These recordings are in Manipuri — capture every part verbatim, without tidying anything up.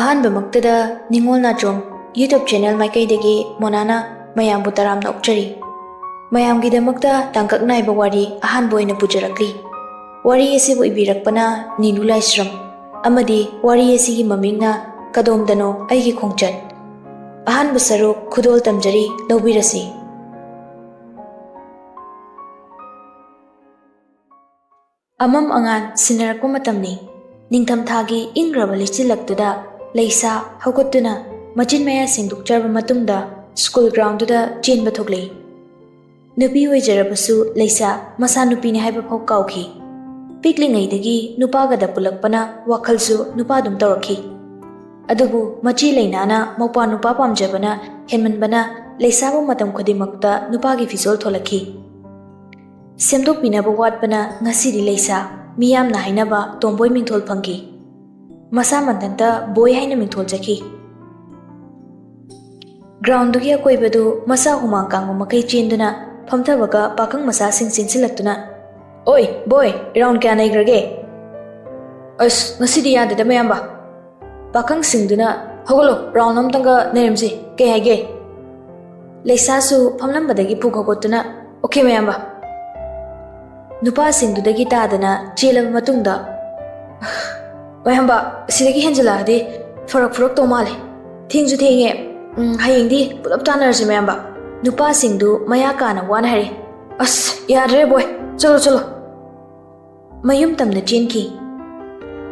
ꯑꯍꯥꯟꯕꯃꯛꯇꯗ ꯅꯤꯉꯣꯜ ꯅꯥꯆꯣꯝ YouTube channel ꯃꯥꯏꯀꯩꯗꯒꯤ ꯃꯣꯅꯥꯅ ꯃꯌꯥꯝꯕꯨ ꯇꯔꯥꯝꯅ ꯑꯣꯛꯆꯔꯤ꯫ ꯃꯌꯥꯝꯒꯤꯗꯃꯛꯇ ꯇꯥꯡꯀꯛ ꯅꯥꯏꯕ ꯋꯥꯔꯤ ꯑꯍꯥꯟꯕ ꯑꯣꯏꯅ ꯄꯨꯖꯔꯛꯂꯤ꯫ ꯋꯥꯔꯤ ꯑꯁꯤꯕꯨ ꯏꯕꯤꯔꯛꯄꯅ ꯅꯤꯂꯨ ꯂꯥꯏꯁ꯭ꯔꯝ ꯑꯃꯗꯤ ꯋꯥꯔꯤ ꯑꯁꯤꯒꯤ ꯃꯃꯤꯡꯅ ꯀꯗꯣꯝꯗꯅꯣ ꯑꯩꯒꯤ ꯈꯣꯡꯆꯠ꯫ ꯑꯍꯥꯟꯕ ꯁꯔꯨꯛ ꯈꯨꯗꯣꯜ ꯇꯝꯖꯔꯤ, ꯂꯧꯕꯤꯔꯁꯤ꯫ ꯑꯃꯝ ꯑꯉꯥꯟ ꯁꯤꯟꯅꯔꯛꯄ ꯃꯇꯝꯅꯤ꯫ ꯅꯤꯡꯊꯝꯊꯥꯒꯤ ꯏꯪꯈ꯭ꯔꯕ ꯂꯩꯆꯤꯜꯂꯛꯇꯨꯗ ꯂꯩꯁꯥ ꯍꯧꯒꯠꯇꯨꯅ ꯃꯆꯤꯟ ꯃꯌꯥ ꯁꯦꯡꯗꯣꯛꯆꯔꯕ ꯃꯇꯨꯡꯗ school groundꯗꯨꯗ ꯆꯦꯟꯕ ꯊꯣꯛꯂꯛꯏ꯫ ꯅꯨꯄꯤ ꯑꯣꯏꯖꯔꯕꯁꯨ ꯂꯩꯁꯥ ꯃꯁꯥ ꯅꯨꯄꯤꯅꯤ ꯍꯥꯏꯕ ꯐꯥꯎ ꯀꯥꯎꯈꯤ꯫ ꯄꯤꯛꯂꯤꯉꯩꯗꯒꯤ ꯅꯨꯄꯥꯒꯗ ꯄꯨꯜꯂꯛꯄꯅ ꯋꯥꯈꯜꯁꯨ ꯅꯨꯄꯥꯗꯨꯝ ꯇꯧꯔꯛꯈꯤ꯫ ꯑꯗꯨꯕꯨ ꯃꯆꯦ ꯂꯩꯅꯥꯅ ꯃꯧꯄ꯭ꯋꯥ ꯅꯨꯄꯥ ꯄꯥꯝꯖꯕꯅ ꯍꯦꯟꯃꯟꯕꯅ ꯂꯩꯁꯥꯕꯨ ꯃꯇꯝ ꯈꯨꯗꯤꯡꯃꯛꯇ ꯅꯨꯄꯥꯒꯤ ꯐꯤꯖꯣꯜ ꯊꯣꯜꯂꯛꯈꯤ꯫ ꯁꯦꯝꯗꯣꯛꯄꯤꯅꯕ ꯋꯥꯠꯄꯅ ꯉꯁꯤꯗꯤ ꯂꯩꯁꯥ, ꯃꯤꯌꯥꯝꯅ ꯍꯥꯏꯅꯕ ꯇꯣꯝꯕꯣꯏ ꯃꯤꯡꯊꯣꯜ ꯐꯪꯈꯤ꯫ ꯃꯁꯥ ꯃꯊꯟꯇ ꯕꯣꯏ ꯍꯥꯏꯅ ꯃꯤꯡꯊꯣꯜ ꯆꯠꯈꯤ꯫ Groundꯗꯨꯒꯤ ꯑꯀꯣꯏꯕꯗꯨ ꯃꯁꯥ ꯍꯨꯃꯥꯡ ꯀꯥꯡꯕ ꯃꯈꯩ ꯆꯦꯟꯗꯨꯅ ꯐꯝꯊꯕꯒ ꯄꯥꯈꯪ ꯃꯆꯥꯁꯤꯡ ꯆꯦꯟꯁꯤꯜꯂꯛꯇꯨꯅ, "ꯑꯣꯏ ꯕꯣꯏ, round ꯀꯌꯥ ꯅꯩꯈ꯭ꯔꯒꯦ?" "ꯑꯁ, ꯉꯁꯤꯗꯤ ꯌꯥꯗꯦꯗ ꯃꯌꯥꯝꯕ꯫" ꯄꯥꯈꯪꯁꯤꯡꯗꯨꯅ, "ꯍꯧꯒꯠꯂꯣ, round ꯑꯃꯇꯪꯒ ꯅꯩꯔꯝꯁꯤ, ꯀꯩ ꯍꯥꯏꯒꯦ?" ꯂꯩꯁꯥꯁꯨ ꯐꯝꯂꯝꯕꯗꯒꯤ ꯄꯨꯛ ꯍꯧꯒꯠꯇꯨꯅ, "ꯑꯣꯀꯦ ꯃꯌꯥꯝꯕ꯫" ꯅꯨꯄꯥꯁꯤꯡꯗꯨꯗꯒꯤ ꯇꯥꯗꯅ ꯆꯦꯜꯂꯕ ꯃꯇꯨꯡꯗ, "ꯃꯌꯥꯝꯕ, ꯁꯤꯗꯒꯤ ꯍꯦꯟꯖꯤꯜꯂꯛꯑꯗꯤ ꯐꯔꯛ ꯐꯨꯔꯛꯇꯧ ꯃꯥꯜꯂꯦ꯫ ꯊꯦꯡꯁꯨ ꯊꯦꯡꯉꯦ꯫ ꯎꯝ, ꯍꯌꯦꯡꯗꯤ ꯄꯨꯂꯞ ꯇꯥꯟꯅꯔꯁꯤ ꯃꯌꯥꯝꯕ꯫" ꯅꯨꯄꯥꯁꯤꯡꯗꯨ ꯃꯌꯥ ꯀꯥꯅ ꯋꯥꯅ ꯍꯥꯏꯔꯛꯏ꯫ "ꯑꯁ, ꯌꯥꯗ꯭ꯔꯦ ꯕꯣꯏ, ꯆꯠꯂꯣ ꯆꯠꯂꯣ꯫" ꯃꯌꯨꯝ ꯇꯝꯅ ꯆꯦꯟꯈꯤ꯫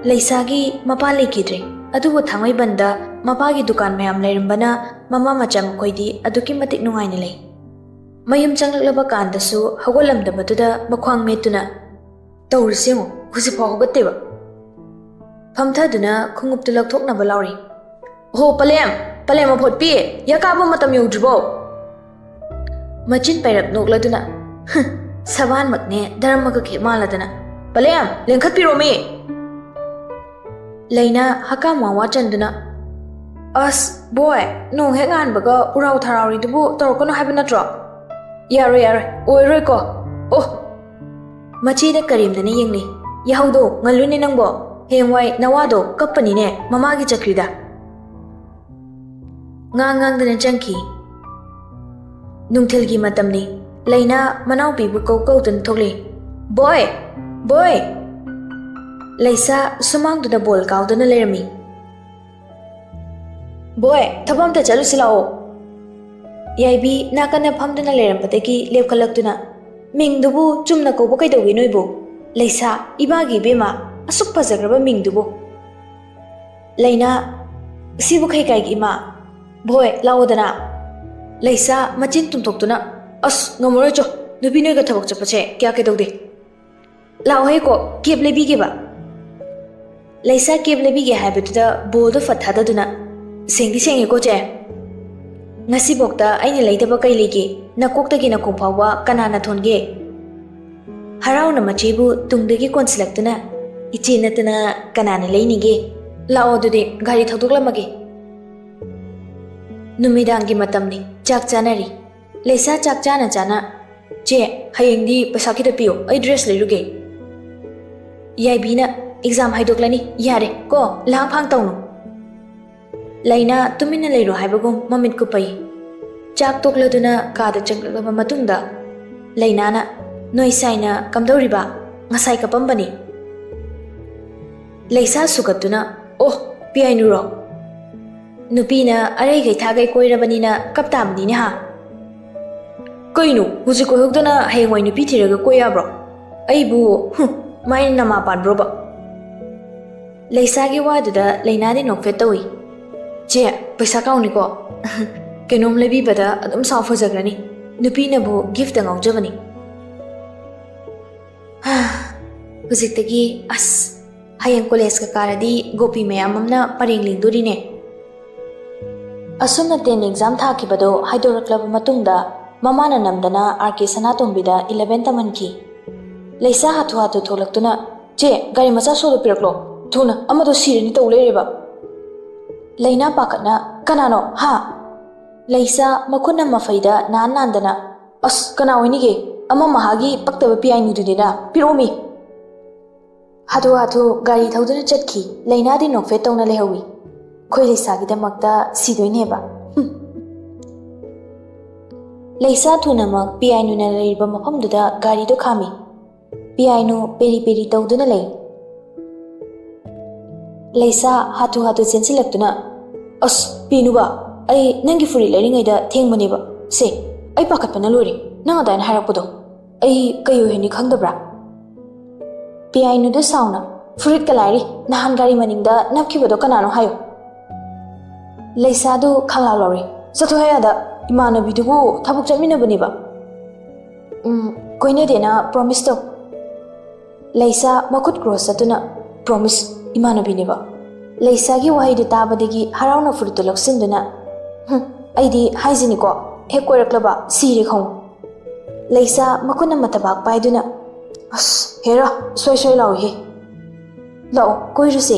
ꯂꯩꯁꯥꯒꯤ ꯃꯄꯥ ꯂꯩꯈꯤꯗ꯭ꯔꯦ, ꯑꯗꯨꯕꯨ ꯊꯥꯡꯃꯩꯕꯟꯗ ꯃꯄꯥꯒꯤ ꯗꯨꯀꯥꯟ ꯃꯌꯥꯝ ꯂꯩꯔꯝꯕꯅ ꯃꯃꯥ ꯃꯆꯥ ꯃꯈꯣꯏꯗꯤ ꯑꯗꯨꯛꯀꯤ ꯃꯇꯤꯛ ꯅꯨꯡꯉꯥꯏꯅ ꯂꯩ꯫ ꯃꯌꯨꯝ ꯆꯪꯂꯛꯂꯕ ꯀꯥꯟꯗꯁꯨ ꯍꯧꯒꯠꯂꯝꯗꯕꯗꯨꯗ ꯃꯈ꯭ꯋꯥꯡ ꯃꯦꯠꯇꯨꯅ, "ꯇꯧꯔꯤꯁꯤ ꯌꯦꯡꯉꯨ, ꯍꯧꯖꯤꯛꯐꯥꯎ ꯍꯧꯒꯠꯇꯦꯕ꯫" ꯐꯝꯊꯗꯨꯅ ꯈꯣꯡꯎꯞꯇꯨ ꯂꯧꯊꯣꯛꯅꯕ ꯂꯥꯎꯔꯤ꯫ "ꯍꯣ, ꯄꯂꯦꯝ, ꯄꯂꯦꯝ ꯑꯐꯣꯠꯄꯤ, ꯌꯥ ꯀꯥꯕ ꯃꯇꯝ ꯌꯧꯗ꯭ꯔꯤꯕꯣ?" ꯃꯆꯤꯟ ꯄꯩꯔꯞ ꯅꯣꯛꯂꯗꯨꯅ, "ꯍꯨꯝ, ꯁꯕꯥꯟꯃꯛꯅꯦ ꯙꯔꯃꯒ ꯈꯦꯛ ꯃꯥꯜꯂꯗꯅ꯫ ꯄꯂꯦꯝ, ꯂꯦꯡꯈꯠꯄꯤꯔꯣꯃꯤ!" ꯂꯩꯅꯥ ꯍꯀꯥꯝ ꯋꯥ ꯋꯥ ꯆꯟꯗꯨꯅ, "ꯑꯁ, ꯕꯣꯏ, ꯅꯣꯡ ꯍꯦꯛ ꯉꯥꯟꯕꯒ ꯎꯔꯥꯎ ꯊꯔꯥꯎꯔꯤꯗꯨꯕꯨ ꯇꯧꯔꯛꯀꯅꯨ ꯍꯥꯏꯕ ꯅꯠꯇ꯭ꯔꯣ? ꯌꯥꯔꯣꯏ, ꯌꯥꯔꯣꯏ, ꯑꯣꯏꯔꯣꯏꯀꯣ꯫ ꯑꯣ!" ꯃꯆꯦꯗ ꯀꯔꯦꯝꯗꯅ ꯌꯦꯡꯂꯤ꯫ "ꯌꯥꯍꯧꯗꯣ ꯉꯜꯂꯨꯅꯦ ꯅꯪꯕꯣ꯫ ꯍꯌꯦꯡꯋꯥꯏ ꯅꯋꯥꯗꯣ ꯀꯞꯄꯅꯤꯅꯦ ꯃꯃꯥꯒꯤ ꯆꯀ꯭ꯔꯤꯗ꯫ ꯉꯥꯡ ꯉꯥꯡꯗꯅ ꯆꯪꯈꯤ꯫ ꯅꯨꯡꯊꯤꯜꯒꯤ ꯃꯇꯝꯅꯤ꯫ ꯂꯩꯅꯥ ꯃꯅꯥꯎꯄꯤꯕꯨ ꯀꯧ ꯀꯧꯗꯨꯅ ꯊꯣꯛꯂꯛꯏ꯫ "ꯕꯣꯏ! ꯕꯣꯏ!" ꯂꯩꯁꯥ ꯁꯨꯃꯥꯡꯗꯨꯗ ꯕꯣꯜ ꯀꯥꯎꯗꯨꯅ ꯂꯩꯔꯝꯃꯤ꯫ "ꯕꯣꯏ, ꯊꯕꯛ ꯑꯝꯇ ꯆꯠꯂꯨꯁꯤ ꯂꯥꯛꯑꯣ꯫" ꯌꯥꯏꯕꯤ ꯅꯥꯀꯟꯗ ꯐꯝꯗꯨꯅ ꯂꯩꯔꯝꯕꯗꯒꯤ ꯂꯦꯞꯈꯠꯂꯛꯇꯨꯅ, "ꯃꯤꯡꯗꯨꯕꯨ ꯆꯨꯝꯅ ꯀꯧꯕ ꯀꯩꯗꯧꯒꯦ ꯅꯣꯏꯕꯨ? ꯂꯩꯁꯥ, ꯏꯃꯥꯒꯤ ꯏꯕꯦꯝꯃ, ꯑꯁꯨꯛ ꯐꯖꯈ꯭ꯔꯕ ꯃꯤꯡꯗꯨꯕꯨ꯫" ꯂꯩꯅꯥ, "ꯁꯤꯕꯨ ꯈꯩ ꯀꯥꯏꯒꯤ ꯏꯃꯥ? ꯕꯣꯏ, ꯂꯥꯛꯑꯣꯗꯅ꯫" ꯂꯩꯁꯥ ꯃꯆꯤꯟ ꯇꯨꯝꯊꯣꯛꯇꯨꯅ, "ꯑꯁ, ꯉꯝꯃꯔꯣꯏ ꯆꯣ, ꯅꯨꯄꯤ ꯅꯣꯏꯒ ꯊꯕꯛ ꯆꯠꯄꯁꯦ ꯀꯌꯥ ꯀꯩꯗꯧꯗꯦ꯫ ꯂꯥꯛꯑꯣ ꯍꯦꯀꯣ, ꯀꯦꯞ ꯂꯩꯕꯤꯒꯦꯕ꯫" ꯂꯩꯁꯥ ꯀꯦꯞ ꯂꯩꯕꯤꯒꯦ ꯍꯥꯏꯕꯗꯨꯗ ꯕꯣꯜꯗꯣ ꯐꯠ ꯊꯥꯗꯗꯨꯅ, "ꯁꯦꯡꯗꯤ ꯁꯦꯡꯉꯦꯀꯣ ꯆꯦ꯫ ꯉꯁꯤꯐꯥꯎꯗ ꯑꯩꯅ ꯂꯩꯗꯕ ꯀꯩ ꯂꯩꯒꯦ? ꯅꯀꯣꯛꯇꯒꯤ ꯅꯈꯣꯡ ꯐꯥꯎꯕ ꯀꯅꯥꯅ ꯊꯣꯟꯒꯦ?" ꯍꯔꯥꯎꯅ ꯃꯆꯦꯕꯨ ꯇꯨꯡꯗꯒꯤ ꯀꯣꯟꯁꯤꯜꯂꯛꯇꯨꯅ, "ꯏꯆꯦ ꯅꯠꯇꯅ ꯀꯅꯥꯅ ꯂꯩꯅꯤꯒꯦ? ꯂꯥꯛꯑꯣ ꯑꯗꯨꯗꯤ, ꯒꯥꯔꯤ ꯊꯧꯗꯣꯛꯂꯝꯃꯒꯦ꯫" ꯅꯨꯃꯤꯗꯥꯡꯒꯤ ꯃꯇꯝꯅꯤ, ꯆꯥꯛ ꯆꯥꯅꯔꯤ꯫ ꯂꯩꯁꯥ ꯆꯥꯛ ꯆꯥꯅ ꯆꯥꯅ, "ꯆꯦ, ꯍꯌꯦꯡꯗꯤ ꯄꯩꯁꯥ ꯈꯤꯇ ꯄꯤꯌꯣ, ꯑꯩ ꯗ꯭ꯔꯦꯁ ꯂꯩꯔꯨꯒꯦ꯫" ꯌꯥꯏꯕꯤꯅ, "ꯑꯦꯛꯖꯥꯝ ꯍꯥꯏꯗꯣꯛꯂꯅꯤ, ꯌꯥꯔꯦ ꯀꯣ, ꯂꯥꯡ ꯐꯥꯡ ꯇꯧꯅꯨ꯫" ꯂꯩꯅꯥ ꯇꯨꯃꯤꯟꯅ ꯂꯩꯔꯣ ꯍꯥꯏꯕꯒꯨꯝ ꯃꯃꯤꯠ ꯀꯨꯞꯄꯩ꯫ ꯆꯥꯛ ꯇꯣꯛꯂꯗꯨꯅ ꯀꯥꯗ ꯆꯪꯂꯛꯂꯕ ꯃꯇꯨꯡꯗ ꯂꯩꯅꯥꯅ, "ꯅꯣꯏ ꯁꯥꯏꯅ ꯀꯝꯗꯧꯔꯤꯕ? ꯉꯁꯥꯏ ꯀꯞꯄꯝꯕꯅꯤ꯫" ꯂꯩꯁꯥ ꯁꯨꯒꯠꯇꯨꯅ, "ꯑꯣ, ꯄꯤꯌꯥꯏꯅꯨꯔꯣ? ꯅꯨꯄꯤꯅ ꯑꯔꯩꯈꯩ ꯊꯥꯈꯩ ꯀꯣꯏꯔꯕꯅꯤꯅ ꯀꯞ ꯇꯥꯕꯅꯤꯅꯦ ꯍꯥ?" "ꯀꯩꯅꯣ, ꯍꯧꯖꯤꯛ ꯀꯣꯏꯍꯧꯗꯅ ꯍꯌꯦꯡꯋꯥꯏ ꯅꯨꯄꯤ ꯊꯤꯔꯒ ꯀꯣꯏ ꯌꯥꯕ꯭ꯔꯣ? ꯑꯩꯕꯨ, ꯍꯨꯝ, ꯃꯥꯏꯅ ꯅꯃꯥ ꯄꯥꯟꯕ꯭ꯔꯣꯕ?" ꯂꯩꯁꯥꯒꯤ ꯋꯥꯗꯨꯗ ꯂꯩꯅꯥꯗꯤ ꯅꯣꯛꯐꯦꯠ ꯇꯧꯏ꯫ "ꯆꯦ, ꯄꯩꯁꯥ ꯀꯥꯎꯅꯤꯀꯣ꯫ ꯀꯩꯅꯣꯝ ꯂꯩꯕꯤꯕꯗ ꯑꯗꯨꯝ ꯁꯥꯎ ꯐꯖꯈ꯭ꯔꯅꯤ꯫ ꯅꯨꯄꯤꯅꯕꯨ ꯒꯤꯐꯇ ꯉꯥꯎꯖꯕꯅꯤ꯫" ꯍꯥ, ꯍꯧꯖꯤꯛꯇꯒꯤ, ꯑꯁ, ꯍꯌꯦꯡ ꯀꯣꯂꯦꯖꯀ ꯀꯥꯔꯗꯤ ꯒꯣꯄꯤ ꯃꯌꯥꯝ ꯑꯃꯅ ꯄꯔꯦꯡ ꯂꯦꯡꯗꯣꯔꯤꯅꯦ꯫ ꯑꯁꯨꯝꯅ ꯇꯦꯟ ꯑꯦꯛꯖꯥꯝ ꯊꯥꯈꯤꯕꯗꯣ ꯍꯥꯏꯗꯣꯔꯛꯂꯕ ꯃꯇꯨꯡꯗ ꯃꯃꯥꯅ ꯅꯝꯗꯅ ꯑꯥꯔ ꯀꯦ ꯁꯅꯥꯇꯣꯝꯕꯤꯗ ꯏꯂꯚꯦꯟ ꯇꯝꯍꯟꯈꯤ꯫ ꯂꯩꯁꯥ ꯍꯥꯊꯨ ꯍꯥꯊꯨ ꯊꯣꯛꯂꯛꯇꯨꯅ, "ꯆꯦ, ꯒꯥꯔꯤ ꯃꯆꯥ ꯁꯣꯗꯣ ꯄꯤꯔꯛꯂꯣ, ꯊꯨꯅ, ꯑꯃꯗꯣ ꯁꯤꯔꯅꯤ ꯇꯧ ꯂꯩꯔꯦꯕ꯫" ꯂꯩꯅꯥ ꯄꯥꯈꯠꯅ, "ꯀꯅꯥꯅꯣ? ꯍꯥ?" ꯂꯩꯁꯥ ꯃꯈꯨꯠꯅ ꯃꯐꯩꯗ ꯅꯥꯟ ꯅꯥꯟꯗꯅ, "ꯑꯁ, ꯀꯅꯥ ꯑꯣꯏꯅꯤꯒꯦ? ꯑꯃ ꯃꯍꯥꯒꯤ ꯄꯛꯇꯕ ꯄꯤꯌꯥꯏꯅꯨꯗꯨꯅꯤꯅ, ꯄꯤꯔꯛꯑꯣꯃꯤ꯫" ꯍꯥꯊꯨ ꯍꯥꯊꯨ ꯒꯥꯔꯤ ꯊꯧꯗꯨꯅ ꯆꯠꯈꯤ꯫ ꯂꯩꯅꯥꯗꯤ ꯅꯣꯛꯐꯦꯠ ꯇꯧꯅ ꯂꯩꯍꯧꯏ꯫ ꯑꯩꯈꯣꯏ ꯂꯩꯁꯥꯒꯤꯗꯃꯛꯇ ꯁꯤꯗꯣꯏꯅꯦꯕ꯫ ꯍꯨꯝ꯫ ꯂꯩꯁꯥ ꯊꯨꯅꯃꯛ ꯄꯤꯌꯥꯏꯅꯨꯅ ꯂꯩꯔꯤꯕ ꯃꯐꯝꯗꯨꯗ ꯒꯥꯔꯤꯗꯨ ꯈꯥꯝꯃꯤ꯫ ꯄꯤꯌꯥꯏꯅꯨ ꯄꯦꯔꯤ ꯄꯦꯔꯤ ꯇꯧꯗꯨꯅ ꯂꯩ꯫ ꯂꯩꯁꯥ ꯍꯥꯊꯨ ꯍꯥꯊꯨ ꯆꯦꯟꯁꯤꯜꯂꯛꯇꯨꯅ, "ꯑꯁ, ꯄꯤꯅꯨꯕ, ꯑꯩ ꯅꯪꯒꯤ ꯐꯨꯔꯤꯠ ꯂꯩꯔꯤꯉꯩꯗ ꯊꯦꯡꯕꯅꯦꯕ꯫ ꯁꯦ, ꯑꯩ ꯄꯥꯈꯠꯄꯅ ꯂꯣꯏꯔꯦ, ꯅꯪ ꯑꯗꯥꯏꯅ ꯍꯥꯏꯔꯛꯄꯗꯣ꯫ ꯑꯩ ꯀꯩ ꯑꯣꯏꯍꯟꯅꯤ ꯈꯪꯗꯕ꯭ꯔꯥ?" ꯄꯤꯌꯥꯏꯅꯨꯗ ꯁꯥꯎꯅ, "ꯐꯨꯔꯤꯠꯀ ꯂꯥꯏꯔꯤ, ꯅꯍꯥꯟ ꯒꯥꯔꯤ ꯃꯅꯤꯡꯗ ꯅꯞꯈꯤꯕꯗꯣ ꯀꯅꯥꯅꯣ ꯍꯥꯏꯌꯨ?" ꯂꯩꯁꯥꯗꯨ ꯈꯪꯂꯥꯎ ꯂꯥꯎꯔꯦ꯫ "ꯆꯠꯊꯣꯛ ꯍꯦ ꯑꯥꯗ, ꯏꯃꯥꯟꯅꯕꯤꯗꯨꯕꯨ ꯊꯕꯛ ꯆꯠꯃꯤꯟꯅꯕꯅꯦꯕ꯫ ꯎꯝ, ꯀꯣꯏꯅꯗꯦꯅ ꯄ꯭ꯔꯣꯃꯤꯁ ꯇꯧ꯫" ꯂꯩꯁꯥ ꯃꯈꯨꯠ ꯀ꯭ꯔꯣꯁ ꯆꯠꯇꯨꯅ, "ꯄ꯭ꯔꯣꯃꯤꯁ ꯏꯃꯥꯟꯅꯕꯤꯅꯦꯕ꯫" ꯂꯩꯁꯥꯒꯤ ꯋꯥꯍꯩꯗꯨ ꯇꯥꯕꯗꯒꯤ ꯍꯔꯥꯎꯅ ꯐꯨꯔꯤꯠꯇꯨ ꯂꯧꯁꯤꯟꯗꯨꯅ, "ꯍꯨꯝ, ꯑꯩꯗꯤ ꯍꯥꯏꯖꯤꯅꯤꯀꯣ, ꯍꯦꯛ ꯀꯣꯏꯔꯛꯂꯕ ꯁꯤꯔꯦ ꯈꯪꯉꯨ꯫" ꯂꯩꯁꯥ ꯃꯈꯨꯠꯅ ꯃꯊꯕꯥꯛ ꯄꯥꯏꯗꯨꯅ, "ꯑꯁ, ꯍꯦꯔꯥ, ꯁꯣꯏ ꯁꯣꯏ ꯂꯥꯎꯏꯍꯦ꯫ ꯂꯥꯛꯑꯣ, ꯀꯣꯏꯔꯨꯁꯦ꯫"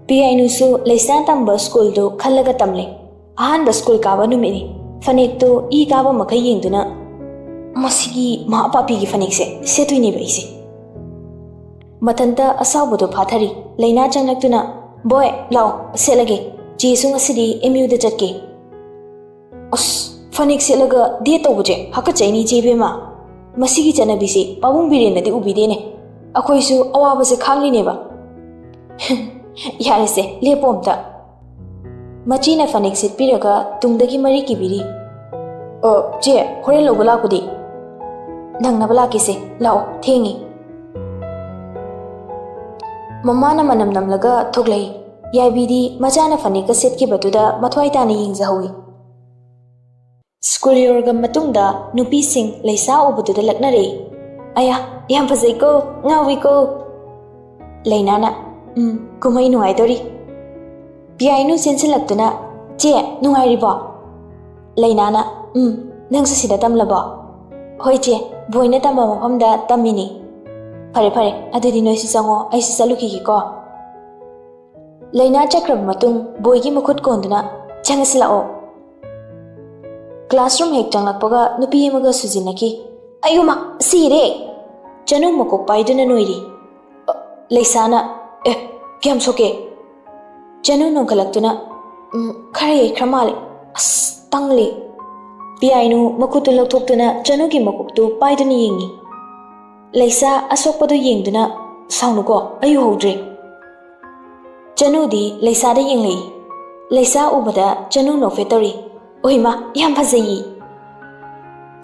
ꯄꯤꯌꯥꯏꯅꯨꯁꯨ ꯂꯩꯁꯥ ꯇꯝꯕ ꯁ꯭ꯀꯨꯜꯗꯨ ꯈꯜꯂꯒ ꯇꯝꯂꯦ꯫ ꯑꯍꯥꯟꯕ ꯁ꯭ꯀꯨꯜ ꯀꯥꯕ ꯅꯨꯃꯤꯠꯅꯤ꯫ ꯐꯅꯦꯛꯇꯨ ꯏ ꯀꯥꯕ ꯃꯈꯩ ꯌꯦꯡꯗꯨꯅ, "ꯃꯁꯤꯒꯤ ꯃꯍꯥ ꯄꯥꯄꯤꯒꯤ ꯐꯅꯦꯛꯁꯦ ꯁꯦꯠꯇꯣꯏꯅꯦꯕ ꯑꯩꯁꯦ꯫" ꯃꯊꯟꯇ ꯑꯁꯥꯎꯕꯗꯨ ꯐꯥꯊꯔꯤ꯫ ꯂꯩꯅꯥ ꯆꯪꯂꯛꯇꯨꯅ, "ꯕꯣꯏ, ꯂꯥꯛꯑꯣ, ꯁꯦꯠꯂꯒꯦ꯫ ꯆꯦꯁꯨ ꯉꯁꯤꯗꯤ ꯑꯦꯝ ꯌꯨꯗ ꯆꯠꯀꯦ꯫" "ꯑꯁ, ꯐꯅꯦꯛ ꯁꯦꯠꯂꯒ ꯗꯦꯠ ꯇꯧꯕꯁꯦ ꯍꯥꯀꯠꯆꯩꯅꯦ, ꯏꯆꯦ ꯏꯕꯦꯝꯃ꯫ ꯃꯁꯤꯒꯤ ꯆꯠꯅꯕꯤꯁꯦ ꯄꯥꯕꯨꯡ ꯕꯤꯔꯦꯟꯅꯗꯤ ꯎꯕꯤꯗꯦꯅꯦ꯫ ꯑꯩꯈꯣꯏꯁꯨ ꯑꯋꯥꯕꯁꯦ ꯈꯥꯡꯂꯤꯅꯦꯕ꯫" "ꯌꯥꯔꯦꯁꯦ, ꯂꯦꯞꯄꯣ ꯑꯝꯇ꯫" ꯃꯆꯦꯅ ꯐꯅꯦꯛ ꯁꯦꯠꯄꯤꯔꯒ ꯇꯨꯡꯗꯒꯤ ꯃꯔꯤ ꯀꯤꯕꯤꯔꯤ꯫ "ꯑꯣ, ꯆꯦ, ꯍꯣꯔꯦꯟ ꯂꯧꯕ ꯂꯥꯛꯄꯗꯤ?" "ꯅꯪꯅꯕ ꯂꯥꯛꯀꯦꯁꯦ, ꯂꯥꯛꯑꯣ, ꯊꯦꯡꯉꯦ꯫" ꯃꯃꯥꯅ ꯃꯅꯝ ꯅꯝꯂꯒ ꯊꯣꯛꯂꯛꯏ꯫ ꯌꯥꯏꯕꯤꯗꯤ ꯃꯆꯥꯅ ꯐꯅꯦꯛꯀ ꯁꯦꯠꯈꯤꯕꯗꯨꯗ ꯃꯊ꯭ꯋꯥꯏ ꯇꯥꯅ ꯌꯦꯡꯖꯍꯧꯏ꯫ ꯁ꯭ꯀꯨꯜ ꯌꯧꯔꯒ ꯃꯇꯨꯡꯗ ꯅꯨꯄꯤꯁꯤꯡ ꯂꯩꯁꯥ ꯎꯕꯗꯨꯗ ꯂꯛꯅꯔꯛꯏ꯫ "ꯑꯌꯥ, ꯌꯥꯝ ꯐꯖꯩꯀꯣ, ꯉꯥꯎꯏꯀꯣ꯫" ꯂꯩꯅꯥꯅ, "ꯎꯝ, ꯀꯨꯝꯍꯩ ꯅꯨꯡꯉꯥꯏꯗꯣꯔꯤ꯫" ꯄꯤꯌꯥꯏꯅꯨ ꯆꯦꯟꯁꯤꯜꯂꯛꯇꯨꯅ, "ꯆꯦ, ꯅꯨꯡꯉꯥꯏꯔꯤꯕꯣ?" ꯂꯩꯅꯥꯅ, "ꯎꯝ, ꯅꯪꯁꯨ ꯁꯤꯗ ꯇꯝꯂꯕꯣ?" "ꯍꯣꯏ ꯆꯦ, ꯕꯣꯏꯅ ꯇꯝꯕ ꯃꯐꯝꯗ ꯇꯝꯃꯤꯅꯤ꯫" "ꯐꯔꯦ ꯐꯔꯦ, ꯑꯗꯨꯗꯤ ꯅꯣꯏꯁꯨ ꯆꯪꯉꯣ, ꯑꯩꯁꯨ ꯆꯠꯂꯨꯈꯤꯒꯦꯀꯣ꯫" ꯂꯩꯅꯥ ꯆꯠꯈ꯭ꯔꯕ ꯃꯇꯨꯡ ꯕꯣꯏꯒꯤ ꯃꯈꯨꯠ ꯀꯣꯟꯗꯨꯅ, "ꯆꯪꯉꯁꯤ ꯂꯥꯛꯑꯣ꯫" ꯀ꯭ꯂꯥꯁꯔꯨꯝ ꯍꯦꯛ ꯆꯪꯂꯛꯄꯒ ꯅꯨꯄꯤ ꯑꯃꯒ ꯁꯨꯖꯤꯟꯅꯈꯤ꯫ "ꯑꯌꯨꯃ, ꯁꯤꯔꯦ!" ꯆꯅꯨ ꯃꯀꯣꯛ ꯄꯥꯏꯗꯨꯅ ꯅꯣꯏꯔꯤ꯫ "ꯑ, ꯂꯩꯁꯥꯅ, "ꯑꯦ, ꯀꯌꯥꯝ ꯁꯣꯛꯀꯦ?" ꯆꯅꯨ ꯅꯣꯡꯈꯠꯂꯛꯇꯨꯅ, "ꯎꯝ, ꯈꯔ ꯌꯩꯈ꯭ꯔ ꯃꯥꯜꯂꯦ꯫ ꯑꯁ, ꯇꯪꯂꯤ꯫" ꯄꯤꯌꯥꯏꯅꯨ ꯃꯈꯨꯠꯇꯨ ꯂꯧꯊꯣꯛꯇꯨꯅ ꯆꯅꯨꯒꯤ ꯃꯀꯣꯛꯇꯨ ꯄꯥꯏꯗꯨꯅ ꯌꯦꯡꯉꯤ꯫ ꯂꯩꯁꯥ ꯑꯁꯣꯛꯄꯗꯨ ꯌꯦꯡꯗꯨꯅ, "ꯁꯥꯎꯅꯨꯀꯣ, ꯑꯩ ꯎꯍꯧꯗ꯭ꯔꯦ꯫" ꯆꯅꯨꯗꯤ ꯂꯩꯁꯥꯗ ꯌꯦꯡꯂꯛꯏ꯫ ꯂꯩꯁꯥ ꯎꯕꯗ ꯆꯅꯨ ꯅꯣꯛꯐꯦꯠ ꯇꯧꯔꯤ꯫ "ꯑꯣꯏꯃꯥ, ꯌꯥꯝ ꯐꯖꯩꯌꯦ!"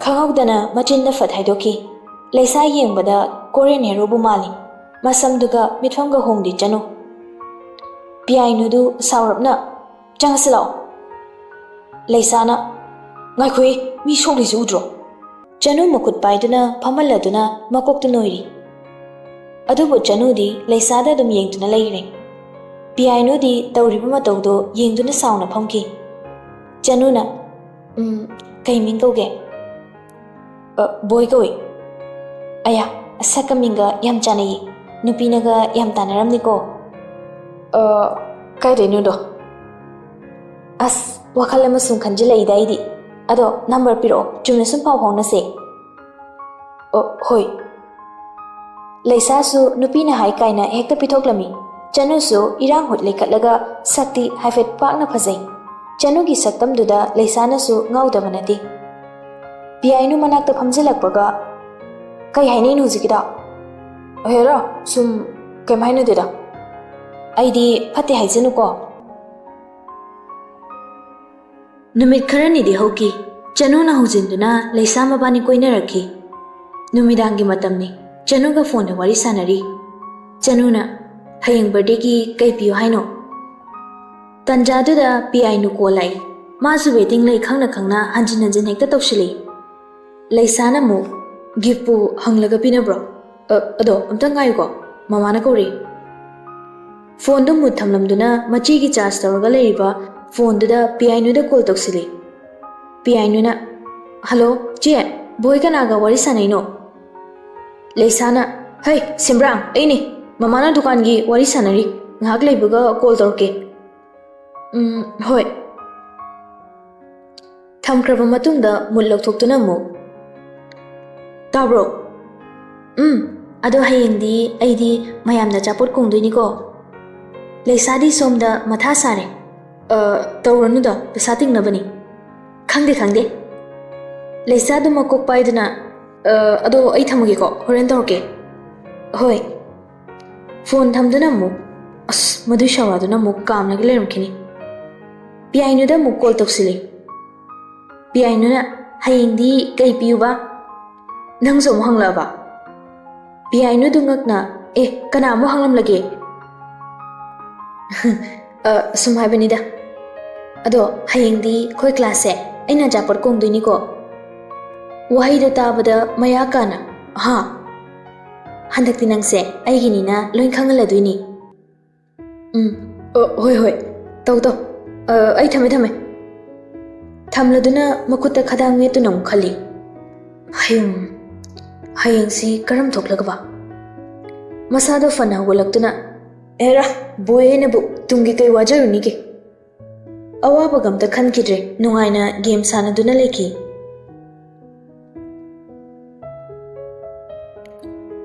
ꯈꯪꯍꯧꯗꯅ ꯃꯆꯤꯟꯗ ꯐꯠ ꯍꯥꯏꯗꯣꯛꯈꯤ꯫ ꯂꯩꯁꯥ ꯌꯦꯡꯕꯗ ꯀꯣꯔꯤꯌꯟ ꯍꯦꯔꯣꯕꯨ ꯃꯥꯜꯂꯤ꯫ ꯃꯁꯝꯗꯨꯒ ꯃꯤꯠꯐꯝꯒ ꯍꯣꯡꯗꯦ ꯆꯅꯨ꯫ ꯄꯤꯌꯥꯏꯅꯨꯗꯨ ꯁꯥꯎꯔꯞꯅ, "ꯆꯪꯉꯁꯤ ꯂꯥꯛꯑꯣ꯫" ꯂꯩꯁꯥꯅ, "ꯉꯥꯏꯈꯣꯍꯦ, ꯃꯤ ꯁꯣꯛꯂꯤꯁꯤ ꯎꯗ꯭ꯔꯣ?" ꯆꯅꯨ ꯃꯈꯨꯠ ꯄꯥꯏꯗꯨꯅ ꯐꯝꯍꯜꯂꯗꯨꯅ ꯃꯀꯣꯛꯇꯨ ꯅꯣꯏꯔꯤ꯫ ꯑꯗꯨꯕꯨ ꯆꯅꯨꯗꯤ ꯂꯩꯁꯥꯗ ꯑꯗꯨꯝ ꯌꯦꯡꯗꯨꯅ ꯂꯩꯔꯦ꯫ ꯄꯤꯌꯥꯏꯅꯨꯗꯤ ꯇꯧꯔꯤꯕ ꯃꯇꯧꯗꯨ ꯌꯦꯡꯗꯨꯅ ꯁꯥꯎꯅ ꯐꯝꯈꯤ꯫ ꯆꯅꯨꯅ, "ꯎꯝ, ꯀꯩ ꯃꯤꯡ ꯀꯧꯒꯦ?" "ꯑ, ꯕꯣꯏ ꯀꯧꯏ꯫" "ꯑꯌꯥ, ꯁꯛꯀ ꯃꯤꯡꯒ ꯌꯥꯝ ꯆꯥꯟꯅꯩꯌꯦ꯫ ꯅꯨꯄꯤꯅꯒ ꯌꯥꯝ ꯇꯥꯟꯅꯔꯝꯅꯤꯀꯣ꯫" "ꯑ, ꯀꯥꯏꯗꯩꯅꯣꯗꯣ?" "ꯑꯁ, ꯋꯥꯈꯜ ꯑꯃ ꯁꯨꯝ ꯈꯟꯖꯤꯜꯂꯛꯏꯗ ꯑꯩꯗꯤ꯫ ꯑꯗꯣ ꯅꯝꯕꯔ ꯄꯤꯔꯛꯑꯣ, ꯆꯨꯝꯅ ꯁꯨꯝ ꯄꯥꯎ ꯐꯥꯎꯅꯁꯦ꯫" "ꯑꯣ, ꯍꯣꯏ꯫" ꯂꯩꯁꯥꯁꯨ ꯅꯨꯄꯤꯅ ꯍꯥꯏ ꯀꯥꯏꯅ ꯍꯦꯛꯇ ꯄꯤꯊꯣꯛꯂꯝꯃꯤ꯫ ꯆꯅꯨꯁꯨ ꯏꯔꯥꯡ ꯍꯨꯠ ꯂꯩꯈꯠꯂꯒ ꯁꯛꯇꯤ ꯍꯥꯏꯐꯦꯠ ꯄꯥꯛꯅ ꯐꯖꯩ꯫ ꯆꯅꯨꯒꯤ ꯁꯛꯇꯝꯗꯨꯗ ꯂꯩꯁꯥꯅꯁꯨ ꯉꯥꯎꯗꯕ ꯅꯠꯇꯦ꯫ ꯄꯤꯌꯥꯏꯅꯨ ꯃꯅꯥꯛꯇ ꯐꯝꯖꯤꯜꯂꯛꯄꯒ, "ꯀꯩ ꯍꯥꯏꯅꯩꯅꯣ ꯍꯧꯖꯤꯛꯀꯤꯗꯣ?" "ꯍꯦꯔꯥ, ꯁꯨꯝ ꯀꯩꯝ ꯍꯥꯏꯅꯗꯦꯗ꯫" "ꯑꯩꯗꯤ ꯐꯠꯇꯦ ꯍꯥꯏꯖꯅꯨꯀꯣ꯫" ꯅꯨꯃꯤꯠ ꯈꯔꯅꯤꯗꯤ ꯍꯧꯈꯤ꯫ ꯆꯅꯨꯅ ꯍꯧꯖꯤꯟꯗꯨꯅ ꯂꯩꯁꯥ ꯃꯕꯥꯅꯤ ꯀꯣꯏꯅꯔꯛꯈꯤ꯫ ꯅꯨꯃꯤꯗꯥꯡꯒꯤ ꯃꯇꯝꯅꯤ꯫ ꯆꯅꯨꯒ ꯐꯣꯟꯗ ꯋꯥꯔꯤ ꯁꯥꯟꯅꯔꯤ꯫ ꯆꯅꯨꯅ, "ꯍꯌꯦꯡ ꯕꯥꯔꯗꯦꯒꯤ ꯀꯩ ꯄꯤꯌꯨ ꯍꯥꯏꯅꯣ?" ꯇꯟꯖꯥꯗꯨꯗ ꯄꯤꯌꯥꯏꯅꯨ ꯀꯣꯜ ꯂꯥꯛꯏ꯫ ꯃꯥꯁꯨ ꯋꯦꯇꯤꯡ ꯂꯩ ꯈꯪꯅ ꯈꯪꯅ ꯍꯟꯖꯤꯟ ꯍꯟꯖꯤꯟ ꯍꯦꯛꯇ ꯇꯧꯁꯤꯜꯂꯤ꯫ ꯂꯩꯁꯥꯅ ꯑꯃꯨꯛ, "ꯒꯤꯐꯄꯨ ꯍꯪꯂꯒ ꯄꯤꯅꯕ꯭ꯔꯣ? ꯑ, ꯑꯗꯣ ꯑꯝꯇ ꯉꯥꯏꯌꯨꯀꯣ, ꯃꯃꯥꯅ ꯀꯧꯔꯛꯏ꯫" ꯐꯣꯟꯗꯨ ꯃꯨꯠ ꯊꯝꯂꯝꯗꯨꯅ ꯃꯆꯦꯒꯤ ꯆꯥꯔꯖ ꯇꯧꯔꯒ ꯂꯩꯔꯤꯕ ꯐꯣꯟꯗꯨꯗ ꯄꯤꯌꯥꯏꯅꯨꯗ ꯀꯣꯜ ꯇꯧꯁꯤꯜꯂꯤ꯫ ꯄꯤꯌꯥꯏꯅꯨꯅ, "ꯍꯜꯂꯣ, ꯆꯦ, ꯕꯣꯏ ꯀꯅꯥꯒ ꯋꯥꯔꯤ ꯁꯥꯟꯅꯩꯅꯣ?" ꯂꯩꯁꯥꯅ, "ꯍꯩ, ꯁꯤꯝꯕ꯭ꯔꯥꯡ, ꯑꯩꯅꯤ꯫ ꯃꯃꯥꯅ ꯗꯨꯀꯥꯟꯒꯤ ꯋꯥꯔꯤ ꯁꯥꯟꯅꯔꯤ꯫ ꯉꯥꯏꯍꯥꯛ ꯂꯩꯕꯒ ꯀꯣꯜ ꯇꯧꯔꯛꯀꯦ꯫" "ꯎꯝ, ꯍꯣꯏ꯫" ꯊꯝꯈ꯭ꯔꯕ ꯃꯇꯨꯡꯗ ꯃꯨꯠ ꯂꯧꯊꯣꯛꯇꯨꯅ ꯑꯃꯨꯛ, "ꯇꯥꯕ꯭ꯔꯣ?" "ꯎꯝ, ꯑꯗꯣ ꯍꯌꯦꯡꯗꯤ ꯑꯩꯗꯤ ꯃꯌꯥꯝꯗ ꯑꯆꯥꯄꯣꯠ ꯀꯣꯡꯗꯣꯏꯅꯤꯀꯣ꯫ ꯂꯩꯁꯥꯗꯤ ꯁꯣꯝꯗ ꯃꯊꯥ ꯁꯥꯔꯦ꯫ ꯑ, ꯇꯧꯔꯅꯨꯗ, ꯄꯩꯁꯥ ꯇꯤꯡꯅꯕꯅꯤ꯫ ꯈꯪꯗꯦ, ꯈꯪꯗꯦ꯫ ꯂꯩꯁꯥꯗꯨ ꯃꯀꯣꯛ ꯄꯥꯏꯗꯨꯅ, "ꯑ, ꯑꯗꯣ ꯑꯩ ꯊꯝꯃꯒꯦꯀꯣ, ꯍꯣꯔꯦꯟ ꯇꯧꯔꯛꯀꯦ꯫" "ꯍꯣꯏ꯫" ꯐꯣꯟ ꯊꯝꯗꯨꯅ ꯑꯃꯨꯛ, ꯑꯁ, ꯃꯗꯨꯏ ꯁꯥꯎꯔꯥꯗꯨꯅ ꯑꯃꯨꯛ ꯀꯥꯝꯂꯒ ꯂꯩꯔꯝꯈꯤꯅꯤ꯫ ꯄꯤꯌꯥꯏꯅꯨꯗ ꯑꯃꯨꯛ ꯀꯣꯜ ꯇꯧꯁꯤꯜꯂꯤ꯫ ꯄꯤꯌꯥꯏꯅꯨꯅ, "ꯍꯌꯦꯡꯗꯤ ꯀꯩ ꯄꯤꯌꯨꯕ?" ꯅꯪꯁꯨ ꯑꯃꯨꯛ ꯍꯪꯂꯛꯑꯕ? ꯄꯤꯌꯥꯏꯅꯨꯗꯨ ꯉꯛꯅ, "ꯑꯦ, ꯀꯅꯥ ꯑꯃꯨꯛ ꯍꯪꯂꯝꯂꯒꯦ?" "ꯑ, ꯁꯨꯝ ꯍꯥꯏꯕꯅꯤꯗ꯫ ꯑꯗꯣ ꯍꯌꯦꯡꯗꯤ ꯑꯩꯈꯣꯏ ꯀ꯭ꯂꯥꯁꯁꯦ ꯑꯩꯅ ꯑꯆꯥꯄꯣꯠ ꯀꯣꯡꯗꯣꯏꯅꯤꯀꯣ꯫" ꯋꯥꯍꯩꯗꯣ ꯇꯥꯕꯗ ꯃꯌꯥ ꯀꯥꯅ, "ꯍꯥ? ꯍꯟꯗꯛꯇꯤ ꯅꯪꯁꯦ ꯑꯩꯒꯤꯅꯤꯅ ꯂꯣꯏ ꯈꯪꯍꯜꯂꯗꯣꯏꯅꯤ꯫" "ꯎꯝ, ꯑ, ꯍꯣꯏ, ꯍꯣꯏ, ꯇꯧ, ꯇꯧ꯫ ꯑ, ꯑꯩ ꯊꯝꯃꯦ, ꯊꯝꯃꯦ꯫" ꯊꯝꯂꯗꯨꯅ ꯃꯈꯨꯠꯇ ꯈꯗꯥꯡ ꯃꯦꯠꯇꯨꯅ ꯑꯃꯨꯛ ꯈꯜꯂꯤ꯫ "ꯍꯌꯦꯡ, ꯍꯌꯦꯡꯁꯤ ꯀꯔꯝ ꯊꯣꯛꯂꯒꯕ?" ꯃꯁꯥꯗꯣ ꯐꯅ ꯍꯧꯒꯠꯂꯛꯇꯨꯅ, "ꯑꯦꯔꯥ, ꯕꯣꯏ ꯑꯩꯅꯕꯨ ꯇꯨꯡꯒꯤ ꯀꯩ ꯋꯥꯖꯔꯨꯅꯤꯒꯦ?" ꯑꯋꯥꯕꯒ ꯑꯝꯇ ꯈꯟꯈꯤꯗ꯭ꯔꯦ, ꯅꯨꯡꯉꯥꯏꯅ ꯒꯦꯝ ꯁꯥꯟꯅꯗꯨꯅ ꯂꯩꯈꯤ꯫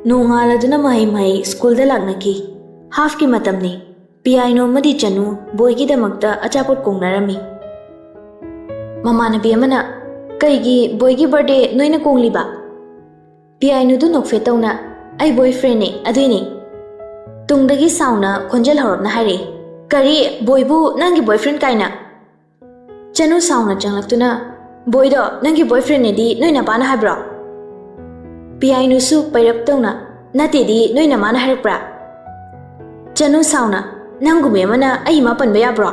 ꯅꯣꯡꯉꯥꯜꯂꯗꯨꯅ ꯃꯍꯩ ꯃꯍꯩ ꯁ꯭ꯀꯨꯜꯗ ꯂꯥꯛꯅꯈꯤ꯫ ꯍꯥꯐꯀꯤ ꯃꯇꯝꯅꯤ꯫ ꯄꯤꯌꯥꯏꯅꯨ ꯑꯃꯗꯤ ꯆꯅꯨ ꯕꯣꯏꯒꯤꯗꯃꯛꯇ ꯑꯆꯥꯄꯣꯠ ꯀꯣꯡꯅꯔꯝꯃꯤ꯫ ꯃꯃꯥꯟꯅꯕꯤ ꯑꯃꯅ, "ꯀꯩꯒꯤ ꯕꯣꯏꯒꯤ ꯕꯥꯔꯗꯦ ꯅꯣꯏꯅ ꯀꯣꯡꯂꯤꯕ?" ꯄꯤꯌꯥꯏꯅꯨꯗꯨ ꯅꯣꯛꯐꯦꯠ ꯇꯧꯅ, "ꯑꯩ ꯕꯣꯏ ꯐ꯭ꯔꯦꯟꯅꯦ, ꯑꯗꯨꯏꯅꯦ꯫" ꯇꯨꯡꯗꯒꯤ ꯁꯥꯎꯅ ꯈꯣꯟꯖꯦꯜ ꯍꯧꯔꯞꯅ ꯍꯥꯏꯔꯛꯏ, "ꯀꯔꯤ? ꯕꯣꯏꯕꯨ ꯅꯪꯒꯤ ꯕꯣꯏ ꯐ꯭ꯔꯦꯟ ꯀꯥꯏꯅ?" ꯆꯅꯨ ꯁꯥꯎꯅ ꯆꯪꯂꯛꯇꯨꯅ, "ꯕꯣꯏꯗꯣ ꯅꯪꯒꯤ ꯕꯣꯏ ꯐ꯭ꯔꯦꯟꯅꯦꯗꯤ ꯅꯣꯏ ꯅꯄꯥꯅ ꯍꯥꯏꯕ꯭ꯔꯣ?" ꯄꯤꯌꯥꯏꯅꯨꯁꯨ ꯄꯩꯔꯞ ꯇꯧꯅ, "ꯅꯠꯇꯦꯗꯤ, ꯅꯣꯏ ꯅꯃꯥꯅ ꯍꯥꯏꯔꯛꯄ꯭ꯔꯥ?" ꯆꯅꯨ ꯁꯥꯎꯅ, "ꯅꯪꯒꯨꯝꯕꯤ ꯑꯃꯅ ꯑꯩ ꯏꯃꯥ ꯄꯟꯕ ꯌꯥꯕ꯭ꯔꯣ?"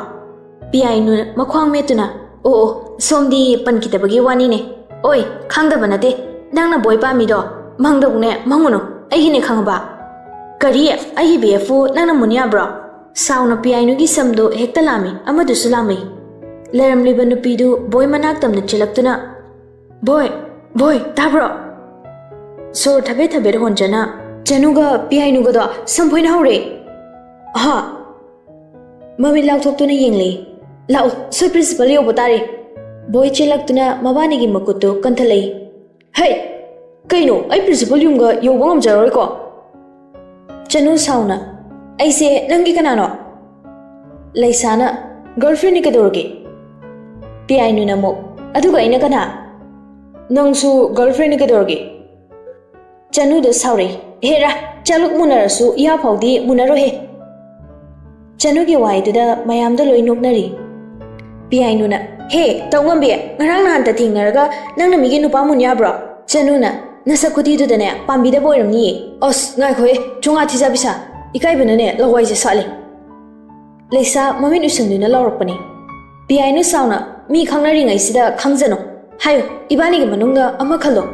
ꯄꯤꯌꯥꯏꯅꯨ ꯃꯈ꯭ꯋꯥꯡ ꯃꯦꯠꯇꯨꯅ, "ꯑꯣ, ꯑꯣ, ꯁꯣꯝꯗꯤ ꯄꯟꯈꯤꯗꯕꯒꯤ ꯋꯥꯅꯤꯅꯦ꯫ ꯑꯣꯏ, ꯈꯪꯗꯕ ꯅꯠꯇꯦ꯫ ꯅꯪꯅ ꯕꯣꯏ ꯄꯥꯝꯃꯤꯗꯣ ꯃꯪꯗꯕꯨꯅꯦ ꯃꯪꯉꯨꯅꯨ, ꯑꯩꯒꯤꯅꯦ ꯈꯪꯉꯕ?" "ꯀꯔꯤ? ꯑꯩꯒꯤ ꯕꯤ ꯑꯦꯐꯄꯨ ꯅꯪꯅ ꯃꯨꯟ ꯌꯥꯕ꯭ꯔꯣ?" ꯁꯥꯎꯅ ꯄꯤꯌꯥꯏꯅꯨꯒꯤ ꯁꯝꯗꯨ ꯍꯦꯛꯇ ꯂꯥꯝꯃꯤ, ꯑꯃꯗꯨꯁꯨ ꯂꯥꯝꯃꯤ꯫ ꯂꯩꯔꯝꯂꯤꯕ ꯅꯨꯄꯤꯗꯨ ꯕꯣꯏ ꯃꯅꯥꯛ ꯇꯝꯅ ꯆꯦꯜꯂꯛꯇꯨꯅ, "ꯕꯣꯏ, ꯕꯣꯏ, ꯇꯥꯕ꯭ꯔꯣ?" ꯁꯣꯔ ꯊꯕꯦꯠ ꯊꯕꯦꯠ ꯍꯣꯟꯖꯅ ꯆꯅꯨꯒ ꯄꯤꯌꯥꯏꯅꯨꯒꯗꯣ ꯁꯝꯐꯣꯏꯅ ꯍꯧꯔꯦ꯫ "ꯑꯍꯥ!" ꯃꯃꯤꯠ ꯂꯥꯎꯊꯣꯛꯇꯨꯅ ꯌꯦꯡꯂꯦ꯫ "ꯂꯥꯛꯑꯣ, ꯁꯣꯏ ꯄ꯭ꯔꯤꯟꯁꯤꯄꯥꯜ ꯌꯧꯕ ꯇꯥꯔꯦ꯫" ꯕꯣꯏ ꯆꯦꯜꯂꯛꯇꯨꯅ ꯃꯕꯥꯅꯤꯒꯤ ꯃꯈꯨꯠꯇꯨ ꯀꯟꯊꯠꯂꯛꯏ꯫ "ꯍꯩ!" "ꯀꯩꯅꯣ, ꯑꯩ ꯄ꯭ꯔꯤꯟꯁꯤꯄꯜ ꯌꯨꯝꯒ ꯌꯧꯕ ꯉꯝꯖꯔꯔꯣꯏꯀꯣ?" ꯆꯅꯨ ꯁꯥꯎꯅ, "ꯑꯩꯁꯦ ꯅꯪꯒꯤ ꯀꯅꯥꯅꯣ?" ꯂꯩꯁꯥꯅ, "ꯒꯔꯜꯐ꯭ꯔꯦꯟꯅꯤ ꯀꯩꯗꯧꯔꯒꯦ?" ꯄꯤꯌꯥꯏꯅꯨꯅ ꯑꯃꯨꯛ, "ꯑꯗꯨꯒ ꯑꯩꯅ ꯀꯅꯥ?" "ꯅꯪꯁꯨ ꯒꯔꯜꯐ꯭ꯔꯦꯟꯅꯤ ꯀꯩꯗꯧꯔꯒꯦ?" ꯆꯅꯨꯗꯣ ꯁꯥꯎꯔꯛꯏ, "ꯍꯦꯔꯥ, ꯆꯥꯂꯨꯛ ꯃꯨꯟꯅꯔꯁꯨ ꯏꯌꯥ ꯐꯥꯎꯗꯤ ꯃꯨꯟꯅꯔꯣꯏꯍꯦ!" ꯆꯅꯨꯒꯤ ꯋꯥꯍꯩꯗꯨꯗ ꯃꯌꯥꯝꯗꯣ ꯂꯣꯏ ꯅꯣꯛꯅꯔꯤ꯫ ꯄꯤꯌꯥꯏꯅꯨꯅ, "ꯍꯦ, ꯇꯧꯉꯝꯕꯤ, ꯉꯔꯥꯡ ꯅꯍꯥꯟꯇ ꯊꯦꯡꯅꯔꯒ ꯅꯪꯅ ꯃꯤꯒꯤ ꯅꯨꯄꯥ ꯃꯨꯟ ꯌꯥꯕ꯭ꯔꯣ?" ꯆꯅꯨꯅ, "ꯅꯁꯛ ꯈꯨꯊꯤꯗꯨꯗꯅꯦ ꯄꯥꯝꯕꯤꯗꯕ ꯑꯣꯏꯔꯝꯅꯤꯌꯦ꯫ ꯑꯁ, ꯉꯥꯏꯈꯣꯍꯦ, ꯆꯨꯡꯉꯥ ꯊꯤꯖꯥ ꯄꯤꯁꯥ, ꯏꯀꯥꯏꯕꯅꯅꯦ ꯂꯋꯥꯏꯁꯦ ꯁꯥꯠꯂꯦ!" ꯂꯩꯁꯥ ꯃꯃꯤꯠ ꯎꯏꯁꯟꯗꯨꯅ ꯂꯥꯎꯔꯛꯄꯅꯤ꯫ ꯄꯤꯌꯥꯏꯅꯨ ꯁꯥꯎꯅ, "ꯃꯤ ꯈꯪꯅꯔꯤꯉꯩꯁꯤꯗ ꯈꯪꯖꯅꯨ꯫ ꯍꯥꯏꯌꯨ, ꯏꯕꯥꯅꯤꯒꯤ ꯃꯅꯨꯡꯗ ꯑꯃ ꯈꯜꯂꯣ!"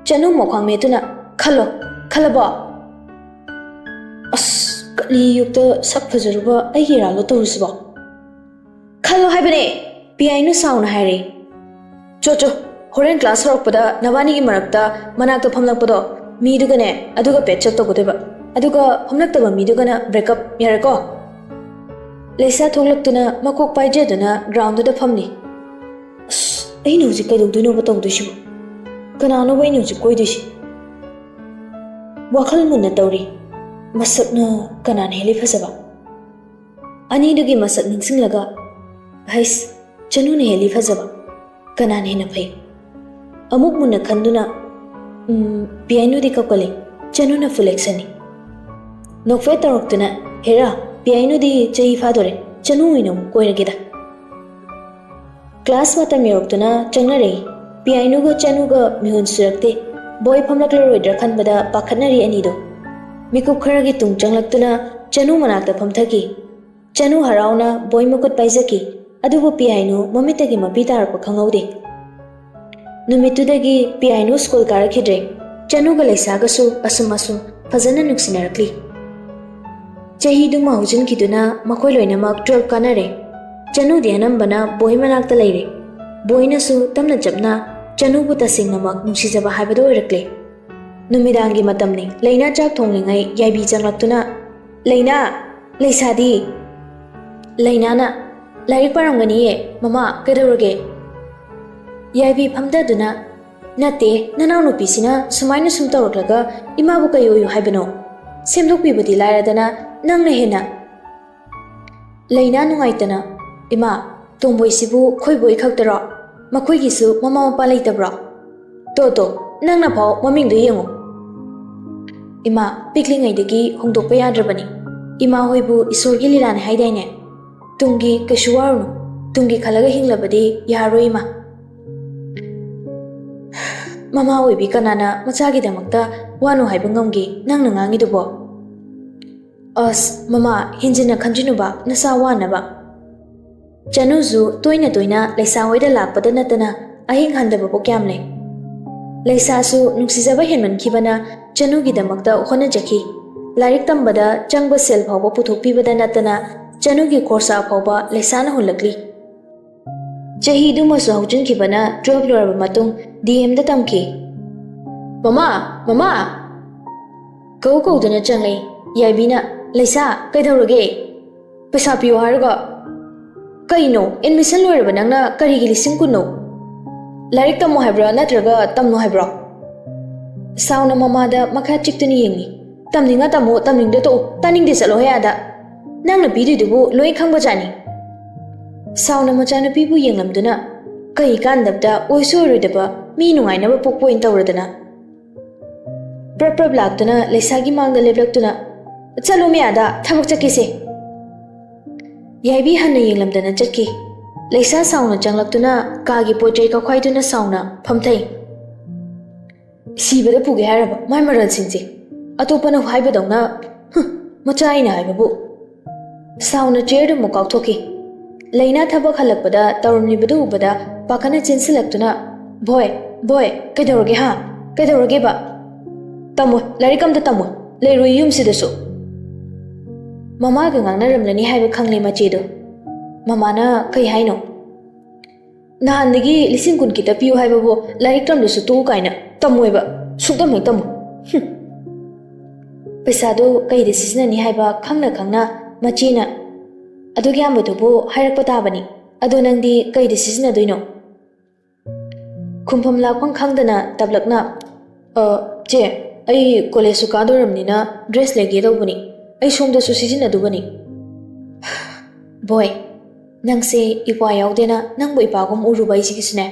ꯆꯅꯨ ꯃꯈ꯭ꯋꯥꯡ ꯃꯦꯠꯇꯨꯅ, "ꯈꯜꯂꯣ, ꯈꯜꯂꯕꯣ?" "ꯑꯁ, ꯀꯠꯂꯤ ꯌꯨꯛꯇ ꯁꯛ ꯐꯖꯔꯨꯕ ꯑꯩꯒꯤ ꯏꯔꯥꯜꯂꯣ ꯇꯧꯔꯤꯁꯤꯕꯣ?" "ꯈꯜꯂꯣ ꯍꯥꯏꯕꯅꯦ!" ꯄꯤꯌꯥꯏꯅꯨ ꯁꯥꯎꯅ ꯍꯥꯏꯔꯦ꯫ "ꯆꯣ ꯆꯣ, ꯍꯣꯔꯦꯟ ꯀ꯭ꯂꯥꯁ ꯍꯧꯔꯛꯄꯗ ꯅꯕꯥꯅꯤꯒꯤ ꯃꯔꯛꯇ ꯃꯅꯥꯛꯇ ꯐꯝꯂꯛꯄꯗꯣ, ꯃꯤꯗꯨꯒꯅꯦ, ꯑꯗꯨꯒ ꯄꯦꯆꯞ ꯇꯧꯒꯗꯣꯏꯕ, ꯑꯗꯨꯒ ꯐꯝꯂꯛꯇꯕ ꯃꯤꯗꯨꯒꯅ ꯕ꯭ꯔꯦꯛꯑꯞ, ꯌꯥꯔꯦꯀꯣ?" ꯂꯩꯁꯥ ꯊꯣꯛꯂꯛꯇꯨꯅ ꯃꯀꯣꯛ ꯄꯥꯏꯖꯗꯨꯅ ꯒ꯭ꯔꯥꯎꯟꯗꯨꯗ ꯐꯝꯂꯤ꯫ "ꯑꯁ, ꯑꯩꯅ ꯍꯧꯖꯤꯛ ꯀꯩꯗꯧꯗꯣꯏꯅꯣꯕ ꯇꯧꯗꯣꯏꯁꯤꯕꯣ? ꯀꯅꯥꯅꯣꯕ ꯑꯩꯅ ꯍꯧꯖꯤꯛ ꯀꯣꯏꯗꯣꯏꯁꯤ?" ꯋꯥꯈꯜ ꯃꯨꯟꯅ ꯇꯧꯔꯤ꯫ ꯃꯁꯛꯅ ꯀꯅꯥꯅ ꯍꯦꯜꯂꯤ ꯐꯖꯕ? ꯑꯅꯤꯗꯨꯒꯤ ꯃꯁꯛ ꯅꯤꯡꯁꯤꯡꯂꯒ, "ꯍꯩꯁ, ꯆꯅꯨꯅ ꯍꯦꯜꯂꯤ ꯐꯖꯕ꯫ ꯀꯅꯥꯅ ꯍꯦꯟꯅ ꯐꯩ?" ꯑꯃꯨꯛ ꯃꯨꯟꯅ ꯈꯟꯗꯨꯅ, "ꯎꯝ, ꯄꯤꯌꯥꯏꯅꯨꯗꯤ ꯀꯞꯀꯜꯂꯤ, ꯆꯅꯨꯅ ꯐꯨꯜ ꯑꯦꯛꯁꯟꯅꯤ꯫" ꯅꯣꯛꯐꯦꯠ ꯇꯧꯔꯛꯇꯨꯅ, "ꯍꯦꯔꯥ, ꯄꯤꯌꯥꯏꯅꯨꯗꯤ ꯆꯍꯤ ꯐꯥꯗꯣꯔꯦ, ꯆꯅꯨ ꯑꯣꯏꯅ ꯑꯃꯨꯛ ꯀꯣꯏꯔꯒꯦꯗ꯫" ꯀ꯭ꯂꯥꯁ ꯃꯇꯝ ꯌꯧꯔꯛꯇꯨꯅ ꯆꯪꯅꯔꯛꯏ꯫ ꯄꯤꯌꯥꯏꯅꯨꯒ ꯆꯅꯨꯒ ꯃꯤꯍꯨꯟ ꯁꯨꯔꯛꯇꯦ꯫ ꯕꯣꯏ ꯐꯝꯂꯛꯂꯔꯣꯏꯗ꯭ꯔꯥ ꯈꯟꯕꯗ ꯄꯥꯈꯠꯅꯔꯤ ꯑꯅꯤꯗꯣ꯫ ꯃꯤꯀꯨꯞ ꯈꯔꯒꯤ ꯇꯨꯡ ꯆꯪꯂꯛꯇꯨꯅ ꯆꯅꯨ ꯃꯅꯥꯛꯇ ꯐꯝꯊꯈꯤ꯫ ꯆꯅꯨ ꯍꯔꯥꯎꯅ ꯕꯣꯏ ꯃꯈꯨꯠ ꯄꯥꯏꯖꯈꯤ, ꯑꯗꯨꯕꯨ ꯄꯤꯌꯥꯏꯅꯨ ꯃꯃꯤꯠꯇꯒꯤ ꯃꯄꯤ ꯇꯥꯔꯛꯄ ꯈꯪꯍꯧꯗꯦ꯫ ꯅꯨꯃꯤꯠꯇꯨꯗꯒꯤ ꯄꯤꯌꯥꯏꯅꯨ ꯁ꯭ꯀꯨꯜ ꯀꯥꯔꯛꯈꯤꯗ꯭ꯔꯦ꯫ ꯆꯅꯨꯒ ꯂꯩꯁꯥꯒꯁꯨ ꯑꯁꯨꯝ ꯑꯁꯨꯝ ꯐꯖꯅ ꯅꯨꯡꯁꯤꯅꯔꯛꯂꯤ꯫ ꯆꯍꯤꯗꯨꯃ ꯍꯧꯖꯤꯟꯈꯤꯗꯨꯅ ꯃꯈꯣꯏ ꯂꯣꯏꯅꯃꯛ ꯇꯨꯋꯦꯜꯐ ꯀꯥꯅꯔꯦ꯫ ꯆꯅꯨꯗꯤ ꯑꯅꯝꯕꯅ ꯕꯣꯏ ꯃꯅꯥꯛꯇ ꯂꯩꯔꯦ꯫ ꯕꯣꯏꯅꯁꯨ ꯇꯞꯅ ꯆꯞꯅ ꯆꯅꯨꯕꯨ ꯇꯁꯦꯡꯅꯃꯛ ꯅꯨꯡꯁꯤꯖꯕ ꯍꯥꯏꯕꯗꯨ ꯑꯣꯏꯔꯛꯂꯦ꯫ ꯅꯨꯃꯤꯗꯥꯡꯒꯤ ꯃꯇꯝꯅꯤ꯫ ꯂꯩꯅꯥ ꯆꯥꯛ ꯊꯣꯡꯂꯤꯉꯩ ꯌꯥꯏꯕꯤ ꯆꯪꯂꯛꯇꯨꯅ, "ꯂꯩꯅꯥ! ꯂꯩꯁꯥꯗꯤ!" ꯂꯩꯅꯥꯅ, "ꯂꯥꯏꯔꯤꯛ ꯄꯥꯔꯝꯒꯅꯤꯌꯦ, ꯃꯃꯥ, ꯀꯩꯗꯧꯔꯒꯦ?" ꯌꯥꯏꯕꯤ ꯐꯝꯊꯗꯨꯅ, "ꯅꯠꯇꯦ, ꯅꯅꯥꯎꯅꯨꯄꯤꯁꯤꯅ ꯁꯨꯃꯥꯏꯅ ꯁꯨꯝ ꯇꯧꯔꯛꯂꯒ ꯏꯃꯥꯕꯨ ꯀꯩ ꯑꯣꯏꯌꯨ ꯍꯥꯏꯕꯅꯣ? ꯁꯦꯝꯗꯣꯛꯄꯤꯕꯗꯤ ꯂꯥꯏꯔꯗꯅ ꯅꯪꯅ ꯍꯦꯟꯅ" ꯂꯩꯅꯥ ꯅꯨꯡꯉꯥꯏꯇꯅ꯫ "ꯏꯃꯥ, ꯇꯣꯝꯕꯣꯏꯁꯤꯕꯨ ꯈꯣꯏꯕꯣꯏ ꯈꯛꯇꯔꯣ? ꯃꯈꯣꯏꯒꯤꯁꯨ ꯃꯃꯥ ꯃꯄꯥ ꯂꯩꯇꯕ꯭ꯔꯣ? ꯇꯣ ꯇꯣ, ꯅꯪꯅ ꯐꯥꯎ ꯃꯃꯤꯡꯗꯣ ꯌꯦꯡꯉꯨ꯫ ꯏꯃꯥ, ꯄꯤꯛꯂꯤꯉꯩꯗꯒꯤ ꯍꯣꯡꯗꯣꯛꯄ ꯌꯥꯗ꯭ꯔꯕꯅꯤ꯫ ꯏꯃꯥ ꯍꯣꯏꯕꯨ ꯏꯁꯣꯔꯒꯤ ꯂꯤꯂꯥꯅꯤ ꯍꯥꯏꯗꯥꯏꯅꯦ? ꯇꯨꯡꯒꯤ ꯀꯩꯁꯨ ꯋꯥꯔꯨꯅꯨ꯫ ꯇꯨꯡꯒꯤ ꯈꯜꯂꯒ ꯍꯤꯡꯂꯕꯗꯤ ꯌꯥꯔꯣꯏ, ꯏꯃꯥ꯫" "ꯃꯃꯥ ꯑꯣꯏꯕꯤ ꯀꯅꯥꯅ ꯃꯆꯥꯒꯤꯗꯃꯛꯇ ꯋꯥꯅꯨ ꯍꯥꯏꯕ ꯉꯝꯒꯦ ꯅꯪꯅ ꯉꯥꯡꯉꯤꯗꯨꯕꯣ?" "ꯑꯁ, ꯃꯃꯥ, ꯍꯦꯟꯖꯤꯟꯅ ꯈꯟꯖꯤꯟꯅꯨꯕ, ꯅꯁꯥ ꯋꯥꯅꯕ꯫" ꯆꯅꯨꯁꯨ ꯇꯣꯏꯅ ꯇꯣꯏꯅ ꯂꯩꯁꯥ ꯍꯣꯏꯗ ꯂꯥꯛꯄꯗ ꯅꯠꯇꯅ ꯑꯍꯤꯡ ꯍꯟꯗꯕꯕꯨ ꯀꯌꯥꯝ ꯂꯩ꯫ ꯂꯩꯁꯥꯁꯨ ꯅꯨꯡꯁꯤꯖꯕ ꯍꯦꯟꯃꯟꯈꯤꯕꯅ ꯆꯅꯨꯒꯤꯗꯃꯛꯇ ꯍꯣꯠꯅꯖꯈꯤ꯫ ꯂꯥꯏꯔꯤꯛ ꯇꯝꯕꯗ ꯆꯪꯕ ꯁꯦꯜ ꯐꯥꯎꯕ ꯄꯨꯊꯣꯛꯄꯤꯕꯗ ꯅꯠꯇꯅ ꯆꯅꯨꯒꯤ ꯈꯣꯔꯁꯥ ꯐꯥꯎꯕ ꯂꯩꯁꯥꯅ ꯍꯨꯜꯂꯛꯂꯤ꯫ ꯆꯍꯤꯗꯨꯃꯁꯨ ꯍꯧꯖꯤꯟꯈꯤꯕꯅ twelve ꯂꯣꯏꯔꯕ ꯃꯇꯨꯡ D M ꯗ ꯇꯝꯈꯤ꯫ "ꯃꯃꯥ! ꯃꯃꯥ!" ꯀꯧ ꯀꯧꯗꯨꯅ ꯆꯪꯂꯛꯏ꯫ ꯌꯥꯏꯕꯤꯅ, "ꯂꯩꯁꯥ, ꯀꯩꯗꯧꯔꯒꯦ? ꯄꯩꯁꯥ ꯄꯤꯌꯨ ꯍꯥꯏꯔꯒ?" "ꯀꯩꯅꯣ, admission ꯂꯣꯏꯔꯕ ꯅꯪꯅ ꯀꯔꯤꯒꯤ ꯂꯤꯁꯤꯡ ꯀꯨꯟꯅꯣ? ꯂꯥꯏꯔꯤꯛ ꯇꯝꯃꯣ ꯍꯥꯏꯕ꯭ꯔꯥ ꯅꯠꯇ꯭ꯔꯒ ꯇꯝꯅꯣ ꯍꯥꯏꯕ꯭ꯔꯣ?" ꯁꯥꯎꯅ ꯃꯃꯥꯗ ꯃꯈꯥ ꯆꯤꯛꯇꯨꯅ ꯌꯦꯡꯂꯤ꯫ "ꯇꯝꯅꯤꯡꯉ ꯇꯝꯃꯣ, ꯇꯝꯅꯤꯡꯗ ꯇꯣꯛꯎ꯫ ꯇꯥꯅꯤꯡꯗꯦ, ꯆꯠꯂꯣꯍꯦ ꯑꯥꯗ꯫ ꯅꯪꯅ ꯄꯤꯗꯣꯏꯗꯨꯕꯨ ꯂꯣꯏ ꯈꯪꯕꯖꯥꯠꯅꯤ꯫" ꯁꯥꯎꯅ ꯃꯆꯥꯅꯨꯄꯤꯕꯨ ꯌꯦꯡꯂꯝꯗꯨꯅ, "ꯀꯩ ꯀꯥꯟꯗꯕꯗ ꯑꯣꯏꯁꯨ ꯑꯣꯏꯔꯣꯏꯗꯕ ꯃꯤ ꯅꯨꯡꯉꯥꯏꯅꯕ ꯄꯣꯛꯄ ꯑꯣꯏꯅ ꯇꯧꯔꯗꯅ꯫" ꯄ꯭ꯔꯞ ꯄ꯭ꯔꯞ ꯂꯥꯛꯇꯨꯅ ꯂꯩꯁꯥꯒꯤ ꯃꯥꯡꯗ ꯂꯦꯞꯂꯛꯇꯨꯅ, "ꯆꯠꯂꯣ ꯃꯤ ꯑꯥꯗ, ꯊꯕꯛ ꯆꯠꯀꯦꯁꯦ꯫" ꯌꯥꯏꯕꯤ ꯍꯟꯅ ꯌꯦꯡꯂꯝꯗꯅ ꯆꯠꯈꯤ꯫ ꯂꯩꯁꯥ ꯁꯥꯎꯅ ꯆꯪꯂꯛꯇꯨꯅ ꯀꯥꯒꯤ ꯄꯣꯠ ꯆꯩ ꯀꯥꯈꯥꯏꯗꯨꯅ ꯁꯥꯎꯅ ꯐꯝꯊꯩ꯫ "ꯁꯤꯕꯗ ꯄꯨꯒꯦ ꯍꯥꯏꯔꯕ ꯃꯥꯏ ꯃꯔꯜꯁꯤꯡꯁꯦ? ꯑꯇꯣꯞꯄꯅ ꯍꯥꯏꯕꯗꯧꯅ, ꯍꯨꯝ, ꯃꯆꯥ ꯑꯩꯅ ꯍꯥꯏꯕꯕꯨ꯫" ꯁꯥꯎꯅ ꯆꯤꯌꯔꯗꯨ ꯑꯃꯨꯛ ꯀꯥꯎꯊꯣꯛꯈꯤ꯫ ꯂꯩꯅꯥ ꯊꯕꯛ ꯍꯜꯂꯛꯄꯗ ꯇꯧꯔꯝꯂꯤꯕꯗꯨ ꯎꯕꯗ ꯄꯥꯈꯠꯅ ꯆꯦꯟꯁꯤꯜꯂꯛꯇꯨꯅ, "ꯚꯣꯏ, ꯚꯣꯏ, ꯀꯩꯗꯧꯔꯒꯦ ꯍꯥ? ꯀꯩꯗꯧꯔꯒꯦꯕ?" "ꯇꯝꯃꯣꯏ, ꯂꯥꯏꯔꯤꯛ ꯑꯝꯇ ꯇꯝꯃꯣꯏ, ꯂꯩꯔꯣꯏ ꯌꯨꯝꯁꯤꯗꯁꯨ꯫" ꯃꯃꯥꯒ ꯉꯥꯡꯅꯔꯝꯂꯅꯤ ꯍꯥꯏꯕ ꯈꯪꯂꯦ ꯃꯆꯦꯗꯣ꯫ ꯃꯃꯥꯅ ꯀꯩ ꯍꯥꯏꯅꯣ? "ꯅꯍꯥꯟꯗꯒꯤ ꯂꯤꯁꯤꯡ ꯀꯨꯟ ꯈꯤꯇ ꯄꯤꯌꯨ ꯍꯥꯏꯕꯕꯨ ꯂꯥꯏꯔꯤꯛ ꯇꯝꯗꯁꯨ ꯇꯣꯛꯎ ꯀꯥꯏꯅ ꯇꯝꯃꯣꯏꯕ, ꯁꯨꯛꯇꯝ ꯍꯦꯛ ꯇꯝꯃꯣꯏ꯫ ꯍꯨꯝ꯫ ꯄꯩꯁꯥꯗꯨ ꯀꯩꯗ ꯁꯤꯖꯤꯟꯅꯅꯤ ꯍꯥꯏꯕ ꯈꯪꯅ ꯈꯪꯅ ꯃꯆꯦꯅ ꯑꯗꯨꯛ ꯌꯥꯝꯕꯗꯨꯕꯨ ꯍꯥꯏꯔꯛꯄ ꯇꯥꯕꯅꯤ꯫ ꯑꯗꯣ ꯅꯪꯗꯤ ꯀꯩꯗ ꯁꯤꯖꯤꯟꯅꯗꯣꯏꯅꯣ?" ꯈꯨꯝꯐꯝ ꯂꯥꯛꯐꯝ ꯈꯪꯗꯅ ꯇꯞꯂꯛꯅ, "ꯑ, ꯆꯦ, ꯑꯩ ꯀꯣꯂꯦꯖꯁꯨ ꯀꯥꯗꯣꯔꯝꯅꯤꯅ ꯗ꯭ꯔꯦꯁ ꯂꯩꯒꯦ ꯇꯧꯕꯅꯤ꯫ ꯑꯩ ꯁꯣꯝꯗꯁꯨ ꯁꯤꯖꯤꯟꯅꯗꯨꯕꯅꯤ꯫" "ꯕꯣꯏ, ꯅꯪꯁꯦ ꯏꯄꯥ ꯌꯥꯎꯗꯦꯅ ꯅꯪꯕꯨ ꯏꯄꯥꯒꯨꯝ ꯎꯔꯨꯕ ꯑꯩꯁꯤꯒꯤꯁꯨꯅꯦ,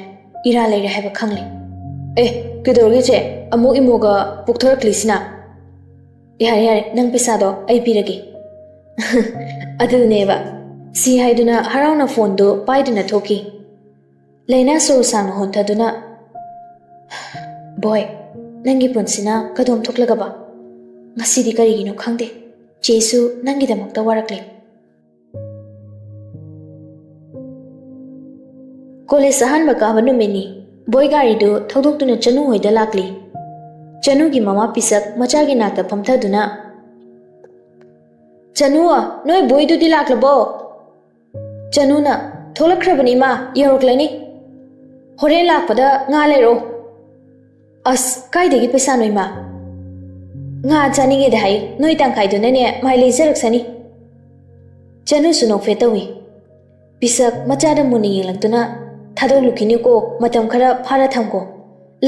ꯏꯔꯥ ꯂꯩꯔꯦ ꯍꯥꯏꯕ ꯈꯪꯂꯦ꯫" "ꯑꯦ, ꯀꯩꯗꯧꯔꯒꯦ ꯆꯦ? ꯑꯃꯨꯛ ꯏꯃꯣꯒ ꯄꯣꯛꯊꯣꯔꯛꯂꯤꯁꯤꯅ?" "ꯌꯥꯔꯦ, ꯌꯥꯔꯦ, ꯅꯪ ꯄꯩꯁꯥꯗꯣ ꯑꯩ ꯄꯤꯔꯒꯦ꯫" ꯑꯗꯨꯅꯦꯕ꯫ ꯁꯤ ꯍꯥꯏꯗꯨꯅ ꯍꯔꯥꯎꯅ ꯐꯣꯟꯗꯨ ꯄꯥꯏꯗꯨꯅ ꯊꯣꯛꯈꯤ꯫ ꯂꯩꯅꯥ ꯁꯣꯔ ꯁꯥꯡꯅ ꯍꯣꯟꯊꯗꯨꯅ, "ꯕꯣꯏ, ꯅꯪꯒꯤ ꯄꯨꯟꯁꯤꯅ ꯀꯗꯣꯝ ꯊꯣꯛꯂꯒꯕ? ꯉꯁꯤꯗꯤ ꯀꯔꯤꯒꯤꯅꯣ ꯈꯪꯗꯦ, ꯆꯦꯁꯨ ꯅꯪꯒꯤꯗꯃꯛꯇ ꯋꯥꯔꯛꯂꯤ꯫" ꯀꯣꯂꯦꯖ ꯑꯍꯥꯟꯕ ꯀꯥꯕ ꯅꯨꯃꯤꯠꯅꯤ꯫ ꯕꯣꯏ ꯒꯥꯔꯤꯗꯨ ꯊꯧꯗꯣꯛꯇꯨꯅ ꯆꯅꯨ ꯍꯣꯏꯗ ꯂꯥꯛꯂꯤ꯫ ꯆꯅꯨꯒꯤ ꯃꯃꯥ ꯄꯤꯁꯛ ꯃꯆꯥꯒꯤ ꯅꯥꯛꯇ ꯐꯝꯊꯗꯨꯅ, "ꯆꯅꯨ, ꯅꯣꯏ ꯕꯣꯏꯗꯨꯗꯤ ꯂꯥꯛꯂꯕꯣ?" ꯆꯅꯨꯅ, "ꯊꯣꯛꯂꯛꯈ꯭ꯔꯕꯅꯤ ꯏꯃꯥ, ꯌꯧꯔꯛꯂꯅꯤ꯫ ꯍꯣꯔꯦꯟ ꯂꯥꯛꯄꯗ ꯉꯥ ꯂꯩꯔꯛꯑꯣ꯫" "ꯑꯁ, ꯀꯥꯏꯗꯒꯤ ꯄꯩꯁꯥꯅꯣ ꯏꯃꯥ? ꯉꯥ ꯆꯥꯅꯤꯡꯉꯦꯗ ꯍꯥꯏ, ꯅꯣꯏ ꯇꯪꯈꯥꯏꯗꯨꯅꯅꯦ ꯃꯥꯏ ꯂꯩꯖꯔꯛꯁꯅꯤ꯫" ꯆꯅꯨꯁꯨ ꯅꯣꯛꯐꯦꯠ ꯇꯧꯏ꯫ ꯄꯤꯁꯛ ꯃꯆꯥꯗ ꯃꯨꯟꯅ ꯌꯦꯡꯂꯛꯇꯨꯅ, "ꯊꯥꯗꯣꯛꯂꯨꯈꯤꯅꯨꯀꯣ, ꯃꯇꯝ ꯈꯔ ꯐꯥꯔ ꯊꯝꯀꯣ꯫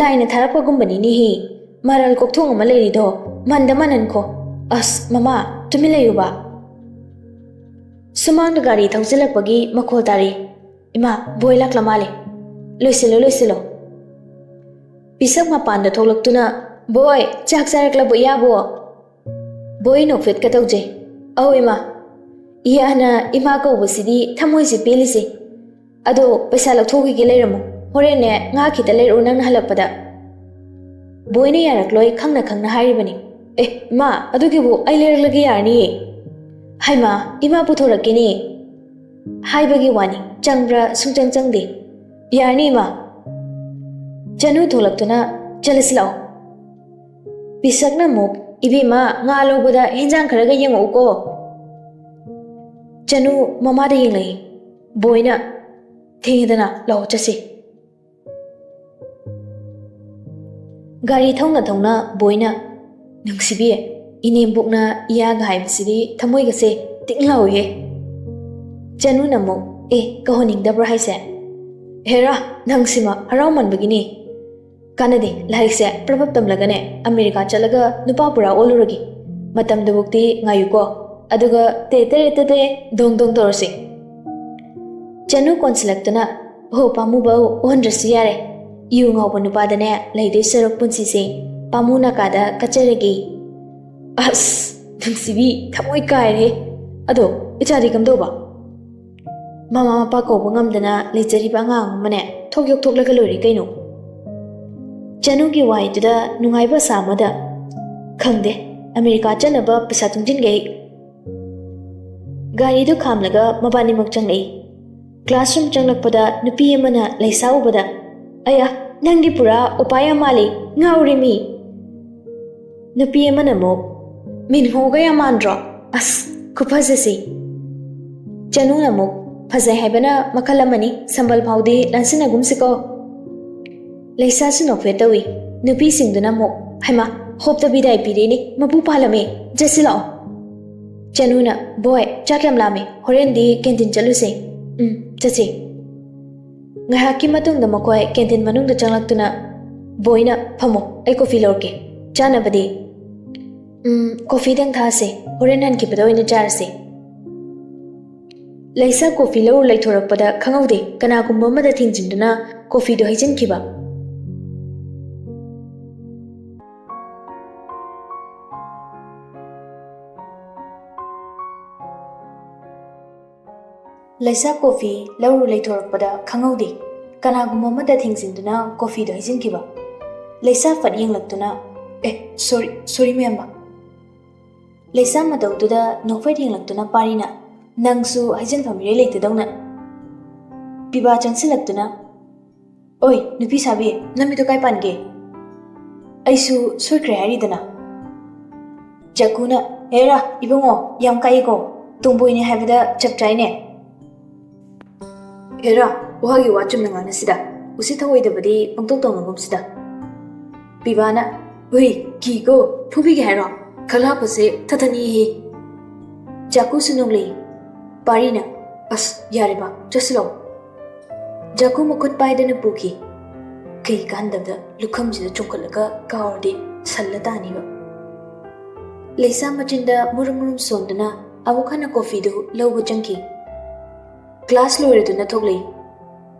ꯂꯥꯏꯅ ꯊꯥꯔꯛꯄꯒꯨꯝꯕꯅꯤꯅꯦꯍꯦ꯫ ꯃꯔꯜ ꯀꯣꯛꯊꯣꯡ ꯑꯃ ꯂꯩꯔꯤꯗꯣ, ꯃꯟꯗ ꯃꯥꯟꯍꯟꯈꯣ꯫" "ꯑꯁ, ꯃꯃꯥ, ꯇꯨꯃꯤꯟ ꯂꯩꯌꯨꯕ꯫" ꯁꯨꯃꯥꯡꯗ ꯒꯥꯔꯤ ꯊꯧꯖꯤꯜꯂꯛꯄꯒꯤ ꯃꯈꯣꯜ ꯇꯥꯔꯤ꯫ "ꯏꯃꯥ, ꯕꯣꯏ ꯂꯥꯛꯂ ꯃꯥꯜꯂꯦ꯫ ꯂꯣꯏꯁꯤꯜꯂꯣ, ꯂꯣꯏꯁꯤꯜꯂꯣ꯫" ꯄꯤꯁꯛ ꯃꯄꯥꯟꯗ ꯊꯣꯛꯂꯛꯇꯨꯅ, "ꯕꯣꯏ, ꯆꯥꯛ ꯆꯥꯔꯛꯂꯕꯣ ꯏꯌꯥꯕꯣ?" ꯕꯣꯏ ꯅꯣꯛꯐꯦꯠꯀ ꯇꯧꯖꯩ꯫ "ꯑꯧ ꯏꯃꯥ, ꯏꯌꯥꯅ ꯏꯃꯥ ꯀꯧꯕꯁꯤꯗꯤ ꯊꯃꯣꯏꯁꯦ ꯄꯦꯜꯂꯤꯁꯦ꯫ ꯑꯗꯣ ꯄꯩꯁꯥ ꯂꯧꯊꯣꯛꯈꯤꯒꯦ, ꯂꯩꯔꯝꯃꯣ꯫ ꯍꯣꯔꯦꯟꯅꯦ ꯉꯥ ꯈꯤꯇ ꯂꯩꯔꯛꯑꯣ ꯅꯪꯅ ꯍꯜꯂꯛꯄꯗ꯫" ꯕꯣꯏꯅ ꯌꯥꯔꯛꯂꯣꯏ ꯈꯪꯅ ꯈꯪꯅ ꯍꯥꯏꯔꯤꯕꯅꯤ꯫ "ꯑꯦ ꯏꯃꯥ, ꯑꯗꯨꯒꯤꯕꯨ ꯑꯩ ꯂꯩꯔꯛꯂꯒꯦ ꯌꯥꯔꯅꯤꯌꯦ꯫" "ꯍꯩꯃꯥ, ꯏꯃꯥ ꯄꯨꯊꯣꯔꯛꯀꯦꯅꯦ" ꯍꯥꯏꯕꯒꯤ ꯋꯥꯅꯤ, ꯆꯪꯕ꯭ꯔꯥ ꯁꯨꯡꯆꯪ ꯆꯪꯗꯦ꯫ "ꯌꯥꯔꯅꯤ ꯏꯃꯥ꯫" ꯆꯅꯨ ꯊꯣꯛꯂꯛꯇꯨꯅ, "ꯆꯠꯂꯁꯤ ꯂꯥꯛꯑꯣ꯫" ꯄꯤꯁꯛꯅ ꯑꯃꯨꯛ, "ꯏꯕꯦꯝꯃ, ꯉꯥ ꯂꯧꯕꯗ ꯍꯦꯟꯖꯥꯡ ꯈꯔꯒ ꯌꯦꯡꯉꯛꯎꯀꯣ꯫" ꯆꯅꯨ ꯃꯃꯥꯗ ꯌꯦꯡꯂꯛꯏ꯫ ꯕꯣꯏꯅ, "ꯊꯦꯡꯉꯦꯗꯅ, ꯂꯥꯛꯑꯣ ꯆꯠꯁꯤ꯫" ꯒꯥꯔꯤ ꯊꯧꯅ ꯊꯧꯅ ꯕꯣꯏꯅ, "ꯅꯨꯡꯁꯤꯕꯤ, ꯏꯅꯦꯝꯕꯣꯛꯅ ꯏꯌꯥꯒ ꯍꯥꯏꯕꯁꯤꯗꯤ ꯊꯃꯣꯏꯒꯁꯦ ꯇꯤꯡ ꯂꯥꯎꯏꯍꯦ꯫" ꯆꯅꯨꯅ ꯑꯃꯨꯛ, "ꯑꯦ, ꯀꯧꯍꯟꯅꯤꯡꯗꯕ꯭ꯔꯣ ꯍꯥꯏꯁꯦ?" ꯍꯦꯔꯥ, ꯅꯪꯁꯤꯃ ꯍꯔꯥꯎꯃꯟꯕꯒꯤꯅꯤ꯫ ꯀꯥꯟꯅꯗꯦ, ꯂꯥꯏꯔꯤꯛꯁꯦ ꯄ꯭ꯔꯞ ꯄ꯭ꯔꯞ ꯇꯝꯂꯒꯅꯦ ꯑꯃꯦꯔꯤꯀꯥ ꯆꯠꯂꯒ ꯅꯨꯄꯥ ꯄꯨꯔꯥ ꯑꯣꯜꯂꯨꯔꯒꯦ꯫ ꯃꯇꯝꯗꯨꯕꯨꯛꯇꯤ ꯉꯥꯏꯌꯨꯀꯣ, ꯑꯗꯨꯒ ꯇꯦ ꯇꯦꯔꯦ ꯇꯦ ꯇꯦ ꯗꯣꯡ ꯗꯣꯡ ꯇꯧꯔꯁꯤ꯫ ꯆꯅꯨ ꯀꯣꯟꯁꯤꯜꯂꯛꯇꯨꯅ, "ꯑꯣ ꯄꯥꯝꯃꯨꯕꯧ, ꯑꯣꯟꯗ꯭ꯔꯁꯨ ꯌꯥꯔꯦ꯫ ꯌꯨ ꯉꯥꯎꯕ ꯅꯨꯄꯥꯗꯅꯦ ꯂꯩꯗꯣꯏ ꯁꯔꯨꯛ ꯄꯨꯟꯁꯤꯁꯦ ꯄꯥꯝꯃꯨ ꯅꯥꯀꯥꯗ ꯀꯠꯆꯔꯒꯦ꯫" ꯑꯁ, ꯅꯨꯡꯁꯤꯕꯤ, ꯊꯃꯣꯏ ꯀꯥꯏꯔꯦ꯫ ꯑꯗꯣ ꯏꯆꯥꯗꯤ ꯀꯝꯗꯧꯕ? ꯃꯃꯥ ꯃꯄꯥ ꯀꯧꯕ ꯉꯝꯗꯅ ꯂꯩꯖꯔꯤꯕ ꯑꯉꯥꯡ ꯑꯃꯅꯦ ꯊꯣꯛ ꯌꯣꯛꯊꯣꯛꯂꯒ ꯂꯣꯏꯔꯦ ꯀꯩꯅꯣ꯫ ꯆꯅꯨꯒꯤ ꯋꯥꯍꯩꯗꯨꯗ ꯅꯨꯡꯉꯥꯏꯕ ꯑꯁꯥ ꯑꯃꯗ, "ꯈꯪꯗꯦ, ꯑꯃꯦꯔꯤꯀꯥ ꯆꯠꯅꯕ ꯄꯩꯁꯥ ꯇꯨꯡꯁꯤꯟꯒꯦ ꯑꯩ꯫" ꯒꯥꯔꯤꯗꯨ ꯈꯥꯝꯂꯒ ꯃꯕꯥꯅꯤꯃꯛ ꯆꯪꯂꯛꯏ꯫ ꯀ꯭ꯂꯥꯁꯔꯨꯝ ꯆꯪꯂꯛꯄꯗ ꯅꯨꯄꯤ ꯑꯃꯅ ꯂꯩꯁꯥ ꯎꯕꯗ, "ꯑꯌꯥ, ꯅꯪꯗꯤ ꯄꯨꯔꯥ ꯑꯣꯄꯥ ꯌꯥꯝ ꯃꯥꯜꯂꯤ, ꯉꯥꯎꯔꯦ ꯃꯤ!" ꯅꯨꯄꯤ ꯑꯃꯅ ꯑꯃꯨꯛ, "ꯃꯤꯟꯍꯣꯒ ꯌꯥꯝ ꯃꯥꯟꯗ꯭ꯔꯣ? ꯑꯁ, ꯈꯨꯐꯖꯁꯤ!" ꯆꯅꯨꯅ ꯑꯃꯨꯛ, "ꯐꯖꯩ ꯍꯥꯏꯕꯅ ꯃꯈꯜ ꯑꯃꯅꯤ, ꯁꯝꯕꯜ ꯐꯥꯎꯗꯤ ꯂꯥꯟꯁꯤꯟꯅꯒꯨꯝꯁꯤꯀꯣ꯫" ꯂꯩꯁꯥꯁꯨ ꯅꯣꯛꯐꯦꯠ ꯇꯧꯏ꯫ ꯅꯨꯄꯤꯁꯤꯡꯗꯨꯅ ꯑꯃꯨꯛ, "ꯍꯩꯃꯥ, ꯍꯣꯞꯇꯕꯤ ꯗꯥꯏ ꯄꯤꯔꯦꯅꯦ, ꯃꯄꯨ ꯄꯥꯜꯂꯝꯃꯦ, ꯆꯠꯁꯤ ꯂꯥꯛꯑꯣ꯫" ꯆꯅꯨꯅ, "ꯕꯣꯏ, ꯆꯥꯛ ꯌꯥꯝ ꯂꯥꯝꯃꯦ, ꯍꯣꯔꯦꯟꯗꯤ ꯀꯦꯟꯇꯤꯟ ꯆꯠꯂꯨꯁꯦ꯫" "ꯎꯝ, ꯆꯠꯁꯤ꯫" ꯉꯥꯏꯍꯥꯛꯀꯤ ꯃꯇꯨꯡꯗ ꯃꯈꯣꯏ ꯀꯦꯟꯇꯤꯟ ꯃꯅꯨꯡꯗ ꯆꯪꯂꯛꯇꯨꯅ, "ꯕꯣꯏꯅ ꯐꯝꯃꯣ, ꯑꯩ ꯀꯣꯐꯤ ꯂꯧꯔꯛꯀꯦ꯫ ꯆꯥꯅꯕꯗꯤ?" "ꯎꯝ, ꯀꯣꯐꯤꯗꯪ ꯊꯛꯑꯁꯦ, ꯍꯣꯔꯦꯟ ꯍꯟꯈꯤꯕꯗ ꯑꯣꯏꯅ ꯆꯥꯔꯁꯦ꯫" ꯂꯩꯁꯥ ꯀꯣꯐꯤ ꯂꯧꯔꯨ ꯂꯩꯊꯣꯔꯛꯄꯗ ꯈꯪꯍꯧꯗꯦ, ꯀꯅꯥꯒꯨꯝꯕ ꯑꯃꯗ ꯊꯦꯡꯖꯤꯟꯗꯨꯅ ꯀꯣꯐꯤꯗꯨ ꯍꯩꯖꯤꯟꯈꯤꯕ꯫ ꯂꯩꯁꯥ ꯀꯣꯐꯤ ꯂꯧꯔꯨ ꯂꯩꯊꯣꯔꯛꯄꯗ ꯈꯪꯍꯧꯗꯦ, ꯀꯅꯥꯒꯨꯝꯕ ꯑꯃꯗ ꯊꯦꯡꯖꯤꯟꯗꯨꯅ ꯀꯣꯐꯤꯗꯨ ꯍꯩꯖꯤꯟꯈꯤꯕ꯫ ꯂꯩꯁꯥ ꯐꯠ ꯌꯦꯡꯂꯛꯇꯨꯅ, "ꯑꯦ, ꯁꯣꯔꯤ, ꯁꯣꯔꯤ ꯃꯌꯥꯝꯕ꯫" ꯂꯩꯁꯥ ꯃꯇꯧꯗꯨꯗ ꯅꯣꯛꯐꯦꯠ ꯌꯦꯡꯂꯛꯇꯨꯅ ꯄꯥꯔꯤꯅ, "ꯅꯪꯁꯨ ꯍꯩꯖꯤꯟꯐꯝ ꯏꯔꯩ ꯂꯩꯇꯗꯧꯅ꯫" ꯄꯤꯕꯥ ꯆꯪꯁꯤꯜꯂꯛꯇꯨꯅ, "ꯑꯣꯏ, ꯅꯨꯄꯤ ꯁꯥꯕꯤ, ꯅꯃꯤꯠꯇꯨ ꯀꯥꯏ ꯄꯥꯟꯒꯦ? ꯑꯩꯁꯨ ꯁꯣꯏꯈ꯭ꯔꯦ ꯍꯥꯏꯔꯤꯗꯅ꯫" ꯖꯛꯀꯨꯅ, "ꯍꯦꯔꯥ, ꯏꯕꯨꯡꯉꯣ, ꯌꯥꯝ ꯀꯥꯏꯌꯦꯀꯣ꯫ ꯇꯣꯝꯕꯣꯏꯅꯦ ꯍꯥꯏꯕꯗ ꯆꯞ ꯆꯥꯏꯅꯦ꯫" "ꯍꯦꯔꯥ, ꯋꯥꯒꯤ ꯋꯥ ꯆꯨꯝꯅ ꯉꯥꯡꯅꯁꯤꯗ꯫ ꯎꯁꯤꯠ ꯊꯑꯣꯏꯗꯕꯗꯤ ꯄꯪꯇꯧ ꯇꯧꯅꯒꯨꯝꯁꯤꯗ꯫" ꯄꯤꯕꯥꯅ, "ꯍꯨꯏ, ꯀꯤꯀꯣ, ꯐꯨꯕꯤꯒꯦ ꯍꯥꯏꯔꯣ? ꯈꯂꯥꯞꯄꯁꯦ ꯊꯊꯅꯤꯍꯦ꯫" ꯖꯛꯀꯨꯁꯨ ꯅꯣꯡꯂꯩ꯫ ꯄꯥꯔꯤꯅ, "ꯑꯁ, ꯌꯥꯔꯦꯕ, ꯆꯠꯁꯤꯜꯂꯣ꯫" ꯖꯥꯀꯨ ꯃꯈꯨꯠ ꯄꯥꯏꯗꯨꯅ ꯄꯨꯈꯤ꯫ ꯀꯩ ꯀꯥꯟꯗꯕꯗ ꯂꯨꯈꯝꯁꯤꯗ ꯆꯣꯡꯈꯠꯂꯒ ꯀꯥꯎꯔꯗꯤ ꯁꯜꯂ ꯇꯥꯅꯤꯕ꯫ ꯂꯩꯁꯥ ꯃꯆꯤꯟꯗ ꯃꯨꯔꯨꯝ ꯃꯨꯔꯨꯝ ꯁꯣꯟꯗꯨꯅ ꯑꯃꯨꯛ ꯍꯟꯅ ꯀꯣꯐꯤꯗꯨ ꯂꯧꯕ ꯆꯪꯈꯤ꯫ ꯀ꯭ꯂꯥꯁ ꯂꯣꯏꯔꯗꯨꯅ ꯊꯣꯛꯂꯛꯏ꯫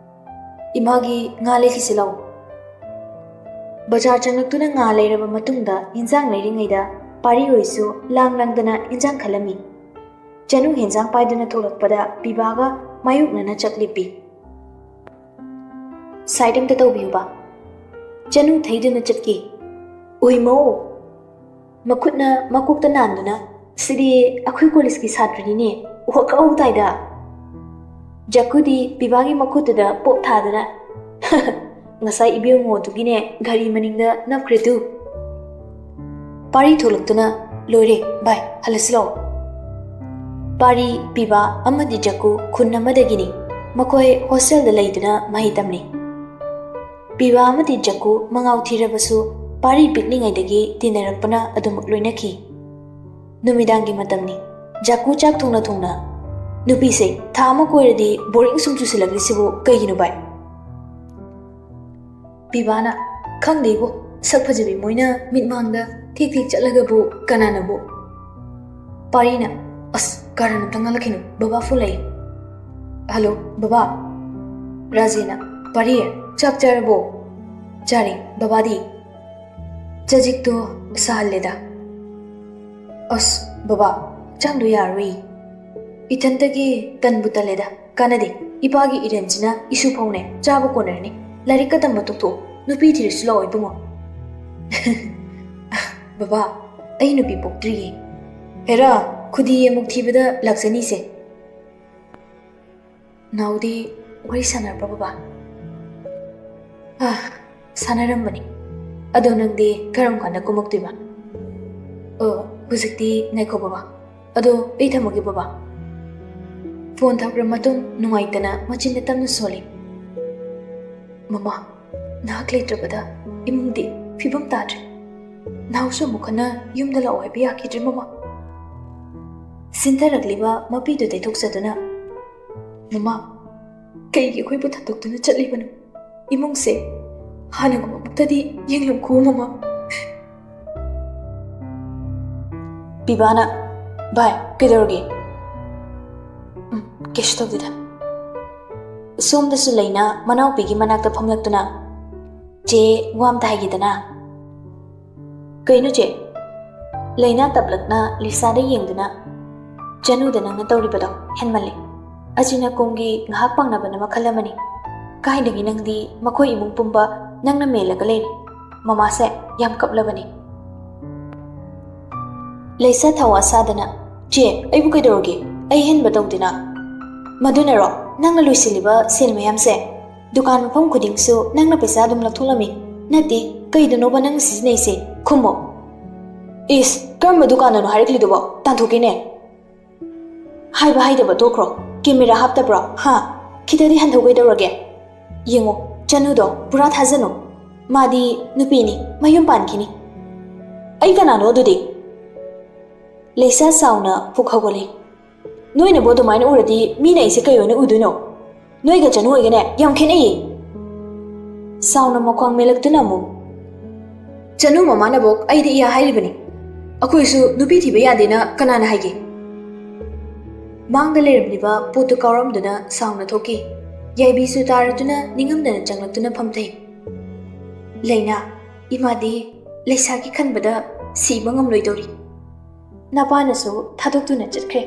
"ꯏꯃꯥꯒꯤ ꯉꯥ ꯂꯩꯈꯤꯁꯤ ꯂꯥꯎ꯫" ꯕꯖꯥꯔ ꯆꯪꯂꯛꯇꯨꯅ ꯉꯥ ꯂꯩꯔꯕ ꯃꯇꯨꯡꯗ ꯏꯟꯖꯥꯡ ꯂꯩꯔꯤꯉꯩꯗ ꯄꯥꯔꯤ ꯍꯣꯏꯁꯨ ꯂꯥꯡ ꯂꯥꯡꯗꯅ ꯏꯟꯖꯥꯡ ꯈꯜꯂꯝꯃꯤ꯫ ꯆꯅꯨ ꯍꯦꯟꯖꯥꯡ ꯄꯥꯏꯗꯨꯅ ꯊꯣꯛꯂꯛꯄꯗ ꯄꯤꯕꯥꯒ ꯃꯥꯌꯣꯛꯅꯅ ꯆꯞ ꯂꯦꯞꯄꯤ꯫ "ꯁꯥꯏꯠ ꯑꯝꯇ ꯇꯧꯕꯤꯌꯨꯕ꯫" ꯆꯅꯨ ꯊꯩꯗꯨꯅ ꯆꯠꯈꯤ꯫ "ꯎꯏꯃꯧ!" ꯃꯈꯨꯠꯅ ꯃꯀꯣꯛꯇ ꯅꯥꯟꯗꯨꯅ, "ꯁꯤꯗꯤ ꯑꯩꯈꯣꯏ ꯀꯣꯂꯦꯖꯀꯤ ꯁꯥꯇ꯭ꯔꯅꯤꯅꯦ, ꯋꯥꯈꯛ ꯍꯧ ꯇꯥꯏꯗ!" ꯖꯥꯀꯨꯗꯤ ꯄꯤꯕꯥꯒꯤ ꯃꯈꯨꯠꯇꯨꯗ ꯄꯣꯞ ꯊꯥꯗꯨꯅ, "ꯉꯁꯥꯏ ꯏꯕꯦꯝꯃꯣꯗꯨꯒꯤꯅꯦ ꯘꯔꯤ ꯃꯅꯤꯡꯗ ꯅꯞꯈ꯭ꯔꯦꯗꯨ!" ꯄꯥꯔꯤ ꯊꯣꯛꯂꯛꯇꯨꯅ, "ꯂꯣꯏꯔꯦ ꯚꯥꯏ, ꯍꯜꯂꯁꯤ ꯂꯥꯛꯑꯣ꯫" ꯄꯥꯔꯤ, ꯄꯤꯕꯥ ꯑꯃꯗꯤ ꯖꯥꯀꯨ ꯈꯨꯟ ꯑꯃꯗꯒꯤꯅꯤ꯫ ꯃꯈꯣꯏ ꯍꯣꯁꯇꯦꯜꯗ ꯂꯩꯗꯨꯅ ꯃꯍꯩ ꯇꯝꯂꯤ꯫ ꯄꯤꯕꯥ ꯑꯃꯗꯤ ꯖꯥꯀꯨ ꯃꯉꯥꯎ ꯊꯤꯔꯕꯁꯨ ꯄꯥꯔꯤ ꯄꯤꯛꯂꯤꯉꯩꯗꯒꯤ ꯇꯤꯟꯅꯔꯛꯄꯅ ꯑꯗꯨꯃꯛ ꯂꯣꯏꯅꯈꯤ꯫ ꯅꯨꯃꯤꯗꯥꯡꯒꯤ ꯃꯇꯝꯅꯤ꯫ ꯖꯥꯀꯨ ꯆꯥꯛ ꯊꯣꯡꯅ ꯊꯣꯡꯅ, "ꯅꯨꯄꯤꯁꯦ ꯊꯥ ꯑꯃ ꯀꯣꯏꯔꯗꯤ ꯕꯣꯔꯤꯡ ꯁꯨꯝ ꯆꯨꯁꯤꯜꯂꯛꯂꯤꯁꯤꯕꯨ ꯀꯩꯒꯤꯅꯣ ꯚꯥꯏ?" ꯄꯤꯕꯥꯅ, "ꯈꯪꯗꯦ ꯏꯕꯣ, ꯁꯛ ꯐꯖꯕꯤ ꯃꯣꯏꯅ ꯃꯤꯠꯃꯥꯡꯗ ꯊꯦꯛ ꯊꯦꯛ ꯆꯠꯂꯒꯕꯨ ꯀꯅꯥꯅꯕꯨ?" ꯄꯥꯔꯤꯅ, "ꯑꯁ, ꯀꯥꯔꯟ ꯑꯝꯇ ꯉꯥꯡꯂꯛꯈꯤꯅꯨ, ꯕꯕꯥ ꯐꯣꯟ ꯂꯩ꯫ ꯍꯜꯂꯣ ꯕꯕꯥ꯫" ꯔꯥꯖꯦꯅ, "ꯄꯥꯔꯤ, ꯆꯥꯛ ꯆꯥꯔꯕꯣ?" "ꯆꯥꯔꯦ, ꯕꯕꯥꯗꯤ?" "ꯆꯖꯤꯛꯇꯣ ꯁꯥꯍꯜꯂꯦꯗ꯫" "ꯑꯁ ꯕꯕꯥ, ꯆꯥꯛꯗꯣ ꯌꯥꯔꯔꯣꯏ꯫ ꯏꯊꯟꯇꯒꯤ ꯇꯟꯕꯨ ꯇꯜꯂꯦꯗ꯫ ꯀꯥꯟꯅꯗꯦ, ꯏꯄꯥꯒꯤ ꯏꯔꯟꯁꯤꯅ ꯏꯁꯨ ꯐꯥꯎꯅꯦ ꯆꯥꯕ ꯀꯣꯟꯅꯔꯅꯤ꯫ ꯂꯥꯏꯔꯤꯛꯀ ꯇꯝꯕ ꯇꯣꯛꯊꯣꯛꯑꯣ, ꯅꯨꯄꯤ ꯊꯤꯔꯁꯨ ꯂꯥꯛꯑꯣ ꯏꯕꯨꯡꯉꯣ꯫" "ꯕꯕꯥ, ꯑꯩ ꯅꯨꯄꯤ ꯄꯣꯛꯇ꯭ꯔꯤꯌꯦ꯫" "ꯍꯦꯔꯥ, ꯈꯨꯗꯤ ꯑꯃꯨꯛ ꯊꯤꯕꯗ ꯂꯥꯛꯆꯅꯤꯁꯦ꯫" "ꯅꯥꯎꯗꯤ ꯋꯥꯔꯤ ꯁꯥꯟꯅꯔꯕ꯭ꯔꯣ ꯕꯕꯥ?" "ꯑꯥ, ꯁꯥꯟꯅꯔꯝꯕꯅꯤ꯫ ꯑꯗꯣ ꯅꯪꯗꯤ ꯀꯔꯝ ꯀꯥꯟꯗ ꯀꯨꯝꯃꯛꯇꯣꯏꯕ?" "ꯑꯣ, ꯍꯧꯖꯤꯛꯇꯤ ꯉꯥꯏꯈꯣ ꯕꯕꯥ꯫ ꯑꯗꯣ ꯑꯩ ꯊꯝꯃꯒꯦ ꯕꯕꯥ꯫" ꯐꯣꯟ ꯊꯝꯈ꯭ꯔ ꯃꯇꯨꯡ ꯅꯨꯡꯉꯥꯏꯇꯅ ꯃꯆꯤꯟꯗ ꯇꯞꯅ ꯁꯣꯜꯂꯤ꯫ "ꯃꯃꯥ, ꯅꯍꯥꯛ ꯂꯩꯇ꯭ꯔꯕꯗ ꯏꯃꯨꯡꯗꯤ ꯐꯤꯕꯝ ꯇꯥꯗ꯭ꯔꯦ꯫ ꯅꯥꯎꯁꯨ ꯑꯃꯨꯛ ꯍꯟꯅ ꯌꯨꯝꯗ ꯂꯥꯛꯑꯣ ꯍꯥꯏꯕ ꯌꯥꯈꯤꯗ꯭ꯔꯦ ꯃꯃꯥ꯫" ꯁꯤꯟꯊꯔꯛꯂꯤꯕ ꯃꯄꯤꯗꯨ ꯇꯩꯊꯣꯛꯆꯗꯨꯅ, "ꯃꯃꯥ, ꯀꯩꯒꯤ ꯑꯩꯈꯣꯏꯕꯨ ꯊꯥꯗꯣꯛꯇꯨꯅ ꯆꯠꯂꯤꯕꯅꯣ? ꯏꯃꯨꯡꯁꯦ ꯍꯥꯟꯅꯒꯨꯝꯕꯃꯛꯇꯗꯤ ꯌꯦꯡꯂꯝꯈꯨ, ꯃꯃꯥ꯫ ꯄꯤꯕꯥꯅ, "ꯚꯥꯏ, ꯀꯩꯗꯧꯔꯒꯦ?" "ꯎꯝ, ꯀꯩꯁꯨ ꯇꯧꯗꯦꯗ꯫" ꯁꯣꯝꯗꯁꯨ ꯂꯩꯅꯥ ꯃꯅꯥꯎꯄꯤꯒꯤ ꯃꯅꯥꯛꯇ ꯐꯝꯂꯛꯇꯨꯅ, "ꯆꯦ, ꯋꯥ ꯑꯝꯇ ꯍꯥꯏꯒꯦꯗꯅ꯫" "ꯀꯩꯅꯣ, ꯆꯦ?" ꯂꯩꯅꯥ ꯇꯞꯂꯛꯅ ꯂꯤꯁꯥꯗ ꯌꯦꯡꯗꯨꯅ, "ꯆꯅꯨꯗ ꯅꯪꯅ ꯇꯧꯔꯤꯕꯗꯣ ꯍꯦꯟꯃꯜꯂꯦ꯫ ꯑꯆꯤꯟ ꯑꯀꯣꯝꯒꯤ ꯉꯥꯏꯍꯥꯛ ꯄꯥꯡꯅꯕꯅ ꯃꯈꯜ ꯑꯃꯅꯤ꯫ ꯀꯥꯏꯗꯒꯤ ꯅꯪꯗꯤ ꯃꯈꯣꯏ ꯏꯃꯨꯡ ꯄꯨꯝꯕ ꯅꯪꯅ ꯃꯦꯜꯂꯒ ꯂꯩꯔꯤ꯫ ꯃꯃꯥꯁꯦ ꯌꯥꯝ ꯀꯞꯂꯕꯅꯤ꯫" ꯂꯩꯁꯥ ꯊꯋꯥ ꯁꯥꯗꯅ, "ꯆꯦ, ꯑꯩꯕꯨ ꯀꯩꯗꯧꯔꯒꯦ? ꯑꯩ ꯍꯦꯟꯕ ꯇꯧꯗꯦꯅ꯫" "ꯃꯗꯨꯅꯔꯣ ꯅꯪꯅ ꯂꯣꯏꯁꯤꯜꯂꯤꯕ ꯁꯦꯜ ꯃꯌꯥꯝꯁꯦ? ꯗꯨꯀꯥꯟ ꯃꯐꯝ ꯈꯨꯗꯤꯡꯁꯨ ꯅꯪꯅ ꯄꯩꯁꯥ ꯑꯗꯨꯝ ꯂꯧꯊꯣꯛꯂꯝꯃꯤ꯫ ꯅꯠꯇꯦ, ꯀꯩꯗꯅꯣꯕ ꯅꯪꯅ ꯁꯤꯖꯤꯟꯅꯩꯁꯦ? ꯈꯨꯝꯃꯣ꯫" "ꯏꯁ, ꯀꯔꯝꯕ ꯗꯨꯀꯥꯟꯗꯅꯣ ꯍꯥꯏꯔꯛꯂꯤꯗꯨꯕꯣ? ꯇꯥꯟꯊꯣꯛꯀꯦꯅꯦ꯫" "ꯍꯥꯏꯕ ꯍꯥꯏꯗꯕ ꯇꯣꯛꯈ꯭ꯔꯣ꯫ ꯀꯦꯃꯦꯔꯥ ꯍꯥꯞꯇꯕ꯭ꯔꯣ? ꯍꯥ? ꯈꯤꯇꯗꯤ ꯍꯟꯊꯧ ꯀꯩꯗꯧꯔꯒꯦ? ꯌꯦꯡꯉꯣ, ꯆꯅꯨꯗꯣ ꯄꯨꯔꯥ ꯊꯥꯖꯅꯨ꯫ ꯃꯥꯗꯤ ꯅꯨꯄꯤꯅꯤ, ꯃꯌꯨꯝ ꯄꯥꯟꯈꯤꯅꯤ꯫" "ꯑꯩ ꯀꯅꯥꯅꯣ ꯑꯗꯨꯗꯤ?" ꯂꯩꯁꯥ ꯁꯥꯎꯅ ꯄꯨꯛ ꯍꯧꯒꯠꯂꯤ꯫ "ꯅꯣꯏꯅꯕꯨ ꯑꯗꯨꯃꯥꯏꯅ ꯎꯔꯗꯤ ꯃꯤꯅ ꯑꯩꯁꯦ ꯀꯩ ꯑꯣꯏꯅ ꯎꯗꯣꯏꯅꯣ? ꯅꯣꯏꯒ ꯆꯅꯨ ꯍꯣꯏꯒꯅꯦ ꯌꯥꯝ ꯈꯦꯠꯅꯩꯌꯦ꯫" ꯁꯥꯎꯅ ꯃꯈ꯭ꯋꯥꯡ ꯃꯦꯜꯂꯛꯇꯨꯅ ꯑꯃꯨꯛ, "ꯆꯅꯨ ꯃꯃꯥꯅꯕꯨ ꯑꯩꯗ ꯏꯌꯥ ꯍꯥꯏꯔꯤꯕꯅꯤ꯫ ꯑꯩꯈꯣꯏꯁꯨ ꯅꯨꯄꯤ ꯊꯤꯕ ꯌꯥꯗꯦꯅ ꯀꯅꯥꯅ ꯍꯥꯏꯒꯦ?" ꯃꯥꯡꯗ ꯂꯩꯔꯝꯂꯤꯕ ꯄꯣꯠꯇꯨ ꯀꯥꯎꯔꯝꯗꯨꯅ ꯁꯥꯎꯅ ꯊꯣꯛꯈꯤ꯫ ꯌꯥꯏꯕꯤꯁꯨ ꯇꯥꯔꯗꯨꯅ ꯅꯤꯡꯉꯝꯗꯅ ꯆꯪꯂꯛꯇꯨꯅ ꯐꯝꯊꯩ꯫ ꯂꯩꯅꯥ, ꯏꯃꯥꯗꯤ ꯂꯩꯁꯥꯒꯤ ꯈꯟꯕꯗ ꯁꯤꯕ ꯉꯝꯂꯣꯏꯗꯧꯔꯤ꯫ ꯅꯄꯥꯅꯁꯨ ꯊꯥꯗꯣꯛꯇꯨꯅ ꯆꯠꯈ꯭ꯔꯦ꯫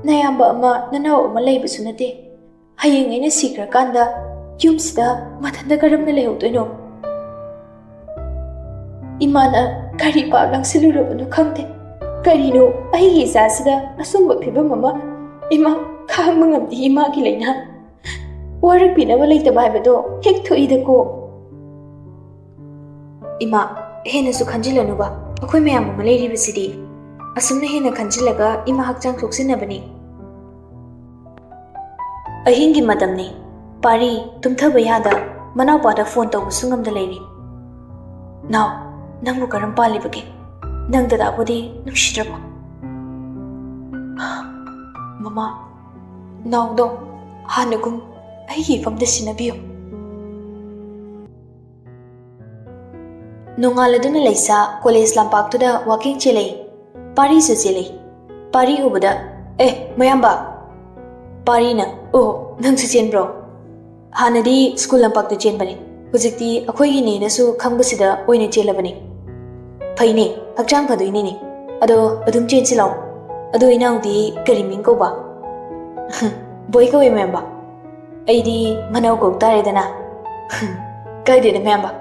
ꯅꯌꯥꯝꯕ ꯑꯃ, ꯅꯅꯥꯎ ꯑꯃ ꯂꯩꯕꯁꯨ ꯅꯠꯇꯦ꯫ ꯍꯌꯦꯡ ꯑꯩꯅ ꯁꯤꯈ꯭ꯔꯀꯥꯟꯗ ꯌꯨꯝꯁꯤꯗ ꯃꯊꯟꯇ ꯀꯔꯝꯅ ꯂꯩꯍꯧꯗꯣꯏꯅꯣ? ꯏꯃꯥꯅ ꯀꯔꯤ ꯄꯥꯞ ꯂꯪꯁꯤꯜꯂꯨꯔꯕꯅꯣ ꯈꯪꯗꯦ꯫ ꯀꯔꯤꯅꯣ ꯑꯩꯒꯤ ꯏꯆꯥꯁꯤꯗ ꯑꯁꯨꯝꯕ ꯐꯤꯕꯝ ꯑꯃ? ꯏꯃꯥ, ꯈꯥꯡꯕ ꯉꯝꯗꯦ ꯏꯃꯥꯒꯤ ꯂꯩꯅꯥ꯫ ꯋꯥꯔꯛꯄꯤꯅꯕ ꯂꯩꯇꯕ ꯍꯥꯏꯕꯗꯣ ꯍꯦꯛ ꯊꯣꯛꯏꯗꯀꯣ꯫" "ꯏꯃꯥ, ꯍꯦꯟꯅꯁꯨ ꯈꯟꯖꯤꯜꯂꯅꯨꯕ꯫ ꯑꯩꯈꯣꯏ ꯃꯌꯥꯝ ꯑꯃ ꯂꯩꯔꯤꯕꯁꯤꯗꯤ꯫ ꯑꯁꯨꯝꯅ ꯍꯦꯟꯅ ꯈꯟꯖꯤꯜꯂꯒ ꯏꯃꯥ ꯍꯛꯆꯥꯡ ꯁꯣꯛꯆꯤꯟꯅꯕꯅꯤ꯫" ꯑꯍꯤꯡꯒꯤ ꯃꯇꯝꯅꯤ꯫ ꯄꯥꯔꯤ ꯇꯨꯝꯊꯕ ꯌꯥꯗ ꯃꯅꯥꯎꯄꯥꯗ ꯐꯣꯟ ꯇꯧꯕꯁꯨ ꯉꯝꯗ ꯂꯩꯔꯤ꯫ "ꯅꯥꯎ, ꯅꯪꯕꯨ ꯀꯔꯝ ꯄꯥꯜꯂꯤꯕꯒꯦ? ꯅꯪ ꯗꯗꯥꯕꯨꯗꯤ ꯅꯨꯡꯁꯤꯗ꯭ꯔꯕꯣ?" "ꯃꯃꯥ, ꯅꯥꯎꯗꯣ ꯍꯥꯟꯅꯒꯨꯝ ꯑꯩꯒꯤ ꯏꯐꯝꯗ ꯁꯤꯟꯅꯕꯤꯌꯨ꯫ ꯅꯣꯡꯉꯥꯜꯂꯗꯨꯅ ꯂꯩꯁꯥ ꯀꯣꯂꯦꯖ ꯂꯝꯄꯥꯛꯇꯨꯗ ꯋꯥꯀꯤꯡ ꯆꯦꯜꯂꯛꯏ꯫ ꯄꯥꯔꯤꯁꯨ ꯆꯦꯜꯂꯛꯏ꯫ ꯄꯥꯔꯤ ꯎꯕꯗ, "ꯑꯦ, ꯃꯌꯥꯝꯕ!" ꯄꯥꯔꯤꯅ, "ꯑꯣ, ꯅꯪꯁꯨ ꯆꯦꯟꯕ꯭ꯔꯣ?" "ꯍꯥꯟꯅꯗꯤ ꯁ꯭ꯀꯨꯜ ꯂꯝꯄꯥꯛꯇ ꯆꯦꯟꯕꯅꯤ, ꯍꯧꯖꯤꯛꯇꯤ ꯑꯩꯈꯣꯏꯒꯤꯅꯦꯅꯁꯨ ꯈꯪꯕꯁꯤꯗ ꯑꯣꯏꯅ ꯆꯦꯜꯂꯕꯅꯤ꯫" "ꯐꯩꯅꯦ, ꯍꯛꯆꯥꯡ ꯐꯗꯣꯏꯅꯤꯅꯦ꯫ ꯑꯗꯣ ꯑꯗꯨꯝ ꯆꯦꯟꯁꯤ ꯂꯥꯛꯑꯣ꯫ ꯑꯗꯣ ꯏꯅꯥꯎꯗꯤ ꯀꯔꯤ ꯃꯤꯡ ꯀꯧꯕ?" "ꯕꯣꯏ ꯀꯧꯏ, ꯃꯌꯥꯝꯕ꯫" "ꯑꯩꯗꯤ ꯃꯅꯥꯎ ꯀꯧ ꯇꯥꯔꯦꯗꯅ꯫" "ꯀꯥꯏꯗꯦꯗ, ꯃꯌꯥꯝꯕ꯫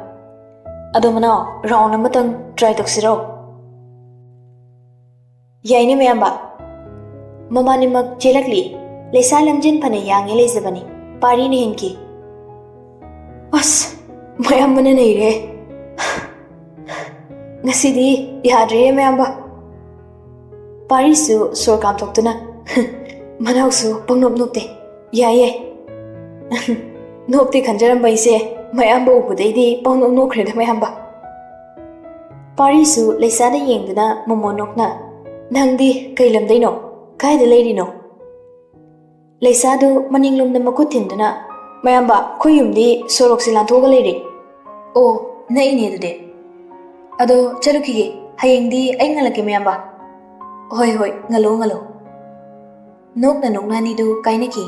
ꯑꯗꯣ ꯃꯅꯥꯎ, ꯔꯥꯎꯟ ꯑꯃꯇꯪ ꯇ꯭ꯔꯥꯏ ꯇꯧꯁꯤꯔꯣ?" "ꯌꯥꯏꯅꯦ, ꯃꯌꯥꯝꯕ꯫" ꯃꯕꯥꯅꯤꯃꯛ ꯆꯦꯜꯂꯛꯂꯤ꯫ ꯂꯩꯁꯥ ꯂꯝꯖꯦꯟ ꯐꯅ ꯌꯥꯡꯉꯦ ꯂꯩꯖꯕꯅꯤ꯫ ꯄꯥꯔꯤꯅ ꯍꯦꯟꯈꯤ꯫ "ꯑꯁ, ꯃꯌꯥꯝꯕꯅ ꯅꯩꯔꯦ꯫" "ꯉꯁꯤꯗꯤ ꯌꯥꯗ꯭ꯔꯦꯍꯦ, ꯃꯌꯥꯝꯕ꯫" ꯄꯥꯔꯤꯁꯨ ꯁꯣꯔ ꯀꯥꯝꯊꯣꯛꯇꯨꯅ, ꯃꯅꯥꯎꯁꯨ ꯄꯪꯅꯣꯞ ꯅꯣꯞꯇꯦ꯫ "ꯌꯥꯏ, ꯌꯥꯏ꯫" "ꯅꯣꯞꯇꯦ ꯈꯟꯖꯔꯝꯕ ꯑꯩꯁꯦ, ꯃꯌꯥꯝꯕ ꯎꯕꯗꯩꯗꯤ ꯄꯪꯅꯣꯛ ꯅꯣꯛꯈ꯭ꯔꯦꯗ, ꯃꯌꯥꯝꯕ꯫" ꯄꯥꯔꯤꯁꯨ ꯂꯩꯁꯥꯗ ꯌꯦꯡꯗꯨꯅ ꯃꯣꯃꯣꯟ ꯅꯣꯛꯅ, "ꯅꯪꯗꯤ ꯀꯩ ꯂꯝꯗꯩꯅꯣ? ꯀꯥꯏꯗ ꯂꯩꯔꯤꯅꯣ?" ꯂꯩꯁꯥꯗꯨ ꯃꯅꯤꯡꯂꯣꯝꯗ ꯃꯈꯨꯠ ꯊꯤꯟꯗꯨꯅ, "ꯃꯌꯥꯝꯕ, ꯑꯩꯈꯣꯏ ꯌꯨꯝꯗꯤ ꯁꯣꯔꯣꯛꯁꯦ ꯂꯥꯟꯊꯣꯛꯑꯒ ꯂꯩꯔꯦ꯫" "ꯑꯣ, ꯅꯛꯏꯅꯦ ꯑꯗꯨꯗꯤ꯫ ꯑꯗꯣ ꯆꯠꯂꯨꯈꯤꯒꯦ, ꯍꯌꯦꯡꯗꯤ ꯑꯩ ꯉꯜꯂꯛꯀꯦ, ꯃꯌꯥꯝꯕ꯫" "ꯍꯣꯏ, ꯍꯣꯏ, ꯉꯜꯂꯣ, ꯉꯜꯂꯣ꯫" ꯅꯣꯛꯅ ꯅꯣꯛꯅ ꯑꯅꯤꯗꯨ ꯀꯥꯏꯅꯈꯤ꯫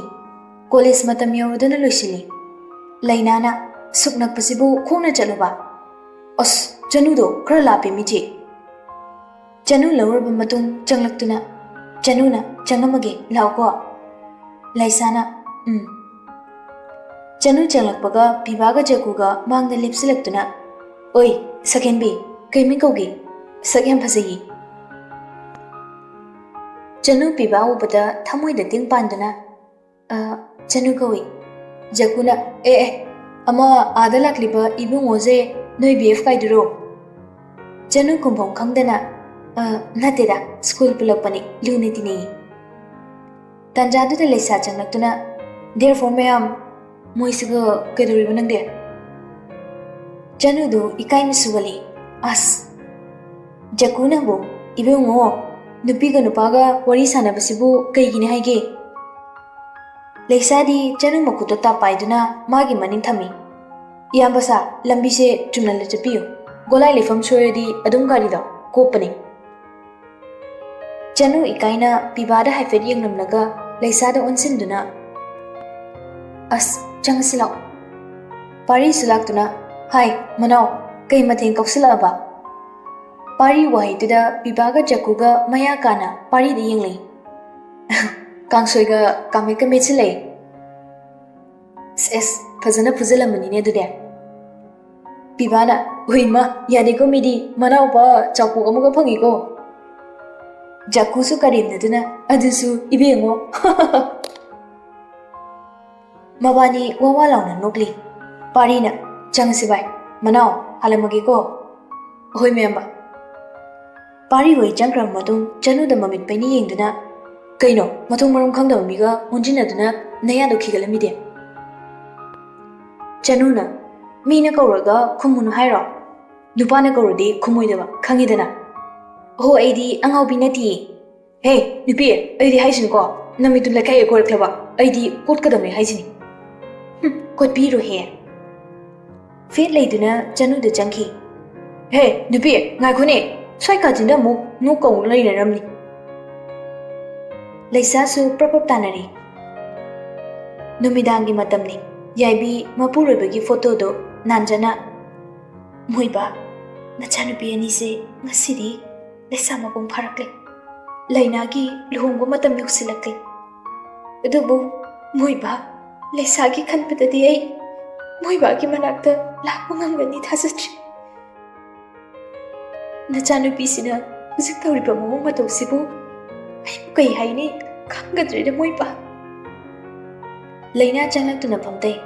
ꯀꯣꯂꯦꯖ ꯃꯇꯝ ꯌꯧꯔꯗꯨꯅ ꯂꯣꯏꯁꯤꯜꯂꯤ꯫ ꯂꯩꯅꯥꯅ, "ꯁꯨꯛ ꯅꯛꯄꯁꯤꯕꯨ ꯈꯣꯡꯅ ꯆꯠꯂꯨꯕ? ꯑꯁ, ꯆꯅꯨꯗꯣ ꯈꯔ ꯂꯥꯞꯄꯦ, ꯃꯤꯆꯦ꯫" ꯆꯅꯨ ꯂꯧꯔꯕ ꯃꯇꯨꯡ ꯆꯪꯂꯛꯇꯨꯅ, "ꯆꯅꯨꯅ ꯆꯪꯉꯝꯃꯒꯦ, ꯂꯥꯛꯎꯀꯣ꯫" ꯂꯩꯁꯥꯅ, "ꯎꯝ꯫" ꯆꯅꯨ ꯆꯪꯂꯛꯄꯒ ꯄꯤꯕꯥꯒ ꯖꯒꯨꯒ ꯃꯥꯡꯗ ꯂꯦꯞꯁꯤꯜꯂꯛꯇꯨꯅ, "ꯑꯣꯏ, ꯁꯛꯍꯦꯟꯕꯤ, ꯀꯩ ꯃꯤꯡ ꯀꯧꯒꯦ? ꯁꯛ ꯌꯥꯝ ꯐꯖꯩꯌꯦ꯫" ꯆꯅꯨ ꯄꯤꯕꯥ ꯎꯕꯗ ꯊꯃꯣꯏꯗ ꯇꯤꯡ ꯄꯥꯟꯗꯨꯅ, "ꯑ, ꯆꯅꯨ ꯀꯧꯏ꯫" ꯖꯒꯨꯅ, "ꯑꯦ, ꯑꯦ, ꯑꯃ ꯑꯥꯗ ꯂꯥꯛꯂꯤꯕ ꯏꯕꯨꯡꯉꯣꯁꯦ ꯅꯣꯏ ꯕꯤ ꯑꯦꯐ ꯀꯥꯏꯗꯨꯔꯣ?" ꯆꯅꯨ ꯈꯨꯝꯐꯝ ꯈꯪꯗꯅ, "ꯑ, ꯅꯠꯇꯦꯗ, ꯁ꯭ꯀꯨꯜ ꯄꯨꯜꯂꯛꯄꯅꯤ, ꯂꯨꯅ ꯇꯤꯟꯅꯩ꯫" ꯇꯥꯟꯖꯥꯗꯨꯗ ꯂꯩꯁꯥ ꯆꯪꯂꯛꯇꯨꯅ, "Dear friend ꯃꯌꯥꯝ, ꯃꯣꯏꯁꯤꯒ ꯀꯩꯗꯧꯔꯤꯕ ꯅꯪꯗꯤ?" ꯆꯅꯨꯗꯨ ꯏꯀꯥꯏꯅ ꯁꯨꯒꯠꯂꯤ꯫ ꯑꯁ! ꯖꯒꯨꯅꯕꯨ, "ꯏꯕꯨꯡꯉꯣ, ꯅꯨꯄꯤꯒ ꯅꯨꯄꯥꯒ ꯋꯥꯔꯤ ꯁꯥꯟꯅꯕꯁꯤꯕꯨ ꯀꯩꯒꯤꯅꯤ ꯍꯥꯏꯒꯦ?" ꯂꯩꯁꯥꯗꯤ ꯆꯅꯨ ꯃꯈꯨꯠꯇ ꯇꯥꯞ ꯄꯥꯏꯗꯨꯅ ꯃꯥꯒꯤ ꯃꯅꯤꯡ ꯊꯝꯃꯤ꯫ "ꯏꯌꯥꯝꯕ ꯁꯥ, ꯂꯝꯕꯤꯁꯦ ꯆꯨꯝꯅ ꯂꯩ ꯆꯠꯄꯤꯌꯨ꯫ ꯒꯣꯂꯥꯏ ꯂꯩꯐꯝ ꯁꯣꯏꯔꯗꯤ ꯑꯗꯨꯝ ꯒꯥꯔꯤꯗꯣ ꯀꯣꯞꯄꯅꯤ꯫" ꯆꯅꯨ ꯏꯀꯥꯏꯅ ꯄꯤꯕꯥꯗ ꯍꯥꯏꯐꯦꯠ ꯌꯦꯡꯂꯝꯂꯒ ꯂꯩꯁꯥꯗ ꯑꯣꯟꯁꯤꯟꯗꯨꯅ, "ꯑꯁ, ꯆꯪꯉꯁꯤ ꯂꯥꯛꯑꯣ꯫" ꯄꯥꯔꯤꯁꯨ ꯂꯥꯛꯇꯨꯅ, "ꯍꯥꯏ, ꯃꯅꯥꯎ, ꯀꯩ ꯃꯊꯦꯜ ꯀꯧꯁꯤꯜꯂꯛꯑꯕ?" ꯄꯥꯔꯤ ꯋꯥꯍꯩꯗꯨꯗ ꯄꯤꯕꯥꯒ ꯖꯛꯀꯨꯒ ꯃꯌꯥ ꯀꯥꯅ ꯄꯥꯔꯤꯗ ꯌꯦꯡꯂꯤ꯫ "ꯀꯥꯡꯁꯣꯏꯒ ꯀꯥꯃꯦꯠꯀ ꯃꯦꯠꯁꯤꯜꯂꯦ꯫" "ꯑꯁ, ꯑꯁ, ꯐꯖꯅ ꯐꯨꯖꯜꯂꯝꯃꯅꯤꯅꯦ ꯑꯗꯨꯗꯤ꯫" ꯄꯤꯕꯥꯅ, "ꯍꯨꯏꯃ, ꯌꯥꯗꯦꯀꯣ ꯃꯤꯗꯤ, ꯃꯅꯥꯎꯄꯥ ꯆꯥꯎꯄꯣꯛ ꯑꯃꯒ ꯐꯪꯉꯤꯀꯣ꯫" ꯖꯛꯀꯨꯁꯨ ꯀꯔꯦꯝꯅꯗꯨꯅ, "ꯑꯗꯨꯁꯨ ꯏꯕꯦꯡꯉꯣ꯫" ꯃꯕꯥꯅꯤ ꯋꯥ ꯋꯥ ꯂꯥꯎꯅ ꯅꯣꯛꯂꯤ꯫ ꯄꯥꯔꯤꯅ, "ꯆꯪꯉꯁꯤ ꯚꯥꯏ, ꯃꯅꯥꯎ, ꯍꯥꯜꯂꯝꯃꯒꯦꯀꯣ꯫" "ꯑꯍꯣꯏ, ꯃꯌꯥꯝꯕ꯫" ꯄꯥꯔꯤ ꯍꯣꯏ ꯆꯪꯈ꯭ꯔꯕ ꯃꯇꯨꯡ ꯆꯅꯨꯗ ꯃꯃꯤꯠ ꯄꯩꯅ ꯌꯦꯡꯗꯨꯅ, "ꯀꯩꯅꯣ, ꯃꯊꯣꯡ ꯃꯔꯝ ꯈꯪꯗꯕ ꯃꯤꯒ ꯑꯣꯟꯁꯤꯟꯅꯗꯨꯅ ꯅꯌꯥꯗꯣ ꯈꯤꯒꯠꯂꯝꯃꯤꯗꯤ?" ꯆꯅꯨꯅ, "ꯃꯤꯅ ꯀꯧꯔꯒ ꯈꯨꯝꯃꯨꯅꯨ ꯍꯥꯏꯔꯣ? ꯅꯨꯄꯥꯅ ꯀꯧꯔꯗꯤ ꯈꯨꯝꯃꯣꯏꯗꯕ, ꯈꯪꯉꯤꯗꯅ꯫" "ꯑꯍꯣ, ꯑꯩꯗꯤ ꯑꯉꯥꯎꯕꯤ ꯅꯠꯇꯤꯌꯦ꯫" "ꯍꯦ, ꯅꯨꯄꯤ, ꯑꯩꯗꯤ ꯍꯥꯏꯁꯤꯅꯤꯀꯣ, ꯅꯃꯤꯠꯇꯨ ꯂꯩꯈꯥꯏ ꯀꯣꯏꯔꯛꯂꯕ ꯑꯩꯗꯤ ꯀꯣꯠꯀꯗꯕꯅꯤ ꯍꯥꯏꯁꯤꯅꯤ꯫" "ꯍꯨꯝ, ꯀꯣꯠꯄꯤꯔꯣꯍꯦ꯫" ꯐꯦꯠ ꯂꯩꯗꯨꯅ ꯆꯅꯨꯗ ꯆꯪꯈꯤ꯫ "ꯍꯦ, ꯅꯨꯄꯤ, ꯉꯥꯏꯈꯣꯅꯦ, ꯁ꯭ꯋꯥꯏ ꯀꯥꯆꯤꯟꯗ ꯑꯃꯨꯛ ꯅꯣꯛ ꯀꯧ ꯂꯩꯅꯔꯝꯅꯤ꯫" ꯂꯩꯁꯥꯁꯨ ꯄ꯭ꯔꯞ ꯄ꯭ꯔꯞ ꯇꯥꯅꯔꯤ꯫ ꯅꯨꯃꯤꯗꯥꯡꯒꯤ ꯃꯇꯝꯅꯤ꯫ ꯌꯥꯏꯕꯤ ꯃꯄꯨꯔꯣꯏꯕꯒꯤ ꯐꯣꯇꯣꯗꯨ ꯅꯥꯟꯖꯅ, "ꯃꯣꯏꯕ, ꯅꯆꯥꯅꯨꯄꯤ ꯑꯅꯤꯁꯦ ꯉꯁꯤꯗꯤ ꯂꯩꯁꯥ ꯃꯄꯨꯡ ꯐꯥꯔꯛꯂꯦ꯫ ꯂꯩꯅꯥꯒꯤ ꯂꯨꯍꯣꯡꯕ ꯃꯇꯝ ꯌꯧꯁꯤꯜꯂꯛꯂꯦ꯫ ꯑꯗꯨꯕꯨ ꯃꯣꯏꯕ, ꯂꯩꯁꯥꯒꯤ ꯈꯟꯕꯗꯗꯤ ꯑꯩ ꯃꯣꯏꯕꯥꯒꯤ ꯃꯅꯥꯛꯇ ꯂꯥꯛꯄ ꯉꯝꯒꯅꯤ ꯊꯥꯖꯗ꯭ꯔꯤ꯫ ꯅꯆꯥꯅꯨꯄꯤꯁꯤꯅ ꯍꯧꯖꯤꯛ ꯇꯧꯔꯤꯕ ꯃꯑꯣꯡ ꯃꯇꯧꯁꯤꯕꯨ ꯑꯩꯕꯨ ꯀꯩ ꯍꯥꯏꯅꯤ ꯈꯪꯒꯗ꯭ꯔꯦꯗ ꯃꯣꯏꯕ꯫" ꯂꯩꯅꯥ ꯆꯪꯂꯛꯇꯨꯅ ꯐꯝꯇꯩ꯫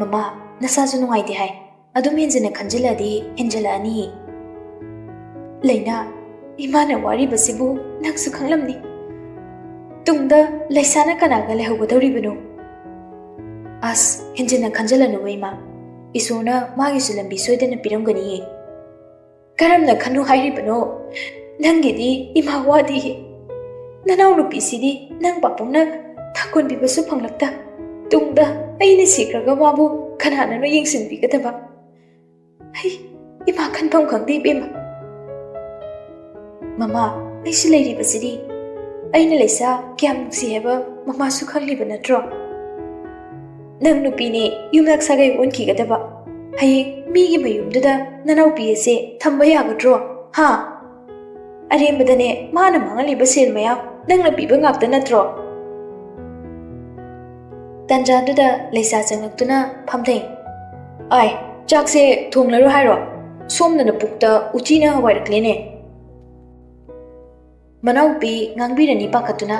"ꯃꯃꯥ, ꯅꯁꯥꯁꯨ ꯅꯨꯡꯉꯥꯏꯇꯦ ꯍꯥꯏ꯫ ꯑꯗꯨꯝ ꯍꯦꯟꯖꯤꯟꯅ ꯈꯟꯖꯤꯜꯂꯗꯤ ꯍꯦꯟꯖꯤꯜꯂꯛꯑꯅꯤ꯫" ꯂꯩꯅꯥ, ꯏꯃꯥꯅ ꯋꯥꯔꯤꯕꯁꯤꯕꯨ ꯅꯪꯁꯨ ꯈꯪꯂꯝꯅꯤ꯫ ꯇꯨꯡꯗ ꯂꯩꯁꯥꯅ ꯀꯅꯥꯒ ꯂꯩꯍꯧꯒꯗꯧꯔꯤꯕꯅꯣ? ꯑꯁ, ꯍꯦꯟꯖꯤꯟꯅ ꯈꯟꯖꯤꯜꯂꯅꯨ ꯏꯃꯥ꯫ ꯏꯁꯣꯔꯅ ꯃꯥꯒꯤꯁꯨ ꯂꯝꯕꯤ ꯁꯣꯏꯗꯅ ꯄꯤꯔꯝꯒꯅꯤꯌꯦ꯫ ꯀꯔꯝꯅ ꯈꯟꯅꯨ ꯍꯥꯏꯔꯤꯕꯅꯣ? ꯅꯪꯒꯤꯗꯤ ꯏꯃꯥ ꯋꯥꯗꯤꯌꯦ꯫ ꯅꯅꯥꯎꯅꯨꯄꯤꯁꯤꯗꯤ ꯅꯪ ꯄꯥꯕꯨꯡꯅ ꯊꯥꯀꯣꯟꯕꯤꯕꯁꯨ ꯐꯪꯂꯛꯇ꯫ ꯇꯨꯡꯗ ꯑꯩꯅ ꯁꯤꯈ꯭ꯔꯒ ꯃꯥꯕꯨ ꯀꯅꯥꯅꯅꯣ ꯌꯦꯡꯁꯤꯟꯕꯤꯒꯗꯕ? ꯑꯩ ꯏꯃꯥ ꯈꯟꯐꯝ ꯈꯪꯗꯦ ꯏꯕꯦꯝꯃ꯫ ꯃꯃꯥ, ꯑꯩꯁꯨ ꯂꯩꯔꯤꯕꯁꯤꯗꯤ꯫ ꯑꯩꯅ ꯂꯩꯁꯥ ꯀꯌꯥꯝ ꯅꯨꯡꯁꯤ ꯍꯥꯏꯕ ꯃꯃꯥꯁꯨ ꯈꯪꯂꯤꯕ ꯅꯠꯇ꯭ꯔꯣ? ꯅꯪ ꯅꯨꯄꯤꯅꯦ, ꯌꯨꯝꯂꯛ ꯁꯥꯒꯩ ꯑꯣꯟꯈꯤꯒꯗꯕ꯫ ꯍꯌꯦꯡ ꯃꯤꯒꯤ ꯃꯌꯨꯝꯗꯨꯗ ꯅꯅꯥꯎꯄꯤ ꯑꯁꯦ ꯊꯝꯕ ꯌꯥꯒꯗ꯭ꯔꯣ? ꯍꯥ? ꯑꯔꯦꯝꯕꯗꯅꯦ ꯃꯥꯅ ꯃꯥꯡꯍꯜꯂꯤꯕ ꯁꯦꯜ ꯃꯌꯥꯝ ꯅꯪꯅ ꯄꯤꯕ ꯉꯥꯛꯇ ꯅꯠꯇ꯭ꯔꯣ? ꯇꯟꯖꯥꯗꯨꯗ ꯂꯩꯁꯥ ꯆꯪꯂꯛꯇꯨꯅ ꯐꯝꯊꯩ꯫ "ꯑꯥꯏ, ꯆꯥꯛꯁꯦ ꯊꯣꯡꯂꯔꯣ ꯍꯥꯏꯔꯣ? ꯁꯣꯝꯗꯅ ꯄꯨꯛꯇ ꯎꯆꯤꯅ ꯋꯥꯏꯔꯛꯂꯦꯅꯦ꯫" ꯃꯅꯥꯎꯄꯤ ꯉꯥꯡꯕꯤꯔꯅꯤ ꯄꯥꯈꯠꯇꯨꯅ,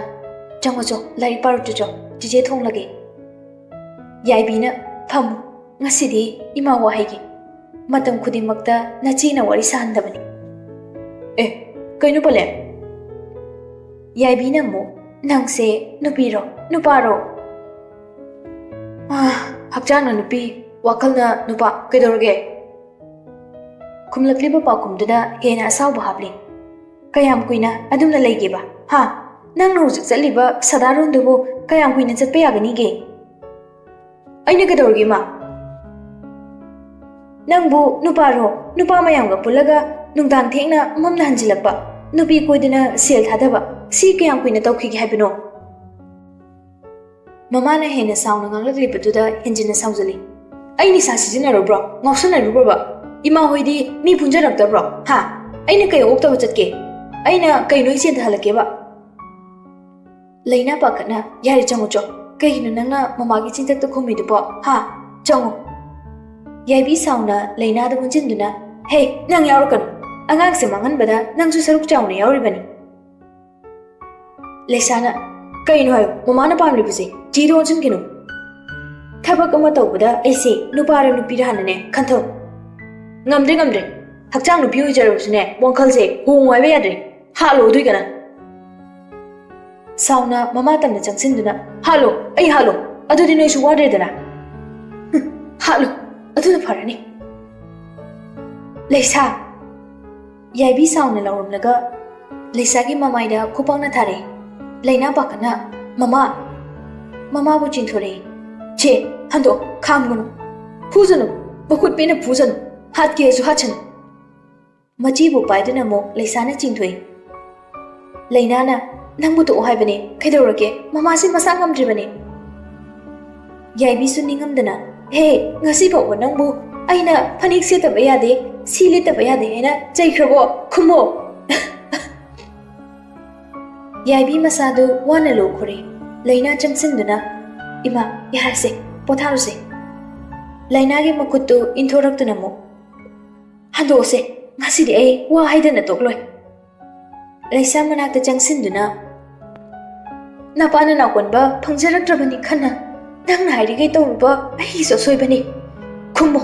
"ꯆꯪꯉꯣ ꯆꯣ, ꯂꯥꯏꯔꯤꯛ ꯄꯥꯔꯨꯆꯣ ꯆꯣ, ꯆꯤꯆꯦ ꯊꯣꯡꯂꯒꯦ꯫" ꯌꯥꯏꯕꯤꯅ, "ꯐꯝꯃꯨ, ꯉꯁꯤꯗꯤ ꯏꯃꯥ ꯋꯥꯍꯩꯒꯤ꯫ ꯃꯇꯝ ꯈꯨꯗꯤꯡꯃꯛꯇ ꯅꯆꯦꯅ ꯋꯥꯔꯤ ꯁꯥꯍꯟꯗꯕꯅꯤ꯫" "ꯑꯦ, ꯀꯩꯅꯣ ꯄꯂꯦ?" ꯌꯥꯏꯕꯤꯅ ꯑꯃꯨꯛ, "ꯅꯪꯁꯦ ꯅꯨꯄꯤꯔꯣ, ꯅꯨꯄꯥꯔꯣ?" "ꯑꯥ, ꯍꯛꯆꯥꯡꯅ ꯅꯨꯄꯤ, ꯋꯥꯈꯜꯅ ꯅꯨꯄꯥ, ꯀꯩꯗꯧꯔꯒꯦ?" ꯈꯨꯝꯂꯛꯂꯤꯕ ꯄꯥꯎꯈꯨꯝꯗꯨꯗ ꯍꯦꯟꯅ ꯑꯁꯥꯎꯕ ꯍꯥꯞꯂꯤ꯫ "ꯀꯌꯥꯝ ꯀꯨꯏꯅ ꯑꯗꯨꯝꯅ ꯂꯩꯒꯦꯕ? ꯍꯥ? ꯅꯪꯅ ꯍꯧꯖꯤꯛ ꯆꯠꯂꯤꯕ ꯁꯥꯗꯥꯔꯣꯟꯗꯨꯕꯨ ꯀꯌꯥꯝ ꯀꯨꯏꯅ ꯆꯠꯄ ꯌꯥꯒꯅꯤꯒꯦ?" "ꯑꯩꯅ ꯀꯩꯗꯧꯔꯒꯦ, ꯏꯃꯥ?" "ꯅꯪꯕꯨ ꯅꯨꯄꯥꯔꯣ? ꯅꯨꯄꯥ ꯃꯌꯥꯝꯒ ꯄꯨꯜꯂꯒ ꯅꯨꯡꯗꯥꯡ ꯊꯦꯡꯅ ꯃꯝꯅ ꯍꯟꯖꯤꯜꯂꯛꯄ, ꯅꯨꯄꯤ ꯀꯣꯏꯗꯅ ꯁꯦꯜ ꯊꯥꯗꯕ, ꯁꯤ ꯀꯌꯥꯝ ꯀꯨꯏꯅ ꯇꯧꯈꯤꯒꯦ ꯍꯥꯏꯕꯅꯣ?" ꯃꯃꯥꯅ ꯍꯦꯟꯅ ꯁꯥꯎꯅ ꯉꯥꯡꯂꯛꯂꯤꯕꯗꯨꯗ ꯍꯦꯟꯖꯤꯟꯅ ꯁꯥꯎꯖꯜꯂꯤ꯫ "ꯑꯩ ꯅꯤꯁꯥ ꯁꯤꯖꯤꯟꯅꯔꯨꯕ꯭ꯔꯣ? ꯉꯥꯎꯁꯟꯅꯔꯨꯕ꯭ꯔꯣꯕ? ꯏꯃꯥ ꯍꯣꯏꯗꯤ ꯃꯤ ꯄꯨꯟꯖꯔꯛꯇꯕ꯭ꯔꯣ? ꯍꯥ? ꯑꯩꯅ ꯀꯩ ꯑꯣꯛꯇꯕ ꯆꯠꯀꯦ? ꯑꯩꯅ ꯀꯩ ꯅꯣꯏ ꯆꯦꯟꯊꯍꯜꯂꯛꯀꯦꯕ?" ꯂꯩꯅꯥ ꯄꯥꯈꯠꯅ, "ꯌꯥꯔꯦ, ꯆꯪꯉꯨ ꯆꯣ꯫ ꯀꯩꯒꯤꯅꯣ ꯅꯪꯅ ꯃꯃꯥꯒꯤ ꯆꯤꯟꯊꯛꯇ ꯈꯨꯝꯃꯤꯗꯨꯕꯣ? ꯍꯥ? ꯆꯪꯉꯨ꯫" ꯌꯥꯏꯕꯤ ꯁꯥꯎꯅ ꯂꯩꯅꯥꯗ ꯑꯣꯟꯁꯤꯟꯗꯨꯅ, "ꯍꯦ, ꯅꯪ ꯌꯥꯎꯔꯛꯀꯅꯨ꯫ ꯑꯉꯥꯡꯁꯦ ꯃꯥꯡꯍꯟꯕꯗ ꯅꯪꯁꯨ ꯁꯔꯨꯛ ꯆꯥꯎꯅ ꯌꯥꯎꯔꯤꯕꯅꯤ꯫" ꯂꯩꯁꯥꯅ, "ꯀꯩꯅꯣ ꯍꯥꯏꯌꯨ, ꯃꯃꯥꯅ ꯄꯥꯝꯂꯤꯕꯁꯦ ꯆꯦꯗ ꯑꯣꯟꯁꯤꯟꯈꯤꯅꯨ꯫ ꯊꯕꯛ ꯑꯃ ꯇꯧꯕꯗ ꯑꯩꯁꯦ ꯅꯨꯄꯥꯔ ꯅꯨꯄꯤꯔ ꯍꯥꯟꯅꯅꯦ ꯈꯟꯊꯧ꯫" "ꯉꯝꯗ꯭ꯔꯦ, ꯉꯝꯗ꯭ꯔꯦ꯫ ꯍꯛꯆꯥꯡ ꯅꯨꯄꯤ ꯑꯣꯏꯖꯔꯕꯁꯨꯅꯦ, ꯋꯥꯈꯜꯁꯦ ꯍꯣꯡꯉꯨ ꯍꯥꯏꯕ ꯌꯥꯗ꯭ꯔꯦ꯫ ꯍꯥꯠꯂꯣ ꯑꯗꯨꯏꯒꯅ꯫" ꯁꯥꯎꯅ ꯃꯃꯥ ꯇꯝꯅ ꯆꯪꯁꯤꯟꯗꯨꯅ, "ꯍꯥꯠꯂꯣ, ꯑꯩ ꯍꯥꯠꯂꯣ꯫ ꯑꯗꯨꯗꯤ ꯅꯣꯏꯁꯨ ꯋꯥꯗ꯭ꯔꯦꯗꯅ꯫" "ꯍꯨꯝ, ꯍꯥꯠꯂꯣ, ꯑꯗꯨꯅ ꯐꯔꯅꯤ꯫" "ꯂꯩꯁꯥ!" ꯌꯥꯏꯕꯤ ꯁꯥꯎꯅ ꯂꯥꯎꯔꯝꯂꯒ ꯂꯩꯁꯥꯒꯤ ꯃꯃꯥꯏꯗ ꯈꯨꯄꯥꯛꯅ ꯊꯥꯔꯛꯏ꯫ ꯂꯩꯅꯥ ꯄꯥꯈꯠꯅ, "ꯃꯃꯥ, ꯃꯃꯥꯕꯨ ꯆꯤꯡꯊꯣꯔꯛꯏ꯫ "ꯆꯦ, ꯍꯟꯗꯣꯛ, ꯈꯥꯝꯒꯅꯨ꯫ ꯐꯨꯖꯅꯨ, ꯃꯈꯨꯠ ꯄꯦꯟꯅ ꯐꯨꯖꯅꯨ, ꯍꯥꯠꯀꯦꯁꯨ ꯍꯥꯠꯁꯅꯨ"꯫ ꯃꯆꯦꯕꯨ ꯄꯥꯏꯗꯨꯅ ꯑꯃꯨꯛ ꯂꯩꯁꯥꯅ ꯆꯤꯡꯊꯣꯛꯏ꯫ ꯂꯩꯅꯥꯅ, "ꯅꯪꯕꯨ ꯇꯣꯛꯑꯣ ꯍꯥꯏꯕꯅꯦ, ꯀꯩꯗꯧꯔꯒꯦ? ꯃꯃꯥꯁꯦ ꯃꯁꯥ ꯉꯝꯗ꯭ꯔꯤꯕꯅꯦ"꯫ ꯌꯥꯏꯕꯤꯁꯨ ꯅꯤꯡꯉꯝꯗꯅ, "ꯍꯦ, ꯉꯁꯤ ꯐꯥꯎꯕ ꯅꯪꯕꯨ ꯑꯩꯅ ꯐꯅꯦꯛ ꯁꯦꯠꯇꯕ ꯌꯥꯗꯦ, ꯁꯤ ꯂꯤꯠꯇꯕ ꯌꯥꯗꯦ ꯍꯥꯏꯅ ꯆꯩꯈ꯭ꯔꯕꯣ? ꯈꯨꯝꯃꯣ!" ꯌꯥꯏꯕꯤ ꯃꯁꯥꯗꯨ ꯋꯥꯅ ꯂꯣꯛꯈ꯭ꯔꯦ꯫ ꯂꯩꯅꯥ ꯆꯪꯁꯤꯟꯗꯨꯅ, "ꯏꯃꯥ, ꯌꯥꯔꯁꯦ, ꯄꯣꯊꯥꯔꯨꯁꯦ"꯫ ꯂꯩꯅꯥꯒꯤ ꯃꯈꯨꯠꯇꯨ ꯏꯟꯊꯣꯔꯛꯇꯨꯅ ꯑꯃꯨꯛ, "ꯍꯟꯗꯣꯛꯑꯁꯦ, ꯉꯁꯤꯗꯤ ꯑꯩ ꯋꯥ ꯍꯥꯏꯗꯅ ꯇꯣꯛꯂꯣꯏ"꯫ ꯂꯩꯁꯥ ꯃꯅꯥꯛꯇ ꯆꯪꯁꯤꯟꯗꯨꯅ, "ꯅꯄꯥꯅ ꯅꯥꯎꯀꯣꯟꯕ ꯐꯪꯖꯔꯛꯇ꯭ꯔꯕꯅꯤ ꯈꯟꯅ ꯅꯪꯅ ꯍꯥꯏꯔꯤꯈꯩ ꯇꯧꯔꯨꯕ ꯑꯩꯒꯤꯁꯨ ꯑꯁꯣꯏꯕꯅꯤ꯫ ꯈꯨꯝꯃꯣ,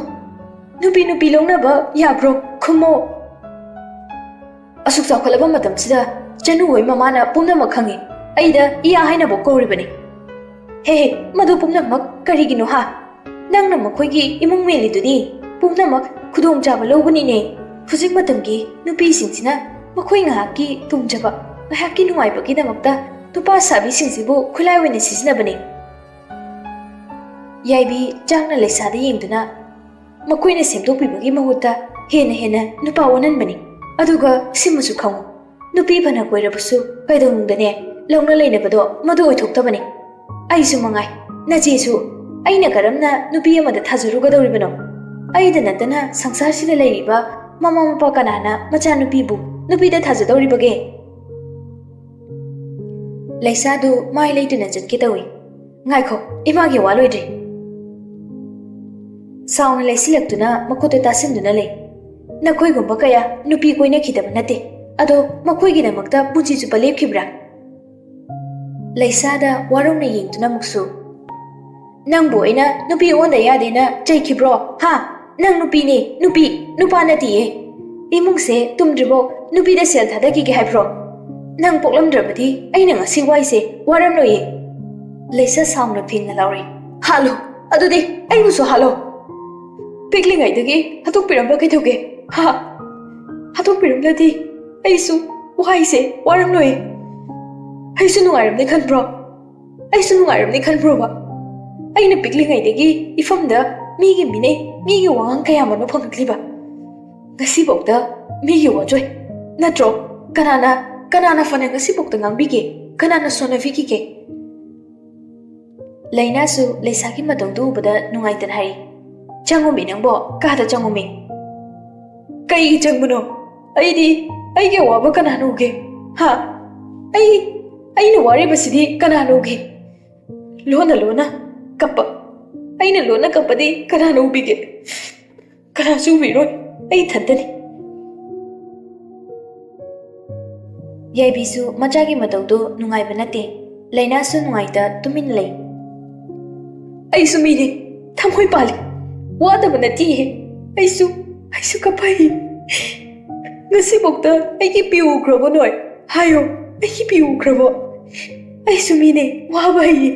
ꯅꯨꯄꯤ ꯅꯨꯄꯤ ꯂꯧꯅꯕ ꯌꯥꯕ꯭ꯔꯣ? ꯈꯨꯝꯃꯣ"꯫ ꯑꯁꯨꯛ ꯆꯥꯎꯈꯠꯂꯕ ꯃꯇꯝꯁꯤꯗ ꯆꯅꯨ ꯍꯣꯏ ꯃꯃꯥꯅ ꯄꯨꯝꯅꯃꯛ ꯈꯪꯉꯤ꯫ ꯑꯩꯗ ꯏꯌꯥ ꯍꯥꯏꯅꯕ ꯀꯧꯔꯤꯕꯅꯤ꯫ ꯍꯦ ꯍꯦ, ꯃꯗꯨ ꯄꯨꯝꯅꯃꯛ ꯀꯔꯤꯒꯤꯅꯣ ꯍꯥ? ꯅꯪꯅ ꯃꯈꯣꯏꯒꯤ ꯏꯃꯨꯡ ꯃꯦꯜꯂꯤꯗꯨꯗꯤ ꯄꯨꯝꯅꯃꯛ ꯈꯨꯗꯣꯡꯆꯥꯕ ꯂꯧꯕꯅꯤꯅꯦ꯫ ꯍꯧꯖꯤꯛ ꯃꯇꯝꯒꯤ ꯅꯨꯄꯤꯁꯤꯡꯁꯤꯅ ꯃꯈꯣꯏ ꯉꯥꯏꯍꯥꯛꯀꯤ ꯇꯣꯡꯖꯕ, ꯉꯥꯏꯍꯥꯛꯀꯤ ꯅꯨꯡꯉꯥꯏꯕꯒꯤꯗꯃꯛꯇ ꯅꯨꯄꯥ ꯁꯥꯕꯤꯁꯤꯡꯁꯤꯕꯨ ꯈꯨꯠꯂꯥꯏ ꯑꯣꯏꯅ ꯁꯤꯖꯤꯟꯅꯕꯅꯤ꯫ ꯌꯥꯏꯕꯤ ꯆꯥꯛꯅ ꯂꯩꯁꯥꯗ ꯌꯦꯡꯗꯨꯅ, ꯃꯈꯣꯏꯅ ꯁꯦꯝꯗꯣꯛꯄꯤꯕꯒꯤ ꯃꯍꯨꯠꯇ ꯍꯦꯟꯅ ꯍꯦꯟꯅ ꯅꯨꯄꯥ ꯑꯣꯟꯍꯟꯕꯅꯤ꯫ ꯑꯗꯨꯒ ꯁꯤꯃꯁꯨ ꯈꯪꯉꯨ, ꯅꯨꯄꯤ ꯐꯅ ꯀꯣꯏꯔꯕꯁꯨ ꯀꯩꯗꯧꯅꯨꯡꯗꯅꯦ ꯂꯧꯅ ꯂꯩꯅꯕꯗꯣ ꯃꯗꯨ ꯑꯣꯏꯊꯣꯛꯇꯕꯅꯤ꯫ ꯑꯩꯁꯨ ꯃꯉꯥꯏ, ꯅꯆꯦꯁꯨ꯫ ꯑꯩꯅ ꯀꯔꯝꯅ ꯅꯨꯄꯤ ꯑꯃꯗ ꯊꯥꯖꯔꯨꯒꯗꯧꯔꯤꯕꯅꯣ? ꯑꯩꯗ ꯅꯠꯇꯅ ꯁꯪꯁꯥꯔꯁꯤꯗ ꯂꯩꯔꯤꯕ ꯃꯃꯥ ꯃꯄꯥ ꯀꯅꯥꯅ ꯃꯆꯥꯅꯨꯄꯤꯕꯨ ꯅꯨꯄꯤꯗ ꯊꯥꯖꯗꯧꯔꯤꯕꯒꯦ? ꯂꯩꯁꯥꯗꯨ ꯃꯥꯏ ꯂꯩꯇꯨꯅ ꯆꯠꯀꯦ ꯇꯧꯏ꯫ ꯉꯥꯏꯈꯣ, ꯏꯃꯥꯒꯤ ꯋꯥ ꯂꯣꯏꯗ꯭ꯔꯤ꯫ ꯁꯥꯎꯅ ꯂꯩꯁꯤꯜꯂꯛꯇꯨꯅ ꯃꯈꯨꯠꯇ ꯇꯥꯁꯤꯟꯗꯨꯅ ꯂꯩ꯫ ꯅꯈꯣꯏꯒꯨꯝꯕ ꯀꯌꯥ ꯅꯨꯄꯤ ꯀꯣꯏꯅꯈꯤꯗꯕ ꯅꯠꯇꯦ, ꯑꯗꯣ ꯃꯈꯣꯏꯒꯤꯗꯃꯛꯇ ꯄꯨꯟꯁꯤ ꯆꯨꯞꯄ ꯂꯦꯞꯈꯤꯕ꯭ꯔꯥ? ꯂꯩꯁꯥꯗ ꯋꯥꯔꯧꯅ ꯌꯦꯡꯗꯨꯅ ꯑꯃꯨꯛꯁꯨ, "ꯅꯪꯕꯨ ꯑꯩꯅ ꯅꯨꯄꯤ ꯑꯣꯟꯗ ꯌꯥꯗꯦꯅ ꯆꯩꯈꯤꯕ꯭ꯔꯣ? ꯍꯥ? ꯅꯪ ꯅꯨꯄꯤꯅꯦ, ꯅꯨꯄꯤ, ꯅꯨꯄꯥ ꯅꯠꯇꯤꯌꯦ꯫ ꯏꯃꯨꯡꯁꯦ ꯇꯨꯝꯗ꯭ꯔꯤꯕꯣ ꯅꯨꯄꯤꯗ ꯁꯦꯜ ꯊꯥꯗꯈꯤꯒꯦ ꯍꯥꯏꯕ꯭ꯔꯣ? ꯅꯪ ꯄꯣꯛꯂꯝꯗ꯭ꯔꯕꯗꯤ ꯑꯩꯅ ꯉꯁꯤ ꯋꯥꯏꯁꯦ ꯋꯥꯔꯝꯂꯣꯏꯌꯦ"꯫ ꯂꯩꯁꯥ ꯁꯥꯎꯅ ꯐꯤꯡꯅ ꯂꯥꯎꯔꯤ꯫ "ꯍꯥꯠꯂꯣ, ꯑꯗꯨꯗꯤ ꯑꯩꯕꯨꯁꯨ ꯍꯥꯠꯂꯣ꯫ ꯄꯤꯛꯂꯤꯉꯩꯗꯒꯤ ꯍꯥꯠꯇꯣꯛꯄꯤꯔꯝꯕ ꯀꯩꯗꯧꯒꯦ? ꯍꯥ? ꯍꯥꯠꯇꯣꯛꯄꯤꯔꯝꯂꯗꯤ ꯑꯩꯁꯨ ꯋꯥꯏꯁꯦ ꯋꯥꯔꯝꯂꯣꯏꯌꯦ꯫ ꯑꯩꯁꯨ ꯅꯨꯡꯉꯥꯏꯔꯝꯅꯤ ꯈꯟꯕ꯭ꯔꯣ?" ꯑꯩꯁꯨ ꯅꯨꯡꯉꯥꯏꯔꯝꯅꯤ ꯈꯟꯕ꯭ꯔꯣꯕ? ꯑꯩꯅ ꯄꯤꯛꯂꯤꯉꯩꯗꯒꯤ ꯏꯐꯝꯗ ꯃꯤꯒꯤ ꯃꯤꯅꯩ, ꯃꯤꯒꯤ ꯋꯥꯉꯥꯡ ꯀꯌꯥ ꯑꯃꯅꯣ ꯐꯪꯉꯛꯂꯤꯕ꯫ ꯉꯁꯤꯐꯥꯎꯗ ꯃꯤꯒꯤ ꯋꯥꯆꯣꯏ, ꯅꯠꯇ꯭ꯔꯣ? ꯀꯅꯥꯅ, ꯀꯅꯥꯅ ꯐꯅ ꯉꯁꯤꯐꯥꯎꯗ ꯉꯥꯡꯕꯤꯒꯦ? ꯀꯅꯥꯅ ꯁꯣꯟꯅꯕꯤꯈꯤꯒꯦ? ꯂꯩꯅꯥꯁꯨ ꯂꯩꯁꯥꯒꯤ ꯃꯇꯧꯗꯨ ꯎꯕꯗ ꯅꯨꯡꯉꯥꯏꯇꯅ ꯍꯥꯏꯔꯤ, "ꯆꯪꯉꯨꯃꯤ ꯅꯪꯕꯣ, ꯀꯥꯗ ꯆꯪꯉꯨꯃꯤ"꯫ "ꯀꯩꯒꯤ ꯆꯪꯕꯅꯣ? ꯑꯩꯗꯤ, ꯑꯩꯒꯤ ꯑꯋꯥꯕ ꯀꯅꯥꯅ ꯎꯒꯦ? ꯍꯥ? ꯑꯩ, ꯑꯩꯅ ꯋꯥꯔꯤꯕꯁꯤꯗꯤ ꯀꯅꯥꯅ ꯎꯒꯦ? ꯂꯣꯟꯅ ꯂꯣꯟꯅ ꯀꯞꯄ, ꯑꯩꯅ ꯂꯣꯟꯅ ꯀꯞꯄꯗꯤ ꯀꯅꯥꯅ ꯎꯕꯤꯒꯦ? ꯀꯅꯥꯁꯨ ꯎꯕꯤꯔꯣꯏ, ꯑꯩ ꯏꯊꯟꯇꯅꯤ"꯫ ꯌꯥꯏꯕꯤꯁꯨ ꯃꯆꯥꯒꯤ ꯃꯇꯧꯗꯨ ꯅꯨꯡꯉꯥꯏꯕ ꯅꯠꯇꯦ꯫ ꯂꯩꯅꯥꯁꯨ ꯅꯨꯡꯉꯥꯏꯇ ꯇꯨꯃꯤꯟ ꯂꯩ꯫ "ꯑꯩꯁꯨ ꯃꯤꯅꯤ, ꯊꯃꯣꯏ ꯄꯥꯜꯂꯤ, ꯋꯥꯗꯕ ꯅꯠꯇꯤꯌꯦ꯫ ꯑꯩꯁꯨ, ꯑꯩꯁꯨ ꯀꯞꯄꯛꯏ꯫ ꯉꯁꯤꯐꯥꯎꯗ ꯑꯩꯒꯤ ꯄꯤ ꯎꯈ꯭ꯔꯕꯣ ꯅꯣꯏ? ꯍꯥꯏꯌꯣ, ꯑꯩꯒꯤ ꯄꯤ ꯎꯈ꯭ꯔꯕꯣ? ꯑꯩꯁꯨ ꯃꯤꯅꯦ, ꯋꯥꯕ ꯍꯩꯌꯦ"꯫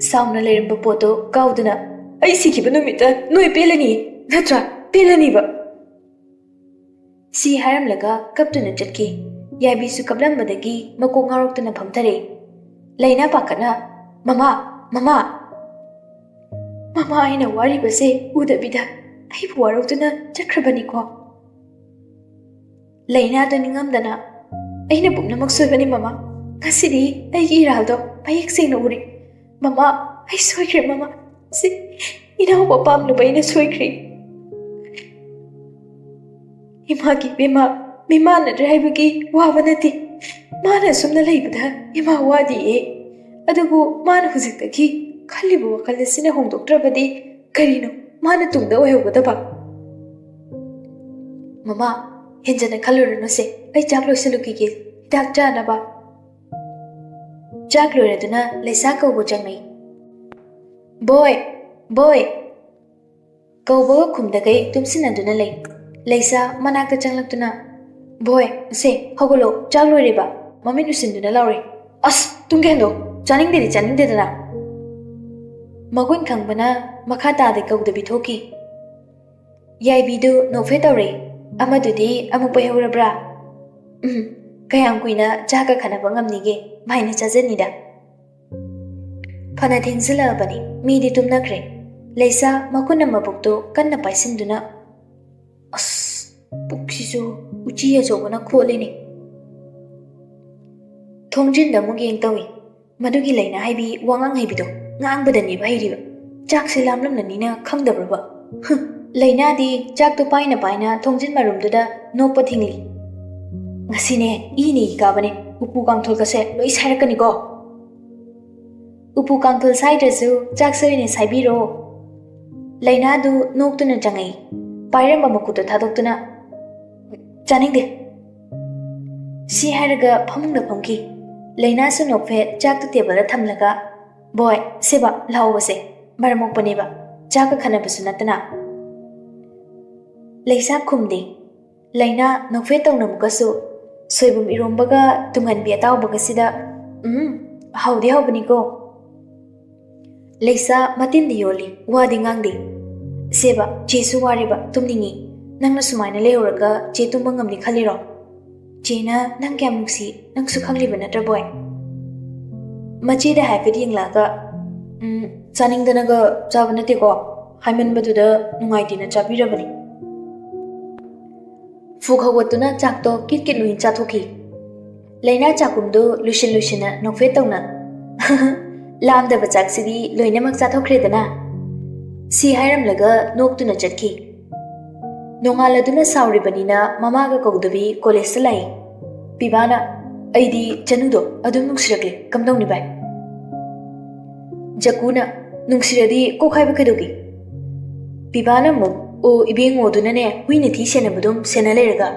ꯁꯥꯎꯅ ꯂꯩꯔꯝꯕ ꯄꯣꯠꯇꯣ ꯀꯥꯎꯗꯨꯅ, "ꯑꯩ ꯁꯤꯈꯤꯕ ꯅꯨꯃꯤꯠꯇ ꯅꯣꯏ ꯄꯦꯜꯂꯅꯤ, ꯅꯠꯇ꯭ꯔꯥ? ꯄꯦꯜꯂꯅꯤꯕ"꯫ ꯁꯤ ꯍꯥꯏꯔꯝꯂꯒ ꯀꯞꯇꯨꯅ ꯆꯠꯈꯤ꯫ ꯌꯥꯏꯕꯤꯁꯨ ꯀꯞꯂꯝꯕꯗꯒꯤ ꯃꯀꯣꯛ ꯉꯥꯎꯔꯛꯇꯨꯅ ꯐꯝꯊꯔꯦ꯫ ꯂꯩꯅꯥ ꯄꯥꯈꯠꯅ, "ꯃꯃꯥ, ꯃꯃꯥ!" "ꯃꯃꯥ, ꯑꯩꯅ ꯋꯥꯔꯤꯕꯁꯦ ꯎꯗꯕꯤꯗ ꯑꯩꯕꯨ ꯋꯥꯔꯧꯗꯨꯅ ꯆꯠꯈ꯭ꯔꯕꯅꯤꯀꯣ"꯫ ꯂꯩꯅꯥꯗꯨ ꯅꯤꯡꯉꯝꯗꯅ, "ꯑꯩꯅ ꯄꯨꯝꯅꯃꯛ ꯁꯣꯏꯕꯅꯤ ꯃꯃꯥ꯫ ꯉꯁꯤꯗꯤ ꯑꯩꯒꯤ ꯏꯔꯥꯜꯗꯣ ꯃꯌꯦꯛ ꯁꯦꯡꯅ ꯎꯔꯦ꯫ ꯃꯃꯥ, ꯑꯩ ꯁꯣꯏꯈ꯭ꯔꯦ ꯃꯃꯥ꯫ ꯁꯤ ꯏꯅꯥꯎ ꯑꯄꯥꯝꯂꯨꯕ ꯑꯩꯅ ꯁꯣꯏꯈ꯭ꯔꯦ꯫ ꯏꯃꯥꯒꯤ ꯏꯕꯦꯝꯃ, ꯃꯤꯃꯥꯟꯅꯗ꯭ꯔꯦ ꯍꯥꯏꯕꯒꯤ ꯋꯥꯕ ꯅꯠꯇꯦ꯫ ꯃꯥꯅ ꯑꯁꯨꯝꯅ ꯂꯩꯕꯗ ꯏꯃꯥ ꯋꯥꯗꯤꯌꯦ꯫ ꯑꯗꯨꯕꯨ ꯃꯥꯅ ꯍꯧꯖꯤꯛꯇꯒꯤ ꯈꯜꯂꯤꯕ ꯋꯥꯈꯜ ꯑꯁꯤꯅ ꯍꯣꯡꯗꯣꯛꯇ꯭ꯔꯕꯗꯤ ꯀꯔꯤꯅꯣ ꯃꯥꯅ ꯇꯨꯡꯗ ꯑꯣꯏꯍꯧꯒꯗꯕ?" "ꯃꯃꯥ, ꯍꯦꯟꯖꯟꯅ ꯈꯜꯂꯨꯔꯅꯨꯁꯦ, ꯑꯩ ꯆꯥꯛ ꯂꯣꯏꯁꯤꯜꯂꯨꯈꯤꯒꯦ, ꯍꯤꯗꯥꯛ ꯆꯥꯅꯕ"꯫ ꯆꯥꯛ ꯂꯣꯏꯔꯗꯨꯅ ꯂꯩꯁꯥ ꯀꯧꯕ ꯆꯪꯂꯛꯏ꯫ "ꯕꯣꯏ! ꯕꯣꯏ!" ꯀꯧꯕꯒ ꯈꯨꯝꯗꯈꯩ ꯇꯨꯝꯁꯤꯟꯅꯗꯨꯅ ꯂꯩ꯫ ꯂꯩꯁꯥ ꯃꯅꯥꯛꯇ ꯆꯪꯂꯛꯇꯨꯅ, "ꯕꯣꯏ, ꯁꯦ, ꯍꯧꯒꯠꯂꯣ, ꯆꯥꯛ ꯂꯣꯏꯔꯦꯕ", ꯃꯃꯤꯠ ꯎꯏꯁꯤꯟꯗꯨꯅ ꯂꯥꯎꯔꯦ꯫ "ꯑꯁ, ꯇꯨꯝꯒꯦ ꯍꯟꯗꯣ, ꯆꯥꯅꯤꯡꯗꯦꯗꯤ ꯆꯥꯅꯤꯡꯗꯦꯗꯅ"꯫ ꯃꯒꯨꯟ ꯈꯪꯕꯅ ꯃꯈꯥ ꯇꯥꯗ ꯀꯧꯗꯕꯤ ꯊꯣꯛꯈꯤ꯫ ꯌꯥꯏꯕꯤꯗꯨ ꯅꯣꯛꯐꯦꯠ ꯇꯧꯔꯦ꯫ "ꯑꯃꯗꯨꯗꯤ ꯑꯃꯨꯛ ꯄꯩꯍꯧꯔꯕ꯭ꯔꯥ?" "ꯎꯝ, ꯀꯌꯥꯝ ꯀꯨꯏꯅ ꯆꯥꯛꯀ ꯈꯟꯅꯕ ꯉꯝꯅꯤꯒꯦ? ꯃꯥꯏꯅ ꯆꯥꯖꯅꯤꯗ꯫ ꯐꯅ ꯊꯦꯡꯖꯤꯜꯂꯛꯑꯕꯅꯤ, ꯃꯤꯗꯤ ꯇꯨꯝꯅꯈ꯭ꯔꯦ꯫ ꯂꯩꯁꯥ ꯃꯈꯨꯠꯅ ꯃꯕꯨꯛꯇꯨ ꯀꯟꯅ ꯄꯥꯏꯁꯤꯟꯗꯨꯅ, "ꯑꯁ, ꯄꯨꯛꯁꯤꯁꯨ ꯎꯆꯤ ꯑꯆꯧꯕꯅ ꯈꯣꯠꯂꯤꯅꯦ"꯫ ꯊꯣꯡꯖꯤꯟꯗ ꯑꯃꯨꯛ ꯌꯦꯡ ꯇꯧꯏ꯫ ꯃꯗꯨꯒꯤ ꯂꯩꯅꯥ ꯍꯥꯏꯕꯤ ꯋꯥꯉꯥꯡ ꯍꯩꯕꯤꯗꯣ ꯉꯥꯡꯕꯗꯅꯦꯕ ꯍꯩꯔꯤꯕ꯫ ꯆꯥꯛꯁꯦ ꯂꯥꯝꯂꯝꯂꯅꯤꯅ ꯈꯪꯗꯕ꯭ꯔꯕ? ꯍꯨꯝ, ꯂꯩꯅꯥꯗꯤ ꯆꯥꯛꯇꯣ ꯄꯥꯏꯅ ꯄꯥꯏꯅ ꯊꯣꯡꯖꯤꯟ ꯃꯔꯨꯝꯗꯨꯗ ꯅꯣꯛꯄ ꯊꯤꯡꯂꯤ꯫ "ꯉꯁꯤꯅꯦ ꯏꯅꯤ ꯀꯥꯕꯅꯦ, ꯎꯄꯨ ꯀꯥꯡꯊꯣꯜꯒꯁꯦ ꯂꯣꯏ ꯁꯥꯏꯔꯛꯀꯅꯤꯀꯣ"꯫ "ꯎꯄꯨ ꯀꯥꯡꯊꯣꯜ ꯁꯥꯏꯗ꯭ꯔꯁꯨ ꯆꯥꯛꯁꯦ ꯑꯣꯏꯅ ꯁꯥꯏꯕꯤꯔꯣ"꯫ ꯂꯩꯅꯥꯗꯨ ꯅꯣꯛꯇꯨꯅ ꯆꯪꯉꯛꯏ꯫ ꯄꯥꯏꯔꯝꯕ ꯃꯈꯨꯠꯇꯨ ꯊꯥꯗꯣꯛꯇꯨꯅ, "ꯆꯥꯅꯤꯡꯗꯦ"꯫ ꯁꯤ ꯍꯥꯏꯔꯒ ꯐꯃꯨꯡꯗ ꯐꯝꯈꯤ꯫ ꯂꯩꯅꯥꯁꯨ ꯅꯣꯛꯐꯦꯠ ꯆꯥꯛꯇꯨ ꯇꯦꯕꯜꯗ ꯊꯝꯂꯒ, "ꯕꯣꯏ, ꯁꯦꯕ ꯂꯥꯎꯕꯁꯦ ꯃꯔꯝ ꯃꯣꯛꯄꯅꯦꯕ, ꯆꯥꯛꯀ ꯈꯟꯅꯕꯁꯨ ꯅꯠꯇꯅ"꯫ ꯂꯩꯁꯥ ꯈꯨꯝꯗꯦ꯫ ꯂꯩꯅꯥ ꯅꯣꯛꯐꯦꯠ ꯇꯧꯅ ꯑꯃꯨꯛꯀꯁꯨ, "ꯁꯣꯏꯕꯨꯝ ꯏꯔꯣꯝꯕꯒ ꯇꯨꯡꯍꯟꯕꯤ ꯑꯇꯥꯎꯕꯒꯁꯤꯗ, ꯎꯝ, ꯍꯥꯎꯗꯤ ꯍꯥꯎꯕꯅꯤꯀꯣ"꯫ ꯂꯩꯁꯥ ꯃꯇꯤꯟꯗꯤ ꯌꯣꯜꯂꯤ, ꯋꯥꯗꯤ ꯉꯥꯡꯗꯦ꯫ "ꯁꯦꯕ, ꯆꯦꯁꯨ ꯋꯥꯔꯦꯕ, ꯇꯨꯝꯅꯤꯡꯉꯤ꯫ ꯅꯪꯅ ꯁꯨꯃꯥꯏꯅ ꯂꯩꯍꯧꯔꯒ ꯆꯦ ꯇꯨꯝꯕ ꯉꯝꯅꯤ ꯈꯜꯂꯤꯔꯣ? ꯆꯦꯅ ꯅꯪ ꯀꯌꯥꯝ ꯅꯨꯡꯁꯤ, ꯅꯪꯁꯨ ꯈꯪꯂꯤꯕ ꯅꯠꯇ꯭ꯔ, ꯕꯣꯏ?" ꯃꯆꯦꯗ ꯍꯥꯏꯐꯦꯠ ꯌꯦꯡꯂꯛꯑꯒ, "ꯎꯝ, ꯆꯥꯅꯤꯡꯗꯅꯒ ꯆꯥꯕ ꯅꯠꯇꯦꯀꯣ, ꯍꯥꯏꯃꯟꯕꯗꯨꯗ ꯅꯨꯡꯉꯥꯏꯇꯦꯅ ꯆꯥꯕꯤꯔꯕꯅꯤ"꯫ ꯐꯨꯛ ꯍꯧꯒꯠꯇꯨꯅ ꯆꯥꯛꯇꯣ ꯀꯤꯠ ꯀꯤꯠ ꯂꯣꯏꯅ ꯆꯥꯊꯣꯛꯈꯤ꯫ ꯂꯩꯅꯥ ꯆꯥꯛꯈꯨꯝꯗꯨ ꯂꯣꯏꯁꯤꯟ ꯂꯣꯏꯁꯤꯟꯅ ꯅꯣꯛꯐꯦꯠ ꯇꯧꯅ, "ꯂꯥꯝꯗꯕ ꯆꯥꯛꯁꯤꯗꯤ ꯂꯣꯏꯅꯃꯛ ꯆꯥꯊꯣꯛꯈ꯭ꯔꯦꯗꯅ"꯫ ꯁꯤ ꯍꯥꯏꯔꯝꯂꯒ ꯅꯣꯛꯇꯨꯅ ꯆꯠꯈꯤ꯫ ꯅꯣꯡꯉꯥꯜꯂꯗꯨꯅ ꯁꯥꯎꯔꯤꯕꯅꯤꯅ ꯃꯃꯥꯒ ꯀꯧꯗꯕꯤ ꯀꯣꯂꯦꯖꯇ ꯂꯥꯛꯏ꯫ ꯄꯤꯕꯥꯅ, "ꯑꯩꯗꯤ ꯆꯅꯨꯗꯣ ꯑꯗꯨꯝ ꯅꯨꯡꯁꯤꯔꯛꯂꯦ, ꯀꯝꯗꯧꯅꯤ ꯚꯥꯏ?" ꯖꯀꯨꯅ, "ꯅꯨꯡꯁꯤꯔꯗꯤ ꯀꯣꯛ ꯍꯥꯏꯕ ꯀꯩꯗꯧꯒꯦ?" ꯄꯤꯕꯥꯅ ꯑꯃꯨꯛ, "ꯑꯣ, ꯏꯕꯦꯡꯉꯣꯗꯨꯅꯅꯦ ꯍꯨꯏꯅ ꯊꯤ ꯁꯦꯟꯅꯕꯗꯨꯝ ꯁꯦꯟꯅ ꯂꯩꯔꯒ꯫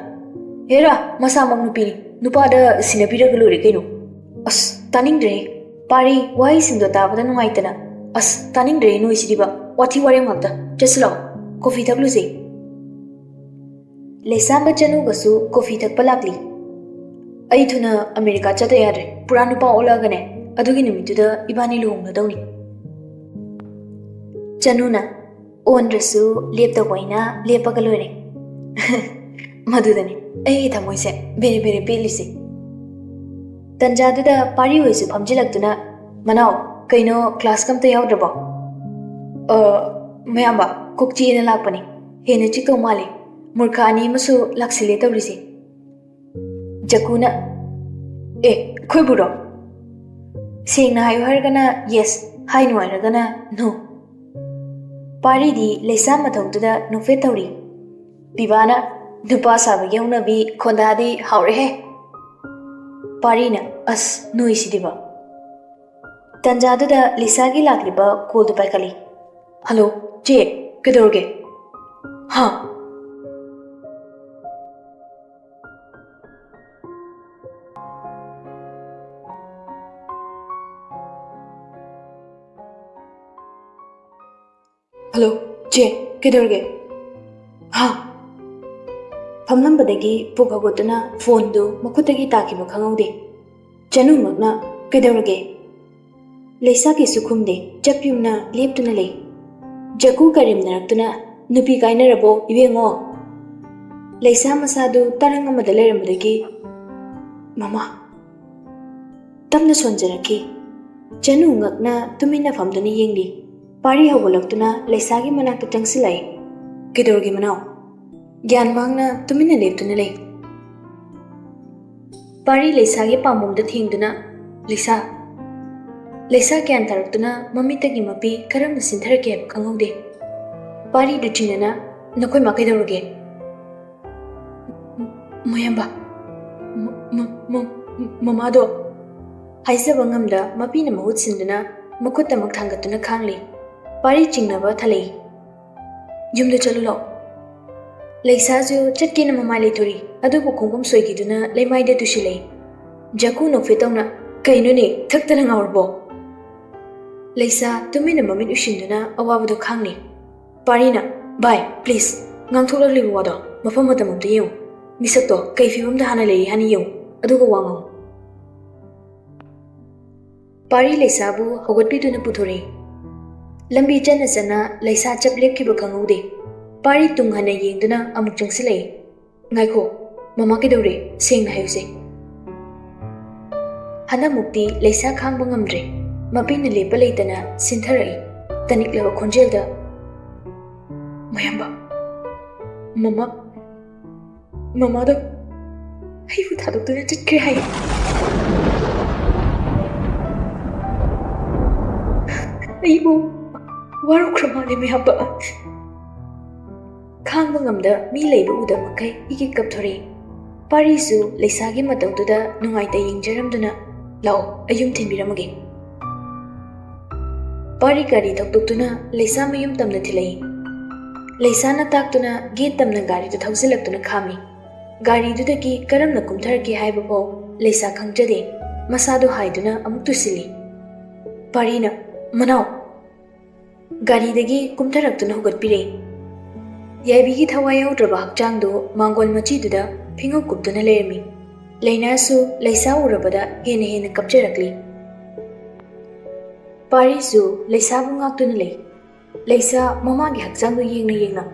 ꯍꯦꯔꯥ, ꯃꯁꯥꯃꯛ ꯅꯨꯄꯤꯅꯤ, ꯅꯨꯄꯥꯗ ꯁꯤꯟꯅꯕꯤꯔꯒ ꯂꯣꯏꯔꯦ ꯀꯩꯅꯣ"꯫ ꯑꯁ, ꯇꯥꯅꯤꯡꯗ꯭ꯔꯦ꯫ ꯄꯥꯔꯤ, ꯋꯥꯍꯩꯁꯤꯡꯗꯣ ꯇꯥꯕꯗ ꯅꯨꯡꯉꯥꯏꯇꯅ, "ꯑꯁ, ꯇꯥꯅꯤꯡꯗ꯭ꯔꯦ ꯅꯣꯏꯁꯤꯗꯤꯕ, ꯋꯥꯊꯤ ꯋꯥꯔꯦꯝ ꯉꯥꯛꯇ꯫ ꯆꯠꯁꯤ ꯂꯥꯛꯑꯣ, ꯀꯣꯐꯤ ꯊꯛꯂꯨꯁꯦ"꯫ ꯂꯩꯁꯥꯝꯕ ꯆꯅꯨꯒꯁꯨ ꯀꯣꯐꯤ ꯊꯛꯄ ꯂꯥꯛꯂꯤ꯫ "ꯑꯩ ꯊꯨꯅ ꯑꯃꯦꯔꯤꯀꯥ ꯆꯠꯇ ꯌꯥꯗ꯭ꯔꯦ꯫ ꯄꯨꯔꯥ ꯅꯨꯄꯥ ꯑꯣꯜꯂꯛꯑꯒꯅꯦ, ꯑꯗꯨꯒꯤ ꯅꯨꯃꯤꯠꯇꯨꯗ ꯏꯕꯥꯅꯤ ꯂꯨꯍꯣꯡꯂꯗꯧꯅꯤ"꯫ ꯆꯅꯨꯅ, "ꯑꯣꯟꯗ꯭ꯔꯁꯨ ꯂꯦꯞꯇꯧꯕ ꯑꯩꯅ ꯂꯦꯞꯄꯒ ꯂꯣꯏꯔꯦ"꯫ ꯃꯗꯨꯗꯅꯤ ꯑꯩꯒꯤ ꯊꯃꯣꯏꯁꯦ ꯕꯦꯔꯦ ꯕꯦꯔꯦ ꯄꯦꯜꯂꯤꯁꯦ꯫ ꯇꯟꯖꯥꯗꯨꯗ ꯄꯥꯔꯤ ꯍꯣꯏꯁꯨ ꯐꯝꯖꯤꯜꯂꯛꯇꯨꯅ, "ꯃꯅꯥꯎ, ꯀꯩꯅꯣ ꯀ꯭ꯂꯥꯁꯀ ꯑꯝꯇ ꯌꯥꯎꯗ꯭ꯔꯕꯣ?" "ꯑ, ꯃꯌꯥꯝꯕ, ꯀꯣꯛ ꯆꯤꯛꯑꯦꯅ ꯂꯥꯛꯄꯅꯤ꯫ ꯍꯦꯟꯅ ꯆꯤꯛꯇꯧ ꯃꯥꯜꯂꯤ꯫ ꯃꯨꯔꯈꯥ ꯑꯅꯤ ꯑꯃꯁꯨ ꯂꯥꯛꯁꯤꯜꯂꯦ ꯇꯧꯔꯤꯁꯦ꯫" ꯖꯀꯨꯅ, "ꯑꯦ, ꯑꯩꯈꯣꯏꯕꯨꯔꯣ?" ꯁꯦꯡꯅ ꯍꯥꯏꯌꯨ ꯍꯥꯏꯔꯒꯅ yes, ꯍꯥꯏꯅꯨ ꯍꯥꯏꯔꯒꯅ no꯫ ꯄꯥꯔꯤꯗꯤ ꯂꯩꯁꯥ ꯃꯊꯧꯗꯨꯗ ꯅꯣꯛꯐꯦꯠ ꯇꯧꯔꯤ꯫ ꯄꯤꯕꯥꯅ, "ꯅꯨꯄꯥ ꯁꯥꯕꯒꯤ ꯍꯧꯅꯕꯤ ꯈꯣꯟꯗꯥꯗꯤ ꯍꯥꯎꯔꯦꯍꯦ!" ꯄꯥꯔꯤꯅ, "ꯑꯁ, ꯅꯣꯏꯁꯤꯗꯤꯕ!" ꯇꯟꯖꯥꯗꯨꯗ ꯂꯤꯁꯥꯒꯤ ꯂꯥꯛꯂꯤꯕ ꯀꯣꯜꯗꯨ ꯄꯥꯏꯈꯠꯂꯤ꯫ "ꯍꯜꯂꯣ, ꯆꯦ, ꯀꯩꯗꯧꯔꯒꯦ?" "ꯍꯥ?" "ꯍꯜꯂꯣ, ꯆꯦ, ꯀꯩꯗꯧꯔꯒꯦ?" "ꯍꯥ?" ꯐꯝꯂꯝꯕꯗꯒꯤ ꯄꯨꯛ ꯍꯧꯒꯠꯇꯨꯅ ꯐꯣꯟꯗꯨ ꯃꯈꯨꯠꯇꯒꯤ ꯇꯥꯈꯤꯕ ꯈꯪꯍꯧꯗꯦ꯫ ꯆꯅꯨꯃꯛꯅ, "ꯀꯩꯗꯧꯔꯒꯦ?" ꯂꯩꯁꯥ ꯀꯩꯁꯨ ꯈꯨꯝꯗꯦ, ꯆꯞ ꯌꯨꯡꯅ ꯂꯦꯞꯇꯨꯅ ꯂꯩ꯫ ꯖꯀꯨ ꯀꯔꯦꯝꯅꯔꯛꯇꯨꯅ, "ꯅꯨꯄꯤ ꯀꯥꯏꯅꯔꯕꯣ, ꯏꯕꯦꯡꯉꯣ?" ꯂꯩꯁꯥ ꯃꯁꯥꯗꯨ ꯇꯔꯪ ꯑꯃꯗ ꯂꯩꯔꯝꯕꯗꯒꯤ, "ꯃꯃꯥ!" ꯇꯞꯅ ꯁꯣꯟꯖꯔꯛꯈꯤ꯫ ꯆꯅꯨ ꯉꯛꯅ ꯇꯨꯃꯤꯟꯅ ꯐꯝꯗꯨꯅ ꯌꯦꯡꯂꯤ꯫ ꯄꯥꯔꯤ ꯍꯧꯒꯠꯂꯛꯇꯨꯅ ꯂꯩꯁꯥꯒꯤ ꯃꯅꯥꯛꯇ ꯆꯪꯁꯤꯜꯂꯛꯏ꯫ "ꯀꯩꯗꯧꯔꯒꯦ ꯃꯅꯥꯎ?" ꯒ꯭ꯌꯥꯟ ꯃꯥꯡꯅ ꯇꯨꯃꯤꯟꯅ ꯂꯦꯞꯇꯨꯅ ꯂꯩ꯫ ꯄꯥꯔꯤ ꯂꯩꯁꯥꯒꯤ ꯄꯥꯝꯕꯣꯝꯗ ꯊꯦꯡꯗꯨꯅ, "ꯂꯩꯁꯥ!" ꯂꯩꯁꯥ ꯒ꯭ꯌꯥꯟ ꯇꯥꯔꯛꯇꯨꯅ ꯃꯃꯤꯠꯇꯒꯤ ꯃꯄꯤ ꯀꯔꯝꯅ ꯆꯤꯟꯊꯔꯛꯀꯦ ꯍꯥꯏꯕ ꯈꯪꯍꯧꯗꯦ꯫ ꯄꯥꯔꯤꯗꯨ ꯆꯤꯡꯅꯅ, "ꯅꯈꯣꯏ ꯃꯥ ꯀꯩꯗꯧꯔꯒꯦ?" "ꯃꯌꯥꯝꯕ, ꯃ-, ꯃ-, ꯃ-, ꯃꯃꯥꯗꯣ!" ꯍꯥꯏꯖꯕ ꯉꯝꯗ ꯃꯄꯤꯅ ꯃꯍꯨꯠ ꯁꯤꯟꯗꯨꯅ ꯃꯈꯨꯠꯇꯃꯛ ꯊꯥꯡꯒꯠꯇꯨꯅ ꯈꯥꯡꯂꯤ꯫ ꯄꯥꯔꯤ ꯆꯤꯡꯅꯕ ꯊꯜꯂꯛꯏ꯫ "ꯌꯨꯝꯗ ꯆꯠꯂꯨ ꯂꯥꯎ꯫" ꯂꯩꯁꯥꯁꯨ ꯆꯠꯀꯦꯅ ꯃꯃꯥꯏ ꯂꯩꯊꯣꯔꯤ, ꯑꯗꯨꯕꯨ ꯈꯣꯡꯐꯝ ꯁꯣꯏꯈꯤꯗꯨꯅ ꯂꯩꯃꯥꯏꯗ ꯇꯨꯁꯤꯜꯂꯛꯏ꯫ ꯖꯀꯨ ꯅꯣꯛꯐꯦꯠ ꯇꯧꯅ, "ꯀꯩꯅꯣꯅꯦ, ꯊꯛꯇꯅ ꯉꯥꯎꯔꯕꯣ?" ꯂꯩꯁꯥ ꯇꯨꯃꯤꯟꯅ ꯃꯃꯤꯠ ꯎꯏꯁꯤꯟꯗꯨꯅ ꯑꯋꯥꯕꯗꯣ ꯈꯥꯡꯂꯤ꯫ ꯄꯥꯔꯤꯅ, "ꯚꯥꯏ, please, ꯉꯥꯡꯊꯣꯛꯂꯛꯂꯤꯕ ꯋꯥꯗꯣ ꯃꯐꯝ ꯃꯇꯝ ꯑꯝꯇ ꯌꯦꯡꯉꯨ꯫ ꯃꯤꯁꯛꯇꯣ ꯀꯩ ꯐꯤꯕꯝꯗ ꯍꯥꯟꯅ ꯂꯩꯔꯤ ꯍꯥꯟꯅ ꯌꯦꯡꯉꯨ, ꯑꯗꯨꯒ ꯋꯥ ꯉꯥꯡꯉꯨ꯫" ꯄꯥꯔꯤ ꯂꯩꯁꯥꯕꯨ ꯍꯧꯒꯠꯄꯤꯗꯨꯅ ꯄꯨꯊꯣꯔꯛꯏ꯫ ꯂꯝꯕꯤ ꯆꯠꯅ ꯆꯠꯅ ꯂꯩꯁꯥ ꯆꯞ ꯂꯦꯞꯈꯤꯕ ꯈꯪꯍꯧꯗꯦ꯫ ꯄꯥꯔꯤ ꯇꯨꯡ ꯍꯟꯅ ꯌꯦꯡꯗꯨꯅ ꯑꯃꯨꯛ ꯆꯪꯁꯤꯜꯂꯛꯏ꯫ "ꯉꯥꯏꯈꯣ, "ꯃꯃꯥ ꯀꯩꯗꯧꯔꯦ? ꯁꯦꯡꯅ ꯍꯥꯏꯌꯨꯁꯦ꯫" ꯍꯟꯗꯛꯃꯨꯛꯇꯤ ꯂꯩꯁꯥ ꯈꯥꯡꯕ ꯉꯝꯗ꯭ꯔꯦ꯫ ꯃꯄꯤꯅ ꯂꯦꯞꯄ ꯂꯩꯇꯅ ꯁꯤꯟꯊꯔꯛꯏ꯫ ꯇꯅꯤꯛꯂꯕ ꯈꯣꯟꯖꯦꯜꯗ, "ꯃꯌꯥꯝꯕ, ꯃꯃꯥ, ꯃꯃꯥꯗꯣ ꯑꯩꯕꯨ ꯊꯥꯗꯣꯛꯇꯨꯅ ꯆꯠꯈ꯭ꯔꯦ ꯍꯥꯏ꯫" ꯑꯩꯕꯨ ꯋꯥꯔꯧꯈ꯭ꯔ ꯃꯥꯜꯂꯦ ꯃꯌꯥꯝꯕ꯫ ꯈꯥꯡꯕ ꯉꯝꯗ ꯃꯤ ꯂꯩꯕ ꯎꯗ ꯃꯈꯩ ꯏꯀꯤ ꯀꯞꯊꯣꯔꯛꯏ꯫ ꯄꯥꯔꯤꯁꯨ ꯂꯩꯁꯥꯒꯤ ꯃꯇꯧꯗꯨꯗ ꯅꯨꯡꯉꯥꯏꯇ ꯌꯦꯡꯖꯔꯝꯗꯨꯅ, "ꯂꯥꯛꯑꯣ, ꯑꯩ ꯌꯨꯝ ꯊꯤꯟꯕꯤꯔꯝꯃꯒꯦ꯫" ꯄꯥꯔꯤ ꯒꯥꯔꯤ ꯊꯧꯗꯣꯛꯇꯨꯅ ꯂꯩꯁꯥ ꯃꯌꯨꯝ ꯇꯝꯅ ꯊꯤꯜꯂꯛꯏ꯫ ꯂꯩꯁꯥꯅ ꯇꯥꯛꯇꯨꯅ ꯒꯦꯠ ꯇꯝꯅ ꯒꯥꯔꯤꯗꯨ ꯊꯧꯖꯤꯜꯂꯛꯇꯨꯅ ꯈꯥꯝꯃꯤ꯫ ꯒꯥꯔꯤꯗꯨꯗꯒꯤ ꯀꯔꯝꯅ ꯀꯨꯝꯊꯔꯛꯀꯦ ꯍꯥꯏꯕꯐꯥꯎ ꯂꯩꯁꯥ ꯈꯪꯖꯗꯦ꯫ ꯃꯁꯥꯗꯨ ꯍꯥꯏꯗꯨꯅ ꯑꯃꯨꯛ ꯇꯨꯁꯤꯜꯂꯤ꯫ ꯄꯥꯔꯤꯅ, "ꯃꯅꯥꯎ!" ꯒꯥꯔꯤꯗꯒꯤ ꯀꯨꯝꯊꯔꯛꯇꯨꯅ ꯍꯧꯒꯠꯄꯤꯔꯦ꯫ ꯌꯥꯏꯕꯤꯒꯤ ꯊꯋꯥꯏ ꯌꯥꯎꯗ꯭ꯔꯕ ꯍꯛꯆꯥꯡꯗꯨ ꯃꯥꯡꯒꯣꯜ ꯃꯆꯤꯗꯨꯗ ꯐꯤꯉꯧ ꯀꯨꯞꯇꯨꯅ ꯂꯩꯔꯝꯃꯤ꯫ ꯂꯩꯅꯥꯁꯨ ꯂꯩꯁꯥ ꯎꯔꯕꯗ ꯍꯦꯟꯅ ꯍꯦꯟꯅ ꯀꯞꯆꯔꯛꯂꯤ꯫ ꯄꯥꯔꯤꯁꯨ ꯂꯩꯁꯥꯕꯨ ꯉꯥꯛꯇꯨꯅ ꯂꯩ꯫ ꯂꯩꯁꯥ ꯃꯃꯥꯒꯤ ꯍꯛꯆꯥꯡꯗꯨ ꯌꯦꯡꯅ ꯌꯦꯡꯅ,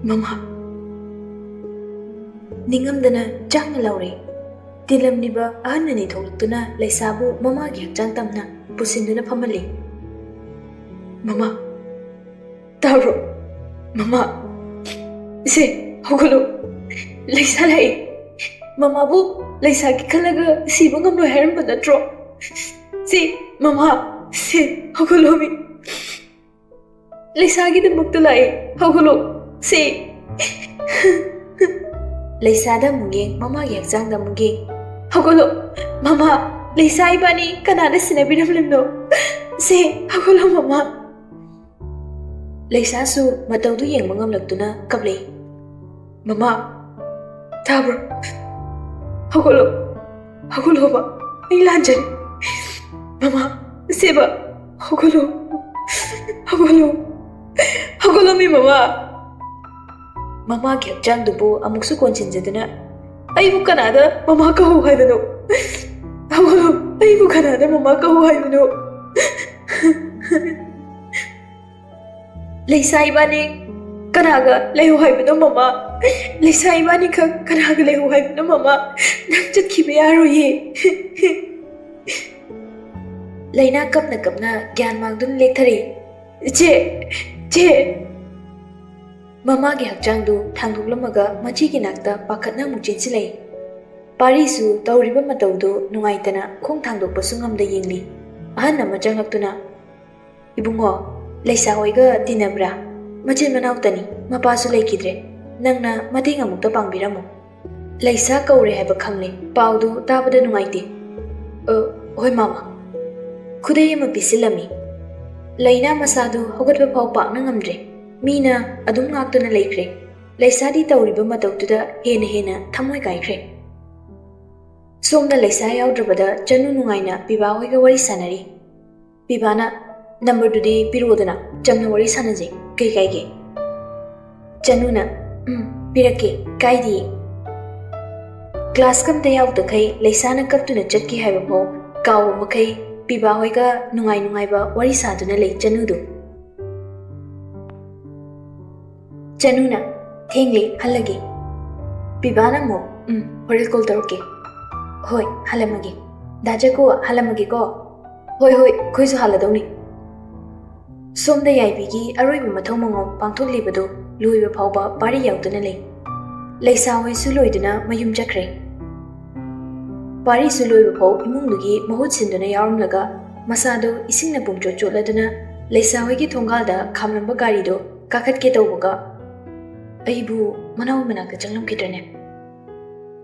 "ꯃꯃꯥ!" ꯅꯤꯡꯉꯝꯗꯅ ꯆꯥꯡꯅ ꯂꯥꯎꯔꯦ꯫ ꯇꯤꯜꯂꯝꯂꯤꯕ ꯑꯍꯟ ꯑꯅꯤ ꯊꯣꯛꯂꯛꯇꯨꯅ ꯂꯩꯁꯥꯕꯨ ꯃꯃꯥꯒꯤ ꯍꯛꯆꯥꯡ ꯇꯝꯅ ꯄꯨꯁꯤꯟꯗꯨꯅ ꯐꯝꯍꯜꯂꯤ꯫ "ꯃꯃꯥ, ꯇꯥꯕ꯭ꯔꯣ? ꯃꯃꯥ, ꯁꯦ, ꯍꯧꯒꯠꯂꯣ꯫ ꯂꯩꯁꯥ ꯂꯥꯛꯑꯦ꯫ ꯃꯃꯥꯕꯨ ꯂꯩꯁꯥꯒꯤ ꯈꯜꯂꯒ ꯁꯤꯕ ꯉꯝꯂꯣꯏ ꯍꯥꯏꯔꯝꯕ ꯅꯠꯇ꯭ꯔꯣ? ꯁꯦ, ꯃꯃꯥ, ꯁꯦ, ꯍꯧꯒꯠꯂꯣꯃꯤ꯫ ꯂꯩꯁꯥꯒꯤꯗꯃꯛꯇ ꯂꯥꯛꯑꯦ꯫ ꯍꯧꯒꯠꯂꯣ꯫ ꯁꯦ꯫" ꯂꯩꯁꯥꯗ ꯑꯃꯨꯛ ꯌꯦꯡ, ꯃꯃꯥꯒꯤ ꯍꯛꯆꯥꯡꯗ ꯑꯃꯨꯛ ꯌꯦꯡ꯫ "ꯍꯧꯒꯠꯂꯣ꯫ ꯃꯃꯥ, ꯂꯩꯁꯥ ꯏꯕꯥꯅꯤ ꯀꯅꯥꯅ ꯁꯤꯟꯅꯕꯤꯔꯝꯂꯤꯕꯅꯣ? ꯁꯦ, ꯍꯧꯒꯠꯂꯣ ꯃꯃꯥ꯫" ꯂꯩꯁꯥꯁꯨ ꯃꯇꯧꯗꯨ ꯌꯦꯡꯕ ꯉꯝꯂꯛꯇꯨꯅ ꯀꯞꯂꯛꯏ꯫ "ꯃꯃꯥ, ꯇꯥꯕ꯭ꯔꯣ? ꯍꯧꯒꯠꯂꯣ, ꯍꯧꯒꯠꯂꯣꯕ, ꯑꯩ ꯂꯥꯟꯖꯔꯦ꯫ ꯃꯃꯥ, ꯁꯦꯕ, ꯍꯧꯒꯠꯂꯣ, ꯍꯧꯒꯠꯂꯣ, ꯍꯧꯒꯠꯂꯣꯃꯤ ꯃꯃꯥ꯫" ꯃꯃꯥꯒꯤ ꯍꯛꯆꯥꯡꯗꯨꯕꯨ ꯑꯃꯨꯛꯁꯨ ꯀꯣꯟꯁꯤꯟꯖꯗꯨꯅ, "ꯑꯩꯕꯨ ꯀꯅꯥꯗ ꯃꯃꯥ ꯀꯧ ꯍꯥꯏꯕꯅꯣ? ꯍꯧꯒꯠꯂꯣ, ꯑꯩꯕꯨ ꯀꯅꯥꯗ ꯃꯃꯥ ꯀꯧ ꯍꯥꯏꯕꯅꯣ? ꯂꯩꯁꯥ ꯏꯕꯥꯅꯤ ꯀꯅꯥꯒ ꯂꯩꯌꯨ ꯍꯥꯏꯕꯅꯣ ꯃꯃꯥ? ꯂꯩꯁꯥ ꯏꯕꯥꯅꯤꯈꯛ ꯀꯅꯥꯒ ꯂꯩꯍꯧ ꯍꯥꯏꯕꯅꯣ ꯃꯃꯥ? ꯅꯪ ꯆꯠꯈꯤꯕ ꯌꯥꯔꯣꯏꯌꯦ꯫ ꯂꯩꯅꯥ ꯀꯞꯅ ꯀꯞꯅ ꯒ꯭ꯌꯥꯟ ꯃꯥꯡꯗꯨꯅ ꯂꯦꯛꯊꯔꯛꯏ꯫ "ꯏꯆꯦ! ꯏꯆꯦ!" ꯃꯃꯥꯒꯤ ꯍꯛꯆꯥꯡꯗꯨ ꯊꯥꯡꯗꯣꯛꯂꯝꯃꯒ ꯃꯆꯦꯒꯤ ꯅꯥꯛꯇ ꯄꯥꯈꯠꯅ ꯑꯃꯨꯛ ꯆꯦꯟꯁꯤꯜꯂꯛꯏ꯫ ꯄꯥꯔꯤꯁꯨ ꯇꯧꯔꯤꯕ ꯃꯇꯧꯗꯨ ꯅꯨꯡꯉꯥꯏꯇꯅ ꯈꯣꯡ ꯊꯥꯡꯗꯣꯛꯄꯁꯨ ꯉꯝꯗ ꯌꯦꯡꯂꯤ꯫ ꯑꯍꯟ ꯑꯃ ꯆꯪꯂꯛꯇꯨꯅ, "ꯏꯕꯨꯡꯉꯣ, ꯂꯩꯁꯥ ꯍꯣꯏꯒ ꯇꯤꯟꯅꯕ꯭ꯔꯥ? ꯃꯆꯤꯟ ꯃꯅꯥꯎꯇꯅꯤ, ꯃꯄꯥꯁꯨ ꯂꯩꯈꯤꯗ꯭ꯔꯦ꯫ ꯅꯪꯅ ꯃꯇꯦꯡ ꯑꯃꯨꯛꯇ ꯄꯥꯡꯕꯤꯔꯝꯃꯨ꯫ ꯂꯩꯁꯥ ꯀꯧꯔꯦ ꯍꯥꯏꯕ ꯈꯪꯂꯦ꯫ ꯄꯥꯎꯗꯨ ꯇꯥꯕꯗ ꯅꯨꯡꯉꯥꯏꯇꯦ꯫" "ꯑ, ꯍꯣꯏ ꯃꯥꯃ꯫" ꯈꯨꯗꯩ ꯑꯃ ꯄꯤꯁꯤꯜꯂꯝꯃꯤ꯫ ꯂꯩꯅꯥ ꯃꯁꯥꯗꯨ ꯍꯧꯒꯠꯄ ꯐꯥꯎ ꯄꯥꯛꯅ ꯉꯝꯗ꯭ꯔꯦ꯫ ꯃꯤꯅ ꯑꯗꯨꯝ ꯉꯥꯛꯇꯨꯅ ꯂꯩꯈ꯭ꯔꯦ꯫ ꯂꯩꯁꯥꯗꯤ ꯇꯧꯔꯤꯕ ꯃꯇꯧꯗꯨꯗ ꯍꯦꯟꯅ ꯍꯦꯟꯅ ꯊꯃꯣꯏ ꯀꯥꯏꯈ꯭ꯔꯦ꯫ ꯁꯣꯝꯗ ꯂꯩꯁꯥ ꯌꯥꯎꯗ꯭ꯔꯕꯗ ꯆꯅꯨ ꯅꯨꯡꯉꯥꯏꯅ ꯄꯤꯕꯥ ꯍꯣꯏꯒ ꯋꯥꯔꯤ ꯁꯥꯟꯅꯔꯤ꯫ ꯄꯤꯕꯥꯅ, "ꯅꯝꯕꯔꯗꯨꯗꯤ ꯄꯤꯔꯛꯑꯣꯗꯅ, ꯆꯝꯅ ꯋꯥꯔꯤ ꯁꯥꯟꯅꯖꯦ, ꯀꯩ ꯀꯥꯏꯒꯦ?" ꯆꯅꯨꯅ, "ꯎꯝ, ꯄꯤꯔꯛꯀꯦ, ꯀꯥꯏꯗꯤꯌꯦ꯫" ꯀ꯭ꯂꯥꯁ ꯀꯝꯇ ꯌꯥꯎꯗꯈꯩ ꯂꯩꯁꯥꯅ ꯀꯞꯇꯨꯅ ꯆꯠꯈꯤ ꯍꯥꯏꯕ ꯐꯥꯎ ꯀꯥꯎꯕ ꯃꯈꯩ ꯄꯤꯕꯥ ꯍꯣꯏꯒ ꯅꯨꯡꯉꯥꯏ ꯅꯨꯡꯉꯥꯏꯕ ꯋꯥꯔꯤ ꯁꯥꯗꯨꯅ ꯂꯩ ꯆꯅꯨꯗꯨ꯫ ꯆꯅꯨꯅ, "ꯊꯦꯡꯂꯦ, ꯍꯜꯂꯒꯦ꯫" ꯄꯤꯕꯥꯅ ꯑꯃꯨꯛ, "ꯎꯝ, ꯍꯣꯔꯦꯟ ꯀꯣꯜ ꯇꯧꯔꯛꯀꯦ꯫" "ꯍꯣꯏ, ꯍꯜꯂꯝꯃꯒꯦ꯫ ꯗꯥ ꯖꯀꯣ, ꯍꯜꯂꯝꯃꯒꯦꯀꯣ꯫" "ꯍꯣꯏ, ꯍꯣꯏ, ꯑꯩꯈꯣꯏꯁꯨ ꯍꯜꯂꯗꯧꯅꯤ꯫" ꯁꯣꯝꯗ ꯌꯥꯏꯕꯤꯒꯤ ꯑꯔꯣꯏꯕ ꯃꯊꯧ ꯃꯉꯣꯝ ꯄꯥꯡꯊꯣꯛꯂꯤꯕꯗꯨ ꯂꯣꯏꯕ ꯐꯥꯎꯕ ꯄꯥꯔꯤ ꯌꯥꯎꯗꯨꯅ ꯂꯩ꯫ ꯂꯩꯁꯥ ꯍꯣꯏꯁꯨ ꯂꯣꯏꯗꯨꯅ ꯃꯌꯨꯝ ꯆꯠꯈ꯭ꯔꯦ꯫ ꯄꯥꯔꯤꯁꯨ ꯂꯣꯏꯕ ꯐꯥꯎ ꯏꯃꯨꯡꯗꯨꯒꯤ ꯃꯍꯨꯠ ꯁꯤꯟꯗꯨꯅ ꯌꯥꯎꯔꯝꯂꯒ ꯃꯁꯥꯗꯨ ꯏꯁꯤꯡꯅ ꯄꯨꯝꯆꯣꯠ ꯆꯣꯠꯂꯗꯨꯅ ꯂꯩꯁꯥ ꯍꯣꯏꯒꯤ ꯊꯣꯡꯒꯥꯜꯗ ꯈꯥꯝꯂꯝꯕ ꯒꯥꯔꯤꯗꯨ ꯀꯥꯈꯠꯀꯦ ꯇꯧꯕꯒ, "ꯑꯩꯕꯨ ꯃꯅꯥꯎ ꯃꯅꯥꯛꯇ ꯆꯪꯂꯝꯈꯤꯗ꯭ꯔꯅꯦ?"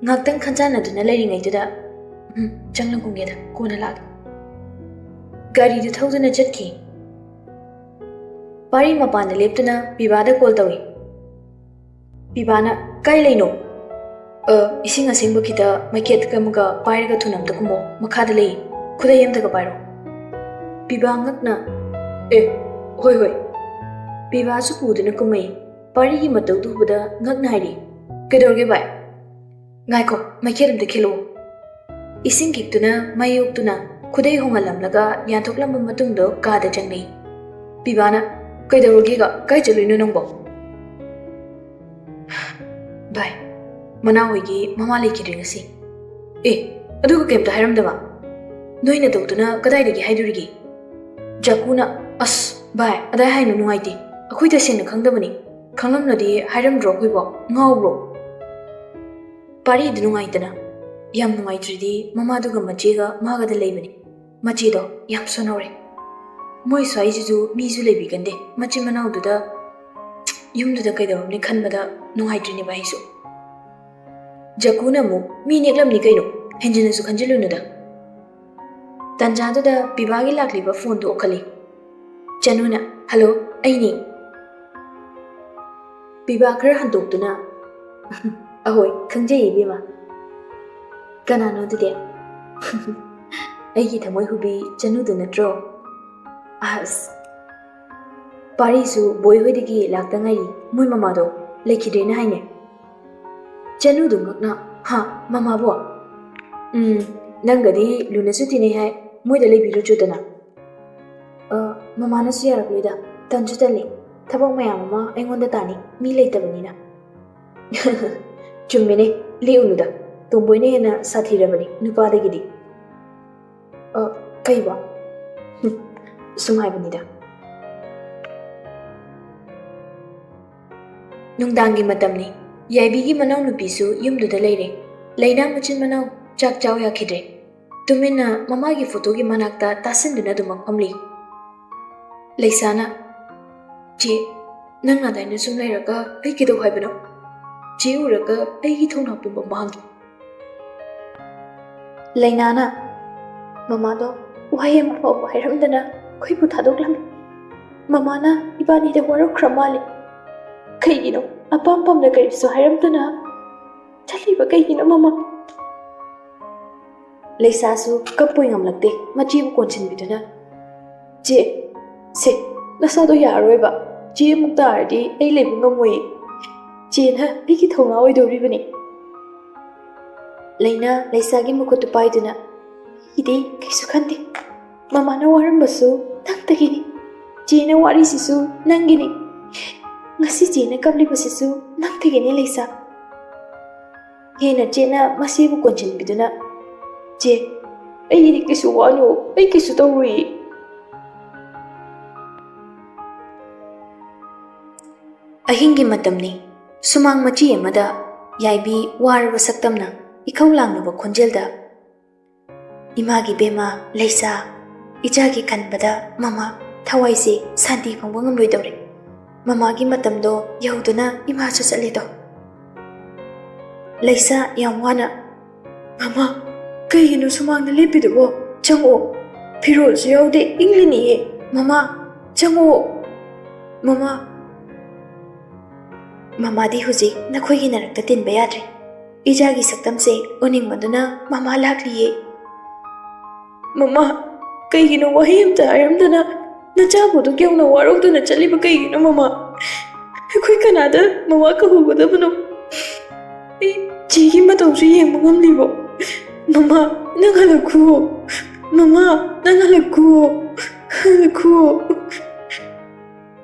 ꯉꯥꯛꯇꯪ ꯈꯟꯖꯥꯟꯅꯗꯨꯅ ꯂꯩꯔꯤꯉꯩꯗꯨꯗ, "ꯎꯝ, ꯆꯪꯂꯝꯒꯨꯝꯒꯦꯗ, ꯀꯣꯟꯅ ꯂꯥꯛꯑꯒꯦ꯫" ꯒꯥꯔꯤꯗꯨ ꯊꯧꯗꯨꯅ ꯆꯠꯈꯤ꯫ ꯄꯥꯔꯤ ꯃꯄꯥꯟꯗ ꯂꯦꯞꯇꯨꯅ ꯄꯤꯕꯥꯗ ꯀꯣꯜ ꯇꯧꯏ꯫ ꯄꯤꯕꯥꯅ, "ꯀꯥꯏ ꯂꯩꯅꯣ?" "ꯑ, ꯏꯁꯤꯡ ꯑꯁꯦꯡꯕ ꯈꯤꯇ ꯃꯩꯈꯦꯠ ꯑꯃꯒ ꯄꯥꯏꯔꯒ ꯊꯨꯅ ꯑꯝꯇ ꯀꯨꯝꯃꯣ, ꯃꯈꯥꯗ ꯂꯩ꯫ ꯈꯨꯗꯩ ꯑꯝꯇꯒ ꯄꯥꯏꯔꯣ꯫" ꯄꯤꯕꯥ ꯉꯛꯅ, "ꯑꯦ, ꯍꯣꯏ, ꯍꯣꯏ꯫" ꯄꯤꯕꯥꯁꯨ ꯄꯨꯗꯨꯅ ꯀꯨꯝꯃꯛꯏ꯫ ꯄꯥꯔꯤꯒꯤ ꯃꯇꯧꯗꯨ ꯎꯕꯗ ꯉꯛꯅ ꯍꯥꯏꯔꯤ, "ꯀꯩꯗꯧꯔꯒꯦ ꯚꯥꯏ?" "ꯉꯥꯏꯈꯣ, ꯃꯩꯈꯦꯠ ꯑꯝꯇ ꯈꯤꯜꯂꯛꯑꯣ꯫" ꯏꯁꯤꯡ ꯈꯤꯛꯇꯨꯅ ꯃꯩ ꯑꯣꯛꯇꯨꯅ ꯈꯨꯗꯩ ꯍꯣꯡꯍꯜꯂꯝꯂꯒ ꯌꯥꯟꯊꯣꯛꯂꯝꯕ ꯃꯇꯨꯡꯗ ꯀꯥꯗ ꯆꯪꯂꯛꯏ꯫ ꯄꯤꯕꯥꯅ, "ꯀꯩꯗꯧꯔꯒꯦꯒ? ꯀꯥꯏ ꯆꯠꯂꯨꯏꯅꯣ ꯅꯪꯕꯣ?" ꯚꯥꯏ, ꯃꯅꯥꯎ ꯍꯣꯏꯒꯤ ꯃꯃꯥ ꯂꯩꯈꯤꯗ꯭ꯔꯦ ꯉꯁꯤ꯫ ꯑꯦ, ꯑꯗꯨꯒ ꯀꯩꯝꯇ ꯍꯥꯏꯔꯝꯗꯕ? ꯅꯣꯏ ꯅꯇꯧꯗꯨꯅ ꯀꯗꯥꯏꯗꯒꯤ ꯍꯥꯏꯗꯣꯔꯤꯒꯦ? ꯖꯥꯀꯨꯅ, "ꯑꯁ ꯚꯥꯏ, ꯑꯗꯥꯏ ꯍꯥꯏꯅꯨ, ꯅꯨꯡꯉꯥꯏꯇꯦ꯫ ꯑꯩꯈꯣꯏ ꯇꯁꯦꯡꯅ ꯈꯪꯗꯕꯅꯤ꯫ ꯈꯪꯂꯝꯂꯗꯤ ꯍꯥꯏꯔꯝꯗ꯭ꯔꯣ ꯑꯩꯈꯣꯏꯕꯣ? ꯉꯥꯎꯕ꯭ꯔꯣ?" ꯄꯥꯔꯤꯗꯨ ꯅꯨꯡꯉꯥꯏꯇꯅ, "ꯌꯥꯝ ꯅꯨꯡꯉꯥꯏꯇ꯭ꯔꯗꯤ ꯃꯃꯥꯗꯨꯒ ꯃꯆꯦꯒ ꯃꯥꯒꯗ ꯂꯩꯕꯅꯤ꯫ ꯃꯆꯦꯗꯣ ꯌꯥꯝ ꯁꯣꯟꯍꯧꯔꯦ꯫ ꯃꯣꯏ ꯁ꯭ꯋꯥꯏꯁꯤꯁꯨ ꯃꯤꯁꯨ ꯂꯩꯕꯤꯒꯟꯗꯦ꯫ ꯃꯆꯤꯟ ꯃꯅꯥꯎꯗꯨꯗ ꯌꯨꯝꯗꯨꯗ ꯀꯩꯗꯧꯔꯝꯅꯤ ꯈꯟꯕꯗ ꯅꯨꯡꯉꯥꯏꯇ꯭ꯔꯤꯅꯦ ꯚꯥꯏ ꯑꯩꯁꯨ꯫" ꯖꯥꯀꯨꯅ ꯑꯃꯨꯛ, "ꯃꯤ ꯅꯦꯛꯂꯝꯅꯤ ꯀꯩꯅꯣ, ꯍꯦꯟꯖꯤꯟꯅꯁꯨ ꯈꯟꯖꯤꯜꯂꯨꯅꯨꯗ꯫" ꯇꯟꯖꯥꯗꯨꯗ ꯄꯤꯕꯥꯒꯤ ꯂꯥꯛꯂꯤꯕ ꯐꯣꯟꯗꯨ ꯑꯣꯛꯈꯠꯂꯤ꯫ ꯆꯅꯨꯅ, "ꯍꯜꯂꯣ, ꯑꯩꯅꯤ꯫" ꯄꯤꯕꯥ ꯈꯔ ꯍꯟꯗꯣꯛꯇꯨꯅ, "ꯑꯍꯣꯏ, ꯈꯪꯖꯩ ꯏꯕꯦꯝꯃ꯫ ꯀꯅꯥꯅꯣ ꯑꯗꯨꯗꯤ?" "ꯑꯩꯒꯤ ꯊꯃꯣꯏ ꯍꯨꯕꯤ ꯆꯅꯨꯗꯨ ꯅꯠꯇ꯭ꯔꯣ?" ꯑꯁ, ꯄꯥꯔꯤꯁꯨ ꯕꯣꯏ ꯍꯣꯏꯗꯒꯤ ꯂꯥꯛꯇ ꯉꯥꯏꯔꯤ꯫ ꯃꯣꯏ ꯃꯃꯥꯗꯣ ꯂꯩꯈꯤꯗ꯭ꯔꯦꯅ ꯍꯥꯏꯅꯦ꯫ ꯆꯅꯨꯗꯨ ꯉꯛꯅ, "ꯍꯥ, ꯃꯃꯥꯕꯣ?" "ꯎꯝ, ꯅꯪꯒꯗꯤ ꯂꯨꯅꯁꯨ ꯇꯤꯟꯅꯩ ꯍꯥꯏ, ꯃꯣꯏꯗ ꯂꯩꯕꯤꯔꯨꯆꯣꯗꯅ꯫" "ꯑ, ꯃꯃꯥꯅꯁꯨ ꯌꯥꯔꯛꯂꯣꯏꯗ, ꯇꯟꯁꯨ ꯇꯜꯂꯤ, ꯊꯕꯛ ꯃꯌꯥꯝ ꯑꯃ ꯑꯩꯉꯣꯟꯗ ꯇꯥꯅꯤ, ꯃꯤ ꯂꯩꯇꯕꯅꯤꯅ꯫" "ꯆꯨꯝꯃꯤꯅꯦ, ꯂꯦꯛꯎꯅꯨꯗ, ꯇꯣꯝꯕꯣꯏꯅ ꯍꯦꯟꯅ ꯁꯥꯊꯤꯔꯕꯅꯤ ꯅꯨꯄꯥꯗꯒꯤꯗꯤ꯫" "ꯑ, ꯀꯩꯕꯣ?" "ꯍꯨꯝ, ꯁꯨꯝ ꯍꯥꯏꯕꯅꯤꯗ꯫" ꯅꯨꯡꯗꯥꯡꯒꯤ ꯃꯇꯝꯅꯤ꯫ ꯌꯥꯏꯕꯤꯒꯤ ꯃꯅꯥꯎꯅꯨꯄꯤꯁꯨ ꯌꯨꯝꯗꯨꯗ ꯂꯩꯔꯦ꯫ ꯂꯩꯅꯥ ꯃꯆꯤꯟ ꯃꯅꯥꯎ ꯆꯥꯛ ꯆꯥꯎ ꯌꯥꯈꯤꯗ꯭ꯔꯦ꯫ ꯇꯨꯃꯤꯟꯅ ꯃꯃꯥꯒꯤ ꯐꯣꯇꯣꯒꯤ ꯃꯅꯥꯛꯇ ꯇꯥꯁꯤꯟꯗꯨꯅ ꯑꯗꯨꯃꯛ ꯐꯝꯂꯤ꯫ ꯂꯩꯁꯥꯅ, "ꯆꯦ, ꯅꯪ ꯑꯗꯥꯏꯅ ꯁꯨꯝ ꯂꯩꯔꯒ ꯑꯩ ꯀꯩꯗꯧ ꯍꯥꯏꯕꯅꯣ? ꯆꯦ ꯎꯔꯒ ꯑꯩꯒꯤ ꯊꯧꯅꯥ ꯄꯨꯝꯕ ꯃꯥꯡꯉꯤ꯫" ꯂꯩꯅꯥꯅ, "ꯃꯃꯥꯗꯣ ꯋꯥꯍꯩ ꯑꯃ ꯐꯥꯎꯕ ꯍꯥꯏꯔꯝꯗꯅ ꯑꯩꯈꯣꯏꯕꯨ ꯊꯥꯗꯣꯛꯂꯝꯃꯤ꯫ ꯃꯃꯥꯅ ꯏꯕꯥꯅꯤꯗ ꯋꯥꯔꯧꯈ꯭ꯔ ꯃꯥꯜꯂꯦ꯫ ꯀꯩꯒꯤꯅꯣ ꯑꯄꯥꯝ ꯄꯥꯝꯅ ꯀꯔꯤꯁꯨ ꯍꯥꯏꯔꯝꯗꯅ ꯆꯠꯂꯤꯕ ꯀꯩꯒꯤꯅꯣ ꯃꯃꯥ?" ꯂꯩꯁꯥꯁꯨ ꯀꯞꯄꯣꯏ ꯉꯝꯂꯛꯇꯦ, ꯃꯆꯦꯕꯨ ꯀꯣꯟꯁꯤꯟꯕꯤꯗꯨꯅ, "ꯆꯦ, ꯁꯦ, ꯅꯁꯥꯗꯣ ꯌꯥꯔꯔꯣꯏꯕ꯫ ꯆꯦ ꯑꯃꯨꯛ ꯇꯥꯔꯗꯤ ꯑꯩ ꯂꯩꯕ ꯉꯝꯃꯣꯏꯌꯦ꯫ ꯆꯦꯅ ꯑꯩꯒꯤ ꯊꯧꯅꯥ ꯑꯣꯏꯗꯧꯔꯤꯕꯅꯤ꯫" ꯂꯩꯅꯥ ꯂꯩꯁꯥꯒꯤ ꯃꯈꯨꯠꯇꯨ ꯄꯥꯏꯗꯨꯅ, "ꯑꯩꯒꯤꯗꯤ ꯀꯩꯁꯨ ꯈꯟꯗꯦ꯫ ꯃꯃꯥꯅ ꯋꯥꯔꯝꯕꯁꯨ ꯅꯪꯗꯒꯤꯅꯤ꯫ ꯆꯦꯅ ꯋꯥꯔꯤꯁꯤꯁꯨ ꯅꯪꯒꯤꯅꯤ꯫ ꯉꯁꯤ ꯆꯦꯅ ꯀꯞꯂꯤꯕꯁꯤꯁꯨ ꯅꯪꯗꯒꯤꯅꯤ ꯂꯩꯁꯥ꯫ ꯍꯦꯟꯅ ꯆꯦꯠꯅ ꯃꯁꯤꯕꯨ ꯀꯣꯟꯁꯤꯟꯕꯤꯗꯨꯅ, "ꯆꯦ, ꯑꯩꯒꯤꯗꯤ ꯀꯩꯁꯨ ꯋꯥꯅꯨ, ꯑꯩ ꯀꯩꯁꯨ ꯇꯧꯔꯨꯏ"꯫ ꯑꯍꯤꯡꯒꯤ ꯃꯇꯝꯅꯤ꯫ ꯁꯨꯃꯥꯡ ꯃꯆꯤ ꯑꯃꯗ ꯌꯥꯏꯕꯤ ꯋꯥꯔꯕ ꯁꯛꯇꯝꯅ ꯏꯈꯧ ꯂꯥꯡꯂꯕ ꯈꯣꯟꯖꯦꯜꯗ, "ꯏꯃꯥꯒꯤ ꯕꯦꯝꯃ ꯂꯩꯁꯥ, ꯏꯆꯥꯒꯤ ꯈꯟꯕꯗ ꯃꯃꯥ ꯊꯋꯥꯏꯁꯦ ꯁꯥꯟꯇꯤ ꯐꯪꯕ ꯉꯝꯂꯣꯏꯗꯧꯔꯦ꯫ ꯃꯃꯥꯒꯤ ꯃꯇꯝꯗꯣ ꯌꯧꯗꯨꯅ ꯏꯃꯥꯁꯨ ꯆꯠꯂꯦꯗꯣ"꯫ ꯂꯩꯁꯥ ꯌꯥꯝ ꯋꯥꯅ, "ꯃꯃꯥ, ꯀꯩꯒꯤꯅꯣ ꯁꯨꯃꯥꯡꯗ ꯂꯦꯞꯄꯤꯗꯨꯕꯣ? ꯆꯪꯉꯛꯑꯣ꯫ ꯐꯤꯔꯣꯜꯁꯨ ꯌꯥꯎꯗꯦ, ꯏꯪꯂꯤꯅꯤꯌꯦ꯫ ꯃꯃꯥ, ꯆꯪꯉꯛꯑꯣ꯫ ꯃꯃꯥ, ꯃꯃꯥꯗꯤ ꯍꯧꯖꯤꯛ ꯅꯈꯣꯏꯒꯤ ꯅꯔꯛꯇ ꯇꯤꯟꯕ ꯌꯥꯗ꯭ꯔꯦ꯫ ꯏꯆꯥꯒꯤ ꯁꯛꯇꯝꯁꯦ ꯎꯅꯤꯡꯃꯟꯗꯨꯅ ꯃꯃꯥ ꯂꯥꯛꯂꯤꯌꯦ"꯫ "ꯃꯃꯥ, ꯀꯩꯒꯤꯅꯣ ꯋꯥꯍꯩ ꯑꯝꯇ ꯍꯥꯏꯔꯝꯗꯅ ꯅꯆꯥꯕꯨ ꯑꯗꯨꯛ ꯌꯧꯅ ꯋꯥꯔꯧꯗꯨꯅ ꯆꯠꯂꯤꯕ ꯀꯩꯒꯤꯅꯣ ꯃꯃꯥ? ꯑꯩꯈꯣꯏ ꯀꯅꯥꯗ ꯃꯃꯥ ꯀꯧꯍꯧꯒꯗꯕꯅꯣ? ꯑꯩ ꯆꯦꯒꯤ ꯃꯇꯧꯁꯨ ꯌꯦꯡꯕ ꯉꯝꯂꯤꯕꯣ? ꯃꯃꯥ, ꯅꯪ ꯍꯜꯂꯛꯈꯨꯑꯣ꯫ ꯃꯃꯥ, ꯅꯪ ꯍꯜꯂꯛꯈꯨꯑꯣ꯫ ꯍꯜꯂꯛꯈꯨꯑꯣ"꯫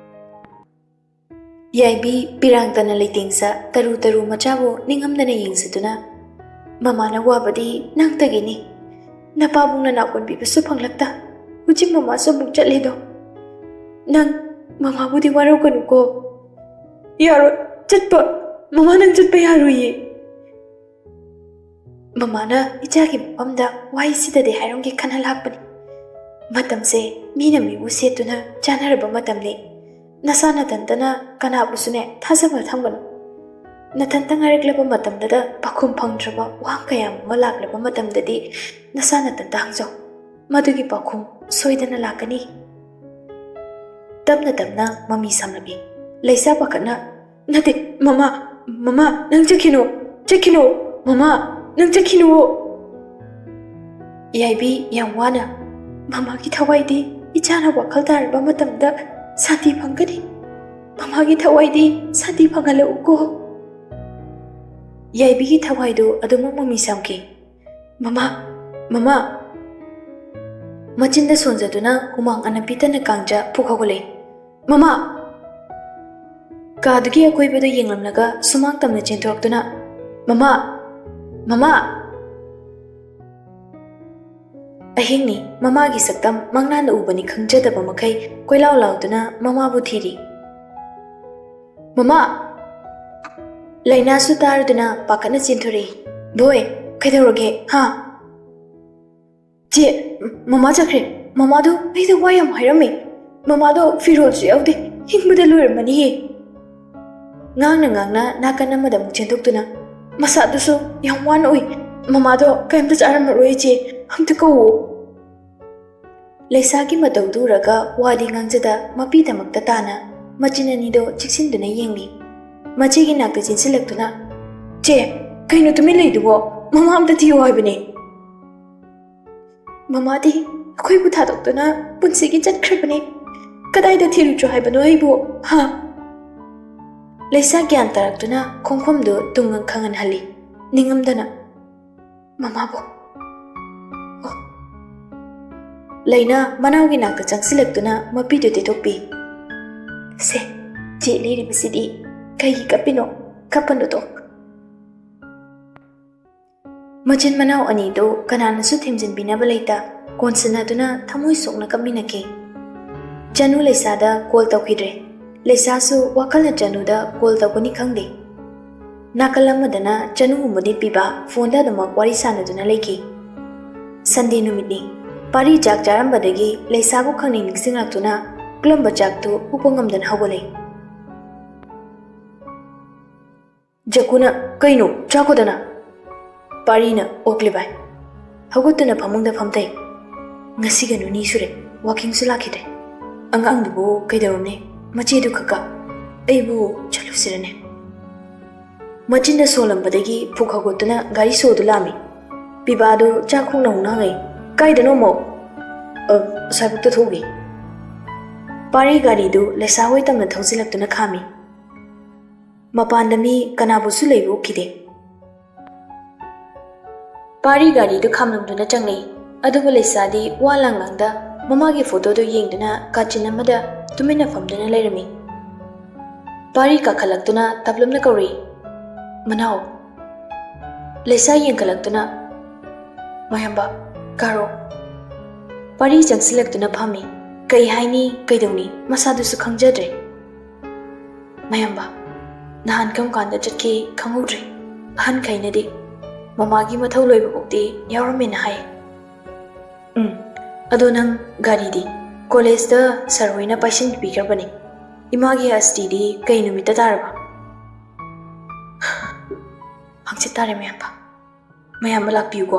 ꯌꯥꯏꯕꯤ ꯄꯤꯔꯥꯡꯇꯅ ꯂꯩꯇꯦꯡꯖ ꯇꯔꯨ ꯇꯔꯨ ꯃꯆꯥꯕꯨ ꯅꯤꯡꯉꯝꯗꯅ ꯌꯦꯡꯖꯗꯨꯅ, "ꯃꯃꯥꯅ ꯋꯥꯕꯗꯤ ꯅꯪꯇꯒꯤꯅꯤ꯫ ꯅꯄꯥꯕꯨꯡꯅ ꯅꯥꯎ ꯀꯣꯟꯕꯤꯕꯁꯨ ꯐꯪꯂꯛꯇ꯫ ꯍꯧꯖꯤꯛ ꯃꯃꯥꯁꯨ ꯑꯃꯨꯛ ꯆꯠꯂꯦꯗꯣ꯫ ꯅꯪ ꯃꯃꯥꯕꯨꯗꯤ ꯋꯥꯔꯧꯒꯅꯨꯀꯣ"꯫ "ꯌꯥꯔꯣꯏ, ꯆꯠꯄ꯫ ꯃꯃꯥ, ꯅꯪ ꯆꯠꯄ ꯌꯥꯔꯣꯏꯌꯦ"꯫ ꯃꯃꯥꯅ ꯏꯆꯥꯒꯤ ꯃꯐꯝꯗ ꯋꯥꯍꯩ ꯁꯤꯗꯗꯤ ꯍꯥꯏꯔꯝꯒꯦ ꯈꯟꯅ ꯂꯥꯛꯄꯅꯤ꯫ ꯃꯇꯝꯁꯦ ꯃꯤꯅ ꯃꯤꯕꯨ ꯁꯦꯠꯇꯨꯅ ꯆꯥꯟꯅꯔꯕ ꯃꯇꯝꯅꯤ꯫ ꯅꯁꯥ ꯅꯊꯟꯇꯅ ꯀꯅꯥꯕꯨꯁꯨꯅꯦ ꯊꯥꯖꯕ ꯊꯝꯒꯅꯨ꯫ ꯅꯊꯟꯇ ꯉꯥꯏꯔꯛꯂꯕ ꯃꯇꯝꯗꯨꯗ ꯄꯥꯎꯈꯨꯝ ꯐꯪꯗ꯭ꯔꯕ ꯋꯥꯍꯪ ꯀꯌꯥ ꯑꯃ ꯂꯥꯛꯂꯕ ꯃꯇꯝꯗꯗꯤ ꯅꯁꯥ ꯅꯊꯟꯇ ꯍꯪꯖꯧ꯫ ꯃꯗꯨꯒꯤ ꯄꯥꯎꯈꯨꯝ ꯁꯣꯏꯗꯅ ꯂꯥꯛꯀꯅꯤ꯫ ꯇꯞꯅ ꯇꯞꯅ ꯃꯃꯤ ꯁꯥꯝꯂꯛꯏ꯫ ꯂꯩꯁꯥ ꯄꯥꯈꯠꯅ, "ꯅꯠꯇꯦ, ꯃꯃꯥ, ꯃꯃꯥ, ꯅꯪ ꯆꯠꯈꯤꯅꯨ, ꯆꯠꯈꯤꯅꯨ, ꯃꯃꯥ, ꯅꯪ ꯆꯠꯈꯤꯅꯨ"꯫ ꯌꯥꯏꯕꯤ ꯌꯥꯝ ꯋꯥꯅ, "ꯃꯃꯥꯒꯤ ꯊꯋꯥꯏꯗꯤ ꯏꯆꯥꯅ ꯋꯥꯈꯜ ꯇꯥꯔꯕ ꯃꯇꯝꯗ ꯁꯥꯟꯇꯤ ꯐꯪꯒꯅꯤ꯫ ꯃꯃꯥꯒꯤ ꯊꯋꯥꯏꯗꯤ ꯁꯥꯟꯇꯤ ꯐꯪꯍꯜꯂꯛꯎꯀꯣ"꯫ ꯌꯥꯏꯕꯤꯒꯤ ꯊꯋꯥꯏꯗꯨ ꯑꯗꯨꯃꯛ ꯃꯃꯤ ꯁꯥꯝꯈꯤ꯫ "ꯃꯃꯥ, ꯃꯃꯥ"꯫ ꯃꯆꯤꯟꯗ ꯁꯣꯟꯖꯗꯨꯅ ꯍꯨꯃꯥꯡ ꯑꯅꯞꯄꯤ ꯇꯅ ꯀꯥꯡꯖ ꯐꯨꯛ ꯍꯧꯒꯠꯂꯛꯏ꯫ "ꯃꯃꯥ!" ꯀꯥꯗꯨꯒꯤ ꯑꯀꯣꯏꯕꯗ ꯌꯦꯡꯂꯝꯂꯒ ꯁꯨꯃꯥꯡ ꯇꯝꯅ ꯆꯦꯟꯊꯣꯔꯛꯇꯨꯅ, "ꯃꯃꯥ, "ꯃꯃꯥ!" ꯑꯍꯤꯡꯅꯤ꯫ ꯃꯃꯥꯒꯤ ꯁꯛꯇꯝ ꯃꯪꯂꯥꯟꯗ ꯎꯕꯅꯤ ꯈꯪꯖꯗꯕ ꯃꯈꯩ ꯀꯣꯏꯂꯥꯎ ꯂꯥꯎꯗꯨꯅ ꯃꯃꯥꯕꯨ ꯊꯤꯔꯤ꯫ "ꯃꯃꯥ!" ꯂꯩꯅꯥꯁꯨ ꯇꯥꯔꯗꯨꯅ ꯄꯥꯈꯠꯅ ꯆꯦꯟꯊꯣꯔꯛꯏ꯫ "ꯕꯣꯏ, ꯀꯩꯗꯧꯔꯒꯦ? ꯍꯥ?" "ꯆꯦ, ꯃꯃꯥ ꯆꯠꯈ꯭ꯔꯦ꯫ ꯃꯃꯥꯗꯣ ꯑꯩꯗ ꯋꯥ ꯌꯥꯝ ꯍꯥꯏꯔꯝꯃꯦ꯫ ꯃꯃꯥꯗꯣ ꯐꯤꯔꯣꯜꯁꯨ ꯌꯥꯎꯗꯦ꯫ ꯍꯤꯡꯕꯗ ꯂꯣꯏꯔꯝꯃꯅꯤꯌꯦ꯫" ꯉꯥꯡꯅ ꯉꯥꯡꯅ ꯅꯥꯀꯟ ꯑꯃꯗ ꯑꯃꯨꯛ ꯆꯦꯟꯊꯣꯛꯇꯨꯅ, "ꯃꯁꯥꯗꯨꯁꯨ ꯌꯥꯝ ꯋꯥꯅ ꯎꯏ꯫ ꯃꯃꯥꯗꯣ ꯀꯔꯤꯝꯇ ꯆꯥꯔꯝꯃꯔꯣꯏ ꯏꯆꯦ꯫ ꯑꯝꯇ ꯀꯧꯋꯣ꯫" ꯂꯩꯁꯥꯒꯤ ꯃꯇꯧꯗꯨ ꯎꯔꯒ ꯋꯥꯗꯤ ꯉꯥꯡꯖꯗ ꯃꯄꯤꯗꯃꯛꯇ ꯇꯥꯅ ꯃꯆꯤꯟ ꯑꯅꯤꯗꯣ ꯆꯤꯛꯁꯤꯟꯗꯨꯅ ꯌꯦꯡꯂꯤ꯫ ꯃꯆꯦꯒꯤ ꯅꯥꯛꯇ ꯆꯦꯟꯁꯤꯜꯂꯛꯇꯨꯅ, "ꯆꯦ, ꯀꯩꯅꯣ ꯇꯨꯃꯤꯟ ꯂꯩꯗꯨꯕꯣ? ꯃꯃꯥ ꯑꯝꯇ ꯊꯤꯌꯨ ꯍꯥꯏꯕꯅꯦ꯫" "ꯃꯃꯥꯗꯤ ꯑꯩꯈꯣꯏꯕꯨ ꯊꯥꯗꯣꯛꯇꯨꯅ ꯄꯨꯟꯁꯤꯒꯤ ꯆꯠꯈ꯭ꯔꯕꯅꯦ꯫ ꯀꯗꯥꯏꯗ ꯊꯤꯔꯨꯆꯣ ꯍꯥꯏꯕꯅꯣ ꯑꯩꯕꯨ, ꯍꯥ?" ꯂꯩꯁꯥ ꯒ꯭ꯌꯥꯟ ꯇꯥꯔꯛꯇꯨꯅ ꯈꯣꯡꯐꯝꯗꯨ ꯇꯨꯡ ꯈꯪꯍꯟꯍꯜꯂꯤ꯫ ꯅꯤꯡꯉꯝꯗꯅ, "ꯃꯃꯥꯕꯨ꯫" ꯑꯣ꯫ ꯂꯩꯅꯥ ꯃꯅꯥꯎꯒꯤ ꯅꯥꯛꯇ ꯆꯪꯁꯤꯜꯂꯛꯇꯨꯅ ꯃꯄꯤꯗꯨ ꯇꯩꯊꯣꯛꯄꯤ꯫ "ꯁꯦ, ꯆꯦ ꯂꯤꯔꯤꯕꯁꯤꯗꯤ ꯀꯩꯒꯤ ꯀꯞꯄꯤꯅꯣ? ꯀꯞꯄꯅꯨꯗꯣ꯫" ꯃꯆꯤꯟ ꯃꯅꯥꯎ ꯑꯅꯤꯗꯨ ꯀꯅꯥꯅꯁꯨ ꯊꯦꯝꯖꯤꯟꯕꯤꯅꯕ ꯂꯩꯇ ꯀꯣꯟꯁꯤꯟꯅꯗꯨꯅ ꯊꯃꯣꯏ ꯁꯣꯛꯅ ꯀꯞꯃꯤꯟꯅꯈꯤ꯫ ꯆꯅꯨ ꯂꯩꯁꯥꯗ ꯀꯣꯜ ꯇꯧꯈꯤꯗ꯭ꯔꯦ꯫ ꯂꯩꯁꯥꯁꯨ ꯋꯥꯈꯜꯅ ꯆꯅꯨꯗ ꯀꯣꯜ ꯇꯧꯒꯅꯤ ꯈꯪꯗꯦ꯫ ꯅꯥꯀꯜ ꯑꯃꯗꯅ ꯆꯅꯨ ꯎꯃꯗꯤ ꯄꯤꯕ ꯐꯣꯟꯗ ꯑꯗꯨꯃꯛ ꯋꯥꯔꯤ ꯁꯥꯟꯅꯗꯨꯅ ꯂꯩꯈꯤ꯫ ꯁꯟꯗꯦ ꯅꯨꯃꯤꯠꯅꯤ꯫ ꯄꯥꯔꯤ ꯆꯥꯛ ꯆꯥꯔꯝꯕꯗꯒꯤ ꯂꯩꯁꯥꯕꯨ ꯈꯪꯅꯤꯡ ꯅꯤꯡꯁꯤꯡꯂꯛꯇꯨꯅ ꯀꯨꯜꯂꯝꯕ ꯆꯥꯛꯇꯨ ꯍꯨꯞꯄ ꯉꯝꯗꯅ ꯍꯧꯒꯠꯂꯦ꯫ ꯖꯀꯨꯅ, "ꯀꯩꯅꯣ, ꯆꯥꯈꯣꯗꯅ꯫" ꯄꯥꯔꯤꯅ, "ꯑꯣꯛꯂꯦ ꯚꯥꯏ꯫" ꯍꯧꯒꯠꯇꯨꯅ ꯐꯃꯨꯡꯗ ꯐꯝꯊꯩ꯫ "ꯉꯁꯤꯒ ꯅꯨꯅꯤ ꯁꯨꯔꯦ, ꯋꯥꯀꯤꯡꯁꯨ ꯂꯥꯛꯈꯤꯗ꯭ꯔꯦ꯫ ꯑꯉꯥꯡꯗꯨꯕꯨ ꯀꯩꯗꯧꯔꯨꯅꯤ, ꯃꯆꯦꯗꯨ ꯈꯛꯀ꯫ ꯑꯩꯕꯨ ꯆꯠꯂꯨꯁꯤꯔꯅꯦ?" ꯃꯆꯤꯟꯗ ꯁꯣꯜꯂꯝꯕꯗꯒꯤ ꯐꯨꯛ ꯍꯧꯒꯠꯇꯨꯅ ꯒꯥꯔꯤ ꯁꯣꯗꯨ ꯂꯥꯝꯃꯤ꯫ ꯄꯤꯕꯥꯗꯨ ꯆꯥꯛ ꯈꯣꯡꯅ ꯍꯧꯅ ꯍꯪꯉꯛꯏ, "ꯀꯥꯏꯗꯅꯣ ꯑꯃꯨꯛ?" "ꯑ, ꯑꯁ꯭ꯋꯥꯏꯕꯨꯛꯇ ꯊꯣꯛꯎꯒꯦ꯫" ꯄꯥꯔꯤ ꯒꯥꯔꯤꯗꯨ ꯂꯩꯁꯥ ꯍꯣꯏ ꯇꯝꯅ ꯊꯧꯖꯤꯜꯂꯛꯇꯨꯅ ꯈꯥꯝꯃꯤ꯫ ꯃꯄꯥꯟꯗ ꯃꯤ ꯀꯅꯥꯕꯨꯁꯨ ꯂꯩꯕ ꯎꯈꯤꯗꯦ꯫ ꯄꯥꯔꯤ ꯒꯥꯔꯤꯗꯨ ꯈꯥꯝꯂꯝꯗꯨꯅ ꯆꯪꯂꯛꯏ꯫ ꯑꯗꯨꯕꯨ ꯂꯩꯁꯥꯗꯤ ꯋꯥ ꯂꯥꯡ ꯂꯥꯡꯗ ꯃꯃꯥꯒꯤ ꯐꯣꯇꯣꯗꯨ ꯌꯦꯡꯗꯨꯅ ꯀꯥꯆꯤꯟ ꯑꯃꯗ ꯇꯨꯃꯤꯟꯅ ꯐꯝꯗꯨꯅ ꯂꯩꯔꯝꯃꯤ꯫ ꯄꯥꯔꯤ ꯀꯥꯈꯠꯂꯛꯇꯨꯅ ꯇꯞꯂꯞꯅ ꯀꯧꯔꯛꯏ, "ꯃꯅꯥꯎ!" ꯂꯩꯁꯥ ꯌꯦꯡꯈꯠꯂꯛꯇꯨꯅ, "ꯃꯌꯥꯝꯕ, ꯀꯥꯔꯣ?" ꯄꯥꯔꯤ ꯆꯪꯁꯤꯜꯂꯛꯇꯨꯅ ꯐꯝꯃꯤ꯫ ꯀꯩ ꯍꯥꯏꯅꯤ, ꯀꯩꯗꯧꯅꯤ, ꯃꯁꯥꯗꯨꯁꯨ ꯈꯪꯖꯗ꯭ꯔꯦ꯫ "ꯃꯌꯥꯝꯕ, ꯅꯍꯥꯟ ꯀꯔꯝ ꯀꯥꯟꯗ ꯆꯠꯈꯤ ꯈꯪꯍꯧꯗ꯭ꯔꯦ꯫ ꯑꯍꯟꯈꯩꯅꯗꯤ ꯃꯃꯥꯒꯤ ꯃꯊꯧ ꯂꯣꯏꯕꯐꯥꯎꯗꯤ ꯌꯥꯎꯔꯝꯃꯦꯅ ꯍꯥꯏ꯫" "ꯎꯝ, ꯑꯗꯣ ꯅꯪ ꯒꯥꯔꯤꯗꯤ?" "ꯀꯣꯂꯦꯖꯇ ꯁꯥꯔ ꯍꯣꯏꯅ ꯄꯥꯏꯁꯤꯟꯕꯤꯈ꯭ꯔꯕꯅꯤ꯫ ꯏꯃꯥꯒꯤ ꯑꯁꯇꯤꯗꯤ ꯀꯩ ꯅꯨꯃꯤꯠꯇ ꯇꯥꯔꯕ?" "ꯍꯪꯆꯤꯠ ꯇꯥꯔꯦ ꯃꯌꯥꯝꯕ꯫ ꯃꯌꯥꯝꯕ ꯂꯥꯛꯄꯤꯌꯨꯀꯣ,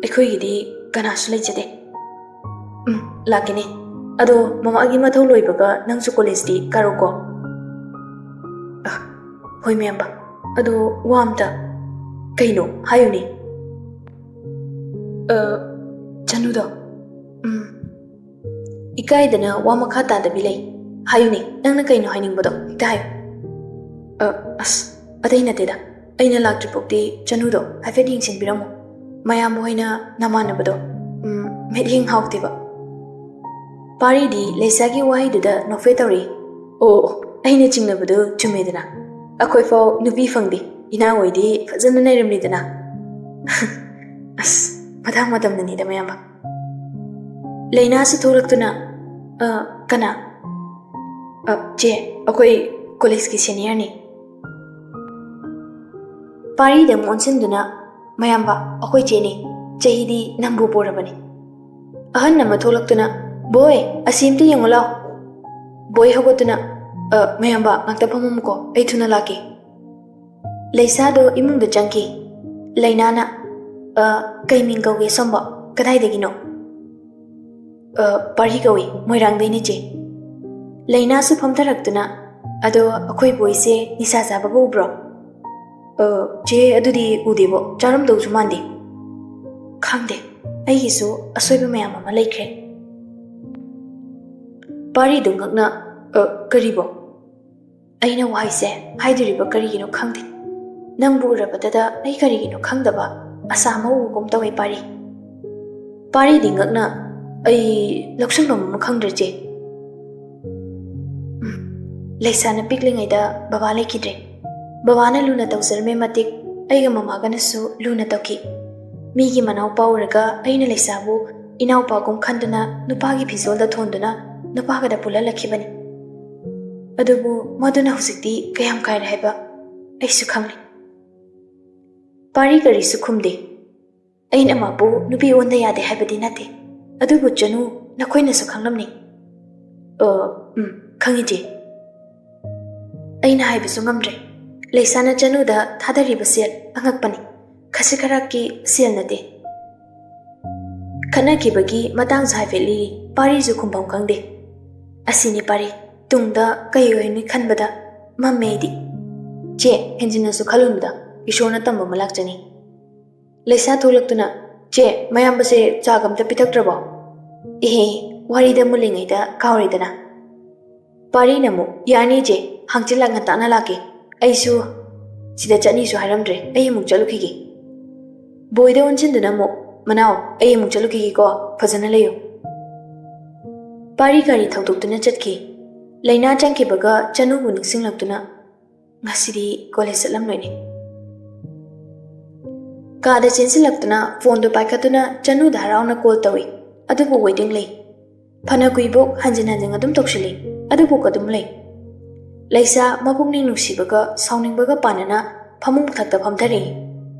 ꯑꯩꯈꯣꯏꯒꯤꯗꯤ ꯀꯅꯥꯁꯨ ꯂꯩꯖꯗꯦ꯫" "ꯎꯝ, ꯂꯥꯛꯀꯦꯅꯦ꯫ ꯑꯗꯣ ꯃꯃꯥꯒꯤ ꯃꯊꯧ ꯂꯣꯏꯕꯒ ꯅꯪꯁꯨ ꯀꯣꯂꯦꯖꯇꯤ ꯀꯥꯔꯨꯀꯣ꯫" "ꯑ, ꯍꯣꯏ ꯃꯌꯥꯝꯕ꯫ ꯑꯗꯣ ꯋꯥ ꯑꯝꯇ꯫" "ꯀꯩꯅꯣ? ꯍꯥꯏꯌꯨꯅꯦ꯫" "ꯑ, ꯆꯅꯨꯗꯣ꯫" "ꯎꯝ꯫" ꯏꯀꯥꯏꯗꯅ ꯋꯥ ꯃꯈꯥ ꯇꯥꯗꯕꯤ ꯂꯩ꯫ "ꯍꯥꯏꯌꯨꯅꯦ, ꯅꯪꯅ ꯀꯩꯅꯣ ꯍꯥꯏꯅꯤꯡꯕꯗꯣ? ꯍꯦꯛꯇ ꯍꯥꯏꯌꯨ꯫" "ꯑ, ꯑꯁ, ꯑꯇꯩ ꯅꯠꯇꯦꯗ꯫ ꯑꯩꯅ ꯂꯥꯛꯇ꯭ꯔꯤꯐꯥꯎꯗꯤ ꯆꯅꯨꯗꯣ ꯍꯥꯏꯐꯦꯠ ꯌꯦꯡꯁꯤꯟꯕꯤꯔꯝꯃꯣ꯫ ꯃꯌꯥꯝꯕ ꯍꯣꯏꯅ ꯅꯃꯥꯟꯅꯕꯗꯣ, ꯎꯝ, ꯃꯤꯠꯌꯦꯡ ꯍꯥꯎꯇꯦꯕ꯫" ꯄꯥꯔꯤꯗꯤ ꯂꯩꯁꯥꯒꯤ ꯋꯥꯍꯩꯗꯨꯗ ꯅꯣꯛꯐꯦ ꯇꯧꯔꯤ꯫ "ꯑꯣ, ꯑꯣ, ꯑꯩꯅ ꯆꯤꯡꯅꯕꯗꯨ ꯆꯨꯝꯃꯦꯗꯅ꯫ ꯑꯩꯈꯣꯏꯐꯥꯎ ꯅꯨꯄꯤ ꯐꯪꯗꯦ, ꯏꯅꯥꯎ ꯍꯣꯏꯗꯤ ꯐꯖꯅ ꯂꯩꯔꯝꯃꯤꯗꯅ꯫" "ꯑꯁ, ꯃꯇꯥꯡ ꯃꯇꯝꯅꯅꯤꯗ ꯃꯌꯥꯝꯕ꯫" ꯂꯩꯅꯥꯁꯨ ꯊꯣꯛꯂꯛꯇꯨꯅ, "ꯑ, ꯀꯅꯥ?" "ꯑ, ꯆꯦ, ꯑꯩꯈꯣꯏ ꯀꯣꯂꯦꯖꯀꯤ ꯁꯦꯅꯤꯌꯔꯅꯤ꯫" ꯄꯥꯔꯤꯗ ꯑꯃꯨꯛ ꯑꯣꯟꯁꯤꯟꯗꯨꯅ, "ꯃꯌꯥꯝꯕ, ꯑꯩꯈꯣꯏ ꯆꯦꯅꯤ, ꯆꯍꯤꯗꯤ ꯅꯪꯕꯨ ꯄꯣꯔꯕꯅꯤ꯫" ꯑꯍꯟ ꯑꯃ ꯊꯣꯛꯂꯛꯇꯨꯅ, "ꯕꯣꯏ, ꯑꯁꯤ ꯑꯝꯇ ꯌꯦꯡꯉꯨ ꯂꯥꯎ꯫" ꯕꯣꯏ ꯍꯧꯒꯠꯇꯨꯅ, "ꯑ, ꯃꯌꯥꯝꯕ, ꯉꯥꯛꯇ ꯐꯝꯃꯝꯃꯨꯀꯣ, ꯑꯩ ꯊꯨꯅ ꯂꯥꯛꯀꯦ꯫" ꯂꯩꯁꯥꯗꯣ ꯏꯃꯨꯡꯗ ꯆꯪꯈꯤ꯫ ꯂꯩꯅꯥꯅ, "ꯑ, ꯀꯩ ꯃꯤꯡ ꯀꯧꯒꯦ ꯁꯣꯝꯕꯣ? ꯀꯗꯥꯏꯗꯒꯤꯅꯣ?" "ꯑ, ꯄꯥꯔꯤ ꯀꯧꯏ, ꯃꯣꯏꯔꯥꯡꯗꯩꯅꯦ ꯆꯦ꯫" ꯂꯩꯅꯥꯁꯨ ꯐꯝꯊꯔꯛꯇꯨꯅ, "ꯑꯗꯣ ꯑꯩꯈꯣꯏ ꯕꯣꯏꯁꯦ ꯅꯤꯁꯥ ꯆꯥꯕꯒ ꯎꯕ꯭ꯔꯣ?" "ꯑ, ꯆꯦ, ꯑꯗꯨꯗꯤ ꯎꯗꯦꯕꯣ, ꯆꯥꯔꯝꯗꯧꯁꯨ ꯃꯥꯟꯗꯦ꯫" "ꯈꯪꯗꯦ, ꯑꯩꯒꯤꯁꯨ ꯑꯁꯣꯏꯕ ꯃꯌꯥꯝ ꯑꯃ ꯂꯩꯈ꯭ꯔꯦ꯫" ꯄꯥꯔꯤꯗꯨ ꯉꯛꯅ, "ꯑ, ꯀꯔꯤꯕꯣ?" "ꯑꯩꯅ ꯋꯥꯍꯩꯁꯦ ꯍꯥꯏꯗꯣꯔꯤꯕ ꯀꯔꯤꯒꯤꯅꯣ ꯈꯪꯗꯦ꯫ ꯅꯪꯕꯨ ꯎꯔꯕꯗꯗ ꯑꯩ ꯀꯔꯤꯒꯤꯅꯣ ꯈꯪꯗꯕ ꯑꯁꯥ ꯑꯃ ꯎꯕꯒꯨꯝ ꯇꯧꯋꯦ, ꯄꯥꯔꯤ꯫" ꯄꯥꯔꯤꯗꯤ ꯉꯛꯅ, "ꯑꯩ ꯂꯧꯁꯤꯟꯐꯝ ꯑꯃ ꯈꯪꯗ꯭ꯔꯦ, ꯆꯦ꯫" ꯎꯝ, ꯂꯩꯁꯥꯅ ꯄꯤꯛꯂꯤꯉꯩꯗ ꯕꯕꯥ ꯂꯩꯈꯤꯗ꯭ꯔꯦ꯫ ꯕꯕꯥꯅ ꯂꯨꯅ ꯇꯧꯖꯔꯝꯃꯦ ꯃꯇꯤꯛ, ꯑꯩꯒ ꯃꯃꯥꯒꯅꯁꯨ ꯂꯨꯅ ꯇꯧꯈꯤ꯫ ꯃꯤꯒꯤ ꯃꯅꯥꯎꯄꯥ ꯎꯔꯒ ꯑꯩꯅ ꯂꯩꯁꯥꯕꯨ ꯏꯅꯥꯎꯄꯥꯒꯨꯝ ꯈꯟꯗꯨꯅ ꯅꯨꯄꯥꯒꯤ ꯐꯤꯖꯣꯜꯗ ꯊꯣꯟꯗꯨꯅ ꯅꯨꯄꯥꯒꯗ ꯄꯨꯜꯍꯜꯂꯛꯈꯤꯕꯅꯤ꯫ ꯑꯗꯨꯕꯨ ꯃꯗꯨꯅ ꯍꯧꯖꯤꯛꯇꯤ ꯀꯌꯥꯝ ꯀꯥꯏꯔꯦ ꯍꯥꯏꯕ ꯑꯩꯁꯨ ꯈꯪꯂꯦ꯫ ꯄꯥꯔꯤ ꯀꯔꯤꯁꯨ ꯈꯨꯝꯗꯦ꯫ ꯑꯩꯅ ꯃꯥꯕꯨ ꯅꯨꯄꯤ ꯑꯣꯟꯗ ꯌꯥꯗꯦ ꯍꯥꯏꯕꯗꯤ ꯅꯠꯇꯦ, ꯑꯗꯨꯕꯨ ꯆꯅꯨ, ꯅꯈꯣꯏꯅꯁꯨ ꯈꯪꯂꯝꯅꯤ꯫ ꯑ, ꯎꯝ, ꯈꯪꯉꯤ ꯆꯦ꯫ ꯑꯩꯅ ꯍꯥꯏꯕꯁꯨ ꯉꯝꯗ꯭ꯔꯦ꯫ ꯂꯩꯁꯥꯅ ꯆꯅꯨꯗ ꯊꯥꯗꯔꯤꯕ ꯁꯦꯜ ꯑꯉꯛꯄꯅꯤ꯫ ꯈꯖꯤꯛ ꯈꯔꯥꯛꯀꯤ ꯁꯦꯜ ꯅꯠꯇꯦ꯫ ꯈꯠꯅꯈꯤꯕꯒꯤ ꯃꯇꯥꯡꯁꯨ ꯍꯥꯏꯐꯦꯠ ꯂꯤꯔꯤ꯫ ꯄꯥꯔꯤꯁꯨ ꯈꯨꯝꯐꯝ ꯈꯪꯗꯦ꯫ ꯑꯁꯤꯅꯤ ꯄꯥꯔꯤ, ꯇꯨꯡꯗ ꯀꯩ ꯑꯣꯏꯅꯤ ꯈꯟꯕꯗ ꯃꯝꯃꯦ ꯑꯩꯗꯤ꯫ ꯆꯦ, ꯍꯦꯟꯖꯤꯟꯅꯁꯨ ꯈꯜꯂꯨꯅꯨꯗ, ꯏꯁꯣꯔꯅ ꯇꯝꯕ ꯑꯃ ꯂꯥꯛꯆꯅꯤ꯫ ꯂꯩꯁꯥ ꯊꯣꯛꯂꯛꯇꯨꯅ, "ꯆꯦ, ꯃꯌꯥꯝꯕꯁꯦ ꯆꯥꯒ ꯑꯝꯇ ꯄꯤꯊꯛꯇ꯭ꯔꯕꯣ?" "ꯑꯦꯍꯦ, ꯋꯥꯔꯤꯗ ꯃꯨꯜꯂꯤꯉꯩꯗ ꯀꯥꯎꯔꯦꯗꯅ꯫" ꯄꯥꯔꯤꯅ ꯑꯃꯨꯛ, "ꯌꯥꯅꯤ ꯆꯦ, ꯍꯪꯆꯤꯠ ꯂꯥꯛ ꯉꯟꯇꯥꯅ ꯂꯥꯛꯀꯦ꯫ ꯑꯩꯁꯨ ꯁꯤꯗ ꯆꯠꯅꯤꯁꯨ ꯍꯥꯏꯔꯝꯗ꯭ꯔꯦ, ꯑꯩ ꯑꯃꯨꯛ ꯆꯠꯂꯨꯈꯤꯒꯦ꯫" ꯕꯣꯏꯗ ꯑꯣꯟꯁꯤꯟꯗꯨꯅ ꯑꯃꯨꯛ, "ꯃꯅꯥꯎ, ꯑꯩ ꯑꯃꯨꯛ ꯆꯠꯂꯨꯈꯤꯒꯦꯀꯣ, ꯐꯖꯅ ꯂꯩꯌꯨ꯫" ꯄꯥꯔꯤ ꯒꯥꯔꯤ ꯊꯧꯗꯣꯛꯇꯨꯅ ꯆꯠꯈꯤ꯫ ꯂꯩꯅꯥ ꯆꯪꯈꯤꯕꯒ ꯆꯅꯨꯕꯨ ꯅꯤꯡꯁꯤꯡꯂꯛꯇꯨꯅ, "ꯉꯁꯤꯗꯤ ꯀꯣꯂꯦꯖ ꯆꯠꯂꯝꯂꯣꯏꯅꯦ꯫" ꯀꯥꯗ ꯆꯦꯟꯁꯤꯜꯂꯛꯇꯨꯅ ꯐꯣꯟꯗꯨ ꯄꯥꯏꯈꯠꯇꯨꯅ ꯆꯅꯨꯗ ꯍꯔꯥꯎꯅ ꯀꯣꯜ ꯇꯧꯏ, ꯑꯗꯨꯕꯨ ꯋꯦꯇꯤꯡ ꯂꯩ꯫ ꯐꯅ ꯀꯨꯏꯕꯣꯛ ꯍꯟꯖꯤꯟ ꯍꯟꯖꯤꯟ ꯑꯗꯨꯝ ꯇꯧꯁꯤꯜꯂꯤ, ꯑꯗꯨꯕꯨ ꯑꯗꯨꯝ ꯂꯩ꯫ ꯂꯩꯁꯥ ꯃꯄꯨꯛꯅꯤꯡ ꯅꯨꯡꯁꯤꯕꯒ ꯁꯥꯎꯅꯤꯡꯕꯒ ꯄꯥꯟꯅꯅ ꯐꯃꯨꯡ ꯃꯊꯛꯇ ꯐꯝꯊꯔꯛꯏ꯫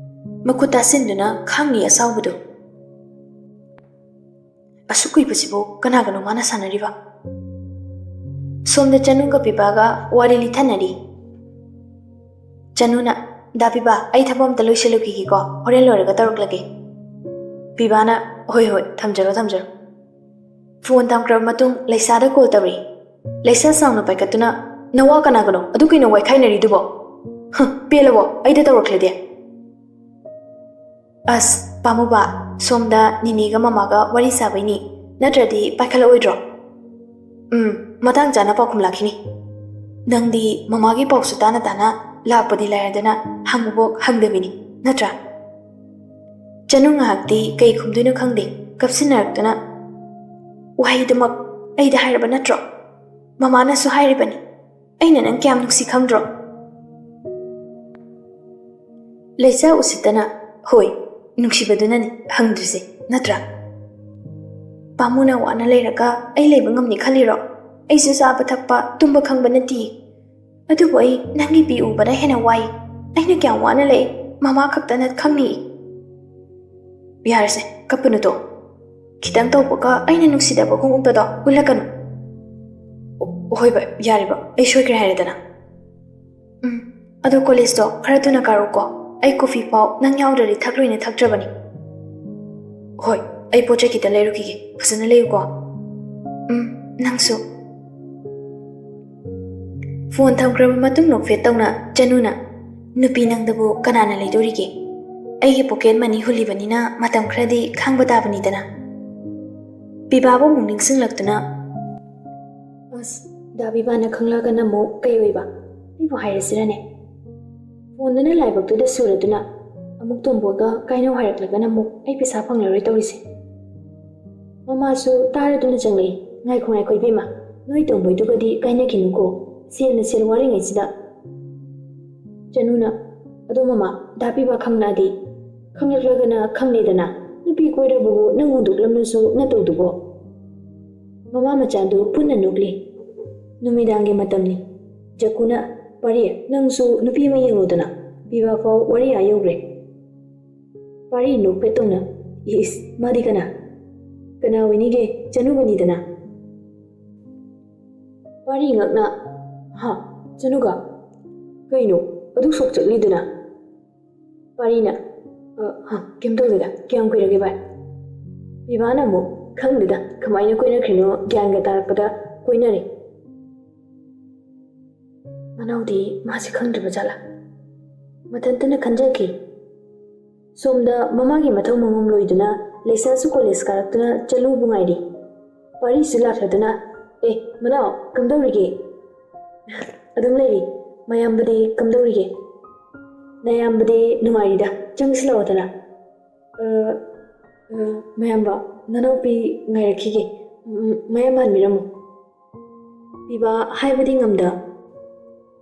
ꯃꯈꯨꯠ ꯇꯥꯁꯤꯟꯗꯨꯅ ꯈꯥꯡꯉꯤ ꯑꯁꯥꯎꯕꯗꯨ꯫ ꯑꯁꯨꯛ ꯀꯨꯏꯕꯁꯤꯕꯨ ꯀꯅꯥꯒꯅꯣ ꯃꯥꯅ ꯁꯥꯟꯅꯔꯤꯕ? ꯁꯣꯝꯗ ꯆꯅꯨꯒ ꯄꯤꯕꯥꯒ ꯋꯥꯔꯤ ꯂꯤꯊꯅꯔꯤ꯫ ꯆꯅꯨꯅ, "ꯗꯥ ꯄꯤꯕꯥ, ꯑꯩ ꯊꯕꯛ ꯑꯝꯇ ꯂꯣꯏꯁꯤꯜꯂꯨꯈꯤꯒꯦꯀꯣ, ꯍꯣꯔꯦꯟ ꯂꯣꯏꯔꯒ ꯇꯧꯔꯛꯂꯒꯦ꯫" ꯄꯤꯕꯥꯅ, "ꯍꯣꯏ ꯍꯣꯏ, ꯊꯝꯖꯔꯣ ꯊꯝꯖꯔꯣ꯫" ꯐꯣꯟ ꯊꯝꯈ꯭ꯔꯕ ꯃꯇꯨꯡ ꯂꯩꯁꯥꯗ ꯀꯣꯜ ꯇꯧꯔꯛꯏ꯫ ꯂꯩꯁꯥ ꯁꯥꯎꯅ ꯄꯥꯏꯈꯠꯇꯨꯅ, "ꯅꯋꯥ ꯀꯅꯥꯒꯅꯣ ꯑꯗꯨ ꯀꯨꯏꯅ ꯋꯥꯏꯈꯥꯏꯅꯔꯤꯗꯨꯕꯣ? ꯍ, ꯄꯦꯜꯂꯕꯣ? ꯑꯩꯗ ꯇꯧꯔꯛꯂꯗꯤ?" "ꯑꯁ, ꯄꯥꯝꯃꯨꯕ, ꯁꯣꯝꯗ ꯅꯤꯅꯦꯒ ꯃꯃꯥꯒ ꯋꯥꯔꯤ ꯁꯥꯕꯩꯅꯤ, ꯅꯠꯇ꯭ꯔꯗꯤ ꯄꯥꯏꯈꯠꯂꯛꯑꯣꯏꯗ꯭ꯔꯣ?" "ꯎꯝ, ꯃꯇꯥꯡ ꯆꯥꯅ ꯄꯥꯎꯈꯨꯝ ꯂꯥꯛꯈꯤꯅꯤ꯫ ꯅꯪꯗꯤ ꯃꯃꯥꯒꯤ ꯄꯥꯎꯁꯨ ꯇꯥꯅ ꯇꯥꯅ ꯂꯥꯛꯄꯗꯤ ꯂꯥꯏꯔꯗꯅ ꯍꯪꯕꯕꯣꯛ ꯍꯪꯗꯕꯤꯅꯤ, ꯅꯠꯇ꯭ꯔꯥ?" ꯆꯅꯨ ꯉꯥꯏꯍꯥꯛꯇꯤ ꯀꯩ ꯈꯨꯝꯗꯣꯏꯅꯣ ꯈꯪꯗꯦ, ꯀꯞꯁꯤꯟꯅꯔꯛꯇꯨꯅ, "ꯋꯥꯍꯩꯗꯨꯃꯛ ꯑꯩꯗ ꯍꯥꯏꯔꯕ ꯅꯠꯇ꯭ꯔꯣ? ꯃꯃꯥꯅꯁꯨ ꯍꯥꯏꯔꯤꯕꯅꯤ꯫ ꯑꯩꯅ ꯅꯪ ꯀꯌꯥꯝ ꯅꯨꯡꯁꯤ ꯈꯪꯗ꯭ꯔꯣ?" ꯂꯩꯆꯥ ꯎꯁꯤꯠꯇꯅ, "ꯍꯣꯏ, ꯅꯨꯡꯁꯤꯕꯗꯨꯅꯅꯤ ꯍꯪꯗ꯭ꯔꯤꯁꯦ, ꯅꯠꯇ꯭ꯔꯥ? ꯄꯥꯝꯃꯨꯅ ꯋꯥꯅ ꯂꯩꯔꯒ ꯑꯩ ꯂꯩꯕ ꯉꯝꯅꯤ ꯈꯜꯂꯤꯔꯣ? ꯑꯩꯁꯨ ꯆꯥꯕ ꯊꯛꯄ, ꯇꯨꯝꯕ ꯈꯪꯕ ꯅꯠꯇꯤꯌꯦ꯫ ꯑꯗꯨꯕꯨ ꯑꯩ ꯅꯪꯒꯤ ꯄꯤ ꯎꯕꯅ ꯍꯦꯟꯅ ꯋꯥꯏ꯫ ꯑꯩꯅ ꯀꯌꯥꯝ ꯋꯥꯅ ꯂꯩ, ꯃꯃꯥ ꯈꯛꯇꯅ ꯈꯪꯅꯤ꯫" "ꯌꯥꯔꯦꯁꯦ, ꯀꯞꯄꯅꯨ ꯇꯣ꯫ ꯈꯤꯇꯪ ꯇꯧꯕꯒ ꯑꯩꯅ ꯅꯨꯡꯁꯤꯗꯕꯒꯨꯝ ꯎꯠꯄꯗꯣ ꯎꯠꯂꯛꯀꯅꯨ꯫" "ꯑꯣ, ꯍꯣꯏ ꯕ, ꯌꯥꯔꯦ ꯕ, ꯑꯩ ꯁꯣꯏꯈ꯭ꯔꯦ ꯍꯥꯏꯔꯦꯗꯅ꯫ ꯎꯝ, ꯑꯗꯣ ꯀꯣꯂꯦꯖꯇꯣ ꯈꯔ ꯊꯨꯅ ꯀꯥꯔꯛꯎꯀꯣ꯫ ꯑꯩ ꯀꯣꯐꯤ ꯐꯥꯎ ꯅꯪ ꯌꯥꯎꯗ꯭ꯔꯗꯤ ꯊꯛꯂꯣꯏꯅ ꯊꯛꯇ꯭ꯔꯕꯅꯤ꯫" "ꯍꯣꯏ, ꯑꯩ ꯄꯣꯠ ꯆꯩ ꯈꯤꯇ ꯂꯩꯔꯨꯈꯤꯒꯦ꯫ ꯐꯖꯅ ꯂꯩꯌꯨꯀꯣ꯫" "ꯎꯝ, ꯅꯪꯁꯨ꯫" ꯐꯣꯟ ꯊꯝꯈ꯭ꯔꯕ ꯃꯇꯨꯡ ꯅꯣꯛꯐꯦꯠ ꯇꯧꯅ ꯆꯅꯨꯅ, "ꯅꯨꯄꯤ ꯅꯪꯗꯕꯨ ꯀꯅꯥꯅ ꯂꯩꯗꯣꯔꯤꯒꯦ? ꯑꯩꯒꯤ ꯄꯣꯀꯦꯠ ꯃꯅꯤ ꯍꯨꯜꯂꯤꯕꯅꯤꯅ ꯃꯇꯝ ꯈꯔꯗꯤ ꯈꯥꯡꯕ ꯇꯥꯕꯅꯤꯗꯅ꯫" ꯄꯤꯕꯥꯕꯨ ꯑꯃꯨꯛ ꯅꯤꯡꯁꯤꯡꯂꯛꯇꯨꯅ, "ꯑꯁ, ꯗꯥ ꯄꯤꯕꯥꯅ ꯈꯪꯂꯛꯑꯒꯅ ꯑꯃꯨꯛ ꯀꯩ ꯑꯣꯏꯕ? ꯑꯩꯕꯨ ꯍꯥꯏꯔꯁꯤꯔꯅꯦ?" ꯐꯣꯟꯗꯨꯅ ꯂꯥꯏꯕꯛꯇꯨꯗ ꯁꯨꯔꯗꯨꯅ ꯑꯃꯨꯛ ꯇꯣꯝꯕꯣꯏꯒ ꯀꯥꯏꯅꯧ ꯍꯥꯏꯔꯛꯂꯒꯅ ꯑꯃꯨꯛ ꯑꯩ ꯄꯩꯁꯥ ꯐꯪꯂꯔꯣꯏ ꯇꯧꯔꯤꯁꯦ꯫ ꯃꯃꯥꯁꯨ ꯇꯥꯔꯗꯨꯅ ꯆꯪꯂꯛꯏ꯫ "ꯉꯥꯏꯈꯣ, ꯉꯥꯏꯈꯣ ꯏꯕꯦꯝꯃ, ꯅꯣꯏ ꯇꯣꯝꯕꯣꯏꯗꯨꯒꯗꯤ ꯀꯥꯏꯅꯈꯤꯅꯨꯀꯣ, ꯁꯦꯜꯅ ꯁꯦꯜ ꯋꯥꯔꯤꯉꯩꯁꯤꯗ꯫" ꯆꯅꯨꯅ, "ꯑꯗꯣ ꯃꯃꯥ, ꯗꯥ ꯄꯤꯕꯥ ꯈꯪꯂꯛꯑꯗꯤ?" "ꯈꯪꯂꯛꯂꯒꯅ ꯈꯪꯂꯦꯗꯅ, ꯅꯨꯄꯤ ꯀꯣꯏꯔꯕꯕꯨ ꯅꯪ ꯍꯨꯟꯗꯣꯛꯂꯝꯂꯁꯨ ꯅꯇꯧꯗꯨꯕꯣ?" ꯃꯃꯥ ꯃꯆꯥꯗꯨ ꯄꯨꯟꯅ ꯅꯣꯛꯂꯤ꯫ ꯅꯨꯃꯤꯗꯥꯡꯒꯤ ꯃꯇꯝꯅꯤ꯫ ꯖꯀꯨꯅ, "ꯄꯥꯔꯤ, ꯅꯪꯁꯨ ꯅꯨꯄꯤ ꯑꯃ ꯌꯦꯡꯉꯨꯗꯅ, ꯄꯤꯕꯥ ꯐꯥꯎ ꯋꯥꯔꯤ ꯑꯥ ꯌꯧꯈ꯭ꯔꯦ꯫" ꯄꯥꯔꯤ ꯅꯣꯛꯐꯦꯠ ꯇꯧꯅ, "ꯏꯁ, ꯃꯥꯗꯤ ꯀꯅꯥ? ꯀꯅꯥ ꯑꯣꯏꯅꯤꯒꯦ? ꯆꯅꯨꯒꯅꯤꯗꯅ꯫" ꯄꯥꯔꯤ ꯉꯛꯅ, "ꯍꯥ? ꯆꯅꯨꯒ? ꯀꯩꯅꯣ? ꯑꯗꯨꯛ ꯁꯣꯛ ꯆꯠꯂꯤꯗꯨꯅ?" ꯄꯥꯔꯤꯅ, "ꯑ, ꯍ, ꯀꯩꯝ ꯇꯧꯗꯦꯗ꯫ ꯀꯌꯥꯝ ꯀꯨꯏꯔꯒꯦ ꯚꯥꯏ?" ꯄꯤꯕꯥꯅ ꯑꯃꯨꯛ, "ꯈꯪꯗꯦꯗ, ꯀꯃꯥꯏꯅ ꯀꯣꯏꯅꯈ꯭ꯔꯤꯅꯣ, ꯒ꯭ꯌꯥꯟꯒ ꯇꯥꯔꯛꯄꯗ ꯀꯣꯏꯅꯔꯦ꯫" ꯃꯅꯥꯎꯗꯤ ꯃꯥꯁꯦ ꯈꯪꯗ꯭ꯔꯤꯕ ꯖꯥꯠꯂꯥ? ꯃꯊꯟꯇꯅ ꯈꯟꯖꯈꯤ꯫ ꯁꯣꯝꯗ ꯃꯃꯥꯒꯤ ꯃꯊꯧ ꯃꯉꯝ ꯂꯣꯏꯗꯨꯅ ꯂꯩꯁꯥꯁꯨ ꯀꯣꯂꯦꯖ ꯀꯥꯔꯛꯇꯨꯅ ꯆꯅꯨꯕꯨ ꯉꯥꯏꯔꯤ꯫ ꯄꯥꯔꯤꯁꯨ ꯂꯥꯛꯂꯗꯨꯅ, "ꯑꯦ, ꯃꯅꯥꯎ, ꯀꯝꯗꯧꯔꯤꯒꯦ?" "ꯑꯗꯨꯝ ꯂꯩꯔꯤ꯫ ꯃꯌꯥꯝꯕꯗꯤ ꯀꯝꯗꯧꯔꯤꯒꯦ?" "ꯅꯌꯥꯝꯕꯗꯤ ꯅꯨꯡꯉꯥꯏꯔꯤꯗ꯫ ꯆꯪꯁꯤꯜꯂꯛꯑꯣꯗꯅ꯫" "ꯑ, ꯑ, ꯃꯌꯥꯝꯕ, ꯅꯅꯥꯎꯄꯤ ꯉꯥꯏꯔꯛꯈꯤꯒꯦ꯫ ꯎꯝ, ꯃꯌꯥꯝ ꯍꯟꯕꯤꯔꯝꯃꯣ꯫" ꯄꯤꯕꯥ ꯍꯥꯏꯕꯗꯤ ꯉꯝꯗ,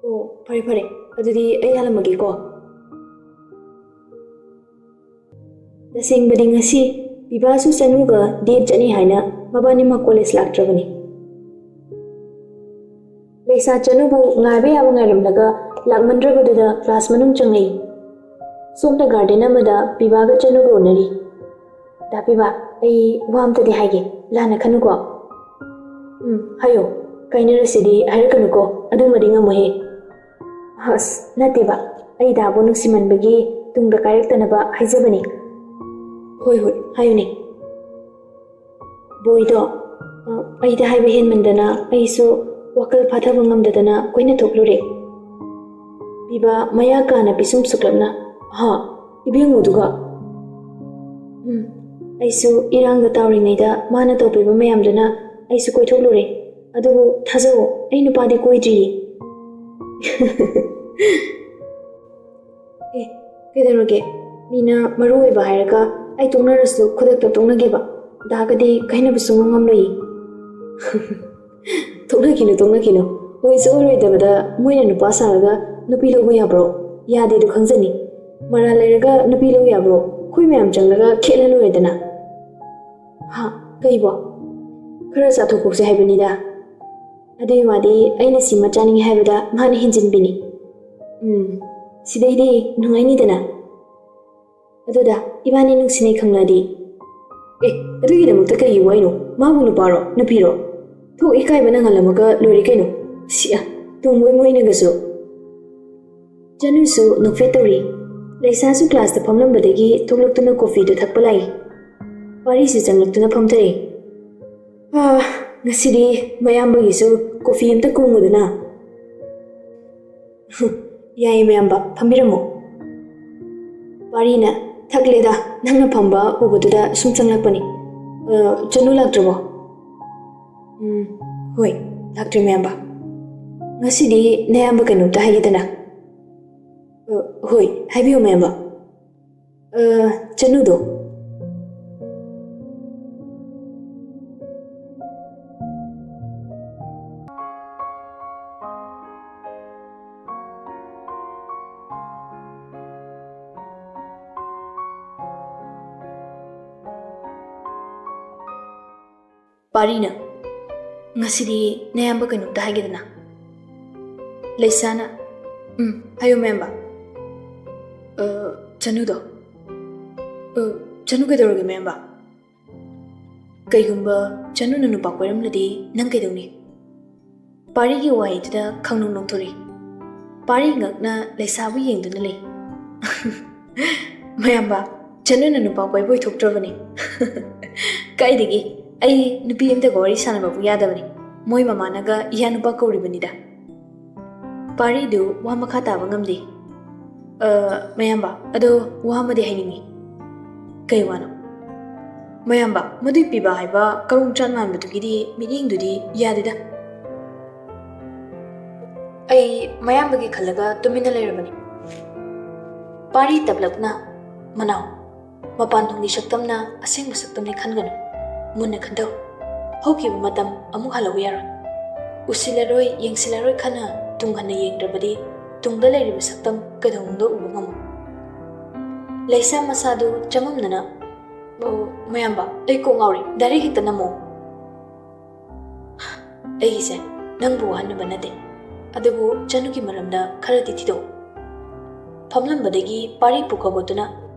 "ꯑꯣ, ꯐꯔꯦ, ꯐꯔꯦ꯫ ꯑꯗꯨꯗꯤ ꯑꯩ ꯍꯜꯂꯝꯃꯒꯦꯀꯣ꯫" ꯇꯁꯦꯡꯕꯗꯤ ꯉꯁꯤ ꯄꯤꯕꯥꯁꯨ ꯆꯅꯨꯒ ꯗꯦꯠ ꯆꯠꯅꯤ ꯍꯥꯏꯅ ꯃꯕꯥꯅꯤꯃꯛ ꯀꯣꯂꯦꯖ ꯂꯥꯛꯇ꯭ꯔꯕꯅꯤ꯫ ꯂꯩꯁꯥ ꯆꯅꯨꯕꯨ ꯉꯥꯏꯕ ꯌꯥꯕ ꯉꯥꯏꯔꯝꯂꯒ ꯂꯥꯛꯃꯟꯗ꯭ꯔꯕꯗꯨꯗ ꯀ꯭ꯂꯥꯁ ꯃꯅꯨꯡ ꯆꯪꯂꯛꯏ꯫ ꯁꯣꯝꯗ ꯒꯥꯔꯗꯦꯟ ꯑꯃꯗ ꯄꯤꯕꯥꯒ ꯆꯅꯨꯒ ꯎꯅꯔꯤ꯫ "ꯗꯥ ꯄꯤꯕꯥ, ꯑꯩ ꯋꯥ ꯑꯝꯇꯗꯤ ꯍꯥꯏꯒꯦ, ꯂꯥꯟꯅ ꯈꯟꯅꯨꯀꯣ?" "ꯎꯝ, ꯍꯥꯏꯌꯣ꯫ ꯀꯥꯏꯅꯔꯁꯤꯗꯤ ꯍꯥꯏꯔꯛꯀꯅꯨꯀꯣ, ꯑꯗꯨꯃꯗꯤ ꯉꯝꯃꯣꯏꯍꯦ꯫" "ꯑꯁ, ꯅꯠꯇꯦꯕ, ꯑꯩ ꯗꯥꯕꯨ ꯅꯨꯡꯁꯤꯃꯟꯕꯒꯤ ꯇꯨꯡꯗ ꯀꯥꯏꯔꯛꯇꯅꯕ ꯍꯥꯏꯖꯕꯅꯤ꯫" "ꯍꯣꯏ, ꯍꯣꯏ, ꯍꯥꯏꯌꯨꯅꯦ꯫" "ꯕꯣꯏꯗꯣ, ꯑ, ꯑꯩꯗ ꯍꯥꯏꯕ ꯍꯦꯟꯃꯟꯗꯅ ꯑꯩꯁꯨ ꯋꯥꯈꯜ ꯐꯥꯊꯕ ꯉꯝꯗꯗꯅ ꯀꯣꯏꯅ ꯊꯣꯛꯂꯨꯔꯦ꯫" ꯄꯤꯕ ꯃꯌꯥ ꯀꯥꯅ ꯄꯤꯁꯨꯝ ꯁꯨꯛꯂꯞꯅ, "ꯍꯥ? ꯏꯕꯦꯝꯃꯨꯗꯨꯒ?" "ꯎꯝ, ꯑꯩꯁꯨ ꯏꯔꯥꯡꯗ ꯇꯥꯎꯔꯤꯉꯩꯗ ꯃꯥꯅ ꯇꯧꯕꯤꯕ ꯃꯌꯥꯝꯗꯨꯅ ꯑꯩꯁꯨ ꯀꯣꯏꯊꯣꯛꯂꯨꯔꯦ꯫ ꯑꯗꯨꯕꯨ ꯊꯥꯖꯧ, ꯑꯩ ꯅꯨꯄꯥꯗꯤ ꯀꯣꯏꯗ꯭ꯔꯤꯌꯦ꯫" "ꯑꯦ, ꯀꯩꯗꯧꯔꯒꯦ? ꯃꯤꯅ ꯃꯔꯨ ꯑꯣꯏꯕ ꯍꯥꯏꯔꯒ ꯑꯩ ꯇꯣꯛꯅꯔꯁꯨ ꯈꯨꯗꯛꯇ ꯇꯣꯛꯅꯒꯦꯕ꯫ ꯗꯥꯒꯗꯤ ꯀꯥꯏꯅꯕ ꯁꯨꯡꯉꯝ ꯉꯝꯂꯣꯏꯌꯦ꯫" "ꯇꯣꯛꯅꯈꯤꯅꯨ, ꯇꯣꯛꯅꯈꯤꯅꯨ꯫ ꯑꯣꯏꯁꯨ ꯑꯣꯏꯔꯣꯏꯗꯕꯗ ꯃꯣꯏꯅ ꯅꯨꯄꯥ ꯁꯥꯔꯒ ꯅꯨꯄꯤ ꯂꯧꯕ ꯌꯥꯕ꯭ꯔꯣ? ꯌꯥꯗꯦꯗꯣ ꯈꯪꯖꯅꯤ꯫ ꯃꯔꯥꯜ ꯂꯩꯔꯒ ꯅꯨꯄꯤ ꯂꯧ ꯌꯥꯕ꯭ꯔꯣ? ꯑꯩꯈꯣꯏ ꯃꯌꯥꯝ ꯆꯪꯂꯒ ꯈꯦꯠꯅ ꯂꯣꯏꯔꯦꯗꯅ꯫" "ꯍꯥ? ꯀꯩꯕꯣ?" "ꯈꯔ ꯆꯥꯊꯣꯛ ꯄꯣꯛꯁꯦ ꯍꯥꯏꯕꯅꯤꯗ꯫ ꯑꯗꯨꯒꯤ ꯋꯥꯗꯤ ꯑꯩꯅ ꯁꯤꯃ ꯆꯥꯅꯤꯡꯉꯤ ꯍꯥꯏꯕꯗ ꯃꯥꯅ ꯍꯦꯟꯖꯤꯟꯕꯤꯅꯤ꯫ ꯎꯝ, ꯁꯤꯗꯩꯗꯤ ꯅꯨꯡꯉꯥꯏꯅꯤꯗꯅ꯫ ꯑꯗꯨꯗ ꯏꯕꯥꯅꯤ ꯅꯨꯡꯁꯤꯅꯩ ꯈꯪꯂꯗꯤ꯫" "ꯑꯦ, ꯑꯗꯨꯒꯤꯗꯃꯛꯇ ꯀꯩꯒꯤ ꯋꯥꯏꯅꯣ? ꯃꯥꯕꯨ ꯅꯨꯄꯥꯔꯣ, ꯅꯨꯄꯤꯔꯣ? ꯊꯣꯛ, ꯏꯀꯥꯏꯕ ꯅꯪꯍꯜꯂꯝꯃꯒ ꯂꯣꯏꯔꯦ ꯀꯩꯅꯣ꯫ ꯁꯤꯌꯥ, ꯇꯣꯝꯕꯣꯏ ꯃꯣꯏꯅꯒꯁꯨ꯫" ꯆꯅꯨꯁꯨ ꯅꯣꯛꯐꯦꯠ ꯇꯧꯔꯤ꯫ ꯂꯩꯁꯥꯁꯨ ꯀ꯭ꯂꯥꯁꯇ ꯐꯝꯂꯝꯕꯗꯒꯤ ꯊꯣꯛꯂꯛꯇꯨꯅ ꯀꯣꯐꯤꯗꯨ ꯊꯛꯄ ꯂꯥꯛꯏ꯫ ꯄꯥꯔꯤꯁꯨ ꯆꯪꯂꯛꯇꯨꯅ ꯐꯝꯊꯔꯦ꯫ "ꯑꯥ, ꯉꯁꯤꯗꯤ ꯃꯌꯥꯝꯕꯒꯤꯁꯨ ꯀꯣꯐꯤ ꯑꯝꯇ ꯀꯣꯡꯉꯨꯗꯅ꯫" "ꯌꯥꯏꯌꯦ ꯃꯌꯥꯝꯕ, ꯐꯝꯕꯤꯔꯝꯃꯣ꯫" ꯄꯥꯔꯤꯅ, "ꯊꯛꯂꯦꯗ, ꯅꯪꯅ ꯐꯝꯕ ꯎꯕꯗꯨꯗ ꯁꯨꯝ ꯆꯪꯂꯛꯄꯅꯤ꯫ ꯑ, ꯆꯅꯨ ꯂꯥꯛꯇ꯭ꯔꯕꯣ?" "ꯎꯝ, ꯍꯣꯏ, ꯂꯥꯛꯇ꯭ꯔꯤ ꯃꯌꯥꯝꯕ꯫ ꯉꯁꯤꯗꯤ ꯅꯌꯥꯝꯕ ꯀꯩꯅꯣꯝꯇ ꯍꯥꯏꯒꯦꯗꯅ꯫" "ꯑ, ꯍꯣꯏ, ꯍꯥꯏꯕꯤꯌꯨ ꯃꯌꯥꯝꯕ꯫" "ꯑ, ꯆꯅꯨꯗꯣ꯫" ꯄꯥꯔꯤꯅ, "ꯉꯁꯤꯗꯤ ꯅꯌꯥꯝꯕ ꯀꯩꯅꯣꯝꯇ ꯍꯥꯏꯒꯦꯗꯅ?" ꯂꯩꯁꯥꯅ, "ꯎꯝ, ꯍꯥꯏꯌꯨ ꯃꯌꯥꯝꯕ꯫ ꯑ, ꯆꯅꯨꯗꯣ꯫ ꯑ, ꯆꯅꯨ ꯀꯩꯗꯧꯔꯒꯦ ꯃꯌꯥꯝꯕ?" "ꯀꯩꯒꯨꯝꯕ ꯆꯅꯨꯅ ꯅꯨꯄꯥ ꯀꯣꯏꯔꯝꯂꯗꯤ ꯅꯪ ꯀꯩꯗꯧꯅꯤ?" ꯄꯥꯔꯤꯒꯤ ꯋꯥꯍꯩꯗꯨꯗ ꯈꯪꯅꯣꯡ ꯅꯣꯡꯊꯣꯔꯛꯏ꯫ ꯄꯥꯔꯤ ꯉꯛꯅ ꯂꯩꯁꯥꯕꯨ ꯌꯦꯡꯗꯨꯅ ꯂꯩ꯫ "ꯃꯌꯥꯝꯕ, ꯆꯅꯨꯅ ꯅꯨꯄꯥ ꯀꯣꯏꯕ ꯑꯣꯏꯊꯣꯛꯇ꯭ꯔꯕꯅꯤ꯫" "ꯀꯥꯏꯗꯒꯤ? ꯑꯩ ꯅꯨꯄꯤ ꯑꯝꯇꯒ ꯋꯥꯔꯤ ꯁꯥꯟꯅꯕꯕꯨ ꯌꯥꯗꯕꯅꯤ꯫ ꯃꯣꯏ ꯃꯃꯥꯅꯒ ꯏꯌꯥ ꯅꯨꯄꯥ ꯀꯧꯔꯤꯕꯅꯤꯗ꯫" ꯄꯥꯔꯤꯗꯨ ꯋꯥ ꯃꯈꯥ ꯇꯥꯕ ꯉꯝꯗꯦ꯫ "ꯑ, ꯃꯌꯥꯝꯕ, ꯑꯗꯣ ꯋꯥ ꯑꯃꯗꯤ ꯍꯥꯏꯅꯤꯡꯉꯤ꯫" "ꯀꯩ ꯋꯥꯅꯣ?" "ꯃꯌꯥꯝꯕ, ꯃꯗꯨꯏ ꯄꯤꯕ ꯍꯥꯏꯕ ꯀꯔꯣꯡ ꯆꯥꯟ ꯃꯥꯟꯕꯗꯨꯒꯤꯗꯤ ꯃꯤꯠꯌꯦꯡꯗꯨꯗꯤ ꯌꯥꯗꯦꯗ꯫" "ꯑꯩ ꯃꯌꯥꯝꯕꯒꯤ ꯈꯜꯂꯒ ꯇꯨꯃꯤꯟꯅ ꯂꯩꯔꯕꯅꯤ꯫" ꯄꯥꯔꯤ ꯇꯞꯂꯞꯅ, "ꯃꯅꯥꯎ, ꯃꯄꯥꯟ ꯊꯣꯡꯒꯤ ꯁꯛꯇꯝꯅ ꯑꯁꯦꯡꯕ ꯁꯛꯇꯝꯅꯤ ꯈꯟꯒꯅꯨ꯫ ꯃꯨꯟꯅ ꯈꯟꯊꯧ꯫ ꯍꯧꯈꯤꯕ ꯃꯇꯝ ꯑꯃꯨꯛ ꯍꯜꯂꯛꯎ ꯌꯥꯔꯣꯏ꯫ ꯎꯁꯤꯜꯂꯔꯣꯏ, ꯌꯦꯡꯁꯤꯜꯂꯔꯣꯏ ꯈꯟꯅ ꯇꯨꯡ ꯍꯟꯅ ꯌꯦꯡꯗ꯭ꯔꯕꯗꯤ ꯇꯨꯡꯗ ꯂꯩꯔꯤꯕ ꯁꯛꯇꯝ ꯀꯩꯗꯧꯅꯨꯡꯗ ꯎꯕ ꯉꯝꯃꯣꯏ꯫" ꯂꯩꯁꯥ ꯃꯁꯥꯗꯨ ꯆꯃꯝꯅꯅ, "ꯑꯣ, ꯃꯌꯥꯝꯕ, ꯑꯩ ꯀꯣꯛ ꯉꯥꯎꯔꯦ꯫ ꯗꯥꯏꯔꯦꯛ ꯍꯦꯛꯇ ꯅꯝꯃꯣ꯫" "ꯑꯩꯒꯤꯁꯦ ꯅꯪꯕꯨ ꯋꯥꯍꯟꯅꯕ ꯅꯠꯇꯦ, ꯑꯗꯨꯕꯨ ꯆꯅꯨꯒꯤ ꯃꯔꯝꯗ ꯈꯔꯗꯤ ꯊꯤꯗꯣꯛꯎ꯫" ꯐꯝꯂꯝꯕꯗꯒꯤ ꯄꯥꯔꯤ ꯄꯨꯈꯒꯣꯠꯇꯨꯅ,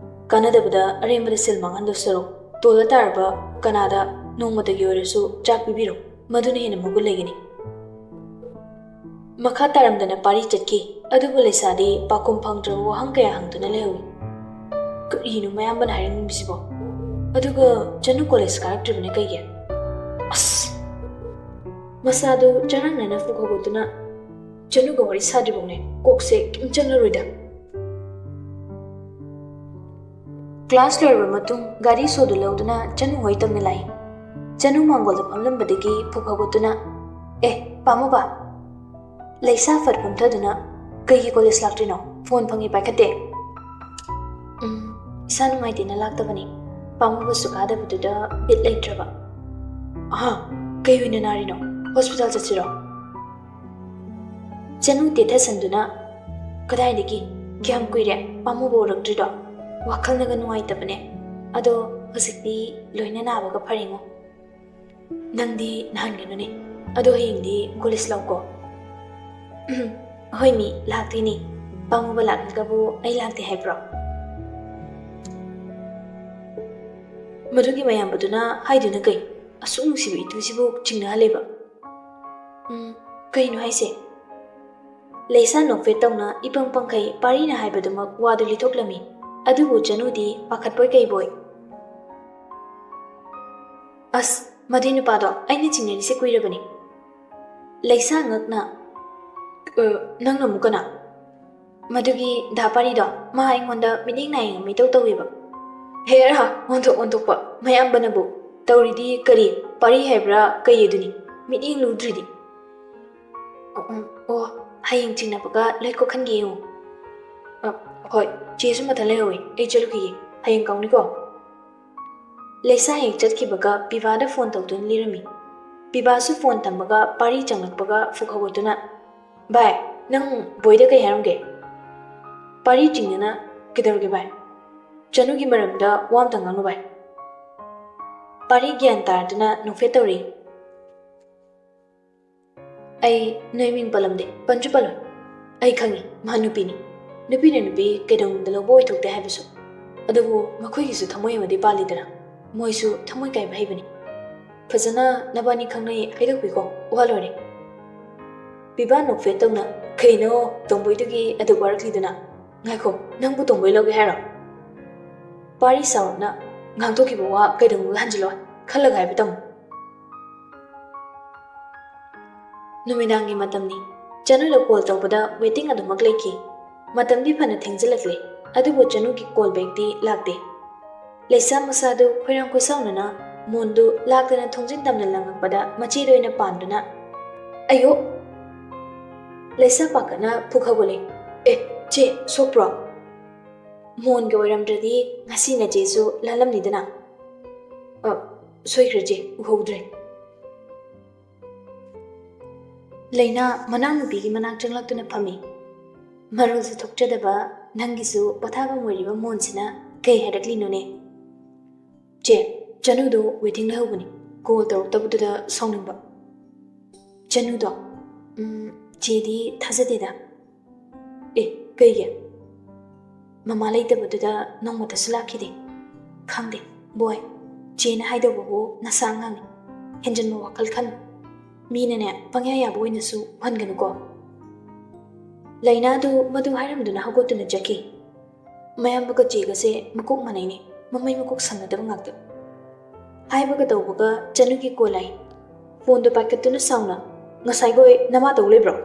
"ꯀꯥꯟꯅꯗꯕꯗ ꯑꯔꯦꯝꯕꯗ ꯁꯦꯜ ꯃꯥꯡꯍꯟꯗꯧ ꯁꯔꯨꯛ, ꯇꯣꯜꯂ ꯇꯥꯔꯕ ꯀꯅꯥꯗ ꯅꯣꯡꯃꯇꯒꯤ ꯑꯣꯏꯔꯁꯨ ꯆꯥꯛ ꯄꯤꯕꯤꯔꯣ, ꯃꯗꯨꯅ ꯍꯦꯟꯅ ꯃꯒꯨꯟ ꯂꯩꯒꯅꯤ꯫" ꯃꯈꯥ ꯇꯥꯔꯝꯗꯅ ꯄꯥꯔꯤ ꯆꯠꯈꯤ꯫ ꯑꯗꯨꯕꯨ ꯂꯩꯁꯥꯗꯤ ꯄꯥꯎꯈꯨꯝ ꯐꯪꯗ꯭ꯔꯕ ꯋꯥꯍꯪ ꯀꯌꯥ ꯍꯪꯗꯨꯅ ꯂꯩꯍꯧꯏ꯫ "ꯀꯔꯤꯅꯣ ꯃꯌꯥꯝꯕꯅ ꯍꯥꯏꯔꯝꯃꯤꯁꯤꯕꯣ? ꯑꯗꯨꯒ ꯆꯅꯨ ꯀꯣꯂꯦꯖ ꯀꯥꯔꯛꯇ꯭ꯔꯤꯕꯅ ꯀꯩꯒꯤ?" ꯑꯁ! ꯃꯁꯥꯗꯨ ꯆꯔꯥꯡꯅꯅ ꯐꯨꯛ ꯍꯧꯒꯠꯇꯨꯅ, "ꯆꯅꯨꯒ ꯋꯥꯔꯤ ꯁꯥꯗ꯭ꯔꯤꯕꯧꯅꯦ ꯀꯣꯛꯁꯦ ꯀꯩꯝ ꯆꯪꯂꯔꯣꯏꯗ꯫" ꯀ꯭ꯂꯥꯁ ꯂꯣꯏꯔꯕ ꯃꯇꯨꯡ ꯒꯥꯔꯤ ꯁꯣꯗꯨ ꯂꯧꯗꯨꯅ ꯆꯅꯨ ꯍꯣꯏ ꯇꯝꯅ ꯂꯥꯛꯏ꯫ ꯆꯅꯨ ꯃꯥꯡꯒꯣꯜꯗ ꯐꯝꯂꯝꯕꯗꯒꯤ ꯐꯨꯛ ꯍꯧꯒꯠꯇꯨꯅ, "ꯑꯦ, ꯄꯥꯝꯃꯨꯕ!" ꯂꯩꯁꯥ ꯐꯠ ꯐꯝꯊꯗꯨꯅ, "ꯀꯩꯒꯤ ꯀꯣꯂꯦꯖ ꯂꯥꯛꯇ꯭ꯔꯤꯅꯣ? ꯐꯣꯟ ꯐꯪꯉꯤ ꯄꯥꯏꯈꯠꯇꯦ꯫" "ꯎꯝ, ꯏꯁꯥ ꯅꯨꯡꯉꯥꯏꯇꯦꯅ ꯂꯥꯛꯇꯕꯅꯤ꯫ ꯄꯥꯝꯃꯨꯕꯁꯨ ꯀꯥꯗꯕꯗꯨꯗ ꯕꯤꯠ ꯂꯩꯇ꯭ꯔꯕ꯫" "ꯑꯍꯥ, ꯀꯩ ꯑꯣꯏꯅ ꯅꯥꯔꯤꯅꯣ? ꯍꯣꯁꯄꯤꯇꯥꯜ ꯆꯠꯁꯤꯔꯣ?" ꯆꯅꯨ ꯇꯦꯊꯁꯟꯗꯨꯅ, "ꯀꯗꯥꯏꯗꯒꯤ? ꯀꯌꯥꯝ ꯀꯨꯏꯔꯦ ꯄꯥꯝꯃꯨꯕ ꯎꯔꯛꯇ꯭ꯔꯤꯗꯣ? ꯋꯥꯈꯜꯅꯒ ꯅꯨꯡꯉꯥꯏꯇꯕꯅꯦ꯫ ꯑꯗꯣ ꯍꯧꯖꯤꯛꯇꯤ ꯂꯣꯏꯅ ꯅꯥꯕꯒ ꯐꯔꯦꯉꯣ꯫" ꯅꯪꯗꯤ ꯅꯍꯥꯟꯒꯅꯨꯅꯦ꯫ ꯑꯗꯣ ꯍꯌꯦꯡꯗꯤ ꯀꯣꯂꯦꯖ ꯂꯥꯛꯎꯀꯣ꯫ ꯎꯝ, ꯍꯣꯏ ꯃꯤ, ꯂꯥꯛꯇꯣꯏꯅꯤ꯫ ꯄꯥꯝꯃꯨꯕ ꯂꯥꯛꯂꯒꯕꯨ ꯑꯩ ꯂꯥꯛꯇꯦ ꯍꯥꯏꯕ꯭ꯔꯣ? ꯃꯗꯨꯒꯤ ꯃꯌꯥꯝꯕꯗꯨꯅ ꯍꯥꯏꯗꯨꯅ ꯀꯩ? ꯑꯁꯨꯛ ꯅꯨꯡꯁꯤꯕ ꯏꯇꯨꯁꯤꯕꯨ ꯆꯤꯡꯅꯍꯜꯂꯦꯕ꯫ ꯎꯝ, ꯀꯩꯅꯣ ꯍꯥꯏꯁꯦ? ꯂꯩꯁꯥ ꯅꯣꯛꯐꯦꯠ ꯇꯧꯅ ꯏꯄꯪ ꯄꯪꯈꯩ ꯄꯥꯔꯤꯅ ꯍꯥꯏꯕꯗꯨꯃꯛ ꯋꯥꯗꯨ ꯂꯤꯊꯣꯛꯂꯝꯃꯤ꯫ ꯑꯗꯨꯕꯨ ꯆꯅꯨꯗꯤ ꯄꯥꯈꯠꯄꯣꯏ ꯀꯩꯕꯣꯏ꯫ ꯑꯁ, ꯃꯗꯨꯏ ꯅꯨꯄꯥꯗꯣ ꯑꯩꯅ ꯆꯤꯡꯅꯔꯤꯁꯦ ꯀꯨꯏꯔꯕꯅꯤ꯫ ꯂꯩꯁꯥ ꯉꯛꯅ, "ꯑ, ꯅꯪꯅ ꯑꯃꯨꯛ ꯀꯅꯥ?" "ꯃꯗꯨꯒꯤ ꯗꯥ ꯄꯥꯔꯤꯗꯣ, ꯃꯥ ꯑꯩꯉꯣꯟꯗ ꯃꯤꯠꯌꯦꯡ ꯅꯥꯌꯦꯡ ꯑꯃ ꯏꯇꯧ ꯇꯧꯋꯦꯕ꯫" ꯍꯦꯔꯥ, ꯑꯣꯟꯊꯣꯛ ꯑꯣꯟꯊꯣꯛꯄ, ꯃꯌꯥꯝꯕꯅꯕꯨ꯫ ꯇꯧꯔꯤꯗꯤ ꯀꯔꯤ, ꯄꯥꯔꯤ ꯍꯥꯏꯕ꯭ꯔꯥ ꯀꯩ ꯑꯗꯨꯅꯤ, ꯃꯤꯠꯌꯦꯡ ꯂꯨꯗ꯭ꯔꯤꯗꯤ꯫ ꯑꯣ, ꯑꯣ, ꯑꯣ, ꯍꯌꯦꯡ ꯆꯤꯡꯅꯕꯒ ꯂꯣꯏ ꯀꯣꯛꯍꯟꯒꯦ ꯌꯦꯡꯉꯨ꯫ ꯑ, ꯍꯣꯏ, ꯆꯦꯁꯨ ꯃꯊꯟ ꯂꯩꯍꯧꯋꯤ, ꯑꯩ ꯆꯠꯂꯨꯈꯤꯒꯦ, ꯍꯌꯦꯡ ꯀꯥꯎꯅꯤꯀꯣ꯫ ꯂꯩꯁꯥ ꯍꯦꯛ ꯆꯠꯈꯤꯕꯒ ꯄꯤꯕꯥꯗ ꯐꯣꯟ ꯇꯧꯗꯨꯅ ꯂꯩꯔꯝꯃꯤ꯫ ꯄꯤꯕꯥꯁꯨ ꯐꯣꯟ ꯊꯝꯃꯒ ꯄꯥꯔꯤ ꯆꯪꯂꯛꯄꯒ ꯐꯨꯛ ꯍꯧꯒꯠꯇꯨꯅ, "ꯚꯥꯏ, ꯅꯪ ꯕꯣꯏꯗ ꯀꯩ ꯍꯥꯏꯔꯝꯒꯦ?" ꯄꯥꯔꯤ ꯆꯤꯡꯅꯅ, "ꯀꯩꯗꯧꯔꯒꯦ ꯚꯥꯏ?" "ꯆꯅꯨꯒꯤ ꯃꯔꯝꯗ ꯋꯥ ꯑꯝꯇ ꯉꯥꯡꯅꯨ ꯚꯥꯏ꯫" ꯄꯥꯔꯤ ꯒ꯭ꯌꯥꯟ ꯇꯥꯔꯗꯨꯅ ꯅꯣꯛꯐꯦꯠ ꯇꯧꯔꯤ꯫ "ꯑꯩ ꯅꯣꯏ ꯃꯤꯡ ꯄꯜꯂꯝꯗꯦ, ꯄꯟꯁꯨ ꯄꯜꯂꯣꯏ꯫ ꯑꯩ ꯈꯪꯉꯤ, ꯃꯥ ꯅꯨꯄꯤꯅꯤ꯫ ꯅꯨꯄꯤꯅ ꯅꯨꯄꯤ ꯀꯩꯗꯧꯅꯨꯡꯗ ꯂꯧꯕ ꯑꯣꯏꯊꯣꯛꯇꯦ ꯍꯥꯏꯕꯁꯨ꯫ ꯑꯗꯨꯕꯨ ꯃꯈꯣꯏꯒꯤꯁꯨ ꯊꯃꯣꯏ ꯑꯃꯗꯤ ꯄꯥꯜꯂꯤꯗꯅ꯫ ꯃꯣꯏꯁꯨ ꯊꯃꯣꯏ ꯀꯥꯏꯕ ꯍꯩꯕꯅꯤ꯫ ꯐꯖꯅ ꯅꯕꯥꯅꯤ ꯈꯪꯅꯩ ꯍꯥꯏꯗꯣꯛꯄꯤꯀꯣ, ꯋꯥ ꯂꯣꯏꯔꯦ꯫" ꯄꯤꯕꯥ ꯅꯣꯛꯐꯦꯠ ꯇꯧꯅ, "ꯀꯩꯅꯣ, ꯇꯣꯝꯕꯣꯏꯗꯨꯒꯤ ꯑꯗꯨꯛ ꯋꯥꯔꯛꯂꯤꯗꯨꯅ? ꯉꯥꯏꯈꯣ, ꯅꯪꯕꯨ ꯇꯣꯝꯕꯣꯏ ꯂꯧꯒꯦ ꯍꯥꯏꯔꯣ?" ꯄꯥꯔꯤ ꯁꯥꯎꯔꯞꯅ, "ꯉꯥꯡꯊꯣꯛꯈꯤꯕ ꯋꯥ ꯀꯩꯗꯧꯅꯨꯡꯗ ꯍꯟꯖꯤꯜꯂꯣꯏ, ꯈꯜꯂꯒ ꯍꯥꯏꯕ ꯇꯝꯃꯨ꯫" ꯅꯨꯃꯤꯗꯥꯡꯒꯤ ꯃꯇꯝꯅꯤ꯫ ꯆꯅꯨꯗ ꯀꯣꯜ ꯇꯧꯕꯗ ꯋꯦꯇꯤꯡ ꯑꯗꯨꯃꯛ ꯂꯩꯈꯤ꯫ ꯃꯇꯝꯗꯤ ꯐꯅ ꯊꯦꯡꯖꯤꯜꯂꯛꯂꯦ, ꯑꯗꯨꯕꯨ ꯆꯅꯨꯒꯤ ꯀꯣꯜ ꯕꯦꯛꯇꯤ ꯂꯥꯛꯇꯦ꯫ ꯂꯩꯁꯥ ꯃꯁꯥꯗꯨ ꯈꯣꯏꯔꯥꯡ ꯈꯣꯏꯁꯥꯎꯅꯅ ꯃꯣꯟꯗꯨ ꯂꯥꯛꯇꯅ ꯊꯣꯡꯖꯤꯟ ꯇꯝꯅ ꯂꯪꯉꯛꯄꯗ ꯃꯆꯦꯗ ꯑꯣꯏꯅ ꯄꯥꯟꯗꯨꯅ, "ꯑꯌꯣ!" ꯂꯩꯁꯥ ꯄꯥꯈꯠꯅ ꯐꯨꯛ ꯍꯧꯒꯠꯂꯦ꯫ "ꯑꯦ, ꯆꯦ, ꯁꯣꯛꯄ꯭ꯔꯣ?" ꯃꯣꯟꯒ ꯑꯣꯏꯔꯝꯗ꯭ꯔꯗꯤ ꯉꯁꯤ ꯅꯆꯦꯁꯨ ꯂꯥꯜꯂꯝꯅꯤꯗꯅ꯫ "ꯑ, ꯁꯣꯏꯈ꯭ꯔꯦ ꯆꯦ, ꯎꯍꯧꯗ꯭ꯔꯦ꯫" ꯂꯩꯅꯥ ꯃꯅꯥꯎꯅꯨꯄꯤꯒꯤ ꯃꯅꯥꯛ ꯆꯪꯂꯛꯇꯨꯅ ꯐꯝꯃꯤ꯫ "ꯃꯔꯣꯜꯁꯨ ꯊꯣꯛꯆꯗꯕ ꯅꯪꯒꯤꯁꯨ ꯄꯣꯊꯥꯐꯝ ꯑꯣꯏꯔꯤꯕ ꯃꯣꯟꯁꯤꯅ ꯀꯩ ꯍꯥꯏꯔꯛꯂꯤꯅꯣꯅꯦ?" "ꯆꯦ, ꯆꯅꯨꯗꯣ ꯋꯦꯇꯤꯡ ꯂꯩꯍꯧꯕꯅꯤ꯫ ꯀꯣꯜ ꯇꯧꯔꯛꯇꯕꯗꯨꯗ ꯁꯥꯎꯅꯤꯡꯕ꯫ ꯆꯅꯨꯗꯣ, "ꯎꯝ, ꯆꯦꯗꯤ ꯊꯥꯖꯗꯦꯗ꯫" "ꯑꯦ, ꯀꯩꯒꯤ?" "ꯃꯃꯥ ꯂꯩꯇꯕꯗꯨꯗ ꯅꯣꯡꯃꯇꯁꯨ ꯂꯥꯛꯈꯤꯗꯦ꯫" "ꯈꯪꯗꯦ꯫ ꯕꯣꯏ, ꯆꯦꯅ ꯍꯥꯏꯗꯧꯕꯕꯨ ꯅꯁꯥ ꯉꯥꯡꯉꯤ꯫ ꯍꯦꯟꯖꯟꯕ ꯋꯥꯈꯜ ꯈꯟ꯫ ꯃꯤꯅꯅꯦ ꯄꯪꯌꯥ ꯌꯥꯕ ꯑꯣꯏꯅꯁꯨ ꯎꯍꯟꯒꯅꯨꯀꯣ꯫" ꯂꯩꯅꯥꯗꯨ ꯃꯗꯨ ꯍꯥꯏꯔꯝꯗꯨꯅ ꯍꯧꯒꯠꯇꯨꯅ ꯆꯠꯈꯤ꯫ ꯃꯌꯥꯝꯕꯒ ꯆꯦꯒꯁꯦ ꯃꯀꯣꯛ ꯃꯥꯟꯅꯩꯅꯦ, ꯃꯃꯩ ꯃꯀꯣꯛ ꯁꯝꯅꯗꯕ ꯉꯥꯛꯇ꯫ ꯍꯥꯏꯕꯒ ꯇꯧꯕꯒ ꯆꯅꯨꯒꯤ ꯀꯣꯜ ꯂꯥꯛꯏ꯫ ꯐꯣꯟꯗꯣ ꯄꯥꯏꯈꯠꯇꯨꯅ ꯁꯥꯎꯅ, "ꯉꯁꯥꯏꯈꯣꯏ ꯅꯃꯥ ꯇꯧ ꯂꯩꯕ꯭ꯔꯣ?"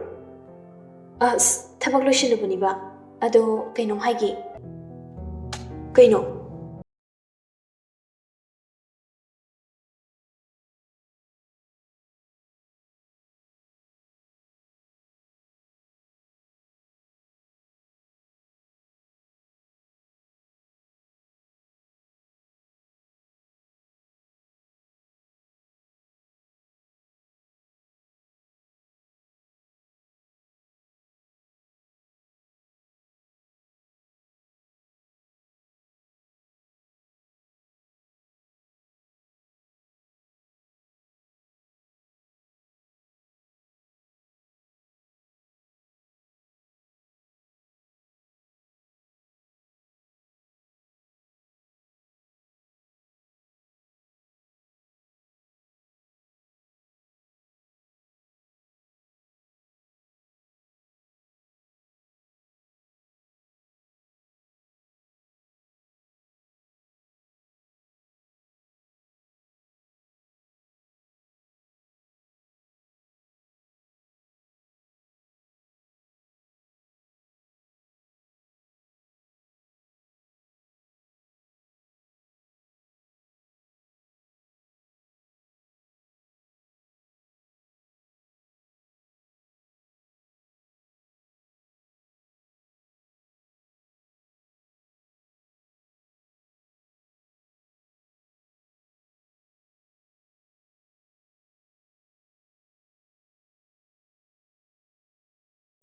"ꯑꯁ, ꯊꯕꯛ ꯂꯣꯏꯁꯤꯜꯂꯨꯕꯅꯤꯕ꯫ ꯑꯗꯣ ꯀꯩꯅꯣꯝ ꯍꯥꯏꯒꯦ꯫" "ꯀꯩꯅꯣ?"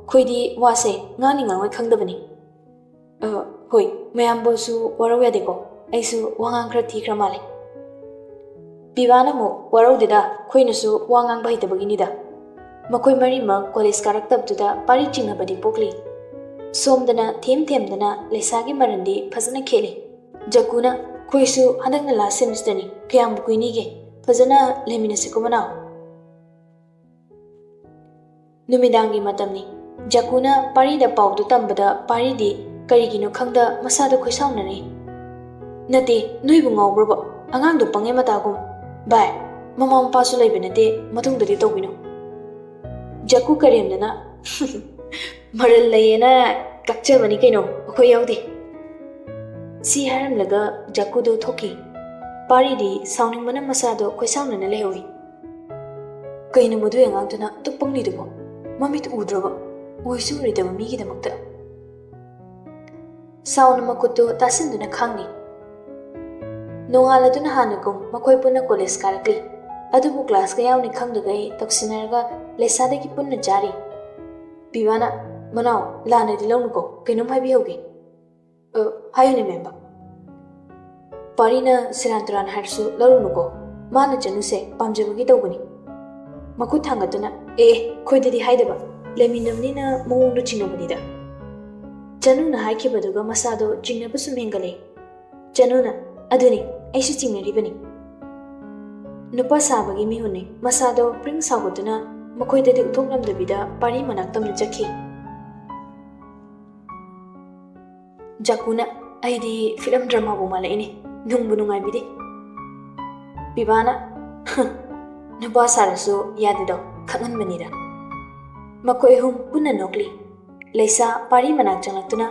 ꯑꯩꯈꯣꯏꯗꯤ ꯋꯥꯁꯦ ꯉꯥꯡꯅꯤ ꯉꯥꯡꯉꯣꯏ ꯈꯪꯗꯕꯅꯤ꯫ ꯑ, ꯍꯣꯏ, ꯃꯌꯥꯝꯕꯁꯨ ꯋꯥꯔꯧ ꯌꯥꯗꯦꯀꯣ꯫ ꯑꯩꯁꯨ ꯋꯥꯉꯥꯡ ꯈꯔ ꯊꯤꯈ꯭ꯔ ꯃꯥꯜꯂꯦ꯫ ꯄꯤꯕꯥꯅ ꯑꯃꯨꯛ, "ꯋꯥꯔꯧꯗꯦꯗ, ꯑꯩꯈꯣꯏꯅꯁꯨ ꯋꯥ ꯉꯥꯡꯕ ꯍꯩꯇꯕꯒꯤꯅꯤꯗ꯫ ꯃꯈꯣꯏ ꯃꯔꯤꯃꯛ ꯀꯣꯂꯦꯖ ꯀꯥꯔꯛꯇꯕꯗꯨꯗ ꯄꯥꯔꯤ ꯆꯤꯡꯅꯕꯗꯤ ꯄꯣꯛꯂꯤ꯫ ꯁꯣꯝꯗꯅ ꯊꯦꯝ ꯊꯦꯝꯗꯅ ꯂꯩꯁꯥꯒꯤ ꯃꯔꯟꯗꯤ ꯐꯖꯅ ꯈꯦꯠꯂꯤ꯫" ꯖꯀꯨꯅ, "ꯑꯩꯈꯣꯏꯁꯨ ꯍꯟꯗꯛꯅ ꯂꯥꯁ ꯁꯦꯃꯤꯁꯇꯔꯅꯤ, ꯀꯌꯥꯝꯕꯨ ꯀꯨꯏꯅꯤꯒꯦ? ꯐꯖꯅ ꯂꯩꯃꯤꯟꯅꯁꯤꯀꯣ ꯃꯅꯥꯎ꯫" ꯅꯨꯃꯤꯗꯥꯡꯒꯤ ꯃꯇꯝꯅꯤ꯫ ꯖꯀꯨꯅ ꯄꯥꯔꯤꯗ ꯄꯥꯎꯗꯨ ꯇꯝꯕꯗ ꯄꯥꯔꯤꯗꯤ ꯀꯔꯤꯒꯤꯅꯣ ꯈꯪꯗ ꯃꯁꯥꯗ ꯈꯣꯏꯁꯥꯎꯅꯔꯤ꯫ "ꯅꯠꯇꯦ, ꯅꯣꯏꯕꯨ ꯉꯥꯎꯕ꯭ꯔꯕ? ꯑꯉꯥꯡꯗꯣ ꯄꯪꯉꯦ ꯃꯇꯥꯒꯨꯝ꯫ ꯚꯥꯏ, ꯃꯃꯥ ꯃꯄꯥꯁꯨ ꯂꯩꯕ ꯅꯠꯇꯦ, ꯃꯇꯨꯡꯗꯗꯤ ꯇꯧꯕꯤꯅꯨ꯫" ꯖꯀꯨ ꯀꯔꯦꯝꯅꯅ, "ꯃꯔꯜ ꯂꯩꯌꯦꯅ ꯀꯛꯆꯕꯅꯤ ꯀꯩꯅꯣ, ꯑꯩꯈꯣꯏ ꯌꯥꯎꯗꯦ꯫" ꯁꯤ ꯍꯥꯏꯔꯝꯂꯒ ꯖꯀꯨꯗꯣ ꯊꯣꯛꯈꯤ꯫ ꯄꯥꯔꯤꯗꯤ ꯁꯥꯎꯅꯤꯡꯕꯅ ꯃꯁꯥꯗꯣ ꯈꯣꯏꯁꯥꯎꯅꯅ ꯂꯩꯍꯧꯏ꯫ "ꯀꯩꯅꯣ ꯃꯗꯨꯒꯤ ꯑꯉꯥꯡꯗꯨꯅ ꯑꯗꯨꯛ ꯄꯪꯂꯤꯗꯨꯕꯣ? ꯃꯃꯤꯠ ꯎꯗ꯭ꯔꯕ? ꯎꯏꯁꯨ ꯎꯔꯣꯏꯗꯕ ꯃꯤꯒꯤꯗꯃꯛꯇ꯫" ꯁꯥꯎꯅ ꯃꯈꯨꯠꯇꯨ ꯇꯥꯁꯤꯟꯗꯨꯅ ꯈꯥꯡꯂꯤ꯫ ꯅꯣꯡꯉꯥꯜꯂꯗꯨꯅ ꯍꯥꯟꯅꯒꯨꯝ ꯃꯈꯣꯏ ꯄꯨꯟꯅ ꯀꯣꯂꯦꯖ ꯀꯥꯔꯛꯂꯤ꯫ ꯑꯗꯨꯕꯨ ꯀ꯭ꯂꯥꯁꯀ ꯌꯥꯎꯅꯤ ꯈꯪꯗꯈꯩ ꯇꯧꯁꯤꯟꯅꯔꯒ ꯂꯩꯁꯥꯗꯒꯤ ꯄꯨꯟꯅ ꯆꯥꯔꯤ꯫ ꯄꯤꯕꯥꯅ, "ꯃꯅꯥꯎ, ꯂꯥꯟꯅꯗꯤ ꯂꯧꯅꯨꯀꯣ, ꯀꯩꯅꯣꯝ ꯍꯥꯏꯕꯤꯍꯧꯒꯦ꯫" "ꯑ, ꯍꯥꯏꯌꯨꯅꯦ, ꯃꯦꯝꯕ꯫" "ꯄꯥꯔꯤꯅ ꯁꯦꯔꯥꯟ ꯇꯨꯔꯥꯟ ꯍꯥꯏꯔꯁꯨ ꯂꯧꯔꯨꯅꯨꯀꯣ꯫ ꯃꯥꯅ ꯆꯅꯨꯁꯦ ꯄꯥꯝꯖꯕꯒꯤ ꯇꯧꯕꯅꯤ꯫" ꯃꯈꯨꯠ ꯊꯥꯡꯒꯠꯇꯨꯅ, "ꯑꯦ, ꯑꯩꯈꯣꯏꯗꯗꯤ ꯍꯥꯏꯗꯕ꯫ ꯂꯩꯃꯤꯟꯅꯕꯅꯤꯅ ꯃꯑꯣꯡꯗꯣ ꯆꯤꯡꯅꯕꯅꯤꯗ꯫" ꯆꯅꯨꯅ ꯍꯥꯏꯈꯤꯕꯗꯨꯒ ꯃꯁꯥꯗꯣ ꯆꯤꯡꯅꯕ ꯁꯨꯝ ꯍꯦꯟꯒꯠꯂꯛꯏ꯫ ꯆꯅꯨꯅ, "ꯑꯗꯨꯅꯤ, ꯑꯩꯁꯨ ꯆꯤꯡꯅꯔꯤꯕꯅꯤ꯫" ꯅꯨꯄꯥ ꯁꯥꯕꯒꯤ ꯃꯤꯍꯨꯟꯅꯤ꯫ ꯃꯁꯥꯗꯣ ꯄ꯭ꯔꯤꯡ ꯁꯥꯎꯒꯠꯇꯨꯅ ꯃꯈꯣꯏꯗꯗꯤ ꯎꯠꯊꯣꯛꯂꯝꯗꯕꯤꯗ ꯄꯥꯔꯤ ꯃꯅꯥꯛꯇꯝꯅ ꯆꯠꯈꯤ꯫ ꯖꯀꯨꯅ, "ꯑꯩꯗꯤ ꯐꯤꯂꯝ ꯗ꯭ꯔꯃꯥꯕꯨ ꯃꯥꯜꯂꯛꯏꯅꯦ, ꯅꯨꯡꯕꯨ ꯅꯨꯡꯉꯥꯏꯕꯤꯗꯦ꯫" ꯄꯤꯕꯥꯅ, "ꯍ, ꯅꯨꯄꯥ ꯁꯥꯔꯁꯨ ꯌꯥꯗꯦꯗꯣ, ꯈꯪꯍꯟꯕꯅꯤꯗ꯫" ꯃꯈꯣꯏ ꯑꯍꯨꯝ ꯄꯨꯟꯅ ꯅꯣꯛꯂꯤ꯫ ꯂꯩꯁꯥ ꯄꯥꯔꯤ ꯃꯅꯥꯛ ꯆꯪꯂꯛꯇꯨꯅ,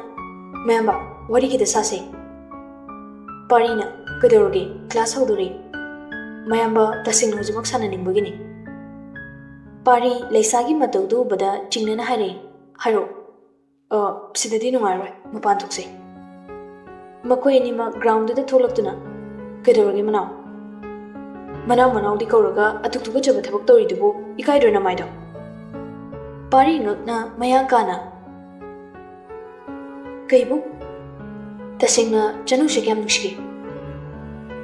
"ꯃꯌꯥꯝꯕ, ꯋꯥꯔꯤ ꯈꯤꯇ ꯁꯥꯁꯦ꯫" ꯄꯥꯔꯤꯅ, "ꯀꯩꯗꯧꯔꯒꯦ? ꯀ꯭ꯂꯥꯁ ꯍꯧꯗꯣꯔꯦ꯫" "ꯃꯌꯥꯝꯕ, ꯇꯁꯦꯡꯅ ꯍꯧꯖꯤꯛꯃꯛ ꯁꯥꯟꯅꯅꯤꯡꯕꯒꯤꯅꯤ꯫" ꯄꯥꯔꯤ ꯂꯩꯁꯥꯒꯤ ꯃꯇꯧꯗꯨ ꯎꯕꯗ ꯆꯤꯡꯅꯅ ꯍꯥꯏꯔꯛꯏ, "ꯍꯥꯏꯔꯛꯑꯣ꯫" "ꯑ, ꯁꯤꯗꯗꯤ ꯅꯨꯡꯉꯥꯏꯔꯣꯏ, ꯃꯄꯥꯟ ꯊꯣꯛꯁꯦ꯫" ꯃꯈꯣꯏ ꯑꯅꯤꯃꯛ ꯒ꯭ꯔꯥꯎꯟꯗꯨꯗ ꯊꯣꯛꯂꯛꯇꯨꯅ, "ꯀꯩꯗꯧꯔꯒꯦ ꯃꯅꯥꯎ? ꯃꯅꯥꯎ ꯃꯅꯥꯎꯗꯤ ꯀꯧꯔꯒ ꯑꯗꯨꯛ ꯇꯨꯀꯠꯆꯕ ꯊꯕꯛ ꯇꯧꯔꯤꯗꯨꯕꯨ ꯏꯀꯥꯏꯗ꯭ꯔꯣ ꯅꯃꯥꯏꯗꯣ?" ꯄꯥꯔꯤ ꯉꯛꯅ ꯃꯌꯥ ꯀꯥꯅ, "ꯀꯩꯕꯨ? ꯇꯁꯦꯡꯅ ꯆꯅꯨꯁꯦ ꯀꯌꯥꯝ ꯅꯨꯡꯁꯤꯒꯦ?"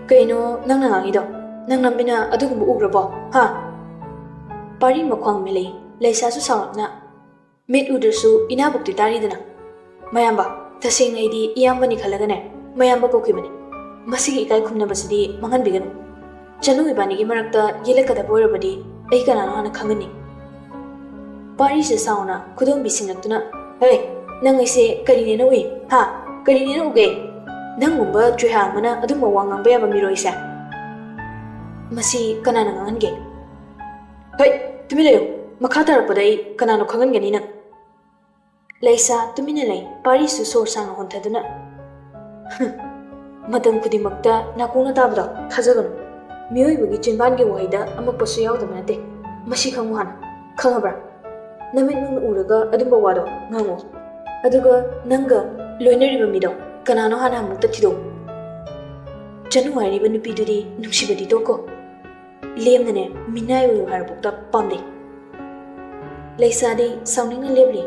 "ꯀꯩꯅꯣ ꯅꯪꯅ ꯉꯥꯡꯉꯤꯗꯣ?" "ꯅꯪ ꯅꯃꯤꯠꯅ ꯑꯗꯨꯒꯨꯝꯕ ꯎꯈ꯭ꯔꯕꯣ? ꯍꯥ?" ꯄꯥꯔꯤ ꯃꯈ꯭ꯋꯥꯡ ꯃꯦꯜꯂꯛꯏ꯫ ꯂꯩꯁꯥꯁꯨ ꯁꯥꯎꯔꯞꯅ, "ꯃꯤꯠ ꯎꯗ꯭ꯔꯁꯨ ꯏꯅꯥꯕꯨꯛꯇꯤ ꯇꯥꯔꯤꯗꯅ꯫ ꯃꯌꯥꯝꯕ, ꯇꯁꯦꯡꯅ ꯑꯩꯗꯤ ꯏꯌꯥꯝꯕꯅꯤ ꯈꯜꯂꯒꯅꯦ ꯃꯌꯥꯝꯕ ꯀꯧꯈꯤꯕꯅꯤ꯫ ꯃꯁꯤꯒꯤ ꯏꯀꯥꯏ ꯈꯨꯝꯅꯕꯁꯤꯗꯤ ꯃꯥꯡꯍꯟꯕꯤꯒꯅꯨ꯫ ꯆꯅꯨ ꯏꯕꯥꯅꯤꯒꯤ ꯃꯔꯛꯇ ꯌꯦꯜꯂꯛꯀꯗꯕ ꯑꯣꯏꯔꯕꯗꯤ ꯑꯩ ꯀꯅꯥꯅꯣ ꯍꯥꯟꯅ ꯈꯪꯒꯅꯤ?" ꯄꯥꯔꯤꯁꯦ ꯁꯥꯎꯅ ꯈꯨꯗꯣꯝꯕꯤ ꯁꯤꯡꯂꯛꯇꯨꯅ, "ꯍꯦ, ꯅꯪ ꯑꯩꯁꯦ ꯀꯔꯤꯅꯦꯅ ꯎꯏ? ꯍꯥ? ꯀꯔꯤꯅꯦꯅ ꯎꯒꯦ? ꯅꯪꯒꯨꯝꯕ ꯆꯨꯏꯍꯥ ꯑꯃꯅ ꯑꯗꯨꯝꯕ ꯋꯥ ꯉꯥꯡꯕ ꯌꯥꯕ ꯃꯤꯔꯣ ꯑꯩꯁꯦ?" "ꯃꯁꯤ ꯀꯅꯥꯅ ꯉꯥꯡꯍꯟꯒꯦ?" "ꯍꯩ, ꯇꯨꯃꯤꯟ ꯂꯩꯌꯨ꯫ ꯃꯈꯥ ꯇꯥꯔꯛꯄꯗ ꯑꯩ ꯀꯅꯥꯅꯣ ꯈꯪꯍꯟꯒꯅꯤ ꯅꯪ꯫" ꯂꯩꯁꯥ ꯇꯨꯃꯤꯟꯅ ꯂꯩ꯫ ꯄꯥꯔꯤꯁꯨ ꯁꯣꯔ ꯁꯥꯡꯅ ꯍꯣꯟꯊꯗꯨꯅ, "ꯃꯇꯝ ꯈꯨꯗꯤꯡꯃꯛꯇ ꯅꯥꯀꯣꯡꯅ ꯇꯥꯕꯗꯣ ꯊꯥꯖꯒꯅꯨ꯫ ꯃꯤꯑꯣꯏꯕꯒꯤ ꯆꯤꯟꯕꯥꯟꯒꯤ ꯋꯥꯍꯩꯗ ꯑꯃꯛꯄꯁꯨ ꯌꯥꯎꯗꯕ ꯅꯠꯇꯦ꯫ ꯃꯁꯤ ꯈꯪꯉꯨ ꯍꯥꯟꯅ꯫ ꯈꯪꯉꯕ꯭ꯔꯥ? ꯅꯃꯤꯠꯃꯛꯅ ꯎꯔꯒ ꯑꯗꯨꯝꯕ ꯋꯥꯗꯣ ꯉꯥꯡꯉꯣ꯫ ꯑꯗꯨꯒ ꯅꯪꯒ ꯂꯣꯏꯅꯔꯤꯕ ꯃꯤꯗꯣ ꯀꯅꯥꯅꯣ ꯍꯥꯟꯅ ꯑꯃꯨꯛꯇ ꯊꯤꯗꯣꯛꯎ꯫ ꯆꯅꯨ ꯍꯥꯏꯔꯤꯕ ꯅꯨꯄꯤꯗꯨꯗꯤ ꯅꯨꯡꯁꯤꯕꯗꯤ ꯇꯣꯛꯈꯣ꯫ ꯂꯦꯝꯅꯅꯦ ꯃꯤꯅꯥꯏ ꯑꯣꯏꯌꯨ ꯍꯥꯏꯔꯕꯨꯛꯇ ꯄꯥꯝꯗꯦ꯫" ꯂꯩꯁꯥꯗꯤ ꯁꯥꯎꯅꯤꯡꯅ ꯂꯦꯞꯂꯤ꯫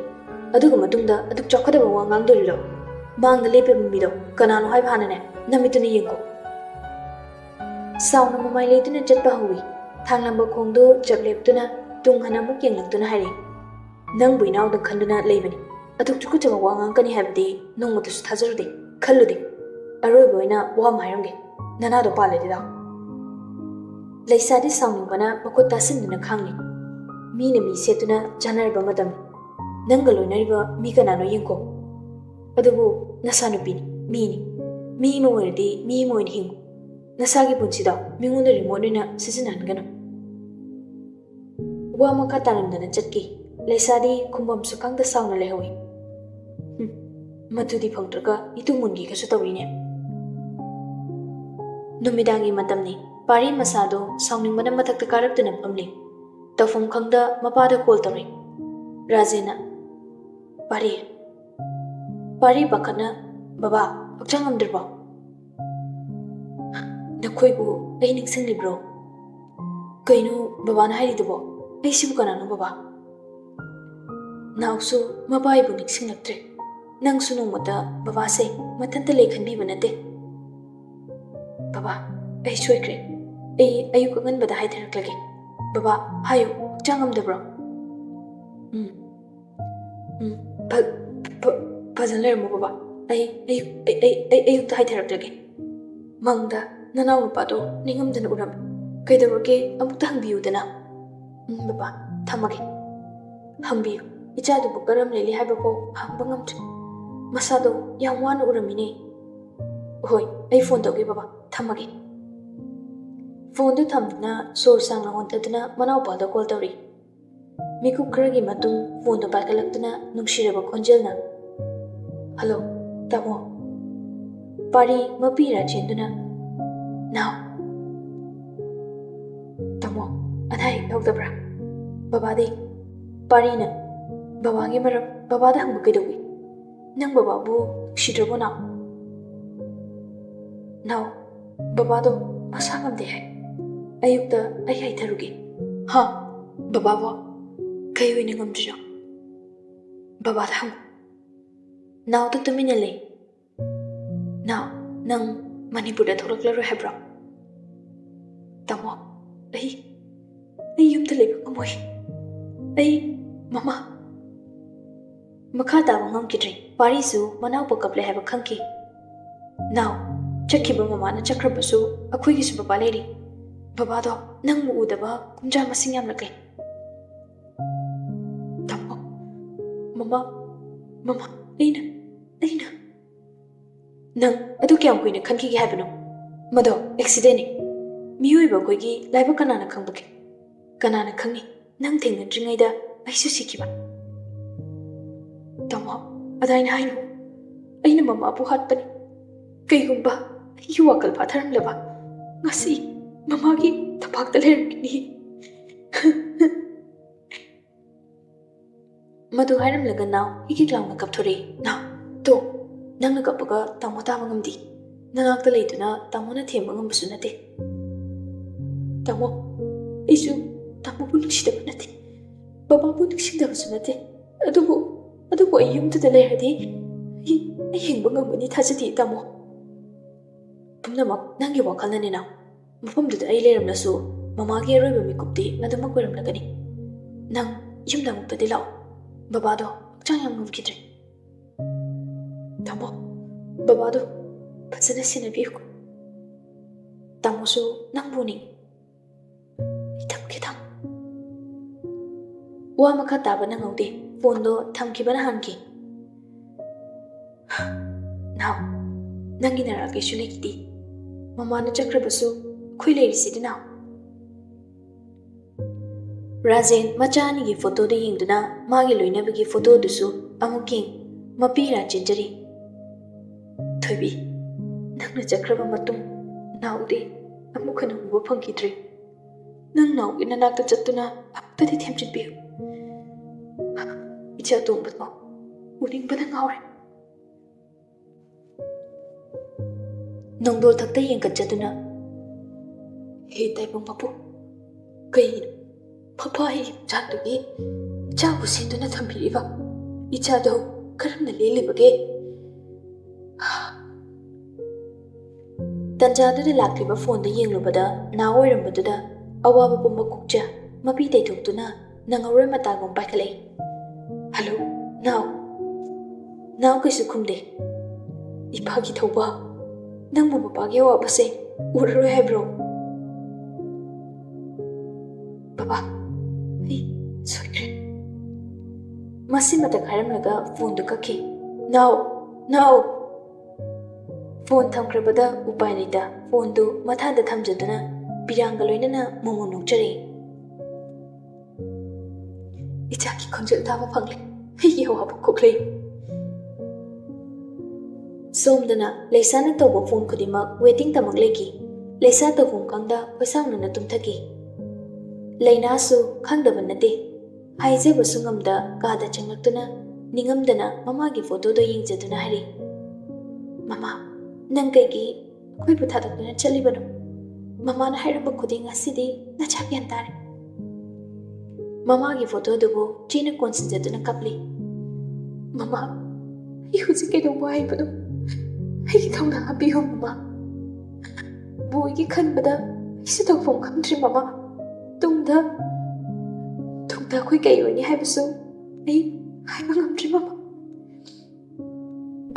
ꯑꯗꯨꯒ ꯃꯇꯨꯡꯗ ꯑꯗꯨꯛ ꯆꯥꯎꯈꯠꯇꯕ ꯋꯥ ꯉꯥꯡꯗꯣꯔꯤꯔꯣ? ꯃꯥꯡꯗ ꯂꯦꯞꯄꯤꯕ ꯃꯤꯗꯣ ꯀꯅꯥꯅꯣ ꯍꯥꯏꯕ ꯍꯥꯟꯅꯅꯦ ꯅꯃꯤꯠꯇꯨꯅ ꯌꯦꯡꯀꯣ꯫ ꯁꯥꯎꯅ ꯃꯃꯥꯏ ꯂꯩꯗꯨꯅ ꯆꯠꯄ ꯍꯧꯏ꯫ ꯊꯥꯡꯂꯝꯕ ꯈꯣꯡꯗꯣ ꯆꯞ ꯂꯦꯞꯇꯨꯅ ꯇꯨꯡ ꯍꯟꯅ ꯑꯃꯨꯛ ꯌꯦꯡꯂꯛꯇꯨꯅ ꯍꯥꯏꯔꯤ, "ꯅꯪꯕꯨ ꯏꯅꯥꯎꯗ ꯈꯟꯗꯨꯅ ꯂꯩꯕꯅꯤ꯫ ꯑꯗꯨꯛ ꯆꯨꯀꯠꯆꯕ ꯋꯥ ꯉꯥꯡꯀꯅꯤ ꯍꯥꯏꯕꯗꯤ ꯅꯣꯡꯃꯇꯁꯨ ꯊꯥꯖꯔꯨꯗꯦ, ꯈꯜꯂꯨꯗꯦ꯫ ꯑꯔꯣꯏꯕ ꯑꯣꯏꯅ ꯋꯥ ꯑꯃ ꯍꯥꯏꯔꯝꯒꯦ, ꯅꯅꯥꯗꯣ ꯄꯥꯜꯂꯗꯤ ꯇꯥꯎ꯫" ꯂꯩꯁꯥꯗꯤ ꯁꯥꯎꯅꯤꯡꯕꯅ ꯃꯈꯨꯠ ꯇꯥꯁꯤꯟꯗꯨꯅ ꯈꯥꯡꯂꯤ꯫ ꯃꯤꯅ ꯃꯤ ꯁꯦꯠꯇꯨꯅ ꯆꯥꯅꯔꯕ ꯃꯇꯝ, ꯅꯪꯒ ꯂꯣꯏꯅꯔꯤꯕ ꯃꯤ ꯀꯅꯥꯅꯣ ꯌꯦꯡꯀꯣ꯫ ꯑꯗꯨꯕꯨ ꯅꯁꯥ ꯅꯨꯄꯤꯅꯤ, ꯃꯤꯅꯤ꯫ ꯃꯤ ꯑꯃ ꯑꯣꯏꯔꯗꯤ ꯃꯤ ꯑꯃ ꯑꯣꯏꯅ ꯍꯤꯡꯉꯨ꯫ ꯅꯁꯥꯒꯤ ꯄꯨꯟꯁꯤꯗꯣ ꯃꯤꯉꯣꯟꯗ ꯔꯤꯃꯣꯠ ꯑꯣꯏꯅ ꯁꯤꯖꯤꯟꯅꯍꯟꯒꯅꯨ꯫ ꯋꯥ ꯃꯈꯥ ꯇꯥꯔꯝꯗꯅ ꯆꯠꯈꯤ꯫ ꯂꯩꯁꯥꯗꯤ ꯈꯨꯝꯐꯝꯁꯨ ꯈꯪꯗ ꯁꯥꯎꯅ ꯂꯩꯍꯧꯏ꯫ "ꯍꯨꯝ, ꯃꯗꯨꯗꯤ ꯐꯪꯗ꯭ꯔꯒ ꯏꯇꯨ ꯃꯨꯟꯒꯤꯒꯁꯨ ꯇꯧꯔꯤꯅꯦ꯫" ꯅꯨꯃꯤꯗꯥꯡꯒꯤ ꯃꯇꯝꯅꯤ꯫ ꯄꯥꯔꯤ ꯃꯁꯥꯗꯣ ꯁꯥꯎꯅꯤꯡꯕꯅ ꯃꯊꯛꯇ ꯀꯥꯔꯛꯇꯨꯅ ꯐꯝꯂꯤ꯫ ꯇꯧꯐꯝ ꯈꯪꯗ ꯃꯄꯥꯗ ꯀꯣꯜ ꯇꯧꯔꯤ꯫ ꯔꯥꯖꯦꯟꯅ, "ꯄꯥꯔꯤ꯫" ꯄꯥꯔꯤ ꯄꯥꯈꯠꯅ, "ꯕꯕꯥ, ꯍꯛꯆꯥꯡ ꯉꯝꯗ꯭ꯔꯕꯣ?" "ꯅꯈꯣꯏꯕꯨ ꯑꯩ ꯅꯤꯡꯁꯤꯡꯂꯤꯕ꯭ꯔꯣ?" "ꯀꯩꯅꯣ ꯕꯕꯥꯅ ꯍꯥꯏꯔꯤꯗꯨꯕꯣ? ꯑꯩꯁꯤꯕꯨ ꯀꯅꯥꯅꯣ ꯕꯕꯥ?" ꯅꯥꯎꯁꯨ ꯃꯄꯥ ꯑꯩꯕꯨ ꯅꯤꯡꯁꯤꯡꯂꯛꯇ꯭ꯔꯦ꯫ ꯅꯪꯁꯨ ꯅꯣꯡꯃꯇ ꯕꯕꯥꯁꯦ ꯃꯊꯟꯇ ꯂꯩ ꯈꯟꯕꯤꯕ ꯅꯠꯇꯦ꯫ "ꯕꯕꯥ, ꯑꯩ ꯁꯣꯏꯈ꯭ꯔꯦ꯫ ꯑꯩ ꯑꯌꯨꯛ ꯑꯉꯟꯕꯗ ꯍꯥꯏꯊꯔꯛꯂꯒꯦ꯫ ꯕꯕꯥ, ꯍꯥꯏꯌꯨ, ꯍꯛꯆꯥꯡ ꯉꯝꯗꯕ꯭ꯔꯣ? ꯎꯝ, ꯎꯝ, ꯐ-, ꯐ-, ꯐꯖꯅ ꯂꯩꯔꯝꯃꯣ ꯕꯕꯥ꯫ ꯑꯩ ꯑꯌꯨꯛ, ꯑꯩ, ꯑꯩ, ꯑꯩ ꯑꯌꯨꯛꯇ ꯍꯥꯏꯊꯔꯛꯂꯒꯦ꯫ ꯃꯪꯗ ꯅꯅꯥꯎ ꯅꯨꯄꯥꯗꯣ ꯅꯤꯡꯉꯝꯗꯅ ꯎꯔꯝꯃꯤ꯫ ꯀꯩꯗꯧꯔꯒꯦ? ꯑꯃꯨꯛꯇ ꯍꯪꯕꯤꯌꯨꯗꯅ꯫ ꯎꯝ, ꯕꯕꯥ, ꯊꯝꯃꯒꯦ꯫ ꯍꯪꯕꯤꯌꯨ, ꯏꯆꯥꯗꯨꯕꯨ ꯀꯔꯝ ꯂꯩꯔꯤ ꯍꯥꯏꯕꯐꯥꯎ ꯍꯪꯕ ꯉꯝꯗ꯭ꯔꯦ꯫ ꯃꯁꯥꯗꯣ ꯌꯥꯝ ꯋꯥꯅ ꯎꯔꯝꯃꯤꯅꯦ꯫ ꯍꯣꯏ, ꯑꯩ ꯐꯣꯟ ꯇꯧꯒꯦ ꯕꯕꯥ, ꯊꯝꯃꯒꯦ꯫ ꯐꯣꯟꯗꯨ ꯊꯝꯗꯨꯅ ꯁꯣꯔ ꯁꯥꯡꯅ ꯍꯣꯟꯊꯗꯨꯅ ꯃꯅꯥꯎꯄꯥꯗ ꯀꯣꯜ ꯇꯧꯔꯤ꯫ ꯃꯤꯀꯨꯞ ꯈꯔꯒꯤ ꯃꯇꯨꯡ ꯐꯣꯟꯗꯨ ꯄꯥꯏꯈꯠꯂꯛꯇꯨꯅ ꯅꯨꯡꯁꯤꯔꯕ ꯈꯣꯟꯖꯦꯜꯅ, "ꯍꯜꯂꯣ, ꯇꯥꯃꯣ?" ꯄꯥꯔꯤ ꯃꯄꯤ ꯏꯔꯥ ꯆꯦꯟꯗꯨꯅ, "ꯅꯥꯎ, ꯇꯥꯃꯣ, ꯑꯅꯥ ꯑꯌꯦꯛ ꯌꯥꯎꯗꯕ꯭ꯔꯥ?" ꯕꯕꯥꯗꯤ, ꯄꯥꯔꯤꯅ, "ꯕꯕꯥꯒꯤ ꯃꯔꯝ ꯕꯕꯥꯗ ꯍꯪꯕ ꯀꯩꯗꯧꯏ? ꯅꯪ ꯕꯕꯥꯕꯨ ꯅꯨꯡꯁꯤꯗ꯭ꯔꯕꯣ ꯅꯥꯎ?" "ꯅꯥꯎ, ꯕꯕꯥꯗꯣ ꯃꯁꯥ ꯉꯝꯗꯦ ꯍꯥꯏ꯫ ꯑꯌꯨꯛꯇ ꯑꯩ ꯍꯥꯏꯊꯔꯨꯒꯦ꯫" "ꯍꯥ? ꯕꯕꯥꯕꯣ? ꯀꯩ ꯑꯣꯏꯅ ꯉꯝꯗ꯭ꯔꯤꯅꯣ? ꯕꯕꯥꯗ ꯍꯪꯉꯨ꯫" ꯅꯥꯎꯗ ꯇꯨꯃꯤꯟꯅ ꯂꯩ꯫ "ꯅꯥꯎ, ꯅꯪ ꯃꯅꯤꯄꯨꯔꯗ ꯊꯣꯛꯂꯛꯂꯔꯣꯏ ꯍꯥꯏꯕ꯭ꯔꯣ?" "ꯇꯥꯃꯣ, ꯑꯩ, ꯑꯩ ꯌꯨꯝꯗ ꯂꯩꯕ ꯉꯝꯃꯣꯏ꯫ ꯑꯩ ꯃꯃꯥ꯫" ꯃꯈꯥ ꯇꯥꯕ ꯉꯝꯈꯤꯗ꯭ꯔꯦ꯫ ꯄꯥꯔꯤꯁꯨ ꯃꯅꯥꯎꯄꯥ ꯀꯞꯂꯦ ꯍꯥꯏꯕ ꯈꯪꯈꯤ꯫ "ꯅꯥꯎ, ꯆꯠꯈꯤꯕ ꯃꯃꯥꯅ ꯆꯠꯈ꯭ꯔꯕꯁꯨ ꯑꯩꯈꯣꯏꯒꯤꯁꯨ ꯕꯕꯥ ꯂꯩꯔꯤ꯫ ꯕꯕꯥꯗꯣ ꯅꯪꯕꯨ ꯎꯗꯕ ꯀꯨꯝꯖꯥ ꯃꯁꯤꯡ ꯌꯥꯝꯂꯛꯂꯦ꯫" "ꯇꯥꯃꯣ, ꯃꯃꯥ, ꯃꯃꯥ, ꯑꯩꯅ, ꯑꯩꯅ..." "ꯅꯪ ꯑꯗꯨ ꯀꯌꯥꯝ ꯀꯨꯏꯅ ꯈꯟꯈꯤꯒꯦ ꯍꯥꯏꯕꯅꯣ? ꯃꯗꯣ ꯑꯦꯛꯁꯤꯗꯦꯟꯅꯤ꯫ ꯃꯤꯑꯣꯏꯕ ꯑꯩꯈꯣꯏꯒꯤ ꯂꯥꯏꯕꯛ ꯀꯅꯥꯅ ꯈꯪꯕꯒꯦ? ꯀꯅꯥꯅ ꯈꯪꯅꯤ, ꯅꯪ ꯊꯦꯡꯅꯗ꯭ꯔꯤꯉꯩꯗ ꯑꯩꯁꯨ ꯁꯤꯈꯤꯕ꯫" "ꯇꯥꯃꯣ, ꯑꯗꯥꯏꯅ ꯍꯥꯏꯅꯨ꯫ ꯑꯩꯅ ꯃꯃꯥꯕꯨ ꯍꯥꯠꯄꯅꯤ꯫ ꯀꯩꯒꯨꯝꯕ ꯑꯩꯒꯤ ꯋꯥꯈꯜ ꯐꯥꯊꯔꯝꯂꯕ, ꯉꯁꯤ ꯃꯃꯥꯒꯤ ꯊꯕꯥꯛꯇ ꯂꯩꯔꯝꯒꯅꯤ꯫" ꯃꯗꯨ ꯍꯥꯏꯔꯝꯂꯒ ꯅꯥꯎ ꯍꯤꯛ ꯍꯤꯛ ꯂꯥꯎꯅ ꯀꯞꯊꯣꯔꯛꯏ꯫ "ꯅꯥꯎ, ꯇꯣ, ꯅꯪꯅ ꯀꯞꯄꯒ ꯇꯥꯃꯣ ꯇꯥꯕ ꯉꯝꯗꯦ꯫ ꯅꯅꯥꯛꯇ ꯂꯩꯗꯨꯅ ꯇꯥꯃꯣꯅ ꯊꯦꯝꯕ ꯉꯝꯕꯁꯨ ꯅꯠꯇꯦ꯫" "ꯇꯥꯃꯣ, ꯑꯩꯁꯨ ꯇꯥꯃꯣꯕꯨ ꯅꯨꯡꯁꯤꯗꯕ ꯅꯠꯇꯦ, ꯕꯕꯥꯕꯨ ꯅꯨꯡꯁꯤꯗꯕꯁꯨ ꯅꯠꯇꯦ꯫ ꯑꯗꯨꯕꯨ, ꯑꯗꯨꯕꯨ ꯑꯩ ꯌꯨꯝꯗꯨꯗ ꯂꯩꯔꯗꯤ ꯑꯩ, ꯑꯩ ꯍꯤꯡꯕ ꯉꯝꯒꯅꯤ ꯊꯥꯖꯗꯦ ꯇꯥꯃꯣ꯫" "ꯄꯨꯝꯅꯃꯛ ꯅꯪꯒꯤ ꯋꯥꯈꯜꯅꯅꯤ ꯅꯥꯎ꯫ ꯃꯐꯝꯗꯨꯗ ꯑꯩ ꯂꯩꯔꯝꯂꯁꯨ ꯃꯃꯥꯒꯤ ꯑꯔꯣꯏꯕ ꯃꯤꯀꯨꯞꯇꯤ ꯑꯗꯨꯃꯛ ꯑꯣꯏꯔꯝꯂꯒꯅꯤ꯫ ꯅꯪ ꯌꯨꯝꯗ ꯑꯃꯨꯛꯇꯗꯤ ꯂꯥꯛꯑꯣ꯫ ꯕꯕꯥꯗꯣ ꯍꯛꯆꯥꯡ ꯌꯥꯝ ꯉꯝꯈꯤꯗ꯭ꯔꯦ꯫ ꯇꯥꯃꯣ, ꯕꯕꯥꯗꯣ ꯐꯖꯅ ꯁꯦꯟꯅꯕꯤꯌꯨꯀꯣ꯫ ꯇꯥꯃꯣꯁꯨ ꯅꯪꯕꯨ ꯅꯤꯡꯉꯤ꯫ ꯑꯩ ꯊꯝꯒꯦ, ꯇꯥꯃꯣ꯫ ꯋꯥ ꯃꯈꯥ ꯇꯥꯕ ꯅꯪꯍꯧꯗꯦ꯫ ꯐꯣꯟꯗꯣ ꯊꯝꯈꯤꯕꯅ ꯍꯥꯟꯈꯤ꯫ ꯅꯥꯎ, ꯅꯪꯒꯤ ꯅꯔꯥ ꯀꯩꯁꯨ ꯂꯩꯈꯤꯗꯦ꯫ ꯃꯃꯥꯅ ꯆꯠꯈ꯭ꯔꯕꯁꯨ ꯑꯩꯈꯣꯏ ꯂꯩꯔꯤꯁꯤꯗꯤ, ꯅꯥꯎ꯫ ꯔꯥꯖꯦꯟ ꯃꯆꯥ ꯑꯅꯤꯒꯤ ꯐꯣꯇꯣꯗ ꯌꯦꯡꯗꯨꯅ ꯃꯥꯒꯤ ꯂꯣꯏꯅꯕꯒꯤ ꯐꯣꯇꯣꯗꯨꯁꯨ ꯑꯃꯨꯛ ꯌꯦꯡ ꯃꯄꯤ ꯏꯔꯥ ꯆꯦꯟꯖꯔꯤ꯫ ꯊꯣꯏꯕꯤ, ꯅꯪꯅ ꯆꯠꯈ꯭ꯔꯕ ꯃꯇꯨꯡ ꯅꯥꯎꯗꯤ ꯑꯃꯨꯛ ꯍꯟꯅ ꯎꯕ ꯐꯪꯈꯤꯗ꯭ꯔꯦ꯫ ꯅꯪ ꯅꯥꯎꯒꯤ ꯅꯅꯥꯛꯇ ꯆꯠꯇꯨꯅ ꯑꯃꯨꯛꯇꯗꯤ ꯊꯦꯝꯖꯤꯟꯕꯤꯌꯨ꯫ ꯏꯆꯥ ꯇꯣꯝꯕꯗꯣ ꯎꯅꯤꯡꯕꯅ ꯉꯥꯎꯔꯦ꯫ ꯅꯣꯡꯗꯣꯜ ꯊꯛꯇ ꯌꯦꯡꯈꯠꯆꯗꯨꯅ, "ꯍꯦ ꯇꯥꯏꯕꯪ ꯃꯄꯨ, ꯀꯩꯒꯤꯅꯣ ꯃꯄꯥ ꯑꯩꯒꯤ ꯃꯆꯥꯛꯇꯒꯤ ꯏꯆꯥꯕꯨ ꯁꯤꯟꯗꯨꯅ ꯊꯝꯕꯤꯔꯤꯕ? ꯏꯆꯥꯗꯣ ꯀꯔꯝꯅ ꯂꯦꯜꯂꯤꯕꯒꯦ?" ꯇꯟꯖꯥꯗꯨꯗ ꯂꯥꯛꯂꯤꯕ ꯐꯣꯟꯗ ꯌꯦꯡꯂꯨꯕꯗ ꯅꯥꯎ ꯑꯣꯏꯔꯝꯕꯗꯨꯗ ꯑꯋꯥꯕ ꯄꯨꯝꯕ ꯀꯣꯛꯆ ꯃꯄꯤ ꯇꯩꯊꯣꯛꯇꯨꯅ ꯅꯪꯍꯧꯔꯣꯏ ꯃꯇꯥꯒꯨꯝ ꯄꯥꯏꯈꯠꯂꯛꯏ꯫ "ꯍꯜꯂꯣ, ꯅꯥꯎ?" ꯅꯥꯎ ꯀꯩꯁꯨ ꯈꯨꯝꯗꯦ꯫ "ꯏꯄꯥꯒꯤ ꯊꯧꯕ, ꯅꯪꯕꯨ ꯃꯄꯥꯒꯤ ꯑꯋꯥꯕꯁꯦ ꯎꯔꯔꯣꯏ ꯍꯥꯏꯕ꯭ꯔꯣ?" "ꯕꯕꯥ, ꯑꯩ ꯁꯣꯏꯈ꯭ꯔꯦ꯫" ꯃꯁꯤꯃꯇ ꯍꯥꯏꯔꯝꯂꯒ ꯐꯣꯟꯗꯨ ꯀꯛꯈꯤ꯫ "ꯅꯥꯎ, ꯅꯥꯎ!" ꯐꯣꯟ ꯊꯝꯈ꯭ꯔꯕꯗ ꯎꯄꯥꯏ ꯂꯩꯇ ꯐꯣꯟꯗꯨ ꯃꯊꯥꯗ ꯊꯝꯖꯗꯨꯅ ꯄꯤꯔꯥꯡꯒ ꯂꯣꯏꯅꯅ ꯃꯣꯃꯣ ꯅꯣꯛꯆꯔꯛꯏ꯫ "ꯏꯆꯥꯒꯤ ꯈꯣꯟꯖꯦꯜ ꯇꯥꯕ ꯐꯪꯂꯦ, ꯑꯩꯒꯤ ꯑꯋꯥꯕ ꯀꯣꯛꯂꯦ꯫" ꯁꯣꯝꯗꯅ ꯂꯩꯁꯥꯅ ꯇꯧꯕ ꯐꯣꯟ ꯈꯨꯗꯤꯡꯃꯛ ꯋꯦꯇꯤꯡꯗꯃꯛ ꯂꯩꯈꯤ꯫ ꯂꯩꯁꯥ ꯇꯧꯐꯝ ꯈꯪꯗ ꯈꯣꯏꯁꯥꯎꯅꯅ ꯇꯨꯝꯊꯈꯤ꯫ ꯂꯩꯅꯥꯁꯨ ꯈꯪꯗꯕ ꯅꯠꯇꯦ꯫ ꯍꯥꯏꯖꯕꯁꯨ ꯉꯝꯗ ꯀꯥꯗ ꯆꯪꯂꯛꯇꯨꯅ ꯅꯤꯡꯉꯝꯗꯅ ꯃꯃꯥꯒꯤ ꯐꯣꯇꯣꯗꯣ ꯌꯦꯡꯖꯗꯨꯅ ꯍꯥꯏꯔꯤ, "ꯃꯃꯥ, ꯅꯪ ꯀꯩꯒꯤ ꯑꯩꯈꯣꯏꯕꯨ ꯊꯥꯗꯣꯛꯇꯨꯅ ꯆꯠꯂꯤꯕꯅꯣ? ꯃꯃꯥꯅ ꯍꯥꯏꯔꯝꯕ ꯈꯨꯗꯤꯡ ꯉꯁꯤꯗꯤ ꯅꯆꯥ ꯒ꯭ꯌꯥꯟ ꯇꯥꯔꯦ꯫" ꯃꯃꯥꯒꯤ ꯐꯣꯇꯣꯗꯨꯕꯨ ꯆꯦꯅ ꯀꯣꯟꯁꯤꯟꯖꯗꯨꯅ ꯀꯞꯂꯤ꯫ "ꯃꯃꯥ, ꯑꯩ ꯍꯧꯖꯤꯛ ꯀꯩꯗꯧꯕ ꯍꯥꯏꯕꯅꯣ? ꯑꯩꯒꯤ ꯊꯧꯅꯥ ꯍꯥꯞꯄꯤꯌꯨ, ꯃꯃꯥ꯫" ꯕꯣꯏꯒꯤ ꯈꯟꯕꯗ ꯑꯩꯁꯨ ꯇꯧꯐꯝ ꯈꯪꯗ꯭ꯔꯦ ꯃꯃꯥ꯫ ꯇꯨꯡꯗ, ꯇꯨꯡꯗ ꯑꯩꯈꯣꯏ ꯀꯩ ꯑꯣꯏꯅꯤ ꯍꯥꯏꯕꯁꯨ ꯑꯩ ꯍꯥꯏꯕ ꯉꯝꯗ꯭ꯔꯦ ꯃꯃꯥ꯫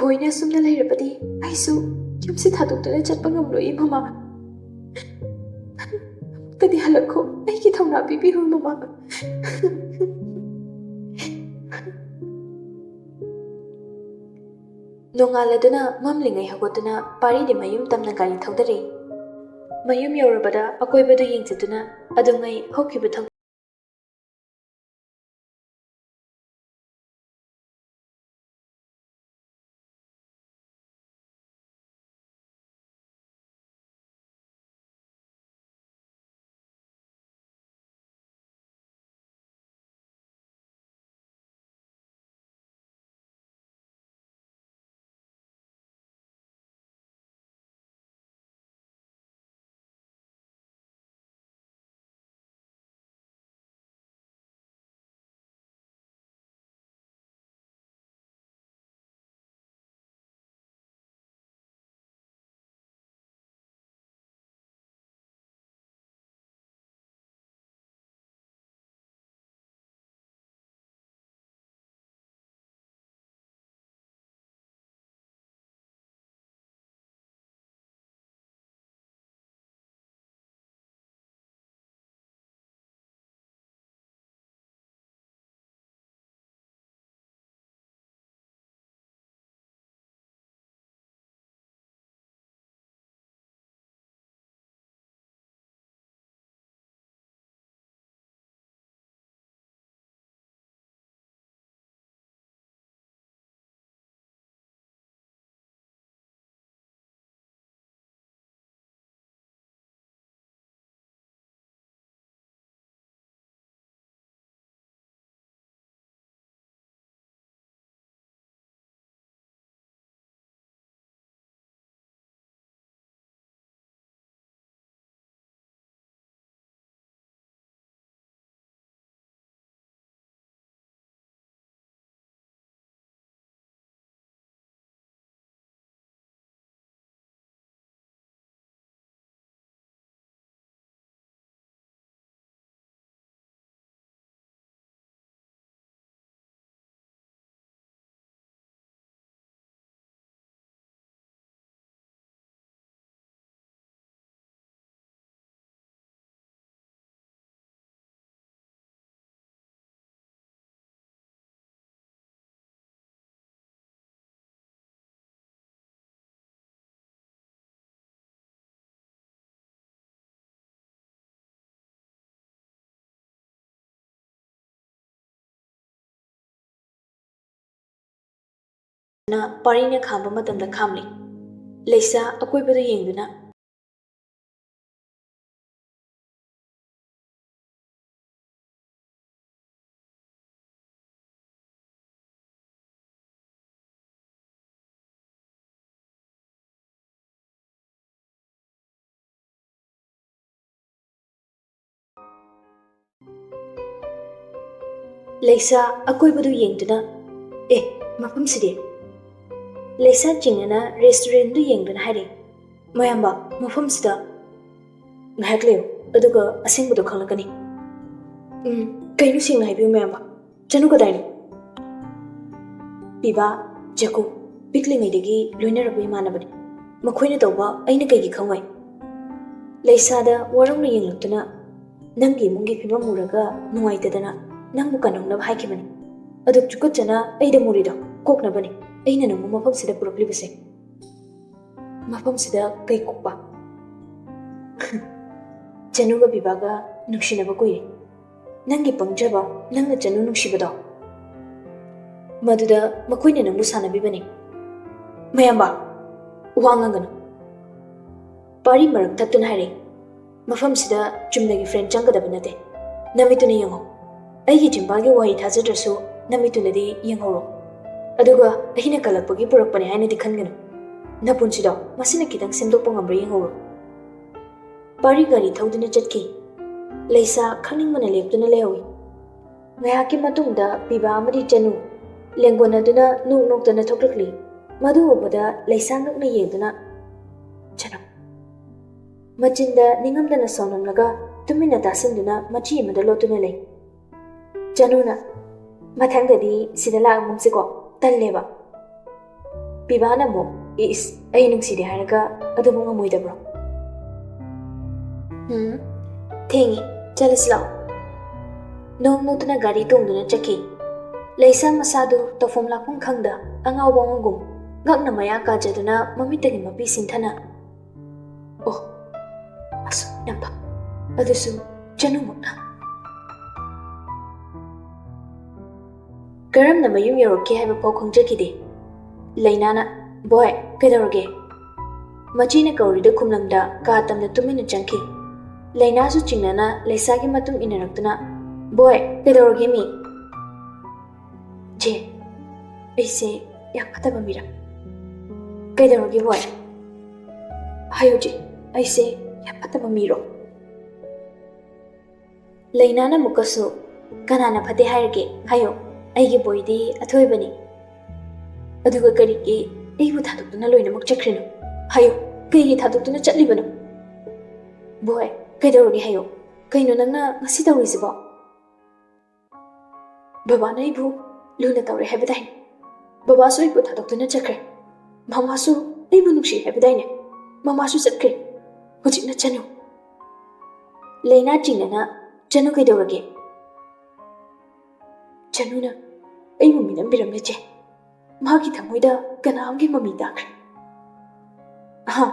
ꯕꯣꯏꯅ ꯑꯁꯨꯝꯅ ꯂꯩꯔꯕꯗꯤ ꯑꯩꯁꯨ ꯌꯨꯝꯁꯤ ꯊꯥꯗꯣꯛꯇꯨꯅ ꯆꯠꯄ ꯉꯝꯂꯣꯏ ꯃꯃꯥ꯫ ꯑꯃꯨꯛꯇꯗꯤ ꯍꯜꯂꯛꯈꯣ, ꯑꯩꯒꯤ ꯊꯧꯅꯥ ꯄꯤꯕꯤꯌꯨ ꯃꯃꯥ꯫ ꯅꯣꯡꯉꯥꯜꯂꯗꯨꯅ ꯃꯝꯂꯤꯉꯩ ꯍꯧꯒꯠꯇꯨꯅ ꯄꯥꯔꯤꯗꯤ ꯃꯌꯨꯝ ꯇꯝꯅ ꯒꯥꯔꯤ ꯊꯧꯗꯔꯛꯏ꯫ ꯃꯌꯨꯝ ꯌꯧꯔꯕꯗ ꯑꯀꯣꯏꯕꯗꯨ ꯌꯦꯡꯁꯤꯟꯗꯨꯅ ꯑꯗꯨꯉꯩ ꯍꯧꯈꯤꯕ ꯊꯧ- ꯄꯥꯔꯤꯅ ꯈꯥꯝꯕ ꯃꯇꯝꯗ ꯈꯥꯝꯂꯤ꯫ ꯂꯩꯁꯥ ꯑꯀꯣꯏꯕꯗꯨ ꯌꯦꯡꯗꯨꯅ, ꯂꯩꯁꯥ ꯑꯀꯣꯏꯕꯗꯨ ꯌꯦꯡꯗꯨꯅ, "ꯑꯦ, ꯃꯐꯝꯁꯤꯗꯤ?" ꯂꯩꯁꯥ ꯆꯤꯡꯅꯅ restaurantꯗꯨ ꯌꯦꯡꯗꯨꯅ ꯍꯥꯏꯔꯦ, "ꯃꯌꯥꯝꯕ, ꯃꯐꯝꯁꯤꯗ ꯉꯥꯏꯍꯥꯛ ꯂꯩꯌꯨ, ꯑꯗꯨꯒ ꯑꯁꯦꯡꯕꯗꯣ ꯈꯪꯂꯛꯀꯅꯤ꯫" "ꯎꯝ, ꯀꯩꯅꯣ ꯁꯦꯡꯅ ꯍꯥꯏꯕꯤꯌꯨ ꯃꯌꯥꯝꯕ, ꯆꯅꯨ ꯀꯗꯥꯏꯅꯣ?" "ꯄꯤꯕꯥ, ꯖꯦꯀꯨ, ꯄꯤꯛꯂꯤꯉꯩꯗꯒꯤ ꯂꯣꯏꯅꯔꯛꯄ ꯏꯃꯥꯟꯅꯕꯅꯤ꯫ ꯃꯈꯣꯏꯅ ꯇꯧꯕ ꯑꯩꯅ ꯀꯩꯒꯤ ꯈꯪꯉꯣꯏ?" ꯂꯩꯁꯥꯗ ꯋꯥꯔꯧꯅ ꯌꯦꯡꯂꯛꯇꯨꯅ, "ꯅꯪꯒꯤ ꯏꯃꯨꯡꯒꯤ ꯐꯤꯕꯝ ꯎꯔꯒ ꯅꯨꯡꯉꯥꯏꯇꯗꯅ ꯅꯪꯕꯨ ꯀꯟꯍꯧꯅꯕ ꯍꯥꯏꯈꯤꯕꯅꯤ꯫ ꯑꯗꯨꯛ ꯆꯨꯀꯠꯆꯅ ꯑꯩꯗ ꯃꯨꯔꯤꯗꯣ ꯀꯣꯛꯅꯕꯅꯤ꯫ ꯑꯩꯅ ꯅꯪꯕꯨ ꯃꯐꯝꯁꯤꯗ ꯄꯨꯔꯛꯂꯤꯕꯁꯦ꯫" "ꯃꯐꯝꯁꯤꯗ ꯀꯩ ꯀꯣꯛꯄ?" "ꯆꯅꯨꯒ ꯕꯤꯕꯥꯒ ꯅꯨꯡꯁꯤꯅꯕ ꯀꯨꯏꯔꯦ꯫ ꯅꯪꯒꯤ ꯄꯪꯖꯕ, ꯅꯪꯅ ꯆꯅꯨ ꯅꯨꯡꯁꯤꯕꯗꯣ, ꯃꯗꯨꯗ ꯃꯈꯣꯏꯅ ꯅꯪꯕꯨ ꯁꯥꯟꯅꯕꯤꯕꯅꯤ꯫" "ꯃꯌꯥꯝꯕ, ꯋꯥ ꯉꯥꯡꯒꯅꯨ꯫" ꯄꯥꯔꯤ ꯃꯔꯛ ꯊꯠꯇꯨꯅ ꯍꯥꯏꯔꯛꯏ, "ꯃꯐꯝꯁꯤꯗ ꯆꯨꯝꯅꯒꯤ friend ꯆꯪꯒꯗꯕ ꯅꯠꯇꯦ꯫ ꯅꯃꯤꯠꯇꯨꯅ ꯌꯦꯡꯉꯣ꯫ ꯑꯩꯒꯤ ꯆꯤꯝꯕꯥꯜꯒꯤ ꯋꯥꯍꯩ ꯊꯥꯖꯗ꯭ꯔꯁꯨ ꯅꯃꯤꯠꯇꯨꯅꯗꯤ ꯌꯦꯡꯍꯧꯔꯣ꯫ ꯑꯗꯨꯒ ꯑꯩꯅ ꯀꯜꯂꯛꯄꯒꯤ ꯄꯨꯔꯛꯄꯅꯦ ꯍꯥꯏꯅꯗꯤ ꯈꯟꯒꯅꯨ꯫ ꯅꯄꯨꯟꯁꯤꯗꯣ ꯃꯁꯤꯅ ꯈꯤꯇꯪ ꯁꯦꯝꯗꯣꯛꯄ ꯉꯝꯕ꯭ꯔꯥ ꯌꯦꯡꯍꯧꯔꯣ꯫" ꯄꯥꯔꯤ ꯒꯥꯔꯤ ꯊꯧꯗꯨꯅ ꯆꯠꯈꯤ꯫ ꯂꯩꯁꯥ ꯈꯪꯅꯤꯡꯕꯅ ꯂꯦꯞꯇꯨꯅ ꯂꯩꯍꯧꯏ꯫ ꯉꯥꯏꯍꯥꯛꯀꯤ ꯃꯇꯨꯡꯗ ꯄꯤꯕꯥ ꯑꯃꯗꯤ ꯆꯅꯨ ꯂꯦꯡꯒꯣꯟꯅꯗꯨꯅ ꯅꯣꯛ ꯅꯣꯛꯇꯅ ꯊꯣꯛꯂꯛꯂꯤ꯫ ꯃꯗꯨ ꯎꯕꯗ ꯂꯩꯁꯥ ꯉꯛꯅ ꯌꯦꯡꯗꯨꯅ, "ꯆꯅꯨ꯫" ꯃꯆꯤꯟꯗ ꯅꯤꯡꯉꯝꯗꯅ ꯁꯥꯎꯅꯝꯂꯒ ꯇꯨꯃꯤꯟꯅ ꯇꯥꯁꯤꯟꯗꯨꯅ ꯃꯆꯤ ꯑꯃꯗ ꯂꯣꯠꯇꯨꯅ ꯂꯩ꯫ ꯆꯅꯨꯅ, "ꯃꯊꯪꯗꯗꯤ ꯁꯤꯗ ꯂꯥꯛꯑꯒꯨꯝꯁꯤꯀꯣ, ꯇꯜꯂꯦꯕ꯫" ꯄꯤꯕꯥꯅ ꯑꯃꯨꯛ, "ꯏꯁ, ꯑꯩ ꯅꯨꯡꯁꯤꯗꯦ ꯍꯥꯏꯔꯒ ꯑꯗꯨꯕꯨ ꯉꯝꯃꯣꯏꯗꯕ꯭ꯔꯣ?" "ꯎꯝ, ꯊꯦꯡꯉꯤ, ꯆꯠꯂꯁꯤ ꯂꯥꯛꯑꯣ꯫" ꯅꯣꯡ ꯅꯣꯛꯇꯨꯅ ꯒꯥꯔꯤ ꯇꯣꯡꯗꯨꯅ ꯆꯠꯈꯤ꯫ ꯂꯩꯁꯥ ꯃꯁꯥꯗꯨ ꯇꯧꯐꯝ ꯂꯥꯛꯐꯝ ꯈꯪꯗ ꯑꯉꯥꯎꯕ ꯑꯃꯒꯨꯝ ꯉꯛꯅ ꯃꯌꯥ ꯀꯥꯖꯗꯨꯅ ꯃꯃꯤꯠꯇꯒꯤ ꯃꯄꯤ ꯁꯤꯟꯊꯅ, "ꯑꯣ, ꯑꯁꯨꯛ ꯌꯥꯝꯕ, ꯑꯗꯨꯁꯨ ꯆꯅꯨꯃꯛꯅ꯫" ꯀꯔꯝꯅ ꯃꯌꯨꯝ ꯌꯧꯔꯛꯈꯤ ꯍꯥꯏꯕ ꯐꯥꯎ ꯈꯪꯖꯈꯤꯗꯦ꯫ ꯂꯩꯅꯥꯅ, "ꯕꯣꯏ, ꯀꯩꯗꯧꯔꯒꯦ?" ꯃꯆꯦꯅ ꯀꯧꯔꯤꯗ ꯈꯨꯝꯂꯝꯗ ꯀꯥ ꯇꯝꯅ ꯇꯨꯃꯤꯟꯅ ꯆꯪꯈꯤ꯫ ꯂꯩꯅꯥꯁꯨ ꯆꯤꯡꯅꯅ ꯂꯩꯁꯥꯒꯤ ꯃꯇꯨꯡ ꯏꯟꯅꯔꯛꯇꯨꯅ, "ꯕꯣꯏ, ꯀꯩꯗꯧꯔꯒꯦ ꯃꯤ?" "ꯆꯦ, ꯑꯩꯁꯦ ꯌꯥꯝ ꯐꯠꯇꯕ ꯃꯤꯔ?" "ꯀꯩꯗꯧꯔꯒꯦ ꯕꯣꯏ? ꯍꯥꯏꯌꯨ ꯆꯦ, ꯑꯩꯁꯦ ꯌꯥꯝ ꯐꯠꯇꯕ ꯃꯤꯔꯣ?" ꯂꯩꯅꯥꯅ ꯑꯃꯨꯛꯀꯁꯨ, "ꯀꯅꯥꯅ ꯐꯠꯇꯦ ꯍꯥꯏꯔꯒꯦ? ꯍꯥꯏꯌꯣ, ꯑꯩꯒꯤ ꯕꯣꯏꯗꯤ ꯑꯊꯣꯏꯕꯅꯤ꯫ ꯑꯗꯨꯒ ꯀꯔꯤꯒꯤ ꯑꯩꯕꯨ ꯊꯥꯗꯣꯛꯇꯨꯅ ꯂꯣꯏꯅꯃꯛ ꯆꯠꯈ꯭ꯔꯤꯅꯣ? ꯍꯥꯏꯌꯣ, ꯀꯩꯒꯤ ꯊꯥꯗꯣꯛꯇꯨꯅ ꯆꯠꯂꯤꯕꯅꯣ? ꯕꯣꯏ, ꯀꯩꯗꯧꯔꯒꯦ ꯍꯥꯏꯌꯣ? ꯀꯩꯅꯣ ꯅꯪꯅ ꯉꯁꯤ ꯇꯧꯔꯤꯁꯤꯕꯣ?" "ꯕꯕꯥꯅ ꯑꯩꯕꯨ ꯂꯨꯅ ꯇꯧꯔꯦ ꯍꯥꯏꯕꯗꯥꯏꯅꯦ? ꯕꯕꯥꯁꯨ ꯑꯩꯕꯨ ꯊꯥꯗꯣꯛꯇꯨꯅ ꯆꯠꯈ꯭ꯔꯦ꯫ ꯃꯃꯥꯁꯨ ꯑꯩꯕꯨ ꯅꯨꯡꯁꯤ ꯍꯥꯏꯕꯗꯥꯏꯅꯦ? ꯃꯃꯥꯁꯨ ꯆꯠꯈ꯭ꯔꯦ꯫ ꯍꯧꯖꯤꯛꯅ ꯆꯅꯨ꯫" ꯂꯩꯅꯥ ꯆꯤꯡꯅꯅ, "ꯆꯅꯨ ꯀꯩꯗꯧꯔꯒꯦ?" "ꯆꯅꯨꯅ ꯑꯩꯕꯨ ꯃꯤꯅꯝꯕꯤꯔꯝꯂꯦ ꯆꯦ꯫ ꯃꯥꯒꯤ ꯊꯃꯣꯏꯗ ꯀꯅꯥ ꯑꯃꯒꯤ ꯃꯃꯤ ꯇꯥꯈ꯭ꯔꯦ꯫" "ꯑꯍꯥ,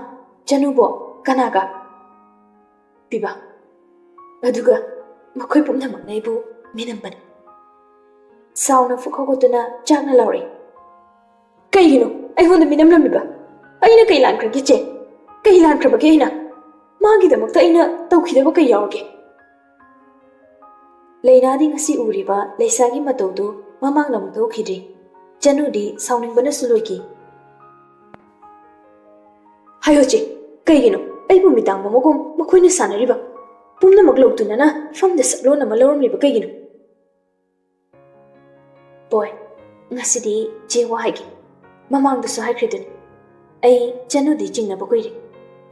ꯆꯅꯨꯕꯣ? ꯀꯅꯥꯒ?" "ꯄꯤꯕ꯫ ꯑꯗꯨꯒ ꯃꯈꯣꯏ ꯄꯨꯝꯅꯃꯛꯅ ꯑꯩꯕꯨ ꯃꯤꯅꯝꯕꯅꯤ꯫" ꯁꯥꯎꯅ ꯐꯨꯛ ꯍꯧꯒꯠꯇꯨꯅ ꯆꯥꯛꯅ ꯂꯥꯎꯔꯛꯏ꯫ "ꯀꯩꯒꯤꯅꯣ ꯑꯩꯉꯣꯟꯗ ꯃꯤꯅꯝꯂꯝꯃꯤꯕ? ꯑꯩꯅ ꯀꯩ ꯂꯥꯟꯈ꯭ꯔꯒꯦ ꯆꯦ? ꯀꯩ ꯂꯥꯟꯈ꯭ꯔꯕꯒꯦ ꯑꯩꯅ? ꯃꯥꯒꯤꯗꯃꯛꯇ ꯑꯩꯅ ꯇꯧꯈꯤꯗꯕ ꯀꯩ ꯌꯥꯎꯔꯒꯦ?" ꯂꯩꯅꯥꯗꯤ ꯉꯁꯤ ꯎꯔꯤꯕ ꯂꯩꯁꯥꯒꯤ ꯃꯇꯧꯗꯨ ꯃꯃꯥꯡꯗ ꯑꯃꯨꯛ ꯊꯣꯛꯈꯤꯗ꯭ꯔꯤ꯫ ꯆꯅꯨꯗꯤ ꯁꯥꯎꯅꯤꯡꯕꯅꯁꯨ ꯂꯣꯏꯈꯤ꯫ "ꯍꯥꯏꯌꯣ ꯆꯦ, ꯀꯩꯒꯤꯅꯣ ꯑꯩꯕꯨ ꯃꯤꯇꯥꯡꯕ ꯃꯒꯨꯝ ꯃꯈꯣꯏꯅ ꯁꯥꯟꯅꯔꯤꯕ? ꯄꯨꯝꯅꯃꯛ ꯂꯧꯇꯨꯅꯅ ꯐꯝꯗ ꯁꯛꯂꯣꯟ ꯑꯃ ꯂꯧꯔꯝꯂꯤꯕ ꯀꯩꯒꯤꯅꯣ?" "ꯕꯣꯏ, ꯉꯁꯤꯗꯤ ꯆꯦ ꯋꯥ ꯍꯥꯏꯒꯦ꯫ ꯃꯃꯥꯡꯗꯁꯨ ꯍꯥꯏꯈ꯭ꯔꯤꯗꯨꯅꯤ, ꯑꯩ ꯆꯅꯨꯗꯤ ꯆꯤꯡꯅꯕ ꯀꯨꯏꯔꯦ꯫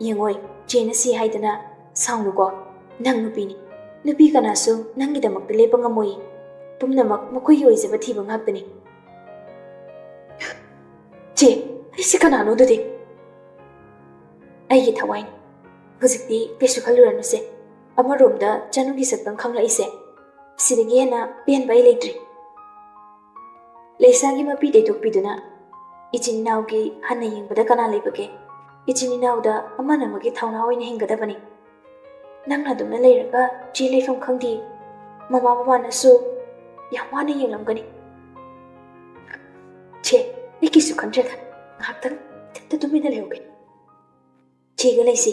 ꯌꯦꯡꯉꯣꯏ, ꯆꯦꯅ ꯁꯤ ꯍꯥꯏꯗꯅ ꯁꯥꯎꯅꯨꯀꯣ꯫ ꯅꯪ ꯅꯨꯄꯤꯅꯤ꯫ ꯅꯨꯄꯤ ꯀꯅꯥꯁꯨ ꯅꯪꯒꯤꯗꯃꯛꯇ ꯂꯦꯞꯄ ꯉꯝꯃꯣꯏꯌꯦ꯫ ꯄꯨꯝꯅꯃꯛ ꯃꯈꯣꯏꯒꯤ ꯑꯣꯏꯖꯕ ꯊꯤꯕ ꯉꯥꯛꯇꯅꯤ꯫" "ꯆꯦ, ꯑꯩꯁꯦ ꯀꯅꯥꯅꯣ ꯑꯗꯨꯗꯤ?" "ꯑꯩꯒꯤ ꯊꯋꯥꯏꯅꯤ꯫ ꯍꯧꯖꯤꯛꯇꯤ ꯀꯩꯁꯨ ꯈꯜꯂꯨꯔꯅꯨꯁꯦ꯫ ꯑꯃꯔꯣꯝꯗ ꯆꯅꯨꯒꯤ ꯁꯛꯇꯝ ꯈꯪꯂꯛꯏꯁꯦ, ꯁꯤꯗꯒꯤ ꯍꯦꯟꯅ ꯄꯦꯟꯕ ꯑꯩ ꯂꯩꯇ꯭ꯔꯤ꯫" ꯂꯩꯁꯥꯒꯤ ꯃꯄꯤ ꯇꯩꯊꯣꯛꯄꯤꯗꯨꯅ, "ꯏꯆꯤꯟ ꯏꯅꯥꯎꯒꯤ ꯍꯟꯅ ꯌꯦꯡꯕꯗ ꯀꯅꯥ ꯂꯩꯕꯒꯦ? ꯏꯆꯤꯟ ꯏꯅꯥꯎꯗ ꯑꯃꯅ ꯑꯃꯒꯤ ꯊꯧꯅꯥ ꯑꯣꯏꯅ ꯍꯤꯡꯒꯗꯕꯅꯤ꯫ ꯅꯪꯅ ꯑꯗꯨꯝꯅ ꯂꯩꯔꯒ ꯆꯦ ꯂꯩꯐꯝ ꯈꯪꯗꯦ꯫ ꯃꯃꯥ ꯕꯕꯥꯅꯁꯨ ꯌꯥꯝ ꯋꯥꯅ ꯌꯦꯡꯂꯝꯒꯅꯤ꯫" "ꯆꯦ, ꯑꯩꯒꯤꯁꯨ ꯈꯟꯗ꯭ꯔꯦꯗ꯫ ꯉꯥꯏꯍꯥꯛꯇꯪ ꯏꯊꯟꯇ ꯇꯨꯃꯤꯟꯅ ꯂꯩꯍꯧꯒꯦ꯫ ꯆꯦꯒ ꯂꯩꯁꯤ꯫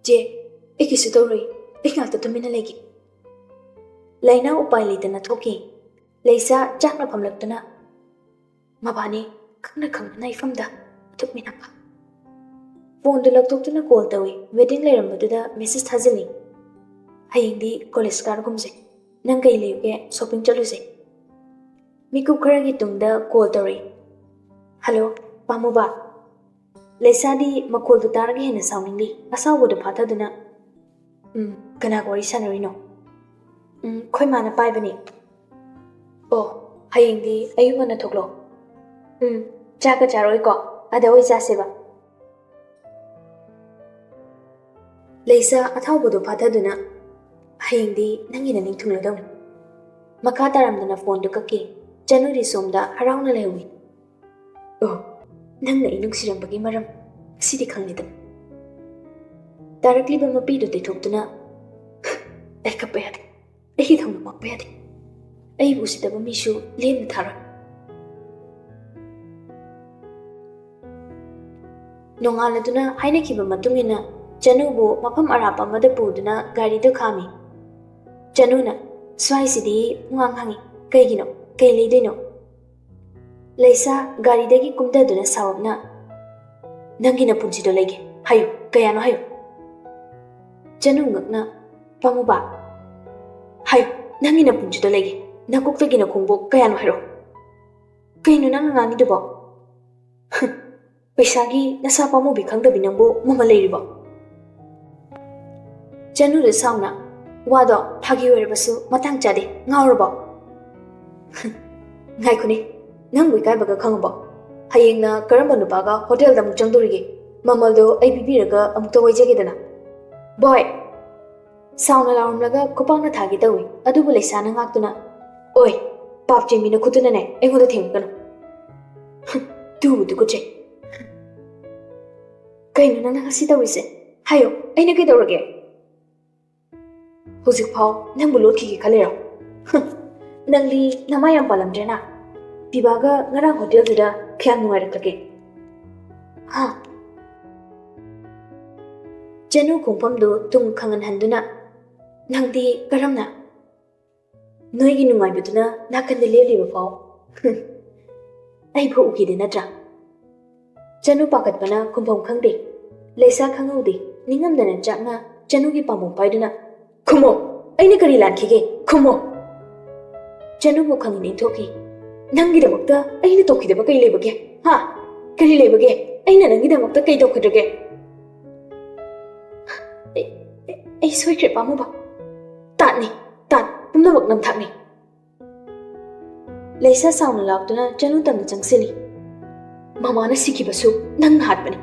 ꯆꯦ, ꯑꯩꯒꯤꯁꯨ ꯇꯧꯔꯣꯏ꯫ ꯑꯩ ꯉꯥꯛꯇ ꯇꯨꯃꯤꯟꯅ ꯂꯩꯒꯦ꯫ ꯂꯩꯅꯥ ꯎꯄꯥꯏ ꯂꯩꯇꯅ ꯊꯣꯛꯈꯤ꯫ ꯂꯩꯁꯥ ꯆꯥꯛꯅ ꯐꯝꯂꯛꯇꯨꯅ ꯃꯕꯥꯅꯤ ꯈꯪꯅ ꯈꯪꯅꯅ ꯏꯐꯝꯗ ꯑꯗꯨꯛ ꯃꯤꯅꯝꯕ꯫ ꯐꯣꯟꯗꯨ ꯂꯧꯊꯣꯛꯇꯨꯅ ꯀꯣꯜ ꯇꯧꯏ꯫ ꯋꯦꯇꯤꯡ ꯂꯩꯔꯝꯕꯗꯨꯗ ꯃꯦꯁꯦꯖ ꯊꯥꯖꯤꯜꯂꯤ꯫ "ꯍꯌꯦꯡꯗꯤ ꯀꯣꯂꯦꯖ ꯀꯥꯔꯒꯨꯝꯁꯦ꯫ ꯅꯪ ꯀꯩ ꯂꯩꯕꯒꯦ? ꯁꯣꯄꯤꯡ ꯆꯠꯂꯨꯁꯦ꯫" ꯃꯤꯀꯨꯞ ꯈꯔꯒꯤ ꯇꯨꯡꯗ ꯀꯣꯜ ꯇꯧꯔꯛꯏ꯫ "ꯍꯜꯂꯣ, ꯄꯥꯝꯃꯨꯕ?" ꯂꯩꯁꯥꯗꯤ ꯃꯈꯣꯜꯗꯨ ꯇꯥꯔꯒ ꯍꯦꯟꯅ ꯁꯥꯎꯅꯤꯡꯂꯤ꯫ ꯑꯁꯥꯎꯕꯗꯨ ꯐꯥꯊꯗꯨꯅ, "ꯎꯝ, ꯀꯅꯥꯒ ꯋꯥꯔꯤ ꯁꯥꯟꯅꯔꯤꯅꯣ?" "ꯎꯝ, ꯑꯩꯈꯣꯏ ꯃꯥꯅ ꯄꯥꯏꯕꯅꯤ꯫" "ꯑꯣ, ꯍꯌꯦꯡꯗꯤ ꯑꯌꯨꯛ ꯉꯟꯅ ꯊꯣꯛꯂꯣ꯫" "ꯎꯝ, ꯆꯥꯛꯀ ꯆꯥꯔꯣꯏꯀꯣ? ꯑꯗ ꯑꯣꯏ ꯆꯥꯁꯦꯕ꯫" ꯂꯩꯁꯥ ꯑꯊꯥꯎꯕꯗꯨ ꯐꯥꯊꯗꯨꯅ, "ꯍꯌꯦꯡꯗꯤ ꯅꯪꯒꯤ ꯅꯅꯤꯡ ꯊꯨꯡꯂꯗꯧꯅꯤ꯫" ꯃꯈꯥ ꯇꯥꯔꯝꯗꯅ ꯐꯣꯟꯗꯨ ꯀꯛꯈꯤ꯫ ꯆꯅꯨꯗꯤ ꯁꯣꯝꯗ ꯍꯔꯥꯎꯅ ꯂꯩꯍꯧꯏ꯫ "ꯑꯣ, ꯅꯪꯅ ꯑꯩ ꯅꯨꯡꯁꯤꯔꯝꯕꯒꯤ ꯃꯔꯝ ꯉꯁꯤꯗꯤ ꯈꯪꯂꯦꯗꯅ꯫" ꯇꯥꯔꯛꯂꯤꯕ ꯃꯄꯤꯗꯨ ꯇꯩꯊꯣꯛꯇꯨꯅ, "ꯑꯩ ꯀꯞꯄ ꯌꯥꯗꯦ꯫ ꯑꯩꯒꯤ ꯊꯧꯅ ꯃꯥꯡꯕ ꯌꯥꯗꯦ꯫ ꯑꯩꯕꯨ ꯎꯁꯤꯠꯇꯕ ꯃꯤꯁꯨ ꯂꯦꯝꯅ ꯊꯥꯔꯣꯏ꯫" ꯅꯣꯡꯉꯥꯜꯂꯗꯨꯅ ꯍꯥꯏꯅꯈꯤꯕ ꯃꯇꯨꯡ ꯏꯟꯅ ꯆꯅꯨꯕꯨ ꯃꯐꯝ ꯑꯔꯥꯞꯄ ꯑꯃꯗ ꯄꯨꯗꯨꯅ ꯒꯥꯔꯤꯗꯨ ꯈꯥꯝꯃꯤ꯫ ꯆꯅꯨꯅ, "ꯁ꯭ꯋꯥꯏꯁꯤꯗꯤ ꯄꯨꯡꯍꯥꯡ ꯍꯥꯡꯉꯤ꯫ ꯀꯩꯒꯤꯅꯣ? ꯀꯩ ꯂꯩꯗꯣꯏꯅꯣ?" ꯂꯩꯁꯥ ꯒꯥꯔꯤꯗꯒꯤ ꯀꯨꯝꯊꯗꯨꯅ ꯁꯥꯎꯔꯞꯅ, "ꯅꯪꯒꯤ ꯅꯄꯨꯟꯁꯤꯗꯣ ꯂꯩꯒꯦ꯫ ꯍꯥꯏꯌꯨ, ꯀꯌꯥꯅꯣ ꯍꯥꯏꯌꯨ꯫" ꯆꯅꯨ ꯉꯛꯅ, "ꯄꯥꯝꯃꯨꯕ, ꯍꯥꯏꯌꯨ, ꯅꯪꯒꯤ ꯅꯄꯨꯟꯁꯤꯗꯣ ꯂꯩꯒꯦ꯫ ꯅꯀꯣꯛꯇꯒꯤ ꯅꯈꯣꯡꯕꯣꯛ ꯀꯌꯥꯅꯣ ꯍꯥꯏꯔꯛꯑꯣ꯫" "ꯀꯩꯅꯣ ꯅꯪꯅ ꯉꯥꯡꯉꯤꯗꯨꯕꯣ?" "ꯍꯨꯝ, ꯄꯩꯁꯥꯒꯤ ꯅꯁꯥ ꯄꯥꯝꯃꯨꯕꯤ ꯈꯪꯗꯕꯤ ꯅꯪꯕꯨ ꯃꯃꯜ ꯂꯩꯔꯤꯕꯣ?" ꯆꯅꯨꯗ ꯁꯥꯎꯅ, "ꯋꯥꯗꯣ ꯐꯥꯒꯤ ꯑꯣꯏꯔꯕꯁꯨ ꯃꯇꯥꯡ ꯆꯥꯗꯦ, ꯉꯥꯎꯔꯕꯣ?" "ꯍꯨꯝ, ꯉꯥꯏꯈꯣꯅꯦ, ꯅꯪꯕꯨ ꯏꯀꯥꯏꯕꯒ ꯈꯪꯉꯕꯣ? ꯍꯌꯦꯡꯅ ꯀꯔꯝꯕ ꯅꯨꯄꯥꯒ ꯍꯣꯇꯦꯜꯗ ꯑꯃꯨꯛ ꯆꯪꯗꯣꯔꯤꯒꯦ? ꯃꯃꯜꯗꯣ ꯑꯩ ꯄꯤꯕꯤꯔꯒ ꯑꯃꯨꯛꯇ ꯋꯥꯏꯖꯒꯦꯗꯅ꯫" "ꯕꯣꯏ!" ꯁꯥꯎꯅ ꯂꯥꯎꯔꯝꯂꯒ ꯈꯨꯄꯥꯛꯅ ꯊꯥꯒꯦ ꯇꯧꯏ, ꯑꯗꯨꯕꯨ ꯂꯩꯁꯥꯅ ꯉꯥꯛꯇꯨꯅ, "ꯑꯣꯏ, ꯄꯥꯞ ꯆꯦꯟꯕꯤ ꯅꯈꯨꯠꯇꯨꯅꯅꯦ ꯑꯩꯉꯣꯟꯗ ꯊꯦꯡꯂꯛꯀꯅꯨ꯫" "ꯍꯨꯝ, ꯇꯨꯕꯨ ꯇꯨꯀꯠꯆꯩ꯫ ꯀꯩꯅꯣ ꯅꯪꯅ ꯉꯁꯤ ꯇꯧꯔꯤꯁꯦ? ꯍꯥꯏꯌꯣ, ꯑꯩꯅ ꯀꯩꯗꯧꯔꯒꯦ?" "ꯍꯧꯖꯤꯛꯐꯥꯎ ꯅꯪꯕꯨ ꯂꯣꯠꯈꯤꯒꯦ ꯈꯜꯂꯤꯔꯣ? ꯍꯨꯝ, ꯅꯪꯗꯤ ꯅꯃꯥ ꯌꯥꯝ ꯄꯥꯜꯂꯝꯗ꯭ꯔꯦꯅ꯫ ꯄꯤꯕꯥꯒ ꯉꯔꯥꯡ ꯍꯣꯇꯦꯜꯗꯨꯗ ꯀꯌꯥꯝ ꯅꯨꯡꯉꯥꯏꯔꯛꯂꯒꯦ? ꯍꯥ? ꯆꯅꯨ ꯈꯣꯡꯐꯝꯗꯨ ꯇꯨꯡ ꯈꯪꯍꯟꯍꯟꯗꯨꯅ, "ꯅꯪꯗꯤ ꯀꯔꯝꯅ? ꯅꯣꯏꯒꯤ ꯅꯨꯡꯉꯥꯏꯕꯗꯨꯅ ꯅꯥꯀꯟꯗ ꯂꯦꯞꯂꯤꯕ ꯐꯥꯎ ꯑꯩ ꯐꯥꯎ ꯎꯈꯤꯗꯦ ꯅꯠꯇ꯭ꯔꯥ?" ꯆꯅꯨ ꯄꯥꯈꯠꯄꯅ ꯈꯨꯝꯐꯝ ꯈꯪꯗꯦ꯫ ꯂꯩꯁꯥ ꯈꯪꯍꯧꯗꯦ, ꯅꯤꯡꯉꯝꯗꯅ ꯆꯥꯛꯅ ꯆꯅꯨꯒꯤ ꯄꯥꯝꯕꯣꯝ ꯄꯥꯏꯗꯨꯅ, "ꯈꯨꯝꯃꯣ! ꯑꯩꯅ ꯀꯔꯤ ꯂꯥꯟꯈꯤꯒꯦ? ꯈꯨꯝꯃꯣ!" ꯆꯅꯨꯕꯨ ꯈꯪꯅꯤꯡ ꯊꯣꯛꯈꯤ꯫ "ꯅꯪꯒꯤꯗꯃꯛꯇ ꯑꯩꯅ ꯇꯧꯈꯤꯗꯕ ꯀꯔꯤ ꯂꯩꯕꯒꯦ? ꯍꯥ? ꯀꯔꯤ ꯂꯩꯕꯒꯦ? ꯑꯩꯅ ꯅꯪꯒꯤꯗꯃꯛꯇ ꯀꯩ ꯇꯧꯈꯤꯗ꯭ꯔꯒꯦ?" "ꯑꯩ, ꯑꯩ, ꯑꯩ ꯁꯣꯏꯈ꯭ꯔꯦ, ꯄꯥꯝꯃꯨꯕ꯫ ꯇꯥꯠꯅꯤ, ꯇꯥꯠ, ꯄꯨꯝꯅꯃꯛ ꯅꯝꯊꯥꯛꯅꯤ꯫" ꯂꯩꯁꯥ ꯁꯥꯎꯅ ꯂꯥꯎꯗꯨꯅ ꯆꯅꯨ ꯇꯝꯅ ꯆꯪꯁꯤꯜꯂꯤ꯫ "ꯃꯃꯥꯅ ꯁꯤꯈꯤꯕꯁꯨ ꯅꯪꯅ ꯍꯥꯠꯄꯅꯤ꯫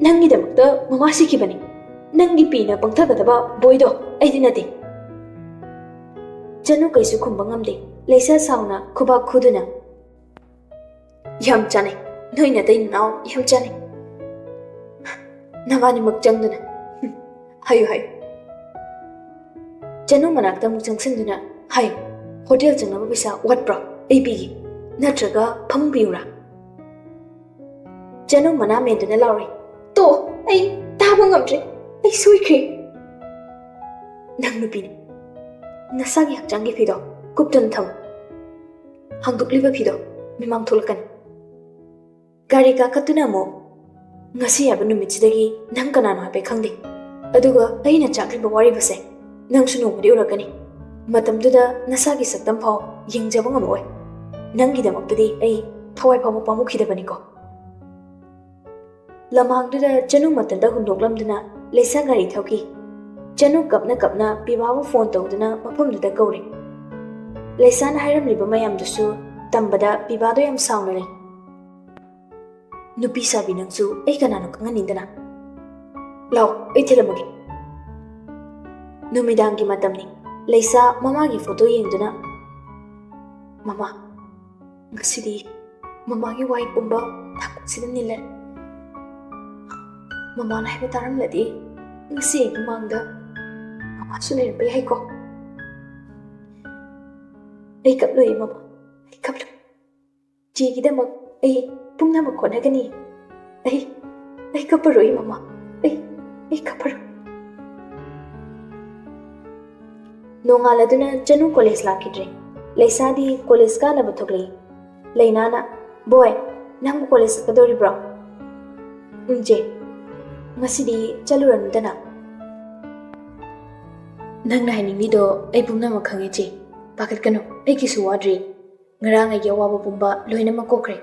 ꯅꯪꯒꯤꯗꯃꯛꯇ ꯃꯃꯥ ꯁꯤꯈꯤꯕꯅꯤ꯫ ꯅꯪꯒꯤ ꯄꯤꯅ ꯄꯪꯊꯒꯗꯕ ꯕꯣꯏꯗꯣ ꯑꯩꯗꯤ ꯅꯠꯇꯦ꯫" ꯆꯅꯨ ꯀꯩꯁꯨ ꯈꯨꯝꯕ ꯉꯝꯗꯦ꯫ ꯂꯩꯁꯥ ꯁꯥꯎꯅ ꯈꯨꯕꯥꯛ ꯈꯨꯗꯨꯅ, "ꯌꯥꯝ ꯆꯥꯅꯩ꯫ ꯅꯣꯏ ꯅꯇꯩ ꯅꯅꯥꯎ ꯌꯥꯝ ꯆꯥꯅꯩ꯫ ꯅꯕꯥꯅꯤꯃꯛ ꯆꯪꯗꯨꯅ ꯍꯥꯏꯌꯨ, ꯍꯥꯏꯌꯨ꯫" ꯆꯅꯨ ꯃꯅꯥꯛꯇ ꯑꯃꯨꯛ ꯆꯪꯁꯤꯟꯗꯨꯅ, "ꯍꯥꯏꯌꯨ, ꯍꯣꯇꯦꯜ ꯆꯪꯅꯕ ꯄꯩꯁꯥ ꯋꯥꯠꯄ꯭ꯔꯣ? ꯑꯩ ꯄꯤꯒꯦ꯫ ꯅꯠꯇ꯭ꯔꯒ ꯐꯃꯨꯡ ꯄꯤꯌꯨꯔꯥ?" ꯆꯅꯨ ꯃꯅꯥ ꯃꯦꯟꯗꯨꯅ ꯂꯥꯎꯔꯦ, "ꯇꯣ, ꯑꯩ ꯇꯥꯕ ꯉꯝꯗ꯭ꯔꯦ꯫ ꯑꯩ ꯁꯣꯏꯈ꯭ꯔꯦ꯫" "ꯅꯪ ꯅꯨꯄꯤꯅꯤ꯫ ꯅꯁꯥꯒꯤ ꯍꯛꯆꯥꯡꯒꯤ ꯐꯤꯗꯣ ꯀꯨꯞꯇꯨꯅ ꯊꯝꯃꯨ꯫ ꯍꯥꯡꯗꯣꯛꯂꯤꯕ ꯐꯤꯗꯣ ꯃꯤꯃꯥꯡ ꯊꯣꯛꯂꯛꯀꯅꯤ꯫" ꯒꯥꯔꯤ ꯀꯥꯈꯠꯇꯨꯅ ꯑꯃꯨꯛ, "ꯉꯁꯤ ꯍꯥꯏꯕ ꯅꯨꯃꯤꯠꯁꯤꯗꯒꯤ ꯅꯪ ꯀꯅꯥꯅꯣ ꯍꯥꯏꯕ ꯈꯪꯗꯦ꯫ ꯑꯗꯨꯒ ꯑꯩꯅ ꯆꯥꯛꯂꯤꯕ ꯋꯥꯔꯤꯕꯁꯦ ꯅꯪꯁꯨ ꯅꯣꯡꯃꯗꯤ ꯎꯔꯛꯀꯅꯤ꯫ ꯃꯇꯝꯗꯨꯗ ꯅꯁꯥꯒꯤ ꯁꯛꯇꯝ ꯐꯥꯎ ꯌꯦꯡꯖꯕ ꯉꯝꯃꯛꯑꯣꯏ꯫ ꯅꯪꯒꯤꯗꯃꯛꯇꯗꯤ ꯑꯩ ꯊꯋꯥꯏ ꯐꯥꯎꯕ ꯄꯥꯝꯃꯨꯈꯤꯗꯕꯅꯤꯀꯣ꯫" ꯂꯃꯥꯡꯗꯨꯗ ꯆꯅꯨ ꯃꯊꯟꯇ ꯍꯨꯟꯗꯣꯛꯂꯝꯗꯨꯅ ꯂꯩꯁꯥ ꯒꯥꯔꯤ ꯊꯧꯈꯤ꯫ ꯆꯅꯨ ꯀꯞꯅ ꯀꯞꯅ ꯄꯤꯕꯥꯕꯨ ꯐꯣꯟ ꯇꯧꯗꯨꯅ ꯃꯐꯝꯗꯨꯗ ꯀꯧꯔꯦ꯫ ꯂꯩꯁꯥꯅ ꯍꯥꯏꯔꯝꯂꯤꯕ ꯃꯌꯥꯝꯗꯨꯁꯨ ꯇꯝꯕꯗ ꯄꯤꯕꯥꯗꯣ ꯌꯥꯝ ꯁꯥꯎꯅ ꯂꯩ꯫ "ꯅꯨꯄꯤ ꯁꯥꯕꯤ ꯅꯪꯁꯨ ꯑꯩ ꯀꯅꯥꯅꯣ ꯈꯪꯍꯟꯅꯤꯡꯗꯅ? ꯂꯥꯎ, ꯑꯩ ꯊꯤꯜꯂꯝꯃꯒꯦ꯫" ꯅꯨꯃꯤꯗꯥꯡꯒꯤ ꯃꯇꯝꯅꯤ꯫ ꯂꯩꯁꯥ ꯃꯃꯥꯒꯤ ꯐꯣꯇꯣ ꯌꯦꯡꯗꯨꯅ, "ꯃꯃꯥ, ꯉꯁꯤꯗꯤ ꯃꯃꯥꯒꯤ ꯋꯥꯏ ꯄꯨꯝꯕ ꯊꯥꯡꯀꯣꯛꯁꯤꯗ ꯅꯤꯜꯂꯦ꯫ ꯃꯃꯥꯅ ꯍꯥꯏꯕ ꯇꯥꯔꯝꯂꯗꯤ ꯉꯁꯤ ꯑꯩꯒꯤ ꯃꯥꯡꯗ ꯃꯃꯥꯁꯨ ꯂꯩꯔꯝꯕ ꯌꯥꯏꯀꯣ꯫ ꯑꯩ ꯀꯞꯂꯣꯏꯌꯦ ꯃꯃꯥ, ꯑꯩ ꯀꯞꯂꯣꯏ꯫" ꯆꯦꯒꯤꯗꯃꯛ ꯑꯩ ꯄꯨꯝꯅꯃꯛ ꯍꯣꯠꯅꯒꯅꯤ꯫ ꯑꯩ ꯑꯩ ꯀꯞꯄꯔꯣꯏ ꯃꯃꯥ꯫ ꯑꯩ ꯑꯩ ꯀꯞꯄꯔꯣꯏ꯫ ꯅꯣꯡꯉꯥꯜꯂꯗꯨꯅ ꯆꯅꯨ ꯀꯣꯂꯦꯖ ꯂꯥꯛꯈꯤꯗ꯭ꯔꯦ꯫ ꯂꯩꯁꯥꯗꯤ ꯀꯣꯂꯦꯖ ꯀꯥꯅꯕ ꯊꯣꯛꯂꯛꯏ꯫ ꯂꯩꯅꯥꯅ, "ꯕꯣꯏ, ꯅꯪꯕꯨ ꯀꯣꯂꯦꯖ ꯆꯠꯀꯗꯧꯔꯤꯕ꯭ꯔꯣ?" "ꯎꯝ, ꯆꯦ꯫ ꯉꯁꯤꯗꯤ ꯆꯠꯂꯨꯔꯅꯨꯗꯅ꯫" "ꯅꯪꯅ ꯍꯥꯏꯅꯤꯡꯉꯤꯗꯣ ꯑꯩ ꯄꯨꯝꯅꯃꯛ ꯈꯪꯉꯦ, ꯆꯦ꯫ ꯄꯥꯈꯠꯀꯅꯨ, ꯑꯩꯒꯤꯁꯨ ꯋꯥꯗ꯭ꯔꯤ꯫ ꯉꯔꯥꯡ ꯑꯩꯒꯤ ꯑꯋꯥꯕ ꯄꯨꯝꯕ ꯂꯣꯏꯅꯃꯛ ꯀꯣꯛꯈ꯭ꯔꯦ꯫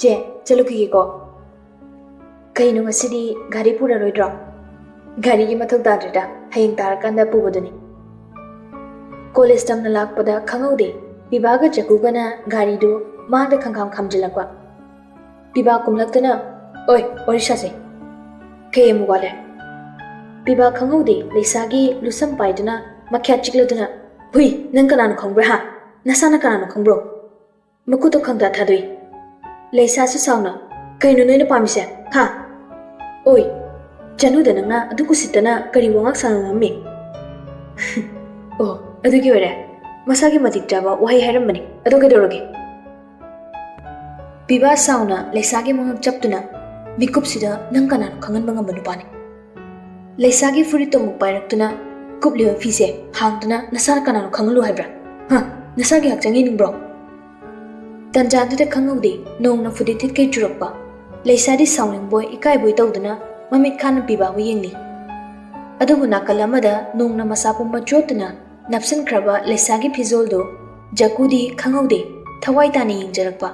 ꯆꯦ, ꯆꯠꯂꯨꯈꯤꯒꯦꯀꯣ꯫" "ꯀꯩꯅꯣ, ꯉꯁꯤꯗꯤ ꯒꯥꯔꯤ ꯄꯨꯔꯔꯣꯏꯗ꯭ꯔꯣ?" "ꯒꯥꯔꯤꯒꯤ ꯃꯊꯧ ꯇꯥꯗ꯭ꯔꯦꯗ, ꯍꯌꯦꯡ ꯇꯥꯔꯀꯥꯟꯗ ꯄꯨꯕꯗꯨꯅꯤ꯫" ꯀꯣꯂꯦꯖ ꯇꯝꯅ ꯂꯥꯛꯄꯗ ꯈꯪꯍꯧꯗꯦ, ꯄꯤꯕꯥꯒ ꯖꯀꯨꯒꯅ ꯒꯥꯔꯤꯗꯨ ꯃꯥꯡꯗ ꯈꯪꯈꯥꯝ ꯈꯥꯝꯖꯤꯜꯂꯛꯄ꯫ ꯄꯤꯕꯥ ꯀꯨꯝꯂꯛꯇꯨꯅ, "ꯑꯣꯏ, ꯋꯥꯔꯤ ꯁꯥꯁꯦ꯫ ꯀꯩ ꯑꯃꯨꯛ ꯋꯥꯠꯂꯦ?" ꯄꯤꯕꯥ ꯈꯪꯍꯧꯗꯦ, ꯂꯩꯁꯥꯒꯤ ꯂꯨꯁꯝ ꯄꯥꯏꯗꯨꯅ ꯃꯈ꯭ꯌꯥꯠ ꯆꯤꯛꯂꯗꯨꯅ, "ꯍꯨꯏ, ꯅꯪ ꯀꯅꯥꯅꯣ ꯈꯪꯕ꯭ꯔꯥ, ꯍꯥ? ꯅꯁꯥꯅ ꯀꯅꯥꯅꯣ ꯈꯪꯕ꯭ꯔꯣ?" ꯃꯈꯨꯠꯇꯣ ꯈꯪꯗꯥ ꯊꯥꯗꯣꯛꯏ꯫ ꯂꯩꯁꯥꯁꯨ ꯁꯥꯎꯅ, "ꯀꯩꯅꯣ ꯅꯣꯏꯅ ꯄꯥꯝꯃꯤꯁꯦ, ꯍꯥ? ꯑꯣꯏ, ꯆꯅꯨꯗ ꯅꯪꯅ ꯑꯗꯨ ꯀꯨꯁꯤꯠꯇꯅ ꯀꯔꯤ ꯋꯥꯉꯥꯡ ꯁꯉꯥꯡ ꯉꯝꯃꯤ?" "ꯑꯣ, ꯑꯗꯨꯒꯤ ꯑꯣꯏꯔꯦ꯫ ꯃꯁꯥꯒꯤ ꯃꯇꯤꯛ ꯆꯥꯕ ꯋꯥꯍꯩ ꯍꯥꯏꯔꯝꯕꯅꯤ꯫ ꯑꯗꯣ ꯀꯩꯗꯧꯔꯒꯦ?" ꯄꯤꯕꯥ ꯁꯥꯎꯅ ꯂꯩꯁꯥꯒꯤ ꯃꯉꯛ ꯆꯞꯇꯨꯅ, "ꯃꯤꯀꯨꯞꯁꯤꯗ ꯅꯪ ꯀꯅꯥꯅꯣ ꯈꯪꯍꯟꯕ ꯉꯝꯕ ꯅꯨꯄꯥꯅꯤ?" ꯂꯩꯁꯥꯒꯤ ꯐꯨꯔꯤꯠꯇꯨ ꯑꯃꯨꯛ ꯄꯥꯏꯔꯛꯇꯨꯅ, ꯀꯨꯞꯂꯤꯕ ꯐꯤꯁꯦ ꯍꯥꯡꯗꯨꯅ, "ꯅꯁꯥꯅ ꯀꯅꯥꯅꯣ ꯈꯪꯍꯜꯂꯨ ꯍꯥꯏꯕ꯭ꯔꯥ? ꯍꯥ? ꯅꯁꯥꯒꯤ ꯍꯛꯆꯥꯡ ꯌꯦꯡꯅꯤꯡꯕ꯭ꯔꯣ?" ꯇꯟꯖꯥꯗꯨꯗ ꯈꯪꯍꯧꯗꯦ, ꯅꯣꯡꯅ ꯐꯨꯗꯤꯠ ꯊꯤꯠꯀꯩ ꯆꯨꯔꯛꯄ꯫ ꯂꯩꯁꯥꯗꯤ ꯁꯥꯎꯅꯤꯡꯕꯣꯏ ꯏꯀꯥꯏꯕꯣꯏ ꯇꯧꯗꯨꯅ ꯃꯃꯤꯠ ꯈꯥꯅ ꯄꯤꯕꯥꯕꯨ ꯌꯦꯡꯂꯤ꯫ ꯑꯗꯨꯕꯨ ꯅꯥꯀꯜ ꯑꯃꯗ ꯅꯣꯡꯅ ꯃꯁꯥ ꯄꯨꯝꯕ ꯆꯣꯠꯇꯨꯅ ꯅꯞꯁꯤꯟꯈ꯭ꯔꯕ ꯂꯩꯁꯥꯒꯤ ꯐꯤꯖꯣꯜꯗꯨ ꯖꯀꯨꯗꯤ ꯈꯪꯍꯧꯗꯦ, ꯊꯋꯥꯏ ꯇꯥꯅ ꯌꯦꯡꯖꯔꯛꯄ꯫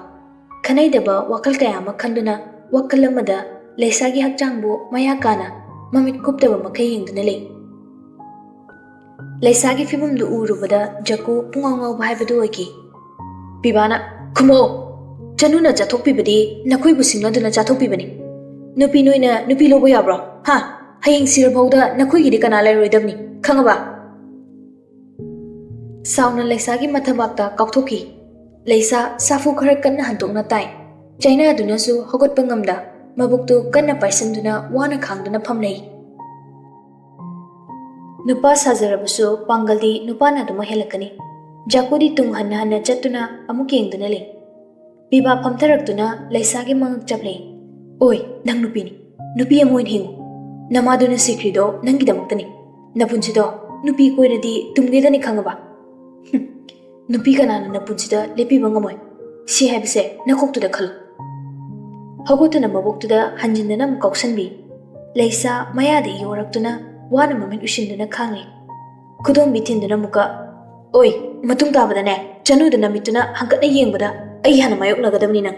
ꯈꯟꯅꯩꯗꯕ ꯋꯥꯈꯜ ꯀꯌꯥ ꯑꯃ ꯈꯟꯗꯨꯅ ꯋꯥꯈꯜ ꯑꯃꯗ ꯂꯩꯁꯥꯒꯤ ꯍꯛꯆꯥꯡꯕꯨ ꯃꯌꯥ ꯀꯥꯅ ꯃꯃꯤꯠ ꯀꯨꯞꯇꯕ ꯃꯈꯩ ꯌꯦꯡꯗꯨꯅ ꯂꯩ꯫ ꯂꯩꯁꯥꯒꯤ ꯐꯤꯕꯝꯗꯨ ꯎꯔꯨꯕꯗ ꯖꯀꯨ ꯄꯨꯡꯉꯥꯎ ꯉꯥꯎꯕ ꯍꯥꯏꯕꯗꯨ ꯑꯣꯏꯈꯤ꯫ ꯄꯤꯕꯥꯅ, "ꯈꯨꯝꯃꯛꯑꯣ! ꯆꯅꯨꯅ ꯆꯥꯊꯣꯛꯄꯤꯕꯗꯤ ꯅꯈꯣꯏꯕꯨ ꯁꯤꯡꯅꯗꯨꯅ ꯆꯥꯊꯣꯛꯄꯤꯕꯅꯤ꯫ ꯅꯨꯄꯤ ꯅꯣꯏꯅ ꯅꯨꯄꯤ ꯂꯧꯕ ꯌꯥꯕ꯭ꯔꯣ? ꯍꯥ? ꯍꯌꯦꯡ ꯁꯤꯔꯐꯥꯎꯗ ꯅꯈꯣꯏꯒꯤꯗꯤ ꯀꯅꯥ ꯂꯩꯔꯣꯏꯗꯕꯅꯤ, ꯈꯪꯉꯕ?" ꯁꯥꯎꯅ ꯂꯩꯁꯥꯒꯤ ꯃꯊꯕꯥꯛꯇ ꯀꯥꯎꯊꯣꯛꯈꯤ꯫ ꯂꯩꯁꯥ ꯁꯥꯐꯨ ꯈꯔ ꯀꯟꯅ ꯍꯟꯗꯣꯛꯅ ꯇꯥꯏ꯫ ꯆꯩꯅꯥꯗꯨꯅꯁꯨ ꯍꯧꯒꯠꯄ ꯉꯝꯗ ꯃꯕꯨꯛꯇꯨ ꯀꯟꯅ ꯄꯥꯏꯁꯤꯟꯗꯨꯅ ꯋꯥꯅ ꯈꯥꯡꯗꯨꯅ ꯐꯝꯂꯩ꯫ ꯅꯨꯄꯥ ꯁꯥꯖꯔꯕꯁꯨ ꯄꯥꯡꯒꯜꯗꯤ ꯅꯨꯄꯥꯅ ꯑꯗꯨꯃꯛ ꯍꯦꯜꯂꯛꯀꯅꯤ꯫ ꯖꯥꯀꯨꯗꯤ ꯇꯨꯡ ꯍꯟꯅ ꯍꯟꯅ ꯆꯠꯇꯨꯅ ꯑꯃꯨꯛ ꯌꯦꯡꯗꯨꯅ ꯂꯩ꯫ ꯄꯤꯕꯥ ꯐꯝꯊꯔꯛꯇꯨꯅ ꯂꯩꯁꯥꯒꯤ ꯃꯉꯛ ꯆꯞꯂꯦ꯫ "ꯑꯣꯏ, ꯅꯪ ꯅꯨꯄꯤꯅꯤ꯫ ꯅꯨꯄꯤ ꯑꯃ ꯑꯣꯏꯅ ꯍꯤꯡꯉꯨ꯫ ꯅꯃꯥꯗꯨꯅ ꯁꯤꯈ꯭ꯔꯤꯗꯣ ꯅꯪꯒꯤꯗꯃꯛꯇꯅꯤ꯫ ꯅꯄꯨꯟꯁꯤꯗꯣ ꯅꯨꯄꯤ ꯀꯣꯏꯔꯗꯤ ꯇꯨꯝꯒꯦꯗꯅꯤ, ꯈꯪꯉꯕ?" "ꯍꯨꯝ, ꯅꯨꯄꯤ ꯀꯅꯥꯅ ꯅꯄꯨꯟꯁꯤꯗ ꯂꯦꯞꯄꯤꯕ ꯉꯝꯃꯣꯏ? ꯁꯤ ꯍꯥꯏꯕꯁꯦ ꯅꯀꯣꯛꯇꯨꯗ ꯈꯜꯂꯨ꯫" ꯍꯧꯒꯠꯇꯨꯅ ꯃꯕꯣꯛꯇꯨꯗ ꯍꯟꯖꯤꯟꯗꯅ ꯑꯃꯨꯛ ꯀꯥꯎꯁꯟꯕꯤ꯫ ꯂꯩꯁꯥ ꯃꯌꯥꯗ ꯏꯌꯣꯔꯛꯇꯨꯅ ꯋꯥꯅ ꯃꯃꯤꯠ ꯎꯏꯁꯤꯟꯗꯨꯅ ꯈꯥꯡꯂꯤ꯫ ꯈꯨꯗꯣꯝꯕꯤ ꯊꯤꯟꯗꯨꯅ ꯑꯃꯨꯛꯀ, "ꯑꯣꯏ, ꯃꯇꯨꯡ ꯇꯥꯕꯗꯅꯦ, ꯆꯅꯨꯗ ꯅꯃꯤꯠꯇꯨꯅ ꯍꯪꯀꯠꯅ ꯌꯦꯡꯕꯗ ꯑꯩ ꯍꯥꯟꯅ ꯃꯥꯌꯣꯛꯅꯒꯗꯕꯅꯤ ꯅꯪ꯫"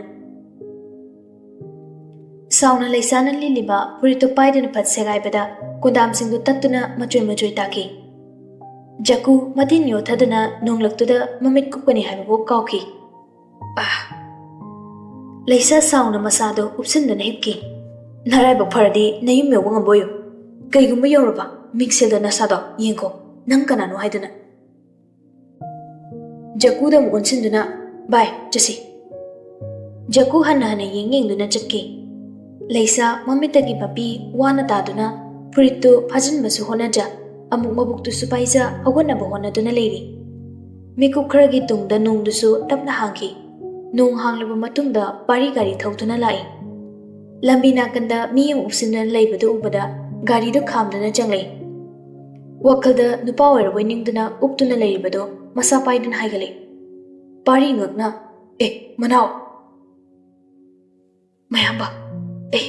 ꯁꯥꯎꯅ ꯂꯩꯁꯥꯅ ꯂꯤꯠꯂꯤꯕ ꯐꯨꯔꯤꯠꯇꯨ ꯄꯥꯏꯗꯨꯅ ꯐꯠ ꯁꯦꯒꯥꯏꯕꯗ ꯀꯣꯟꯗꯥꯝꯁꯤꯡꯗꯨ ꯇꯠꯇꯨꯅ ꯃꯆꯣꯏ ꯃꯆꯣꯏ ꯇꯥꯈꯤ꯫ ꯖꯀꯨ ꯃꯇꯤꯟ ꯌꯣꯠꯊꯗꯨꯅ ꯅꯣꯡꯂꯛꯇꯨꯗ ꯃꯃꯤꯠ ꯀꯨꯞꯀꯅꯤ ꯍꯥꯏꯕꯕꯨ ꯀꯥꯎꯈꯤ꯫ ꯑꯥ! ꯂꯩꯁꯥ ꯁꯥꯎꯅ ꯃꯁꯥꯗꯨ ꯎꯞꯁꯤꯟꯗꯨꯅ ꯍꯤꯞꯈꯤ꯫ "ꯅꯔꯥꯏꯕꯛ ꯐꯔꯗꯤ ꯅꯌꯨꯝ ꯌꯧꯕ ꯉꯝꯕ ꯑꯣꯏꯌꯨ꯫ ꯀꯩꯒꯨꯝꯕ ꯌꯧꯔꯕ, ꯃꯤꯡꯁꯦꯜꯗ ꯅꯁꯥꯗꯣ ꯌꯦꯡꯈꯣ, ꯅꯪ ꯀꯅꯥꯅꯣ ꯍꯥꯏꯗꯨꯅ꯫" ꯖꯀꯨꯗ ꯑꯃꯨꯛ ꯑꯣꯟꯁꯤꯟꯗꯨꯅ, "ꯚꯥꯏ, ꯆꯠꯁꯤ꯫" ꯖꯀꯨ ꯍꯟꯅ ꯍꯟꯅ ꯌꯦꯡ ꯌꯦꯡꯗꯨꯅ ꯆꯠꯈꯤ꯫ ꯂꯩꯁꯥ ꯃꯃꯤꯠꯇꯒꯤ ꯃꯄꯤ ꯋꯥꯅ ꯇꯥꯗꯨꯅ ꯐꯨꯔꯤꯠꯇꯨ ꯐꯥꯖꯤꯟꯕꯁꯨ ꯍꯣꯠꯅꯖ, ꯑꯃꯨꯛ ꯃꯕꯨꯛꯇꯨꯁꯨ ꯄꯥꯏꯖ ꯍꯧꯒꯠꯅꯕ ꯍꯣꯠꯅꯗꯨꯅ ꯂꯩꯔꯤ꯫ ꯃꯤꯀꯨꯞ ꯈꯔꯒꯤ ꯇꯨꯡꯗ ꯅꯣꯡꯗꯨꯁꯨ ꯇꯞꯅ ꯍꯥꯡꯈꯤ꯫ ꯅꯣꯡ ꯍꯥꯡꯂꯕ ꯃꯇꯨꯡꯗ ꯄꯥꯔꯤ ꯒꯥꯔꯤ ꯊꯧꯗꯨꯅ ꯂꯥꯛꯏ꯫ ꯂꯝꯕꯤ ꯅꯥꯀꯟꯗ ꯃꯤ ꯑꯃ ꯎꯞꯁꯤꯟꯗꯨꯅ ꯂꯩꯕꯗꯨ ꯎꯕꯗ ꯒꯥꯔꯤꯗꯨ ꯈꯥꯝꯗꯨꯅ ꯆꯪꯂꯛꯏ꯫ ꯋꯥꯈꯜꯗ ꯅꯨꯄꯥ ꯑꯣꯏꯔꯕꯣꯏ ꯅꯤꯡꯗꯨꯅ ꯎꯞꯇꯨꯅ ꯂꯩꯔꯤꯕꯗꯨ ꯃꯁꯥ ꯄꯥꯏꯗꯨꯅ ꯍꯥꯏꯒꯠꯂꯛꯏ꯫ ꯄꯥꯔꯤ ꯉꯛꯅ, "ꯑꯦ, ꯃꯅꯥꯎ!" "ꯃꯌꯥꯝꯕ, ꯑꯦ,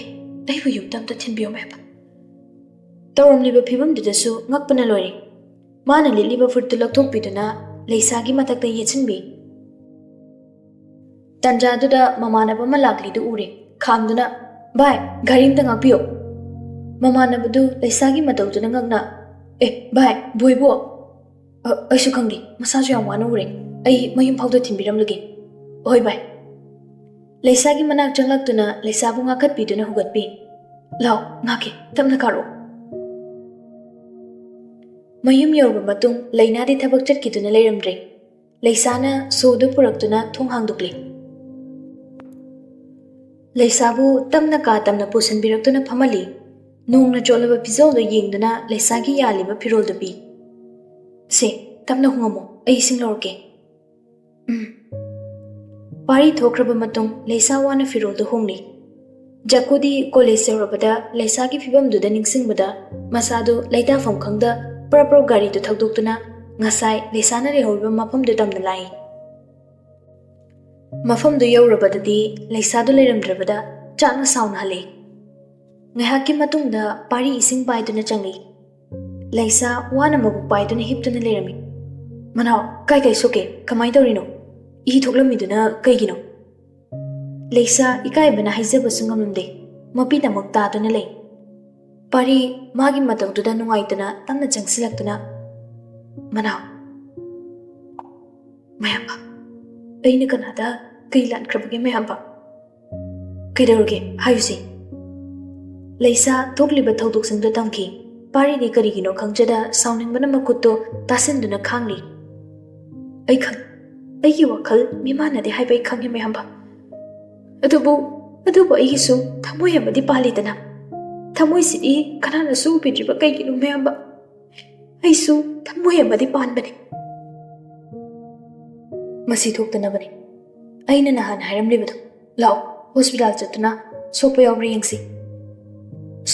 ꯑꯩꯕꯨ ꯌꯨꯝꯗ ꯑꯝꯇ ꯊꯤꯟꯕꯤꯌꯨ, ꯃꯌꯥꯝꯕ꯫" ꯇꯧꯔꯝꯂꯤꯕ ꯐꯤꯕꯝꯗꯨꯗꯁꯨ ꯉꯛꯄꯅ ꯂꯣꯏꯔꯦ꯫ ꯃꯥꯅ ꯂꯤꯠꯂꯤꯕ ꯐꯨꯔꯤꯠꯇꯨ ꯂꯧꯊꯣꯛꯄꯤꯗꯨꯅ ꯂꯩꯁꯥꯒꯤ ꯃꯊꯛꯇ ꯌꯦꯠꯁꯤꯟꯕꯤ꯫ ꯇꯟꯖꯥꯗꯨꯗ ꯃꯃꯥꯟꯅꯕ ꯑꯃ ꯂꯥꯛꯂꯤꯗꯨ ꯎꯔꯦ꯫ ꯈꯥꯝꯗꯨꯅ, "ꯚꯥꯏ, ꯒꯥꯔꯤ ꯑꯝꯇ ꯉꯥꯛꯄꯤꯌꯨ꯫" ꯃꯃꯥꯟꯅꯕꯗꯨ ꯂꯩꯁꯥꯒꯤ ꯃꯇꯧꯗꯨꯅ ꯉꯛꯅ, "ꯑꯦ, ꯚꯥꯏ, ꯕꯣꯏꯕꯨ?" "ꯑ, ꯑꯩꯁꯨ ꯈꯪꯗꯦ, ꯃꯁꯥꯁꯨ ꯌꯥꯝ ꯋꯥꯅ ꯎꯔꯦ꯫ ꯑꯩ ꯃꯌꯨꯝ ꯐꯥꯎꯗ ꯊꯤꯟꯕꯤꯔꯝꯂꯒꯦ꯫" "ꯍꯣꯏ, ꯚꯥꯏ꯫" ꯂꯩꯁꯥꯒꯤ ꯃꯅꯥꯛ ꯆꯪꯂꯛꯇꯨꯅ ꯂꯩꯁꯥꯕꯨ ꯉꯥꯛꯈꯠꯄꯤꯗꯨꯅ ꯍꯨꯒꯠꯄꯤ꯫ "ꯂꯥꯎ, ꯉꯥꯛꯀꯦ, ꯇꯞꯅ ꯀꯥꯔꯛꯑꯣ꯫" ꯃꯌꯨꯝ ꯌꯧꯔꯕ ꯃꯇꯨꯡ ꯂꯩꯅꯥꯗꯤ ꯊꯕꯛ ꯆꯠꯈꯤꯗꯨꯅ ꯂꯩꯔꯝꯗ꯭ꯔꯦ꯫ ꯂꯩꯁꯥꯅ ꯁꯣꯗꯨ ꯄꯨꯔꯛꯇꯨꯅ ꯊꯣꯡ ꯍꯥꯡꯗꯣꯛꯂꯤ꯫ ꯂꯩꯁꯥꯕꯨ ꯇꯞꯅ ꯀꯥ ꯇꯝꯅ ꯄꯨꯁꯤꯟꯕꯤꯔꯛꯇꯨꯅ ꯐꯝꯍꯜꯂꯤ꯫ ꯅꯣꯡꯅ ꯆꯣꯠꯂꯕ ꯐꯤꯖꯣꯜꯗꯨ ꯌꯦꯡꯗꯨꯅ ꯂꯩꯁꯥꯒꯤ ꯌꯥꯜꯂꯤꯕ ꯐꯤꯔꯣꯜꯗꯨ ꯄꯤ꯫ "ꯁꯦ, ꯇꯞꯅ ꯍꯨꯉꯝꯃꯣ, ꯑꯩ ꯏꯁꯤꯡ ꯂꯧꯔꯛꯀꯦ꯫" "ꯎꯝ꯫" ꯄꯥꯔꯤ ꯊꯣꯛꯈ꯭ꯔꯕ ꯃꯇꯨꯡ ꯂꯩꯁꯥ ꯋꯥꯅ ꯐꯤꯔꯣꯜꯗꯨ ꯍꯣꯡꯂꯤ꯫ ꯖꯀꯨꯗꯤ ꯀꯣꯂꯦꯖ ꯌꯧꯔꯕꯗ ꯂꯩꯁꯥꯒꯤ ꯐꯤꯕꯝꯗꯨꯗ ꯅꯤꯡꯁꯤꯡꯕꯗ ꯃꯁꯥꯗꯨ ꯂꯩꯇꯥꯐꯝ ꯈꯪꯗ ꯄ꯭ꯔꯞ ꯄ꯭ꯔꯞ ꯒꯥꯔꯤꯗꯨ ꯊꯧꯗꯣꯛꯇꯨꯅ ꯉꯁꯥꯏ ꯂꯩꯁꯥꯅ ꯂꯩꯍꯧꯔꯤꯕ ꯃꯐꯝꯗꯨ ꯇꯝꯅ ꯂꯥꯛꯏ꯫ ꯃꯐꯝꯗꯨ ꯌꯧꯔꯕꯗꯗꯤ ꯂꯩꯁꯥꯗꯨ ꯂꯩꯔꯝꯗ꯭ꯔꯕꯗ ꯆꯥꯛꯅ ꯁꯥꯎꯅ ꯍꯜꯂꯛꯏ꯫ ꯉꯥꯏꯍꯥꯛꯀꯤ ꯃꯇꯨꯡꯗ ꯄꯥꯔꯤ ꯏꯁꯤꯡ ꯄꯥꯏꯗꯨꯅ ꯆꯪꯂꯛꯏ꯫ ꯂꯩꯁꯥ ꯋꯥꯅ ꯃꯕꯨꯛ ꯄꯥꯏꯗꯨꯅ ꯍꯤꯞꯇꯨꯅ ꯂꯩꯔꯝꯃꯤ꯫ "ꯃꯅꯥꯎ, ꯀꯥꯏ ꯀꯥꯏ ꯁꯣꯛꯀꯦ? ꯀꯃꯥꯏꯅ ꯇꯧꯔꯤꯅꯣ? ꯏ ꯊꯣꯛꯂꯝꯃꯤꯗꯨꯅ ꯀꯩꯒꯤꯅꯣ?" ꯂꯩꯁꯥ ꯏꯀꯥꯏꯕꯅ ꯍꯥꯏꯖꯕꯁꯨ ꯉꯝꯂꯝꯗꯦ꯫ ꯃꯄꯤꯅ ꯑꯃꯨꯛ ꯇꯥꯗꯨꯅ ꯂꯩ꯫ ꯄꯥꯔꯤ ꯃꯥꯒꯤ ꯃꯇꯧꯗꯨꯗ ꯅꯨꯡꯉꯥꯏꯇꯅ ꯇꯞꯅ ꯆꯪꯁꯤꯜꯂꯛꯇꯨꯅ, "ꯃꯅꯥꯎ, ꯃꯌꯥꯝꯕ, ꯑꯩꯅ ꯀꯅꯥꯗ ꯀꯩ ꯂꯥꯟꯈ꯭ꯔꯕꯒꯦ ꯃꯌꯥꯝꯕ? ꯀꯩꯗꯧꯔꯒꯦ ꯍꯥꯏꯌꯨꯁꯦ?" ꯂꯩꯁꯥ ꯊꯣꯛꯂꯤꯕ ꯊꯧꯗꯣꯛꯁꯤꯡꯗꯨ ꯇꯝꯈꯤ꯫ ꯄꯥꯔꯤꯗꯤ ꯀꯔꯤꯒꯤꯅꯣ ꯈꯪꯖꯗ ꯁꯥꯎꯅꯤꯡꯕꯅ ꯃꯈꯨꯠꯇꯨ ꯇꯥꯁꯤꯟꯗꯨꯅ ꯈꯥꯡꯂꯤ꯫ "ꯑꯩ ꯈꯪ-, ꯑꯩꯒꯤ ꯋꯥꯈꯜ ꯃꯤꯃꯥꯟꯅꯗꯦ ꯍꯥꯏꯕ ꯑꯩ ꯈꯪꯉꯦ ꯃꯌꯥꯝꯕ꯫ ꯑꯗꯨꯕꯨ, ꯑꯗꯨꯕꯨ ꯑꯩꯒꯤꯁꯨ ꯊꯃꯣꯏ ꯑꯃꯗꯤ ꯄꯥꯜꯂꯤꯗꯅ꯫ ꯊꯃꯣꯏꯁꯤꯗꯤ ꯀꯅꯥꯅꯁꯨ ꯎꯕꯤꯗ꯭ꯔꯤꯕ ꯀꯩꯒꯤꯅꯣ ꯃꯌꯥꯝꯕ? ꯑꯩꯁꯨ ꯊꯃꯣꯏ ꯑꯃꯗꯤ ꯄꯥꯟꯕꯅꯤ꯫ ꯃꯁꯤ ꯊꯣꯛꯇꯅꯕꯅꯤ ꯑꯩꯅ ꯅꯍꯥꯟ ꯍꯥꯏꯔꯝꯂꯤꯕꯗꯣ꯫ ꯂꯥꯛꯑꯣ, ꯍꯣꯁꯄꯤꯇꯥꯜ ꯆꯠꯇꯨꯅ ꯁꯣꯛꯄ ꯌꯥꯎꯕ꯭ꯔꯥ ꯌꯦꯡꯁꯤ꯫"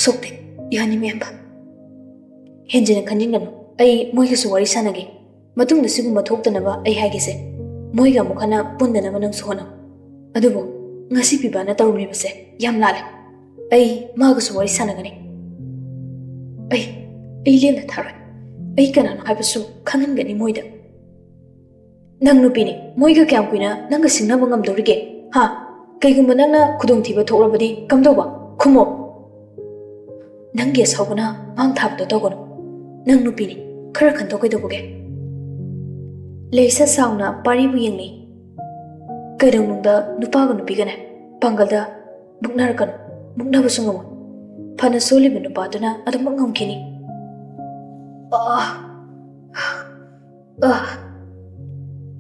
"ꯁꯣꯛꯇꯦ, ꯌꯥꯅꯤ ꯃꯌꯥꯝꯕ꯫ ꯍꯦꯟꯖꯤꯟꯅ ꯈꯟꯖꯤꯟꯒꯅꯨ, ꯑꯩ ꯃꯣꯏꯒꯁꯨ ꯋꯥꯔꯤ ꯁꯥꯟꯅꯒꯦ꯫ ꯃꯇꯨꯡꯗ ꯁꯤꯒꯨꯝꯕ ꯊꯣꯛꯇꯅꯕ ꯑꯩ ꯍꯥꯏꯒꯦꯁꯦ꯫ ꯃꯣꯏꯒ ꯑꯃꯨꯛ ꯍꯟꯅ ꯄꯨꯟꯗꯅꯕ ꯅꯪꯁꯨ ꯍꯣꯠꯅꯧ꯫ ꯑꯗꯨꯕꯨ ꯉꯁꯤ ꯄꯤꯕꯥꯅ ꯇꯧꯔꯝꯂꯤꯕꯁꯦ ꯌꯥꯝ ꯂꯥꯜꯂꯦ꯫ ꯑꯩ ꯃꯥꯒꯁꯨ ꯋꯥꯔꯤ ꯁꯥꯟꯅꯒꯅꯤ꯫ ꯑꯩ, ꯑꯩ ꯂꯦꯝꯅ ꯊꯥꯔꯣꯏ꯫ ꯑꯩ ꯀꯅꯥꯅꯣ ꯍꯥꯏꯕꯁꯨ ꯈꯪꯍꯟꯒꯅꯤ ꯃꯣꯏꯗ꯫" "ꯅꯪ ꯅꯨꯄꯤꯅꯤ, ꯃꯣꯏꯒ ꯀꯌꯥꯝ ꯀꯨꯏꯅ ꯅꯪꯒ ꯁꯤꯡꯅꯕ ꯉꯝꯗꯧꯔꯤꯒꯦ? ꯍꯥ? ꯀꯩꯒꯨꯝꯕ ꯅꯪꯅ ꯈꯨꯗꯣꯡꯊꯤꯕ ꯊꯣꯛꯂꯕꯗꯤ ꯀꯝꯗꯧꯕ? ꯈꯨꯝꯃꯣ꯫ ꯅꯪꯒꯤ ꯑꯁꯥꯎꯕꯅ ꯃꯥꯡ ꯊꯥꯕꯗꯣ ꯇꯧꯒꯅꯨ꯫ ꯅꯪ ꯅꯨꯄꯤꯅꯤ, ꯈꯔ ꯈꯟꯗꯣꯛ ꯀꯩꯗꯧꯕꯒꯦ?" ꯂꯩꯁꯥ ꯁꯥꯎꯅ ꯄꯥꯔꯤꯕꯨ ꯌꯦꯡꯂꯤ꯫ "ꯀꯩꯗꯧꯅꯨꯡꯗ ꯅꯨꯄꯥꯒ ꯅꯨꯄꯤꯒꯅꯦ ꯄꯥꯡꯒꯜꯗ ꯃꯨꯛꯅꯔꯛꯀꯅꯨ, ꯃꯨꯛꯅꯕꯁꯨ ꯉꯝꯃꯣꯏ꯫ ꯐꯅ ꯁꯣꯜꯂꯤꯕ ꯅꯨꯄꯥꯗꯨꯅ ꯑꯗꯨꯃꯛ ꯉꯝꯈꯤꯅꯤ꯫" ꯑꯥ! ꯑꯥ!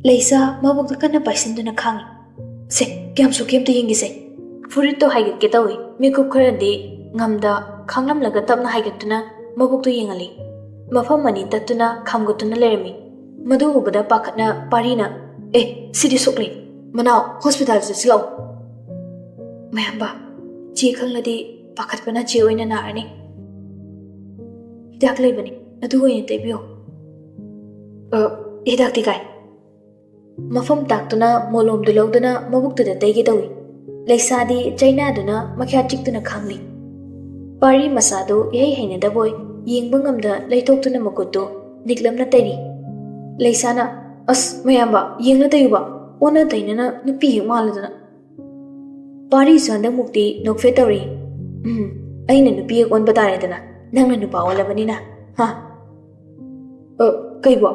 ꯂꯩꯁꯥ ꯃꯕꯨꯛꯇ ꯀꯟꯅ ꯄꯥꯏꯁꯤꯟꯗꯨꯅ ꯈꯥꯡꯉꯤ꯫ "ꯁꯦ, ꯀꯌꯥꯝ ꯁꯣꯛꯀꯦ ꯑꯝꯇ ꯌꯦꯡꯒꯦꯁꯦ꯫" ꯐꯨꯔꯤꯠꯇꯣ ꯍꯥꯏꯒꯠꯀꯦ ꯇꯧꯏ꯫ ꯃꯤꯀꯨꯞ ꯈꯔꯗꯤ ꯉꯝꯗ ꯈꯥꯡꯂꯝꯂꯒ ꯇꯞꯅ ꯍꯥꯏꯒꯠꯇꯨꯅ ꯃꯕꯨꯛꯇꯨ ꯌꯦꯡꯍꯜꯂꯤ꯫ ꯃꯐꯝ ꯑꯅꯤ ꯇꯠꯇꯨꯅ ꯈꯥꯝꯒꯠꯇꯨꯅ ꯂꯩꯔꯝꯃꯤ꯫ ꯃꯗꯨ ꯎꯕꯗ ꯄꯥꯈꯠꯅ ꯄꯥꯔꯤꯅ, "ꯑꯦ, ꯁꯤꯗꯤ ꯁꯣꯛꯂꯦ꯫ "ꯃꯅꯥꯎ, ꯍꯣꯁꯄꯤꯇꯥꯜ ꯆꯠꯁꯤ ꯂꯥꯛꯑꯣ꯫" "ꯃꯌꯥꯝꯕ, ꯆꯦ ꯈꯪꯂꯗꯤ ꯄꯥꯈꯠꯄꯅ ꯆꯦ ꯑꯣꯏꯅ ꯅꯥꯔꯅꯤ꯫ ꯍꯤꯗꯥꯛ ꯂꯩꯕꯅꯤ, ꯑꯗꯨ ꯑꯣꯏꯅ ꯇꯩꯕꯤꯌꯣ꯫" "ꯑ, ꯍꯤꯗꯥꯛꯇꯤ ꯀꯥꯏ?" ꯃꯐꯝ ꯇꯥꯛꯇꯨꯅ ꯃꯣꯂꯣꯝꯗꯨ ꯂꯧꯗꯨꯅ ꯃꯕꯨꯛꯇꯨꯗ ꯇꯩꯒꯦ ꯇꯧꯏ꯫ ꯂꯩꯁꯥꯗꯤ ꯆꯩꯅꯥꯗꯨꯅ ꯃꯈ꯭ꯌꯥꯠ ꯆꯤꯛꯇꯨꯅ ꯈꯥꯡꯂꯤ꯫ ꯄꯥꯔꯤ ꯃꯆꯥꯗꯨ ꯏꯍꯩ ꯍꯩꯅꯗꯕꯣꯏ ꯌꯦꯡꯕ ꯉꯝꯗ ꯂꯩꯊꯣꯛꯇꯨꯅ ꯃꯈꯨꯠꯇꯨ ꯅꯤꯛꯂꯞꯅ ꯇꯩꯔꯤ꯫ ꯂꯩꯁꯥꯅ, "ꯑꯁ ꯃꯌꯥꯝꯕ, ꯌꯦꯡꯅ ꯇꯩꯌꯨꯕ, ꯑꯣꯟꯅ ꯇꯩꯅꯅ ꯅꯨꯄꯤ ꯍꯦꯛ ꯃꯥꯜꯂꯗꯅ꯫" ꯄꯥꯔꯤꯁꯨ ꯍꯟꯗꯛꯃꯨꯛꯇꯤ ꯅꯣꯛꯐꯦꯠ ꯇꯧꯔꯤ꯫ "ꯎꯝ, ꯑꯩꯅ ꯅꯨꯄꯤ ꯍꯦꯛ ꯑꯣꯟꯕ ꯇꯥꯔꯦꯗꯅ, ꯅꯪꯅ ꯅꯨꯄꯥ ꯑꯣꯜꯂꯕꯅꯤꯅ, ꯍꯥ?" "ꯑ, ꯀꯩꯕꯣ?"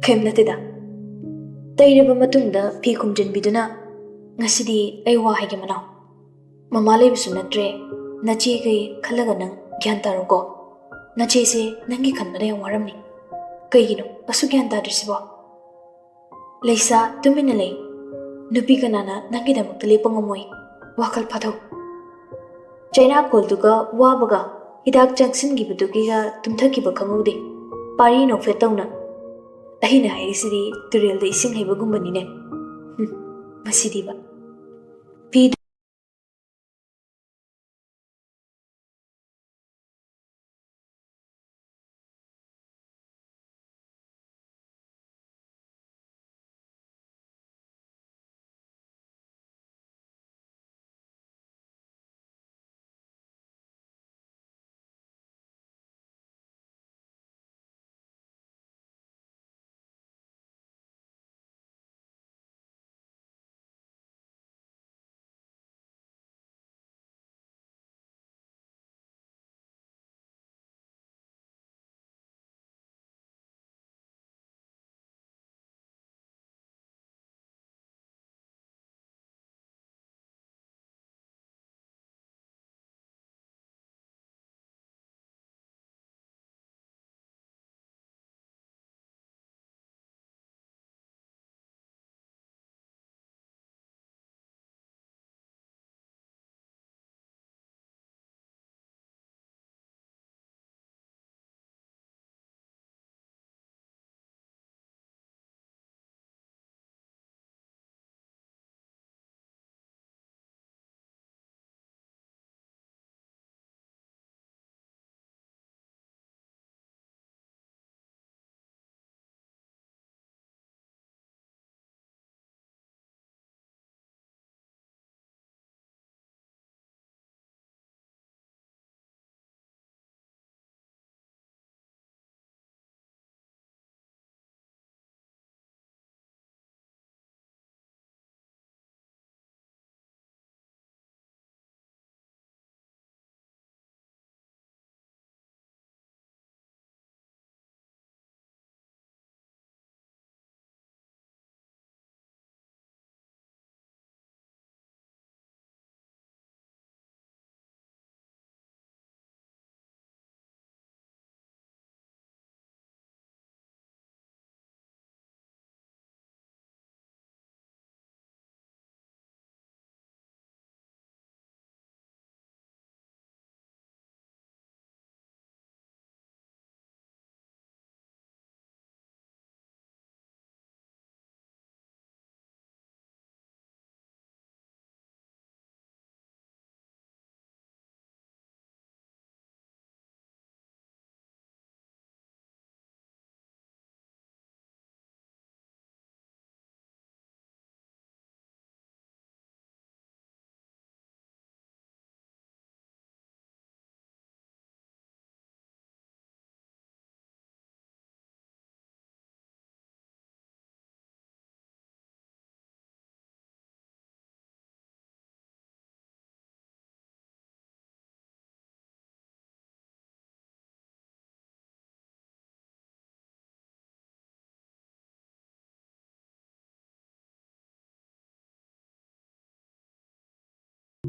"ꯀꯩꯝ ꯅꯠꯇꯦꯗ꯫" ꯇꯩꯔꯕ ꯃꯇꯨꯡꯗ ꯐꯤ ꯈꯨꯝꯖꯤꯟꯕꯤꯗꯨꯅ, "ꯉꯁꯤꯗꯤ ꯑꯩ ꯋꯥ ꯍꯥꯏꯒꯦ ꯃꯅꯥꯎ꯫ ꯃꯃꯥ ꯂꯩꯕꯁꯨ ꯅꯠꯇ꯭ꯔꯦ, ꯅꯆꯦꯈꯩ ꯈꯜꯂꯒ ꯅꯪ ꯒ꯭ꯌꯥꯟ ꯇꯥꯔꯣꯀꯣ꯫ ꯅꯆꯦꯁꯦ ꯅꯪꯒꯤ ꯈꯟꯕꯗ ꯌꯥꯝ ꯋꯥꯔꯝꯅꯤ꯫ ꯀꯩꯒꯤꯅꯣ ꯑꯁꯨꯛ ꯒ꯭ꯌꯥꯟ ꯇꯥꯗ꯭ꯔꯤꯁꯤꯕꯣ?" ꯂꯩꯁꯥ ꯇꯨꯃꯤꯟꯅ ꯂꯩ꯫ "ꯅꯨꯄꯤ ꯀꯅꯥꯅ ꯅꯪꯒꯤꯗꯃꯛꯇ ꯂꯦꯞꯄ ꯉꯝꯃꯣꯏ? ꯋꯥꯈꯜ ꯐꯥꯊꯧ꯫" ꯆꯩꯅꯥꯀꯣꯜꯗꯨꯒ ꯋꯥꯕꯒ ꯍꯤꯗꯥꯛ ꯆꯪꯁꯤꯟꯈꯤꯕꯗꯨꯒꯤꯒ ꯇꯨꯝꯊꯈꯤꯕ ꯈꯪꯍꯧꯗꯦ꯫ ꯄꯥꯔꯤ ꯅꯣꯛꯐꯦꯠ ꯇꯧꯅ, "ꯑꯩꯅ ꯍꯥꯏꯔꯤꯁꯤꯗꯤ ꯇꯨꯔꯦꯜꯗ ꯏꯁꯤꯡ ꯍꯩꯕꯒꯨꯝꯕꯅꯤꯅꯦ꯫ ꯍꯨꯝ, ꯃꯁꯤꯗꯤꯕ꯫" ꯐꯤꯗꯨ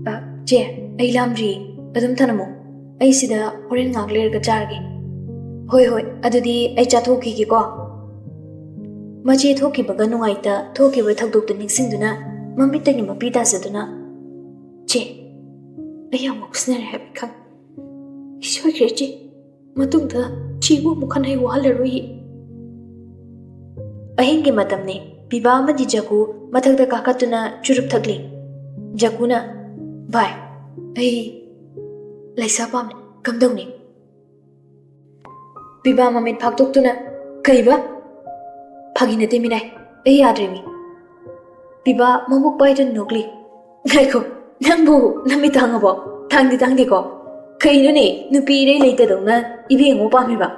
"ꯑ, ꯆꯦ, ꯑꯩ ꯂꯥꯝꯗ꯭ꯔꯤ, ꯑꯗꯨꯝ ꯊꯅꯝꯃꯣ, ꯑꯩ ꯁꯤꯗ ꯍꯣꯔꯦꯟ ꯉꯥꯏꯍꯥꯛ ꯂꯩꯔꯒ ꯆꯥꯔꯒꯦ"꯫ "ꯍꯣꯏ, ꯍꯣꯏ, ꯑꯗꯨꯗꯤ ꯑꯩ ꯆꯥꯊꯣꯛꯈꯤꯒꯦꯀꯣ"꯫ ꯃꯆꯦ ꯊꯣꯛꯈꯤꯕꯒ ꯅꯨꯡꯉꯥꯏꯇ ꯊꯣꯛꯈꯤꯕ ꯊꯧꯗꯣꯛꯇꯨ ꯅꯤꯡꯁꯤꯡꯗꯨꯅ ꯃꯃꯤꯠꯇꯒꯤ ꯃꯄꯤ ꯇꯥꯖꯗꯨꯅ, "ꯆꯦ, ꯑꯩ ꯌꯥꯝ ꯉꯥꯎꯁꯤꯟꯅꯔꯦ ꯍꯥꯏꯕ ꯈꯪ-, ꯑꯩ ꯁꯣꯏꯈ꯭ꯔꯦ ꯆꯦ, ꯃꯇꯨꯡꯗ ꯆꯦꯕꯨ ꯑꯃꯨꯛ ꯍꯟꯅ ꯑꯩ ꯋꯥꯍꯜꯂꯔꯣꯏ"꯫ ꯑꯍꯤꯡꯒꯤ ꯃꯇꯝꯅꯤ꯫ ꯄꯤꯕꯥ ꯑꯃꯗꯤ ꯖꯒꯨ ꯃꯊꯛꯇ ꯀꯥꯈꯠꯇꯨꯅ ꯆꯨꯔꯨꯞ ꯊꯛꯂꯤ꯫ ꯖꯒꯨꯅ, "ꯚꯥꯏ, ꯑꯩ ꯂꯩꯁꯥ ꯄꯥꯝꯃꯦ, ꯀꯝꯗꯧꯅꯤ?" ꯄꯤꯕꯥ ꯃꯃꯤꯠ ꯐꯥꯛꯇꯣꯛꯇꯨꯅ, "ꯀꯩꯕ? ꯐꯥꯒꯤ ꯅꯠꯇꯦ ꯃꯤꯅꯥꯏ, ꯑꯩ ꯌꯥꯗ꯭ꯔꯦ ꯃꯤ"꯫ ꯄꯤꯕꯥ ꯃꯕꯨꯛ ꯄꯥꯏꯗꯨꯅ ꯅꯣꯛꯂꯤ꯫ "ꯉꯥꯏꯈꯣ, ꯅꯪꯕꯨ ꯅꯃꯤꯠ ꯇꯥꯡꯉꯕꯣ? ꯇꯥꯡꯗꯤ ꯇꯥꯡꯗꯦꯀꯣ꯫ ꯀꯩꯅꯣꯅꯦ, ꯅꯨꯄꯤ ꯏꯔꯩ ꯂꯩꯇꯗꯧꯅ ꯏꯕꯦꯡ ꯑꯃꯨꯛ ꯄꯥꯝꯃꯤꯕ?"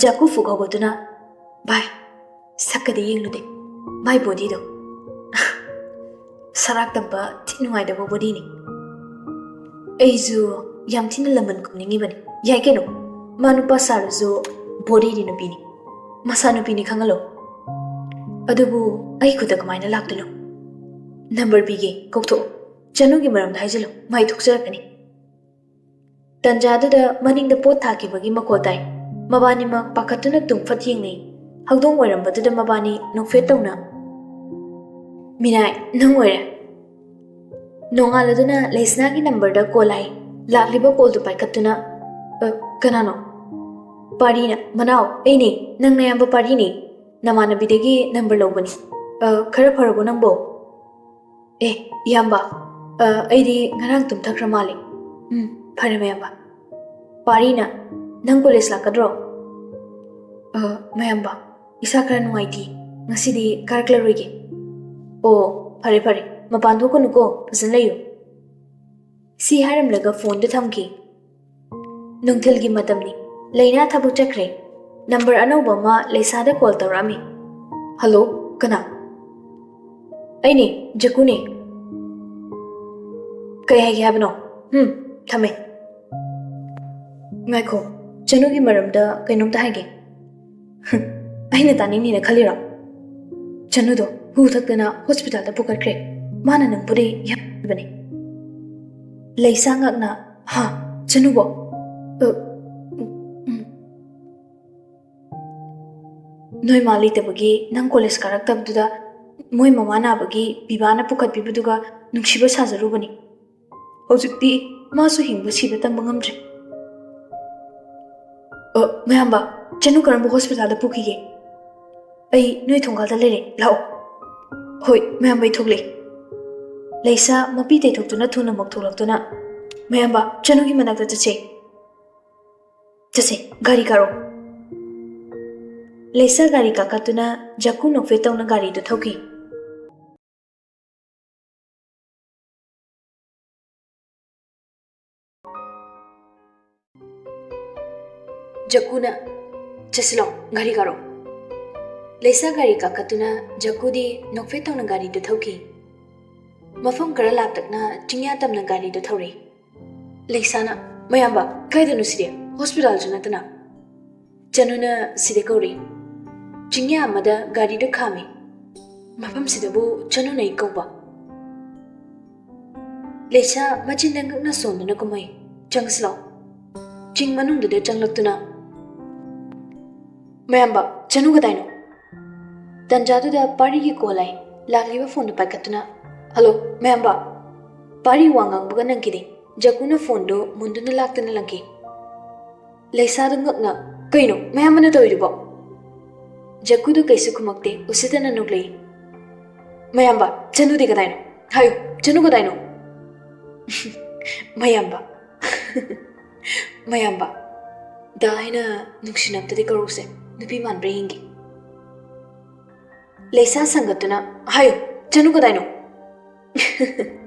ꯖꯥꯀꯨ ꯐꯨꯛ ꯍꯧꯒꯠꯇꯨꯅ, "ꯚꯥꯏ, ꯁꯛꯀꯗꯤ ꯌꯦꯡꯂꯨꯗꯦ, ꯃꯥꯏ ꯕꯣꯗꯤꯗꯣ꯫ ꯁꯔꯥꯛ ꯇꯝꯕ ꯊꯤ ꯅꯨꯡꯉꯥꯏꯗꯧꯕ ꯕꯣꯗꯤꯅꯤ꯫ ꯑꯩꯁꯨ ꯌꯥꯝ ꯊꯤꯅ ꯂꯃꯟ ꯈꯨꯝꯅꯤꯡꯉꯤꯕꯅꯤ꯫ ꯌꯥꯏ ꯀꯩꯅꯣ, ꯃꯥ ꯅꯨꯄꯥ ꯁꯥꯔꯁꯨ ꯕꯣꯗꯤꯗꯤ ꯅꯨꯄꯤꯅꯤ, ꯃꯁꯥ ꯅꯨꯄꯤꯅꯤ ꯈꯪꯍꯜꯂꯣ꯫ ꯑꯗꯨꯕꯨ ꯑꯩ ꯈꯨꯠꯇ ꯀꯃꯥꯏꯅ ꯂꯥꯛꯇꯣꯏꯅꯣ? ꯅꯝꯕꯔ ꯄꯤꯒꯦ, ꯀꯧꯊꯣꯛꯑꯣ꯫ ꯆꯅꯨꯒꯤ ꯃꯔꯝꯗ ꯍꯥꯏꯖꯤꯜꯂꯨ, ꯃꯥꯏ ꯊꯣꯛꯆꯔꯛꯀꯅꯤ"꯫ ꯇꯟꯖꯥꯗꯨꯗ ꯃꯅꯤꯡꯗ ꯄꯣꯠ ꯊꯥꯈꯤꯕꯒꯤ ꯃꯈꯣꯜ ꯇꯥꯏ꯫ ꯃꯕꯥꯅꯤꯃꯛ ꯄꯥꯈꯠꯇꯨꯅ ꯇꯨꯡꯐꯠ ꯌꯦꯡꯅꯩ꯫ ꯍꯧꯗꯣꯡ ꯑꯣꯏꯔꯝꯕꯗꯨꯗ ꯃꯕꯥꯅꯤ ꯅꯣꯛꯐꯦꯠ ꯇꯧꯅ, "ꯃꯤꯅꯥꯏ, ꯅꯪ ꯑꯣꯏꯔꯦ"꯫ ꯅꯣꯡꯉꯥꯜꯂꯗꯨꯅ ꯂꯩꯁꯅꯥꯒꯤ ꯅꯝꯕꯔꯗ ꯀꯣꯜ ꯂꯥꯛꯏ꯫ ꯂꯥꯛꯂꯤꯕ ꯀꯣꯜꯗꯨ ꯄꯥꯏꯈꯠꯇꯨꯅ, "ꯑ, ꯀꯅꯥꯅꯣ?" "ꯄꯥꯔꯤꯅ, ꯃꯅꯥꯎ, ꯑꯩꯅꯦ, ꯅꯪ ꯅꯌꯥꯝꯕ ꯄꯥꯔꯤꯅꯦ꯫ ꯅꯃꯥꯟꯅꯕꯤꯗꯒꯤ ꯅꯝꯕꯔ ꯂꯧꯕꯅꯤ꯫ ꯑ, ꯈꯔ ꯐꯔꯕꯣ ꯅꯪꯕꯣ?" "ꯑꯦ, ꯏꯌꯥꯝꯕ, ꯑ, ꯑꯩꯗꯤ ꯉꯔꯥꯡ ꯇꯨꯝꯊꯈ꯭ꯔ ꯃꯥꯜꯂꯦ"꯫ "ꯎꯝ, ꯐꯔꯦ ꯃꯌꯥꯝꯕ"꯫ ꯄꯥꯔꯤꯅ, "ꯅꯪ ꯀꯣꯂꯦꯖ ꯂꯥꯛꯀꯗ꯭ꯔꯣ?" "ꯑ, ꯃꯌꯥꯝꯕ, ꯏꯁꯥ ꯈꯔ ꯅꯨꯡꯉꯥꯏꯇꯦ, ꯉꯁꯤꯗꯤ ꯀꯥꯔꯛꯂꯔꯣꯏꯒꯦ"꯫ "ꯑꯣ, ꯐꯔꯦ ꯐꯔꯦ, ꯃꯄꯥꯟ ꯊꯣꯛꯀꯅꯨꯀꯣ, ꯐꯖꯅ ꯂꯩꯌꯨ"꯫ ꯁꯤ ꯍꯥꯏꯔꯝꯂꯒ ꯐꯣꯟꯗꯨ ꯊꯝꯈꯤ꯫ ꯅꯨꯡꯊꯤꯜꯒꯤ ꯃꯇꯝꯅꯤ꯫ ꯂꯩꯅꯥ ꯊꯕꯛ ꯆꯠꯈ꯭ꯔꯦ꯫ ꯅꯝꯕꯔ ꯑꯅꯧꯕ ꯑꯃ ꯂꯩꯁꯥꯗ ꯀꯣꯜ ꯇꯧꯔꯛꯑꯝꯃꯤ꯫ "ꯍꯜꯂꯣ, ꯀꯅꯥ?" "ꯑꯩꯅꯦ, ꯖꯀꯨꯅꯦ"꯫ "ꯀꯩ ꯍꯥꯏꯒꯦ ꯍꯥꯏꯕꯅꯣ? ꯎꯝ, ꯊꯝꯃꯦ"꯫ "ꯉꯥꯏꯈꯣ, ꯆꯅꯨꯒꯤ ꯃꯔꯝꯗ ꯀꯩꯅꯣꯝꯇ ꯍꯥꯏꯒꯦ"꯫ "ꯑꯩꯅ ꯇꯥꯅꯤꯡꯅꯤꯅ ꯈꯜꯂꯤꯔꯣ? ꯆꯅꯨꯗꯣ ꯍꯨ ꯊꯛꯇꯅ ꯍꯣꯁꯄꯤꯇꯥꯜꯗ ꯄꯨꯈꯠꯈ꯭ꯔꯦ꯫ ꯃꯥꯅ ꯅꯪꯕꯨꯗꯤ ꯌꯥꯝ ꯅꯨꯡꯁꯤꯕꯅꯦ꯫ ꯂꯩꯁꯥ ꯉꯛꯅ, "ꯍꯥ? ꯆꯅꯨꯕꯣ? ꯑ, ꯎꯝ, ꯎꯝ꯫ ꯅꯣꯏ ꯃꯥ ꯂꯩꯇꯕꯒꯤ ꯅꯪ ꯀꯣꯂꯦꯖ ꯀꯥꯔꯛꯇꯕꯗꯨꯗ ꯃꯣꯏ ꯃꯃꯥ ꯅꯥꯕꯒꯤ ꯄꯤꯕꯥꯅ ꯄꯨꯈꯠꯄꯤꯕꯗꯨꯒ ꯅꯨꯡꯁꯤꯕ ꯁꯥꯖꯔꯨꯕꯅꯤ꯫ ꯍꯧꯖꯤꯛꯇꯤ ꯃꯥꯁꯨ ꯍꯤꯡꯕ ꯁꯤꯕ ꯇꯝꯕ ꯉꯝꯗ꯭ꯔꯦ꯫ ꯑ, ꯃꯌꯥꯝꯕ, ꯆꯅꯨ ꯀꯔꯝꯕ ꯍꯣꯁꯄꯤꯇꯥꯜꯗ ꯄꯨꯈꯤꯒꯦ? ꯑꯩ ꯅꯣꯏ ꯊꯣꯡꯒꯥꯜꯗ ꯂꯩꯔꯦ, ꯂꯥꯛꯑꯣ꯫" "ꯍꯣꯏ, ꯃꯌꯥꯝꯕ, ꯑꯩ ꯊꯣꯛꯂꯛꯑꯦ꯫" ꯂꯩꯁꯥ ꯃꯄꯤ ꯇꯩꯊꯣꯛꯇꯨꯅ ꯊꯨꯅꯃꯛ ꯊꯣꯛꯂꯛꯇꯨꯅ, "ꯃꯌꯥꯝꯕ, ꯆꯅꯨꯒꯤ ꯃꯅꯥꯛꯇ ꯆꯠꯁꯦ꯫ ꯆꯠꯁꯦ, ꯒꯥꯔꯤ ꯀꯥꯔꯣ꯫" ꯂꯩꯁꯥ ꯒꯥꯔꯤ ꯀꯥꯈꯠꯇꯨꯅ ꯖꯀꯨ ꯅꯣꯛꯐꯦꯠ ꯇꯧꯅ ꯒꯥꯔꯤꯗꯨ ꯊꯧꯈꯤ꯫ ꯖꯀꯨꯅ, "ꯆꯠꯁꯤꯜꯂꯣ, ꯒꯥꯔꯤ ꯀꯥꯔꯣ꯫" ꯂꯩꯁꯥ ꯒꯥꯔꯤ ꯀꯥꯈꯠꯇꯨꯅ ꯖꯀꯨꯗꯤ ꯅꯣꯛꯐꯦꯠ ꯇꯧꯅ ꯒꯥꯔꯤꯗꯨ ꯊꯧꯈꯤ꯫ ꯃꯐꯝ ꯈꯔ ꯂꯥꯞꯇꯛꯅ ꯆꯤꯡꯌꯥ ꯇꯝꯅ ꯒꯥꯔꯤꯗꯨ ꯊꯧꯔꯛꯏ꯫ ꯂꯩꯁꯥꯅ, "ꯃꯌꯥꯝꯕ, ꯀꯥꯏꯗꯅꯣ ꯁꯤꯗꯤ? ꯍꯣꯁꯄꯤꯇꯥꯜꯁꯨ ꯅꯠꯇꯅ꯫" ꯆꯅꯨꯅ ꯁꯤꯗ ꯀꯧꯔꯤ꯫ ꯆꯤꯡꯌꯥ ꯑꯃꯗ ꯒꯥꯔꯤꯗꯨ ꯈꯥꯝꯃꯤ꯫ ꯃꯐꯝꯁꯤꯗꯕꯨ ꯆꯅꯨꯅ ꯑꯩ ꯀꯧꯕ꯫ ꯂꯩꯁꯥ ꯃꯆꯤꯟꯗ ꯉꯛꯅ ꯁꯣꯟꯗꯨꯅ ꯀꯨꯝꯃꯩ꯫ "ꯆꯪꯁꯤꯜꯂꯣ꯫" ꯆꯤꯡ ꯃꯅꯨꯡꯗꯨꯗ ꯆꯪꯂꯛꯇꯨꯅ, "ꯃꯌꯥꯝꯕ, ꯆꯅꯨ ꯀꯗꯥꯏꯅꯣ?" ꯇꯟꯖꯥꯗꯨꯗ ꯄꯥꯔꯤꯒꯤ ꯀꯣꯜ ꯂꯥꯛꯏ꯫ ꯂꯥꯛꯂꯤꯕ ꯐꯣꯟꯗꯨ ꯄꯥꯏꯈꯠꯇꯨꯅ, "ꯍꯜꯂꯣ, ꯃꯌꯥꯝꯕ꯫" ꯄꯥꯔꯤ ꯋꯥ ꯉꯥꯡꯕꯒ ꯅꯪꯈꯤꯗꯦ꯫ ꯖꯀꯨꯅ ꯐꯣꯟꯗꯨ ꯃꯨꯟꯗꯨꯅ ꯂꯥꯛꯇꯨꯅ ꯂꯪꯈꯤ꯫ ꯂꯩꯁꯥꯗꯨ ꯉꯛꯅ, "ꯀꯩꯅꯣ ꯃꯌꯥꯝꯕꯅ ꯇꯧꯔꯤꯗꯨꯕꯣ?" ꯖꯀꯨꯗꯨ ꯀꯩꯁꯨ ꯈꯨꯝꯃꯛꯇꯦ, ꯎꯁꯤꯠꯇꯅ ꯅꯣꯛꯂꯛꯏ꯫ "ꯃꯌꯥꯝꯕ, ꯆꯅꯨꯗꯤ ꯀꯗꯥꯏꯅꯣ? ꯍꯥꯏꯌꯨ, ꯆꯅꯨ ꯀꯗꯥꯏꯅꯣ?" "ꯃꯌꯥꯝꯕ, ꯃꯌꯥꯝꯕ, ꯗꯥ ꯍꯥꯏꯅ ꯅꯨꯡꯁꯤꯅꯕꯗꯗꯤ ꯀꯧꯔꯛꯁꯦ, ꯅꯨꯄꯤ ꯃꯥꯟꯕ꯭ꯔꯥ ꯌꯦꯡꯒꯦ꯫" ꯂꯩꯁꯥ ꯁꯪꯒꯠꯇꯨꯅ, "ꯍꯥꯏꯌꯨ, ꯆꯅꯨ ꯀꯗꯥꯏꯅꯣ?"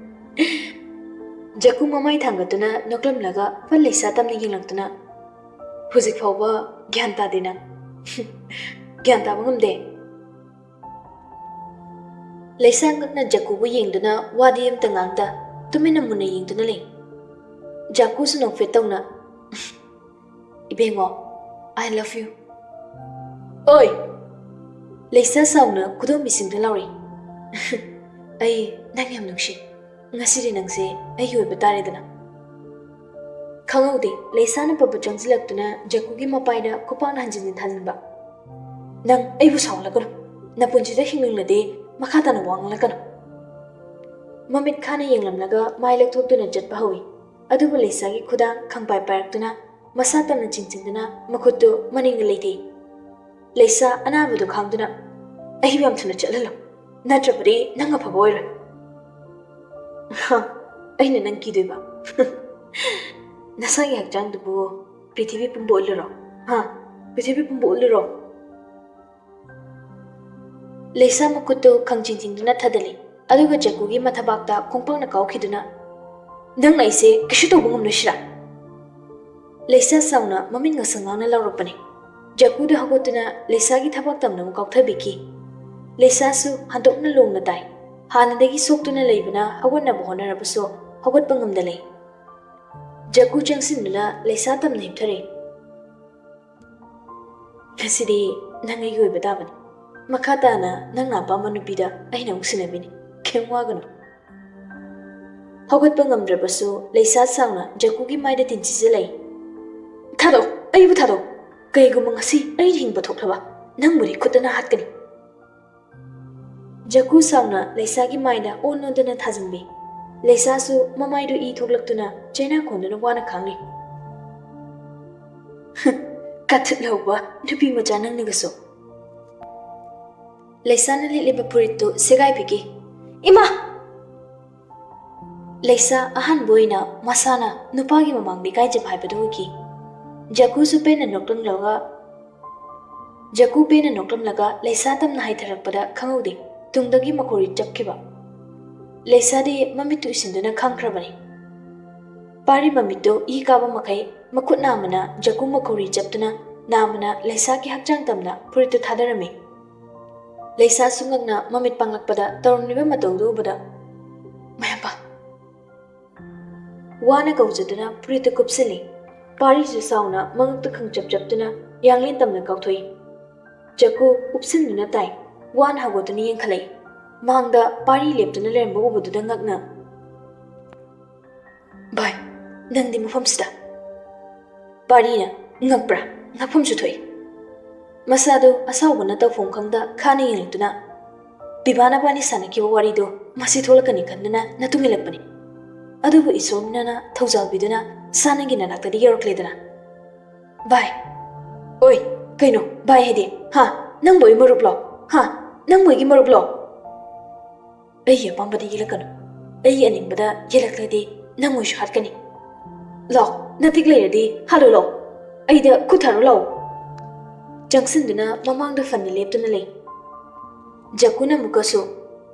ꯖꯀꯨ ꯃꯃꯥꯏ ꯊꯥꯡꯒꯠꯇꯨꯅ ꯅꯣꯛꯂꯝꯂꯒ ꯐꯠ ꯂꯩꯁꯥ ꯇꯝꯅ ꯌꯦꯡꯂꯛꯇꯨꯅ, "ꯍꯧꯖꯤꯛ ꯐꯥꯎꯕ ꯒ꯭ꯌꯥꯟ ꯇꯥꯗꯦ ꯅꯪ꯫" "ꯒ꯭ꯌꯥꯟ ꯇꯥꯕ ꯉꯝꯗꯦ?" ꯂꯩꯁꯥ ꯉꯛꯅ ꯖꯀꯨꯕꯨ ꯌꯦꯡꯗꯨꯅ ꯋꯥꯗꯤ ꯑꯝꯇ ꯉꯥꯡꯗ ꯇꯨꯃꯤꯟꯅ ꯃꯨꯟꯅ ꯌꯦꯡꯗꯨꯅ ꯂꯩ꯫ ꯖꯀꯨꯁꯨ ꯅꯣꯛꯐꯦꯠ ꯇꯧꯅ, "ꯏꯕꯦꯡꯉꯣ, I love you꯫" "ꯑꯣꯏ!" ꯂꯩꯁꯥ ꯁꯥꯎꯅ ꯈꯨꯗꯣꯝꯕꯤꯁꯤꯡꯗ ꯂꯥꯎꯔꯤ꯫ "ꯑꯩ ꯅꯪ ꯌꯥꯝ ꯅꯨꯡꯁꯤ꯫" "ꯉꯁꯤꯗꯤ ꯅꯪꯁꯦ ꯑꯩꯒꯤ ꯑꯣꯏꯕ ꯇꯥꯔꯦꯗꯅ?" ꯈꯪꯍꯧꯗꯦ, ꯂꯩꯁꯥꯅ ꯄꯕ ꯆꯪꯁꯤꯜꯂꯛꯇꯨꯅ ꯖꯀꯨꯒꯤ ꯃꯄꯥꯏꯗ ꯈꯨꯄꯥꯛꯅ ꯍꯟꯖꯤꯟ ꯍꯟꯖꯤꯟ ꯊꯥꯖꯤꯟꯕ꯫ "ꯅꯪ ꯑꯩꯕꯨ ꯁꯥꯎꯍꯜꯂꯛꯀꯅꯨ꯫ ꯅꯄꯨꯟꯁꯤꯗ ꯍꯤꯡꯅꯤꯡꯂꯗꯤ ꯃꯈꯥ ꯇꯥꯅ ꯋꯥ ꯉꯥꯡꯂꯛꯀꯅꯨ꯫" ꯃꯃꯤꯠ ꯈꯥꯅ ꯌꯦꯡꯂꯝꯂꯒ ꯃꯥꯏ ꯂꯧꯊꯣꯛꯇꯨꯅ ꯆꯠꯄ ꯍꯧꯏ꯫ ꯑꯗꯨꯕꯨ ꯂꯩꯁꯥꯒꯤ ꯈꯨꯗꯥꯡ ꯈꯪꯄꯥꯏ ꯄꯥꯏꯔꯛꯇꯨꯅ ꯃꯁꯥ ꯇꯝꯅ ꯆꯤꯡꯁꯤꯟꯗꯨꯅ ꯃꯈꯨꯠꯇꯨ ꯃꯅꯤꯡꯗ ꯂꯩꯊꯩ꯫ ꯂꯩꯁꯥ ꯑꯅꯥꯕꯗꯨ ꯈꯥꯡꯗꯨꯅ, "ꯑꯩꯕꯨ ꯌꯥꯝ ꯊꯨꯅ ꯆꯠꯍꯜꯂꯨ, ꯅꯠꯇ꯭ꯔꯕꯗꯤ ꯅꯪ ꯑꯐꯕ ꯑꯣꯏꯔꯣꯏ꯫" "ꯍ, ꯑꯩꯅ ꯅꯪ ꯀꯤꯗꯣꯏꯕ?" "ꯅꯁꯥꯒꯤ ꯍꯛꯆꯥꯡꯗꯨꯕꯨ ꯄ꯭ꯔꯤꯊꯤꯕꯤ ꯄꯨꯝꯕ ꯎꯠꯂꯨꯔꯣ? ꯍꯥ? ꯄ꯭ꯔꯤꯊꯤꯕꯤ ꯄꯨꯝꯕ ꯎꯠꯂꯨꯔꯣ?" ꯂꯩꯁꯥ ꯃꯈꯨꯠꯇꯨ ꯈꯪꯆꯤꯡ ꯆꯤꯡꯗꯨꯅ ꯊꯥꯗꯜꯂꯤ, ꯑꯗꯨꯒ ꯖꯀꯨꯒꯤ ꯃꯊꯕꯥꯛꯇ ꯈꯣꯡꯄꯥꯛꯅ ꯀꯥꯎꯈꯤꯗꯨꯅ, "ꯅꯪꯅ ꯑꯩꯁꯦ ꯀꯩꯁꯨ ꯇꯧꯕ ꯉꯝꯂꯣꯏꯁꯤꯔꯥ?" ꯂꯩꯁꯥ ꯆꯥꯎꯅ ꯃꯃꯤꯠ ꯉꯁꯪ ꯉꯥꯡꯅ ꯂꯥꯎꯔꯛꯄꯅꯤ꯫ ꯖꯀꯨꯗ ꯍꯧꯒꯠꯇꯨꯅ ꯂꯩꯁꯥꯒꯤ ꯊꯕꯥꯛ ꯇꯝꯅꯕ ꯀꯥꯎꯊꯕꯤꯈꯤ꯫ ꯂꯩꯁꯥꯁꯨ ꯍꯟꯗꯣꯛꯅ ꯂꯣꯡꯅ ꯇꯥꯏ꯫ ꯍꯥꯟꯅꯗꯒꯤ ꯁꯣꯛꯇꯨꯅ ꯂꯩꯕꯅ ꯍꯧꯒꯠꯅꯕ ꯍꯣꯠꯅꯔꯕꯁꯨ ꯍꯧꯒꯠꯄ ꯉꯝꯗ ꯂꯩ꯫ ꯖꯀꯨ ꯆꯪꯁꯤꯟꯗꯨꯅ ꯂꯩꯁꯥ ꯇꯝꯅ ꯍꯤꯞꯊꯔꯦ꯫ "ꯉꯁꯤꯗꯤ ꯅꯪ ꯑꯩꯒꯤ ꯑꯣꯏꯕ ꯇꯥꯕꯅꯤ꯫ ꯃꯈꯥ ꯇꯥꯅ ꯅꯪꯅ ꯑꯄꯥꯝꯕ ꯅꯨꯄꯤꯗ ꯑꯩꯅ ꯑꯃꯨꯛ ꯁꯤꯟꯅꯕꯤꯅꯤ꯫ ꯀꯩꯝ ꯋꯥꯒꯅꯨ꯫" ꯍꯧꯒꯠꯄ ꯉꯝꯗ꯭ꯔꯕꯁꯨ ꯂꯩꯁꯥ ꯆꯥꯎꯅ ꯖꯀꯨꯒꯤ ꯃꯥꯏꯗ ꯇꯤꯟꯁꯤꯖ ꯂꯩ꯫ "ꯊꯥꯗꯣꯛ, ꯑꯩꯕꯨ ꯊꯥꯗꯣꯛ꯫ ꯀꯩꯒꯨꯝꯕ ꯉꯁꯤ ꯑꯩꯅ ꯍꯤꯡꯕ ꯊꯣꯛꯂꯕ, ꯅꯪꯕꯨꯗꯤ ꯈꯨꯠꯇꯅ ꯍꯥꯠꯀꯅꯤ꯫" ꯖꯀꯨ ꯆꯥꯎꯅ ꯂꯩꯁꯥꯒꯤ ꯃꯥꯏꯗ ꯑꯣꯟ ꯑꯣꯟꯗꯨꯅ ꯊꯥꯖꯤꯟꯕꯤ꯫ ꯂꯩꯁꯥꯁꯨ ꯃꯃꯥꯏꯗꯨ ꯏ ꯊꯣꯛꯂꯛꯇꯨꯅ ꯆꯩꯅꯥ ꯈꯣꯟꯗꯨꯅ ꯋꯥꯅ ꯈꯥꯡꯂꯤ꯫ "ꯀꯥꯊꯠꯍꯧꯕ ꯅꯨꯄꯤ ꯃꯆꯥ ꯅꯪꯅꯒꯁꯨ꯫" ꯂꯩꯁꯥꯅ ꯂꯤꯠꯂꯤꯕ ꯐꯨꯔꯤꯠꯇꯨ ꯁꯦꯒꯥꯏꯕꯤꯈꯤ꯫ "ꯏꯃꯥ!" ꯂꯩꯁꯥ ꯑꯍꯥꯟꯕ ꯑꯣꯏꯅ ꯃꯁꯥꯅ ꯅꯨꯄꯥꯒꯤ ꯃꯃꯥꯡꯗ ꯏꯀꯥꯏꯖꯕ ꯍꯥꯏꯕꯗꯨ ꯎꯈꯤ꯫ ꯖꯀꯨꯁꯨ ꯄꯦꯟꯅ ꯅꯣꯛꯂꯝꯂꯒ, ꯖꯀꯨ ꯄꯦꯟꯅ ꯅꯣꯛꯂꯝꯂꯒ ꯂꯩꯁꯥ ꯇꯝꯅ ꯍꯥꯏꯊꯔꯛꯄꯗ ꯈꯪꯍꯧꯗꯦ, ꯇꯨꯡꯗꯒꯤ ꯃꯈꯣꯔꯤ ꯆꯞꯈꯤꯕ꯫ ꯂꯩꯁꯥꯗꯤ ꯃꯃꯤꯠꯇꯨ ꯎꯏꯁꯤꯟꯗꯨꯅ ꯈꯪꯈ꯭ꯔꯕꯅꯤ꯫ ꯄꯥꯔꯤ ꯃꯃꯤꯠꯇꯨ ꯏ ꯀꯥꯕ ꯃꯈꯩ ꯃꯈꯨꯠ ꯅꯥꯝꯃꯅ ꯖꯀꯨ ꯃꯈꯣꯔꯤ ꯆꯞꯇꯨꯅ ꯅꯥꯝꯃꯅ ꯂꯩꯁꯥꯒꯤ ꯍꯛꯆꯥꯡ ꯇꯝꯅ ꯐꯨꯔꯤꯠꯇꯨ ꯊꯥꯗꯔꯝꯃꯤ꯫ ꯂꯩꯁꯥꯁꯨ ꯉꯛꯅ ꯃꯃꯤꯠ ꯄꯥꯡꯂꯛꯄꯗ ꯇꯧꯔꯝꯂꯤꯕ ꯃꯇꯧꯗꯨ ꯎꯕꯗ, "ꯃꯌꯥꯝꯕ!" ꯋꯥꯅ ꯀꯧꯖꯗꯨꯅ ꯐꯨꯔꯤꯠꯇꯨ ꯀꯨꯞꯁꯤꯜꯂꯤ꯫ ꯄꯥꯔꯤꯁꯨ ꯁꯥꯎꯅ ꯃꯉꯛꯇ ꯈꯪꯆꯞ ꯆꯞꯇꯨꯅ ꯌꯥꯡꯂꯦꯟ ꯇꯝꯅ ꯀꯥꯎꯊꯣꯛꯏ꯫ ꯖꯀꯨ ꯎꯞꯁꯤꯟꯗꯨꯅ ꯇꯥꯏ꯫ ꯋꯥꯅ ꯍꯧꯒꯠꯇꯨꯅ ꯌꯦꯡꯈꯠꯂꯛꯏ꯫ ꯃꯥꯡꯗ ꯄꯥꯔꯤ ꯂꯦꯞꯇꯨꯅ ꯂꯩꯔꯝꯕ ꯎꯕꯗꯨꯗ ꯉꯛꯅ, ꯅꯪꯗꯤ ꯃꯐꯝꯁꯤꯗ꯫ ꯄꯥꯔꯤꯅ ꯉꯛꯄ꯭ꯔꯥ? ꯉꯛꯐꯝꯁꯨ ꯊꯣꯛꯏ꯫ ꯃꯁꯥꯗꯨ ꯑꯁꯥꯎꯕꯅ ꯇꯧꯐꯝ ꯈꯪꯗ ꯈꯥꯅ ꯌꯦꯡꯂꯛꯇꯨꯅ, "ꯕꯤꯚꯥ ꯅꯕꯥꯅꯤ ꯁꯥꯟꯅꯈꯤꯕ ꯋꯥꯔꯤꯗꯨ ꯃꯁꯤ ꯊꯣꯛꯂꯛꯀꯅꯤ ꯈꯟꯗꯨꯅ ꯅꯇꯨꯡ ꯏꯜꯂꯛꯄꯅꯤ꯫ ꯑꯗꯨꯕꯨ ꯏꯁꯣꯔꯅ ꯊꯧꯖꯥꯜ ꯄꯤꯗꯨꯅ ꯁꯥꯅꯒꯤ ꯅꯅꯥꯛꯇꯗꯤ ꯌꯧꯔꯛꯂꯦꯗꯅ꯫" "ꯚꯥꯏ!" "ꯑꯣꯏ, ꯀꯩꯅꯣ ꯚꯥꯏ ꯍꯥꯏꯗꯤ? ꯍꯥ? ꯅꯪꯕꯨ ꯑꯩ ꯃꯔꯨꯞꯂꯣ? ꯍꯥ? ꯅꯪꯕꯨ ꯑꯩꯒꯤ ꯃꯔꯨꯞꯂꯣ?" "ꯑꯩꯒꯤ ꯑꯄꯥꯝꯕꯗ ꯌꯦꯜꯂꯛꯀꯅꯨ꯫ ꯑꯩꯒꯤ ꯑꯅꯤꯡꯕꯗ ꯌꯦꯜꯂꯛꯂꯗꯤ ꯅꯪ ꯑꯣꯏꯁꯨ ꯍꯥꯠꯀꯅꯤ꯫ ꯂꯥꯎ, ꯅꯇꯤꯛ ꯂꯩꯔꯗꯤ ꯍꯥꯠꯂꯨ ꯂꯥꯎ꯫ ꯑꯩꯗ ꯈꯨꯠ ꯊꯥꯔꯨ ꯂꯥꯎ꯫" ꯆꯪꯁꯤꯟꯗꯨꯅ ꯃꯃꯥꯡꯗ ꯐꯟꯅ ꯂꯦꯞꯇꯨꯅ ꯂꯩ꯫ ꯖꯛꯀꯨꯅ ꯑꯃꯨꯛꯀꯁꯨ,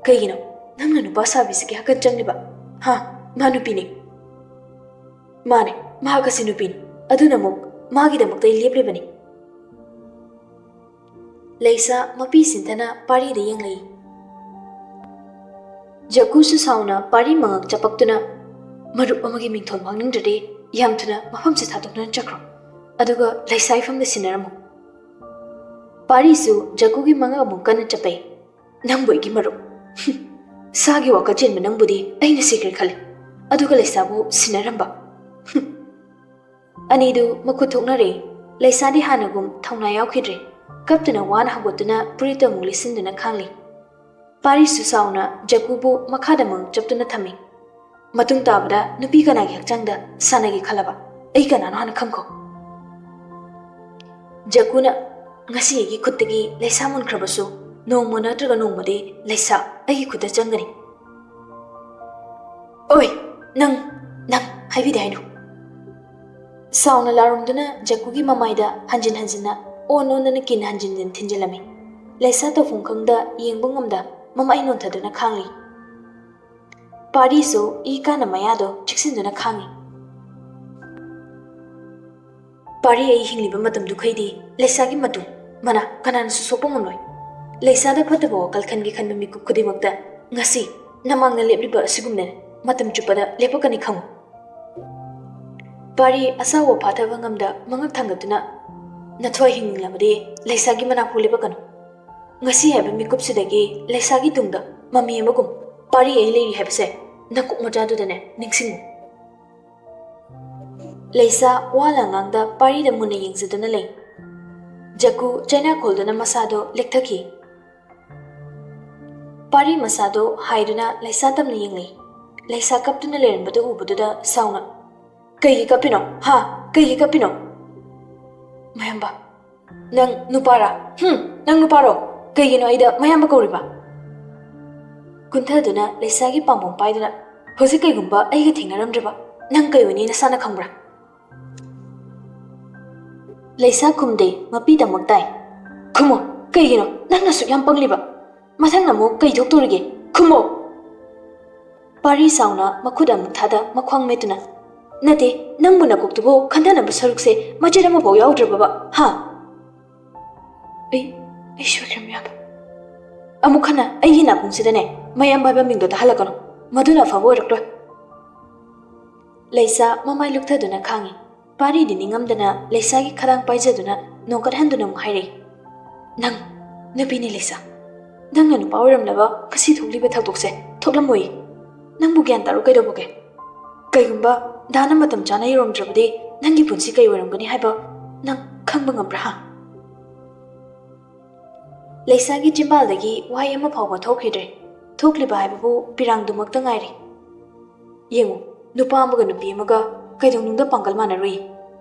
"ꯀꯩꯒꯤꯅꯣ ꯅꯪꯅ ꯅꯨꯄꯥ ꯁꯥꯕꯤꯁꯤꯒꯤ ꯍꯥꯀꯠ ꯆꯪꯂꯤꯕ? ꯍꯥ? ꯃꯥ ꯅꯨꯄꯤꯅꯤ꯫" "ꯃꯥꯅꯦ, ꯃꯍꯥꯛ ꯑꯁꯤ ꯅꯨꯄꯤꯅꯤ꯫ ꯑꯗꯨꯅ ꯑꯃꯨꯛ ꯃꯥꯒꯤꯗꯃꯛꯇ ꯑꯩ ꯂꯦꯞꯂꯤꯕꯅꯤ꯫" ꯂꯩꯁꯥ ꯃꯄꯤ ꯁꯤꯟꯊꯅ ꯄꯥꯔꯤꯗ ꯌꯦꯡꯂꯛꯏ꯫ ꯖꯛꯀꯨꯁꯨ ꯁꯥꯎꯅ ꯄꯥꯔꯤ ꯃꯉꯛ ꯆꯄꯛꯇꯨꯅ, "ꯃꯔꯨꯞ ꯑꯃꯒꯤ ꯃꯤꯡꯊꯣꯜ ꯃꯥꯡꯅꯤꯡꯗ꯭ꯔꯗꯤ ꯌꯥꯝ ꯊꯨꯅ ꯃꯐꯝꯁꯤ ꯊꯥꯗꯣꯛꯇꯨꯅ ꯆꯠꯈ꯭ꯔꯣ꯫ ꯑꯗꯨꯒ ꯂꯩꯁꯥ ꯏꯐꯝꯗ ꯁꯤꯟꯅꯔꯝꯃꯨ꯫" ꯄꯥꯔꯤꯁꯨ ꯖꯛꯀꯨꯒꯤ ꯃꯉꯛ ꯑꯃꯨꯛ ꯀꯟꯅ ꯆꯞꯄꯩ꯫ "ꯅꯪꯕꯨ ꯑꯩꯒꯤ ꯃꯔꯨꯞ? ꯍꯨꯝ, ꯁꯥꯒꯤ ꯋꯥꯈꯜ ꯆꯦꯟꯕ ꯅꯪꯕꯨꯗꯤ ꯑꯩꯅ ꯁꯤꯈ꯭ꯔꯦ ꯈꯜꯂꯤ, ꯑꯗꯨꯒ ꯂꯩꯁꯥꯕꯨ ꯁꯤꯟꯅꯔꯝꯕ꯫ ꯍꯨꯝ꯫" ꯑꯅꯤꯗꯨ ꯃꯈꯨꯠ ꯊꯣꯛꯅꯔꯦ꯫ ꯂꯩꯁꯥꯗꯤ ꯍꯥꯟꯅꯒꯨꯝ ꯊꯧꯅꯥ ꯌꯥꯎꯈꯤꯗ꯭ꯔꯦ꯫ ꯀꯞꯇꯨꯅ ꯋꯥꯅ ꯍꯧꯒꯠꯇꯨꯅ ꯐꯨꯔꯤꯠꯇ ꯑꯃꯨꯛ ꯂꯤꯠꯁꯤꯟꯗꯨꯅ ꯈꯥꯡꯂꯤ꯫ ꯄꯥꯔꯤꯁꯨ ꯁꯥꯎꯅ ꯖꯛꯀꯨꯕꯨ ꯃꯈꯥꯗ ꯃꯉꯛ ꯆꯞꯇꯨꯅ ꯊꯝꯃꯤ꯫ "ꯃꯇꯨꯡ ꯇꯥꯕꯗ ꯅꯨꯄꯤ ꯀꯅꯥꯒꯤ ꯍꯛꯆꯥꯡꯗ ꯁꯥꯟꯅꯒꯦ ꯈꯜꯂꯕ? ꯑꯩ ꯀꯅꯥꯅꯣ ꯍꯥꯟꯅ ꯈꯪꯈꯣ꯫" ꯖꯛꯀꯨꯅ, "ꯉꯁꯤ ꯑꯩꯒꯤ ꯈꯨꯠꯇꯒꯤ ꯂꯩꯁꯥ ꯃꯨꯟꯈ꯭ꯔꯕꯁꯨ, ꯅꯣꯡꯃ ꯅꯠꯇ꯭ꯔꯒ ꯅꯣꯡꯃꯗꯤ ꯂꯩꯁꯥ ꯑꯩꯒꯤ ꯈꯨꯠꯇ ꯆꯪꯒꯅꯤ꯫" "ꯑꯣꯏ, ꯅꯪ, ꯅꯪ ꯍꯥꯏꯕꯤꯗꯦ ꯍꯥꯏꯅꯣ?" ꯁꯥꯎꯅ ꯂꯥꯎꯔꯝꯗꯨꯅ ꯖꯛꯀꯨꯒꯤ ꯃꯃꯥꯏꯗ ꯍꯟꯖꯤꯟ ꯍꯟꯖꯤꯟꯅ ꯑꯣꯟ ꯑꯣꯟꯗꯅ ꯀꯤꯟ ꯍꯟꯖꯤꯟ ꯍꯟꯖꯤꯟ ꯊꯤꯟꯖꯤꯜꯂꯝꯃꯤ꯫ ꯂꯩꯁꯥ ꯇꯧꯐꯝ ꯈꯪꯗ ꯌꯦꯡꯕ ꯉꯝꯗ ꯃꯃꯥꯏ ꯅꯣꯟꯊꯗꯨꯅ ꯈꯥꯡꯂꯤ꯫ ꯄꯥꯔꯤꯁꯨ ꯏ ꯀꯥꯅ ꯃꯌꯥꯗꯣ ꯆꯤꯛꯁꯤꯟꯗꯨꯅ ꯈꯥꯡꯉꯤ꯫ "ꯄꯥꯔꯤ, ꯑꯩ ꯍꯤꯡꯂꯤꯕ ꯃꯇꯝꯗꯨꯈꯩꯗꯤ ꯂꯩꯁꯥꯒꯤ ꯃꯇꯨꯡ ꯃꯅꯥ ꯀꯅꯥꯅꯁꯨ ꯁꯣꯛꯄ ꯉꯝꯂꯣꯏ꯫ ꯂꯩꯁꯥꯗ ꯐꯠꯇꯕ ꯋꯥꯈꯜ ꯈꯟꯒꯦ ꯈꯟꯕ ꯃꯤꯀꯨꯞ ꯈꯨꯗꯤꯡꯃꯛꯇ ꯉꯁꯤ ꯅꯃꯥꯡꯗ ꯂꯦꯞꯂꯤꯕ ꯑꯁꯤꯒꯨꯝꯅ ꯃꯇꯝ ꯆꯨꯞꯄꯗ ꯂꯦꯞꯄꯛꯀꯅꯤ ꯈꯪꯉꯨ꯫" ꯄꯥꯔꯤ ꯑꯁꯥꯎꯕ ꯐꯥꯊꯕ ꯉꯝꯗ ꯃꯉꯛ ꯊꯥꯡꯒꯠꯇꯨꯅ, "ꯅꯊ꯭ꯋꯥꯏ ꯍꯤꯡꯂꯕꯗꯤ ꯂꯩꯁꯥꯒꯤ ꯃꯅꯥꯛꯄꯨ ꯂꯦꯞꯄꯛꯀꯅꯨ꯫ ꯉꯁꯤ ꯍꯥꯏꯕ ꯃꯤꯀꯨꯞꯁꯤꯗꯒꯤ ꯂꯩꯁꯥꯒꯤ ꯇꯨꯡꯗ ꯃꯃꯤ ꯑꯃꯒꯨꯝ ꯄꯥꯔꯤ ꯑꯩ ꯂꯩꯔꯤ ꯍꯥꯏꯕꯁꯦ ꯅꯀꯣꯛ ꯃꯆꯥꯗꯨꯗꯅꯦ ꯅꯤꯡꯁꯤꯡꯉꯨ꯫" ꯂꯩꯁꯥ ꯋꯥ ꯂꯥꯡꯂꯥꯡꯗ ꯄꯥꯔꯤꯗ ꯃꯨꯟꯅ ꯌꯦꯡꯖꯗꯨꯅ ꯂꯩ꯫ ꯖꯛꯀꯨ ꯆꯩꯅꯥ ꯈꯣꯜꯗꯨꯅ ꯃꯁꯥꯗꯣ ꯂꯦꯛꯊꯈꯤ꯫ ꯄꯥꯔꯤ ꯃꯁꯥꯗꯣ ꯍꯥꯏꯗꯨꯅ ꯂꯩꯁꯥ ꯇꯝꯅ ꯌꯦꯡꯂꯤ꯫ ꯂꯩꯁꯥ ꯀꯞꯇꯨꯅ ꯂꯩꯔꯝꯕꯗꯨ ꯎꯕꯗꯨꯗ ꯁꯥꯎꯅ, "ꯀꯩꯒꯤ ꯀꯞꯄꯤꯅꯣ? ꯍꯥ? ꯀꯩꯒꯤ ꯀꯞꯄꯤꯅꯣ?" "ꯃꯌꯥꯝꯕ, ꯅꯪ ꯅꯨꯄꯥꯔꯥ? ꯍꯨꯝ, ꯅꯪ ꯅꯨꯄꯥꯔꯣ? ꯀꯩꯒꯤꯅꯣ ꯑꯩꯗ ꯃꯌꯥꯝꯕ ꯀꯧꯔꯤꯕ?" ꯀꯨꯟꯊꯗꯨꯅ ꯂꯩꯁꯥꯒꯤ ꯄꯥꯝꯕꯣꯝ ꯄꯥꯏꯗꯨꯅ, "ꯍꯧꯖꯤꯛ ꯀꯩꯒꯨꯝꯕ ꯑꯩꯒ ꯊꯦꯡꯅꯔꯝꯗ꯭ꯔꯕ, ꯅꯪ ꯀꯩ ꯑꯣꯏꯅꯤ ꯅꯁꯥꯅ ꯈꯪꯕ꯭ꯔꯥ?" ꯂꯩꯁꯥ ꯈꯨꯝꯗꯦ, ꯃꯄꯤ ꯇꯃꯛ ꯇꯥꯏ꯫ "ꯈꯨꯝꯃꯣ, ꯀꯩꯒꯤꯅꯣ ꯅꯪꯅ ꯑꯁꯨꯛ ꯌꯥꯝ ꯄꯪꯂꯤꯕ? ꯃꯊꯪꯅ ꯑꯃꯨꯛ ꯀꯩ ꯊꯣꯛꯇꯣꯔꯤꯒꯦ? ꯈꯨꯝꯃꯣ!" ꯄꯥꯔꯤ ꯁꯥꯎꯅ ꯃꯈꯨꯠ ꯑꯃꯨꯛ ꯊꯥꯗ ꯃꯈ꯭ꯋꯥꯡ ꯃꯦꯠꯇꯨꯅ, "ꯅꯠꯇꯦ, ꯅꯪꯕꯨ ꯅꯀꯣꯛꯇꯨꯕꯨ ꯈꯟꯊꯅꯕ ꯁꯔꯨꯛꯁꯦ ꯃꯆꯦꯠ ꯑꯃꯐꯥꯎ ꯌꯥꯎꯗ꯭ꯔꯕꯕ, ꯍꯥ?" "ꯑꯩ, ꯑꯩ ꯁꯣꯏꯈ꯭ꯔꯦ, ꯃꯌꯥꯝꯕ꯫ ꯑꯃꯨꯛ ꯍꯟꯅ ꯑꯩꯒꯤ ꯅꯥꯀꯣꯡꯁꯤꯗꯅꯦ ꯃꯌꯥꯝꯕ ꯍꯥꯏꯕ ꯃꯤꯡꯗꯣ ꯇꯥꯍꯜꯂꯛꯀꯅꯨ꯫ ꯃꯗꯨꯅ ꯑꯐꯕ ꯑꯣꯏꯔꯛꯂꯣꯏ꯫" ꯂꯩꯁꯥ ꯃꯃꯥꯏ ꯂꯨꯞꯊꯗꯨꯅ ꯈꯥꯡꯉꯤ꯫ ꯄꯥꯔꯤꯗꯤ ꯅꯤꯡꯉꯝꯗꯅ ꯂꯩꯁꯥꯒꯤ ꯈꯗꯥꯡ ꯄꯥꯏꯖꯗꯨꯅ ꯅꯣꯡꯀꯠꯍꯟꯗꯨꯅ ꯑꯃꯨꯛ ꯍꯥꯏꯔꯛꯏ, "ꯅꯪ ꯅꯨꯄꯤꯅꯤ ꯂꯩꯁꯥ꯫ ꯅꯪꯅ ꯅꯨꯄꯥ ꯑꯣꯏꯔꯝꯂꯕ ꯉꯁꯤ ꯊꯣꯛꯂꯤꯕ ꯊꯧꯗꯣꯛꯁꯦ ꯊꯣꯛꯂꯝꯃꯣꯏ꯫ ꯅꯪꯕꯨ ꯒ꯭ꯌꯥꯟ ꯇꯥꯔꯣ ꯀꯩꯗꯧꯕꯒꯦ? ꯀꯩꯒꯨꯝꯕ ꯗꯥꯅ ꯃꯇꯝ ꯆꯥꯅ ꯌꯧꯔꯝꯗ꯭ꯔꯕꯗꯤ ꯅꯪꯒꯤ ꯄꯨꯟꯁꯤ ꯀꯩ ꯑꯣꯏꯔꯝꯒꯅꯤ ꯍꯥꯏꯕ ꯅꯪ ꯈꯪꯕ ꯉꯝꯕ꯭ꯔꯥ, ꯍꯥ?" ꯂꯩꯁꯥꯒꯤ ꯆꯤꯝꯕꯥꯜꯗꯒꯤ ꯋꯥꯍꯩ ꯑꯃ ꯐꯥꯎꯕ ꯊꯣꯛꯈꯤꯗ꯭ꯔꯦ꯫ ꯊꯣꯛꯂꯤꯕ ꯍꯥꯏꯕꯕꯨ ꯄꯤꯔꯥꯡꯗꯨꯃꯛꯇ ꯉꯥꯏꯔꯦ꯫ ꯌꯦꯡꯉꯨ, ꯅꯨꯄꯥ ꯑꯃꯒ ꯅꯨꯄꯤ ꯑꯃꯒ ꯀꯩꯗꯧꯅꯨꯡꯗ ꯄꯥꯡꯒꯜ ꯃꯥꯟꯅꯔꯨꯏ꯫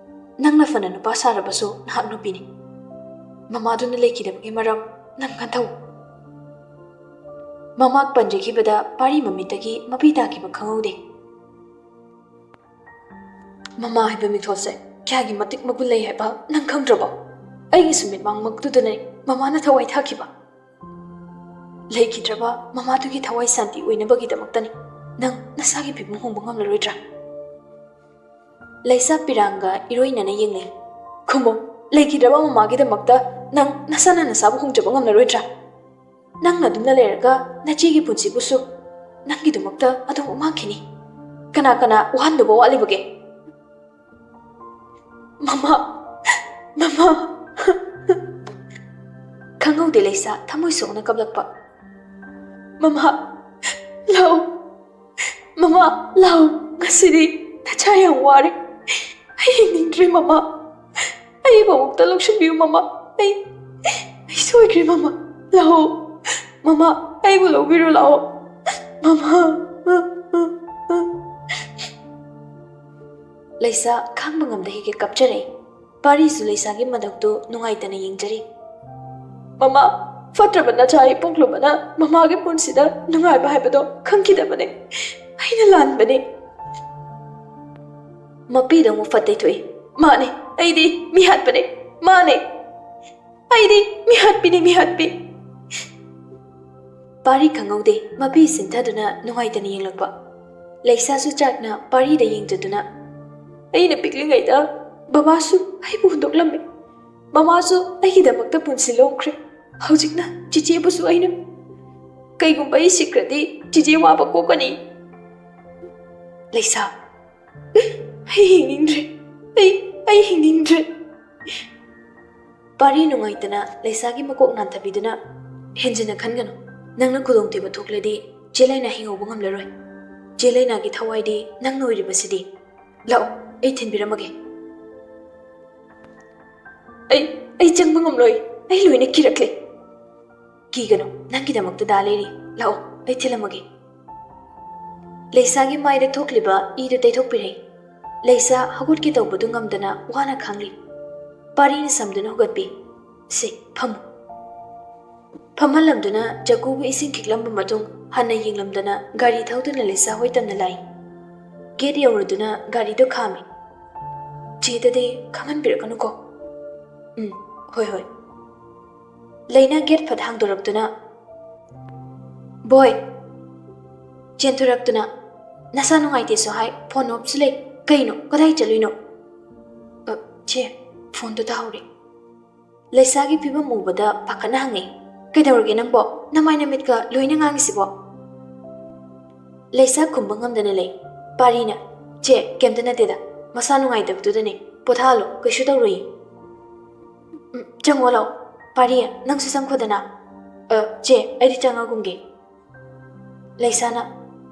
ꯅꯪꯅ ꯐꯅ ꯅꯨꯄꯥ ꯁꯥꯔꯕꯁꯨ ꯅꯍꯥꯛ ꯅꯨꯄꯤꯅꯤ꯫ ꯃꯃꯥꯗꯨꯅ ꯂꯩꯈꯤꯗꯕꯒꯤ ꯃꯔꯝ ꯅꯪ ꯈꯟꯊꯧ꯫ ꯃꯃꯥ ꯄꯟꯖꯈꯤꯕꯗ ꯄꯥꯔꯤ ꯃꯃꯤꯠꯇꯒꯤ ꯃꯄꯤ ꯇꯥꯈꯤꯕ ꯈꯪꯍꯧꯗꯦ꯫ ꯃꯃꯥ ꯍꯥꯏꯕ ꯃꯤꯡꯊꯣꯜꯁꯦ ꯀꯌꯥꯒꯤ ꯃꯇꯤꯛ ꯃꯒꯨꯟ ꯂꯩ ꯍꯥꯏꯕ ꯅꯪ ꯈꯪꯗ꯭ꯔꯕꯣ? ꯑꯩꯒꯤꯁꯨ ꯃꯤꯠꯃꯥꯡꯃꯛꯇꯨꯗꯅꯦ ꯃꯃꯥꯅ ꯊꯋꯥꯏ ꯊꯥꯈꯤꯕ꯫ ꯂꯩꯈꯤꯗ꯭ꯔꯕ ꯃꯃꯥꯗꯨꯒꯤ ꯊꯋꯥꯏ ꯁꯥꯟꯇꯤ ꯑꯣꯏꯅꯕꯒꯤꯗꯃꯛꯇꯅꯤ ꯅꯪ ꯅꯁꯥꯒꯤ ꯐꯤꯕꯝ ꯍꯣꯡꯕ ꯉꯝꯂꯔꯣꯏꯗ꯭ꯔꯥ? ꯂꯩꯁꯥ ꯄꯤꯔꯥꯡꯒ ꯏꯔꯣꯏꯅꯅ ꯌꯦꯡꯅꯩ꯫ ꯈꯨꯝꯃꯣ, ꯂꯩꯈꯤꯗ꯭ꯔꯕ ꯃꯃꯥꯒꯤꯗꯃꯛꯇ ꯅꯪ ꯅꯁꯥꯅ ꯅꯁꯥꯕꯨ ꯍꯣꯡꯖꯕ ꯉꯝꯂꯔꯣꯏꯗ꯭ꯔꯥ? ꯅꯪꯅ ꯑꯗꯨꯝꯅ ꯂꯩꯔꯒ ꯅꯆꯦꯒꯤ ꯄꯨꯟꯁꯤꯕꯨꯁꯨ ꯅꯪꯒꯤꯗꯃꯛꯇ ꯑꯗꯨꯝ ꯃꯥꯡꯈꯤꯅꯤ꯫ ꯀꯅꯥ ꯀꯅꯥ ꯋꯥꯍꯟꯗꯕ ꯋꯥꯠꯂꯤꯕꯒꯦ? ꯃꯃꯥ, ꯃꯃꯥ꯫ ꯈꯪꯍꯧꯗꯦ ꯂꯩꯁꯥ ꯊꯃꯣꯏ ꯁꯣꯛꯅ ꯀꯞꯂꯛꯄ꯫ ꯃꯃꯥ, ꯂꯥꯛꯑꯣ꯫ ꯃꯃꯥ, ꯂꯥꯛꯑꯣ꯫ ꯉꯁꯤꯗꯤ ꯅꯆꯥ ꯌꯥꯝ ꯋꯥꯔꯦ꯫ ꯑꯩ ꯍꯤꯡꯅꯤꯡꯗ꯭ꯔꯦ ꯃꯃꯥ꯫ ꯑꯩꯕꯨ ꯑꯃꯨꯛꯇ ꯂꯧꯁꯤꯟꯕꯤꯌꯨ ꯃꯃꯥ꯫ ꯑꯩ ꯑꯩ ꯁꯣꯏꯈ꯭ꯔꯦ ꯃꯃꯥ꯫ ꯂꯥꯛꯑꯣ ꯃꯃꯥ, ꯑꯩꯕꯨ ꯂꯧꯕꯤꯔꯣ ꯂꯥꯛꯑꯣ ꯃꯃꯥ꯫ ꯂꯩꯁꯥ ꯈꯥꯡꯕ ꯉꯝꯗ ꯍꯦꯛ ꯍꯦꯛ ꯀꯞꯆꯔꯛꯏ꯫ ꯄꯥꯔꯤꯁꯨ ꯂꯩꯁꯥꯒꯤ ꯃꯇꯧꯗꯨ ꯅꯨꯡꯉꯥꯏꯇꯅ ꯌꯦꯡꯖꯔꯤ꯫ ꯃꯃꯥ, ꯐꯠꯇ꯭ꯔꯕ ꯅꯆꯥ ꯑꯩ ꯄꯣꯛꯂꯨꯕꯅ ꯃꯃꯥꯒꯤ ꯄꯨꯟꯁꯤꯗ ꯅꯨꯡꯉꯥꯏꯕ ꯍꯥꯏꯕꯗꯣ ꯈꯪꯈꯤꯗꯕꯅꯦ꯫ ꯑꯩꯅ ꯂꯥꯟꯕꯅꯦ꯫ ꯃꯄꯤꯗ ꯑꯃꯨꯛ ꯐꯠ ꯇꯩꯊꯣꯛꯏ꯫ ꯃꯥꯅꯦ, ꯑꯩꯗꯤ ꯃꯤꯍꯥꯠꯄꯅꯦ꯫ ꯃꯥꯅꯦ, ꯑꯩꯗꯤ ꯃꯤꯍꯥꯠꯄꯤꯅꯦ, ꯃꯤꯍꯥꯠꯄꯤ꯫ ꯄꯥꯔꯤ ꯈꯪꯍꯧꯗꯦ, ꯃꯄꯤ ꯁꯤꯟꯊꯗꯨꯅ ꯅꯨꯡꯉꯥꯏꯇꯅ ꯌꯦꯡꯂꯛꯄ꯫ ꯂꯩꯁꯥꯁꯨ ꯆꯥꯛꯅ ꯄꯥꯔꯤꯗ ꯌꯦꯡꯖꯗꯨꯅ, ꯑꯩꯅ ꯄꯤꯛꯂꯤꯉꯩꯗ ꯕꯕꯥꯁꯨ ꯑꯩꯕꯨ ꯍꯨꯟꯗꯣꯛꯂꯝꯃꯤ꯫ ꯃꯃꯥꯁꯨ ꯑꯩꯒꯤꯗꯃꯛꯇ ꯄꯨꯟꯁꯤ ꯂꯣꯡꯈ꯭ꯔꯦ꯫ ꯍꯧꯖꯤꯛꯅ ꯆꯤꯆꯦꯕꯨꯁꯨ ꯑꯩꯅ, ꯀꯩꯒꯨꯝꯕ ꯑꯩ ꯁꯤꯈ꯭ꯔꯗꯤ ꯆꯤꯆꯦ ꯋꯥꯕ ꯀꯣꯛꯀꯅꯤ꯫ ꯂꯩꯁꯥ, ꯑꯩ ꯍꯤꯡꯅꯤꯡꯗ꯭ꯔꯦ꯫ ꯑꯩ ꯑꯩ ꯍꯤꯡꯅꯤꯡꯗ꯭ꯔꯦ꯫ ꯄꯥꯔꯤ ꯅꯨꯡꯉꯥꯏꯇꯅ ꯂꯩꯁꯥꯒꯤ ꯃꯀꯣꯛ ꯅꯥꯟꯊꯕꯤꯗꯨꯅ, ꯍꯦꯟꯖꯤꯟꯅ ꯈꯟꯒꯅꯨ꯫ ꯅꯪꯅ ꯈꯨꯗꯣꯡꯊꯤꯕ ꯊꯣꯛꯂꯗꯤ ꯆꯦ ꯂꯩꯅꯥ ꯍꯤꯡꯍꯧꯕ ꯉꯝꯂꯔꯣꯏ꯫ ꯆꯦ ꯂꯩꯅꯥꯒꯤ ꯊꯋꯥꯏꯗꯤ ꯅꯪꯅ ꯑꯣꯏꯔꯤꯕꯁꯤꯗꯤ꯫ ꯂꯥꯛꯑꯣ, ꯑꯩ ꯊꯤꯟꯕꯤꯔꯝꯃꯒꯦ꯫ ꯑꯩ ꯑꯩ ꯆꯪꯕ ꯉꯝꯂꯣꯏ꯫ ꯑꯩ ꯂꯣꯏꯅ ꯀꯤꯔꯛꯂꯦ꯫ ꯀꯤꯒꯅꯨ, ꯅꯪꯒꯤꯗꯃꯛꯇ ꯗꯥ ꯂꯩꯔꯤ꯫ ꯂꯥꯛꯑꯣ, ꯑꯩ ꯊꯤꯜꯂꯝꯃꯒꯦ꯫ ꯂꯩꯁꯥꯒꯤ ꯃꯥꯏꯗ ꯊꯣꯛꯂꯤꯕ ꯏꯗꯨ ꯇꯩꯊꯣꯛꯄꯤꯔꯦ꯫ ꯂꯩꯁꯥ ꯍꯧꯒꯠꯀꯦ ꯇꯧꯕꯗꯨ ꯉꯝꯗꯅ ꯋꯥꯅ ꯈꯥꯡꯂꯤ꯫ ꯄꯥꯔꯤꯅ ꯁꯝꯗꯨꯅ ꯍꯧꯒꯠꯄꯤ꯫ ꯁꯦ, ꯐꯝꯃꯨ꯫ ꯐꯝꯍꯜꯂꯝꯗꯨꯅ ꯖꯒꯨꯕꯨ ꯏꯁꯤꯡ ꯈꯤꯛꯂꯝꯕ ꯃꯇꯨꯡ ꯍꯟꯅ ꯌꯦꯡꯂꯝꯗꯅ ꯒꯥꯔꯤ ꯊꯧꯗꯨꯅ ꯂꯩꯁꯥ ꯍꯣꯏ ꯇꯝꯅ ꯂꯥꯛꯏ꯫ ꯒꯦꯠ ꯌꯧꯔꯗꯨꯅ ꯒꯥꯔꯤꯗꯨ ꯈꯥꯝꯃꯤ꯫ ꯆꯦꯗꯗꯤ ꯈꯪꯍꯟꯕꯤꯔꯛꯀꯅꯨꯀꯣ꯫ ꯎꯝ, ꯍꯣꯏ, ꯍꯣꯏ꯫ ꯂꯩꯅꯥ ꯒꯦꯠ ꯐꯠ ꯍꯥꯡꯗꯣꯔꯛꯇꯨꯅ, ꯕꯣꯏ! ꯆꯦꯟꯊꯣꯔꯛꯇꯨꯅ, ꯅꯁꯥ ꯅꯨꯡꯉꯥꯏꯇꯦꯁꯨ ꯍꯥꯏ, ꯐꯣꯟ ꯑꯣꯞꯁꯨ ꯂꯩ꯫ ꯀꯩꯅꯣ? ꯀꯗꯥꯏ ꯆꯠꯂꯨꯏꯅꯣ? ꯑ, ꯆꯦ, ꯐꯣꯟꯗꯣ ꯇꯥꯍꯧꯔꯦ꯫ ꯂꯩꯁꯥꯒꯤ ꯐꯤꯕꯝ ꯎꯕꯗ ꯄꯥꯈꯠꯅ ꯍꯪꯉꯦ, ꯀꯩꯗꯧꯔꯒꯦ ꯅꯪꯕꯣ? ꯅꯃꯥꯏ ꯅꯃꯤꯠꯀ ꯂꯣꯏꯅ ꯉꯥꯡꯉꯤꯁꯤꯕꯣ? ꯂꯩꯁꯥ ꯈꯨꯝꯕ ꯉꯝꯗꯅ ꯂꯩ꯫ ꯄꯥꯔꯤꯅ, ꯆꯦ, ꯀꯩꯝꯇ ꯅꯠꯇꯦꯗ, ꯃꯁꯥ ꯅꯨꯡꯉꯥꯏꯇꯕꯗꯨꯗꯅꯦ, ꯄꯣꯊꯥꯍꯜꯂꯣ, ꯀꯩꯁꯨ ꯇꯧꯔꯣꯏꯌꯦ꯫ ꯎꯝ, ꯆꯪꯉꯣ ꯂꯥꯛꯑꯣ꯫ ꯄꯥꯔꯤ, ꯅꯪꯁꯨ ꯆꯪꯈꯣꯗꯅ꯫ ꯑ, ꯆꯦ, ꯑꯩꯗꯤ ꯆꯪꯉꯒꯨꯝꯒꯦ꯫ ꯂꯩꯁꯥꯅ,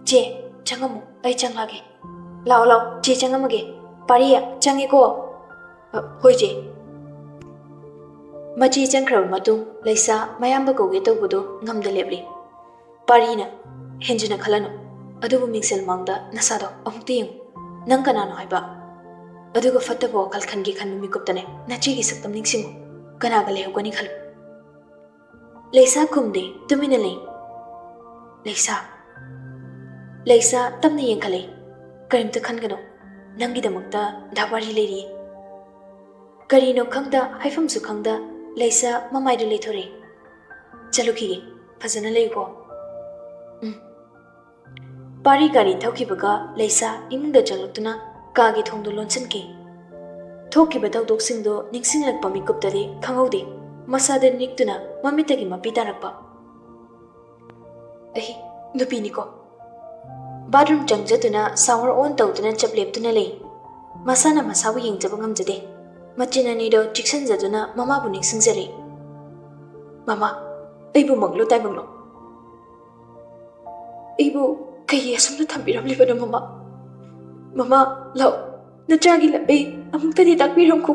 ꯆꯦ, ꯆꯪꯉꯝꯃꯨ, ꯑꯩ ꯆꯪꯂꯒꯦ꯫ ꯂꯥꯛꯑꯣ, ꯂꯥꯛꯑꯣ, ꯆꯦ ꯆꯪꯉꯝꯃꯒꯦ꯫ "ꯄꯥꯔꯤ, ꯆꯪꯉꯦꯀꯣ?" "ꯑ, ꯍꯣꯏ, ꯆꯦ꯫" ꯃꯆꯦ ꯆꯪꯈ꯭ꯔꯕ ꯃꯇꯨꯡ ꯂꯩꯁꯥ ꯃꯌꯥꯝꯕ ꯀꯧꯒꯦ ꯇꯧꯕꯗꯣ ꯉꯝꯗ ꯂꯦꯞꯂꯤ꯫ ꯄꯥꯔꯤꯅ "ꯍꯦꯟꯖꯤꯟꯅ ꯈꯜꯂꯅꯨ, ꯑꯗꯨꯕꯨ ꯃꯤꯡꯁꯦꯜ ꯃꯥꯡꯗ ꯅꯁꯥꯗꯣ ꯑꯃꯨꯛꯇ ꯌꯦꯡꯉꯨ꯫ ꯅꯪ ꯀꯅꯥꯅꯣ ꯍꯥꯏꯕ? ꯑꯗꯨꯒ ꯐꯠꯇꯕ ꯋꯥꯈꯜ ꯈꯟꯒꯦ ꯈꯟꯕ ꯃꯤꯀꯨꯞꯇꯅꯦ ꯅꯆꯦꯒꯤ ꯁꯛꯇꯝ ꯅꯤꯡꯁꯤꯡꯉꯨ꯫ ꯀꯅꯥꯒ ꯂꯩꯍꯧꯒꯅꯤ ꯈꯜꯂꯨ꯫" ꯂꯩꯁꯥ ꯈꯨꯝꯗꯦ, ꯇꯨꯃꯤꯟꯅ ꯂꯩ꯫ "ꯂꯩꯁꯥ꯫" ꯂꯩꯁꯥ ꯇꯞꯅ ꯌꯦꯡꯈꯠꯂꯦ꯫ "ꯀꯔꯤꯝꯇ ꯈꯟꯒꯅꯨ, ꯅꯪꯒꯤꯗꯃꯛꯇ ꯗꯥ ꯄꯥꯔꯤ ꯂꯩꯔꯤ꯫" ꯀꯔꯤꯅꯣ ꯈꯪꯗ, ꯍꯥꯏꯐꯝꯁꯨ ꯈꯪꯗ ꯂꯩꯁꯥ ꯃꯃꯥꯏꯗꯨ ꯂꯩꯊꯣꯔꯛꯏ꯫ "ꯆꯠꯂꯨꯈꯤꯒꯦ, ꯐꯖꯅ ꯂꯩꯌꯨꯀꯣ꯫" "ꯎꯝ꯫" ꯄꯥꯔꯤ ꯒꯥꯔꯤ ꯊꯧꯈꯤꯕꯒ ꯂꯩꯁꯥ ꯏꯃꯨꯡꯗ ꯆꯪꯂꯛꯇꯨꯅ ꯀꯥꯒꯤ ꯊꯣꯡꯗꯨ ꯂꯣꯟꯁꯤꯟꯈꯤ꯫ ꯊꯣꯛꯈꯤꯕ ꯊꯧꯗꯣꯛꯁꯤꯡꯗꯨ ꯅꯤꯡꯁꯤꯡꯂꯛꯄ ꯃꯤꯀꯨꯞꯇꯗꯤ ꯈꯪꯍꯧꯗꯦ, ꯃꯁꯥꯗ ꯅꯤꯛꯇꯨꯅ ꯃꯃꯤꯠꯇꯒꯤ ꯃꯄꯤ ꯇꯥꯔꯛꯄ꯫ "ꯑꯩ ꯅꯨꯄꯤꯅꯤꯀꯣ꯫" ꯕꯥꯠꯔꯨꯝ ꯆꯪꯖꯗꯨꯅ ꯁꯥꯋꯔ ꯑꯣꯟ ꯇꯧꯗꯨꯅ ꯆꯞ ꯂꯦꯞꯇꯨꯅ ꯂꯩ꯫ ꯃꯁꯥꯅ ꯃꯁꯥꯕꯨ ꯌꯦꯡꯖꯕ ꯉꯝꯖꯗꯦ꯫ ꯃꯆꯤꯟ ꯑꯅꯤꯗꯣ ꯆꯤꯛꯁꯟꯖꯗꯨꯅ ꯃꯃꯥꯕꯨ ꯅꯤꯡꯁꯤꯡꯖꯔꯤ꯫ "ꯃꯃꯥ, ꯑꯩꯕꯨ ꯃꯪꯂꯣ ꯇꯥꯏꯕꯪꯂꯣ? ꯑꯩꯕꯨ ꯀꯩꯒꯤ ꯑꯁꯨꯝꯅ ꯊꯝꯕꯤꯔꯝꯂꯤꯕꯅꯣ, ꯃꯃꯥ? ꯃꯃꯥ, ꯂꯥꯛꯑꯣ, ꯅꯆꯥꯒꯤ ꯂꯝꯕꯤ ꯑꯃꯨꯛꯇꯗꯤ ꯇꯥꯛꯄꯤꯔꯝꯈꯣ꯫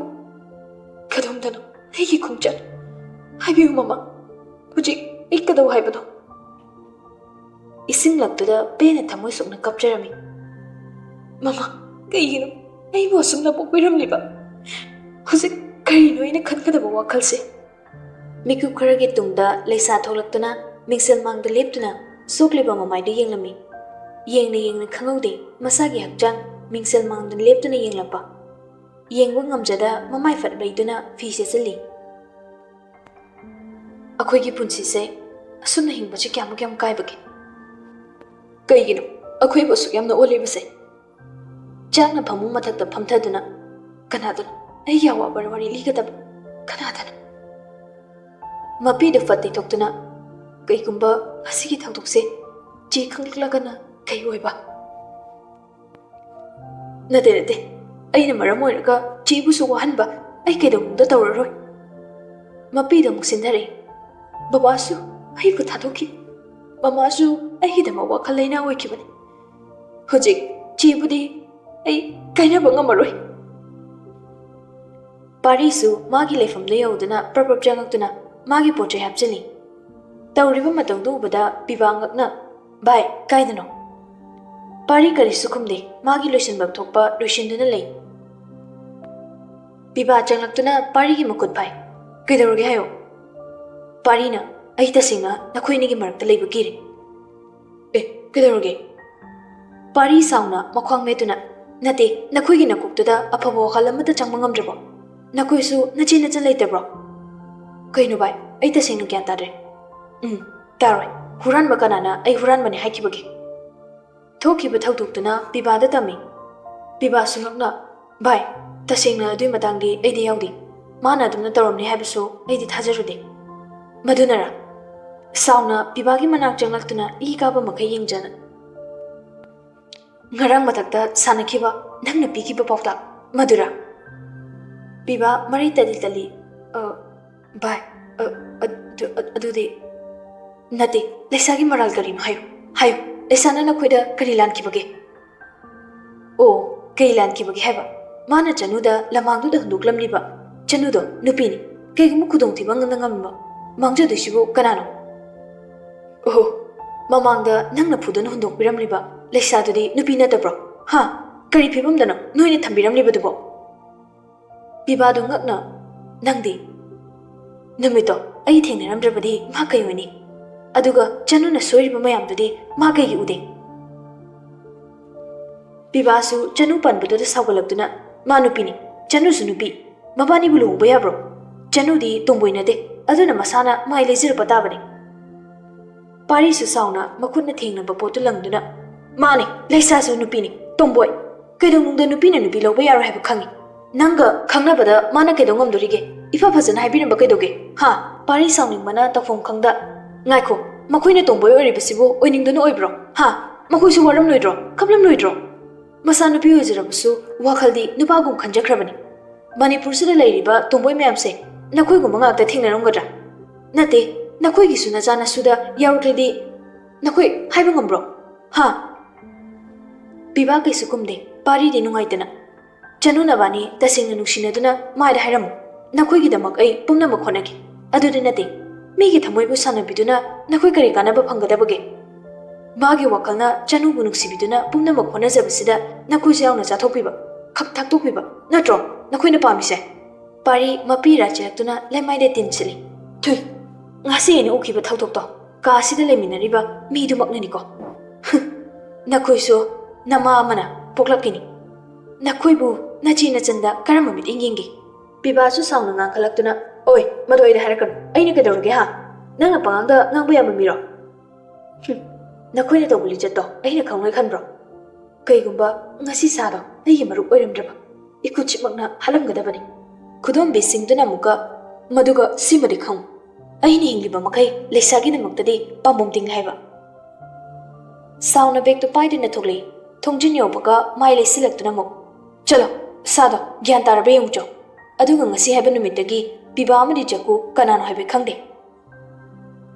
ꯀꯗꯣꯝꯗꯅꯣ ꯑꯩꯒꯤ ꯈꯣꯡꯆꯠ? ꯍꯥꯏꯕꯤꯌꯨ, ꯃꯃꯥ, ꯍꯧꯖꯤꯛ ꯑꯩ ꯀꯗꯧ ꯍꯥꯏꯕꯅꯣ?" ꯏꯁꯤꯡꯂꯛꯇꯨꯗ ꯄꯦꯟꯅ ꯊꯃꯣꯏ ꯁꯣꯛꯅ ꯀꯞꯆꯔꯝꯃꯤ꯫ "ꯃꯃꯥ, ꯀꯩꯒꯤꯅꯣ ꯑꯩꯕꯨ ꯑꯁꯨꯝꯅ ꯄꯣꯛꯄꯤꯔꯝꯂꯤꯕ? ꯍꯧꯖꯤꯛ ꯀꯔꯤꯅꯣ ꯑꯩꯅ ꯈꯟꯒꯗꯕ ꯋꯥꯈꯜꯁꯦ?" ꯃꯤꯀꯨꯞ ꯈꯔꯒꯤ ꯇꯨꯡꯗ ꯂꯩꯁꯥ ꯊꯣꯛꯂꯛꯇꯨꯅ ꯃꯤꯡꯁꯦꯜ ꯃꯥꯡꯗ ꯂꯦꯞꯇꯨꯅ ꯁꯣꯛꯂꯤꯕ ꯃꯃꯥꯏꯗꯨ ꯌꯦꯡꯂꯝꯃꯤ꯫ ꯌꯦꯡꯅ ꯌꯦꯡꯅ ꯈꯪꯍꯧꯗꯦ ꯃꯁꯥꯒꯤ ꯍꯛꯆꯥꯡ ꯃꯤꯡꯁꯦꯜ ꯃꯥꯡꯗ ꯂꯦꯞꯇꯨꯅ ꯌꯦꯡꯂꯛꯄ꯫ ꯌꯦꯡꯕ ꯉꯝꯖꯗ ꯃꯃꯥꯏ ꯐꯠ ꯂꯩꯗꯨꯅ ꯐꯤ ꯁꯦꯠꯆꯤꯜꯂꯤ꯫ "ꯑꯩꯈꯣꯏꯒꯤ ꯄꯨꯟꯁꯤꯁꯦ ꯑꯁꯨꯝꯅ ꯍꯤꯡꯕꯁꯦ ꯀꯌꯥꯃꯨꯛ ꯌꯥꯝ ꯀꯥꯏꯕꯒꯦ? ꯀꯩꯒꯤꯅꯣ ꯑꯩꯈꯣꯏꯕꯨ ꯑꯁꯨꯛ ꯌꯥꯝꯅ ꯑꯣꯜꯂꯤꯕꯁꯦ?" ꯆꯥꯛꯅ ꯐꯃꯨꯡ ꯃꯊꯛꯇ ꯐꯝꯊꯗꯨꯅ, "ꯀꯅꯥꯗꯅꯣ ꯑꯩꯒꯤ ꯑꯋꯥꯕ ꯋꯥꯔꯤ ꯂꯤꯒꯗꯕ? ꯀꯅꯥꯗꯅꯣ?" ꯃꯄꯤꯗꯨ ꯐꯠ ꯇꯩꯊꯣꯛꯇꯨꯅ, "ꯀꯩꯒꯨꯝꯕ ꯉꯁꯤꯒꯤ ꯊꯧꯗꯣꯛꯁꯦ ꯆꯦ ꯈꯪꯂꯛꯂꯒꯅ ꯀꯩ ꯑꯣꯏꯕ?" "ꯅꯠꯇꯦ, ꯅꯠꯇꯦ, ꯑꯩꯅ ꯃꯔꯝ ꯑꯣꯏꯔꯒ ꯆꯦꯕꯨꯁꯨ ꯋꯥꯍꯟꯕ ꯑꯩ ꯀꯩꯗꯧꯅꯨꯡꯗ ꯇꯧꯔꯔꯣꯏ꯫" ꯃꯄꯤꯗ ꯑꯃꯨꯛ ꯁꯤꯟꯊꯔꯛꯏ꯫ "ꯕꯕꯥꯁꯨ ꯑꯩꯕꯨ ꯊꯥꯗꯣꯛꯈꯤ꯫ ꯃꯃꯥꯁꯨ ꯑꯩꯒꯤꯗꯃꯛ ꯋꯥꯈꯜ ꯂꯩꯅꯥ ꯑꯣꯏꯈꯤꯕꯅꯤ꯫ ꯍꯧꯖꯤꯛ ꯆꯦꯕꯨꯗꯤ ꯑꯩ ꯀꯥꯏꯅꯕ ꯉꯝꯃꯔꯣꯏ꯫ ꯄꯥꯔꯤꯁꯨ ꯃꯥꯒꯤ ꯂꯩꯐꯝꯗ ꯌꯧꯗꯨꯅ ꯄ꯭ꯔꯞ ꯄ꯭ꯔꯞ ꯆꯪꯉꯛꯇꯨꯅ ꯃꯥꯒꯤ ꯄꯣꯠ ꯆꯩ ꯍꯥꯞꯆꯤꯜꯂꯤ꯫ ꯇꯧꯔꯤꯕ ꯃꯇꯧꯗꯨ ꯎꯕꯗ ꯄꯤꯕꯥ ꯉꯛꯅ, "ꯚꯥꯏ, ꯀꯥꯏꯗꯅꯣ?" ꯄꯥꯔꯤ ꯀꯔꯤꯁꯨ ꯈꯨꯝꯗꯦ꯫ ꯃꯥꯒꯤ ꯂꯣꯏꯁꯤꯟꯐꯝ ꯊꯣꯛꯄ ꯂꯣꯏꯁꯤꯟꯗꯨꯅ ꯂꯩ꯫ ꯄꯤꯕꯥ ꯆꯪꯂꯛꯇꯨꯅ ꯄꯥꯔꯤꯒꯤ ꯃꯈꯨꯠ ꯐꯥꯏ꯫ "ꯀꯩꯗꯧꯔꯒꯦ ꯍꯥꯏꯌꯣ?" ꯄꯥꯔꯤꯅ, "ꯑꯩ ꯇꯁꯦꯡꯅ ꯅꯈꯣꯏ ꯑꯅꯤꯒꯤ ꯃꯔꯛꯇ ꯂꯩꯕ ꯀꯤꯔꯦ꯫" "ꯑꯦ, ꯀꯩꯗꯧꯔꯒꯦ?" ꯄꯥꯔꯤ ꯁꯥꯎꯅ ꯃꯈ꯭ꯋꯥꯡ ꯃꯦꯠꯇꯨꯅ, "ꯅꯠꯇꯦ, ꯅꯈꯣꯏꯒꯤ ꯅꯀꯣꯛꯇꯨꯗ ꯑꯐꯕ ꯋꯥꯈꯜ ꯑꯃꯠꯇ ꯆꯪꯕ ꯉꯝꯗ꯭ꯔꯕꯣ? ꯅꯈꯣꯏꯁꯨ ꯅꯆꯦ ꯅꯆꯟ ꯂꯩꯇꯕ꯭ꯔꯣ?" "ꯀꯩꯅꯣ ꯚꯥꯏ, ꯑꯩ ꯇꯁꯦꯡꯅ ꯒ꯭ꯌꯥꯟ ꯇꯥꯗ꯭ꯔꯦ꯫" "ꯎꯝ, ꯇꯥꯔꯣꯏ꯫ ꯍꯨꯔꯥꯟꯕ ꯀꯅꯥꯅ ꯑꯩ ꯍꯨꯔꯥꯟꯕꯅꯤ ꯍꯥꯏꯈꯤꯕꯒꯦ?" ꯊꯣꯛꯈꯤꯕ ꯊꯧꯗꯣꯛꯇꯨꯅ ꯄꯤꯕꯥꯗ ꯇꯝꯃꯤ꯫ ꯄꯤꯕꯥꯁꯨ ꯉꯛꯅ, "ꯚꯥꯏ, ꯇꯁꯦꯡꯅ ꯑꯗꯨꯏ ꯃꯇꯥꯡꯗꯤ ꯑꯩꯗꯤ ꯌꯥꯎꯗꯦ꯫ ꯃꯥꯅ ꯑꯗꯨꯝꯅ ꯇꯧꯔꯝꯅꯤ ꯍꯥꯏꯕꯁꯨ ꯑꯩꯗꯤ ꯊꯥꯖꯔꯨꯗꯦ꯫" "ꯃꯗꯨꯅꯔꯥ?" ꯁꯥꯎꯅ ꯄꯤꯕꯥꯒꯤ ꯃꯅꯥꯛ ꯆꯪꯂꯛꯇꯨꯅ ꯏ ꯀꯥꯕ ꯃꯈꯩ ꯌꯦꯡꯖꯅ, "ꯉꯔꯥꯡ ꯃꯊꯛꯇ ꯁꯥꯟꯅꯈꯤꯕ ꯅꯪꯅ ꯄꯤꯈꯤꯕ ꯄꯥꯎꯇꯥꯛ ꯃꯗꯨꯔꯥ?" ꯄꯤꯕꯥ ꯃꯔꯩ ꯇꯠꯂꯤ ꯇꯠꯂꯤ, "ꯑ, ꯚꯥꯏ, ꯑ, ꯑꯗꯨ-, ꯑ-, ꯑꯗꯨꯗꯤ ꯅꯠꯇꯦ, ꯂꯩꯁꯥꯒꯤ ꯃꯔꯥꯜ ꯀꯔꯤꯅꯣ ꯍꯥꯏꯌꯨ, ꯍꯥꯏꯌꯨ, ꯂꯩꯁꯥꯅ ꯅꯈꯣꯏꯗ ꯀꯔꯤ ꯂꯥꯟꯈꯤꯕꯒꯦ?" "ꯑꯣ, ꯀꯔꯤ ꯂꯥꯟꯈꯤꯕꯒꯦ ꯍꯥꯏꯕ? ꯃꯥꯅ ꯆꯅꯨꯗ ꯂꯃꯥꯡꯗꯨꯗ ꯍꯨꯟꯗꯣꯛꯂꯝꯂꯤꯕ ꯆꯅꯨꯗꯣ ꯅꯨꯄꯤꯅꯤ꯫ ꯀꯩꯒꯨꯝꯕ ꯈꯨꯗꯣꯡꯊꯤꯕ ꯉꯝꯅ ꯉꯝꯕ ꯃꯥꯡꯖꯗꯣꯏꯁꯤꯕꯨ ꯀꯅꯥꯅꯣ?" "ꯑꯣꯍꯣ, ꯃꯃꯥꯡꯗ ꯅꯪꯅ ꯐꯨꯗꯨꯅ ꯍꯨꯟꯗꯣꯛꯄꯤꯔꯝꯂꯤꯕ ꯂꯩꯁꯥꯗꯨꯗꯤ ꯅꯨꯄꯤ ꯅꯠꯇꯕ꯭ꯔꯣ? ꯍꯥ? ꯀꯔꯤ ꯐꯤꯕꯝꯗꯅꯣ ꯅꯣꯏꯅ ꯊꯝꯕꯤꯔꯝꯂꯤꯕꯗꯨꯕꯣ?" ꯄꯤꯕꯥꯗꯨ ꯉꯛꯅ, "ꯅꯪꯗꯤ?" "ꯅꯨꯃꯤꯠꯇꯣ ꯑꯩ ꯊꯦꯡꯅꯔꯝꯗ꯭ꯔꯕꯗꯤ ꯃꯥ ꯀꯩ ꯑꯣꯏꯅꯤ? ꯑꯗꯨꯒ ꯆꯅꯨꯅ ꯁꯣꯏꯔꯤꯕ ꯃꯌꯥꯝꯗꯨꯗꯤ ꯃꯥ ꯀꯩꯒꯤ ꯎꯗꯦ?" ꯄꯤꯕꯥꯁꯨ ꯆꯅꯨ ꯄꯟꯕꯗꯨꯗ ꯁꯥꯎꯒꯠꯂꯛꯇꯨꯅ, "ꯃꯥ ꯅꯨꯄꯤꯅꯤ, ꯆꯅꯨꯁꯨ ꯅꯨꯄꯤ, ꯃꯕꯥꯅꯤꯕꯨ ꯂꯨꯍꯣꯡꯕ ꯌꯥꯕ꯭ꯔꯣ? ꯆꯅꯨꯗꯤ ꯇꯣꯝꯕꯣꯏ ꯅꯠꯇꯦ, ꯑꯗꯨꯅ ꯃꯁꯥꯅ ꯃꯥꯏ ꯂꯩꯖꯔꯛꯄ ꯇꯥꯕꯅꯤ꯫" ꯄꯥꯔꯤꯁꯨ ꯁꯥꯎꯅ ꯃꯈꯨꯠꯅ ꯊꯦꯡꯅꯕ ꯄꯣꯠꯇꯨ ꯂꯪꯗꯨꯅ, "ꯃꯥꯅꯤ, ꯂꯩꯁꯥꯁꯨ ꯅꯨꯄꯤꯅꯤ, ꯇꯣꯝꯕꯣꯏ꯫ ꯀꯩꯗꯧꯅꯨꯡꯗ ꯅꯨꯄꯤꯅ ꯅꯨꯄꯤ ꯂꯧꯕ ꯌꯥꯔꯣꯏ ꯍꯥꯏꯕ ꯈꯪꯉꯤ꯫ ꯅꯪꯒ ꯈꯪꯅꯕꯗ ꯃꯥꯅ ꯀꯩꯗꯧ ꯉꯝꯗꯣꯔꯤꯒꯦ? ꯏꯐ ꯐꯖꯅ ꯍꯥꯏꯕꯤꯔꯝꯕ ꯀꯩꯗꯧꯒꯦ? ꯍꯥ?" ꯄꯥꯔꯤ ꯁꯥꯎꯅꯤꯡꯕꯅ ꯇꯧꯐꯝ ꯈꯪꯗ, "ꯉꯥꯏꯈꯣ, ꯃꯈꯣꯏꯅ ꯇꯣꯝꯕꯣꯏ ꯑꯣꯏꯔꯤꯕꯁꯤꯕꯨ ꯑꯣꯏꯅꯤꯡꯗꯨꯅ ꯑꯣꯏꯕ꯭ꯔꯣ? ꯍꯥ? ꯃꯈꯣꯏꯁꯨ ꯋꯥꯔꯝꯂꯣꯏꯗ꯭ꯔꯣ? ꯀꯞꯂꯝꯂꯣꯏꯗ꯭ꯔꯣ? ꯃꯆꯥꯅꯨꯄꯤ ꯑꯣꯏꯖꯔꯕꯁꯨ ꯋꯥꯈꯜꯗꯤ ꯅꯨꯄꯥꯒꯨꯝ ꯈꯟꯖꯈ꯭ꯔꯕꯅꯤ꯫ ꯃꯅꯤꯄꯨꯔꯁꯤꯗ ꯂꯩꯔꯤꯕ ꯇꯣꯝꯕꯣꯏ ꯃꯌꯥꯝꯁꯦ ꯅꯈꯣꯏꯒꯨꯝꯕ ꯉꯥꯛꯇ ꯊꯦꯡꯅꯔꯝꯒꯗ꯭ꯔꯥ? ꯅꯠꯇꯦ, ꯅꯈꯣꯏꯒꯤꯁꯨ ꯅꯆꯥ ꯅꯁꯨꯗ ꯌꯥꯎꯔꯛꯂꯗꯤ ꯅꯈꯣꯏ ꯍꯥꯏꯕ ꯉꯝꯕ꯭ꯔꯣ? ꯍꯥ?" ꯄꯤꯕꯥ ꯀꯩꯁꯨ ꯈꯨꯝꯗꯦ꯫ ꯄꯥꯔꯤꯗꯤ ꯅꯨꯡꯉꯥꯏꯇꯅ, "ꯆꯅꯨ, ꯅꯕꯥꯅꯤ ꯇꯁꯦꯡꯅ ꯅꯨꯡꯁꯤꯅꯗꯨꯅ ꯃꯥꯏꯗ ꯍꯥꯏꯔꯝꯃꯨ, ꯅꯈꯣꯏꯒꯤꯗꯃꯛ ꯑꯩ ꯄꯨꯝꯅꯃꯛ ꯍꯣꯠꯅꯒꯦ꯫ ꯑꯗꯨꯗꯤ ꯅꯠꯇꯦ, ꯃꯤꯒꯤ ꯊꯃꯣꯏꯕꯨ ꯁꯥꯟꯅꯕꯤꯗꯨꯅ ꯅꯈꯣꯏ ꯀꯔꯤ ꯀꯥꯟꯅꯕ ꯐꯪꯒꯗꯕꯒꯦ? ꯃꯥꯒꯤ ꯋꯥꯈꯜꯅ ꯆꯅꯨꯕꯨ ꯅꯨꯡꯁꯤꯕꯤꯗꯨꯅ ꯄꯨꯝꯅꯃꯛ ꯍꯣꯠꯅꯖꯕꯁꯤꯗ ꯅꯈꯣꯏꯁꯨ ꯌꯥꯎꯅ ꯆꯥꯊꯣꯛꯄꯤꯕ, ꯈꯛ ꯊꯥꯛꯇꯣꯛꯄꯤꯕ ꯅꯠꯇ꯭ꯔꯣ ꯅꯈꯣꯏꯅ ꯄꯥꯝꯃꯤꯁꯦ?" ꯄꯥꯔꯤ ꯃꯄꯤ ꯏꯔꯥ ꯆꯦꯜꯂꯛꯇꯨꯅ ꯂꯩꯃꯥꯏꯗ ꯇꯤꯟꯁꯤꯜꯂꯤ꯫ "ꯊꯨꯏ, ꯉꯁꯤ ꯑꯩꯅ ꯎꯈꯤꯕ ꯊꯧꯗꯣꯛꯇꯣ ꯀꯥ ꯑꯁꯤꯗ ꯂꯩꯃꯤꯟꯅꯔꯤꯕ ꯃꯤꯗꯨꯃꯛꯅꯅꯤꯀꯣ꯫ ꯍꯨꯝ, ꯅꯈꯣꯏꯁꯨ ꯅꯃꯥ ꯑꯃꯅ ꯄꯣꯛꯂꯛꯀꯅꯤ꯫ ꯅꯈꯣꯏꯕꯨ ꯅꯆꯦ ꯅꯆꯟꯗ ꯀꯔꯝꯕ ꯃꯤꯠꯌꯦꯡ ꯌꯦꯡꯒꯦ?" ꯄꯤꯕꯥꯁꯨ ꯁꯥꯎꯅ ꯉꯥꯡꯈꯠꯂꯛꯇꯨꯅ, "ꯑꯣꯏ, ꯃꯗꯨ ꯑꯩꯗ ꯍꯥꯏꯔꯛꯀꯅꯨ꯫ ꯑꯩꯅ ꯀꯩꯗꯧꯔꯒꯦ, ꯍꯥ? ꯅꯪꯅ ꯄꯉꯥꯡꯗ ꯉꯥꯡꯕ ꯌꯥꯕ ꯃꯤꯔꯣ? ꯍꯨꯝ, ꯅꯈꯣꯏꯅ ꯇꯧꯕ ꯂꯤꯆꯠꯇꯣ ꯑꯩꯅ ꯈꯪꯂꯣꯏ ꯈꯟꯕ꯭ꯔꯣ? ꯀꯩꯒꯨꯝꯕ ꯉꯁꯤ ꯁꯥꯗꯣ ꯑꯩꯒꯤ ꯃꯔꯨꯞ ꯑꯣꯏꯔꯝꯗ꯭ꯔꯕ, ꯏꯈꯨꯠꯁꯤꯃꯛꯅ ꯍꯥꯠꯂꯝꯒꯗꯕꯅꯤ꯫" ꯈꯨꯗꯣꯝꯕꯤꯁꯤꯡꯗꯨꯅ ꯑꯃꯨꯛꯀ, "ꯃꯗꯨꯒ ꯁꯤꯃꯗꯤ ꯈꯪꯉꯨ, ꯑꯩꯅ ꯍꯤꯡꯂꯤꯕ ꯃꯈꯩ ꯂꯩꯁꯥꯒꯤꯗꯃꯛꯇꯗꯤ ꯄꯥꯝꯕꯣꯝ ꯇꯤꯡꯂꯦ ꯍꯥꯏꯕ꯫" ꯁꯥꯎꯅ ꯕꯦꯒꯇꯨ ꯄꯥꯏꯗꯨꯅ ꯊꯣꯛꯂꯛꯏ꯫ ꯊꯣꯡꯖꯤꯟ ꯌꯧꯕꯒ ꯃꯥꯏ ꯂꯩꯁꯤꯜꯂꯛꯇꯨꯅ ꯑꯃꯨꯛ, "ꯆꯠꯂꯣ, ꯁꯥꯗꯣ ꯒ꯭ꯌꯥꯟ ꯇꯥꯔꯕ ꯌꯦꯡꯉꯨ ꯆꯣ꯫ ꯑꯗꯨꯒ ꯉꯁꯤ ꯍꯥꯏꯕ ꯅꯨꯃꯤꯠꯇꯒꯤ ꯄꯤꯕꯥ ꯑꯃꯗꯤ ꯖꯛꯀꯨ ꯀꯅꯥꯅꯣ ꯍꯥꯏꯕ ꯈꯪꯗꯦ꯫"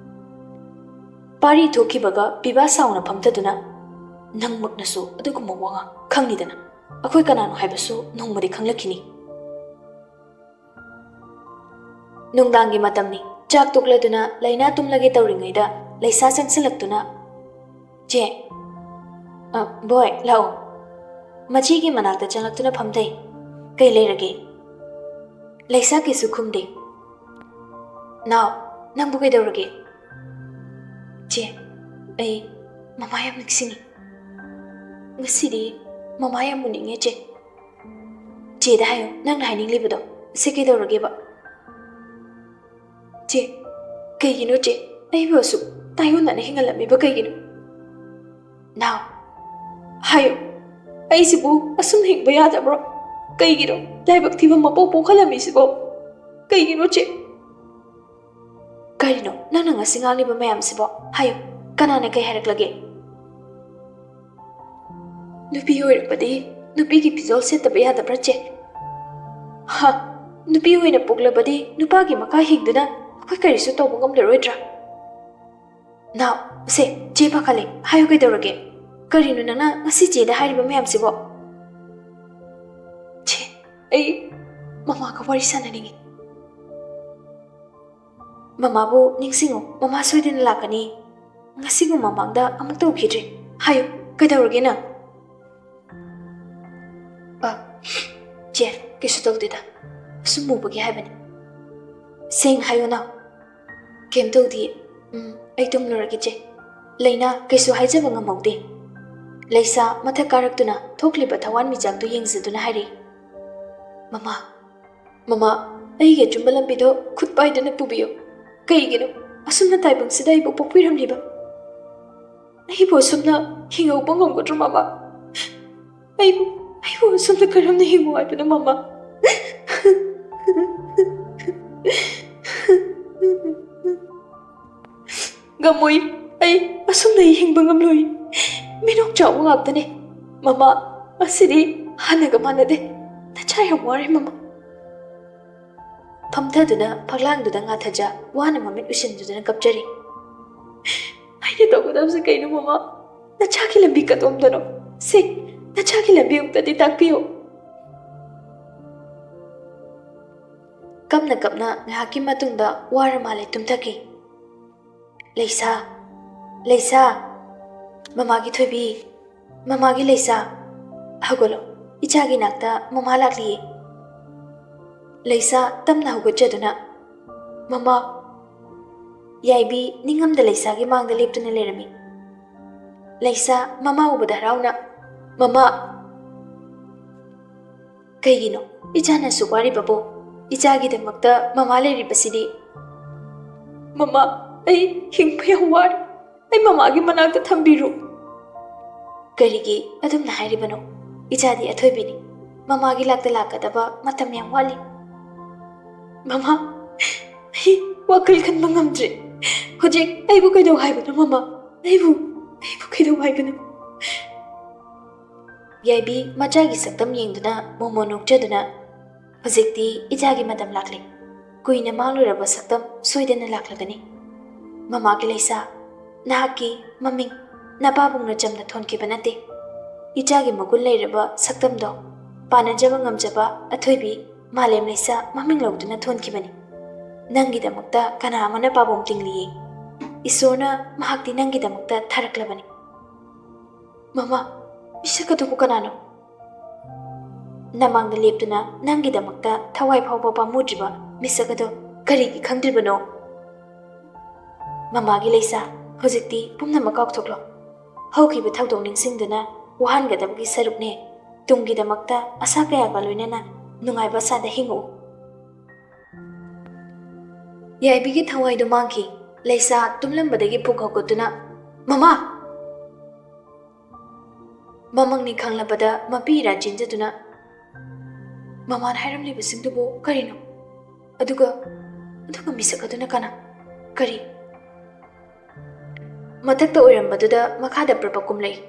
ꯄꯥꯔꯤ ꯊꯣꯛꯈꯤꯕꯒ ꯄꯤꯕꯥ ꯁꯥꯎꯅ ꯐꯝꯊꯗꯨꯅ, "ꯅꯪꯃꯛꯅꯁꯨ ꯑꯗꯨꯒꯨꯝꯕ ꯋꯥꯉꯥꯡ ꯈꯪꯉꯤꯗꯅ, ꯑꯩꯈꯣꯏ ꯀꯅꯥꯅꯣ ꯍꯥꯏꯕꯁꯨ ꯅꯣꯡꯃꯗꯤ ꯈꯪꯂꯛꯈꯤꯅꯤ꯫" ꯅꯨꯡꯗꯥꯡꯒꯤ ꯃꯇꯝꯅꯤ꯫ ꯆꯥꯛ ꯇꯣꯛꯂꯗꯨꯅ ꯂꯩꯅꯥ ꯇꯨꯝꯂꯒꯦ ꯇꯧꯔꯤꯉꯩꯗ ꯂꯩꯁꯥ ꯆꯪꯁꯤꯜꯂꯛꯇꯨꯅ, "ꯆꯦ꯫" "ꯑ, ꯕꯣꯏ, ꯂꯥꯛꯑꯣ꯫" ꯃꯆꯦꯒꯤ ꯃꯅꯥꯛꯇ ꯆꯪꯂꯛꯇꯨꯅ ꯐꯝꯊꯩ꯫ "ꯀꯩ ꯂꯩꯔꯒꯦ?" ꯂꯩꯁꯥ ꯀꯩꯁꯨ ꯈꯨꯝꯗꯦ꯫ "ꯅꯥꯎ, ꯅꯪꯕꯨ ꯀꯩꯗꯧꯔꯒꯦ?" "ꯆꯦ, ꯑꯩ ꯃꯃꯥ ꯌꯥꯝ ꯅꯤꯡꯁꯤꯡꯉꯤ꯫ ꯉꯁꯤꯗꯤ ꯃꯃꯥ ꯌꯥꯝ ꯎꯅꯤꯡꯉꯦ, ꯆꯦ꯫" "ꯆꯦꯗ ꯍꯥꯏꯌꯣ, ꯅꯪꯅ ꯍꯥꯏꯅꯤꯡꯂꯤꯕꯗꯣ꯫ ꯁꯤ ꯀꯩꯗꯧꯔꯒꯦꯕ?" "ꯆꯦ, ꯀꯩꯒꯤꯅꯣ ꯆꯦ? ꯑꯩꯕꯨ ꯑꯁꯨꯛ ꯇꯥꯏꯑꯣꯟꯅꯅ ꯍꯤꯡꯍꯜꯂꯝꯃꯤꯕ ꯀꯩꯒꯤꯅꯣ? ꯅꯥꯎ, ꯍꯥꯏꯌꯨ, ꯑꯩꯁꯤꯕꯨ ꯑꯁꯨꯝ ꯍꯤꯡꯕ ꯌꯥꯗꯕ꯭ꯔꯣ? ꯀꯩꯒꯤꯅꯣ ꯂꯥꯏꯕꯛ ꯊꯤꯕ ꯃꯄꯣꯛ ꯄꯣꯛꯍꯜꯂꯝꯃꯤꯁꯤꯕꯣ? ꯀꯩꯒꯤꯅꯣ ꯆꯦ?" "ꯀꯔꯤꯅꯣ ꯅꯪꯅ ꯉꯁꯤ ꯉꯥꯡꯂꯤꯕ ꯃꯌꯥꯝꯁꯤꯕꯣ? ꯍꯥꯏꯌꯨ, ꯀꯅꯥꯅ ꯀꯩ ꯍꯥꯏꯔꯛꯂꯒꯦ?" "ꯅꯨꯄꯤ ꯑꯣꯏꯔꯕꯗꯤ ꯅꯨꯄꯤꯒꯤ ꯐꯤꯖꯣꯜ ꯁꯦꯠꯇꯕ ꯌꯥꯗꯕ꯭ꯔꯥ, ꯆꯦ? ꯍꯥ, ꯅꯨꯄꯤ ꯑꯣꯏꯅ ꯄꯣꯛꯂꯕꯗꯤ ꯅꯨꯄꯥꯒꯤ ꯃꯈꯥ ꯍꯤꯡꯗꯨꯅ ꯑꯩꯈꯣꯏ ꯀꯔꯤꯁꯨ ꯇꯧꯕ ꯉꯝꯂꯔꯣꯏꯗ꯭ꯔꯥ?" "ꯅꯥꯎ, ꯁꯦ, ꯆꯦ ꯄꯥꯈꯠꯂꯦ, ꯍꯥꯏꯌꯨ ꯀꯩꯗꯧꯔꯒꯦ? ꯀꯔꯤꯅꯣ ꯅꯪꯅ ꯉꯁꯤ ꯆꯦꯗ ꯍꯥꯏꯔꯤꯕ ꯃꯌꯥꯝꯁꯤꯕꯣ?" ꯑꯩ ꯃꯃꯥꯒ ꯋꯥꯔꯤ ꯁꯥꯟꯅꯅꯤꯡꯉꯤ꯫ ꯃꯃꯥꯕꯨ ꯅꯤꯡꯁꯤꯡꯉꯨ, ꯃꯃꯥ ꯁꯣꯏꯗꯅ ꯂꯥꯛꯀꯅꯤ꯫ ꯉꯁꯤꯒꯨꯝ ꯃꯃꯥꯡꯗ ꯑꯃꯨꯛ ꯇꯧꯈꯤꯗ꯭ꯔꯤ꯫ ꯍꯥꯏꯌꯨ, ꯀꯩꯗꯧꯔꯒꯦ ꯅꯪ? ꯑ, ꯆꯦ, ꯀꯩꯁꯨ ꯇꯧꯗꯦꯗ꯫ ꯑꯁꯨꯝ ꯃꯨꯕꯒꯤ ꯍꯥꯏꯕꯅꯤ꯫ ꯁꯦꯡ ꯍꯥꯏꯌꯣ ꯅꯪ꯫ ꯀꯩꯝ ꯇꯧꯗꯤꯌꯦ꯫ ꯎꯝ, ꯑꯩ ꯇꯨꯝꯂꯨꯔꯒꯦ ꯆꯦ꯫ ꯂꯩꯅꯥ ꯀꯩꯁꯨ ꯍꯥꯏꯖꯕ ꯉꯝꯍꯧꯗꯦ꯫ ꯂꯩꯁꯥ ꯃꯊꯛ ꯀꯥꯔꯛꯇꯨꯅ ꯊꯣꯛꯂꯤꯕ ꯊꯋꯥꯟꯃꯤꯆꯥꯛꯇꯨ ꯌꯦꯡꯖꯗꯨꯅ ꯍꯥꯏꯔꯛꯏ, "ꯃꯃꯥ, ꯃꯃꯥ, ꯑꯩꯒꯤ ꯑꯆꯨꯝꯕ ꯂꯝꯕꯤꯗꯣ ꯈꯨꯠ ꯄꯥꯏꯗꯨꯅ ꯄꯨꯕꯤꯌꯨ꯫ ꯀꯩꯒꯤꯅꯣ ꯑꯁꯨꯝꯅ ꯇꯥꯏꯕꯪꯁꯤꯗ ꯑꯩꯕꯨ ꯄꯣꯛꯄꯤꯔꯝꯂꯤꯕ? ꯑꯩꯕꯨ ꯑꯁꯨꯝꯅ ꯍꯤꯡꯍꯧꯕ ꯉꯝꯒꯗ꯭ꯔꯣ ꯃꯃꯥ? ꯑꯩꯕꯨ, ꯑꯩꯕꯨ ꯑꯁꯨꯝꯅ ꯀꯔꯝꯅ ꯍꯤꯡꯉꯨ ꯍꯥꯏꯕꯅꯣ ꯃꯃꯥ?" "ꯉꯝꯃꯣꯏ, ꯑꯩ ꯑꯁꯨꯝꯅ ꯑꯩ ꯍꯤꯡꯕ ꯉꯝꯂꯣꯏ꯫ ꯃꯤꯅꯣꯛ ꯆꯥꯎꯕ ꯉꯥꯛꯇꯅꯦ꯫ ꯃꯃꯥ, ꯑꯁꯤꯗꯤ ꯍꯥꯟꯅꯒ ꯃꯥꯟꯅꯗꯦ꯫ ꯅꯆꯥ ꯌꯥꯝ ꯋꯥꯔꯦ ꯃꯃꯥ꯫" ꯐꯝꯊꯗꯨꯅ ꯐꯛꯂꯥꯡꯗꯨꯗ ꯉꯥꯊꯖ ꯋꯥꯅ ꯃꯃꯤꯠ ꯎꯏꯁꯤꯟꯖꯗꯨꯅ ꯀꯞꯆꯔꯤ꯫ "ꯑꯩꯅ ꯇꯧꯒꯗꯕꯁꯦ ꯀꯩꯅꯣ ꯃꯃꯥ? ꯅꯆꯥꯒꯤ ꯂꯝꯕꯤ ꯀꯗꯣꯝꯗꯅꯣ? ꯁꯦ, ꯅꯆꯥꯒꯤ ꯂꯝꯕꯤ ꯑꯃꯨꯛꯇꯗꯤ ꯇꯥꯛꯄꯤꯌꯨ꯫" ꯀꯞꯅ ꯀꯞꯅ ꯉꯥꯏꯍꯥꯛꯀꯤ ꯃꯇꯨꯡꯗ ꯋꯥꯔ ꯃꯥꯜꯂꯦ ꯇꯨꯝꯊꯈꯤ꯫ "ꯂꯩꯁꯥ, ꯂꯩꯁꯥ, ꯃꯃꯥꯒꯤ ꯊꯣꯏꯕꯤ, ꯃꯃꯥꯒꯤ ꯂꯩꯁꯥ, ꯍꯧꯒꯠꯂꯣ, ꯏꯆꯥꯒꯤ ꯅꯥꯛꯇ ꯃꯃꯥ ꯂꯥꯛꯂꯤꯌꯦ꯫" ꯂꯩꯁꯥ ꯇꯞꯅ ꯍꯧꯒꯠꯆꯗꯨꯅ, "ꯃꯃꯥ꯫" ꯌꯥꯏꯕꯤ ꯅꯤꯡꯉꯝꯗ ꯂꯩꯁꯥꯒꯤ ꯃꯥꯡꯗ ꯂꯦꯞꯇꯨꯅ ꯂꯩꯔꯝꯃꯤ꯫ ꯂꯩꯁꯥ ꯃꯃꯥ ꯎꯕꯗ ꯍꯔꯥꯎꯅ, "ꯃꯃꯥ!" "ꯀꯩꯒꯤꯅꯣ ꯏꯆꯥꯅ ꯑꯁꯨꯛ ꯋꯥꯔꯤꯕꯕꯨ? ꯏꯆꯥꯒꯤꯗꯃꯛꯇ ꯃꯃꯥ ꯂꯩꯔꯤꯕꯁꯤꯗꯤ꯫" "ꯃꯃꯥ, ꯑꯩ ꯍꯤꯡꯕ ꯌꯥꯝ ꯋꯥꯔꯦ꯫ ꯑꯩ ꯃꯃꯥꯒꯤ ꯃꯅꯥꯛꯇ ꯊꯝꯕꯤꯔꯨ꯫" "ꯀꯔꯤꯒꯤ ꯑꯗꯨꯝꯅ ꯍꯥꯏꯔꯤꯕꯅꯣ? ꯏꯆꯥꯗꯤ ꯑꯊꯣꯏꯕꯤꯅꯤ꯫ ꯃꯃꯥꯒꯤ ꯂꯥꯛꯇ ꯂꯥꯛꯀꯗꯕ ꯃꯇꯝ ꯌꯥꯝ ꯋꯥꯠꯂꯤ꯫" "ꯃꯃꯥ, ꯑꯩ ꯋꯥꯈꯜ ꯈꯟꯕ ꯉꯝꯗ꯭ꯔꯦ꯫ ꯍꯧꯖꯤꯛ ꯑꯩꯕꯨ ꯀꯩꯗꯧ ꯍꯥꯏꯕꯅꯣ ꯃꯃꯥ? ꯑꯩꯕꯨ, ꯑꯩꯕꯨ ꯀꯩꯗꯧ ꯍꯥꯏꯕꯅꯣ?" ꯌꯥꯏꯕꯤ ꯃꯆꯥꯒꯤ ꯁꯛꯇꯝ ꯌꯦꯡꯗꯨꯅ ꯃꯣꯃꯣꯟ ꯅꯣꯛꯆꯗꯨꯅ, "ꯍꯧꯖꯤꯛꯇꯤ ꯏꯆꯥꯒꯤ ꯃꯇꯝ ꯂꯥꯛꯂꯦ꯫ ꯀꯨꯏꯅ ꯃꯥꯡꯂꯨꯔꯕ ꯁꯛꯇꯝ ꯁꯣꯏꯗꯅ ꯂꯥꯛꯂꯒꯅꯤ꯫ ꯃꯃꯥꯒꯤ ꯂꯩꯁꯥ, ꯅꯍꯥꯛꯀꯤ ꯃꯃꯤꯡ ꯅꯄꯥꯕꯨꯡꯅ ꯆꯝꯅ ꯊꯣꯟꯈꯤꯕ ꯅꯠꯇꯦ꯫ ꯏꯆꯥꯒꯤ ꯃꯒꯨꯟ ꯂꯩꯔꯕ ꯁꯛꯇꯝꯗꯣ ꯄꯥꯟꯅꯖꯕ ꯉꯝꯖꯕ ꯑꯊꯣꯏꯕꯤ ꯃꯥꯂꯦꯝ ꯂꯩꯁꯥ ꯃꯃꯤꯡ ꯂꯧꯗꯨꯅ ꯊꯣꯟꯈꯤꯕꯅꯤ꯫ ꯅꯪꯒꯤꯗꯃꯛꯇ ꯀꯅꯥ ꯑꯃꯅ ꯄꯥꯕꯣꯝ ꯇꯤꯡꯂꯤꯌꯦ? ꯏꯁꯣꯔꯅ ꯃꯍꯥꯛꯇꯤ ꯅꯪꯒꯤꯗꯃꯛꯇ ꯊꯥꯔꯛꯂꯕꯅꯤ꯫ ꯃꯃꯥ, ꯃꯤꯁꯛ ꯑꯗꯨꯕꯨ ꯀꯅꯥꯅꯣ? ꯅꯃꯥꯡꯗ ꯂꯦꯞꯇꯨꯅ ꯅꯪꯒꯤꯗꯃꯛꯇ ꯊꯋꯥꯏ ꯐꯥꯎꯕ ꯄꯥꯝꯃꯨꯗ꯭ꯔꯤꯕ ꯃꯤꯁꯛ ꯑꯗꯣ ꯀꯔꯤꯒꯤ ꯈꯪꯗ꯭ꯔꯤꯕꯅꯣ? ꯃꯃꯥꯒꯤ ꯂꯩꯁꯥ, ꯍꯧꯖꯤꯛꯇꯤ ꯄꯨꯝꯅꯃꯛ ꯀꯥꯎꯊꯣꯛꯂꯣ꯫ ꯍꯧꯈꯤꯕ ꯊꯧꯗꯣꯛ ꯅꯤꯡꯁꯤꯡꯗꯨꯅ ꯋꯥꯍꯟꯒꯗꯕꯒꯤ ꯁꯔꯨꯛꯅꯦ꯫ ꯇꯨꯡꯒꯤꯗꯃꯛꯇ ꯑꯁꯥ ꯀꯌꯥꯒ ꯂꯣꯏꯅꯅ ꯅꯨꯡꯉꯥꯏꯕ ꯑꯁꯥꯗ ꯍꯤꯡꯉꯛꯎ꯫ ꯌꯥꯏꯕꯤꯒꯤ ꯊꯋꯥꯏꯗꯨ ꯃꯥꯡꯈꯤ꯫ ꯂꯩꯁꯥ ꯇꯨꯝꯂꯝꯕꯗꯒꯤ ꯄꯨꯛ ꯍꯧꯒꯠꯇꯨꯅ, "ꯃꯃꯥ!" ꯃꯃꯪꯅꯤ ꯈꯪꯂꯕꯗ ꯃꯄꯤ ꯏꯔꯥ ꯆꯦꯟꯖꯗꯨꯅ, "ꯃꯃꯥꯅ ꯍꯥꯏꯔꯝꯂꯤꯕꯁꯤꯡꯗꯨꯕꯨ ꯀꯔꯤꯅꯣ? ꯑꯗꯨꯒ, ꯑꯗꯨꯒ ꯃꯤꯁꯛ ꯑꯗꯨꯅ ꯀꯅꯥ? ꯀꯔꯤ?" ꯃꯊꯛꯇ ꯑꯣꯏꯔꯝꯕꯗꯨꯗ ꯃꯈꯥꯗ ꯄ꯭ꯔꯄ ꯀꯨꯝꯂꯛꯏ꯫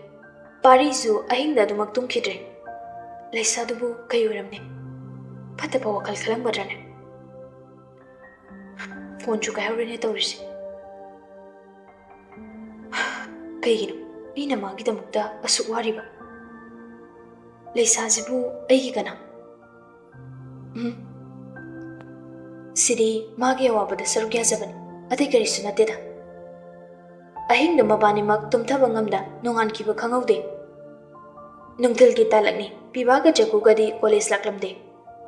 ꯄꯥꯔꯤꯁꯨ ꯑꯍꯤꯡꯗ ꯑꯗꯨꯃꯛ ꯇꯨꯝꯈꯤꯗ꯭ꯔꯦ꯫ ꯂꯩꯁꯥꯗꯨꯕꯨ ꯀꯩ ꯑꯣꯏꯔꯝꯅꯤ? ꯐꯠꯇꯕ ꯋꯥꯈꯜ ꯈꯜꯂꯝꯒꯗ꯭ꯔꯅꯦ? ꯐꯣꯟꯁꯨ ꯀꯥꯏꯍꯧꯔꯦꯅꯦ ꯇꯧꯔꯤꯁꯦ꯫ ꯀꯩꯒꯤꯅꯣ ꯃꯤꯅ ꯃꯥꯒꯤꯗꯃꯛꯇ ꯑꯁꯨꯛ ꯋꯥꯔꯤꯕ? ꯂꯩꯁꯥꯁꯤꯕꯨ ꯑꯩꯒꯤ ꯀꯅꯥ? ꯎꯝ꯫ ꯁꯤꯗꯤ ꯃꯥꯒꯤ ꯑꯋꯥꯕꯗ ꯁꯔꯨꯛ ꯌꯥꯖꯕꯅꯤ, ꯑꯇꯩ ꯀꯔꯤꯁꯨ ꯅꯠꯇꯦꯗ꯫ ꯑꯍꯤꯡꯗꯨ ꯃꯕꯥꯅꯤꯃꯛ ꯇꯨꯝꯊꯕ ꯉꯝꯗ ꯅꯣꯡꯉꯥꯟꯈꯤꯕ ꯈꯪꯍꯧꯗꯦ꯫ ꯅꯨꯡꯊꯤꯜꯒꯤ ꯇꯥꯂꯛꯅꯤ꯫ ꯄꯤꯕꯥꯒ ꯖꯒꯨꯒꯗꯤ ꯀꯣꯂꯦꯖ ꯂꯥꯛꯂꯝꯗꯦ꯫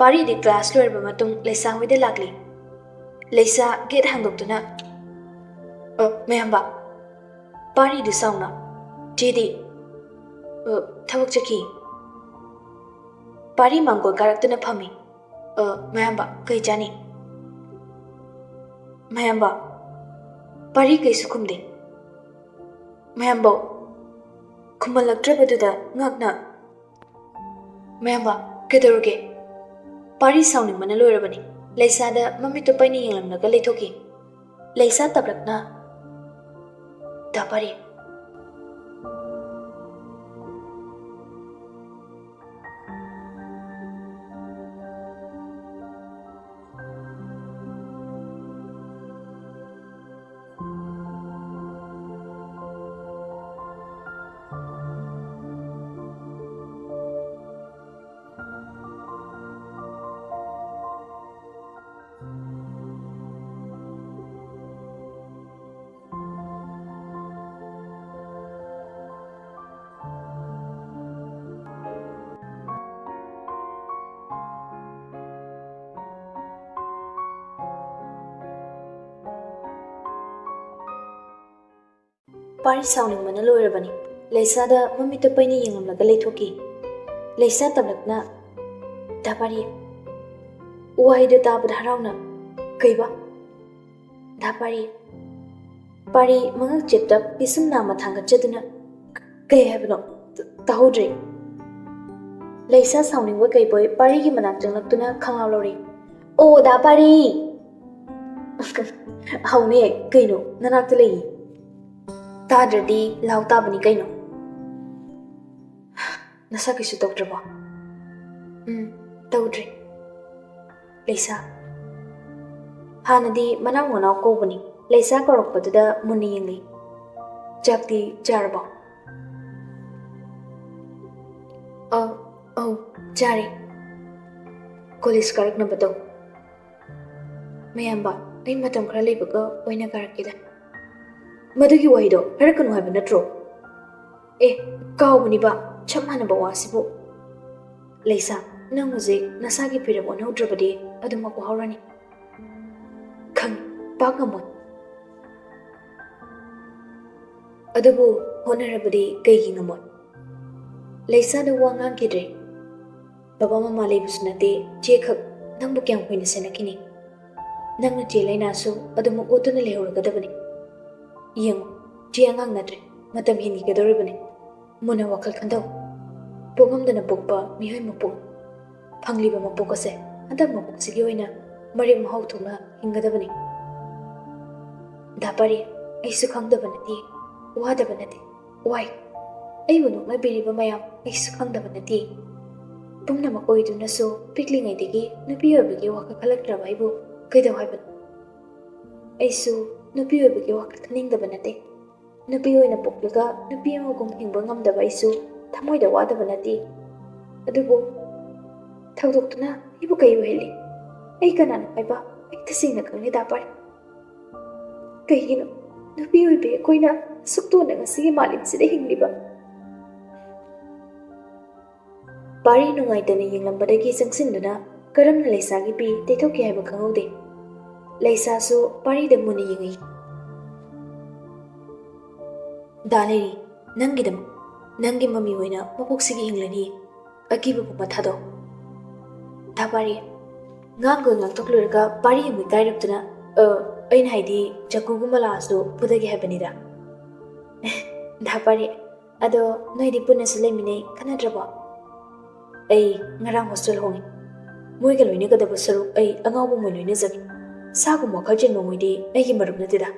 ꯄꯥꯔꯤꯗꯤ ꯀ꯭ꯂꯥꯁ ꯂꯣꯏꯔꯕ ꯃꯇꯨꯡ ꯂꯩꯁꯥ ꯍꯣꯏꯗ ꯂꯥꯛꯂꯤ꯫ ꯂꯩꯁꯥ ꯒꯦꯠ ꯍꯥꯡꯗꯣꯛꯇꯨꯅ, "ꯑ, ꯃꯌꯥꯝꯕ!" ꯄꯥꯔꯤꯗꯨ ꯁꯥꯎꯅ, "ꯆꯦꯗꯤ?" "ꯑ, ꯊꯕꯛ ꯆꯠꯈꯤ꯫" ꯄꯥꯔꯤ ꯃꯥꯡꯒꯣꯜ ꯀꯥꯔꯛꯇꯨꯅ ꯐꯝꯃꯤ꯫ "ꯑ, ꯃꯌꯥꯝꯕ, ꯀꯩ ꯆꯥꯅꯤ?" "ꯃꯌꯥꯝꯕ!" ꯄꯥꯔꯤ ꯀꯩꯁꯨ ꯈꯨꯝꯗꯦ꯫ "ꯃꯌꯥꯝꯕꯧ!" ꯈꯨꯝꯍꯜꯂꯛꯇ꯭ꯔꯕꯗꯨꯗ ꯉꯛꯅ, "ꯃꯌꯥꯝꯕ, ꯀꯩꯗꯧꯔꯒꯦ?" ꯄꯥꯔꯤ ꯁꯥꯎꯅꯤꯡꯕꯅ ꯂꯣꯏꯔꯕꯅꯤ꯫ ꯂꯩꯁꯥꯗ ꯃꯃꯤꯠꯇꯨ ꯄꯩꯅ ꯌꯦꯡꯂꯝꯂꯒ ꯂꯩꯊꯣꯛꯈꯤ꯫ ꯂꯩꯁꯥ ꯇꯞꯂꯛꯅ, "ꯗꯥ ꯄꯥꯔꯤ!" ꯄꯥꯔꯤ ꯁꯥꯎꯅꯤꯡꯕꯅ ꯂꯣꯏꯔꯕꯅꯤ꯫ ꯂꯩꯁꯥꯗ ꯃꯃꯤꯠꯇꯨ ꯄꯩꯅ ꯌꯦꯡꯂꯝꯂꯒ ꯂꯩꯊꯣꯛꯈꯤ꯫ ꯂꯩꯁꯥ ꯇꯞꯂꯛꯅ, "ꯗꯥ ꯄꯥꯔꯤ," ꯋꯥꯍꯩꯗꯨ ꯇꯥꯕꯗ ꯍꯔꯥꯎꯅ, "ꯀꯩꯕ?" "ꯗꯥ ꯄꯥꯔꯤ," ꯄꯥꯔꯤ ꯃꯉꯛ ꯆꯦꯞꯇ ꯄꯤꯁꯨꯝ ꯅꯥꯝꯃ ꯊꯥꯡꯒꯠꯆꯗꯨꯅ, "ꯀꯩ ꯍꯥꯏꯕꯅꯣ? ꯇ-, ꯇꯥꯍꯧꯗ꯭ꯔꯦ꯫" ꯂꯩꯁꯥ ꯁꯥꯎꯅꯤꯡꯕ ꯀꯩꯕꯣꯏ ꯄꯥꯔꯤꯒꯤ ꯃꯅꯥꯛ ꯆꯪꯂꯛꯇꯨꯅ ꯈꯪꯂꯥꯎ ꯂꯧꯔꯤ꯫ "ꯑꯣ, ꯗꯥ ꯄꯥꯔꯤ!" "ꯍꯧꯅꯦ, ꯀꯩꯅꯣ, ꯅꯅꯥꯛꯇ ꯂꯩꯌꯦ꯫ ꯇꯥꯗ꯭ꯔꯗꯤ ꯂꯥꯎ ꯇꯥꯕꯅꯤ ꯀꯩꯅꯣ꯫" "ꯅꯁꯥ ꯀꯩꯁꯨ ꯇꯧꯗ꯭ꯔꯕꯣ?" "ꯎꯝ, ꯇꯧꯗ꯭ꯔꯤ꯫" ꯂꯩꯁꯥ꯫ ꯍꯥꯟꯅꯗꯤ ꯃꯅꯥꯎ ꯃꯅꯥꯎ ꯀꯧꯕꯅꯤ꯫ ꯂꯩꯁꯥ ꯀꯧꯔꯛꯄꯗꯨꯗ ꯃꯨꯟꯅ ꯌꯦꯡꯂꯤ꯫ "ꯆꯥꯛꯇꯤ ꯆꯥꯔꯕꯣ?" "ꯑ, ꯑꯧ, ꯆꯥꯔꯦ꯫" "ꯀꯣꯂꯦꯖ ꯀꯥꯔꯛꯅꯕ ꯇꯧ꯫" "ꯃꯌꯥꯝꯕ, ꯑꯩ ꯃꯇꯝ ꯈꯔ ꯂꯩꯕꯒ ꯑꯣꯏꯅ ꯀꯥꯔꯛꯀꯦꯗ꯫" "ꯃꯗꯨꯒꯤ ꯋꯥꯍꯩꯗꯣ ꯍꯥꯏꯔꯛꯀꯅꯨ ꯍꯥꯏꯕ ꯅꯠꯇ꯭ꯔꯣ?" "ꯑꯦ, ꯀꯥꯎꯕꯅꯤꯕ, ꯆꯞ ꯃꯥꯟꯅꯕ ꯋꯥꯁꯤꯕꯨ꯫" "ꯂꯩꯁꯥ, ꯅꯪ ꯍꯧꯖꯤꯛ ꯅꯁꯥꯒꯤ ꯐꯤꯔꯦꯞ ꯑꯣꯟꯍꯧꯗ꯭ꯔꯕꯗꯤ ꯑꯗꯨꯃꯛ ꯋꯥꯍꯧꯔꯅꯤ꯫ ꯈꯪꯉꯤ, ꯄꯥꯛ ꯉꯝꯃꯣꯏ꯫ ꯑꯗꯨꯕꯨ ꯍꯣꯠꯅꯔꯕꯗꯤ ꯀꯩꯒꯤ ꯉꯝꯃꯣꯏ?" ꯂꯩꯁꯥꯗ ꯋꯥ ꯉꯥꯡꯈꯤꯗ꯭ꯔꯦ꯫ "ꯕꯕꯥ ꯃꯃꯥ ꯂꯩꯕꯁꯨ ꯅꯠꯇꯦ, ꯆꯦ ꯈꯛ ꯅꯪꯕꯨ ꯀꯌꯥꯝ ꯀꯨꯏꯅ ꯁꯦꯟꯅꯈꯤꯅꯤ? ꯅꯪꯅ ꯆꯦ ꯂꯩꯅꯥꯁꯨ ꯑꯗꯨꯃꯛ ꯑꯣꯠꯇꯨꯅ ꯂꯩꯍꯧꯔꯒꯗꯕꯅꯤ꯫ ꯌꯦꯡꯉꯨ, ꯆꯦ ꯑꯉꯥꯡ ꯅꯠꯇ꯭ꯔꯦ, ꯃꯇꯝ ꯍꯦꯟꯈꯤꯒꯗꯧꯔꯤꯕꯅꯤ꯫ ꯃꯨꯟꯅ ꯋꯥꯈꯜ ꯈꯟꯊꯧ꯫ ꯄꯣꯛꯉꯝꯗꯅ ꯄꯣꯛꯄ ꯃꯤꯑꯣꯏ ꯃꯄꯣꯛ꯫ ꯐꯪꯂꯤꯕ ꯃꯄꯣꯛ ꯑꯁꯦ ꯍꯟꯗꯛ ꯃꯄꯣꯛꯁꯤꯒꯤ ꯑꯣꯏꯅ ꯃꯔꯦꯛ ꯃꯍꯥꯎ ꯊꯣꯛꯅ ꯍꯤꯡꯒꯗꯕꯅꯤ꯫" "ꯗꯥ ꯄꯥꯔꯤ, ꯑꯩꯁꯨ ꯈꯪꯗꯕ ꯅꯠꯇꯦ, ꯋꯥꯗꯕ ꯅꯠꯇꯦ, ꯋꯥꯏ꯫ ꯑꯩꯕꯨ ꯅꯣꯛꯅꯕꯤꯔꯤꯕ ꯃꯌꯥꯝ ꯑꯩꯁꯨ ꯈꯪꯗꯕ ꯅꯠꯇꯦ꯫ ꯄꯨꯝꯅꯃꯛ ꯑꯣꯏꯗꯨꯅꯁꯨ ꯄꯤꯛꯂꯤꯉꯩꯗꯒꯤ ꯅꯨꯄꯤ ꯑꯣꯏꯕꯒꯤ ꯋꯥꯈꯜ ꯈꯜꯂꯛꯇ꯭ꯔꯕ ꯑꯩꯕꯨ ꯀꯩꯗꯧ ꯍꯥꯏꯕꯅꯣ? ꯑꯩꯁꯨ ꯅꯨꯄꯤ ꯑꯣꯏꯕꯒꯤ ꯋꯥꯈꯜ ꯈꯟꯅꯤꯡꯗꯕ ꯅꯠꯇꯦ꯫ ꯅꯨꯄꯤ ꯑꯣꯏꯅ ꯄꯣꯛꯂꯒ ꯅꯨꯄꯤ ꯑꯃꯒꯨꯝ ꯍꯤꯡꯕ ꯉꯝꯗꯕ ꯑꯩꯁꯨ ꯊꯃꯣꯏꯗ ꯋꯥꯗꯕ ꯅꯠꯇꯦ꯫ ꯑꯗꯨꯕꯨ ꯊꯧꯗꯣꯛꯇꯨꯅ ꯑꯩꯕꯨ ꯀꯩ ꯑꯣꯏꯍꯜꯂꯤ? ꯑꯩ ꯀꯅꯥꯅꯣ ꯍꯥꯏꯕ ꯑꯩ ꯇꯁꯦꯡꯅ ꯈꯪꯂꯦ, ꯗꯥ ꯄꯥꯔꯤ꯫ ꯀꯩꯒꯤꯅꯣ ꯅꯨꯄꯤ ꯑꯣꯏꯕꯤ ꯑꯩꯈꯣꯏꯅ ꯑꯁꯨꯛ ꯇꯣꯟꯅ ꯉꯁꯤꯒꯤ ꯃꯥꯂꯦꯝꯁꯤꯗ ꯍꯤꯡꯂꯤꯕ?" ꯄꯥꯔꯤ ꯅꯨꯡꯉꯥꯏꯇꯅ ꯌꯦꯡꯂꯝꯕꯗꯒꯤ ꯆꯪꯁꯤꯟꯗꯨꯅ ꯀꯔꯝꯅ ꯂꯩꯁꯥꯒꯤ ꯄꯤ ꯇꯩꯊꯣꯛꯈꯤ ꯍꯥꯏꯕ ꯈꯪꯍꯧꯗꯦ꯫ ꯂꯩꯁꯥꯁꯨ ꯄꯥꯔꯤꯗ ꯃꯨꯟꯅ ꯌꯦꯡꯉꯤ꯫ ꯗꯥ ꯂꯩꯔꯤ, ꯅꯪꯒꯤꯗꯃꯛ, ꯅꯪꯒꯤ ꯃꯃꯤ ꯑꯣꯏꯅ ꯃꯄꯣꯛꯁꯤꯒꯤ ꯍꯤꯡꯂꯅꯤ꯫ ꯑꯀꯤꯕ ꯄꯨꯝꯕ ꯊꯥꯗꯣꯛ꯫ ꯗꯥ ꯄꯥꯔꯤ, ꯉꯥꯡꯒ ꯉꯥꯡꯊꯣꯛꯂꯨꯔꯒ ꯄꯥꯔꯤ ꯑꯃꯨꯛ ꯏꯀꯥꯏꯔꯛꯇꯨꯅ, "ꯑ, ꯑꯩꯅ ꯍꯥꯏꯗꯤ ꯖꯒꯨꯒꯨꯝꯕ ꯂꯥꯛꯑꯁꯨ ꯐꯨꯗꯒꯦ ꯍꯥꯏꯕꯅꯤꯗ꯫" ꯗꯥ ꯄꯥꯔꯤ, "ꯑꯗꯣ ꯅꯣꯏꯗꯤ ꯄꯨꯟꯅꯁꯨ ꯂꯩꯃꯤꯟꯅꯩ, ꯈꯟꯅꯗ꯭ꯔꯕꯣ?" "ꯑꯩ ꯉꯔꯥꯡ ꯍꯣꯁꯇꯦꯜ ꯍꯣꯡꯉꯤ꯫ ꯃꯣꯏꯒ ꯂꯣꯏꯅꯒꯗꯕ ꯁꯔꯨꯛ ꯑꯩ ꯑꯉꯥꯎꯕ ꯑꯃ ꯂꯣꯏꯅꯖꯒꯦ꯫ ꯁꯥꯒꯨꯝꯕ ꯋꯥꯈꯜ ꯆꯦꯟꯕ ꯃꯣꯏꯗꯤ ꯑꯩꯒꯤ ꯃꯔꯨꯞ ꯅꯠꯇꯦꯗ꯫"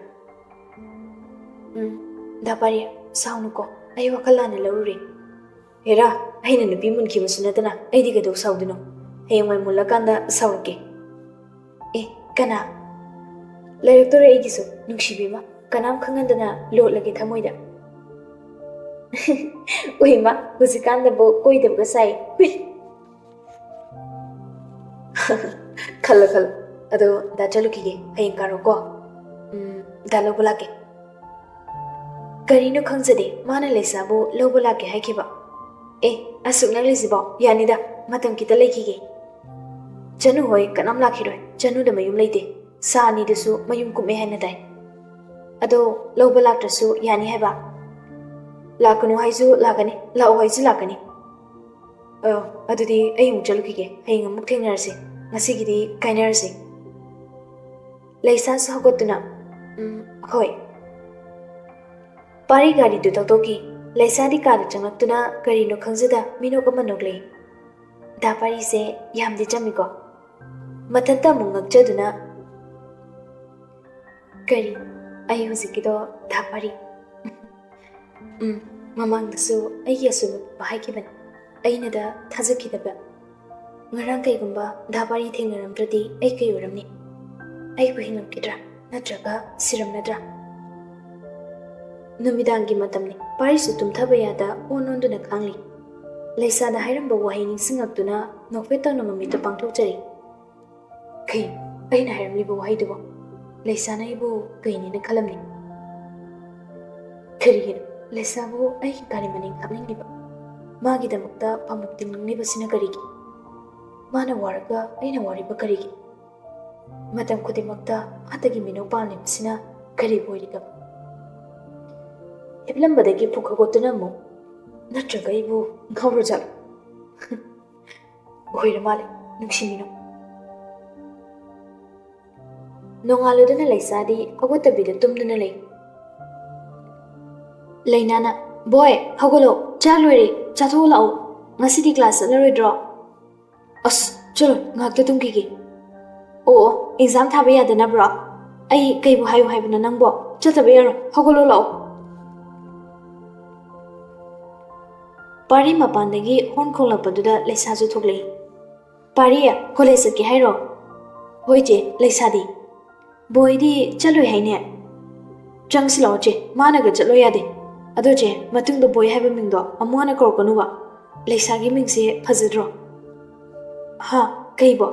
"ꯎꯝ, ꯗꯥ ꯄꯥꯔꯤ, ꯁꯥꯎꯅꯨꯀꯣ, ꯑꯩ ꯋꯥꯈꯜ ꯂꯥꯟꯅ ꯂꯧꯔꯨꯔꯦ꯫" "ꯍꯦꯔꯥ, ꯑꯩꯅ ꯅꯨꯄꯤ ꯃꯨꯟꯈꯤꯕꯁꯨ ꯅꯠꯇꯅ ꯑꯩꯗꯤ ꯀꯩꯗꯧ ꯁꯥꯎꯗꯣꯏꯅꯣ? ꯍꯌꯦꯡꯋꯥꯏ ꯃꯨꯜꯂꯀꯥꯟꯗ ꯁꯥꯎꯔꯛꯀꯦ꯫" "ꯑꯦ, ꯀꯅꯥ?" "ꯂꯩꯔꯛꯇꯣꯔꯦ ꯑꯩꯒꯤꯁꯨ, ꯅꯨꯡꯁꯤꯕꯤꯃ, ꯀꯅꯥꯝ ꯈꯪꯍꯟꯗꯅ ꯂꯣꯠꯂꯒꯦ ꯊꯃꯣꯏꯗ꯫" "ꯎꯏꯃ, ꯍꯧꯖꯤꯛꯀꯥꯟꯗꯕꯨ ꯀꯣꯏꯗꯕꯒ ꯁꯥꯏ꯫ ꯍꯨꯏ꯫" "ꯈꯜꯂꯣ, ꯈꯜꯂꯣ꯫ ꯑꯗꯣ ꯗꯥ ꯆꯠꯂꯨꯈꯤꯒꯦ, ꯍꯌꯦꯡ ꯀꯥꯔꯣꯀꯣ꯫ ꯎꯝ, ꯗꯥ ꯂꯧꯕ ꯂꯥꯛꯀꯦ꯫" ꯀꯔꯤꯅꯣ ꯈꯪꯖꯗꯦ, ꯃꯥꯅ ꯂꯩꯁꯥꯕꯨ ꯂꯧꯕ ꯂꯥꯛꯀꯦ ꯍꯥꯏꯈꯤꯕ꯫ "ꯑꯦ, ꯑꯁꯨꯛ ꯅꯛꯂꯤꯁꯤꯕꯣ? ꯌꯥꯅꯤꯗ, ꯃꯇꯝ ꯈꯤꯇ ꯂꯩꯈꯤꯒꯦ꯫" "ꯆꯅꯨ ꯍꯣꯏ ꯀꯅꯥꯝ ꯂꯥꯛꯈꯤꯔꯣꯏ, ꯆꯅꯨꯗ ꯃꯌꯨꯝ ꯂꯩꯇꯦ꯫ ꯁꯥ ꯑꯅꯤꯗꯨꯁꯨ ꯃꯌꯨꯝ ꯀꯨꯝꯃꯦ ꯍꯥꯏꯅ ꯇꯥꯏ꯫ ꯑꯗꯣ ꯂꯧꯕ ꯂꯥꯛꯇ꯭ꯔꯁꯨ ꯌꯥꯅꯤ ꯍꯥꯏꯕ?" "ꯂꯥꯛꯀꯅꯨ ꯍꯥꯏꯁꯨ ꯂꯥꯛꯀꯅꯤ, ꯂꯥꯛꯑꯣ ꯍꯥꯏꯁꯨ ꯂꯥꯛꯀꯅꯤ꯫" "ꯑ, ꯑꯗꯨꯗꯤ ꯑꯩ ꯑꯃꯨꯛ ꯆꯠꯂꯨꯈꯤꯒꯦ, ꯍꯌꯦꯡ ꯑꯃꯨꯛ ꯊꯦꯡꯅꯔꯁꯤ, ꯉꯁꯤꯒꯤꯗꯤ ꯀꯥꯏꯅꯔꯁꯤ꯫" ꯂꯩꯁꯥꯁꯨ ꯍꯧꯒꯠꯇꯨꯅ, "ꯎꯝ, ꯍꯣꯏ꯫" ꯄꯥꯔꯤ ꯒꯥꯔꯤꯗꯨ ꯊꯧꯗꯣꯛꯈꯤ꯫ ꯂꯩꯁꯥꯗꯤ ꯀꯥꯗ ꯆꯪꯂꯛꯇꯨꯅ ꯀꯔꯤꯅꯣ ꯈꯪꯖꯗ ꯃꯤꯅꯣꯛ ꯑꯃ ꯅꯣꯛꯂꯛꯏ꯫ ꯗꯥ ꯄꯥꯔꯤꯁꯦ ꯌꯥꯝꯗꯤ ꯆꯝꯃꯤꯀꯣ꯫ ꯃꯊꯟꯇ ꯑꯃꯨꯛ ꯉꯛꯆꯗꯨꯅ, "ꯀꯔꯤ? ꯑꯩ ꯍꯧꯖꯤꯛꯀꯤꯗꯣ ꯗꯥ ꯄꯥꯔꯤ?" "ꯎꯝ, ꯃꯃꯥꯡꯗꯁꯨ ꯑꯩꯒꯤ ꯑꯁꯣꯏꯕ ꯄꯨꯝꯕ ꯍꯥꯏꯈꯤꯕꯅꯤ, ꯑꯩꯅꯗ ꯊꯥꯖꯈꯤꯗꯕ꯫ ꯉꯔꯥꯡ ꯀꯩꯒꯨꯝꯕ ꯗꯥ ꯄꯥꯔꯤ ꯊꯦꯡꯅꯔꯝꯗ꯭ꯔꯗꯤ ꯑꯩ ꯀꯩ ꯑꯣꯏꯔꯝꯅꯤ? ꯑꯩꯕꯨ ꯍꯤꯡꯉꯝꯈꯤꯗ꯭ꯔꯥ? ꯅꯠꯇ꯭ꯔꯒ ꯁꯤꯔꯝꯂꯗ꯭ꯔꯥ?" ꯅꯨꯃꯤꯗꯥꯡꯒꯤ ꯃꯇꯝꯅꯤ꯫ ꯄꯥꯔꯤꯁꯨ ꯇꯨꯝꯊꯕ ꯌꯥꯗ ꯑꯣꯟ ꯑꯣꯟꯗꯨꯅ ꯈꯥꯡꯂꯤ꯫ ꯂꯩꯁꯥꯗ ꯍꯥꯏꯔꯝꯕ ꯋꯥꯍꯩ ꯅꯤꯡꯁꯤꯡꯂꯛꯇꯨꯅ ꯅꯣꯛꯐꯦꯠ ꯇꯧꯅ ꯃꯃꯤꯠꯇꯨ ꯄꯥꯡꯊꯣꯛꯆꯔꯤ꯫ "ꯀꯩ? ꯑꯩꯅ ꯍꯥꯏꯔꯝꯂꯤꯕ ꯋꯥꯍꯩꯗꯨꯕꯣ? ꯂꯩꯁꯥꯅ ꯑꯩꯕꯨ ꯀꯩꯅꯦꯅ ꯈꯜꯂꯝꯅꯤ? ꯀꯔꯤꯒꯤꯅꯣ ꯂꯩꯁꯥꯕꯨ ꯑꯩꯒꯤ ꯒꯥꯔꯤ ꯃꯅꯤꯡ ꯍꯥꯞꯅꯤꯡꯂꯤꯕ? ꯃꯥꯒꯤꯗꯃꯛꯇ ꯄꯥꯃꯨꯛ ꯇꯤꯡꯅꯤꯡꯂꯤꯕꯁꯤꯅ ꯀꯔꯤꯒꯤ? ꯃꯥꯅ ꯋꯥꯔꯒ ꯑꯩꯅ ꯋꯥꯔꯤꯕ ꯀꯔꯤꯒꯤ? ꯃꯇꯝ ꯈꯨꯗꯤꯡꯃꯛꯇ ꯃꯥꯇꯒꯤ ꯃꯤꯅꯧ ꯄꯥꯝꯂꯤꯕꯁꯤꯅ ꯀꯔꯤ ꯑꯣꯏꯔꯤꯒꯕ?" ꯍꯤꯞꯂꯝꯕꯗꯒꯤ ꯐꯨꯛ ꯍꯧꯒꯠꯇꯨꯅ ꯑꯃꯨꯛ, ꯅꯠꯇ꯭ꯔꯒ ꯑꯩꯕꯨ ꯉꯥꯎꯔꯖꯥꯠꯂꯣ? ꯑꯣꯏꯔ ꯃꯥꯜꯂꯦ, ꯅꯨꯡꯁꯤꯃꯤꯅꯣ꯫ ꯅꯣꯡꯉꯥꯜꯂꯗꯨꯅ ꯂꯩꯁꯥꯗꯤ ꯍꯧꯒꯠꯇꯕꯤꯗ ꯇꯨꯝꯗꯨꯅ ꯂꯩ꯫ ꯂꯩꯅꯥꯅ, "ꯕꯣꯏ, ꯍꯧꯒꯠꯂꯣ, ꯆꯥꯛ ꯂꯣꯏꯔꯦ, ꯆꯥꯊꯣꯛꯑ ꯂꯥꯛꯑꯣ꯫ ꯉꯁꯤꯗꯤ ꯀ꯭ꯂꯥꯁ ꯆꯠꯂꯔꯣꯏꯗ꯭ꯔꯣ?" "ꯑꯁ, ꯆꯠꯂꯣ, ꯉꯥꯏꯍꯥꯛꯇ ꯇꯨꯝꯈꯤꯒꯦ꯫" "ꯑꯣ, ꯑꯣ, ꯑꯦꯛꯖꯥꯝ ꯊꯥꯕ ꯌꯥꯗꯅꯕ꯭ꯔꯣ? ꯑꯩ ꯀꯩꯕꯨ ꯍꯥꯏꯌꯨ ꯍꯥꯏꯕꯅꯣ ꯅꯪꯕꯣ? ꯆꯠꯇꯕ ꯌꯥꯔꯣꯏ, ꯍꯧꯒꯠꯂꯣ ꯂꯥꯛꯑꯣ꯫" ꯄꯥꯔꯤ ꯃꯄꯥꯟꯗꯒꯤ ꯍꯣꯔꯟ ꯈꯣꯡꯂꯛꯄꯗꯨꯗ ꯂꯩꯁꯥꯁꯨ ꯊꯣꯛꯂꯛꯏ꯫ "ꯄꯥꯔꯤ, ꯀꯣꯂꯦꯖ ꯆꯠꯀꯦ ꯍꯥꯏꯔꯣ?" "ꯍꯣꯏ ꯆꯦ, ꯂꯩꯁꯥꯗꯤ?" "ꯕꯣꯏꯗꯤ ꯆꯠꯂꯣꯏ ꯍꯥꯏꯅꯦ?" "ꯆꯪꯁꯤ ꯂꯥꯛꯑꯣ ꯆꯦ, ꯃꯥꯅꯒ ꯆꯠꯂꯣ ꯌꯥꯗꯦ꯫ ꯑꯗꯣ ꯆꯦ, ꯃꯇꯨꯡꯗ ꯕꯣꯏ ꯍꯥꯏꯕ ꯃꯤꯡꯗꯣ ꯑꯃꯨꯛ ꯍꯟꯅ ꯀꯧꯔꯛꯀꯅꯨꯕ꯫ ꯂꯩꯁꯥꯒꯤ ꯃꯤꯡꯁꯦ ꯐꯖꯗ꯭ꯔꯣ?" "ꯍꯥ? ꯀꯩꯕꯣ?"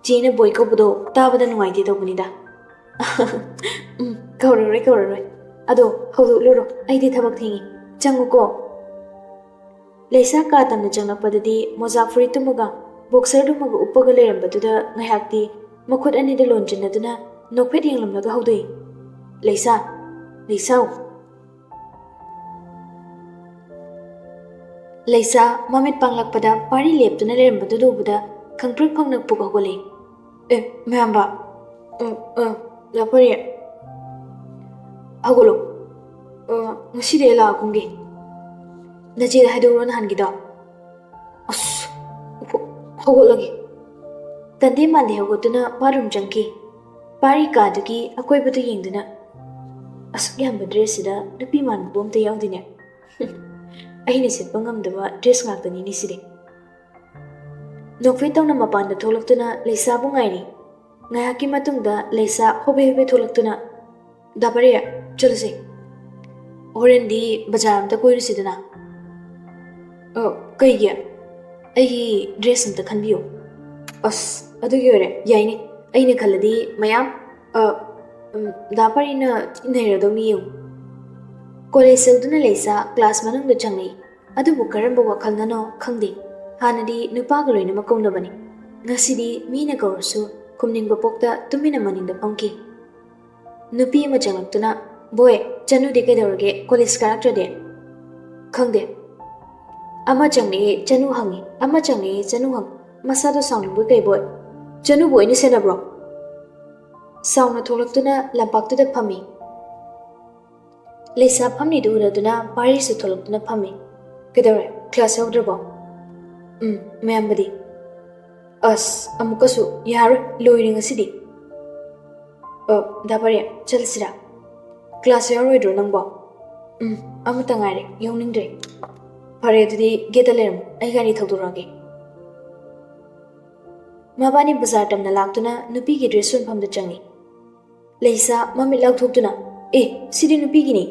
"ꯆꯦꯅ ꯕꯣꯏ ꯀꯧꯕꯗꯣ ꯇꯥꯕꯗ ꯅꯨꯡꯉꯥꯏꯇꯦ ꯇꯧꯕꯅꯤꯗ꯫" "ꯎꯝ, ꯀꯧꯔꯔꯣꯏ, ꯀꯧꯔꯔꯣꯏ꯫ ꯑꯗꯣ ꯍꯧꯗꯣꯛꯂꯨꯔꯣ, ꯑꯩꯗꯤ ꯊꯕꯛ ꯊꯦꯡꯉꯤ꯫ ꯆꯪꯉꯨꯀꯣ꯫" ꯂꯩꯁꯥ ꯀꯥ ꯇꯝꯅ ꯆꯪꯂꯛꯄꯗꯗꯤ ꯃꯣꯖꯥ ꯐꯨꯔꯤꯠꯇꯨꯃꯒ ꯕꯣꯛꯁꯔꯗꯨꯃꯒ ꯎꯞꯄꯒ ꯂꯩꯔꯝꯕꯗꯨꯗ ꯉꯥꯏꯍꯥꯛꯇꯤ ꯃꯈꯨꯠ ꯑꯅꯤꯗ ꯂꯣꯟꯁꯤꯟꯅꯗꯨꯅ ꯅꯣꯛꯐꯦꯠ ꯌꯦꯡꯂꯝꯂꯒ ꯍꯧꯗꯣꯛꯏ꯫ "ꯂꯩꯁꯥ, ꯂꯩꯁꯥꯎ!" ꯂꯩꯁꯥ ꯃꯃꯤꯠ ꯄꯥꯡꯂꯛꯄꯗ ꯄꯥꯔꯤ ꯂꯦꯞꯇꯨꯅ ꯂꯩꯔꯝꯕꯗꯨ ꯎꯕꯗ ꯈꯪꯄ꯭ꯔꯤꯛ ꯈꯪꯅ ꯄꯨꯛ ꯍꯧꯒꯠꯂꯛꯏ꯫ "ꯑꯦ, ꯃꯌꯥꯝꯕ꯫ ꯑ, ꯑ, ꯂꯥ ꯄꯥꯔꯤ꯫ ꯍꯧꯒꯠꯂꯣ꯫ ꯑ, ꯉꯁꯤꯗꯤ ꯑꯩ ꯂꯥꯛꯑ ꯀꯨꯝꯒꯦ꯫ ꯅꯆꯦꯗ ꯍꯥꯏꯗꯣꯛꯎꯔꯣ ꯅꯍꯥꯟꯒꯤꯗꯣ꯫" "ꯑꯁ, ꯍꯧ-, ꯍꯧꯒꯠꯂꯒꯦ꯫" ꯇꯟꯗꯦ ꯃꯥꯟꯗꯦ ꯍꯧꯒꯠꯇꯨꯅ ꯕꯥꯠꯔꯨꯝ ꯆꯪꯈꯤ꯫ ꯄꯥꯔꯤ ꯀꯥꯗꯨꯒꯤ ꯑꯀꯣꯏꯕꯗꯨ ꯌꯦꯡꯗꯨꯅ, "ꯑꯁꯨꯛ ꯌꯥꯝꯕ ꯗ꯭ꯔꯦꯁꯁꯤꯗ ꯅꯨꯄꯤ ꯃꯥꯟꯕꯕꯨ ꯑꯝꯇ ꯌꯥꯎꯗꯦꯅꯦ꯫ ꯑꯩꯅ ꯁꯦꯠꯄ ꯉꯝꯗꯕ ꯗ꯭ꯔꯦꯁ ꯉꯥꯛꯇꯅꯤꯅꯦ ꯁꯤꯗꯤ꯫" ꯅꯣꯛꯐꯦꯠ ꯇꯧꯅ ꯃꯄꯥꯟꯗ ꯊꯣꯛꯂꯛꯇꯨꯅ ꯂꯩꯁꯥꯕꯨ ꯉꯥꯏꯔꯤ꯫ ꯉꯥꯏꯍꯥꯛꯀꯤ ꯃꯇꯨꯡꯗ ꯂꯩꯁꯥ ꯍꯣꯕꯦ ꯍꯣꯕꯦ ꯊꯣꯛꯂꯛꯇꯨꯅ, "ꯗꯥ ꯄꯥꯔꯤ, ꯆꯠꯂꯁꯦ꯫ ꯍꯣꯔꯦꯟꯗꯤ ꯕꯖꯥꯔ ꯑꯝꯇ ꯀꯣꯏꯔꯨꯁꯤꯗꯅ꯫" "ꯑ, ꯀꯩꯒꯤ?" "ꯑꯩꯒꯤ ꯗ꯭ꯔꯦꯁ ꯑꯝꯇ ꯈꯟꯕꯤꯌꯨ꯫" "ꯑꯁ, ꯑꯗꯨꯒꯤ ꯑꯣꯏꯔꯦ, ꯌꯥꯏꯅꯦ꯫ ꯑꯩꯅ ꯈꯜꯂꯗꯤ ꯃꯌꯥꯝ, ꯑ, ꯎꯝ, ꯗꯥ ꯄꯥꯔꯤꯅ ꯅꯩꯔꯗꯧꯅꯤ ꯌꯦꯡꯉꯨ꯫" ꯀꯣꯂꯦꯖ ꯌꯧꯗꯨꯅ ꯂꯩꯁꯥ ꯀ꯭ꯂꯥꯁ ꯃꯅꯨꯡꯗ ꯆꯪꯂꯛꯏ꯫ ꯑꯗꯨꯕꯨ ꯀꯔꯝꯕ ꯋꯥꯈꯜꯅꯅꯣ ꯈꯪꯗꯦ, ꯍꯥꯟꯅꯗꯤ ꯅꯨꯄꯥꯒ ꯂꯣꯏꯅꯃꯛ ꯀꯧꯅꯕꯅꯤ꯫ ꯉꯁꯤꯗꯤ ꯃꯤꯅ ꯀꯧꯔꯁꯨ ꯈꯨꯝꯅꯤꯡꯕ ꯄꯣꯛꯇ ꯇꯨꯃꯤꯟꯅ ꯃꯅꯤꯡꯗ ꯐꯝꯈꯤ꯫ ꯅꯨꯄꯤ ꯑꯃ ꯆꯪꯂꯛꯇꯨꯅ, "ꯕꯣꯏ, ꯆꯅꯨꯗꯤ ꯀꯩꯗꯧꯔꯒꯦ? ꯀꯣꯂꯦꯖ ꯀꯥꯔꯛꯇ꯭ꯔꯗꯤ?" "ꯈꯪꯗꯦ꯫ ꯑꯃ ꯆꯪꯂꯛꯑꯦ, ꯆꯅꯨ ꯍꯪꯉꯤ, ꯑꯃ ꯆꯪꯂꯛꯑꯦ, ꯆꯅꯨ ꯍꯪ꯫ ꯃꯁꯥꯗꯣ ꯁꯥꯎꯅꯤꯡꯕꯣꯏ ꯀꯩꯕꯣꯏ꯫ ꯆꯅꯨꯕꯨ ꯑꯣꯏꯅ ꯁꯦꯟꯅꯕ꯭ꯔꯣ?" ꯁꯥꯎꯅ ꯊꯣꯛꯂꯛꯇꯨꯅ ꯂꯝꯄꯥꯛꯇꯨꯗ ꯐꯝꯃꯤ꯫ ꯂꯩꯁꯥ ꯐꯝꯂꯤꯗꯨ ꯎꯔꯗꯨꯅ ꯄꯥꯔꯤꯁꯨ ꯊꯣꯛꯂꯛꯇꯨꯅ ꯐꯝꯃꯤ꯫ "ꯀꯩꯗꯧꯔꯦ? ꯀ꯭ꯂꯥꯁ ꯌꯥꯎꯗ꯭ꯔꯕꯣ?" "ꯎꯝ, ꯃꯌꯥꯝꯕꯗꯤ?" "ꯑꯁ, ꯑꯃꯨꯛꯀꯁꯨ ꯌꯥꯔꯣꯏ, ꯂꯣꯏꯔꯦ ꯉꯁꯤꯗꯤ꯫ ꯑꯣ, ꯗꯥ ꯄꯥꯔꯤ, ꯆꯠꯂꯁꯤꯔꯥ? ꯀ꯭ꯂꯥꯁ ꯌꯥꯎꯔꯣꯏꯗ꯭ꯔꯣ ꯅꯪꯕꯣ?" "ꯎꯝ, ꯑꯃꯇ ꯉꯥꯏꯔꯦ, ꯌꯥꯎꯅꯤꯡꯗ꯭ꯔꯦ꯫" "ꯐꯔꯦ, ꯑꯗꯨꯗꯤ ꯒꯦꯠꯇ ꯂꯩꯔꯝꯃꯣ, ꯑꯩ ꯒꯥꯔꯤ ꯊꯧꯗꯣꯔꯛꯑꯒꯦ꯫" ꯃꯕꯥꯅꯤ ꯕꯖꯥꯔ ꯇꯝꯅ ꯂꯥꯛꯇꯨꯅ ꯅꯨꯄꯤꯒꯤ ꯗ꯭ꯔꯦꯁ ꯌꯣꯟꯐꯝꯗ ꯆꯪꯉꯤ꯫ ꯂꯩꯁꯥ ꯃꯃꯤꯠ ꯂꯥꯎꯊꯣꯛꯇꯨꯅ, "ꯑꯦ, ꯁꯤꯗꯤ ꯅꯨꯄꯤꯒꯤꯅꯤ꯫"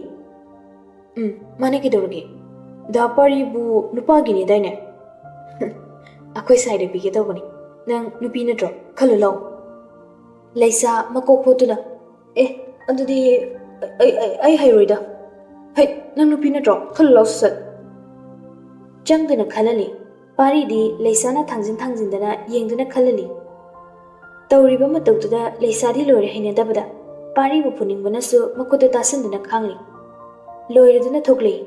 "ꯎꯝ, ꯃꯥꯅ ꯀꯩꯗꯧꯔꯒꯦ? ꯗꯥ ꯄꯥꯔꯤꯕꯨ ꯅꯨꯄꯥꯒꯤꯅꯦꯗꯥꯏꯅꯦ?" "ꯑꯩꯈꯣꯏ ꯁꯥꯏꯗ ꯄꯤꯒꯦ ꯇꯧꯕꯅꯤ꯫ ꯅꯪ ꯅꯨꯄꯤ ꯅꯠꯇ꯭ꯔꯣ? ꯈꯜꯂꯨ ꯂꯥꯎ꯫" ꯂꯩꯁꯥ ꯃꯀꯣꯛ ꯈꯣꯠꯇꯨꯅ, "ꯑꯦ, ꯑꯗꯨꯗꯤ ꯑꯩ, ꯑꯩ, ꯑꯩ ꯍꯩꯔꯣꯏꯗ꯫" "ꯍꯩ, ꯅꯪ ꯅꯨꯄꯤ ꯅꯠꯇ꯭ꯔꯣ? ꯈꯜꯂꯨ ꯂꯥꯎ ꯁꯠ ꯁꯠ꯫" ꯆꯪꯗꯨꯅ ꯈꯜꯍꯜꯂꯤ꯫ ꯄꯥꯔꯤꯗꯤ ꯂꯩꯁꯥꯅ ꯊꯥꯡꯖꯤꯟ ꯊꯥꯡꯖꯤꯟꯗꯅ ꯌꯦꯡꯗꯨꯅ ꯈꯜꯍꯜꯂꯤ꯫ ꯇꯧꯔꯤꯕ ꯃꯇꯧꯗꯨꯗ ꯂꯩꯁꯥꯗꯤ ꯂꯣꯏꯔꯦ ꯍꯩꯅꯗꯕꯗ꯫ ꯄꯥꯔꯤꯕꯨ ꯐꯨꯅꯤꯡꯕꯅꯁꯨ ꯃꯈꯨꯠꯇ ꯇꯥꯁꯤꯟꯗꯨꯅ ꯈꯥꯡꯂꯤ꯫ ꯂꯣꯏꯔꯗꯨꯅ ꯊꯣꯛꯂꯛꯏ꯫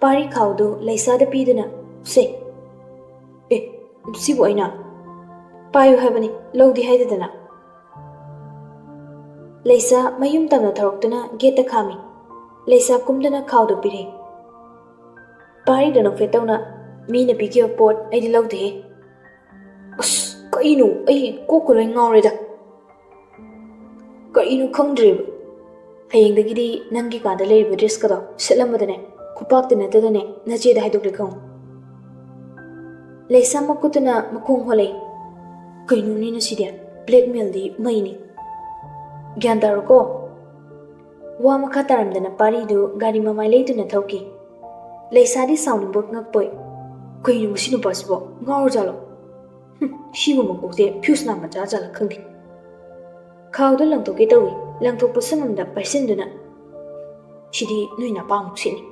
ꯄꯥꯔꯤ ꯈꯥꯎꯗꯨ ꯂꯩꯁꯥꯗ ꯄꯤꯗꯨꯅ, "ꯁꯦ꯫" "ꯑꯦ, ꯁꯤꯕꯨ ꯑꯩꯅ?" "ꯄꯥꯏꯌꯨ ꯍꯥꯏꯕꯅꯤ, ꯂꯧꯗꯦ ꯍꯥꯏꯗꯗꯅ꯫" ꯂꯩꯁꯥ ꯃꯌꯨꯝ ꯇꯝꯅ ꯊꯧꯔꯛꯇꯨꯅ ꯒꯦꯠꯇ ꯈꯥꯝꯃꯤ꯫ ꯂꯩꯁꯥ ꯀꯨꯝꯗꯨꯅ ꯈꯥꯎꯗꯨ ꯄꯤꯔꯛꯏ꯫ ꯄꯥꯔꯤꯗꯨ ꯅꯣꯛꯐꯦꯠ ꯇꯧꯅ, "ꯃꯤꯅ ꯄꯤꯈꯤꯕ ꯄꯣꯠ ꯑꯩꯗꯤ ꯂꯧꯗꯦꯍꯦ꯫" "ꯑꯁ, ꯀꯩꯅꯣ? ꯑꯩ ꯀꯣꯛꯀ ꯂꯣꯏ ꯉꯥꯎꯔꯦꯗ꯫ ꯀꯔꯤꯅꯣ ꯈꯪꯗ꯭ꯔꯦꯕ꯫ ꯍꯌꯦꯡꯗꯒꯤꯗꯤ ꯅꯪꯒꯤ ꯀꯥꯗ ꯂꯩꯔꯤꯕ ꯗ꯭ꯔꯦꯁꯀꯗꯣ ꯁꯦꯠꯂꯝꯕꯗꯅꯦ, ꯈꯨꯄꯥꯛꯇ ꯅꯠꯇꯗꯅꯦ, ꯅꯆꯦꯗ ꯍꯥꯏꯗꯣꯛꯂꯦ ꯈꯪꯉꯨ꯫" ꯂꯩꯁꯥ ꯃꯈꯨꯠꯇꯨꯅ ꯃꯈꯣꯡ ꯍꯣꯜꯂꯛꯏ꯫ "ꯀꯩꯅꯣꯅꯦ ꯅꯁꯤꯗꯤ? ꯕ꯭ꯂꯦꯛꯃꯦꯜꯗꯤ ꯃꯩꯅꯤ꯫ ꯒ꯭ꯌꯥꯟ ꯇꯥꯔꯣꯀꯣ꯫" ꯋꯥ ꯃꯈꯥ ꯇꯥꯔꯝꯗꯅ ꯄꯥꯔꯤꯗꯨ ꯒꯥꯔꯤ ꯃꯃꯥꯏ ꯂꯩꯗꯨꯅ ꯊꯧꯈꯤ꯫ ꯂꯩꯁꯥꯗꯤ ꯁꯥꯎꯅꯤꯡꯕ ꯉꯛꯄꯣꯏ꯫ "ꯀꯩꯅꯣ ꯃꯁꯤ ꯅꯨꯄꯥꯁꯤꯕꯣ? ꯉꯥꯎꯔꯖꯥꯠꯂꯣ? ꯍꯨꯝ, ꯁꯤꯒꯨꯝꯕ ꯀꯣꯛꯁꯦ ꯐ꯭ꯌꯨꯁ ꯅꯥ ꯃꯆꯥ ꯖꯥꯠꯂ ꯈꯪꯗꯦ꯫" ꯈꯥꯎꯗꯨ ꯂꯪꯊꯣꯛꯀꯦ ꯇꯧꯏ꯫ ꯂꯪꯊꯣꯛꯄ ꯁꯪꯉꯝꯗ ꯄꯥꯏꯁꯤꯟꯗꯨꯅ, "ꯁꯤꯗꯤ ꯅꯣꯏ ꯅꯄꯥꯃꯨꯛ ꯁꯤꯠꯅꯤ꯫"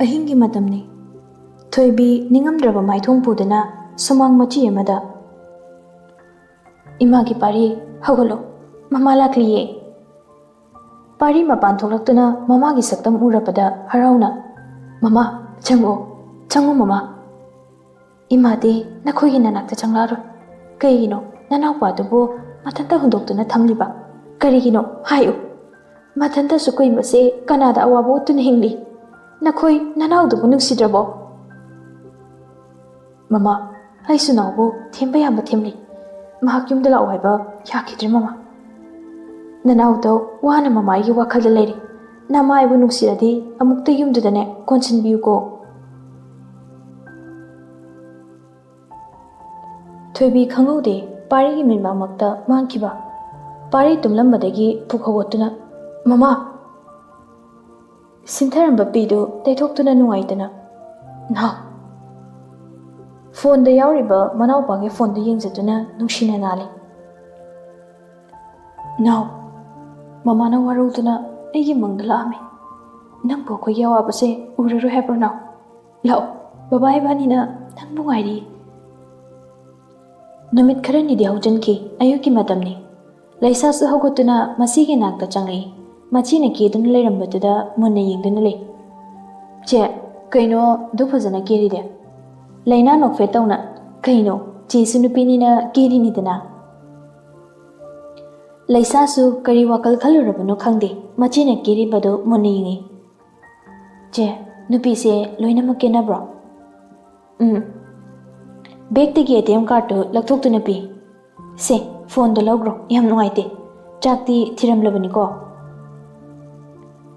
ꯑꯍꯤꯡꯒꯤ ꯃꯇꯝꯅꯤ꯫ ꯊꯣꯏꯕꯤ ꯅꯤꯡꯉꯝꯗ꯭ꯔꯕ ꯃꯥꯏꯊꯣꯡ ꯄꯨꯗꯨꯅ ꯁꯨꯃꯥꯡ ꯃꯆꯤ ꯑꯃꯗ, "ꯏꯃꯥꯒꯤ ꯄꯥꯔꯤ, ꯍꯧꯒꯠꯂꯣ, "ꯃꯃꯥ ꯂꯥꯛꯂꯤꯌꯦ!" ꯄꯥꯔꯤ ꯃꯄꯥꯟ ꯊꯣꯛꯂꯛꯇꯨꯅ ꯃꯃꯥꯒꯤ ꯁꯛꯇꯝ ꯎꯔꯕꯗ ꯍꯔꯥꯎꯅ, "ꯃꯃꯥ, ꯆꯪꯉꯣ, ꯆꯪꯉꯣ ꯃꯃꯥ꯫ ꯏꯃꯥꯗꯤ ꯅꯈꯣꯏꯒꯤ ꯅꯅꯥꯛꯇ ꯆꯪꯂꯛꯑꯔꯣꯏ꯫ ꯀꯩꯒꯤꯅꯣ ꯅꯅꯥꯎꯄꯥꯗꯨꯕꯨ ꯃꯊꯟꯇ ꯍꯨꯟꯗꯣꯛꯇꯨꯅ ꯊꯝꯂꯤꯕ? ꯀꯔꯤꯒꯤꯅꯣ ꯍꯥꯏꯌꯨ꯫ ꯃꯊꯟꯇꯁꯨ ꯀꯨꯏꯕꯁꯦ ꯀꯅꯥꯗ ꯑꯋꯥꯕ ꯎꯠꯇꯨꯅ ꯍꯤꯡꯂꯤ? ꯅꯈꯣꯏ ꯅꯅꯥꯎꯗꯨꯕꯨ ꯅꯨꯡꯁꯤꯗ꯭ꯔꯕꯣ?" "ꯃꯃꯥ, ꯑꯩꯁꯨ ꯅꯥꯎꯕꯨ ꯊꯦꯝꯕ ꯌꯥꯕ ꯊꯦꯝꯂꯤ꯫ ꯃꯍꯥꯛ ꯌꯨꯝꯗ ꯂꯥꯛꯑꯣ ꯍꯥꯏꯕ ꯌꯥꯈꯤꯗ꯭ꯔꯦ ꯃꯃꯥ꯫ ꯅꯅꯥꯎꯗꯣ ꯋꯥꯅ ꯃꯃꯥꯒꯤ ꯋꯥꯈꯜꯗ ꯂꯩꯔꯤ꯫ ꯅꯃꯥ ꯑꯩꯕꯨ ꯅꯨꯡꯁꯤꯔꯗꯤ ꯑꯃꯨꯛꯇ ꯌꯨꯝꯗꯨꯗꯅꯦ ꯀꯣꯟꯁꯤꯟꯕꯤꯌꯨꯀꯣ꯫" ꯊꯣꯏꯕꯤ ꯈꯪꯍꯧꯗꯦ ꯄꯥꯔꯤꯒꯤ ꯃꯤꯠꯃꯥꯡꯃꯛꯇ ꯃꯥꯡꯈꯤꯕ꯫ ꯄꯥꯔꯤ ꯇꯨꯝꯂꯝꯕꯗꯒꯤ ꯄꯨꯛ ꯍꯧꯒꯠꯇꯨꯅ, "ꯃꯃꯥ!" ꯁꯤꯟꯊꯔꯝꯕ ꯄꯤꯗꯨ ꯇꯩꯊꯣꯛꯇꯨꯅ ꯅꯨꯡꯉꯥꯏꯇꯅ, "ꯅꯥꯎ!" ꯐꯣꯟꯗ ꯌꯥꯎꯔꯤꯕ ꯃꯅꯥꯎꯄꯥꯒꯤ ꯐꯣꯟꯗꯨ ꯌꯦꯡꯖꯗꯨꯅ ꯅꯨꯡꯁꯤꯅ ꯅꯥꯜꯂꯤ꯫ "ꯅꯥꯎ, ꯃꯃꯥꯅ ꯋꯥꯔꯧꯗꯨꯅ ꯑꯩꯒꯤ ꯃꯪꯗ ꯂꯥꯛꯑꯝꯃꯤ꯫ ꯅꯪꯕꯨ ꯑꯩꯈꯣꯏꯒꯤ ꯑꯋꯥꯕꯁꯦ ꯎꯔꯔꯣꯏ ꯍꯥꯏꯕ꯭ꯔꯣ ꯅꯥꯎ? ꯂꯥꯛꯑꯣ, ꯕꯕꯥ ꯏꯕꯥꯅꯤꯅ ꯅꯪꯕꯨ ꯉꯥꯏꯔꯤ꯫" ꯅꯨꯃꯤꯠ ꯈꯔꯅꯤꯗꯤ ꯍꯧꯖꯤꯟꯈꯤ꯫ ꯑꯌꯨꯛꯀꯤ ꯃꯇꯝꯅꯤ꯫ ꯂꯩꯁꯥꯁꯨ ꯍꯧꯒꯠꯇꯨꯅ ꯃꯆꯤꯒꯤ ꯅꯥꯛꯇ ꯆꯪꯂꯛꯏ꯫ ꯃꯆꯤꯅ ꯀꯦꯗꯨꯅ ꯂꯩꯔꯝꯕꯗꯨꯗ ꯃꯨꯟꯅ ꯌꯦꯡꯗꯨꯅ ꯂꯩ꯫ "ꯆꯦ, ꯀꯩꯅꯣ ꯑꯗꯨ ꯐꯖꯅ ꯀꯦꯔꯤꯗꯦ?" ꯂꯩꯅꯥ ꯅꯣꯛꯐꯦꯠ ꯇꯧꯅ, "ꯀꯩꯅꯣ, ꯆꯦꯁꯨ ꯅꯨꯄꯤꯅꯤꯅ ꯀꯦꯔꯤꯅꯤꯗꯅ꯫" ꯂꯩꯁꯥꯁꯨ ꯀꯔꯤ ꯋꯥꯈꯜ ꯈꯜꯂꯨꯔꯕꯅꯣ ꯈꯪꯗꯦ, ꯃꯆꯤꯅ ꯀꯦꯔꯤꯕꯗꯨ ꯃꯨꯟꯅ ꯌꯦꯡꯉꯤ꯫ "ꯆꯦ, ꯅꯨꯄꯤꯁꯦ ꯂꯣꯏꯅꯃꯛ ꯀꯦꯅꯕ꯭ꯔꯣ?" "ꯎꯝ꯫" ꯕꯦꯛꯇꯒꯤ ꯑꯦ ꯇꯤ ꯑꯦꯝ ꯀꯥꯔꯠꯇꯨ ꯂꯧꯊꯣꯛꯇꯨꯅ ꯄꯤ꯫ "ꯁꯦ, ꯐꯣꯟꯗꯣ ꯂꯧꯈ꯭ꯔꯣ, ꯌꯥꯝ ꯅꯨꯡꯉꯥꯏꯇꯦ꯫ ꯆꯥꯛꯇꯤ ꯊꯤꯔꯝꯂꯕꯅꯤꯀꯣ?"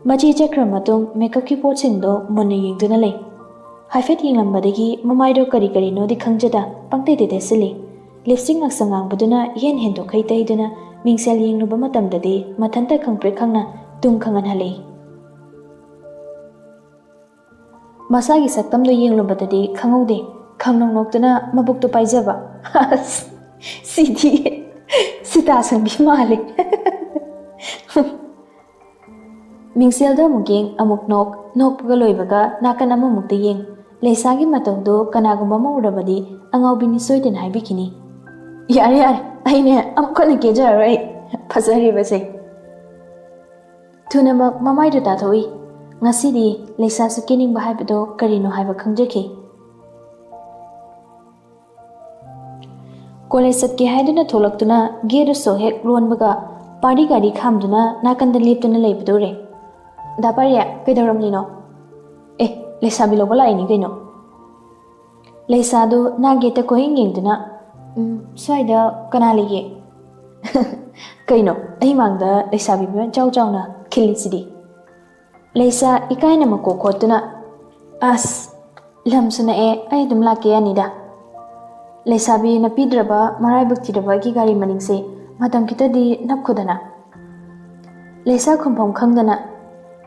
ꯃꯆꯦ ꯆꯠꯈ꯭ꯔ ꯃꯇꯨꯡ ꯃꯦꯀꯞꯀꯤ ꯄꯣꯠꯁꯤꯡꯗꯣ ꯃꯨꯟꯅ ꯌꯦꯡꯗꯨꯅ ꯂꯩ꯫ ꯍꯥꯏꯐꯦꯠ ꯌꯦꯡꯂꯝꯕꯗꯒꯤ ꯃꯃꯥꯏꯗꯣ ꯀꯔꯤ ꯀꯔꯤꯅꯣꯗꯤ ꯈꯪꯖꯗ ꯄꯪꯇꯩꯗ ꯇꯩꯁꯤꯜꯂꯤ꯫ ꯂꯤꯞꯁꯇꯤꯛ ꯉꯥꯛꯁꯪ ꯉꯥꯡꯕꯗꯨꯅ ꯏꯍꯦꯟ ꯍꯦꯟꯗꯣꯛꯈꯩ ꯇꯩꯗꯨꯅ ꯃꯤꯡꯁꯦꯜ ꯌꯦꯡꯂꯨꯕ ꯃꯇꯝꯗꯗꯤ ꯃꯊꯟꯇ ꯈꯪꯄ꯭ꯔꯦꯛ ꯈꯪꯅ ꯇꯨꯝ ꯈꯪꯍꯟꯍꯜꯂꯤ꯫ ꯃꯁꯥꯒꯤ ꯁꯛꯇꯝꯗꯨ ꯌꯦꯡꯂꯨꯕꯗꯗꯤ ꯈꯪꯍꯧꯗꯦ, ꯈꯪꯅꯣꯛ ꯅꯣꯛꯇꯨꯅ ꯃꯕꯨꯛꯇꯨ ꯄꯥꯏꯖꯕ꯫ ꯑꯁ, ꯁꯤꯗꯤ ꯁꯤꯇꯥ ꯁꯟꯕꯤ ꯃꯥꯜꯂꯦ꯫ ꯃꯤꯡꯁꯦꯜꯗ ꯑꯃꯨꯛ ꯌꯦꯡ, ꯑꯃꯨꯛ ꯅꯣꯛ, ꯅꯣꯛꯄꯒ ꯂꯣꯏꯕꯒ ꯅꯥꯀꯟ ꯑꯃꯃꯨꯛꯇ ꯌꯦꯡ꯫ ꯂꯩꯁꯥꯒꯤ ꯃꯇꯧꯗꯨ ꯀꯅꯥꯒꯨꯝꯕ ꯑꯃ ꯎꯔꯕꯗꯤ ꯑꯉꯥꯎꯕꯤꯅꯤ ꯁꯣꯏꯗꯅ ꯍꯥꯏꯕꯤꯈꯤꯅꯤ꯫ "ꯌꯥꯔꯦ, ꯌꯥꯔꯦ, ꯑꯩꯅꯦ ꯑꯃꯨꯛ ꯍꯟꯅ ꯀꯦꯖꯔꯔꯣꯏ ꯑꯩ꯫ ꯐꯖꯔꯤꯕꯁꯦ꯫ ꯊꯨꯅꯃꯛ ꯃꯃꯥꯏꯗꯨ ꯇꯥꯊꯣꯛꯏ꯫ ꯉꯁꯤꯗꯤ ꯂꯩꯁꯥꯁꯨ ꯀꯦꯅꯤꯡꯕ ꯍꯥꯏꯕꯗꯣ ꯀꯔꯤꯅꯣ ꯍꯥꯏꯕ ꯈꯪꯖꯈꯤ꯫ ꯀꯣꯂꯦꯖ ꯆꯠꯀꯦ ꯍꯥꯏꯗꯨꯅ ꯊꯣꯛꯂꯛꯇꯨꯅ ꯒꯦꯠ ꯑꯗꯨꯁꯨ ꯍꯦꯛ ꯂꯣꯟꯕꯒ ꯄꯥꯔꯤ ꯒꯥꯔꯤ ꯈꯥꯝꯗꯨꯅ ꯅꯥꯀꯟꯗ ꯂꯦꯞꯇꯨꯅ ꯂꯩꯕꯗꯨ ꯎꯔꯦ꯫ "ꯗꯥ ꯄꯥꯔꯤ, ꯀꯩꯗꯧꯔꯝꯂꯤꯅꯣ?" "ꯑꯦ, ꯂꯩꯁꯥꯕꯤ ꯂꯧꯕ ꯂꯥꯛꯏꯅꯤ ꯀꯩꯅꯣ꯫" ꯂꯩꯁꯥꯗꯨ ꯅꯥ ꯒꯦꯠꯇ ꯀꯣꯏꯌꯦꯡ ꯌꯦꯡꯗꯨꯅ, "ꯎꯝ, ꯁ꯭ꯋꯥꯏꯗ ꯀꯅꯥ ꯂꯩꯒꯦ?" "ꯀꯩꯅꯣ, ꯑꯩ ꯃꯥꯡꯗ ꯂꯩꯁꯥꯕꯤ ꯑꯃ ꯏꯆꯥꯎ ꯆꯥꯎꯅ ꯈꯤꯜꯂꯤꯁꯤꯗꯤ?" ꯂꯩꯁꯥ ꯏꯀꯥꯏꯅ ꯃꯀꯣꯛ ꯈꯣꯠꯇꯨꯅ, "ꯑꯁ, ꯂꯝꯁꯨ ꯅꯛꯑꯦ, ꯑꯩ ꯑꯗꯨꯝ ꯂꯥꯛꯀꯦ ꯌꯥꯅꯤꯗ꯫" ꯂꯩꯁꯥꯕꯤ ꯅꯞꯄꯤꯗ꯭ꯔꯕ ꯃꯔꯥꯏꯕꯛ ꯊꯤꯗꯕꯒꯤ ꯒꯥꯔꯤ ꯃꯅꯤꯡꯁꯦ ꯃꯇꯝ ꯈꯤꯇꯗꯤ ꯅꯞꯈꯣꯗꯅ꯫ ꯂꯩꯁꯥ ꯈꯨꯝꯐꯝ ꯈꯪꯗꯅ,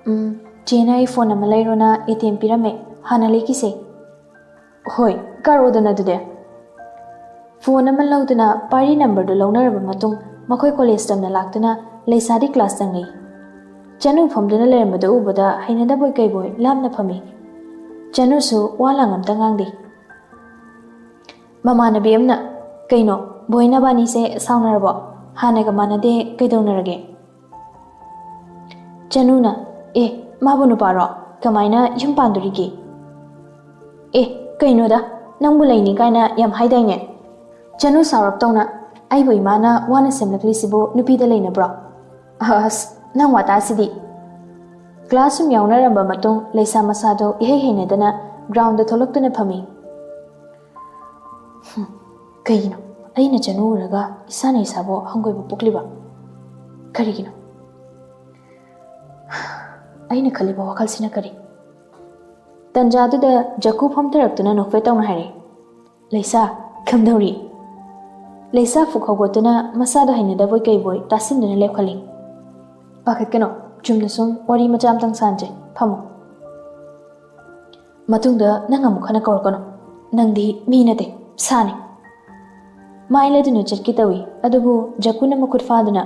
"ꯎꯝ, ꯆꯦꯅ ꯑꯩ ꯐꯣꯟ ꯑꯃ ꯂꯩꯔꯣꯅ ꯑꯦ ꯇꯤ ꯑꯦꯝ ꯄꯤꯔꯝꯃꯦ, ꯍꯥꯟꯅ ꯂꯩꯈꯤꯁꯦ꯫" "ꯍꯣꯏ, ꯀꯥꯔꯛꯑꯣꯗꯅ ꯑꯗꯨꯗꯤ꯫" ꯐꯣꯟ ꯑꯃ ꯂꯧꯗꯨꯅ ꯄꯥꯔꯤ ꯅꯝꯕꯔꯗꯨ ꯂꯧꯅꯔꯕ ꯃꯇꯨꯡ ꯃꯈꯣꯏ ꯀꯣꯂꯦꯖ ꯇꯝꯅ ꯂꯥꯛꯇꯨꯅ ꯂꯩꯁꯥꯗꯤ ꯀ꯭ꯂꯥꯁ ꯆꯪꯂꯤ꯫ ꯆꯅꯨ ꯐꯝꯗꯨꯅ ꯂꯩꯔꯝꯕꯗꯨ ꯎꯕꯗ ꯍꯩꯅꯗꯕꯣꯏ ꯀꯩꯕꯣꯏ ꯂꯥꯞꯅ ꯐꯝꯃꯤ꯫ ꯆꯅꯨꯁꯨ ꯋꯥ ꯂꯥꯡ ꯑꯝꯇ ꯉꯥꯡꯗꯦ꯫ ꯃꯃꯥꯟꯅꯕꯤ ꯑꯃꯅ, "ꯀꯩꯅꯣ, ꯕꯣꯏ ꯅꯕꯥꯅꯤꯁꯦ ꯁꯥꯎꯅꯔꯕꯣ? ꯍꯥꯟꯅꯒ ꯃꯥꯟꯅꯗꯦ, ꯀꯩꯗꯧꯅꯔꯒꯦ?" ꯆꯅꯨꯅ, "ꯑꯦ, ꯃꯥꯕꯨ ꯅꯨꯄꯥꯔꯣ? ꯀꯃꯥꯏꯅ ꯌꯨꯝ ꯄꯥꯟꯗꯣꯔꯤꯒꯦ?" "ꯑꯦ, ꯀꯩꯅꯣꯗ, ꯅꯪꯕꯨ ꯂꯩꯅꯤ ꯀꯥꯏꯅ ꯌꯥꯝ ꯍꯥꯏꯗꯥꯏꯅꯦ?" ꯆꯅꯨ ꯁꯥꯎꯔꯞ ꯇꯧꯅ, "ꯑꯩꯕꯨ ꯏꯃꯥꯅ ꯋꯥꯅ ꯁꯦꯝꯂꯛꯂꯤꯁꯤꯕꯨ ꯅꯨꯄꯤꯗ ꯂꯩꯅꯕ꯭ꯔꯣ?" ꯑꯁ, ꯅꯪ ꯋꯥꯇꯥꯁꯤꯗꯤ꯫ ꯀ꯭ꯂꯥꯁ ꯁꯨꯝ ꯌꯥꯎꯅꯔꯝꯕ ꯃꯇꯨꯡ ꯂꯩꯁꯥ ꯃꯁꯥꯗꯣ ꯏꯍꯩ ꯍꯩꯅꯗꯅ ꯒ꯭ꯔꯥꯎꯟꯗ ꯊꯣꯛꯂꯛꯇꯨꯅ ꯐꯝꯃꯤ꯫ "ꯍꯨꯝ, ꯀꯩꯒꯤꯅꯣ ꯑꯩꯅ ꯆꯅꯨ ꯎꯔꯒ ꯏꯁꯥꯅ ꯏꯁꯥꯕꯨ ꯍꯪꯒꯣꯏꯕ ꯄꯣꯛꯂꯤꯕ? ꯀꯔꯤꯒꯤꯅꯣ? ꯑꯩꯅ ꯈꯜꯂꯤꯕ ꯋꯥꯈꯜꯁꯤꯅ ꯀꯔꯤ?" ꯇꯟꯖꯥꯗꯨꯗ ꯖꯀꯨ ꯐꯝꯊꯔꯛꯇꯨꯅ ꯅꯣꯛꯐꯦꯠ ꯇꯧꯅ ꯍꯥꯏꯔꯛꯏ, "ꯂꯩꯁꯥ, ꯀꯝꯗꯧꯔꯤ?" ꯂꯩꯁꯥ ꯐꯨꯛ ꯍꯧꯒꯠꯇꯨꯅ ꯃꯁꯥꯗ ꯍꯩꯅꯗꯕꯣꯏ ꯀꯩꯕꯣꯏ ꯇꯥꯁꯤꯟꯗꯨꯅ ꯂꯦꯞꯈꯠꯂꯤ꯫ "ꯄꯥꯈꯠꯀꯅꯣ, ꯆꯨꯝꯅ ꯁꯨꯝ ꯋꯥꯔꯤ ꯃꯆꯥ ꯑꯃꯇꯪ ꯁꯥꯟꯁꯦ, ꯐꯝꯃꯣ꯫ ꯃꯇꯨꯡꯗ ꯅꯪ ꯑꯃꯨꯛ ꯍꯟꯅ ꯀꯧꯔꯛꯀꯅꯨ, ꯅꯪꯗꯤ ꯃꯤ ꯅꯠꯇꯦ, ꯁꯥꯅꯤ꯫" ꯃꯥꯏ ꯂꯩꯗꯨꯅ ꯆꯠꯀꯦ ꯇꯧꯏ, ꯑꯗꯨꯕꯨ ꯖꯀꯨꯅ ꯃꯈꯨꯠ ꯐꯥꯗꯨꯅ,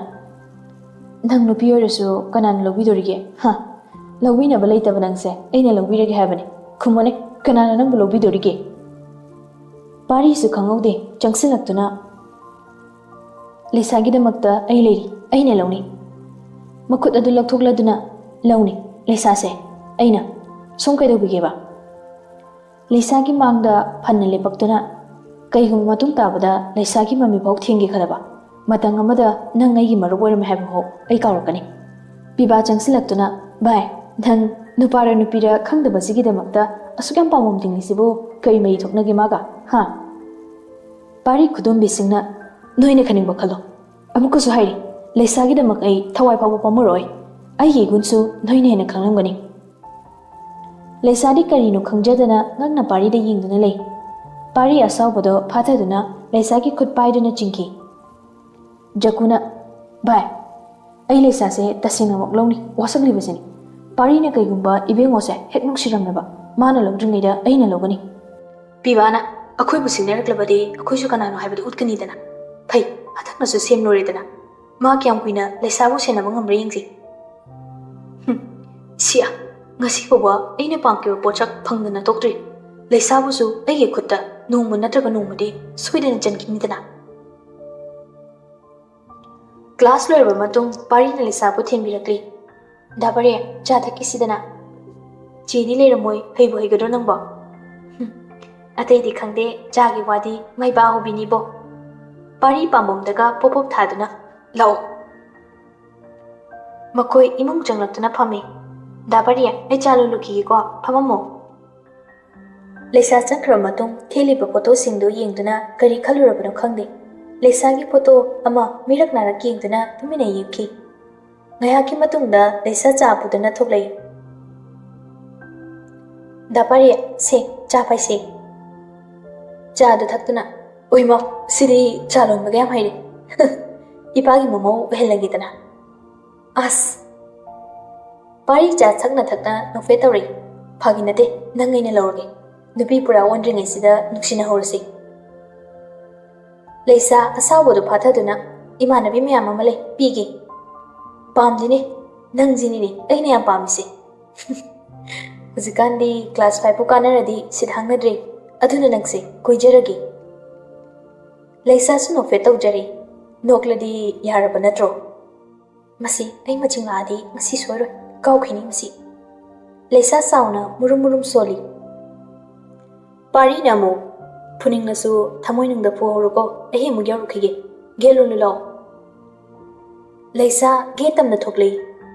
"ꯅꯪ ꯅꯨꯄꯤ ꯑꯣꯏꯔꯁꯨ ꯀꯅꯥꯅ ꯂꯧꯕꯤꯗꯣꯔꯤꯒꯦ? ꯍꯥ? ꯂꯧꯕꯤꯅꯕ ꯂꯩꯇꯕ ꯅꯪꯁꯦ ꯑꯩꯅ ꯂꯧꯕꯤꯔꯒꯦ ꯍꯥꯏꯕꯅꯤ꯫ ꯈꯨꯝꯃꯣꯅꯦ, ꯀꯅꯥꯅ ꯅꯪꯕꯨ ꯂꯧꯕꯤꯗꯣꯔꯤꯒꯦ?" ꯄꯥꯔꯤꯁꯨ ꯈꯪꯍꯧꯗꯦ, ꯆꯪꯁꯤꯜꯂꯛꯇꯨꯅ, "ꯂꯩꯁꯥꯒꯤꯗꯃꯛꯇ ꯑꯩ ꯂꯩꯔꯤ, ꯑꯩꯅ ꯂꯧꯅꯤ꯫" ꯃꯈꯨꯠ ꯑꯗꯨ ꯂꯧꯊꯣꯛꯂꯗꯨꯅ, "ꯂꯧꯅꯤ, ꯂꯩꯁꯥꯁꯦ, ꯑꯩꯅ꯫ ꯁꯣꯝ ꯀꯩꯗꯧꯕꯤꯒꯦꯕ?" ꯂꯩꯁꯥꯒꯤ ꯃꯥꯡꯗ ꯐꯟꯅ ꯂꯦꯞꯄꯛꯇꯨꯅ, "ꯀꯩꯒꯨꯝꯕ ꯃꯇꯨꯡ ꯇꯥꯕꯗ ꯂꯩꯁꯥꯒꯤ ꯃꯃꯤꯐꯥꯎ ꯊꯦꯡꯒꯦ ꯈꯜꯂꯕ, ꯃꯇꯝ ꯑꯃꯗ ꯅꯪ ꯑꯩꯒꯤ ꯃꯔꯨꯞ ꯑꯣꯏꯔꯝꯃꯦ ꯍꯥꯏꯕꯐꯥꯎ ꯑꯩ ꯀꯥꯎꯔꯛꯀꯅꯤ꯫" ꯄꯤꯕꯥ ꯆꯪꯁꯤꯜꯂꯛꯇꯨꯅ, "ꯚꯥꯏ, ꯅꯪ ꯅꯨꯄꯥꯔ ꯅꯨꯄꯤꯔ ꯈꯪꯗꯕꯁꯤꯒꯤꯗꯃꯛꯇ ꯑꯁꯨꯛ ꯌꯥꯝ ꯄꯥꯝꯕꯣꯝ ꯇꯤꯡꯂꯤꯁꯤꯕꯨ ꯀꯔꯤ ꯃꯔꯤ ꯊꯣꯛꯅꯒꯦ ꯃꯥꯒ, ꯍꯥ?" ꯄꯥꯔꯤ ꯈꯨꯗꯣꯝꯕꯤꯁꯤꯡꯅ, "ꯅꯣꯏꯅ ꯈꯟꯅꯤꯡꯕ ꯈꯜꯂꯣ꯫ ꯑꯃꯨꯛꯀꯁꯨ ꯍꯥꯏꯔꯤ, ꯂꯩꯁꯥꯒꯤꯗꯃꯛ ꯑꯩ ꯊꯋꯥꯏ ꯐꯥꯎꯕ ꯄꯥꯝꯃꯔꯣꯏ꯫ ꯑꯩꯒꯤ ꯏꯒꯨꯟꯁꯨ ꯅꯣꯏꯅ ꯍꯦꯟꯅ ꯈꯪꯂꯝꯒꯅꯤ꯫" ꯂꯩꯁꯥꯗꯤ ꯀꯔꯤꯅꯣ ꯈꯪꯖꯗꯅ ꯉꯛꯅ ꯄꯥꯔꯤꯗ ꯌꯦꯡꯗꯨꯅ ꯂꯩ꯫ ꯄꯥꯔꯤ ꯑꯁꯥꯎꯕꯗꯣ ꯐꯥꯊꯗꯨꯅ ꯂꯩꯁꯥꯒꯤ ꯈꯨꯠ ꯄꯥꯏꯗꯨꯅ ꯆꯤꯡꯈꯤ꯫ ꯖꯀꯨꯅ, "ꯚꯥꯏ, ꯑꯩ ꯂꯩꯁꯥꯁꯦ ꯇꯁꯦꯡꯅꯃꯛ ꯂꯧꯅꯤ, ꯋꯥꯁꯛꯂꯤꯕꯁꯤꯅꯤ꯫ ꯄꯥꯔꯤꯅ ꯀꯩꯒꯨꯝꯕ ꯏꯕꯦꯡꯉꯣꯁꯦ ꯍꯦꯛ ꯅꯨꯡꯁꯤꯔꯝꯂꯕ, ꯃꯥꯅ ꯂꯧꯗ꯭ꯔꯤꯉꯩꯗ ꯑꯩꯅ ꯂꯧꯒꯅꯤ꯫" ꯄꯤꯕꯥꯅ, "ꯑꯩꯈꯣꯏꯕꯨ ꯁꯤꯡꯅꯔꯛꯂꯕꯗꯤ ꯑꯩꯈꯣꯏꯁꯨ ꯀꯅꯥꯅꯣ ꯍꯥꯏꯕꯗꯨ ꯎꯠꯀꯅꯤꯗꯅ꯫ ꯐꯩ, ꯍꯟꯗꯛꯅꯁꯨ ꯁꯦꯝꯂꯨꯔꯦꯗꯅ꯫ ꯃꯥ ꯀꯌꯥꯝ ꯀꯨꯏꯅ ꯂꯩꯁꯥꯕꯨ ꯁꯦꯟꯅꯕ ꯉꯝꯕ꯭ꯔꯥ ꯌꯦꯡꯁꯤ꯫" ꯍꯨꯝ, ꯁꯤꯌꯥ, ꯉꯁꯤ ꯐꯥꯎꯕ ꯑꯩꯅ ꯄꯥꯝꯈꯤꯕ ꯄꯣꯠꯁꯛ ꯐꯪꯗꯅ ꯊꯣꯛꯇ꯭ꯔꯤ꯫ ꯂꯩꯁꯥꯕꯨꯁꯨ ꯑꯩꯒꯤ ꯈꯨꯠꯇ ꯅꯣꯡꯃ ꯅꯠꯇ꯭ꯔꯒ ꯅꯣꯡꯃꯗꯤ ꯁꯣꯏꯗꯅ ꯆꯟꯈꯤꯅꯤꯗꯅ꯫ ꯀ꯭ꯂꯥꯁ ꯂꯣꯏꯔꯕ ꯃꯇꯨꯡ ꯄꯥꯔꯤꯅ ꯂꯩꯁꯥꯕꯨ ꯊꯦꯝꯕꯤꯔꯛꯂꯤ꯫ "ꯗꯥ ꯄꯥꯔꯤ, ꯆꯥ ꯊꯛꯈꯤꯁꯤꯗꯅ꯫" "ꯆꯦꯗꯤ ꯂꯩꯔꯝꯃꯣꯏ, ꯍꯩꯕꯨ ꯍꯩꯒꯗ꯭ꯔꯣ ꯅꯪꯕꯣ?" "ꯍꯨꯝ, ꯑꯇꯩꯗꯤ ꯈꯪꯗꯦ, ꯆꯥꯒꯤ ꯋꯥꯗꯤ ꯃꯩꯕꯥ ꯍꯧꯕꯤꯅꯤꯕꯣ꯫" ꯄꯥꯔꯤ ꯄꯥꯝꯕꯣꯝꯗꯒ ꯄꯣꯞ ꯄꯣꯞ ꯊꯥꯗꯨꯅ, "ꯂꯥꯛꯑꯣ꯫" ꯃꯈꯣꯏ ꯏꯃꯨꯡ ꯆꯪꯂꯛꯇꯨꯅ ꯐꯝꯃꯤ꯫ "ꯗꯥ ꯄꯥꯔꯤ, ꯑꯩ ꯆꯥ ꯂꯣꯜꯂꯨꯈꯤꯒꯦꯀꯣ, ꯐꯝꯃꯝꯃꯣ꯫" ꯂꯩꯁꯥ ꯆꯠꯈ꯭ꯔꯕ ꯃꯇꯨꯡ ꯊꯦꯠꯂꯤꯕ ꯐꯣꯇꯣꯁꯤꯡꯗꯨ ꯌꯦꯡꯗꯨꯅ ꯀꯔꯤ ꯈꯜꯂꯨꯔꯕꯅꯣ ꯈꯪꯗꯦ, ꯂꯩꯁꯥꯒꯤ ꯐꯣꯇꯣ ꯑꯃ ꯃꯤꯔꯛ ꯅꯥꯔꯛ ꯌꯦꯡꯗꯨꯅ ꯇꯨꯃꯤꯟꯅ ꯌꯦꯞꯈꯤ꯫ ꯉꯥꯏꯍꯥꯛꯀꯤ ꯃꯇꯨꯡꯗ ꯂꯩꯁꯥ ꯆꯥ ꯄꯨꯗꯨꯅ ꯊꯣꯛꯂꯛꯏ꯫ "ꯗꯥ ꯄꯥꯔꯤ, ꯁꯦ, ꯆꯥ ꯄꯥꯏꯁꯦ꯫" ꯆꯥꯗꯨ ꯊꯛꯇꯨꯅ, "ꯎꯏꯃ, ꯁꯤꯗꯤ ꯆꯥ ꯂꯣꯟꯕꯒ ꯌꯥꯝ ꯍꯩꯔꯦ꯫ ꯏꯄꯥꯒꯤ ꯃꯃꯧ ꯑꯣꯏꯍꯜꯂꯒꯦꯗꯅ꯫" ꯑꯁ! ꯄꯥꯔꯤ ꯆꯥ ꯊꯛꯅ ꯊꯛꯅ ꯅꯣꯛꯐꯦꯠ ꯇꯧꯔꯛꯏ꯫ "ꯐꯥꯒꯤ ꯅꯠꯇꯦ, ꯅꯪ ꯑꯩꯅ ꯂꯧꯔꯒꯦ꯫ ꯅꯨꯄꯤ ꯄꯨꯔꯥ ꯑꯣꯟꯗ꯭ꯔꯤꯉꯩꯁꯤꯗ ꯅꯨꯡꯁꯤꯅꯍꯧꯔꯁꯤ꯫" ꯂꯩꯁꯥ ꯑꯁꯥꯎꯕꯗꯨ ꯐꯥꯊꯗꯨꯅ, "ꯏꯃꯥꯟꯅꯕꯤ ꯃꯌꯥꯝ ꯑꯃ ꯂꯩ, ꯄꯤꯒꯦ꯫" "ꯄꯥꯝꯗꯦꯅꯦ, ꯅꯪꯁꯤꯅꯤꯅꯦ ꯑꯩꯅ ꯌꯥꯝ ꯄꯥꯝꯃꯤꯁꯦ꯫" "ꯍꯧꯖꯤꯛꯀꯥꯟꯗꯤ ꯀ꯭ꯂꯥꯁ ꯐꯥꯏꯚꯄꯨ ꯀꯥꯟꯅꯔꯗꯤ ꯁꯤꯠ ꯍꯥꯡꯅꯗ꯭ꯔꯦ, ꯑꯗꯨꯅ ꯅꯪꯁꯦ ꯀꯣꯏꯖꯔꯒꯦ꯫" ꯂꯩꯁꯥꯁꯨ ꯅꯣꯛꯐꯦꯠ ꯇꯧꯖꯔꯤ꯫ ꯅꯣꯛꯂꯗꯤ ꯌꯥꯔꯕ ꯅꯠꯇ꯭ꯔꯣ? ꯃꯁꯤ ꯑꯩ ꯃꯆꯤꯡ ꯂꯥꯛꯑꯗꯤ ꯉꯁꯤ ꯁꯣꯏꯔꯣꯏ, ꯀꯥꯎꯈꯤꯅꯤ ꯃꯁꯤ꯫ ꯂꯩꯁꯥ ꯆꯥꯎꯅ ꯃꯨꯔꯨꯝ ꯃꯨꯔꯨꯝ ꯁꯣꯜꯂꯤ꯫ ꯄꯥꯔꯤꯅ ꯑꯃꯨꯛ, "ꯐꯨꯅꯤꯡꯂꯁꯨ ꯊꯃꯣꯏꯅꯨꯡꯗ ꯐꯨꯍꯧꯔꯣꯀꯣ, ꯑꯩ ꯑꯃꯨꯛ ꯌꯧꯔꯛꯈꯤꯒꯦ, ꯒꯦꯠ ꯂꯣꯜꯂꯨ ꯂꯥꯎ꯫" ꯂꯩꯁꯥ ꯒꯦꯠ ꯇꯝꯅ ꯊꯣꯛꯂꯛꯏ꯫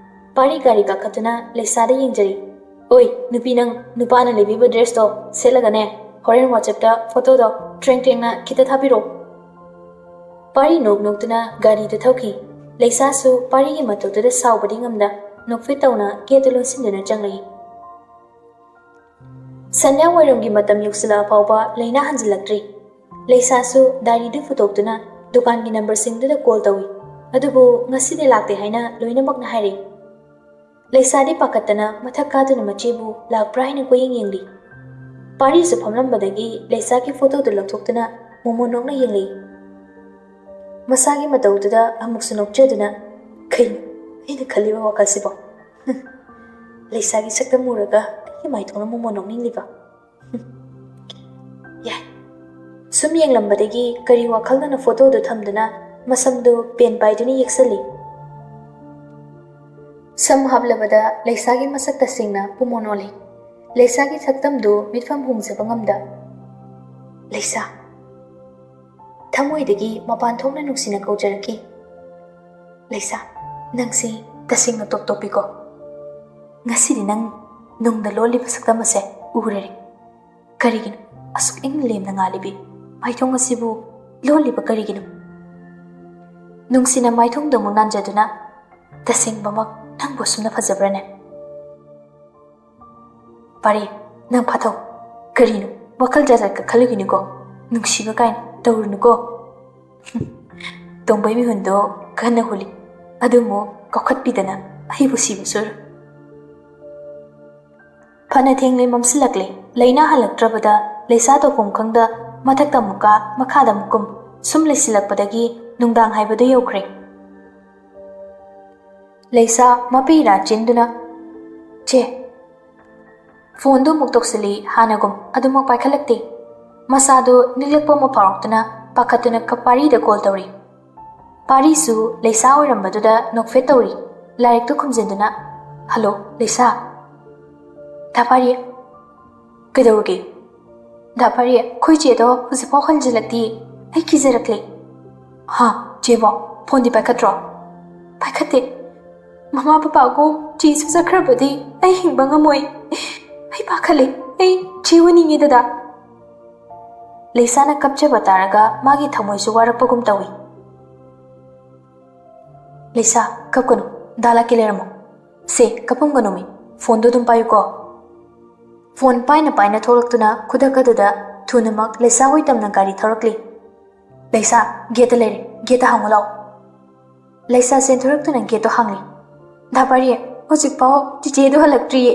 ꯄꯥꯔꯤ ꯒꯥꯔꯤ ꯀꯥꯈꯠꯇꯨꯅ ꯂꯩꯁꯥꯗ ꯌꯦꯡꯖꯔꯤ꯫ "ꯑꯣꯏ, ꯅꯨꯄꯤ ꯅꯪ, ꯅꯨꯄꯥꯅ ꯂꯩꯕꯤꯕ ꯗ꯭ꯔꯦꯁꯇꯣ ꯁꯦꯠꯂꯒꯅꯦ, ꯍꯣꯔꯦꯟ ꯋꯥꯆꯦꯞꯇ ꯐꯣꯇꯣꯗꯣ ꯇ꯭ꯔꯦꯡ ꯇ꯭ꯔꯦꯡꯅ ꯈꯤꯇ ꯊꯥꯕꯤꯔꯛꯑꯣ꯫" ꯄꯥꯔꯤ ꯅꯣꯛ ꯅꯣꯛꯇꯨꯅ ꯒꯥꯔꯤꯗꯨ ꯊꯧꯈꯤ꯫ ꯂꯩꯁꯥꯁꯨ ꯄꯥꯔꯤꯒꯤ ꯃꯇꯧꯗꯨꯗ ꯁꯥꯎꯕꯗꯤ ꯉꯝꯗ ꯅꯣꯛꯐꯦꯠ ꯇꯧꯅ ꯒꯦꯠꯇꯨ ꯂꯣꯟꯁꯤꯟꯗꯨꯅ ꯆꯪꯂꯛꯏ꯫ ꯁꯟꯙ꯭ꯌꯥ ꯋꯥꯏꯔꯝꯒꯤ ꯃꯇꯝ ꯌꯧꯁꯤꯜꯂꯛꯑ ꯐꯥꯎꯕ ꯂꯩꯅꯥ ꯍꯟꯖꯤꯜꯂꯛꯇ꯭ꯔꯤ꯫ ꯂꯩꯁꯥꯁꯨ ꯗꯥꯏꯔꯤꯗꯨ ꯄꯨꯊꯣꯛꯇꯨꯅ ꯗꯨꯀꯥꯟꯒꯤ ꯅꯝꯕꯔꯁꯤꯡꯗꯨꯗ ꯀꯣꯜ ꯇꯧꯏ꯫ ꯑꯗꯨꯕꯨ ꯉꯁꯤꯗꯤ ꯂꯥꯛꯇꯦ ꯍꯥꯏꯅ ꯂꯣꯏꯅꯃꯛꯅ ꯍꯥꯏꯔꯛꯏ꯫ ꯂꯩꯁꯥꯗꯤ ꯄꯥꯈꯠꯇꯅ ꯃꯊꯛ ꯀꯥꯗꯨꯅ ꯃꯆꯦꯕꯨ ꯂꯥꯛꯄ꯭ꯔꯥ ꯍꯥꯏꯅ ꯀꯣꯏꯌꯦꯡ ꯌꯦꯡꯂꯤ꯫ ꯄꯥꯔꯤꯁꯨ ꯐꯝꯂꯝꯕꯗꯒꯤ ꯂꯩꯁꯥꯒꯤ ꯐꯣꯇꯣꯗꯨ ꯂꯧꯊꯣꯛꯇꯨꯅ ꯃꯣꯃꯣꯟ ꯅꯣꯛꯅ ꯌꯦꯡꯂꯛꯏ꯫ ꯃꯁꯥꯒꯤ ꯃꯇꯧꯗꯨꯗ ꯑꯃꯨꯛꯁꯨ ꯅꯣꯛꯆꯗꯨꯅ, "ꯀꯩꯅꯣ ꯑꯩꯅ ꯈꯜꯂꯤꯕ ꯋꯥꯈꯜꯁꯤꯕꯣ? ꯍꯨꯝ, ꯂꯩꯁꯥꯒꯤ ꯁꯛꯇꯝ ꯎꯔꯒ ꯑꯩꯒꯤ ꯃꯥꯏꯊꯣꯡꯅ ꯃꯣꯃꯣꯟ ꯅꯣꯛꯅꯤꯡꯂꯤꯕ? ꯍꯨꯝ, ꯌꯥꯏ꯫" ꯁꯨꯝ ꯌꯦꯡꯂꯝꯕꯗꯒꯤ ꯀꯔꯤ ꯋꯥꯈꯜꯅꯣꯅ ꯐꯣꯇꯣꯗꯨ ꯊꯝꯗꯨꯅ ꯃꯁꯝꯗꯨ ꯄꯦꯟ ꯄꯥꯏꯗꯨꯅ ꯌꯦꯛꯁꯜꯂꯤ꯫ ꯁꯝ ꯍꯥꯞꯂꯕꯗ ꯂꯩꯁꯥꯒꯤ ꯃꯁꯛ ꯇꯁꯦꯡꯅ ꯄꯨꯃꯣꯟ ꯑꯣꯜꯂꯤ꯫ ꯂꯩꯁꯥꯒꯤ ꯁꯛꯇꯝꯗꯨ ꯃꯤꯠꯐꯝ ꯍꯣꯡꯖꯕ ꯉꯝꯗ, "ꯂꯩꯁꯥ꯫" ꯊꯃꯣꯏꯗꯒꯤ ꯃꯄꯥꯟ ꯊꯣꯛꯅ ꯅꯨꯡꯁꯤꯅ ꯀꯧꯖꯔꯛꯈꯤ꯫ "ꯂꯩꯁꯥ, ꯅꯪꯁꯤ ꯇꯁꯦꯡꯅ ꯇꯣꯞ ꯇꯣꯞꯄꯤꯀꯣ꯫ ꯉꯁꯤꯗꯤ ꯅꯪ ꯅꯨꯡꯗ ꯂꯣꯜꯂꯤꯕ ꯁꯛꯇꯝ ꯑꯁꯦ ꯎꯔꯦ꯫ ꯀꯔꯤꯒꯤꯅꯣ ꯑꯁꯨꯛ ꯏꯪꯅ ꯂꯦꯝꯅ ꯉꯥꯜꯂꯤꯕꯤ ꯃꯥꯏꯊꯣꯡ ꯑꯁꯤꯕꯨ ꯂꯣꯜꯂꯤꯕ ꯀꯔꯤꯒꯤꯅꯣ? ꯅꯨꯡꯁꯤꯅ ꯃꯥꯏꯊꯣꯡꯗ ꯑꯃꯨꯛ ꯅꯥꯟꯖꯗꯨꯅ, ꯇꯁꯦꯡꯕꯃꯛ ꯅꯪꯕꯨ ꯑꯁꯨꯝꯅ ꯐꯖꯕ꯭ꯔꯥꯅꯦ? ꯄꯥꯔꯤ, ꯅꯪ ꯐꯥꯊꯧ꯫ ꯀꯔꯤꯅꯣ ꯋꯥꯈꯜ ꯖꯥꯠ ꯖꯥꯠꯀ ꯈꯜꯂꯨꯒꯤꯅꯨꯀꯣ꯫ ꯅꯨꯡꯁꯤꯕ ꯀꯥꯏꯅ ꯇꯧꯔꯨꯅꯨꯀꯣ꯫" ꯇꯣꯝꯕꯩ ꯃꯤꯍꯨꯟꯗꯣ ꯀꯟꯅ ꯍꯨꯜꯂꯤ꯫ ꯑꯗꯨ ꯑꯃꯨꯛ ꯀꯥꯎꯈꯠꯄꯤꯗꯅ ꯑꯩꯕꯨ ꯁꯤꯕ ꯁꯣꯏꯔꯣꯏ꯫ ꯐꯅ ꯊꯦꯡꯂꯦ ꯃꯝꯁꯤꯜꯂꯛꯂꯦ꯫ ꯂꯩꯅꯥ ꯍꯜꯂꯛꯇ꯭ꯔꯕꯗ ꯂꯩꯁꯥ ꯇꯧꯐꯝ ꯈꯪꯗ ꯃꯊꯛꯇ ꯑꯃꯨꯛ ꯀꯥ, ꯃꯈꯥꯗ ꯑꯃꯨꯛ ꯀꯨꯝ꯫ ꯁꯨꯝ ꯂꯩꯁꯤꯜꯂꯛꯄꯗꯒꯤ ꯅꯨꯡꯗꯥꯡ ꯍꯥꯏꯕꯗꯨ ꯌꯧꯈ꯭ꯔꯦ꯫ ꯂꯩꯁꯥ ꯃꯄꯤ ꯏꯔꯥ ꯆꯦꯟꯗꯨꯅ, "ꯆꯦ꯫" ꯐꯣꯟꯗꯨ ꯑꯃꯨꯛ ꯇꯧꯁꯤꯜꯂꯤ, ꯍꯥꯟꯅꯒꯨꯝ ꯑꯗꯨꯃꯛ ꯄꯥꯏꯈꯠꯂꯛꯇꯦ꯫ ꯃꯁꯥꯗꯨ ꯅꯤꯛꯂꯛꯄ ꯑꯃ ꯐꯥꯎꯔꯛꯇꯨꯅ ꯄꯥꯈꯠꯇꯨꯅ ꯀ-, ꯄꯥꯔꯤꯗ ꯀꯣꯜ ꯇꯧꯔꯤ꯫ ꯄꯥꯔꯤꯁꯨ ꯂꯩꯁꯥ ꯑꯣꯏꯔꯝꯕꯗꯨꯗ ꯅꯣꯛꯐꯦꯠ ꯇꯧꯔꯤ꯫ ꯂꯥꯏꯔꯤꯛꯇꯨ ꯈꯨꯝꯖꯤꯟꯗꯨꯅ, "ꯍꯜꯂꯣ, ꯂꯩꯁꯥ?" "ꯗꯥ ꯄꯥꯔꯤ?" "ꯀꯩꯗꯧꯔꯒꯦ?" "ꯗꯥ ꯄꯥꯔꯤ, ꯑꯩꯈꯣꯏ ꯆꯦꯗꯣ ꯍꯧꯖꯤꯛꯐꯥꯎ ꯍꯟꯖꯤꯜꯂꯛꯇꯦ꯫ ꯑꯩ ꯀꯤꯖꯔꯛꯂꯦ꯫" "ꯍꯥ? ꯆꯦꯕꯣ? ꯐꯣꯟꯗꯤ ꯄꯥꯏꯈꯠꯇ꯭ꯔꯣ?" "ꯄꯥꯏꯈꯠꯇꯦ꯫ ꯃꯃꯥ ꯄꯄꯥꯒꯨꯝ ꯆꯦꯁꯨ ꯆꯠꯈ꯭ꯔꯕꯗꯤ ꯑꯩ ꯍꯤꯡꯕ ꯉꯝꯃꯣꯏ꯫ ꯑꯩ ꯄꯥꯈꯠꯂꯦ꯫ ꯑꯩ ꯆꯦ ꯎꯅꯤꯡꯉꯦ, ꯗꯗꯥ꯫" ꯂꯩꯁꯥꯅ ꯀꯞꯆꯕ ꯇꯥꯔꯒ ꯃꯥꯒꯤ ꯊꯃꯣꯏꯁꯨ ꯋꯥꯔꯛꯄꯒꯨꯝ ꯇꯧꯏ꯫ "ꯂꯩꯁꯥ, ꯀꯞꯀꯅꯨ꯫ ꯗꯥ ꯂꯥꯛꯀꯦ, ꯂꯩꯔꯝꯃꯣ꯫ ꯁꯦ, ꯀꯞꯄꯝꯒꯅꯨꯃꯤ꯫ ꯐꯣꯟꯗꯣ ꯑꯗꯨꯝ ꯄꯥꯏꯌꯨꯀꯣ꯫" ꯐꯣꯟ ꯄꯥꯏꯅ ꯄꯥꯏꯅ ꯊꯣꯛꯂꯛꯇꯨꯅ ꯈꯨꯗꯛ ꯑꯗꯨꯗ ꯊꯨꯅꯃꯛ ꯂꯩꯁꯥ ꯍꯣꯏ ꯇꯝꯅ ꯒꯥꯔꯤ ꯊꯧꯔꯛꯂꯤ꯫ "ꯂꯩꯁꯥ, ꯒꯦꯠꯇ ꯂꯩꯔꯦ꯫ ꯒꯦꯠꯇ ꯍꯥꯡꯉꯨ ꯂꯥꯎ꯫" ꯂꯩꯁꯥ ꯆꯦꯟꯊꯣꯔꯛꯇꯨꯅ ꯒꯦꯠꯇꯣ ꯍꯥꯡꯂꯤ꯫ "ꯗꯥ ꯄꯥꯔꯤ, ꯍꯧꯖꯤꯛꯐꯥꯎ ꯆꯤꯆꯦꯗꯣ ꯍꯜꯂꯛꯇ꯭ꯔꯤꯌꯦ꯫"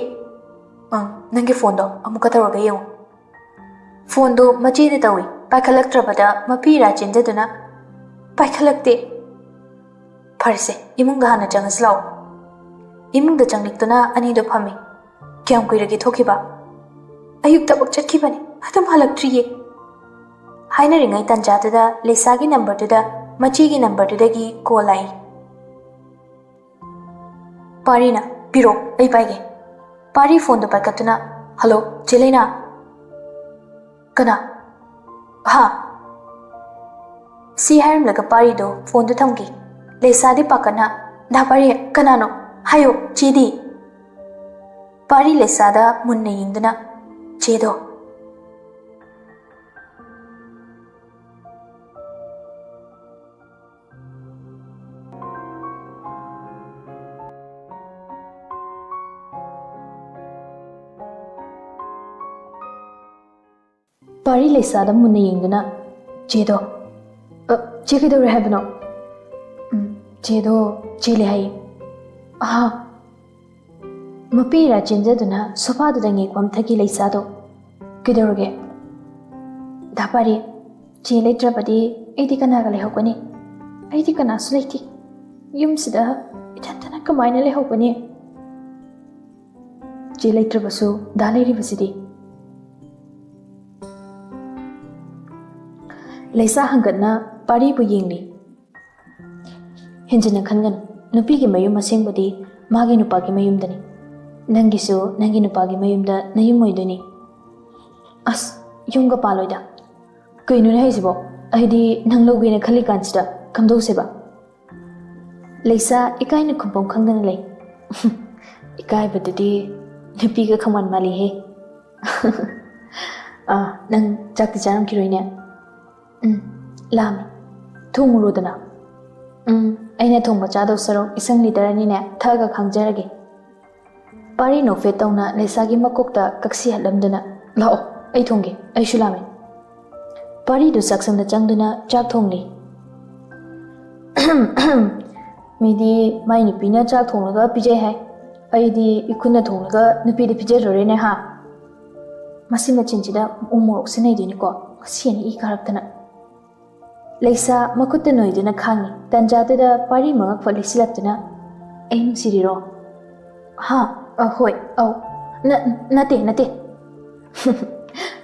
"ꯑꯪ, ꯅꯪꯒꯤ ꯐꯣꯟꯗꯣ ꯑꯃꯨꯛꯀ ꯇꯧꯔꯒ ꯌꯦꯡꯉꯨ꯫" ꯐꯣꯟꯗꯨ ꯃꯆꯦꯗ ꯇꯧꯏ꯫ ꯄꯥꯏꯈꯠꯂꯛꯇ꯭ꯔꯕꯗ ꯃꯄꯤ ꯏꯔꯥ ꯆꯦꯟꯖꯗꯨꯅ, "ꯄꯥꯏꯈꯠꯂꯛꯇꯦ꯫" "ꯐꯔꯦꯁꯦ, ꯏꯃꯨꯡꯗ ꯍꯥꯟꯅ ꯆꯪꯉꯁꯤ ꯂꯥꯛꯑꯣ꯫" ꯏꯃꯨꯡꯗ ꯆꯪꯂꯛꯇꯨꯅ ꯑꯅꯤꯗꯨ ꯐꯝꯃꯤ꯫ "ꯀꯌꯥꯝ ꯀꯨꯏꯔꯒꯦ ꯊꯣꯛꯈꯤꯕ?" "ꯑꯌꯨꯛ ꯊꯕꯛ ꯆꯠꯈꯤꯕꯅꯤ, ꯑꯗꯨꯝ ꯍꯜꯂꯛꯇ꯭ꯔꯤꯌꯦ꯫" ꯍꯥꯏꯅꯔꯤꯉꯩ ꯇꯥꯟꯖꯥꯗꯨꯗ ꯂꯩꯁꯥꯒꯤ ꯅꯝꯕꯔꯗꯨꯗ ꯃꯆꯦꯒꯤ ꯅꯝꯕꯔꯗꯨꯗꯒꯤ ꯀꯣꯜ ꯂꯥꯛꯏ꯫ ꯄꯥꯔꯤꯅ, "ꯄꯤꯔꯣ, ꯑꯩ ꯄꯥꯏꯒꯦ꯫" ꯄꯥꯔꯤ ꯐꯣꯟꯗꯨ ꯄꯥꯏꯈꯠꯇꯨꯅ, "ꯍꯜꯂꯣ, ꯆꯦ ꯂꯩꯅꯥ?" "ꯀꯅꯥ? ꯍꯥ?" ꯁꯤ ꯍꯥꯏꯔꯝꯂꯒ ꯄꯥꯔꯤꯗꯣ ꯐꯣꯟꯗꯨ ꯊꯝꯈꯤ꯫ ꯂꯩꯁꯥꯗꯤ ꯄꯥꯈꯠꯅ, "ꯗꯥ ꯄꯥꯔꯤ, ꯀꯅꯥꯅꯣ? ꯍꯥꯏꯌꯣ, ꯆꯦꯗꯤ?" ꯄꯥꯔꯤ ꯂꯩꯁꯥꯗ ꯃꯨꯟꯅ ꯌꯦꯡꯗꯨꯅ, "ꯆꯦꯗꯣ꯫" ꯄꯥꯔꯤ ꯂꯩꯁꯥꯗ ꯃꯨꯟꯅ ꯌꯦꯡꯗꯨꯅ, "ꯆꯦꯗꯣ꯫" "ꯑ, ꯆꯦ ꯀꯩꯗꯧꯔꯦ ꯍꯥꯏꯕꯅꯣ?" "ꯎꯝ, ꯆꯦꯗꯣ ꯆꯦꯜꯂꯦ ꯍꯥꯏꯌꯦ꯫" "ꯑꯍꯥ꯫" ꯃꯄꯤ ꯏꯔꯥ ꯆꯦꯟꯖꯗꯨꯅ ꯁꯣꯐꯥꯗꯨꯗ ꯉꯦꯛ ꯄꯝꯊꯈꯤ ꯂꯩꯁꯥꯗꯣ꯫ "ꯀꯩꯗꯧꯔꯒꯦ?" "ꯗꯥ ꯄꯥꯔꯤ, ꯆꯦ ꯂꯩꯇ꯭ꯔꯕꯗꯤ ꯑꯩꯗꯤ ꯀꯅꯥꯒ ꯂꯩꯍꯧꯒꯅꯤ? ꯑꯩꯗꯤ ꯀꯅꯥꯁꯨ ꯂꯩꯇꯦ꯫ ꯌꯨꯝꯁꯤꯗ ꯏꯊꯟꯇꯅ ꯀꯃꯥꯏꯅ ꯂꯩꯍꯧꯒꯅꯤ?" "ꯆꯦ ꯂꯩꯇ꯭ꯔꯕꯁꯨ ꯗꯥ ꯂꯩꯔꯤꯕꯁꯤꯗꯤ꯫" ꯂꯩꯁꯥ ꯍꯪꯒꯠꯅ ꯄꯥꯔꯤꯕꯨ ꯌꯦꯡꯂꯤ꯫ ꯍꯦꯟꯖꯤꯟꯅ ꯈꯟꯒꯅꯨ꯫ ꯅꯨꯄꯤꯒꯤ ꯃꯌꯨꯝ ꯑꯁꯦꯡꯕꯗꯤ ꯃꯥꯒꯤ ꯅꯨꯄꯥꯒꯤ ꯃꯌꯨꯝꯗꯅꯤ꯫ ꯅꯪꯒꯤꯁꯨ ꯅꯪꯒꯤ ꯅꯨꯄꯥꯒꯤ ꯃꯌꯨꯝꯗ ꯅꯌꯨꯝ ꯑꯣꯏꯗꯣꯏꯅꯤ꯫ ꯑꯁ, ꯌꯨꯝꯒ ꯄꯥꯜꯂꯣꯏꯗ꯫ ꯀꯩꯅꯣꯅꯦ ꯍꯥꯏꯁꯤꯕꯣ? ꯑꯩꯗꯤ ꯅꯪ ꯂꯧꯒꯦꯅ ꯈꯜꯂꯤ ꯀꯥꯟꯁꯤꯗ ꯀꯝꯗꯧꯁꯦꯕ? ꯂꯩꯁꯥ ꯏꯀꯥꯏꯅ ꯈꯨꯝꯐꯝ ꯈꯪꯗꯅ ꯂꯩ꯫ ꯏꯀꯥꯏꯕꯗꯨꯗꯤ ꯅꯨꯄꯤꯒ ꯈꯃꯥꯟ ꯃꯥꯜꯂꯤꯍꯦ꯫ ꯑꯥ, ꯅꯪ ꯆꯥꯛꯇꯤ ꯆꯥꯔꯝꯈꯤꯔꯣꯏꯅꯦ? ꯎꯝ, ꯂꯥꯝꯃꯦ꯫ ꯊꯣꯡꯉꯨꯔꯣꯗꯅ꯫ ꯎꯝ, ꯑꯩꯅ ꯊꯣꯡꯕ ꯆꯥꯗꯧ ꯁꯔꯨꯛ ꯏꯁꯤꯡ ꯂꯤꯇꯔ ꯑꯅꯤꯅꯦ ꯊꯛꯑꯒ ꯈꯥꯡꯖꯔꯒꯦ꯫ ꯄꯥꯔꯤ ꯅꯣꯛꯐꯦꯠ ꯇꯧꯅ ꯂꯩꯁꯥꯒꯤ ꯃꯀꯣꯛꯇ ꯀꯛꯁꯤ ꯍꯠꯂꯝꯗꯨꯅ, "ꯂꯥꯛꯑꯣ, ꯑꯩ ꯊꯣꯡꯒꯦ, ꯑꯩꯁꯨ ꯂꯥꯝꯃꯦ꯫" ꯄꯥꯔꯤꯗꯨ ꯆꯥꯛꯁꯪꯗ ꯆꯪꯗꯨꯅ ꯆꯥꯛ ꯊꯣꯡꯂꯤ꯫ ꯃꯤꯗꯤ ꯃꯥꯏ ꯅꯨꯄꯤꯅ ꯆꯥꯛ ꯊꯣꯡꯂꯒ ꯄꯤꯖꯩ ꯍꯥꯏ, ꯑꯩꯗꯤ ꯏꯈꯨꯠꯅ ꯊꯣꯡꯂꯒ ꯅꯨꯄꯤꯗ ꯄꯤꯖꯔꯨꯔꯦꯅꯦ ꯍꯥ? ꯃꯁꯤ ꯃꯆꯤꯟꯁꯤꯗ ꯎ ꯃꯣꯔꯣꯛ ꯁꯤꯟꯅꯩꯗꯣꯏꯅꯤꯀꯣ, ꯉꯁꯤ ꯍꯦꯟꯅ ꯏ ꯀꯥꯔꯛꯇꯅ꯫ ꯂꯩꯁꯥ ꯃꯈꯨꯠꯇ ꯅꯣꯏꯗꯨꯅ ꯈꯥꯡꯉꯤ꯫ ꯇꯟꯖꯥꯗꯨꯗ ꯄꯥꯔꯤ ꯃꯉꯛ ꯐꯠ ꯂꯩꯁꯤꯜꯂꯛꯇꯨꯅ, "ꯑꯩ ꯅꯨꯡꯁꯤꯔꯤꯔꯣ?" "ꯍꯥ? ꯑ, ꯍꯣꯏ, ꯑꯧ꯫ ꯅ-, ꯅꯠꯇꯦ, ꯅꯠꯇꯦ꯫"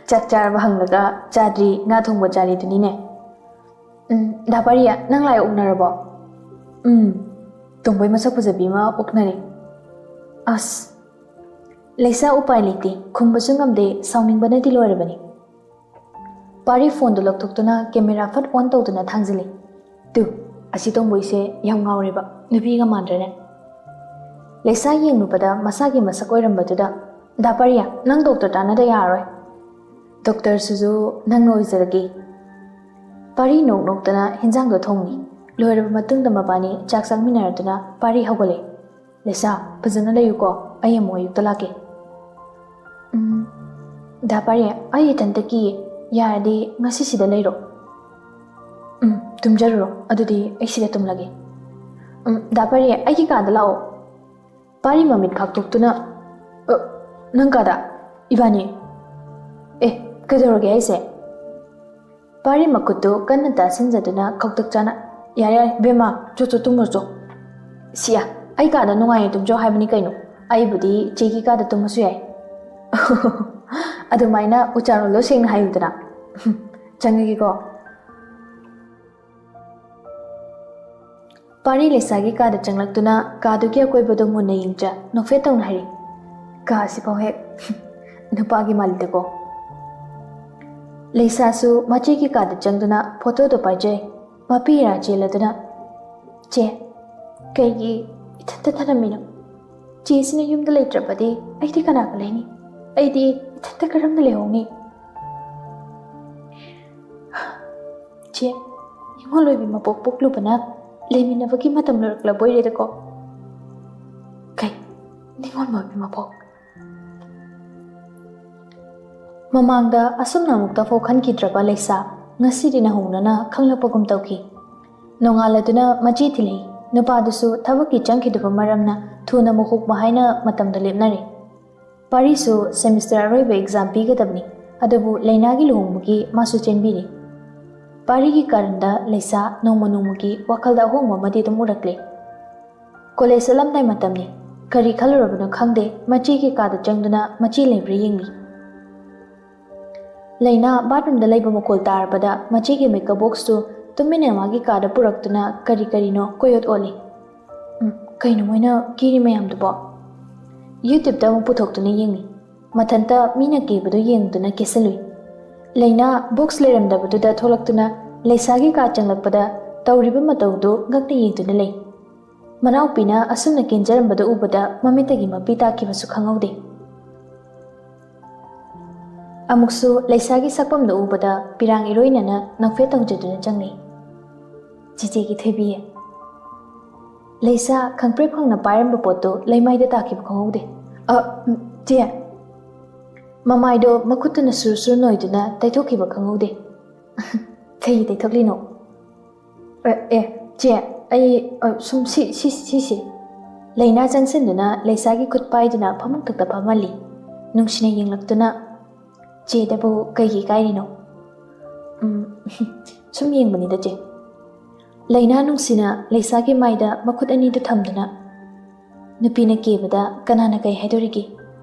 ꯆꯥꯛ ꯆꯥꯔꯕ ꯍꯪꯂꯒ, "ꯆꯥꯗ꯭ꯔꯤ, ꯉꯥ ꯊꯣꯡꯕ ꯆꯥꯔꯤꯗꯨꯅꯤꯅꯦ꯫" "ꯎꯝ, ꯗꯥ ꯄꯥꯔꯤ, ꯅꯪ ꯂꯥꯏ ꯑꯣꯛꯅꯔꯕꯣ?" "ꯎꯝ, ꯇꯣꯝꯕꯣꯏ ꯃꯁꯛ ꯐꯖꯕꯤ ꯑꯃ ꯑꯣꯛꯅꯔꯦ꯫" ꯑꯁ꯫ ꯂꯩꯁꯥ ꯎꯄꯥꯏ ꯂꯩꯇꯦ, ꯈꯨꯝꯕꯁꯨ ꯉꯝꯗꯦ, ꯁꯥꯎꯅꯤꯡꯕꯅꯗꯤ ꯂꯣꯏꯔꯕꯅꯤ꯫ ꯄꯥꯔꯤ ꯐꯣꯟꯗꯨ ꯂꯧꯊꯣꯛꯇꯨꯅ ꯀꯦꯃꯦꯔꯥ ꯐꯠ ꯑꯣꯟ ꯇꯧꯗꯨꯅ ꯊꯥꯡꯖꯤꯜꯂꯤ꯫ "ꯇꯨ, ꯑꯁꯤ ꯇꯣꯝꯕꯣꯏꯁꯦ ꯌꯥꯝ ꯉꯥꯎꯔꯦꯕ, ꯅꯨꯄꯤꯒ ꯃꯥꯟꯗ꯭ꯔꯦꯅꯦ꯫" ꯂꯩꯁꯥ ꯌꯦꯡꯂꯨꯕꯗ ꯃꯁꯥꯒꯤ ꯃꯁꯛ ꯑꯣꯏꯔꯝꯕꯗꯨꯗ, "ꯗꯥ ꯄꯥꯔꯤ, ꯅꯪ ꯗꯣꯛꯇꯔ ꯇꯥꯟꯅꯗ ꯌꯥꯔꯔꯣꯏ꯫ ꯗꯣꯛꯇꯔꯁꯤꯁꯨ ꯅꯪꯅ ꯑꯣꯏꯖꯔꯒꯦ꯫" ꯄꯥꯔꯤ ꯅꯣꯛ ꯅꯣꯛꯇꯅ ꯍꯤꯟꯖꯥꯡꯗꯣ ꯊꯣꯡꯉꯤ꯫ ꯂꯣꯏꯔꯕ ꯃꯇꯨꯡꯗ ꯃꯕꯥꯅꯤ ꯆꯥꯛ ꯆꯥꯃꯤꯟꯅꯔꯗꯨꯅ ꯄꯥꯔꯤ ꯍꯧꯒꯠꯂꯦ꯫ "ꯂꯩꯁꯥ, ꯐꯖꯅ ꯂꯩꯌꯨꯀꯣ, ꯑꯩ ꯑꯃꯨꯛ ꯑꯌꯨꯛꯇ ꯂꯥꯛꯀꯦ꯫" "ꯎꯝ, ꯗꯥ ꯄꯥꯔꯤ, ꯑꯩ ꯏꯊꯟꯇ ꯀꯤꯌꯦ, ꯌꯥꯔꯗꯤ ꯉꯁꯤ ꯁꯤꯗ ꯂꯩꯔꯣ꯫" "ꯎꯝ, ꯇꯨꯝꯖꯔꯨꯔꯣ, ꯑꯗꯨꯗꯤ ꯑꯩ ꯁꯤꯗ ꯇꯨꯝꯂꯒꯦ꯫" "ꯎꯝ, ꯗꯥ ꯄꯥꯔꯤ, ꯑꯩꯒꯤ ꯀꯥꯗ ꯂꯥꯛꯑꯣ꯫" ꯄꯥꯔꯤ ꯃꯃꯤꯠ ꯈꯥꯛꯇꯣꯛꯇꯨꯅ, "ꯑ, ꯅꯪ ꯀꯥꯗ? ꯏꯕꯥꯅꯤ? ꯑꯦ, ꯀꯩꯗꯧꯔꯒꯦ ꯍꯥꯏꯁꯦ?" ꯄꯥꯔꯤ ꯃꯈꯨꯠꯇꯨ ꯀꯟꯅ ꯇꯥꯁꯤꯟꯖꯗꯨꯅ ꯈꯧꯇꯛ ꯆꯥꯅ, "ꯌꯥꯔꯦ, ꯌꯥꯔꯦ, ꯕꯦꯝꯃ, ꯆꯣ, ꯆꯣ, ꯇꯨꯝꯃꯨꯔꯣ ꯆꯣ꯫" "ꯁꯤꯌꯥ, ꯑꯩ ꯀꯥꯗ ꯅꯨꯡꯉꯥꯏꯅ ꯇꯨꯝꯖꯧ ꯍꯥꯏꯕꯅꯤ ꯀꯩꯅꯣ꯫ ꯑꯩꯕꯨꯗꯤ ꯆꯦꯒꯤ ꯀꯥꯗ ꯇꯨꯝꯃꯁꯨ ꯌꯥꯏ꯫" "ꯑꯗꯨꯃꯥꯏꯅ ꯎꯆꯥꯔꯣꯜꯗꯣ ꯁꯦꯡꯅ ꯍꯥꯏꯌꯨꯗꯅ꯫" "ꯆꯪꯉꯒꯦꯀꯣ꯫" ꯄꯥꯔꯤ ꯂꯩꯁꯥꯒꯤ ꯀꯥꯗ ꯆꯪꯂꯛꯇꯨꯅ ꯀꯥꯗꯨꯒꯤ ꯑꯀꯣꯏꯕꯗꯣ ꯃꯨꯟꯅ ꯌꯦꯡꯖ ꯅꯣꯛꯐꯦꯠ ꯇꯧꯅ ꯍꯥꯏꯔꯤ, "ꯀꯥ ꯑꯁꯤꯐꯥꯎ ꯍꯦꯛ ꯅꯨꯄꯥꯒꯤ ꯃꯥꯜꯂꯤꯗꯀꯣ"꯫ ꯂꯩꯁꯥꯁꯨ ꯃꯆꯦꯒꯤ ꯀꯥꯗ ꯆꯪꯗꯨꯅ ꯐꯣꯇꯣꯗꯣ ꯄꯥꯏꯖꯩ꯫ ꯃꯄꯤ ꯏꯔꯥ ꯆꯦꯜꯂꯗꯨꯅ, "ꯆꯦ, ꯀꯩꯒꯤ ꯏꯊꯟꯇ ꯊꯅꯝꯃꯤꯅꯣ? ꯆꯦꯁꯤꯅ ꯌꯨꯝꯗ ꯂꯩꯇ꯭ꯔꯕꯗꯤ ꯑꯩꯗꯤ ꯀꯅꯥꯒ ꯂꯩꯅꯤ? ꯑꯩꯗꯤ ꯏꯊꯟꯇ ꯀꯔꯝꯅ ꯂꯩꯍꯧꯅꯤ?" "ꯆꯦ, ꯅꯤꯉꯣꯜ ꯑꯣꯏꯕꯤ ꯃꯄꯣꯛ ꯄꯣꯛꯂꯨꯕꯅ ꯂꯩꯃꯤꯟꯅꯕꯒꯤ ꯃꯇꯝ ꯂꯣꯏꯔꯛꯂꯕ ꯑꯣꯏꯔꯦꯗꯀꯣ"꯫ "ꯀꯩ? ꯅꯤꯉꯣꯜ ꯑꯣꯏꯕꯤ ꯃꯄꯣꯛ?" ꯃꯃꯥꯡꯗ ꯑꯁꯨꯝꯅ ꯑꯃꯨꯛꯇꯐꯥꯎ ꯈꯟꯈꯤꯗ꯭ꯔꯕ ꯂꯩꯁꯥ ꯉꯁꯤꯗꯤ ꯅꯧꯍꯧꯅꯅ ꯈꯪꯂꯛꯄꯒꯨꯝ ꯇꯧꯈꯤ꯫ ꯅꯣꯡꯉꯥꯜꯂꯗꯨꯅ ꯃꯆꯦ ꯊꯤꯜꯂꯛꯏ꯫ ꯅꯨꯄꯥꯗꯨꯁꯨ ꯊꯕꯛꯀꯤ ꯆꯪꯈꯤꯗꯕ ꯃꯔꯝꯅ ꯊꯨꯅ ꯃꯍꯨꯛ ꯃꯍꯥꯏꯅ ꯃꯇꯝꯗꯣ ꯂꯦꯞꯅꯔꯦ꯫ ꯄꯥꯔꯤꯁꯨ ꯁꯦꯃꯤꯁꯇꯔ ꯑꯔꯣꯏꯕ ꯑꯦꯛꯖꯥꯝ ꯄꯤꯒꯗꯕꯅꯤ, ꯑꯗꯨꯕꯨ ꯂꯩꯅꯥꯒꯤ ꯂꯨꯍꯣꯡꯕꯒꯤ ꯃꯥꯁꯨ ꯆꯦꯟꯕꯤꯔꯤ꯫ ꯄꯥꯔꯤꯒꯤ ꯀꯥꯔꯟꯗ ꯂꯩꯁꯥ ꯅꯣꯡꯃ ꯅꯣꯡꯃꯒꯤ ꯋꯥꯈꯜꯗ ꯑꯍꯣꯡꯕ ꯑꯃꯗꯤ ꯑꯗꯨꯝ ꯎꯔꯛꯂꯦ꯫ ꯀꯣꯂꯦꯖ ꯆꯠꯂꯝꯗꯥꯏ ꯃꯇꯝꯅꯤ꯫ ꯀꯔꯤ ꯈꯜꯂꯨꯔꯕꯅꯣ ꯈꯪꯗꯦ, ꯃꯆꯦꯒꯤ ꯀꯥꯗ ꯆꯪꯗꯨꯅ ꯃꯆꯦ ꯂꯩꯕ꯭ꯔꯥ ꯌꯦꯡꯂꯤ꯫ ꯂꯩꯅꯥ ꯕꯥꯠꯔꯨꯝꯗ ꯂꯩꯕ ꯃꯈꯣꯜ ꯇꯥꯔꯕꯗ ꯃꯆꯦꯒꯤ ꯃꯦꯀꯞ ꯕꯣꯛꯁꯇꯨ ꯇꯨꯃꯤꯟꯅ ꯃꯥꯒꯤ ꯀꯥꯗ ꯄꯨꯔꯛꯇꯨꯅ ꯀꯔꯤ ꯀꯔꯤꯅꯣ ꯀꯣꯏꯑꯣꯠ ꯑꯣꯠꯂꯤ꯫ "ꯎꯝ, ꯀꯩꯅꯣ ꯃꯣꯏꯅ ꯀꯦꯔꯤ ꯃꯌꯥꯝꯗꯨꯕꯣ?" ꯌꯨꯇ꯭ꯌꯨꯕꯇ ꯑꯃꯨꯛ ꯄꯨꯊꯣꯛꯇꯨꯅ ꯌꯦꯡꯂꯤ꯫ ꯃꯊꯟꯇ ꯃꯤꯅ ꯀꯦꯕꯗꯨ ꯌꯦꯡꯗꯨꯅ ꯀꯦꯁꯜꯂꯨꯏ꯫ ꯂꯩꯅꯥ ꯕꯣꯛꯁ ꯂꯩꯔꯝꯗꯕꯗꯨꯗ ꯊꯣꯛꯂꯛꯇꯨꯅ ꯂꯩꯁꯥꯒꯤ ꯀꯥ ꯆꯪꯂꯛꯄꯗ ꯇꯧꯔꯤꯕ ꯃꯇꯧꯗꯨ ꯉꯛꯅ ꯌꯦꯡꯗꯨꯅ ꯂꯩ꯫ ꯃꯅꯥꯎꯄꯤꯅ ꯑꯁꯨꯝꯅ ꯀꯦꯟꯖꯔꯝꯕꯗꯨ ꯎꯕꯗ ꯃꯃꯤꯠꯇꯒꯤ ꯃꯄꯤ ꯇꯥꯈꯤꯕꯁꯨ ꯈꯪꯍꯧꯗꯦ꯫ ꯑꯃꯨꯛꯁꯨ ꯂꯩꯁꯥꯒꯤ ꯁꯛꯐꯝꯗꯨ ꯎꯕꯗ ꯄꯤꯔꯥꯡ ꯏꯔꯣꯏꯅꯅ ꯅꯣꯛꯐꯦꯠ ꯇꯧꯖꯗꯨꯅ ꯆꯪꯂꯛꯏ꯫ "ꯆꯤꯆꯦꯒꯤ ꯊꯣꯏꯕꯤ"꯫ ꯂꯩꯁꯥ ꯈꯪꯄ꯭ꯔꯦꯛ ꯐꯪꯅ ꯄꯥꯏꯔꯝꯕ ꯄꯣꯠꯇꯨ ꯂꯩꯃꯥꯏꯗ ꯇꯥꯈꯤꯕ ꯈꯪꯍꯧꯗꯦ꯫ "ꯑ, ꯎꯝ, ꯆꯦ"꯫ ꯃꯃꯥꯏꯗꯣ ꯃꯈꯨꯠꯇꯨꯅ ꯁꯨꯔ ꯁꯨꯔ ꯅꯣꯏꯗꯨꯅ ꯇꯩꯊꯣꯛꯈꯤꯕ ꯈꯪꯍꯧꯗꯦ꯫ "ꯀꯩꯒꯤ ꯇꯩꯊꯣꯛꯂꯤꯅꯣ?" "ꯑꯦ, ꯑꯦ, ꯆꯦ, ꯑꯩ, ꯑ, ꯁꯨꯝ ꯁꯤ, ꯁꯤ, ꯁꯤꯁꯦ"꯫ ꯂꯩꯅꯥ ꯆꯪꯁꯤꯟꯗꯨꯅ ꯂꯩꯁꯥꯒꯤ ꯈꯨꯠ ꯄꯥꯏꯗꯨꯅ ꯐꯃꯨꯡꯊꯛꯇ ꯐꯝꯍꯜꯂꯤ꯫ ꯅꯨꯡꯁꯤꯅ ꯌꯦꯡꯂꯛꯇꯨꯅ, "ꯆꯦꯗꯕꯨ ꯀꯩꯒꯤ ꯏꯀꯥꯏꯔꯤꯅꯣ?" "ꯎꯝ, ꯁꯨꯝ ꯌꯦꯡꯕꯅꯤꯗ, ꯆꯦ"꯫ ꯂꯩꯅꯥ ꯅꯨꯡꯁꯤꯅ ꯂꯩꯁꯥꯒꯤ ꯃꯥꯏꯗ ꯃꯈꯨꯠ ꯑꯅꯤꯗꯨ ꯊꯝꯗꯨꯅ, "ꯅꯨꯄꯤꯅ ꯀꯦꯕꯗ ꯀꯅꯥꯅ ꯀꯩ ꯍꯥꯏꯗꯣꯔꯤꯒꯦ?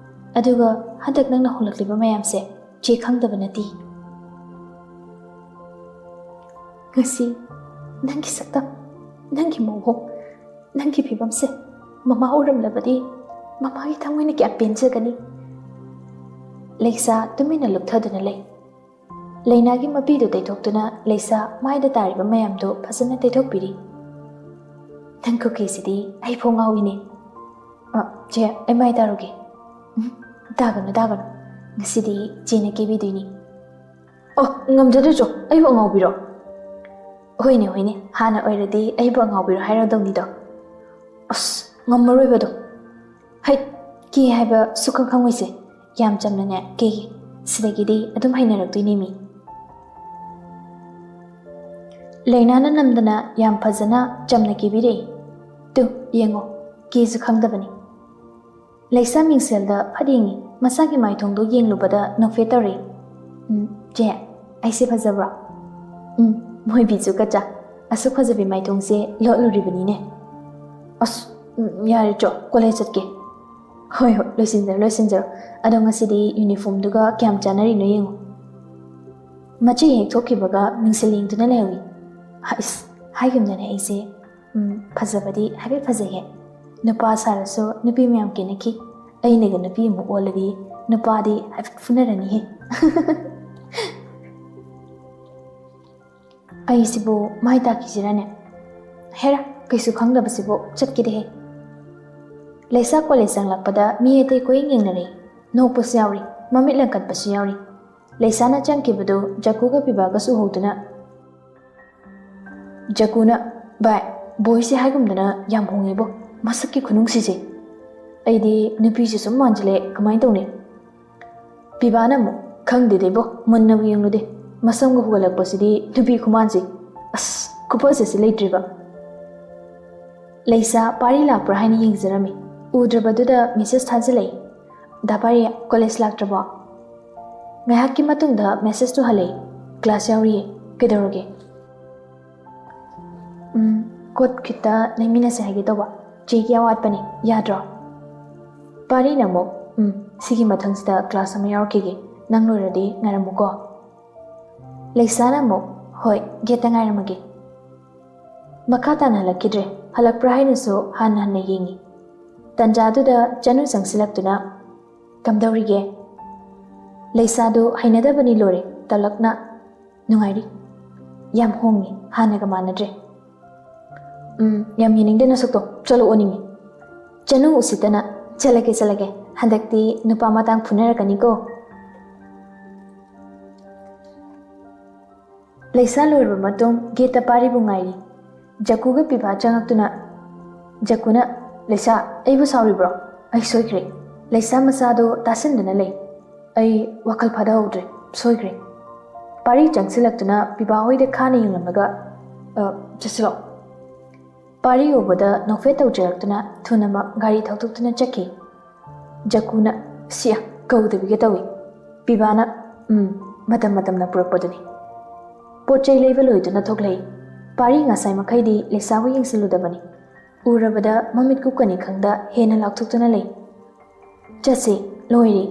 ꯑꯗꯨꯒ ꯍꯟꯗꯛ ꯅꯪꯅ ꯍꯣꯡꯂꯛꯂꯤꯕ ꯃꯌꯥꯝꯁꯦ ꯆꯦ ꯈꯪꯗꯕ ꯅꯠꯇꯦ"꯫ "ꯉꯁꯤ ꯅꯪꯒꯤ ꯁꯛꯇꯝ"꯫ ꯅꯪꯒꯤ ꯃꯑꯣꯡ, ꯅꯪꯒꯤ ꯐꯤꯕꯝꯁꯦ ꯃꯃꯥ ꯎꯔꯝꯂꯕꯗꯤ ꯃꯃꯥꯒꯤ ꯊꯃꯣꯏꯅ ꯀꯌꯥ ꯄꯦꯟꯖꯒꯅꯤ꯫ ꯂꯩꯁꯥ ꯇꯨꯃꯤꯟꯅ ꯂꯨꯞꯊꯗꯨꯅ ꯂꯩ꯫ ꯂꯩꯅꯥꯒꯤ ꯃꯄꯤꯗꯨ ꯇꯩꯊꯣꯛꯇꯨꯅ ꯂꯩꯁꯥ ꯃꯥꯏꯗ ꯇꯥꯔꯤꯕ ꯃꯌꯥꯝꯗꯨ ꯐꯖꯅ ꯇꯩꯊꯣꯛꯄꯤꯔꯤ꯫ "ꯅꯪ ꯀꯨꯀꯤꯁꯤꯗꯤ ꯑꯩ ꯐꯥꯎ ꯉꯥꯎꯏꯅꯦ꯫ ꯑ, ꯆꯦ, ꯑꯩ ꯃꯥꯏ ꯇꯥꯔꯨꯒꯦ꯫" "ꯎꯝ, ꯇꯥꯒꯅꯨ, ꯇꯥꯒꯅꯨ꯫ ꯉꯁꯤꯗꯤ ꯆꯦꯅ ꯀꯦꯕꯤꯗꯣꯏꯅꯤ꯫" "ꯑꯣ, ꯉꯝꯖꯗ꯭ꯔꯦ ꯆꯣ, ꯑꯩꯕꯨ ꯑꯉꯥꯎꯕꯤꯔꯣ?" "ꯍꯣꯏꯅꯦ, ꯍꯣꯏꯅꯦ, ꯍꯥꯟꯅ ꯑꯣꯏꯔꯗꯤ ꯑꯩꯕꯨ ꯑꯉꯥꯎꯕꯤꯔꯣ ꯍꯥꯏꯔꯗꯧꯅꯤꯗꯣ꯫ ꯑꯁ, ꯉꯝꯃꯔꯣꯏꯕꯗꯣ꯫ ꯍꯩꯠ, ꯀꯦ ꯍꯥꯏꯕ ꯁꯨꯛꯈꯪ ꯈꯪꯉꯣꯏꯁꯦ꯫ ꯌꯥꯝ ꯆꯝꯅꯅꯦ ꯀꯦꯒꯦ꯫ ꯁꯤꯗꯒꯤꯗꯤ ꯑꯗꯨꯝ ꯍꯩꯅꯔꯛꯇꯣꯏꯅꯦ ꯃꯤ꯫" ꯂꯩꯅꯥꯅ ꯅꯝꯗꯅ ꯌꯥꯝ ꯐꯖꯅ ꯆꯝꯅ ꯀꯦꯕꯤꯔꯛꯏ꯫ "ꯇꯨ, ꯌꯦꯡꯉꯣ, ꯀꯦꯁꯨ ꯈꯪꯗꯕꯅꯤ꯫" ꯂꯩꯁꯥ ꯃꯤꯡꯁꯦꯜꯗ ꯐꯠ ꯌꯦꯡꯉꯤ꯫ ꯃꯁꯥꯒꯤ ꯃꯥꯏꯊꯣꯡꯗꯣ ꯌꯦꯡꯂꯨꯕꯗ ꯅꯣꯛꯐꯦꯠ ꯇꯧꯔꯛꯏ꯫ "ꯎꯝ, ꯆꯦ, ꯑꯩꯁꯦ ꯐꯖꯕ꯭ꯔꯣ?" "ꯎꯝ, ꯃꯣꯏꯕꯤꯖꯨ ꯀꯆꯥ꯫ ꯑꯁꯨꯛ ꯐꯖꯕꯤ ꯃꯥꯏꯊꯣꯡꯁꯦ ꯂꯣꯠꯂꯨꯔꯤꯕꯅꯤꯅꯦ꯫" "ꯑꯁ, ꯎꯝ, ꯌꯥꯔꯦ ꯆꯣ, ꯀꯣꯂꯦꯖ ꯆꯠꯀꯦ꯫" "ꯍꯣꯏ, ꯍꯣꯏ, ꯂꯣꯏꯁꯤꯟꯖꯔꯣ, ꯂꯣꯏꯁꯤꯟꯖꯔꯣ꯫ ꯑꯗꯣ ꯉꯁꯤꯗꯤ ꯌꯨꯅꯤꯐꯣꯔꯝꯗꯨꯒ ꯀꯌꯥꯝ ꯆꯥꯟꯅꯔꯤꯅꯣ ꯌꯦꯡꯉꯣ꯫" ꯃꯆꯦ ꯍꯦꯛ ꯊꯣꯛꯈꯤꯕꯒ ꯃꯤꯡꯁꯦꯜ ꯌꯦꯡꯗꯨꯅ ꯂꯩꯍꯧꯏ꯫ ꯍꯥꯏꯁ, ꯍꯥꯏꯒꯨꯝꯗꯅ ꯑꯩꯁꯦ, ꯎꯝ, ꯐꯖꯕꯗꯤ ꯍꯥꯏꯐꯦꯠ ꯐꯖꯩꯍꯦ꯫ ꯅꯨꯄꯥ ꯁꯥꯔꯁꯨ ꯅꯨꯄꯤ ꯃꯌꯥꯝ ꯀꯦꯅꯈꯤ꯫ ꯑꯩꯅꯒ ꯅꯨꯄꯤ ꯑꯃꯨꯛ ꯑꯣꯜꯂꯗꯤ ꯅꯨꯄꯥꯗꯤ ꯍꯥꯏꯐꯦꯠ ꯐꯨꯅꯔꯅꯤꯍꯦ꯫ ꯑꯩꯁꯤꯕꯨ ꯃꯥꯏ ꯇꯥꯈꯤꯁꯤꯔꯅꯦ? ꯍꯦꯔꯥ, ꯀꯩꯁꯨ ꯈꯪꯗꯕꯁꯤꯕꯨ ꯆꯠꯀꯦꯗꯦꯍꯦ꯫ ꯂꯩꯁꯥ ꯀꯣꯂꯦꯖ ꯆꯪꯂꯛꯄꯗ ꯃꯤ ꯑꯇꯩ ꯀꯣꯏꯌꯦꯡ ꯌꯦꯡꯅꯔꯦ꯫ ꯅꯣꯛꯄꯁꯨ ꯌꯥꯎꯔꯤ, ꯃꯃꯤꯠ ꯂꯪꯈꯠꯄꯁꯨ ꯌꯥꯎꯔꯤ꯫ ꯂꯩꯁꯥꯅ ꯆꯪꯈꯤꯕꯗꯨ ꯖꯀꯨꯒ ꯄꯤꯕꯥꯒꯁꯨ ꯎꯍꯧꯗꯨꯅ, ꯖꯀꯨꯅ, "ꯚꯥꯏ, ꯕꯣꯏꯁꯦ ꯍꯥꯏꯒꯨꯝꯗꯅ ꯌꯥꯝ ꯍꯣꯡꯉꯤꯕꯣ, ꯃꯁꯛꯀꯤ ꯈꯨꯅꯨꯡꯁꯤꯁꯦ꯫ ꯑꯩꯗꯤ ꯅꯨꯄꯤꯁꯦ ꯁꯨꯝ ꯃꯥꯟꯁꯤꯜꯂꯛꯑꯦ, ꯀꯃꯥꯏꯅ ꯇꯧꯅꯤ?" ꯄꯤꯕꯥꯅ ꯑꯃꯨꯛ, "ꯈꯪꯗꯦꯗ ꯏꯕꯣ, ꯃꯨꯟꯅꯕꯨ ꯌꯦꯡꯂꯨꯗꯦ, ꯃꯁꯝꯒ ꯍꯨꯒꯠꯂꯛꯄꯁꯤꯗꯤ ꯅꯨꯄꯤ ꯈꯨꯃꯥꯟꯁꯤ꯫ ꯑꯁ, ꯈꯨꯐꯖꯁꯤ ꯂꯩꯇ꯭ꯔꯤꯕ꯫" ꯂꯩꯁꯥ ꯄꯥꯔꯤ ꯂꯥꯛꯄ꯭ꯔꯥ ꯍꯥꯏꯅ ꯌꯦꯡꯖꯔꯝꯃꯤ꯫ ꯎꯗ꯭ꯔꯕꯗꯨꯗ ꯃꯦꯁꯦꯖ ꯊꯥꯖꯤꯜꯂꯛꯏ꯫ "ꯗꯥ ꯄꯥꯔꯤ, ꯀꯣꯂꯦꯖ ꯂꯥꯛꯇ꯭ꯔꯕꯣ?" ꯉꯥꯏꯍꯥꯛꯀꯤ ꯃꯇꯨꯡꯗ ꯃꯦꯁꯦꯖꯇꯨ ꯍꯜꯂꯛꯏ꯫ "ꯀ꯭ꯂꯥꯁ ꯌꯥꯎꯔꯤꯌꯦ꯫ ꯀꯩꯗꯧꯔꯒꯦ?" "ꯎꯝ, ꯀꯣꯠ ꯈꯤꯇ ꯂꯩꯃꯤꯟꯅꯁꯦ ꯍꯥꯏꯒꯦ ꯇꯧꯕ꯫ ꯆꯦꯒꯤ ꯑꯋꯥꯠꯄꯅꯤ, ꯌꯥꯗ꯭ꯔꯣ?" ꯄꯥꯔꯤꯅ ꯑꯃꯨꯛ, "ꯎꯝ, ꯁꯤꯒꯤ ꯃꯊꯪꯁꯤꯗ ꯀ꯭ꯂꯥꯁ ꯑꯃ ꯌꯥꯎꯔꯛꯈꯤꯒꯦ꯫ ꯅꯪ ꯂꯣꯏꯔꯗꯤ ꯉꯥꯏꯔꯝꯃꯨꯀꯣ꯫" ꯂꯩꯁꯥꯅ ꯑꯃꯨꯛ, "ꯍꯣꯏ, ꯒꯦꯠꯇ ꯉꯥꯏꯔꯝꯃꯒꯦ꯫" ꯃꯈꯥ ꯇꯥꯅ ꯍꯜꯂꯛꯈꯤꯗ꯭ꯔꯦ꯫ ꯍꯜꯂꯛꯄ꯭ꯔꯥ ꯍꯥꯏꯅꯁꯨ ꯍꯟꯅ ꯍꯟꯅ ꯌꯦꯡꯉꯤ꯫ ꯇꯟꯖꯥꯗꯨꯗ ꯆꯅꯨ ꯆꯪꯁꯤꯜꯂꯛꯇꯨꯅ, "ꯀꯝꯗꯧꯔꯤꯒꯦ?" "ꯂꯩꯁꯥꯗꯨ ꯍꯩꯅꯗꯕꯅꯤ ꯂꯣꯏꯔꯦ, ꯇꯂꯛꯅ꯫ ꯅꯨꯡꯉꯥꯏꯔꯤ꯫ ꯌꯥꯝ ꯍꯣꯡꯉꯤ, ꯍꯥꯟꯅꯒ ꯃꯥꯟꯅꯗ꯭ꯔꯦ꯫ ꯎꯝ, ꯌꯥꯝ ꯌꯦꯡꯅꯤꯡꯗꯦ ꯅꯁꯛꯇꯣ, ꯆꯠꯂꯣ ꯑꯣꯟꯅꯤꯡꯉꯤ꯫" ꯆꯅꯨ ꯎꯁꯤꯠꯇꯅ, "ꯆꯠꯂꯒꯦ, ꯆꯠꯂꯒꯦ, ꯍꯟꯗꯛꯇꯤ ꯅꯨꯄꯥ ꯃꯇꯥꯡ ꯐꯨꯅꯔꯛꯀꯅꯤꯀꯣ꯫" ꯂꯩꯁꯥ ꯂꯣꯏꯔꯕ ꯃꯇꯨꯡ ꯒꯦꯠꯇ ꯄꯥꯔꯤꯕꯨ ꯉꯥꯏꯔꯤ꯫ ꯖꯀꯨꯒ ꯄꯤꯕꯥ ꯆꯪꯉꯛꯇꯨꯅ, ꯖꯀꯨꯅ, "ꯂꯩꯁꯥ, ꯑꯩꯕꯨ ꯁꯥꯎꯔꯤꯕ꯭ꯔꯣ? ꯑꯩ ꯁꯣꯏꯈ꯭ꯔꯦ꯫" ꯂꯩꯁꯥ ꯃꯆꯥꯗꯣ ꯇꯥꯁꯤꯟꯗꯅ ꯂꯩ꯫ "ꯑꯩ ꯋꯥꯈꯜ ꯐꯥꯗꯍꯧꯗ꯭ꯔꯦ, ꯁꯣꯏꯈ꯭ꯔꯦ꯫" ꯄꯥꯔꯤ ꯆꯪꯁꯤꯜꯂꯛꯇꯨꯅ ꯄꯤꯕꯥ ꯍꯣꯏꯗ ꯈꯥꯅ ꯌꯦꯡꯂꯝꯂꯒ, "ꯑ, ꯆꯠꯁꯤꯔꯣ?" ꯄꯥꯔꯤ ꯎꯕꯗ ꯅꯣꯛꯐꯦꯠ ꯇꯧꯖꯔꯛꯇꯨꯅ ꯊꯨꯅꯃꯛ ꯒꯥꯔꯤ ꯊꯧꯗꯣꯛꯇꯨꯅ ꯆꯠꯈꯤ꯫ ꯖꯀꯨꯅ, "ꯁꯤꯌꯥ, ꯀꯧꯗꯕꯤꯒ ꯇꯧꯏ꯫" ꯄꯤꯕꯥꯅ, "ꯎꯝ, ꯃꯇꯝ ꯃꯇꯝꯅ ꯄꯨꯔꯛꯄꯗꯨꯅꯤ꯫" ꯄꯣꯠ ꯆꯩ ꯂꯩꯕ ꯂꯣꯏꯗꯨꯅ ꯊꯣꯛꯂꯛꯏ꯫ ꯄꯥꯔꯤ ꯉꯁꯥꯏ ꯃꯈꯩꯗꯤ ꯂꯩꯁꯥꯕꯨ ꯌꯦꯡꯁꯤꯜꯂꯨꯗꯕꯅꯤ꯫ ꯎꯔꯕꯗ ꯃꯃꯤꯠ ꯀꯨꯞꯀꯅꯤ ꯈꯪꯗ ꯍꯦꯟꯅ ꯂꯥꯎꯊꯣꯛꯇꯨꯅ ꯂꯩ꯫ "ꯆꯠꯁꯦ, ꯂꯣꯏꯔꯦ꯫"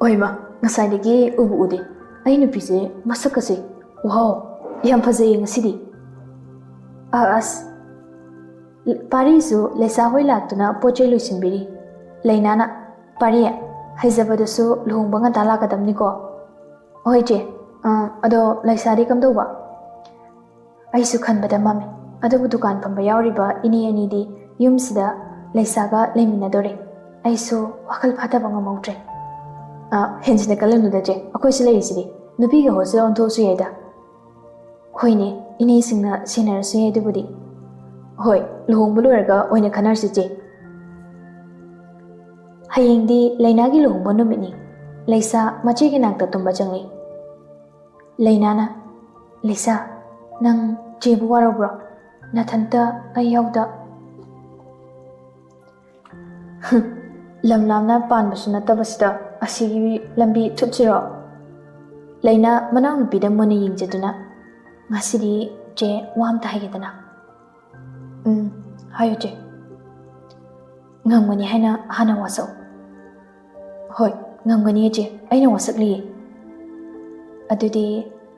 "ꯑꯣꯏꯃ, ꯉꯁꯥꯏꯗꯒꯤ ꯎꯕꯨ ꯎꯗꯦ꯫ ꯑꯩ ꯅꯨꯄꯤꯁꯦ ꯃꯁꯛꯀꯁꯦ, ꯋꯥꯎ, ꯌꯥꯝ ꯐꯖꯩꯌꯦ ꯉꯁꯤꯗꯤ꯫" ꯑ-, ꯑꯁ꯫ ꯄꯥꯔꯤꯁꯨ ꯂꯩꯁꯥ ꯍꯣꯏ ꯂꯥꯛꯇꯨꯅ ꯄꯣꯠ ꯆꯩ ꯂꯣꯏꯁꯤꯟꯕꯤꯔꯤ꯫ ꯂꯩꯅꯥꯅ, "ꯄꯥꯔꯤ, ꯍꯩꯖꯕꯗꯨꯁꯨ ꯂꯨꯍꯣꯡꯕ ꯉꯟꯇꯥ ꯂꯥꯛꯀꯗꯕꯅꯤꯀꯣ꯫" "ꯍꯣꯏ ꯆꯦ꯫ ꯑ, ꯑꯗꯣ ꯂꯩꯁꯥꯗꯤ ꯀꯝꯗꯧꯕ?" "ꯑꯩꯁꯨ ꯈꯟꯕꯗ ꯃꯝꯃꯤ꯫ ꯑꯗꯨꯕꯨ ꯗꯨꯀꯥꯟ ꯐꯝꯕ ꯌꯥꯎꯔꯤꯕ ꯏꯅꯦ ꯑꯅꯤꯗꯤ ꯌꯨꯝꯁꯤꯗ ꯂꯩꯁꯥꯒ ꯂꯩꯃꯤꯟꯅꯗꯣꯔꯦ꯫ ꯑꯩꯁꯨ ꯋꯥꯈꯜ ꯐꯥꯊꯕ ꯉꯝꯍꯧꯗ꯭ꯔꯦ꯫" "ꯑ, ꯍꯦꯟꯖꯤꯟꯅ ꯈꯜꯂꯨꯅꯨꯗ ꯆꯦ, ꯑꯩꯈꯣꯏꯁꯨ ꯂꯩꯔꯤꯁꯤꯗꯤ꯫ ꯅꯨꯄꯤꯒꯤ ꯍꯣꯁꯇꯦꯜ ꯑꯣꯟꯊꯣꯛꯑꯁꯨ ꯌꯥꯏꯗ꯫" "ꯍꯣꯏꯅꯦ, ꯏꯅꯦꯁꯤꯡꯅ ꯁꯦꯟꯅꯔꯁꯨ ꯌꯥꯏ ꯑꯗꯨꯕꯨꯗꯤ꯫" "ꯍꯣꯏ, ꯂꯨꯍꯣꯡꯕ ꯂꯣꯏꯔꯒ ꯑꯣꯏꯅ ꯈꯟꯅꯔꯁꯤ ꯆꯦ꯫" ꯍꯌꯦꯡꯗꯤ ꯂꯩꯅꯥꯒꯤ ꯂꯨꯍꯣꯡꯕ ꯅꯨꯃꯤꯠꯅꯤ꯫ ꯂꯩꯁꯥ ꯃꯆꯦꯒꯤ ꯅꯥꯛꯇ ꯇꯨꯝꯕ ꯆꯪꯂꯛꯏ꯫ ꯂꯩꯅꯥꯅ, "ꯂꯩꯁꯥ, ꯅꯪ ꯆꯦꯕꯨ ꯋꯥꯔꯧꯕ꯭ꯔꯣ? ꯅꯊꯟꯇ ꯑꯩ ꯌꯥꯎꯗ?" "ꯍꯨꯝ, ꯂꯝ ꯂꯥꯞꯅ ꯄꯥꯟꯕꯁꯨ ꯅꯠꯇꯕꯁꯤꯗ ꯑꯁꯤꯒꯤ ꯂꯝꯕꯤ ꯊꯨꯞꯁꯤꯔꯣ?" ꯂꯩꯅꯥ ꯃꯅꯥꯎꯅꯨꯄꯤꯗ ꯃꯨꯟꯅ ꯌꯦꯡꯖꯗꯨꯅ, "ꯉꯁꯤꯗꯤ ꯆꯦ ꯋꯥ ꯑꯝꯇ ꯍꯥꯏꯒꯦꯗꯅ꯫" "ꯎꯝ, ꯍꯥꯏꯌꯨ ꯆꯦ꯫" "ꯉꯝꯒꯅꯤ ꯍꯥꯏꯅ ꯍꯥꯟꯅ ꯋꯥꯁꯛꯎ꯫" "ꯍꯣꯏ, ꯉꯝꯒꯅꯤ ꯏꯆꯦ, ꯑꯩꯅ ꯋꯥꯁꯛꯂꯤꯌꯦ꯫" "ꯑꯗꯨꯗꯤ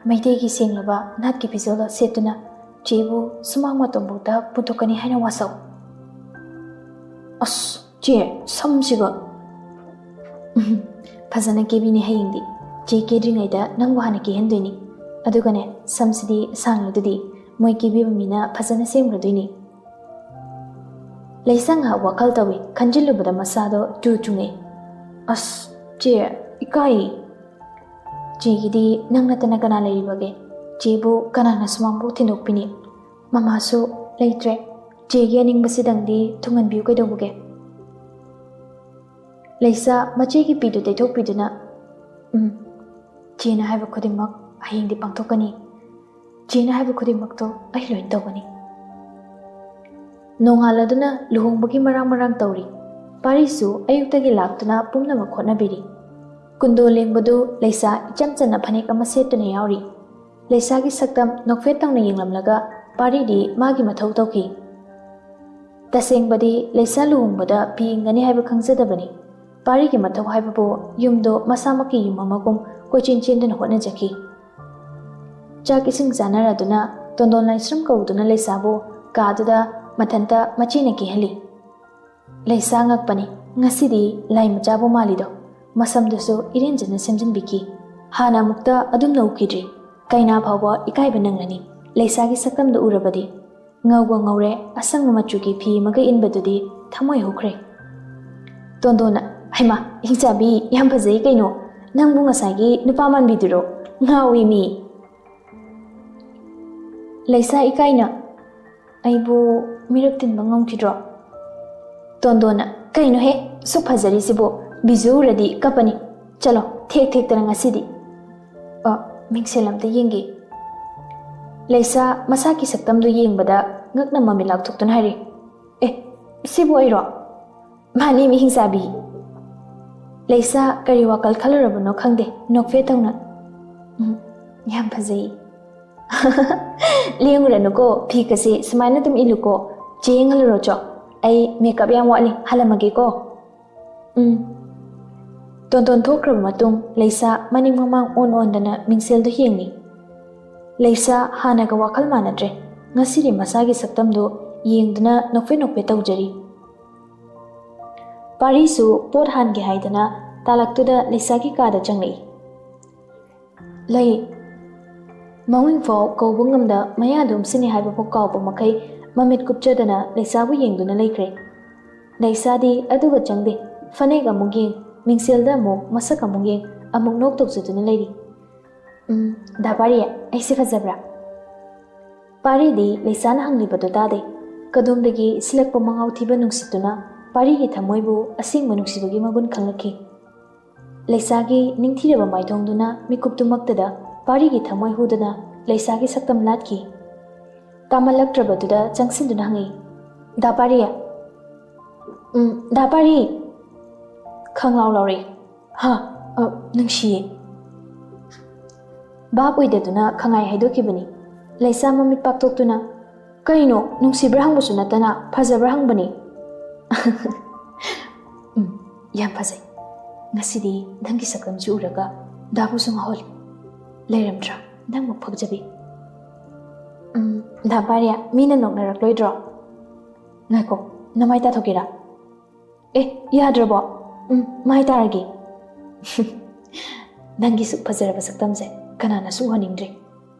ꯃꯩꯇꯩꯒꯤ ꯁꯦꯡꯂꯕ ꯅꯥꯠꯀꯤ ꯐꯤꯖꯣꯜꯗꯣ ꯁꯦꯠꯇꯨꯅ ꯆꯦꯕꯨ ꯁꯨꯃꯥꯡ ꯃꯇꯣꯟꯕꯨꯛꯇ ꯄꯨꯊꯣꯛꯀꯅꯤ ꯍꯥꯏꯅ ꯋꯥꯁꯛ꯫ ꯑꯁ, ꯆꯦ, ꯁꯝꯁꯤꯒ꯫ ꯎꯝ, ꯐꯖꯅ ꯀꯦꯕꯤꯅꯤ ꯍꯌꯦꯡꯗꯤ꯫ ꯆꯦ ꯀꯦꯗ꯭ꯔꯤꯉꯩꯗ ꯅꯪꯕꯨ ꯍꯥꯟꯅ ꯀꯦꯍꯟꯗꯣꯏꯅꯤ꯫ ꯑꯗꯨꯒꯅꯦ, ꯁꯝꯁꯤꯗꯤ ꯁꯥꯡꯂꯗꯨꯗꯤ, ꯃꯣꯏ ꯀꯦꯕꯤꯕ ꯃꯤꯅ ꯐꯖꯅ ꯁꯦꯝꯈ꯭ꯔꯗꯣꯏꯅꯤ꯫ ꯂꯩꯁꯥ ꯉꯥꯏꯍꯥꯛ ꯋꯥꯈꯜ ꯇꯧꯏ꯫ ꯈꯟꯖꯤꯜꯂꯨꯕꯗ ꯃꯁꯥꯗꯣ ꯆꯨ ꯆꯨꯡꯉꯦ꯫ ꯑꯁ, ꯆꯦ, ꯏꯀꯥꯏ꯫ ꯆꯦꯒꯤꯗꯤ ꯅꯪ ꯅꯠꯇꯅ ꯀꯅꯥ ꯂꯩꯔꯤꯕꯒꯦ? ꯆꯦꯕꯨ ꯀꯅꯥꯅ ꯁꯨꯃꯥꯡꯕꯨ ꯊꯤꯟꯗꯣꯛꯄꯤꯅꯤ? ꯃꯃꯥꯁꯨ ꯂꯩꯇ꯭ꯔꯦ꯫ ꯆꯦꯒꯤ ꯑꯅꯤꯡꯕꯁꯤꯗꯪꯗꯤ ꯊꯨꯡꯍꯟꯕꯤꯌꯨ ꯀꯩꯗꯧꯕꯒꯦ? ꯂꯩꯁꯥ ꯃꯆꯦꯒꯤ ꯄꯤꯗꯨ ꯇꯩꯊꯣꯛꯄꯤꯗꯨꯅ, "ꯎꯝ, ꯆꯦꯅ ꯍꯥꯏꯕ ꯈꯨꯗꯤꯡꯃꯛ ꯍꯌꯦꯡꯗꯤ ꯄꯥꯡꯊꯣꯛꯀꯅꯤ꯫ ꯆꯦꯅ ꯍꯥꯏꯕ ꯈꯨꯗꯤꯡꯃꯛꯇꯣ ꯑꯩ ꯂꯣꯏꯅ ꯇꯧꯒꯅꯤ"꯫ ꯅꯣꯡꯉꯥꯜꯂꯗꯨꯅ ꯂꯨꯍꯣꯡꯕꯒꯤ ꯃꯔꯥꯡ ꯃꯔꯥꯡ ꯇꯧꯔꯤ꯫ ꯄꯥꯔꯤꯁꯨ ꯑꯌꯨꯛꯇꯒꯤ ꯂꯥꯛꯇꯨꯅ ꯄꯨꯝꯅꯃꯛ ꯍꯣꯠꯅꯕꯤꯔꯤ꯫ ꯀꯨꯟꯗꯣ ꯂꯦꯡꯕꯗꯨ ꯂꯩꯁꯥ ꯏꯆꯝ ꯆꯟꯅ ꯐꯅꯦꯛ ꯑꯃ ꯁꯦꯠꯇꯨꯅ ꯌꯥꯎꯔꯤ꯫ ꯂꯩꯁꯥꯒꯤ ꯁꯛꯇꯝ ꯅꯣꯛꯐꯦꯠ ꯇꯧꯅ ꯌꯦꯡꯂꯝꯂꯒ ꯄꯥꯔꯤꯗꯤ ꯃꯥꯒꯤ ꯃꯊꯧ ꯇꯧꯈꯤ꯫ ꯇꯁꯦꯡꯕꯗꯤ ꯂꯩꯁꯥ ꯂꯨꯍꯣꯡꯕꯗ ꯐꯤ ꯏꯟꯒꯅꯤ ꯍꯥꯏꯕ ꯈꯪꯖꯗꯕꯅꯤ꯫ ꯄꯥꯔꯤꯒꯤ ꯃꯊꯧ ꯍꯥꯏꯕꯕꯨ ꯌꯨꯝꯗꯣ ꯃꯁꯥꯃꯛꯀꯤ ꯌꯨꯝ ꯑꯃꯒꯨꯝ ꯀꯣꯏꯆꯦꯟ ꯆꯦꯟꯗꯨꯅ ꯍꯣꯠꯅꯖꯈꯤ꯫ ꯆꯥꯛ ꯏꯁꯤꯡ ꯆꯥꯅꯔꯗꯨꯅ ꯇꯣꯟꯗꯣꯟ ꯂꯥꯏꯁ꯭ꯔꯝ ꯀꯧꯗꯨꯅ ꯂꯩꯁꯥꯕꯨ ꯀꯥꯗꯨꯗ ꯃꯊꯟꯇ ꯃꯆꯦꯅ ꯀꯦꯍꯜꯂꯤ꯫ ꯂꯩꯁꯥ ꯉꯛꯄꯅꯤ, ꯉꯁꯤꯗꯤ ꯂꯥꯏ ꯃꯆꯥꯕꯨ ꯃꯥꯜꯂꯤꯗꯣ꯫ ꯃꯁꯝꯗꯨꯁꯨ ꯏꯔꯦꯟꯖꯅ ꯁꯦꯝꯖꯤꯟꯕꯤꯈꯤ꯫ ꯍꯥꯟꯅ ꯑꯃꯨꯛꯇ ꯑꯗꯨꯝꯅ ꯎꯈꯤꯗ꯭ꯔꯤ꯫ ꯀꯩꯅꯥ ꯐꯥꯎꯕ ꯏꯀꯥꯏꯕ ꯅꯪꯂꯅꯤ꯫ ꯂꯩꯁꯥꯒꯤ ꯁꯛꯇꯝꯗꯨ ꯎꯔꯕꯗꯤ꯫ ꯉꯧꯕ ꯉꯧꯔꯦ, ꯑꯁꯪꯕ ꯃꯆꯨꯒꯤ ꯐꯤ ꯑꯃꯒ ꯏꯟꯕꯗꯨꯗꯤ ꯊꯃꯣꯏ ꯍꯨꯈ꯭ꯔꯦ꯫ ꯇꯣꯟꯗꯣꯟꯅ, "ꯍꯩꯃꯥ, ꯏꯍꯤꯡꯆꯥꯕꯤ, ꯌꯥꯝ ꯐꯖꯩ ꯀꯩꯅꯣ꯫ ꯅꯪꯕꯨ ꯉꯁꯥꯏꯒꯤ ꯅꯨꯄꯥ ꯃꯥꯟꯕꯤꯗꯨꯔꯣ? ꯉꯥꯎꯏ ꯃꯤ!" ꯂꯩꯁꯥ ꯏꯀꯥꯏꯅ, "ꯑꯩꯕꯨ ꯃꯤꯔꯛ ꯇꯤꯟꯕ ꯉꯝꯈꯤꯗ꯭ꯔꯣ?" ꯇꯣꯟꯗꯣꯟꯅ, "ꯀꯩꯅꯣꯍꯦ, ꯁꯨꯛ ꯐꯖꯔꯤꯁꯤꯕꯨ? ꯕꯤꯖꯨ ꯎꯔꯗꯤ ꯀꯞꯄꯅꯤ꯫ ꯆꯠꯂꯣ, ꯊꯦꯛ ꯊꯦꯛꯇꯅ ꯉꯁꯤꯗꯤ꯫ ꯑ, ꯃꯤꯡꯁꯦꯜ ꯑꯝꯇ ꯌꯦꯡꯒꯦ"꯫ ꯂꯩꯁꯥ ꯃꯁꯥꯒꯤ ꯁꯛꯇꯝꯗꯨ ꯌꯦꯡꯕꯗ ꯉꯛꯅ ꯃꯃꯤꯠ ꯂꯥꯎꯊꯣꯛꯇꯨꯅ ꯍꯥꯏꯔꯤ, "ꯑꯦ, ꯁꯤꯕꯨ ꯑꯩꯔꯣ?" "ꯃꯥꯅꯤ, ꯃꯤꯍꯤꯡꯆꯥꯕꯤ!" ꯂꯩꯁꯥ ꯀꯔꯤ ꯋꯥꯈꯜ ꯈꯜꯂꯨꯔꯕꯅꯣ ꯈꯪꯗꯦ, ꯅꯣꯛꯐꯦꯠ ꯇꯧꯅ, "ꯎꯝ, ꯌꯥꯝ ꯐꯖꯩ"꯫ "ꯂꯦꯡꯉꯨꯔꯅꯨꯀꯣ, ꯐꯤꯒꯁꯦ ꯁꯨꯃꯥꯏꯅ ꯑꯗꯨꯝ ꯏꯜꯂꯨꯀꯣ꯫ ꯆꯦ ꯌꯦꯡꯍꯜꯂꯨꯔꯣ ꯆꯣ, ꯑꯩ ꯃꯦꯀꯞ ꯌꯥꯝ ꯋꯥꯠꯂꯤ, ꯍꯜꯂꯝꯃꯒꯦꯀꯣ"꯫ "ꯎꯝ"꯫ ꯇꯣꯟꯗꯣꯟ ꯊꯣꯛꯈ꯭ꯔꯕ ꯃꯇꯨꯡ ꯂꯩꯁꯥ ꯃꯅꯤꯡ ꯃꯃꯥꯡ ꯑꯣꯟ ꯑꯣꯟꯗꯅ ꯃꯤꯡꯁꯦꯜꯗꯨ ꯌꯦꯡꯂꯤ꯫ ꯂꯩꯁꯥ ꯍꯥꯟꯅꯒ ꯋꯥꯈꯜ ꯃꯥꯟꯅꯗ꯭ꯔꯦ꯫ ꯉꯁꯤꯗꯤ ꯃꯁꯥꯒꯤ ꯁꯛꯇꯝꯗꯨ ꯌꯦꯡꯗꯨꯅ ꯅꯣꯛꯐꯦꯠ ꯅꯣꯛꯐꯦꯠ ꯇꯧꯖꯔꯤ꯫ ꯄꯥꯔꯤꯁꯨ ꯄꯣꯠ ꯍꯥꯟꯒꯦ ꯍꯥꯏꯗꯅ ꯇꯥꯂꯛꯇꯨꯗ ꯂꯩꯁꯥꯒꯤ ꯀꯥꯗ ꯆꯪꯂꯛꯏ꯫ ꯂꯩ꯫ ꯃꯃꯤꯡꯐꯥꯎ ꯀꯧꯕ ꯉꯝꯗ ꯃꯌꯥꯗ ꯎꯝꯁꯤꯟꯅꯤ ꯍꯥꯏꯕꯐꯥꯎ ꯀꯥꯎꯕ ꯃꯈꯩ ꯃꯃꯤꯠ ꯀꯨꯞꯆꯗꯅ ꯂꯩꯁꯥꯕꯨ ꯌꯦꯡꯗꯨꯅ ꯂꯩꯈ꯭ꯔꯦ꯫ ꯂꯩꯁꯥꯗꯤ ꯑꯗꯨꯒ ꯆꯪꯗꯦ꯫ ꯐꯅꯦꯛ ꯑꯃꯨꯛ ꯌꯦꯡ, ꯃꯤꯡꯁꯦꯜꯗ ꯑꯃꯨꯛ, ꯃꯁꯛ ꯑꯃꯨꯛ ꯌꯦꯡ, ꯑꯃꯨꯛ ꯅꯣꯛ ꯇꯧꯖꯗꯨꯅ ꯂꯩꯔꯤ꯫ "ꯎꯝ, ꯗꯥ ꯄꯥꯔꯤ, ꯑꯩꯁꯦ ꯐꯖꯕ꯭ꯔꯥ?" ꯄꯥꯔꯤꯗꯤ ꯂꯩꯁꯥꯅ ꯍꯪꯂꯤꯕꯗꯨ ꯇꯥꯗꯦ꯫ ꯀꯗꯣꯝꯗꯒꯤ ꯁꯤꯜꯂꯛꯄ ꯃꯉꯥꯎ ꯊꯤꯕ ꯅꯨꯡꯁꯤꯠꯇꯨꯅ ꯄꯥꯔꯤꯒꯤ ꯊꯃꯣꯏꯕꯨ ꯑꯁꯦꯡꯕ ꯅꯨꯡꯁꯤꯕꯒꯤ ꯃꯒꯨꯟ ꯈꯪꯂꯛꯈꯤ꯫ ꯂꯩꯁꯥꯒꯤ ꯅꯤꯡꯊꯤꯔꯕ ꯃꯥꯏꯊꯣꯡꯗꯨꯅ ꯃꯤꯀꯨꯞꯇꯨꯃꯛꯇꯗ ꯄꯥꯔꯤꯒꯤ ꯊꯃꯣꯏ ꯍꯨꯗꯨꯅ ꯂꯩꯁꯥꯒꯤ ꯁꯛꯇꯝ ꯂꯥꯠꯈꯤ꯫ ꯇꯥꯃꯜꯂꯛꯇ꯭ꯔꯕꯗꯨꯗ ꯆꯪꯁꯤꯟꯗꯨꯅ ꯍꯪꯉꯤ, "ꯗꯥ ꯄꯥꯔꯤ?" "ꯎꯝ, ꯗꯥ ꯄꯥꯔꯤ!" ꯈꯪꯂꯥꯎ ꯂꯥꯎꯔꯛꯏ꯫ "ꯍꯥ, ꯑ, ꯅꯨꯡꯁꯤꯌꯦ꯫" ꯚꯥꯞ ꯑꯣꯏꯗꯗꯨꯅ ꯈꯪꯉꯥꯏ ꯍꯥꯏꯗꯣꯛꯈꯤꯕꯅꯤ꯫ ꯂꯩꯁꯥ ꯃꯃꯤꯠ ꯄꯥꯛꯊꯣꯛꯇꯨꯅ, "ꯀꯩꯅꯣ, ꯅꯨꯡꯁꯤꯕ꯭ꯔꯥ ꯍꯪꯕꯁꯨ ꯅꯠꯇꯅ ꯐꯖꯕ꯭ꯔꯥ ꯍꯪꯕꯅꯤ꯫" "ꯎꯝ, ꯌꯥꯝ ꯐꯖꯩ꯫ ꯉꯁꯤꯗꯤ ꯅꯪꯒꯤ ꯁꯛꯇꯝꯁꯤ ꯎꯔꯒ ꯗꯥꯕꯨꯁꯨ ꯉꯥꯎꯍꯜꯂꯤ꯫ ꯂꯩꯔꯝꯗ꯭ꯔꯥ ꯅꯪꯃꯨꯛ ꯐꯖꯕꯤ?" "ꯎꯝ, ꯗꯥ ꯄꯥꯔꯤ, ꯃꯤꯅ ꯅꯣꯛꯅꯔꯛꯂꯣꯏꯗ꯭ꯔꯣ? ꯉꯥꯏꯈꯣ, ꯅꯃꯥꯏ ꯇꯥꯊꯣꯛꯀꯦꯔꯥ?" "ꯑꯦ, ꯌꯥꯗ꯭ꯔꯕꯣ? ꯎꯝ, ꯃꯥꯏ ꯇꯥꯔꯒꯦ꯫" "ꯅꯪꯒꯤ ꯁꯨꯛ ꯐꯖꯔꯕ ꯁꯛꯇꯝꯁꯦ ꯀꯅꯥꯅꯁꯨ ꯎꯍꯟꯅꯤꯡꯗ꯭ꯔꯦ꯫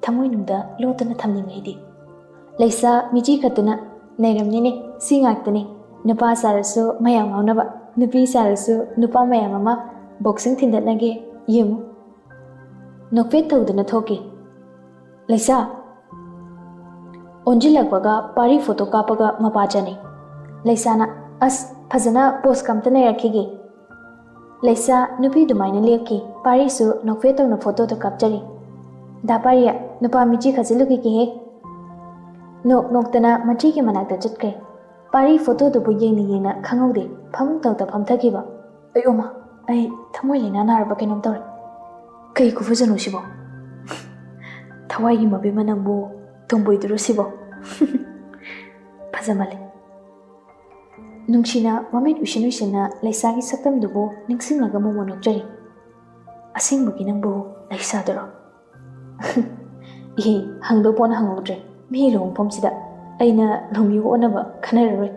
ꯊꯃꯣꯏꯅꯨꯡꯗ ꯂꯣꯠꯇꯨꯅ ꯊꯝꯅꯤꯡꯉꯦ ꯑꯩꯗꯤ꯫" ꯂꯩꯁꯥ ꯃꯤꯆꯤ ꯈꯠꯇꯨꯅ, "ꯅꯩꯔꯝꯅꯤꯅꯦ, ꯁꯤ ꯉꯥꯛꯇꯅꯤ꯫ ꯅꯨꯄꯥ ꯁꯥꯔꯁꯨ ꯃꯌꯥꯝ ꯉꯥꯎꯅꯕ, ꯅꯨꯄꯤ ꯁꯥꯔꯁꯨ ꯅꯨꯄꯥ ꯃꯌꯥꯝ ꯑꯃ ꯕꯣꯛꯁꯤꯡ ꯊꯤꯟꯗꯠꯅꯒꯦ, ꯌꯦꯡꯉꯨ꯫" ꯅꯣꯛꯐꯦꯠ ꯇꯧꯗꯨꯅ ꯊꯣꯛꯈꯤ꯫ "ꯂꯩꯁꯥ!" ꯑꯣꯟꯁꯤꯜꯂꯛꯄꯒ ꯄꯥꯔꯤ ꯐꯣꯇꯣ ꯀꯥꯞꯄꯒ ꯃꯄꯥ ꯆꯠꯅꯩ꯫ ꯂꯩꯁꯥꯅ, "ꯑꯁ, ꯐꯖꯅ ꯄꯣꯁ ꯑꯝꯇ ꯅꯩꯔꯛꯈꯤꯒꯦ꯫" ꯂꯩꯁꯥ ꯅꯨꯄꯤ ꯑꯗꯨꯃꯥꯏꯅ ꯂꯦꯞꯈꯤ꯫ ꯄꯥꯔꯤꯁꯨ ꯅꯣꯛꯐꯦꯠ ꯇꯧꯅ ꯐꯣꯇꯣꯗꯣ ꯀꯥꯞꯆꯔꯤ꯫ "ꯗꯥ ꯄꯥꯔꯤ, ꯅꯨꯄꯥ ꯃꯤꯆꯤ ꯈꯠꯆꯤꯜꯂꯨꯈꯤꯒꯦꯍꯦ꯫" ꯅꯣꯛ ꯅꯣꯛꯇꯅ ꯃꯆꯤꯒꯤ ꯃꯅꯥꯛꯇ ꯆꯠꯈ꯭ꯔꯦ꯫ ꯄꯥꯔꯤ ꯐꯣꯇꯣꯗꯨꯕꯨ ꯌꯦꯡꯅ ꯌꯦꯡꯅ ꯈꯪꯍꯧꯗꯦ ꯐꯃꯨꯡ ꯇꯧꯗ ꯐꯝꯊꯈꯤꯕ꯫ "ꯑꯩ, ꯑꯣꯃ, ꯑꯩ ꯊꯃꯣꯏ ꯂꯥꯏꯅꯥ ꯅꯥꯔꯕ ꯀꯩꯅꯣꯝ ꯇꯧꯔꯦ꯫ ꯀꯩ ꯈꯨꯐꯖꯅꯣ ꯁꯤꯕꯣ? ꯊꯋꯥꯏꯒꯤ ꯃꯕꯦꯝꯃ ꯅꯪꯕꯨ ꯇꯣꯝꯕꯣꯏꯗꯨꯔꯣ ꯁꯤꯕꯣ?" ꯐꯖꯃꯜꯂꯦ꯫ ꯅꯨꯡꯁꯤꯅ ꯃꯃꯤꯠ ꯎꯏꯁꯤꯟ ꯎꯏꯁꯤꯟꯅ ꯂꯩꯁꯥꯒꯤ ꯁꯛꯇꯝꯗꯨꯕꯨ ꯅꯤꯡꯁꯤꯡꯂꯒ ꯃꯣꯃꯣ ꯅꯣꯛꯆꯔꯤ꯫ "ꯑꯁꯦꯡꯕꯒꯤ ꯅꯪꯕꯨ ꯂꯩꯁꯥꯗꯨꯔꯣ?" "ꯏꯍꯦ, ꯍꯪꯗꯧ ꯄꯣꯠꯅ ꯍꯪꯍꯧꯗ꯭ꯔꯦ꯫ ꯃꯤ ꯂꯨꯍꯣꯡꯐꯝꯁꯤꯗ ꯑꯩꯅ ꯂꯣꯃꯤꯌꯣ ꯑꯣꯟꯅꯕ ꯈꯟꯅꯔꯔꯣꯏ꯫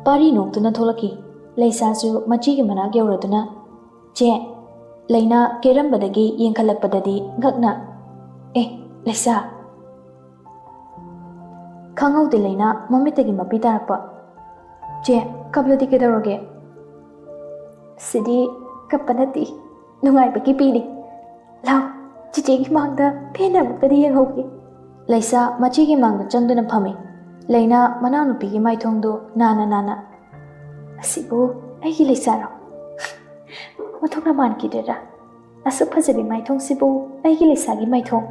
ꯄꯥꯔꯤ ꯅꯣꯛꯇꯨꯅ ꯊꯣꯛꯂꯛꯈꯤ꯫ ꯂꯩꯁꯥꯁꯨ ꯃꯆꯦꯒꯤ ꯃꯅꯥꯛ ꯌꯧꯔꯗꯨꯅ, "ꯆꯦ, ꯂꯩꯅꯥ ꯀꯦꯔꯝꯕꯗꯒꯤ ꯌꯦꯡꯈꯠꯂꯛꯄꯗꯗꯤ ꯉꯛꯅ, 'ꯑꯦ, ꯂꯩꯁꯥ!'" ꯈꯪꯍꯧꯗꯦ ꯂꯩꯅꯥ ꯃꯃꯤꯠꯇꯒꯤ ꯃꯄꯤ ꯇꯥꯔꯛꯄ꯫ "ꯆꯦ, ꯀꯞꯂꯗꯤ ꯀꯩꯗꯧꯔꯒꯦ?" "ꯁꯤꯗꯤ ꯀꯞꯄ ꯅꯠꯇꯦ, ꯅꯨꯡꯉꯥꯏꯕꯒꯤ ꯄꯤꯅꯤ꯫ ꯂꯥꯎ, ꯆꯤꯆꯦꯒꯤ ꯃꯥꯡꯗ ꯄꯦꯟꯅ ꯑꯃꯨꯛꯇꯗꯤ ꯌꯦꯡꯍꯧꯒꯦ꯫" ꯂꯩꯁꯥ ꯃꯆꯦꯒꯤ ꯃꯥꯡꯗ ꯆꯪꯗꯨꯅ ꯐꯝꯃꯤ꯫ ꯂꯩꯅꯥ ꯃꯅꯥꯎꯅꯨꯄꯤꯒꯤ ꯃꯥꯏꯊꯣꯡꯗꯨ ꯅꯥꯟꯅ ꯅꯥꯟꯅ, "ꯑꯁꯤꯕꯨ ꯑꯩꯒꯤ ꯂꯩꯁꯥꯔꯣ? ꯃꯊꯣꯛꯅ ꯃꯥꯟꯈꯤꯗ꯭ꯔꯦꯗ꯫ ꯑꯁꯨꯛ ꯐꯖꯕꯤ ꯃꯥꯏꯊꯣꯡꯁꯤꯕꯨ ꯑꯩꯒꯤ ꯂꯩꯁꯥꯒꯤ ꯃꯥꯏꯊꯣꯡ?"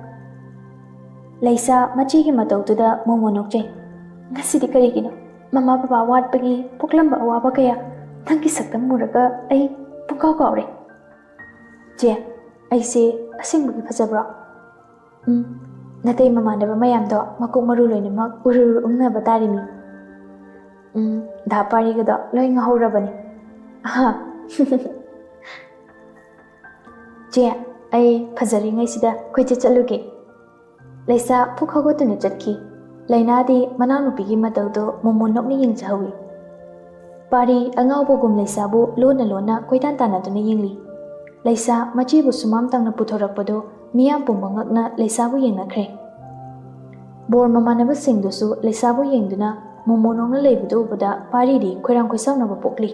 ꯂꯩꯁꯥ ꯃꯆꯦꯒꯤ ꯃꯇꯧꯗꯨꯗ ꯃꯣꯃꯣ ꯅꯣꯛꯆꯩ꯫ "ꯉꯁꯤꯗꯤ ꯀꯔꯤꯒꯤꯅꯣ? ꯃꯃꯥ ꯕꯕꯥ ꯋꯥꯠꯄꯒꯤ ꯄꯣꯛꯂꯝꯕ ꯑꯋꯥꯕ ꯀꯌꯥ ꯅꯪꯒꯤ ꯁꯛꯇꯝ ꯎꯔꯒ ꯑꯩ ꯄꯨꯡꯀꯥꯎ ꯀꯥꯎꯔꯦ꯫" "ꯆꯦ, ꯑꯩꯁꯦ ꯑꯁꯦꯡꯕꯒꯤ ꯐꯖꯕ꯭ꯔꯣ?" "ꯎꯝ, ꯅꯇꯩ ꯃꯃꯥꯟꯅꯕ ꯃꯌꯥꯝꯗꯣ ꯃꯀꯣꯛ ꯃꯔꯨ ꯂꯣꯏꯅꯃꯛ ꯎꯔꯨꯔꯨ ꯎꯪꯅꯕ ꯇꯥꯔꯤꯃꯤ꯫ ꯎꯝ, ꯗꯥ ꯄꯥꯔꯤꯒꯗꯣ ꯂꯣꯏ ꯉꯥꯎꯍꯧꯔꯕꯅꯤ꯫ ꯑꯍꯥ꯫" "ꯆꯦ, ꯑꯩ ꯐꯖꯔꯤꯉꯩꯁꯤꯗ ꯀꯣꯏꯆꯠ ꯆꯠꯂꯨꯒꯦ꯫" ꯂꯩꯁꯥ ꯄꯨꯛ ꯍꯧꯒꯠꯇꯨꯅ ꯆꯠꯈꯤ꯫ ꯂꯩꯅꯥꯗꯤ ꯃꯅꯥꯎꯅꯨꯄꯤꯒꯤ ꯃꯇꯧꯗꯣ ꯃꯣꯃꯣꯟ ꯅꯣꯛꯅ ꯌꯦꯡꯖꯍꯧꯏ꯫ ꯄꯥꯔꯤ ꯑꯉꯥꯎꯕꯒꯨꯝ ꯂꯩꯁꯥꯕꯨ ꯂꯣꯟꯅ ꯂꯣꯟꯅ ꯀꯣꯏꯇꯥꯟ ꯇꯥꯟꯅꯗꯨꯅ ꯌꯦꯡꯂꯤ꯫ ꯂꯩꯁꯥ ꯃꯆꯦꯕꯨ ꯁꯨꯃꯥꯝ ꯇꯥꯡꯅ ꯄꯨꯊꯣꯔꯛꯄꯗꯨ ꯃꯤꯌꯥꯝ ꯄꯨꯝꯕ ꯉꯛꯅ ꯂꯩꯁꯥꯕꯨ ꯌꯦꯡꯅꯈ꯭ꯔꯦ꯫ ꯕꯣꯔ ꯃꯃꯥꯟꯅꯕꯁꯤꯡꯗꯨꯁꯨ ꯂꯩꯁꯥꯕꯨ ꯌꯦꯡꯗꯨꯅ ꯃꯣꯃꯣꯟ ꯅꯣꯛꯅ ꯂꯩꯕꯗꯨ ꯎꯕꯗ ꯄꯥꯔꯤꯗꯤ ꯈꯣꯏꯔꯥꯡ ꯈꯣꯏꯁꯥꯎꯅꯕ ꯄꯣꯛꯂꯤ꯫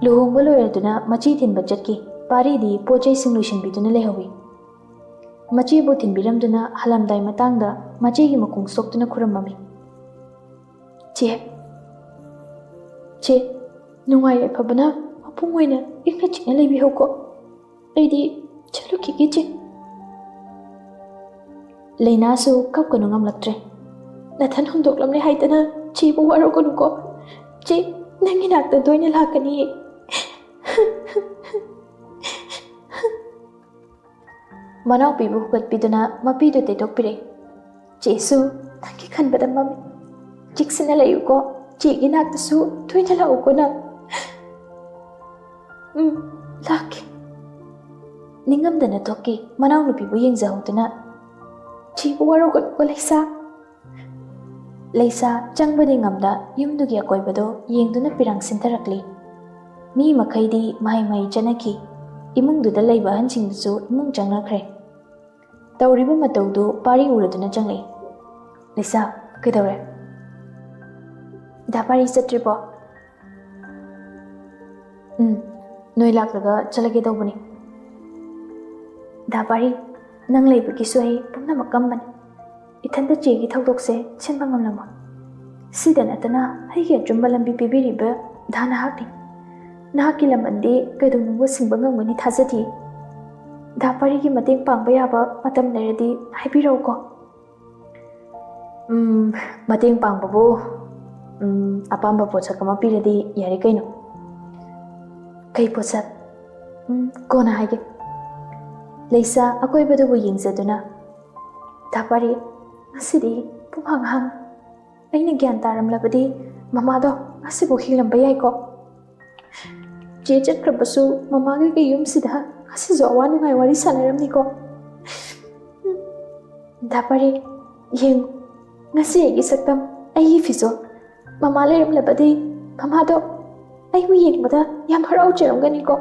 ꯂꯨꯍꯣꯡꯕ ꯂꯣꯏꯔꯗꯨꯅ ꯃꯆꯤ ꯊꯤꯟꯕ ꯆꯠꯈꯤ꯫ ꯄꯥꯔꯤꯗꯤ ꯄꯣꯠ ꯆꯩꯁꯤꯡ ꯂꯣꯏꯁꯤꯟꯕꯤꯗꯨꯅ ꯂꯩꯍꯧꯏ꯫ ꯃꯆꯤꯕꯨ ꯊꯤꯟꯕꯤꯔꯝꯗꯨꯅ ꯍꯜꯂꯝꯗꯥꯏ ꯃꯇꯥꯡꯗ ꯃꯆꯤꯒꯤ ꯃꯈꯣꯡ ꯁꯣꯛꯇꯨꯅ ꯈꯨꯔꯨꯝꯃꯝꯃꯤ꯫ "ꯆꯦ, ꯆꯦ, ꯅꯨꯡꯉꯥꯏ ꯌꯥꯏꯐꯕꯅ ꯃꯄꯨꯡ ꯑꯣꯏꯅ ꯏꯪꯅ ꯆꯤꯛꯅ ꯂꯩꯕꯤꯍꯧꯀꯣ꯫ ꯑꯩꯗꯤ ꯆꯠꯂꯨꯈꯤꯒꯦ, ꯆꯦ꯫" ꯂꯩꯅꯥꯁꯨ ꯀꯞꯀꯅꯨ ꯉꯝꯂꯛꯇ꯭ꯔꯦ꯫ "ꯅꯊꯟ ꯍꯨꯟꯗꯣꯛꯂꯝꯂꯦ ꯍꯥꯏꯗꯅ ꯆꯦꯕꯨ ꯋꯥꯔꯧꯒꯅꯨꯀꯣ꯫ ꯆꯦ, ꯅꯪꯒꯤ ꯅꯥꯛꯇ ꯇꯣꯏꯅ ꯂꯥꯛꯀꯅꯤꯌꯦ꯫" ꯃꯅꯥꯎꯄꯤꯕꯨ ꯍꯨꯒꯠꯄꯤꯗꯨꯅ ꯃꯄꯤꯗꯨ ꯇꯩꯊꯣꯛꯄꯤꯔꯦ꯫ "ꯆꯦꯁꯨ ꯅꯪꯒꯤ ꯈꯟꯕꯗ ꯃꯝꯃꯤ꯫ ꯆꯦꯛꯁꯤꯟꯅ ꯂꯩꯌꯨꯀꯣ꯫ ꯆꯦꯒꯤ ꯅꯥꯛꯇꯁꯨ ꯇꯣꯏꯅ ꯂꯥꯛꯎꯀꯣ ꯅꯪ꯫" "ꯎꯝ, ꯂꯥꯛꯀꯦ꯫" ꯅꯤꯡꯉꯝꯗꯅ ꯊꯣꯛꯈꯤ ꯃꯅꯥꯎꯅꯨꯄꯤꯕꯨ ꯌꯦꯡꯖꯍꯧꯗꯨꯅ꯫ ꯊꯤꯕ ꯋꯥꯔꯧꯒꯅꯨꯀꯣ ꯂꯩꯁꯥ꯫ ꯂꯩꯁꯥ ꯆꯪꯕꯗꯤ ꯉꯝꯗ ꯌꯨꯝꯗꯨꯒꯤ ꯑꯀꯣꯏꯕꯗꯨ ꯌꯦꯡꯗꯨꯅ ꯄꯤꯔꯥꯡ ꯁꯤꯟꯊꯔꯛꯂꯤ꯫ ꯃꯤ ꯃꯈꯩꯗꯤ ꯃꯍꯩ ꯃꯍꯩ ꯆꯠꯅꯈꯤ꯫ ꯏꯃꯨꯡꯗꯨꯗ ꯂꯩꯕ ꯑꯍꯟꯁꯤꯡꯗꯨꯁꯨ ꯏꯃꯨꯡ ꯆꯪꯅꯈ꯭ꯔꯦ꯫ ꯇꯧꯔꯤꯕ ꯃꯇꯧꯗꯨ ꯄꯥꯔꯤ ꯎꯔꯗꯨꯅ ꯆꯪꯂꯛꯏ꯫ "ꯂꯩꯁꯥ, ꯀꯩꯗꯧꯔꯦ?" "ꯗꯥ ꯄꯥꯔꯤ ꯆꯠꯇ꯭ꯔꯤꯕꯣ?" "ꯎꯝ, ꯅꯣꯏ ꯂꯥꯛꯂꯒ ꯆꯠꯂꯒꯦ ꯇꯧꯕꯅꯤ꯫" "ꯗꯥ ꯄꯥꯔꯤ, ꯅꯪ ꯂꯩꯕꯒꯤꯁꯨ ꯑꯩ ꯄꯨꯝꯅꯃꯛ ꯀꯝꯕꯅꯤ꯫ ꯏꯊꯟꯇ ꯆꯦꯒꯤ ꯊꯧꯗꯣꯛꯁꯦ ꯁꯤꯟꯕ ꯉꯝꯂꯝꯃꯣꯏ꯫ ꯁꯤꯗ ꯅꯠꯇꯅ ꯑꯩꯒꯤ ꯑꯆꯨꯝꯕ ꯂꯝꯕꯤ ꯄꯤꯕꯤꯔꯤꯕ ꯗꯥ ꯅꯍꯥꯛꯅꯤ꯫ ꯅꯍꯥꯛꯀꯤ ꯂꯃꯟꯗꯤ ꯀꯩꯗꯧꯅꯨꯡꯗ ꯁꯤꯡꯕ ꯉꯝꯒꯅꯤ ꯊꯥꯖꯗꯦ꯫ ꯗꯥ ꯄꯥꯔꯤꯒꯤ ꯃꯇꯦꯡ ꯄꯥꯡꯕ ꯌꯥꯕ ꯃꯇꯝ ꯂꯩꯔꯗꯤ ꯍꯥꯏꯕꯤꯔꯛꯎꯀꯣ꯫" "ꯎꯝ, ꯃꯇꯦꯡ ꯄꯥꯡꯕꯕꯨ, ꯎꯝ, ꯑꯄꯥꯝꯕ ꯄꯣꯠꯁꯛ ꯑꯃ ꯄꯤꯔꯗꯤ ꯌꯥꯔꯦ ꯀꯩꯅꯣ꯫" "ꯀꯩ ꯄꯣꯠꯁꯛ?" "ꯎꯝ, ꯀꯣꯟꯅ ꯍꯥꯏꯒꯦ꯫" ꯂꯩꯁꯥ ꯑꯀꯣꯏꯕꯗꯨꯕꯨ ꯌꯦꯡꯖꯗꯨꯅ, "ꯗꯥ ꯄꯥꯔꯤ, ꯉꯁꯤꯗꯤ ꯄꯨꯡꯍꯥꯡ ꯍꯥꯡ꯫ ꯑꯩꯅ ꯒ꯭ꯌꯥꯟ ꯇꯥꯔꯝꯂꯕꯗꯤ ꯃꯃꯥꯗꯣ ꯉꯁꯤꯐꯥꯎ ꯍꯤꯡꯂꯝꯕ ꯌꯥꯏꯀꯣ꯫ ꯆꯦ ꯆꯠꯈ꯭ꯔꯕꯁꯨ ꯃꯃꯥꯒ ꯑꯩꯒ ꯌꯨꯝꯁꯤꯗ ꯉꯁꯤꯁꯨ ꯑꯋꯥ ꯅꯨꯡꯉꯥꯏ ꯋꯥꯔꯤ ꯁꯥꯟꯅꯔꯝꯅꯤꯀꯣ꯫ ꯗꯥ ꯄꯥꯔꯤ, ꯌꯦꯡꯉꯨ, ꯉꯁꯤ ꯑꯩꯒꯤ ꯁꯛꯇꯝ, ꯑꯩꯒꯤ ꯐꯤꯖꯣꯜ꯫ ꯃꯃꯥ ꯂꯩꯔꯝꯂꯕꯗꯤ ꯃꯃꯥꯗꯣ ꯑꯩꯕꯨ ꯌꯦꯡꯕꯗ ꯌꯥꯝ ꯍꯔꯥꯎꯖꯔꯝꯒꯅꯤꯀꯣ꯫"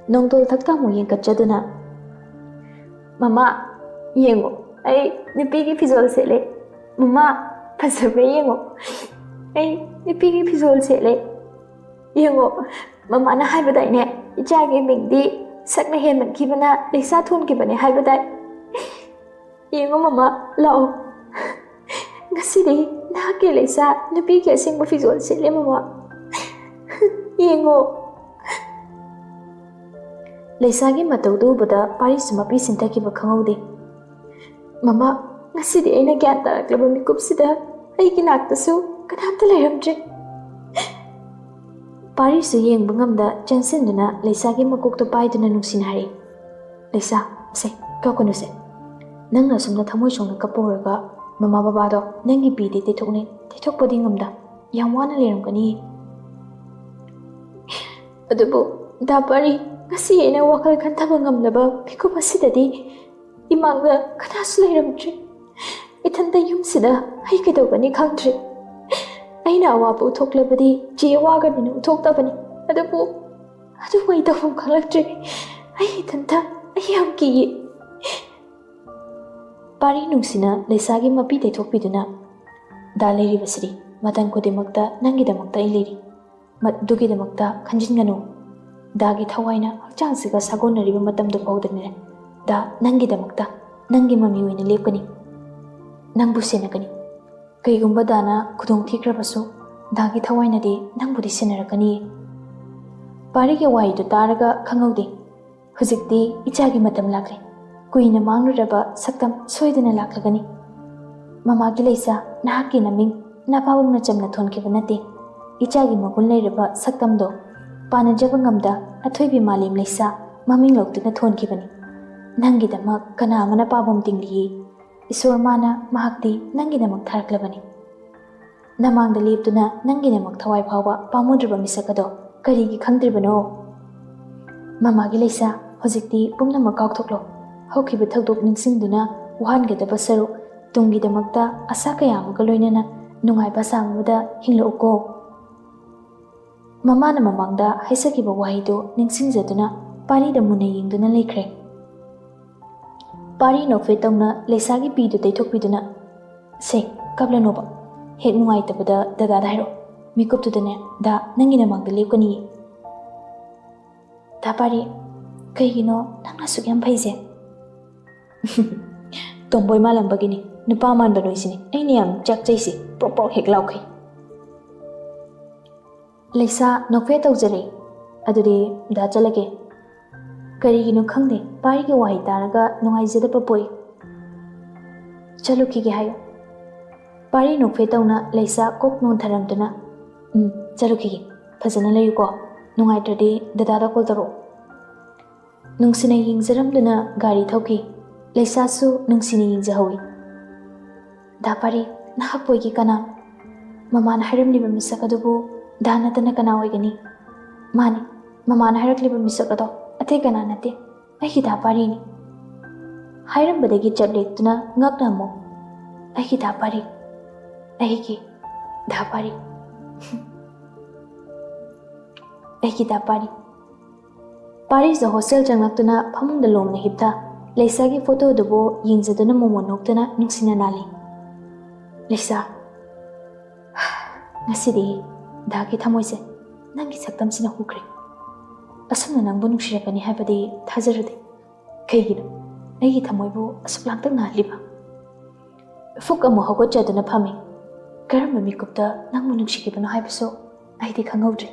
ꯅꯣꯡꯗꯣꯜ ꯊꯛꯇ ꯑꯃꯨꯛ ꯌꯦꯡꯀꯠꯆꯗꯨꯅ, "ꯃꯃꯥ, ꯌꯦꯡꯉꯣ, ꯑꯩ ꯅꯨꯄꯤꯒꯤ ꯐꯤꯖꯣꯜ ꯁꯦꯠꯂꯦ꯫ ꯃꯃꯥ, ꯐꯖꯕ꯭ꯔꯥ ꯌꯦꯡꯉꯣ, ꯑꯩ ꯅꯨꯄꯤꯒꯤ ꯐꯤꯖꯣꯜ ꯁꯦꯠꯂꯦ꯫ ꯌꯦꯡꯉꯣ, ꯃꯃꯥꯅ ꯍꯥꯏꯕꯗꯥꯏꯅꯦ, ꯏꯆꯥꯒꯤ ꯃꯤꯡꯗꯤ ꯁꯛꯅ ꯍꯦꯟꯃꯟꯈꯤꯕꯅ ꯂꯩꯁꯥ ꯊꯣꯟꯈꯤꯕꯅꯦ ꯍꯥꯏꯕꯗꯥꯏ? ꯌꯦꯡꯉꯣ ꯃꯃꯥ, ꯂꯥꯛꯑꯣ꯫ ꯉꯁꯤꯗꯤ ꯅꯍꯥꯛꯀꯤ ꯂꯩꯁꯥ ꯅꯨꯄꯤꯒꯤ ꯑꯁꯦꯡꯕ ꯐꯤꯖꯣꯜ ꯁꯦꯠꯂꯦ ꯃꯃꯥ꯫ ꯌꯦꯡꯉꯣ꯫" ꯂꯩꯁꯥꯒꯤ ꯃꯇꯧꯗꯨ ꯎꯕꯗ ꯄꯥꯔꯤꯁꯨ ꯃꯄꯤ ꯁꯤꯟꯊꯈꯤꯕ ꯈꯪꯍꯧꯗꯦ꯫ "ꯃꯃꯥ, ꯉꯁꯤꯗꯤ ꯑꯩꯅ ꯒ꯭ꯌꯥꯟ ꯇꯥꯔꯛꯂꯕ ꯃꯤꯀꯨꯞꯁꯤꯗ ꯑꯩꯒꯤ ꯅꯥꯛꯇꯁꯨ ꯀꯅꯥꯝꯇ ꯂꯩꯔꯝꯗ꯭ꯔꯦ꯫" ꯄꯥꯔꯤꯁꯨ ꯌꯦꯡꯕ ꯉꯝꯗ ꯆꯦꯟꯁꯤꯟꯗꯨꯅ ꯂꯩꯁꯥꯒꯤ ꯃꯀꯣꯛꯇꯨ ꯄꯥꯏꯗꯨꯅ ꯅꯨꯡꯁꯤꯅ ꯍꯥꯏꯔꯛꯏ, "ꯂꯩꯁꯥ, ꯁꯦ, ꯀꯞꯀꯅꯨꯁꯦ꯫ ꯅꯪꯅ ꯑꯁꯨꯝꯅ ꯊꯃꯣꯏ ꯁꯣꯛꯅ ꯀꯞꯄ ꯎꯔꯒ ꯃꯃꯥ ꯕꯕꯥꯗꯣ ꯅꯪꯒꯤ ꯄꯤꯗꯤ ꯇꯩꯊꯣꯛꯅꯤꯡ-, ꯇꯩꯊꯣꯛꯄꯗꯤ ꯉꯝꯗ ꯌꯥꯝ ꯋꯥꯅ ꯂꯩꯔꯝꯒꯅꯤ꯫" "ꯑꯗꯨꯕꯨ ꯗꯥ ꯄꯥꯔꯤ, ꯉꯁꯤ ꯑꯩꯅ ꯋꯥꯈꯜ ꯈꯟꯊꯕ ꯉꯝꯂꯕ ꯃꯤꯀꯨꯞ ꯑꯁꯤꯗꯗꯤ ꯏꯃꯥꯡꯗ ꯀꯅꯥꯁꯨ ꯂꯩꯔꯝꯗ꯭ꯔꯦ꯫ ꯏꯊꯟꯇ ꯌꯨꯝꯁꯤꯗ ꯑꯩ ꯀꯩꯗꯧꯒꯅꯤ ꯈꯪꯗ꯭ꯔꯦ꯫ ꯑꯩꯅ ꯑꯋꯥꯕ ꯎꯠꯊꯣꯛꯂꯕꯗꯤ ꯆꯦ ꯋꯥꯒꯅꯤꯅ ꯎꯠꯊꯣꯛꯇꯕꯅꯤ꯫ ꯑꯗꯨꯕꯨ ꯑꯗꯨꯕꯨ ꯑꯩ ꯇꯧꯐꯝ ꯈꯪꯂꯛꯇ꯭ꯔꯦ꯫ ꯑꯩ ꯏꯊꯟꯇ ꯑꯩ ꯌꯥꯝ ꯀꯤꯌꯦ꯫ ꯄꯥꯔꯤ ꯅꯨꯡꯁꯤꯅ ꯂꯩꯁꯥꯒꯤ ꯃꯄꯤ ꯇꯩꯊꯣꯛꯄꯤꯗꯨꯅ, "ꯗꯥ ꯂꯩꯔꯤꯕꯁꯤꯗꯤ ꯃꯇꯝ ꯈꯨꯗꯤꯡꯃꯛꯇ ꯅꯪꯒꯤꯗꯃꯛꯇ ꯑꯩ ꯂꯩꯔꯤ꯫ ꯃꯗꯨꯒꯤꯗꯃꯛꯇ ꯈꯟꯖꯤꯟꯒꯅꯨ꯫ ꯗꯥꯒꯤ ꯊꯋꯥꯏꯅ ꯍꯛꯆꯥꯡꯁꯤꯒ ꯁꯥꯒꯣꯟꯅꯔꯤꯕ ꯃꯇꯝꯗꯨ ꯐꯥꯎꯗꯅꯦ, ꯗꯥ ꯅꯪꯒꯤꯗꯃꯛꯇ ꯅꯪꯒꯤ ꯃꯃꯤ ꯑꯣꯏꯅ ꯂꯦꯞꯀꯅꯤ꯫ ꯅꯪꯕꯨ ꯁꯦꯟꯅꯒꯅꯤ꯫ ꯀꯩꯒꯨꯝꯕ ꯗꯥꯅ ꯈꯨꯗꯣꯡ ꯊꯤꯈ꯭ꯔꯕꯁꯨ, ꯗꯥꯒꯤ ꯊꯋꯥꯏꯅꯗꯤ ꯅꯪꯕꯨꯗꯤ ꯁꯦꯟꯅꯔꯛꯀꯅꯤꯌꯦ꯫" ꯄꯥꯔꯤꯒꯤ ꯋꯥꯍꯩꯗꯨ ꯇꯥꯔꯒ ꯈꯪꯍꯧꯗꯦ꯫ ꯍꯧꯖꯤꯛꯇꯤ ꯏꯆꯥꯒꯤ ꯃꯇꯝ ꯂꯥꯛꯂꯦ꯫ ꯀꯨꯏꯅ ꯃꯥꯡꯂꯨꯔꯕ ꯁꯛꯇꯝ ꯁꯣꯏꯗꯅ ꯂꯥꯛꯂꯒꯅꯤ꯫ ꯃꯃꯥꯒꯤ ꯂꯩꯁꯥ, ꯅꯍꯥꯛꯀꯤ ꯅꯃꯤꯡ ꯅꯄꯥꯕꯨꯡꯅ ꯆꯝꯅ ꯊꯣꯟꯈꯤꯕ ꯅꯠꯇꯦ꯫ ꯏꯆꯥꯒꯤ ꯃꯒꯨꯟ ꯂꯩꯔꯕ ꯁꯛꯇꯝꯗꯣ ꯄꯥꯅꯖꯕ ꯉꯝꯗ ꯑꯊꯣꯏꯕꯤ ꯃꯥꯂꯦꯝ ꯂꯩꯁꯥ ꯃꯃꯤꯡ ꯂꯧꯗꯨꯅ ꯊꯣꯟꯈꯤꯕꯅꯤ꯫ ꯅꯪꯒꯤꯗꯃꯛ ꯀꯅꯥ ꯑꯃꯅ ꯄꯥꯕꯝ ꯇꯤꯡꯂꯤꯌꯦ? ꯏꯁꯣꯔ ꯃꯥꯅ ꯃꯍꯥꯛꯇꯤ ꯅꯪꯒꯤꯗꯃꯛ ꯊꯥꯔꯛꯂꯕꯅꯤ꯫ ꯅꯃꯥꯡꯗ ꯂꯦꯞꯇꯨꯅ ꯅꯪꯒꯤꯗꯃꯛ ꯊꯋꯥꯏ ꯐꯥꯎꯕ ꯄꯥꯝꯃꯨꯗ꯭ꯔꯕ ꯃꯤꯁꯛ ꯑꯗꯣ ꯀꯔꯤꯒꯤ ꯈꯪꯗ꯭ꯔꯤꯕꯅꯣ? ꯃꯃꯥꯒꯤ ꯂꯩꯁꯥ, ꯍꯧꯖꯤꯛꯇꯤ ꯄꯨꯝꯅꯃꯛ ꯀꯥꯎꯊꯣꯛꯂꯣ꯫ ꯍꯧꯈꯤꯕ ꯊꯧꯗꯣꯛ ꯅꯤꯡꯁꯤꯡꯗꯨꯅ ꯋꯥꯍꯟꯒꯗꯕ ꯁꯔꯨꯛ, ꯇꯨꯡꯒꯤꯗꯃꯛꯇ ꯑꯁꯥ ꯀꯌꯥ ꯑꯃꯒ ꯂꯣꯏꯅꯅ ꯅꯨꯡꯉꯥꯏꯕ ꯁꯥꯡꯕꯗ ꯍꯤꯡꯂꯛꯎꯀꯣ꯫ ꯃꯃꯥꯅ ꯃꯃꯥꯡꯗ ꯍꯥꯏꯖꯈꯤꯕ ꯋꯥꯍꯩꯗꯨ ꯅꯤꯡꯁꯤꯡꯖꯗꯨꯅ ꯄꯥꯔꯤꯗ ꯃꯨꯟꯅ ꯌꯦꯡꯗꯨꯅ ꯂꯩꯈ꯭ꯔꯦ꯫ ꯄꯥꯔꯤ ꯅꯣꯛꯐꯦꯠ ꯇꯧꯅ ꯂꯩꯁꯥꯒꯤ ꯄꯤꯗꯨ ꯇꯩꯊꯣꯛꯄꯤꯗꯨꯅ, "ꯁꯦ, ꯀꯞꯂꯅꯣꯕ꯫ ꯍꯦꯛ ꯅꯨꯡꯉꯥꯏꯇꯕꯗ ꯗꯗꯥꯗ ꯍꯥꯏꯔꯛꯑꯣ꯫ ꯃꯤꯀꯨꯞꯇꯨꯗꯅꯦ, ꯗꯥ ꯅꯪꯒꯤ ꯅꯃꯥꯡꯗ ꯂꯦꯞꯀꯅꯤꯌꯦ꯫" "ꯗꯥ ꯄꯥꯔꯤ, ꯀꯩꯒꯤꯅꯣ ꯅꯪꯅ ꯑꯁꯨꯛ ꯌꯥꯝ ꯐꯩꯁꯦ?" "ꯇꯣꯝꯕꯣꯏ ꯃꯥꯜꯂꯝꯕꯒꯤꯅꯤ꯫ ꯅꯨꯄꯥ ꯃꯥꯟꯕ ꯅꯣꯏꯁꯤꯅꯤ ꯑꯩꯅ ꯌꯥꯝ ꯆꯥꯛꯆꯩꯁꯤ, ꯄ꯭ꯔꯣꯛ ꯄ꯭ꯔꯣꯛ ꯍꯦꯛ ꯂꯥꯎꯈꯩ꯫" ꯂꯩꯁꯥ ꯅꯣꯛꯐꯦꯠ ꯇꯧꯖꯔꯦ꯫ "ꯑꯗꯨꯗꯤ ꯗꯥ ꯆꯠꯂꯒꯦ꯫" ꯀꯔꯤꯒꯤꯅꯣ ꯈꯪꯗꯦ, ꯄꯥꯔꯤꯒꯤ ꯋꯥꯍꯩ ꯇꯥꯔꯒ ꯅꯨꯡꯉꯥꯏꯖꯗꯕ ꯄꯣꯛꯏ꯫ "ꯆꯠꯂꯨꯈꯤꯒꯦ ꯍꯥꯏꯌꯨ꯫" ꯄꯥꯔꯤ ꯅꯣꯛꯐꯦꯠ ꯇꯧꯅ ꯂꯩꯁꯥ ꯀꯣꯛ ꯅꯣꯟꯊꯔꯝꯗꯨꯅ, "ꯎꯝ, ꯆꯠꯂꯨꯈꯤꯒꯦ꯫ ꯐꯖꯅ ꯂꯩꯌꯨꯀꯣ꯫ ꯅꯨꯡꯉꯥꯏꯇ꯭ꯔꯗꯤ ꯗꯗꯥꯗ ꯀꯣꯜ ꯇꯧꯔꯛꯑꯣ꯫" ꯅꯨꯡꯁꯤꯅ ꯌꯦꯡꯖꯔꯝꯗꯨꯅ ꯒꯥꯔꯤ ꯊꯧꯈꯤ꯫ ꯂꯩꯁꯥꯁꯨ ꯅꯨꯡꯁꯤꯅ ꯌꯦꯡꯖꯍꯧꯏ꯫ "ꯗꯥ ꯄꯥꯔꯤ, ꯅꯍꯥꯛ ꯄꯣꯏꯒꯤ ꯀꯅꯥ? ꯃꯃꯥꯅ ꯍꯥꯏꯔꯝꯂꯤꯕ ꯃꯤꯁꯛ ꯑꯗꯨꯕꯨ ꯗꯥ ꯅꯠꯇꯅ ꯀꯅꯥ ꯑꯣꯏꯒꯅꯤ?" "ꯃꯥꯅꯤ, ꯃꯃꯥꯅ ꯍꯥꯏꯔꯛꯂꯤꯕ ꯃꯤꯁꯛ ꯑꯗꯣ ꯑꯇꯩ ꯀꯅꯥ ꯅꯠꯇꯦ, ꯑꯩꯒꯤ ꯗꯥ ꯄꯥꯔꯤꯅꯤ꯫" ꯍꯥꯏꯔꯝꯕꯗꯒꯤ ꯆꯠ ꯂꯦꯛꯇꯨꯅ ꯉꯛꯅ ꯑꯃꯨꯛ, "ꯑꯩꯒꯤ ꯗꯥ ꯄꯥꯔꯤ, ꯑꯩꯒꯤ ꯗꯥ ꯄꯥꯔꯤ, ꯑꯩꯒꯤ ꯗꯥ ꯄꯥꯔꯤ"꯫ ꯄꯥꯔꯤꯁꯨ ꯍꯣꯁꯇꯦꯜ ꯆꯪꯂꯛꯇꯨꯅ ꯐꯃꯨꯡꯗ ꯂꯣꯡꯅ ꯍꯤꯞꯊ ꯂꯩꯁꯥꯒꯤ ꯐꯣꯇꯣꯗꯨꯕꯨ ꯌꯦꯡꯖꯗꯨꯅ ꯃꯣꯃꯣꯟ ꯅꯣꯛꯇꯨꯅ ꯅꯨꯡꯁꯤꯅ ꯅꯥꯜꯂꯤ꯫ "ꯂꯩꯁꯥ, ꯉꯁꯤꯗꯤ ꯗꯥꯒꯤ ꯊꯃꯣꯏꯁꯦ ꯅꯪꯒꯤ ꯁꯛꯇꯝꯁꯤꯅ ꯍꯨꯈ꯭ꯔꯦ꯫ ꯑꯁꯨꯝꯅ ꯅꯪꯕꯨ ꯅꯨꯡꯁꯤꯔꯛꯀꯅꯤ ꯍꯥꯏꯕꯗꯤ ꯊꯥꯖꯔꯨꯗꯦ꯫ ꯀꯩꯒꯤꯅꯣ ꯑꯩꯒꯤ ꯊꯃꯣꯏꯕꯨ ꯑꯁꯨꯛ ꯂꯥꯡꯇꯛꯅꯍꯜꯂꯤꯕ?" ꯐꯨꯛ ꯑꯃꯨꯛ ꯍꯧꯒꯠꯆꯗꯨꯅ ꯐꯝꯃꯤ꯫ ꯀꯔꯝꯕ ꯃꯤꯀꯨꯞꯇ ꯅꯪꯕꯨ ꯅꯨꯡꯁꯤꯈꯤꯕꯅꯣ ꯍꯥꯏꯕꯁꯨ ꯑꯩꯗꯤ ꯈꯪꯍꯧꯗ꯭ꯔꯦ꯫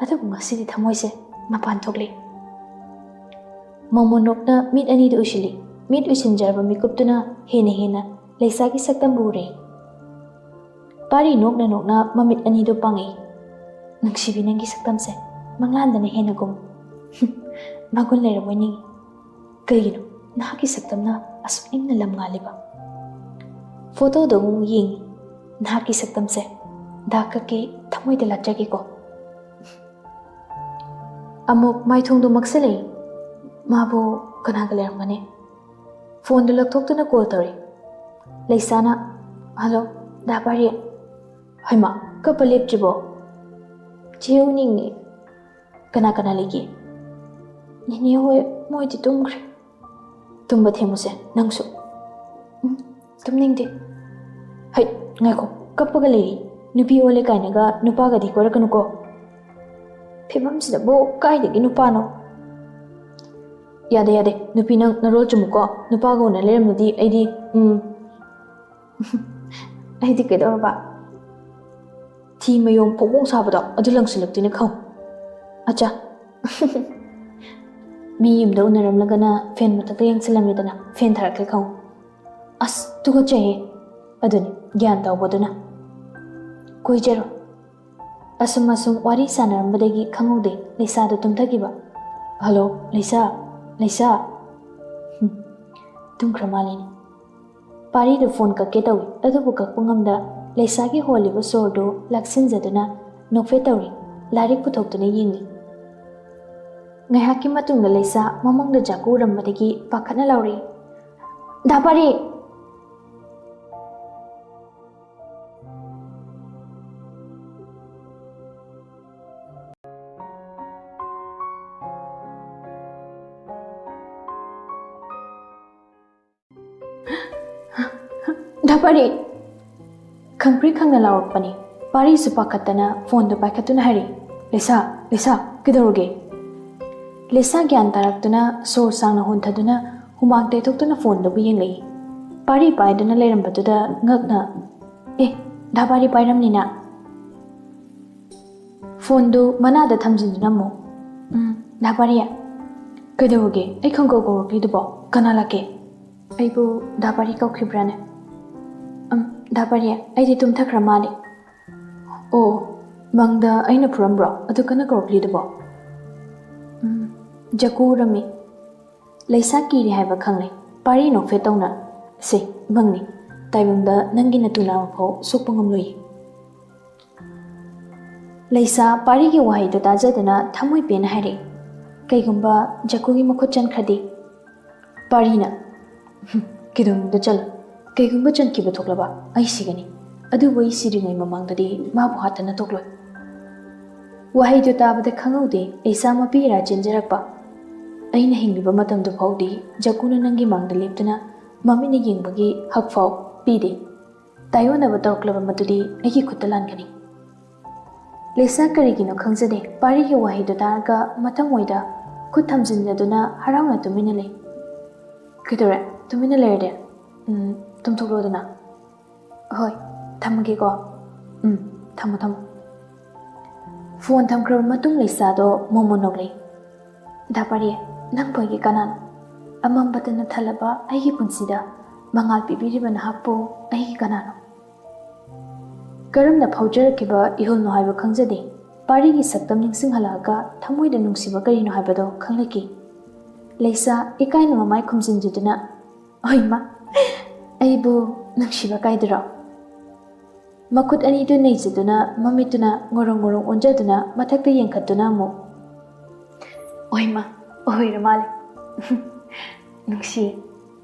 ꯑꯗꯨꯕꯨ ꯉꯁꯤꯗꯤ ꯊꯃꯣꯏꯁꯦ ꯃꯄꯥꯟ ꯊꯣꯛꯂꯦ꯫ ꯃꯣꯃꯣꯟ ꯅꯣꯛꯅ ꯃꯤꯠ ꯑꯅꯤꯗꯨ ꯎꯏꯁꯤꯜꯂꯤ꯫ ꯃꯤꯠ ꯎꯏꯁꯤꯟꯖꯔꯕ ꯃꯤꯀꯨꯞꯇꯨꯅ ꯍꯦꯟꯅ ꯍꯦꯟꯅ ꯂꯩꯁꯥꯒꯤ ꯁꯛꯇꯝꯕꯨ ꯎꯔꯦ꯫ ꯄꯥꯔꯤ ꯅꯣꯛꯅ ꯅꯣꯛꯅ ꯃꯃꯤꯠ ꯑꯅꯤꯗꯨ ꯄꯥꯡꯉꯛꯏ꯫ "ꯅꯨꯡꯁꯤꯕꯤ, ꯅꯪꯒꯤ ꯁꯛꯇꯝꯁꯦ ꯃꯪꯂꯥꯟꯗꯅ ꯍꯦꯟꯅꯒꯨꯝ ꯃꯒꯨꯟ ꯂꯩꯔꯝꯃꯣꯏ ꯅꯤꯡꯏ꯫ ꯀꯩꯒꯤꯅꯣ ꯅꯍꯥꯛꯀꯤ ꯁꯛꯇꯝꯅ ꯑꯁꯨꯛ ꯏꯪꯅ ꯂꯝ ꯉꯥꯜꯂꯤꯕ?" ꯐꯣꯇꯣꯗꯣ ꯑꯃꯨꯛ ꯌꯦꯡꯉꯤ꯫ "ꯅꯍꯥꯛꯀꯤ ꯁꯛꯇꯝꯁꯦ ꯗꯥ ꯀꯛꯀꯤ ꯊꯃꯣꯏꯗ ꯂꯥꯠꯆꯒꯦꯀꯣ꯫" ꯑꯃꯨꯛ ꯃꯥꯏꯊꯣꯡꯗꯣ ꯃꯛꯁꯤꯜꯂꯛꯏ꯫ ꯃꯥꯕꯨ ꯀꯅꯥꯒ ꯂꯩꯔꯝꯒꯅꯤ? ꯐꯣꯟꯗꯨ ꯂꯧꯊꯣꯛꯇꯨꯅ ꯀꯣꯜ ꯇꯧꯔꯤ꯫ ꯂꯩꯁꯥꯅ, "ꯍꯜꯂꯣ, ꯗꯥ ꯄꯥꯔꯤ꯫" "ꯍꯩꯃꯥ, ꯀꯞꯄ ꯂꯦꯞꯇ꯭ꯔꯤꯕꯣ?" "ꯆꯦ ꯎꯅꯤꯡꯉꯤ꯫" "ꯀꯅꯥ ꯀꯅꯥ ꯂꯩꯒꯦ?" "ꯅꯦꯅꯦ ꯍꯣꯏ, ꯃꯣꯏꯗꯤ ꯇꯨꯝꯈ꯭ꯔꯦ꯫" "ꯇꯨꯝꯕ ꯊꯦꯝꯃꯨꯁꯦ ꯅꯪꯁꯨ꯫" "ꯎꯝ, ꯇꯨꯝꯅꯤꯡꯗꯦ꯫" "ꯍꯩ, ꯉꯥꯏꯈꯣ, ꯀꯞꯄꯒ ꯂꯩꯔꯤ꯫ ꯅꯨꯄꯤ ꯑꯣꯜꯂꯦ ꯀꯥꯏꯅꯒ ꯅꯨꯄꯥꯒꯗꯤ ꯀꯣꯏꯔꯛꯀꯅꯨꯀꯣ꯫" "ꯐꯤꯕꯝꯁꯤꯗꯕꯨ ꯀꯥꯏꯗꯒꯤ ꯅꯨꯄꯥꯅꯣ?" "ꯌꯥꯗꯦ, ꯌꯥꯗꯦ, ꯅꯨꯄꯤ ꯅꯪ ꯅꯔꯣꯜ ꯆꯨꯝꯃꯨꯀꯣ꯫ ꯅꯨꯄꯥꯒ ꯎꯅ ꯂꯩꯔꯝꯃꯗꯤ ꯑꯩꯗꯤ, ꯎꯝ꯫" "ꯑꯩꯗꯤ ꯀꯩꯗꯧꯔꯕ?" "ꯊꯤ ꯃꯌꯣꯝ ꯐꯣꯡ ꯐꯣꯡ ꯁꯥꯕꯗꯣ ꯑꯗꯨ ꯂꯪꯁꯤꯜꯂꯛꯇꯣꯏꯅꯦ ꯈꯪꯉꯨ꯫" "ꯑꯠꯆꯥ꯫" "ꯃꯤ ꯌꯨꯝꯗ ꯎꯅꯔꯝꯂꯒꯅ ꯐꯦꯟ ꯃꯊꯛꯇ ꯌꯦꯡꯁꯤꯜꯂꯝꯃꯦꯗꯅ, ꯐꯦꯟ ꯊꯥꯔꯛꯀꯦ ꯈꯪꯉꯨ꯫" "ꯑꯁ, ꯇꯨꯀꯠꯆꯩꯍꯦ꯫" "ꯑꯗꯨꯅꯤ, ꯒ꯭ꯌꯥꯟ ꯇꯧꯕꯗꯨꯅ ꯀꯣꯏꯖꯔꯣ꯫" ꯑꯁꯨꯝ ꯑꯁꯨꯝ ꯋꯥꯔꯤ ꯁꯥꯟꯅꯔꯝꯕꯗꯒꯤ ꯈꯪꯍꯧꯗꯦ ꯂꯩꯁꯥꯗꯨ ꯇꯨꯝꯊꯈꯤꯕ꯫ "ꯍꯜꯂꯣ, ꯂꯩꯁꯥ, ꯂꯩꯁꯥ꯫" ꯍꯨꯝ, ꯇꯨꯝꯈ꯭ꯔ ꯃꯥꯜꯂꯦꯅꯦ꯫ ꯄꯥꯔꯤꯗꯨ ꯐꯣꯟ ꯀꯛꯀꯦ ꯇꯧꯏ, ꯑꯗꯨꯕꯨ ꯀꯛꯄ ꯉꯝꯗ ꯂꯩꯁꯥꯒꯤ ꯍꯣꯜꯂꯤꯕ ꯁꯣꯔꯗꯨ ꯂꯥꯛꯁꯤꯟꯖꯗꯨꯅ ꯅꯣꯛꯐꯦꯠ ꯇꯧꯔꯤ, ꯂꯥꯏꯔꯤꯛ ꯄꯨꯊꯣꯛꯇꯨꯅ ꯌꯦꯡꯂꯤ꯫ ꯉꯥꯏꯍꯥꯛꯀꯤ ꯃꯇꯨꯡꯗ ꯂꯩꯁꯥ ꯃꯃꯪꯗ ꯖꯥꯀꯨ ꯎꯔꯝꯕꯗꯒꯤ ꯄꯥꯈꯠꯅ ꯂꯥꯎꯔꯛꯏ, ꯗꯥ ꯄꯥꯔꯤ! ꯗꯥ ꯄꯥꯔꯤ! ꯈꯪꯄ꯭ꯔꯦꯛ ꯈꯪꯅ ꯂꯥꯎꯔꯛꯄꯅꯤ꯫ ꯄꯥꯔꯤꯁꯨ ꯄꯥꯈꯠꯇꯅ ꯐꯣꯟꯗꯨ ꯄꯥꯏꯈꯠꯇꯨꯅ ꯍꯥꯏꯔꯛꯏ, "ꯂꯤꯁꯥ, ꯂꯤꯁꯥ, ꯀꯩꯗꯧꯔꯒꯦ?" ꯂꯤꯁꯥ ꯒ꯭ꯌꯥꯟ ꯇꯥꯔꯛꯇꯨꯅ ꯁꯣꯔ ꯁꯥꯡꯅ ꯍꯣꯟꯊꯗꯨꯅ ꯍꯨꯃꯥꯡ ꯇꯩꯊꯣꯛꯇꯨꯅ ꯐꯣꯟꯗꯨꯕꯨ ꯌꯦꯡꯂꯛꯏ꯫ ꯄꯥꯔꯤ ꯄꯥꯏꯗꯨꯅ ꯂꯩꯔꯝꯕꯗꯨꯗ ꯉꯛꯅ, "ꯑꯦ, ꯗꯥ ꯄꯥꯔꯤ ꯄꯥꯏꯔꯝꯅꯤꯅ?" ꯐꯣꯟꯗꯨ ꯃꯅꯥꯗ ꯊꯝꯖꯤꯟꯗꯨꯅ ꯑꯃꯨꯛ, "ꯎꯝ, ꯗꯥ ꯄꯥꯔꯤ, ꯀꯩꯗꯧꯔꯒꯦ? ꯑꯩ ꯈꯪꯀꯧ ꯀꯧꯔꯛꯂꯤꯗꯨꯕꯣ? ꯀꯅꯥ ꯂꯥꯛꯀꯦ?" "ꯑꯩꯕꯨ ꯗꯥ ꯄꯥꯔꯤ ꯀꯧꯈꯤꯕ꯭ꯔꯥꯅꯦ?" "ꯎꯝ, ꯗꯥ ꯄꯥꯔꯤ, ꯑꯩꯗꯤ ꯇꯨꯝꯊꯈ꯭ꯔ ꯃꯥꯜꯂꯦ꯫" "ꯑꯣ, ꯃꯪꯗ ꯑꯩꯅ ꯐꯨꯔꯝꯕ꯭ꯔꯣ? ꯑꯗꯨ ꯀꯟꯅ ꯀꯧꯔꯛꯂꯤꯗꯨꯕꯣ?" "ꯎꯝ, ꯖꯀꯨ ꯎꯔꯝꯃꯤ꯫" ꯂꯩꯁꯥ ꯀꯤꯔꯦ ꯍꯥꯏꯕ ꯈꯪꯂꯦ꯫ ꯄꯥꯔꯤ ꯅꯣꯛꯐꯦꯠ ꯇꯧꯅ, "ꯁꯦ, ꯃꯪꯅꯤ꯫ ꯇꯥꯏꯕꯪꯗ ꯅꯪꯒꯤ ꯅꯇꯨ ꯅꯥꯕ ꯐꯥꯎ ꯁꯣꯛꯄ ꯉꯝꯂꯣꯏꯌꯦ꯫" ꯂꯩꯁꯥ ꯄꯥꯔꯤꯒꯤ ꯋꯥꯍꯩꯗꯨ ꯇꯥꯖꯗꯨꯅ ꯊꯃꯣꯏ ꯄꯦꯟꯅ ꯍꯥꯏꯔꯛꯏ, "ꯀꯩꯒꯨꯝꯕ ꯖꯀꯨꯒꯤ ꯃꯈꯨꯠ ꯆꯟꯈ꯭ꯔꯗꯤ?" ꯄꯥꯔꯤꯅ, "ꯍꯨꯝ, ꯀꯩꯗꯧꯅꯨꯡꯗ ꯆꯠꯂꯣ꯫ ꯀꯩꯒꯨꯝꯕ ꯆꯟꯈꯤꯕ ꯊꯣꯛꯂꯕ, ꯑꯩ ꯁꯤꯒꯅꯤ꯫ ꯑꯗꯨꯕꯨ ꯑꯩ ꯁꯤꯔꯤꯉꯩ ꯃꯃꯥꯡꯗꯗꯤ ꯃꯥꯕꯨ ꯍꯥꯠꯇꯅ ꯊꯣꯛꯂꯣꯏ꯫" ꯋꯥꯍꯩꯗꯨ ꯇꯥꯕꯗ ꯈꯪꯍꯧꯗꯦ ꯂꯩꯁꯥ ꯃꯄꯤ ꯏꯔꯥ ꯆꯦꯟꯖꯔꯛꯄ꯫ "ꯑꯩꯅ ꯍꯤꯡꯂꯤꯕ ꯃꯇꯝꯗꯨ ꯐꯥꯎꯗꯤ ꯖꯀꯨꯅ ꯅꯪꯒꯤ ꯃꯥꯡꯗ ꯂꯦꯞꯇꯨꯅ ꯃꯃꯤꯠꯅ ꯌꯦꯡꯕꯒꯤ ꯍꯛ ꯐꯥꯎ ꯄꯤꯗꯦ꯫ ꯇꯥꯏꯑꯣꯟꯅꯕ ꯇꯧꯔꯛꯂꯕ ꯃꯗꯨꯗꯤ ꯑꯩꯒꯤ ꯈꯨꯠꯇ ꯂꯥꯟꯒꯅꯤ꯫" ꯂꯩꯁꯥ ꯀꯔꯤꯒꯤꯅꯣ ꯈꯪꯖꯗꯦ, ꯄꯥꯔꯤꯒꯤ ꯋꯥꯍꯩꯗꯨ ꯇꯥꯔꯒ ꯃꯊꯃꯣꯏꯗ ꯈꯨꯠ ꯊꯝꯖꯤꯟꯅꯗꯨꯅ ꯍꯔꯥꯎꯅ ꯇꯨꯃꯤꯟꯅ ꯂꯩ꯫ "ꯀꯩꯗꯧꯔꯦ? ꯇꯨꯃꯤꯟꯅ ꯂꯩꯔꯗꯤ? ꯎꯝ, ꯇꯨꯝꯊꯣꯛꯂꯣꯗꯅ꯫" "ꯍꯣꯏ, ꯊꯝꯃꯒꯦꯀꯣ꯫" "ꯎꯝ, ꯊꯝꯃꯣ, ꯊꯝꯃꯣ꯫" ꯐꯣꯟ ꯊꯝꯈ꯭ꯔꯕ ꯃꯇꯨꯡ ꯂꯩꯁꯥꯗꯣ ꯃꯣꯃꯣ ꯅꯣꯛꯂꯛꯏ꯫ "ꯗꯥ ꯄꯥꯔꯤ, ꯅꯪꯕꯨ ꯑꯩꯒꯤ ꯀꯅꯥꯅꯣ? ꯑꯃꯝꯕꯇꯅ ꯊꯜꯂꯕ ꯑꯩꯒꯤ ꯄꯨꯟꯁꯤꯗ ꯃꯉꯥꯜ ꯄꯤꯕꯤꯔꯤꯕ ꯅꯍꯥꯛꯄꯨ ꯑꯩꯒꯤ ꯀꯅꯥꯅꯣ?" ꯀꯔꯝꯅ ꯐꯥꯎꯖꯔꯛꯈꯤꯕ ꯏꯍꯨꯜꯅꯣ ꯍꯥꯏꯕ ꯈꯪꯖꯗꯦ꯫ ꯄꯥꯔꯤꯒꯤ ꯁꯛꯇꯝ ꯅꯤꯡꯁꯤꯡꯍꯜꯂꯛꯑꯒ ꯊꯃꯣꯏꯗ ꯅꯨꯡꯁꯤꯕ ꯀꯔꯤꯅꯣ ꯍꯥꯏꯕꯗꯣ ꯈꯪꯂꯛꯈꯤ꯫ ꯂꯩꯁꯥ ꯏꯀꯥꯏꯅ ꯃꯃꯥꯏ ꯈꯨꯝꯖꯤꯟꯖꯗꯨꯅ, "ꯑꯣꯏꯃꯥ, ꯑꯩꯕꯨ ꯅꯨꯡꯁꯤꯕ ꯀꯥꯏꯗꯨꯔꯣ?" ꯃꯈꯨꯠ ꯑꯅꯤꯗꯨ ꯅꯩꯖꯗꯨꯅ, ꯃꯃꯤꯠꯇꯨꯅ ꯉꯣꯔꯣꯡ ꯉꯣꯔꯣꯡ ꯑꯣꯟꯖꯗꯨꯅ ꯃꯊꯛꯇ ꯌꯦꯡꯈꯠꯇꯨꯅ ꯑꯃꯨꯛ, "ꯑꯣꯏꯃꯥ, ꯑꯣꯏꯔ ꯃꯥꯜꯂꯦ꯫ ꯅꯨꯡꯁꯤ꯫"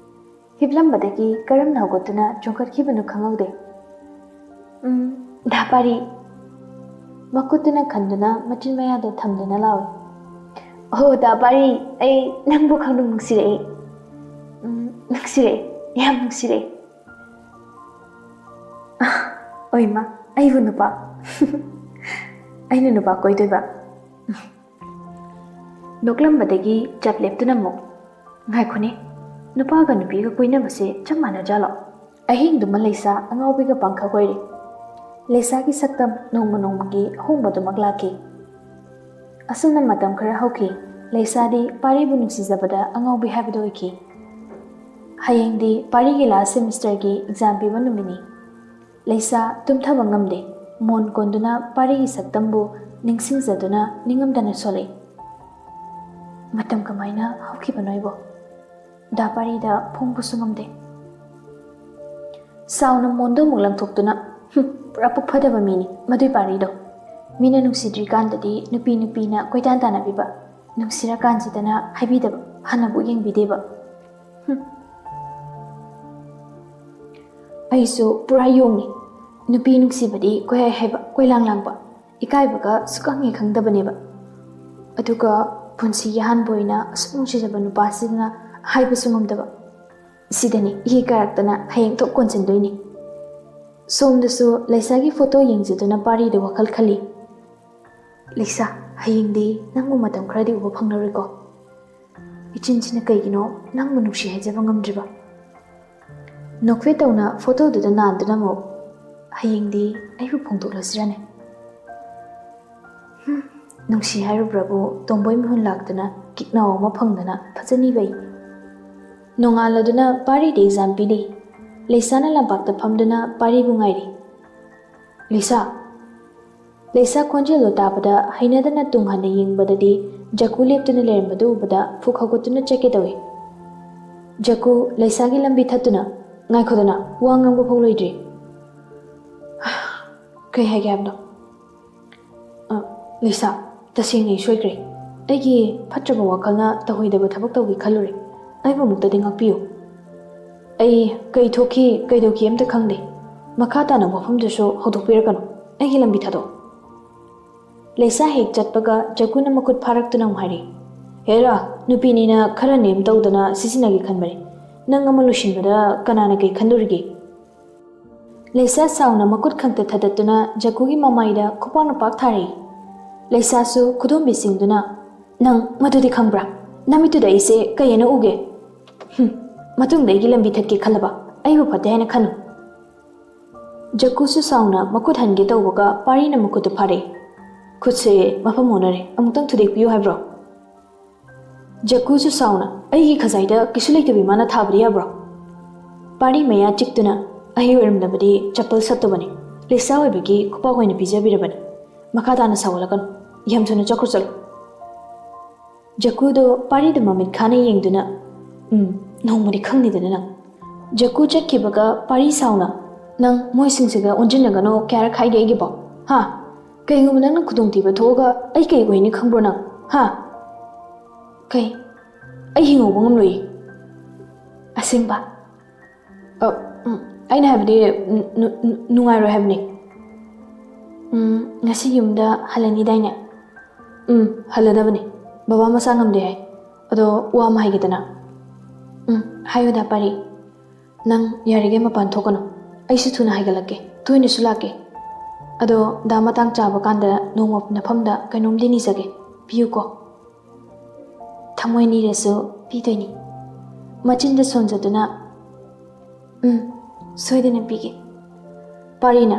ꯍꯤꯞꯂꯝꯕꯗꯒꯤ ꯀꯔꯝꯅ ꯍꯧꯒꯠꯇꯨꯅ ꯆꯣꯡꯈꯠꯈꯤꯕꯅꯣ ꯈꯪꯍꯧꯗꯦ꯫ "ꯎꯝ, ꯗꯥ ꯄꯥꯔꯤ!" ꯃꯈꯨꯠꯇꯨꯅ ꯈꯟꯗꯨꯅ ꯃꯆꯤꯟ ꯃꯌꯥꯗ ꯊꯝꯗꯨꯅ ꯂꯥꯎꯏ꯫ "ꯑꯣ, ꯗꯥ ꯄꯥꯔꯤ, ꯑꯩ ꯅꯪꯕꯨ ꯈꯪꯅꯨꯡ ꯅꯨꯡꯁꯤꯔꯛꯏ꯫ ꯎꯝ, ꯅꯨꯡꯁꯤꯔꯛꯏ, ꯌꯥꯝ ꯅꯨꯡꯁꯤꯔꯛꯏ꯫" "ꯑꯣꯏꯃ, ꯑꯩꯕꯨ ꯅꯨꯄꯥ? ꯑꯩꯅ ꯅꯨꯄꯥ ꯀꯣꯏꯗꯣꯏꯕ?" ꯅꯣꯛꯂꯝꯕꯗꯒꯤ ꯆꯞ ꯂꯦꯞꯇꯨꯅ ꯑꯃꯨꯛ, "ꯉꯥꯏꯈꯣꯅꯦ, ꯅꯨꯄꯥꯒ ꯅꯨꯄꯤꯒ ꯀꯣꯏꯅꯕꯁꯦ ꯆꯞ ꯃꯥꯟꯅꯖꯥꯠꯂꯣ?" ꯑꯍꯤꯡꯗꯨꯃ ꯂꯩꯁꯥ ꯑꯉꯥꯎꯕꯤꯒ ꯄꯥꯡꯈꯛ ꯑꯣꯏꯔꯤ꯫ ꯂꯩꯁꯥꯒꯤ ꯁꯛꯇꯝ ꯅꯣꯡꯃ ꯅꯣꯡꯃꯒꯤ ꯑꯍꯣꯡꯕꯗꯨꯃꯛ ꯂꯥꯛꯈꯤ꯫ ꯑꯁꯨꯝꯅ ꯃꯇꯝ ꯈꯔ ꯍꯧꯈꯤ꯫ ꯂꯩꯁꯥꯗꯤ ꯄꯥꯔꯤꯕꯨ ꯅꯨꯡꯁꯤꯖꯕꯗ ꯑꯉꯥꯎꯕꯤ ꯍꯥꯏꯕꯗꯨ ꯑꯣꯏꯈꯤ꯫ ꯍꯌꯦꯡꯗꯤ ꯄꯥꯔꯤꯒꯤ ꯂꯥꯁ ꯁꯦꯃꯤꯁꯇꯔꯒꯤ ꯑꯦꯛꯖꯥꯝ ꯄꯤꯕ ꯅꯨꯃꯤꯠꯅꯤ꯫ ꯂꯩꯁꯥ ꯇꯨꯝꯊꯕ ꯉꯝꯗꯦ꯫ ꯃꯣꯟ ꯀꯣꯟꯗꯨꯅ ꯄꯥꯔꯤꯒꯤ ꯁꯛꯇꯝꯕꯨ ꯅꯤꯡꯁꯤꯡꯖꯗꯨꯅ ꯅꯤꯡꯉꯝꯗꯅ ꯁꯣꯜꯂꯛꯏ꯫ ꯃꯇꯝ ꯀꯃꯥꯏꯅ ꯍꯧꯈꯤꯕꯅꯣ ꯑꯩꯕꯣ? ꯗꯥ ꯄꯥꯔꯤꯗ ꯐꯣꯡꯕꯁꯨ ꯉꯝꯗꯦ꯫ ꯁꯥꯎꯅ ꯃꯣꯟꯗꯣ ꯑꯃꯨꯛ ꯂꯪꯊꯣꯛꯇꯨꯅ, "ꯍꯨꯝ, ꯄꯨꯔꯥ ꯄꯨꯛ ꯐꯗꯕ ꯃꯤꯅꯤ ꯃꯗꯨꯏ ꯄꯥꯔꯤꯗꯣ꯫ ꯃꯤꯅ ꯅꯨꯡꯁꯤꯗ꯭ꯔꯤꯀꯥꯟꯗꯗꯤ ꯅꯨꯄꯤ ꯅꯨꯄꯤꯅ ꯀꯣꯏꯇꯥꯟ ꯇꯥꯟꯅꯕꯤꯕ, ꯅꯨꯡꯁꯤꯔꯀꯥꯟꯁꯤꯗꯅ ꯍꯥꯏꯕꯤꯗꯕ, ꯍꯟꯅꯕꯨ ꯌꯦꯡꯕꯤꯗꯦꯕ꯫ ꯍꯨꯝ꯫ ꯑꯩꯁꯨ ꯄꯨꯔꯥ ꯌꯣꯡꯅꯤ꯫ ꯅꯨꯄꯤ ꯅꯨꯡꯁꯤꯕꯗꯤ ꯀꯣꯏꯍꯥꯏ ꯍꯥꯏꯕ, ꯀꯣꯏꯂꯥꯡ ꯂꯥꯡꯕ, ꯏꯀꯥꯏꯕꯒ ꯁꯨꯛꯈꯪ ꯍꯦꯛ ꯈꯪꯗꯕꯅꯦꯕ꯫ ꯑꯗꯨꯒ ꯄꯨꯟꯁꯤꯒꯤ ꯑꯍꯥꯟꯕ ꯑꯣꯏꯅ ꯑꯁꯨꯛ ꯅꯨꯡꯁꯤꯖꯕ ꯅꯨꯄꯥꯁꯤꯅ ꯍꯥꯏꯕꯁꯨ ꯉꯝꯗꯕ꯫ ꯁꯤꯗꯅꯤ ꯏꯍꯤ ꯀꯥꯔꯛꯇꯅ ꯍꯌꯦꯡ ꯊꯣꯛ ꯀꯣꯟꯁꯤꯟꯗꯣꯏꯅꯤ꯫" ꯁꯣꯝꯗꯁꯨ ꯂꯩꯁꯥꯒꯤ ꯐꯣꯇꯣ ꯌꯦꯡꯖꯗꯨꯅ ꯄꯥꯔꯤꯗ ꯋꯥꯈꯜ ꯈꯜꯂꯤ꯫ "ꯂꯩꯁꯥ, ꯍꯌꯦꯡꯗꯤ ꯅꯪꯕꯨ ꯃꯇꯝ ꯈꯔꯗꯤ ꯎꯕ ꯐꯪꯂꯔꯣꯏꯀꯣ꯫ ꯏꯆꯤꯟꯁꯤꯅ ꯀꯩꯒꯤꯅꯣ ꯅꯪꯕꯨ ꯅꯨꯡꯁꯤ ꯍꯥꯏꯖꯕ ꯉꯝꯗ꯭ꯔꯤꯕ?" ꯅꯣꯛꯐꯦꯠ ꯇꯧꯅ ꯐꯣꯇꯣꯗꯨꯗ ꯅꯥꯟꯗꯨꯅ ꯑꯃꯨꯛ, "ꯍꯌꯦꯡꯗꯤ ꯑꯩꯕꯨ ꯐꯣꯡꯗꯣꯛꯂꯁꯤꯔꯅꯦ?" ꯍꯨꯝ, ꯅꯨꯡꯁꯤ ꯍꯥꯏꯔꯨꯕ꯭ꯔꯕꯨ ꯇꯣꯝꯕꯣꯏ ꯃꯤꯍꯨꯟ ꯂꯥꯛꯇꯨꯅ ꯀꯤꯛꯅꯥꯎ ꯑꯃ ꯐꯪꯗꯅ ꯐꯖꯅꯤꯕꯩ꯫ ꯅꯣꯡꯉꯥꯜꯂꯗꯨꯅ ꯄꯥꯔꯤꯗ ꯑꯦꯛꯖꯥꯝ ꯄꯤꯔꯤ꯫ ꯂꯩꯁꯥꯅ ꯂꯝꯄꯥꯛꯇ ꯐꯝꯗꯨꯅ ꯄꯥꯔꯤꯕꯨ ꯉꯥꯏꯔꯤ꯫ "ꯂꯩꯁꯥ!" ꯂꯩꯁꯥ ꯈꯣꯟꯖꯦꯜꯗꯣ ꯇꯥꯕꯗ ꯍꯩꯅꯗꯅ ꯇꯨꯡ ꯍꯟꯅ ꯌꯦꯡꯕꯗꯗꯤ ꯖꯀꯨ ꯂꯦꯞꯇꯨꯅ ꯂꯩꯔꯝꯕꯗꯨ ꯎꯕꯗ ꯐꯨꯛ ꯍꯧꯒꯠꯇꯨꯅ ꯆꯠꯀꯦ ꯇꯧꯏ꯫ ꯖꯀꯨ ꯂꯩꯁꯥꯒꯤ ꯂꯝꯕꯤ ꯊꯠꯇꯨꯅ, "ꯉꯥꯏꯈꯣꯗꯅ, ꯋꯥ ꯉꯥꯡꯕ ꯐꯥꯎ ꯂꯣꯏꯗ꯭ꯔꯤ꯫" "ꯀꯩ ꯍꯥꯏꯒꯦ ꯍꯥꯏꯕꯅꯣ?" "ꯑ, ꯂꯩꯁꯥ, ꯇꯁꯦꯡꯅ ꯑꯩ ꯁꯣꯏꯈ꯭ꯔꯦ꯫ ꯑꯩꯒꯤ ꯐꯠꯇ꯭ꯔꯕ ꯋꯥꯈꯜꯅ ꯇꯧꯍꯩꯗꯕ ꯊꯕꯛ ꯇꯧꯒꯦ ꯈꯜꯂꯨꯔꯦ꯫ ꯑꯩꯕꯨ ꯑꯃꯨꯛꯇꯗꯤ ꯉꯥꯛꯄꯤꯌꯨ꯫" ꯑꯩ ꯀꯩ ꯊꯣꯛꯈꯤ, ꯀꯩꯗꯧꯈꯤ ꯑꯝꯇ ꯈꯪꯗꯦ꯫ ꯃꯈꯥ ꯇꯥꯅ ꯋꯥꯐꯝꯗꯨꯁꯨ ꯍꯧꯗꯣꯛꯄꯤꯔꯛꯀꯅꯨ꯫ ꯑꯩꯒꯤ ꯂꯝꯕꯤ ꯊꯥꯗꯣꯛꯑꯣ꯫ ꯂꯩꯁꯥ ꯍꯦꯛ ꯆꯠꯄꯒ ꯖꯒꯨꯅ ꯃꯈꯨꯠ ꯐꯥꯔꯛꯇꯨꯅ ꯑꯃꯨꯛ ꯍꯥꯏꯔꯛꯏ, "ꯍꯦꯔꯥ, ꯅꯨꯄꯤꯅꯤꯅ ꯈꯔ ꯅꯦꯝ ꯇꯧꯗꯅ ꯁꯤꯖꯤꯟꯅꯒꯦ ꯈꯟꯕꯅꯤ꯫ ꯅꯪ ꯑꯃ ꯂꯣꯏꯁꯤꯟꯕꯗ ꯀꯅꯥꯅ ꯀꯩ ꯈꯟꯗꯣꯔꯤꯒꯦ?" ꯂꯩꯁꯥ ꯁꯥꯎꯅ ꯃꯈꯨꯠ ꯈꯪꯇ ꯊꯥꯗꯠꯇꯨꯅ ꯖꯒꯨꯒꯤ ꯃꯃꯥꯏꯗ ꯈꯨꯄꯥꯛꯅ ꯄꯥꯛ ꯊꯥꯔꯛꯏ꯫ ꯂꯩꯁꯥꯁꯨ ꯈꯨꯗꯣꯝꯕꯤ ꯆꯤꯡꯗꯨꯅ, "ꯅꯪ ꯃꯗꯨꯗꯤ ꯈꯪꯕ꯭ꯔꯥ? ꯅꯃꯤꯠꯇꯨꯗ ꯑꯩꯁꯦ ꯀꯩ ꯍꯥꯏꯅ ꯎꯒꯦ? ꯍꯨꯝ, ꯃꯇꯨꯡꯗ ꯑꯩꯒꯤ ꯂꯝꯕꯤ ꯊꯠꯀꯦ ꯈꯜꯂꯕ? ꯑꯩꯕꯨ ꯐꯠꯇꯦ ꯍꯥꯏꯅ ꯈꯟꯅꯨ꯫" ꯖꯒꯨꯁꯨ ꯁꯥꯎꯅ ꯃꯈꯨꯠ ꯍꯟꯒꯦ ꯇꯧꯕꯒ ꯄꯥꯔꯤꯅ ꯃꯈꯨꯠꯇꯨ ꯐꯥꯔꯛꯏ꯫ "ꯈꯨꯠꯁꯦ ꯃꯐꯝ ꯑꯣꯟꯅꯔꯦ, ꯑꯃꯨꯛꯇꯪ ꯊꯨꯗꯦꯛꯄꯤꯌꯨ ꯍꯥꯏꯕ꯭ꯔꯣ?" ꯖꯒꯨꯁꯨ ꯁꯥꯎꯅ, "ꯑꯩꯒꯤ ꯈꯖꯥꯏꯗ ꯀꯩꯁꯨ ꯂꯩꯇꯕꯤ ꯃꯥꯅ ꯊꯥꯕꯗꯤ ꯌꯥꯕ꯭ꯔꯣ?" ꯄꯥꯔꯤ ꯃꯌꯥ ꯆꯤꯛꯇꯨꯅ, "ꯑꯩ ꯑꯣꯏꯔꯝꯂꯕꯗꯤ ꯆꯄꯜ ꯁꯠꯇꯕꯅꯤ꯫ ꯂꯩꯁꯥ ꯑꯣꯏꯕꯒꯤ ꯈꯨꯄꯥꯛ ꯑꯣꯏꯅ ꯄꯤꯖꯕꯤꯔꯕꯅꯤ꯫ ꯃꯈꯥ ꯇꯥꯅ ꯁꯥꯎꯒꯠꯂꯛꯀꯅꯨ꯫ ꯌꯥꯝ ꯊꯨꯅ ꯆꯠꯈ꯭ꯔꯣ ꯆꯠꯂꯣ꯫" ꯖꯒꯨꯗꯣ ꯄꯥꯔꯤꯗ ꯃꯃꯤꯠ ꯈꯥꯅ ꯌꯦꯡꯗꯨꯅ, "ꯎꯝ, ꯅꯣꯡꯃꯗꯤ ꯈꯪꯅꯤꯗꯅ ꯅꯪ꯫" ꯖꯒꯨ ꯆꯠꯈꯤꯕꯒ ꯄꯥꯔꯤ ꯁꯥꯎꯅ, "ꯅꯪ ꯃꯣꯏꯁꯤꯡꯁꯤꯒ ꯑꯣꯟꯁꯤꯟꯅꯒꯅꯣ ꯀꯌꯥꯔꯛ ꯍꯥꯏꯒꯦ ꯑꯩꯒꯤꯕꯣ? ꯍꯥ? ꯀꯩꯒꯨꯝꯕ ꯅꯪꯅ ꯈꯨꯗꯣꯡꯊꯤꯕ ꯊꯣꯛꯑꯒ ꯑꯩ ꯀꯩ ꯑꯣꯏꯅꯤ ꯈꯪꯕ꯭ꯔꯣ ꯅꯪ? ꯍꯥ? ꯀꯩ? ꯑꯩ ꯍꯤꯡꯍꯧꯕ ꯉꯝꯂꯣꯏꯌꯦ꯫ ꯑꯁꯦꯡꯕ?" "ꯑ, ꯎꯝ, ꯑꯩꯅ ꯍꯥꯏꯕꯗꯤ ꯅꯨ-, ꯅꯨ-, ꯅꯨꯡꯉꯥꯏꯔꯣꯏ ꯍꯥꯏꯕꯅꯤ꯫" "ꯎꯝ, ꯉꯁꯤ ꯌꯨꯝꯗ ꯍꯜꯂꯅꯤꯗꯥꯏꯅꯦ?" "ꯎꯝ, ꯍꯜꯂꯗꯕꯅꯤ꯫ ꯕꯕꯥ ꯃꯁꯥ ꯉꯝꯗꯦ ꯍꯥꯏ꯫ ꯑꯗꯣ ꯋꯥ ꯑꯃ ꯍꯥꯏꯒꯦꯗꯅ꯫" "ꯎꯝ, ꯍꯥꯏꯌꯨꯗ ꯄꯥꯔꯤ꯫" "ꯅꯪ ꯌꯥꯔꯤꯈꯩ ꯃꯄꯥꯟ ꯊꯣꯛꯀꯅꯨ꯫ ꯑꯩꯁꯨ ꯊꯨꯅ ꯍꯥꯏꯒꯠꯂꯛꯀꯦ, ꯇꯣꯏꯅꯁꯨ ꯂꯥꯛꯀꯦ꯫ ꯑꯗꯣ ꯗꯥ ꯃꯇꯥꯡ ꯆꯥꯕ ꯀꯥꯟꯗ ꯅꯣꯡꯃ ꯅꯐꯝꯗ ꯀꯩꯅꯣꯝꯗꯤ ꯅꯤꯖꯒꯦ, ꯄꯤꯌꯨꯀꯣ꯫" "ꯊꯃꯣꯏ ꯅꯤꯔꯁꯨ ꯄꯤꯗꯣꯏꯅꯤ꯫" ꯃꯆꯤꯟꯗ ꯁꯣꯟꯖꯗꯨꯅ, "ꯎꯝ, ꯁꯣꯏꯗꯅ ꯄꯤꯒꯦ꯫" ꯄꯥꯔꯤꯅ,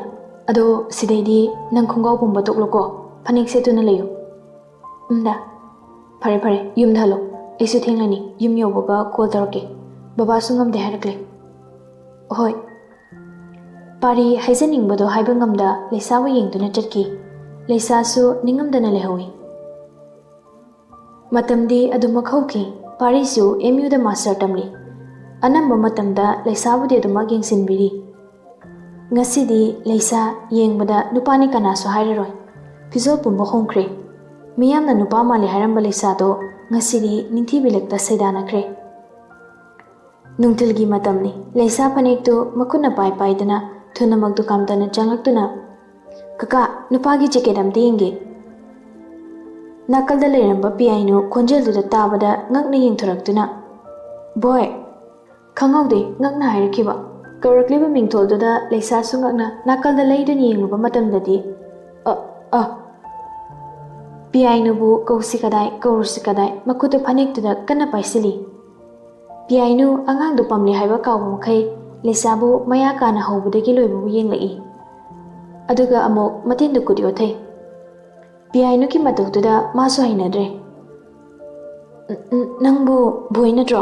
"ꯑꯗꯣ ꯁꯤꯗꯩꯗꯤ ꯅꯪ ꯈꯣꯡꯒ꯭ꯔꯥꯎ ꯄꯨꯝꯕ ꯇꯣꯛꯂꯣꯀꯣ, ꯐꯅꯦꯛ ꯁꯦꯠꯇꯨꯅ ꯂꯩꯌꯨ꯫" "ꯎꯝꯗ꯫" "ꯐꯔꯦ ꯐꯔꯦ, ꯌꯨꯝꯗ ꯍꯜꯂꯣ꯫ ꯑꯩꯁꯨ ꯊꯦꯡꯂꯅꯤ, ꯌꯨꯝ ꯌꯧꯕꯒ ꯀꯣꯜ ꯇꯧꯔꯛꯀꯦ꯫ ꯕꯕꯥꯁꯨ ꯉꯝꯗꯦ ꯍꯥꯏꯔꯛꯂꯦ꯫" "ꯍꯣꯏ꯫" ꯄꯥꯔꯤ ꯍꯥꯏꯖꯅꯤꯡꯕꯗꯣ ꯍꯥꯏꯕ ꯉꯝꯗ ꯂꯩꯁꯥꯕꯨ ꯌꯦꯡꯗꯨꯅ ꯆꯠꯈꯤ꯫ ꯂꯩꯁꯥꯁꯨ ꯅꯤꯡꯉꯝꯗꯅ ꯂꯩꯍꯧꯏ꯫ ꯃꯇꯝꯗꯤ ꯑꯗꯨꯃꯛ ꯍꯧꯈꯤ꯫ ꯄꯥꯔꯤꯁꯨ ꯑꯦꯝ ꯌꯨꯗ ꯃꯥꯁꯇꯔ ꯇꯝꯂꯤ꯫ ꯑꯅꯝꯕ ꯃꯇꯝꯗ ꯂꯩꯁꯥꯕꯨꯗꯤ ꯑꯗꯨꯃꯛ ꯌꯦꯡꯁꯤꯟꯕꯤꯔꯤ꯫ ꯉꯁꯤꯗꯤ ꯂꯩꯁꯥ ꯌꯦꯡꯕꯗ ꯅꯨꯄꯥꯅꯤ ꯀꯅꯥꯁꯨ ꯍꯥꯏꯔꯔꯣꯏ꯫ ꯐꯤꯖꯣꯜ ꯄꯨꯝꯕ ꯍꯣꯡꯈ꯭ꯔꯦ꯫ ꯃꯤꯌꯥꯝꯅ ꯅꯨꯄꯥ ꯃꯥꯜꯂꯤ ꯍꯥꯏꯔꯝꯕ ꯂꯩꯁꯥꯗꯣ ꯉꯁꯤꯗꯤ ꯅꯤꯡꯊꯤꯕꯤꯂꯛꯇ ꯁꯩꯗꯥꯅꯈ꯭ꯔꯦ꯫ ꯅꯨꯡꯊꯤꯜꯒꯤ ꯃꯇꯝꯅꯤ꯫ ꯂꯩꯁꯥ ꯐꯅꯦꯛꯇꯨ ꯃꯈꯨꯠꯅ ꯄꯥꯏ ꯄꯥꯏꯗꯨꯅ ꯊꯨꯅꯃꯛ ꯗꯨꯀꯥꯟ ꯇꯝꯅ ꯆꯪꯂꯛꯇꯨꯅ, "ꯀꯀꯥ, ꯅꯨꯄꯥꯒꯤ ꯖꯦꯀꯦꯠ ꯑꯝꯇ ꯌꯦꯡꯒꯦ꯫" ꯅꯥꯀꯜꯗ ꯂꯩꯔꯝꯕ ꯄꯤꯌꯥꯏꯅꯨ ꯈꯣꯟꯖꯦꯜꯗꯨꯗ ꯇꯥꯕꯗ ꯉꯛꯅ ꯌꯦꯡꯊꯣꯔꯛꯇꯨꯅ, "ꯕꯣꯏ!" ꯈꯪꯍꯧꯗꯦ ꯉꯛꯅ ꯍꯥꯏꯔꯛꯈꯤꯕ꯫ ꯀꯧꯔꯛꯂꯤꯕ ꯃꯤꯡꯊꯣꯜꯗꯨꯗ ꯂꯩꯁꯥꯁꯨ ꯉꯛꯅ ꯅꯥꯀꯜꯗ ꯂꯩꯗꯨꯅ ꯌꯦꯡꯂꯨꯕ ꯃꯇꯝꯗꯗꯤ, "ꯑ, ꯑ!" ꯄꯤꯌꯥꯏꯅꯨꯕꯨ ꯀꯧꯁꯤ ꯀꯗꯥꯏ, ꯀꯧꯔꯨꯁꯤ ꯀꯗꯥꯏ, ꯃꯈꯨꯠꯇ ꯐꯅꯦꯛꯇꯨꯗ ꯀꯟꯅ ꯄꯥꯏꯁꯤꯜꯂꯤ꯫ ꯄꯤꯌꯥꯏꯅꯨ ꯑꯉꯥꯡꯗꯨ ꯄꯝꯂꯤ ꯍꯥꯏꯕ ꯀꯥꯎꯕ ꯃꯈꯩ ꯂꯩꯁꯥꯕꯨ ꯃꯌꯥ ꯀꯥꯅ ꯍꯧꯕꯗꯒꯤ ꯂꯣꯏꯕꯕꯨ ꯌꯦꯡꯂꯛꯏ꯫ ꯑꯗꯨꯒ ꯑꯃꯨꯛ ꯃꯇꯤꯟꯗꯨ ꯀꯨꯠ ꯑꯣꯠꯊꯩ꯫ ꯄꯤꯌꯥꯏꯅꯨꯒꯤ ꯃꯇꯧꯗꯨꯗ ꯃꯥꯁꯨ ꯍꯩꯅꯗ꯭ꯔꯦ꯫ "ꯎꯝ, ꯎꯝ, ꯅꯪꯕꯨ ꯕꯣꯏ ꯅꯠꯇ꯭ꯔꯣ?"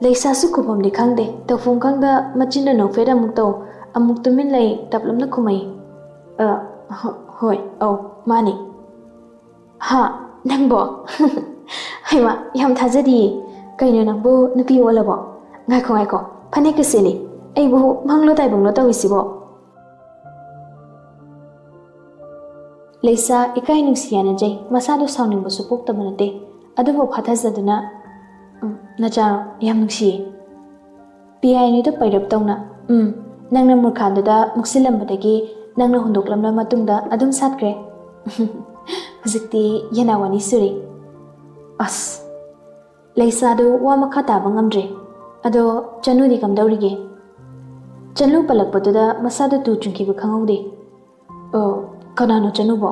ꯂꯩꯁꯥꯁꯨ ꯈꯨꯝꯐꯝꯗꯤ ꯈꯪꯗꯦ꯫ ꯇꯧꯐꯝ ꯈꯪꯗ ꯃꯆꯤꯟꯗ ꯅꯣꯛꯐꯦꯠ ꯑꯃꯨꯛ ꯇꯧ, ꯑꯃꯨꯛ ꯇꯨꯃꯤꯟ ꯂꯩ, ꯇꯞꯂꯞꯅ ꯈꯨꯝꯃꯩ꯫ "ꯑ, ꯍ-, ꯍꯣꯏ, ꯑꯧ, ꯃꯥꯅꯤ꯫" "ꯍꯥ? ꯅꯪꯕꯣ?" "ꯍꯩꯃꯥ, ꯌꯥꯝ ꯊꯥꯖꯗꯤꯌꯦ꯫ ꯀꯩꯅꯣ ꯅꯪꯕꯨ ꯅꯨꯄꯤ ꯑꯣꯜꯂꯕꯣ? ꯉꯥꯏꯈꯣ, ꯉꯥꯏꯈꯣ, ꯐꯅꯦꯛꯀ ꯁꯦꯠꯂꯤ꯫ ꯑꯩꯕꯨ ꯃꯪꯂꯣ ꯇꯥꯏꯕꯪꯂꯣ ꯇꯧꯔꯤꯁꯤꯕꯣ?" ꯂꯩꯁꯥ ꯏꯀꯥꯏ ꯅꯨꯡꯁꯤ ꯌꯥꯅꯖꯩ, ꯃꯁꯥꯗꯣ ꯁꯥꯎꯅꯤꯡꯕꯁꯨ ꯄꯣꯛꯇꯕ ꯅꯠꯇꯦ꯫ ꯑꯗꯨꯕꯨ ꯐꯥꯊꯖꯗꯨꯅ, "ꯎꯝ, ꯅꯆꯥꯔꯣ? ꯌꯥꯝ ꯅꯨꯡꯁꯤꯌꯦ꯫" ꯄꯤꯌꯥꯏꯅꯨꯗ ꯄꯩꯔꯞ ꯇꯧꯅ, "ꯎꯝ, ꯅꯪꯅ ꯃꯨꯔꯈꯥꯟꯗꯨꯗ ꯃꯨꯛꯁꯤꯜꯂꯝꯕꯗꯒꯤ ꯅꯪꯅ ꯍꯨꯟꯗꯣꯛꯂꯝꯂ ꯃꯇꯨꯡꯗ ꯑꯗꯨꯝ ꯁꯥꯠꯈ꯭ꯔꯦ꯫" "ꯍꯧꯖꯤꯛꯇꯤ ꯌꯦꯅꯥꯎ ꯑꯅꯤ ꯁꯨꯔꯦ꯫" ꯑꯁ! ꯂꯩꯁꯥꯗꯨ ꯋꯥ ꯃꯈꯥ ꯇꯥꯕ ꯉꯝꯗ꯭ꯔꯦ꯫ "ꯑꯗꯣ ꯆꯅꯨꯗꯤ ꯀꯝꯗꯧꯔꯤꯒꯦ?" ꯆꯅꯨ ꯄꯜꯂꯛꯄꯗꯨꯗ ꯃꯁꯥꯗ ꯇꯨ ꯆꯨꯡꯈꯤꯕ ꯈꯪꯍꯧꯗꯦ꯫ "ꯑꯣ, ꯀꯅꯥꯅꯣ ꯆꯅꯨꯕꯣ?"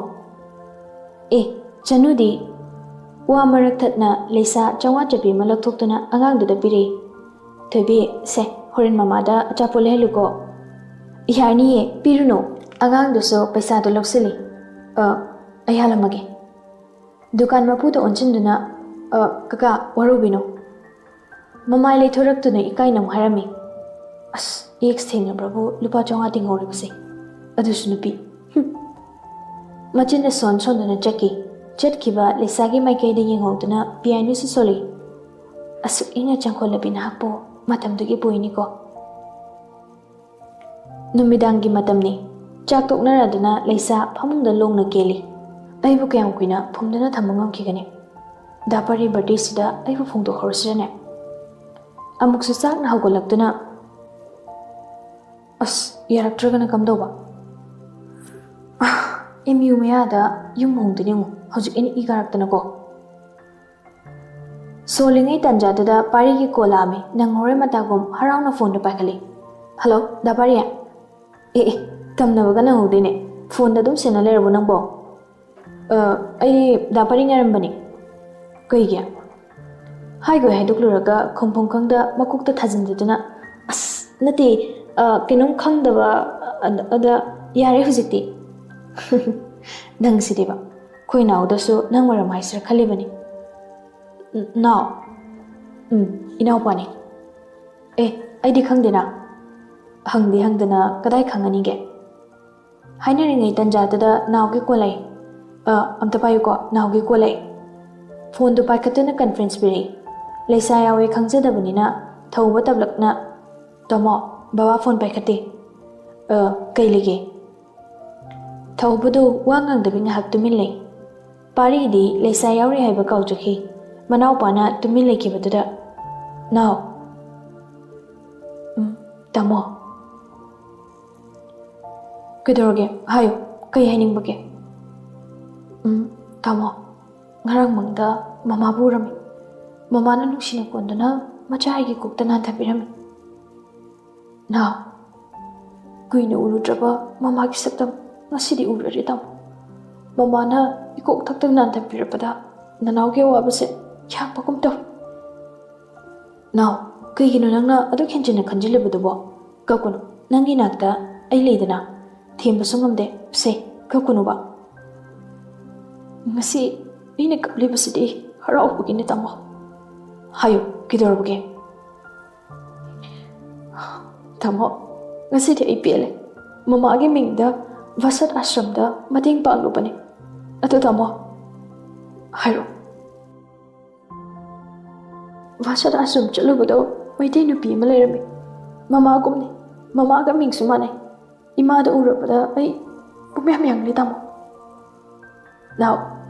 "ꯑꯦ, ꯆꯅꯨꯗꯤ꯫" ꯋꯥ ꯃꯔꯛ ꯊꯠꯅ ꯂꯩꯁꯥ ꯆꯥꯝꯃꯉꯥ ꯆꯠꯄꯤ ꯑꯃ ꯂꯧꯊꯣꯛꯇꯨꯅ ꯑꯉꯥꯡꯗꯨꯗ ꯄꯤꯔꯛꯏ꯫ "ꯊꯣꯏꯕꯤ, ꯁꯦ, ꯍꯣꯔꯦꯟ ꯃꯃꯥꯗ ꯑꯆꯥꯄꯣꯠ ꯂꯩꯍꯜꯂꯨꯀꯣ꯫" "ꯌꯥꯔꯅꯤꯌꯦ, ꯄꯤꯔꯨꯅꯨ꯫" ꯑꯉꯥꯡꯗꯨꯁꯨ ꯄꯩꯁꯥꯗꯨ ꯂꯧꯁꯤꯜꯂꯤ꯫ "ꯑ, ꯑꯩ ꯍꯥꯜꯂꯝꯃꯒꯦ꯫" ꯗꯨꯀꯥꯟ ꯃꯄꯨꯗ ꯑꯣꯟꯁꯤꯟꯗꯨꯅ, "ꯑ, ꯀꯀꯥ, ꯋꯥꯔꯧꯕꯤꯅꯨ꯫ ꯃꯃꯥꯏ ꯂꯩꯊꯣꯔꯛꯇꯨꯅ ꯏꯀꯥꯏꯅ ꯑꯃꯨꯛ ꯍꯥꯏꯔꯝꯃꯤ꯫" ꯑꯁ, ꯑꯦꯛꯁ ꯊꯦꯡꯅꯕ꯭ꯔꯕꯨ ꯂꯨꯄꯥ ꯆꯥꯝꯃꯉꯥ ꯇꯤꯡꯍꯧꯔꯤꯕꯁꯦ꯫ ꯑꯗꯨꯁꯨ ꯅꯨꯄꯤ꯫ ꯍꯨꯝ꯫ ꯃꯆꯤꯟꯅ ꯁꯣꯟ ꯁꯣꯟꯗꯨꯅ ꯆꯠꯈꯤ꯫ ꯆꯠꯈꯤꯕ ꯂꯩꯁꯥꯒꯤ ꯃꯥꯏꯀꯩꯗ ꯌꯦꯡꯍꯧꯗꯨꯅ ꯄꯤꯌꯥꯏꯅꯨꯁꯨ ꯁꯣꯜꯂꯤ꯫ "ꯑꯁꯨꯛ ꯏꯪꯅ ꯆꯪꯈꯣꯜꯂꯕꯤ ꯅꯍꯥꯛꯄꯨ ꯃꯇꯝꯗꯨꯒꯤ ꯕꯣꯏꯅꯤꯀꯣ꯫" ꯅꯨꯃꯤꯗꯥꯡꯒꯤ ꯃꯇꯝꯅꯤ꯫ ꯆꯥꯛ ꯇꯣꯛꯅꯔꯗꯨꯅ ꯂꯩꯁꯥ ꯐꯃꯨꯡꯗ ꯂꯣꯡꯅ ꯀꯦꯜꯂꯤ꯫ "ꯑꯩꯕꯨ ꯀꯌꯥꯝ ꯀꯨꯏꯅ ꯐꯨꯝꯗꯨꯅ ꯊꯝꯕ ꯉꯝꯈꯤꯒꯅꯤ? ꯗꯥ ꯄꯔꯤ ꯕꯥꯔꯗꯦꯁꯤꯗ ꯑꯩꯕꯨ ꯐꯣꯡꯗꯣꯛꯍꯧꯔꯁꯤꯔꯅꯦ?" ꯑꯃꯨꯛꯁꯨ ꯆꯥꯛꯅ ꯍꯧꯒꯠꯂꯛꯇꯨꯅ, "ꯑꯁ, ꯌꯥꯔꯛꯇ꯭ꯔꯒꯅ ꯀꯝꯗꯧꯕ? ꯑꯦꯝ ꯌꯨ ꯃꯌꯥꯗ ꯌꯨꯝ ꯍꯣꯡꯗꯣꯏꯅꯦ ꯌꯦꯡꯉꯣ, ꯍꯧꯖꯤꯛ ꯑꯩꯅ ꯏ ꯀꯥꯔꯛꯇꯅꯀꯣ"꯫ ꯁꯣꯜꯂꯤꯉꯩ ꯇꯥꯟꯖꯥꯗꯨꯗ ꯄꯥꯔꯤꯒꯤ ꯀꯣꯜ ꯂꯥꯛꯑꯝꯃꯤ꯫ ꯅꯪꯍꯧꯔꯣꯏ ꯃꯇꯥꯒꯨꯝ ꯍꯔꯥꯎꯅ ꯐꯣꯟꯗꯣ ꯄꯥꯏꯈꯠꯂꯤ꯫ "ꯍꯜꯂꯣ, ꯗꯥ ꯄꯥꯔꯤ?" "ꯑꯦ ꯑꯦ, ꯇꯝꯅꯕꯒ ꯅꯪꯍꯧꯗꯦꯅꯦ꯫ ꯐꯣꯟꯗ ꯑꯗꯨꯝ ꯁꯦꯟꯅ ꯂꯩꯔꯕꯣ ꯅꯪꯕꯣ?" "ꯑ, ꯑꯩ ꯗꯥ ꯄꯥꯔꯤ ꯉꯥꯏꯔꯝꯕꯅꯤ"꯫ "ꯀꯩꯒꯤ?" ꯍꯥꯏꯒꯣꯏ ꯍꯥꯏꯗꯣꯛꯂꯨꯔꯒ ꯈꯨꯝꯐꯝ ꯈꯪꯗ ꯃꯀꯣꯛꯇ ꯊꯥꯖꯤꯟꯖꯗꯨꯅ, "ꯑꯁ, ꯅꯠꯇꯦ, ꯑ, ꯀꯩꯅꯣꯝ ꯈꯪꯗꯕ, ꯑ, ꯑꯗ, ꯌꯥꯔꯦ ꯍꯧꯖꯤꯛꯇꯤ"꯫ "ꯅꯪꯁꯤꯗꯤꯕ, ꯑꯩꯈꯣꯏ ꯅꯥꯎꯗꯁꯨ ꯅꯪ ꯑꯣꯏꯔꯝ ꯍꯥꯏꯁꯤꯔꯥ ꯈꯜꯂꯤꯕꯅꯤ"꯫ "ꯅꯥꯎ?" "ꯎꯝ, ꯏꯅꯥꯎꯄꯥꯅꯤ"꯫ "ꯑꯦ, ꯑꯩꯗꯤ ꯈꯪꯗꯦꯅ"꯫ "ꯍꯪꯗꯤ ꯍꯪꯗꯅ ꯀꯗꯥꯏ ꯈꯪꯉꯅꯤꯒꯦ?" ꯍꯥꯏꯅꯔꯤꯉꯩ ꯇꯟꯖꯥꯗꯨꯗ ꯅꯥꯎꯒꯤ ꯀꯣꯜ ꯂꯥꯛꯏ꯫ "ꯑ, ꯑꯝꯇ ꯄꯥꯏꯌꯨꯀꯣ, ꯅꯥꯎꯒꯤ ꯀꯣꯜ ꯂꯥꯛꯏ"꯫ ꯐꯣꯟꯗꯨ ꯄꯥꯏꯈꯠꯇꯨꯅ ꯀꯟꯐ꯭ꯔꯦꯟꯁ ꯄꯤꯔꯛꯏ꯫ ꯂꯩꯁꯥ ꯌꯥꯎꯋꯦ ꯈꯪꯖꯗꯕꯅꯤꯅ ꯊꯧꯕ ꯇꯞꯂꯛꯅ, "ꯇꯥꯃꯣ, ꯕꯕꯥ ꯐꯣꯟ ꯄꯥꯏꯈꯠꯇꯦ"꯫ "ꯑ, ꯀꯩ ꯂꯩꯒꯦ?" ꯊꯧꯕꯗꯨ ꯋꯥ ꯉꯥꯡꯗꯕꯤ ꯉꯥꯏꯍꯥꯛ ꯇꯨꯃꯤꯟ ꯂꯩ꯫ ꯄꯥꯔꯤꯗꯤ ꯂꯩꯁꯥ ꯌꯥꯎꯔꯤ ꯍꯥꯏꯕ ꯀꯥꯎꯖꯈꯤ꯫ ꯃꯅꯥꯎꯄꯥꯅ ꯇꯨꯃꯤꯟ ꯂꯩꯈꯤꯕꯗꯨꯗ, "ꯅꯥꯎ"꯫ "ꯎꯝ, ꯇꯥꯃꯣ"꯫ "ꯀꯩꯗꯧꯔꯒꯦ? ꯍꯥꯏꯌꯨ, ꯀꯩ ꯍꯥꯏꯅꯤꯡꯕꯒꯦ?" "ꯎꯝ, ꯇꯥꯃꯣ, ꯉꯔꯥꯡ ꯃꯪꯗ ꯃꯃꯥꯕꯨ ꯎꯔꯝꯃꯤ꯫ ꯃꯃꯥꯅ ꯅꯨꯡꯁꯤꯅ ꯀꯣꯟꯗꯨꯅ ꯃꯆꯥ ꯑꯩꯒꯤ ꯀꯣꯛꯇ ꯅꯥꯟꯊꯕꯤꯔꯝꯃꯤ"꯫ "ꯅꯥꯎ, ꯀꯨꯏꯅ ꯎꯔꯨꯗ꯭ꯔꯕ ꯃꯃꯥꯒꯤ ꯁꯛꯇꯝ ꯉꯁꯤꯗꯤ ꯎꯔꯔꯦ ꯇꯥꯃꯣ꯫ ꯃꯃꯥꯅ ꯏꯀꯣꯛ ꯊꯛꯇ ꯅꯥꯟꯊꯕꯤꯔꯛꯄꯗ ꯅꯅꯥꯎꯒꯤ ꯑꯋꯥꯕꯁꯦ ꯌꯥꯡꯕꯒꯨꯝ ꯇꯧꯏ"꯫ "ꯅꯥꯎ, ꯀꯩꯒꯤꯅꯣ ꯅꯪꯅ ꯑꯗꯨꯛ ꯍꯦꯟꯖꯤꯟꯅ ꯈꯟꯖꯤꯜꯂꯤꯕꯗꯨꯕꯣ? ꯀꯞꯀꯅꯨ, ꯅꯪꯒꯤ ꯅꯥꯛꯇ ꯑꯩ ꯂꯩꯗꯅ, ꯊꯦꯝꯕꯁꯨ ꯉꯝꯗꯦ꯫ ꯁꯦ, ꯀꯞꯀꯅꯨꯕ"꯫ "ꯉꯁꯤ ꯑꯩꯅ ꯀꯞꯂꯤꯕꯁꯤꯗꯤ ꯍꯔꯥꯎꯕꯒꯤꯅꯦ ꯇꯥꯃꯣ"꯫ "ꯍꯥꯏꯌꯨ, ꯀꯩꯗꯧꯔꯕꯒꯦ?" "ꯇꯥꯃꯣ, ꯉꯁꯤꯗꯤ ꯑꯩ ꯄꯦꯜꯂꯦ꯫ ꯃꯃꯥꯒꯤ ꯃꯤꯡꯗ ꯚꯥꯁꯠ ꯑꯥꯁ꯭ꯔꯝꯗ ꯃꯇꯦꯡ ꯄꯥꯡꯂꯨꯕꯅꯦ꯫ ꯑꯗꯣ ꯇꯥꯃꯣ"꯫ "ꯍꯥꯏꯔꯣ"꯫ "ꯚꯥꯁꯠ ꯑꯥꯁ꯭ꯔꯝ ꯆꯠꯂꯨꯕꯗꯣ ꯃꯩꯇꯩ ꯅꯨꯄꯤ ꯑꯃ ꯂꯩꯔꯝꯃꯤ꯫ ꯃꯃꯥꯒꯨꯝꯅꯤ꯫ ꯃꯃꯥꯒ ꯃꯤꯡꯁꯨ ꯃꯥꯟꯅꯩ꯫ ꯏꯃꯥꯗ ꯎꯔꯕꯗ ꯑꯩ ꯄꯨꯡꯌꯥꯡ ꯌꯥꯡꯂꯦ ꯇꯥꯃꯣ"꯫ "ꯅꯥꯎ,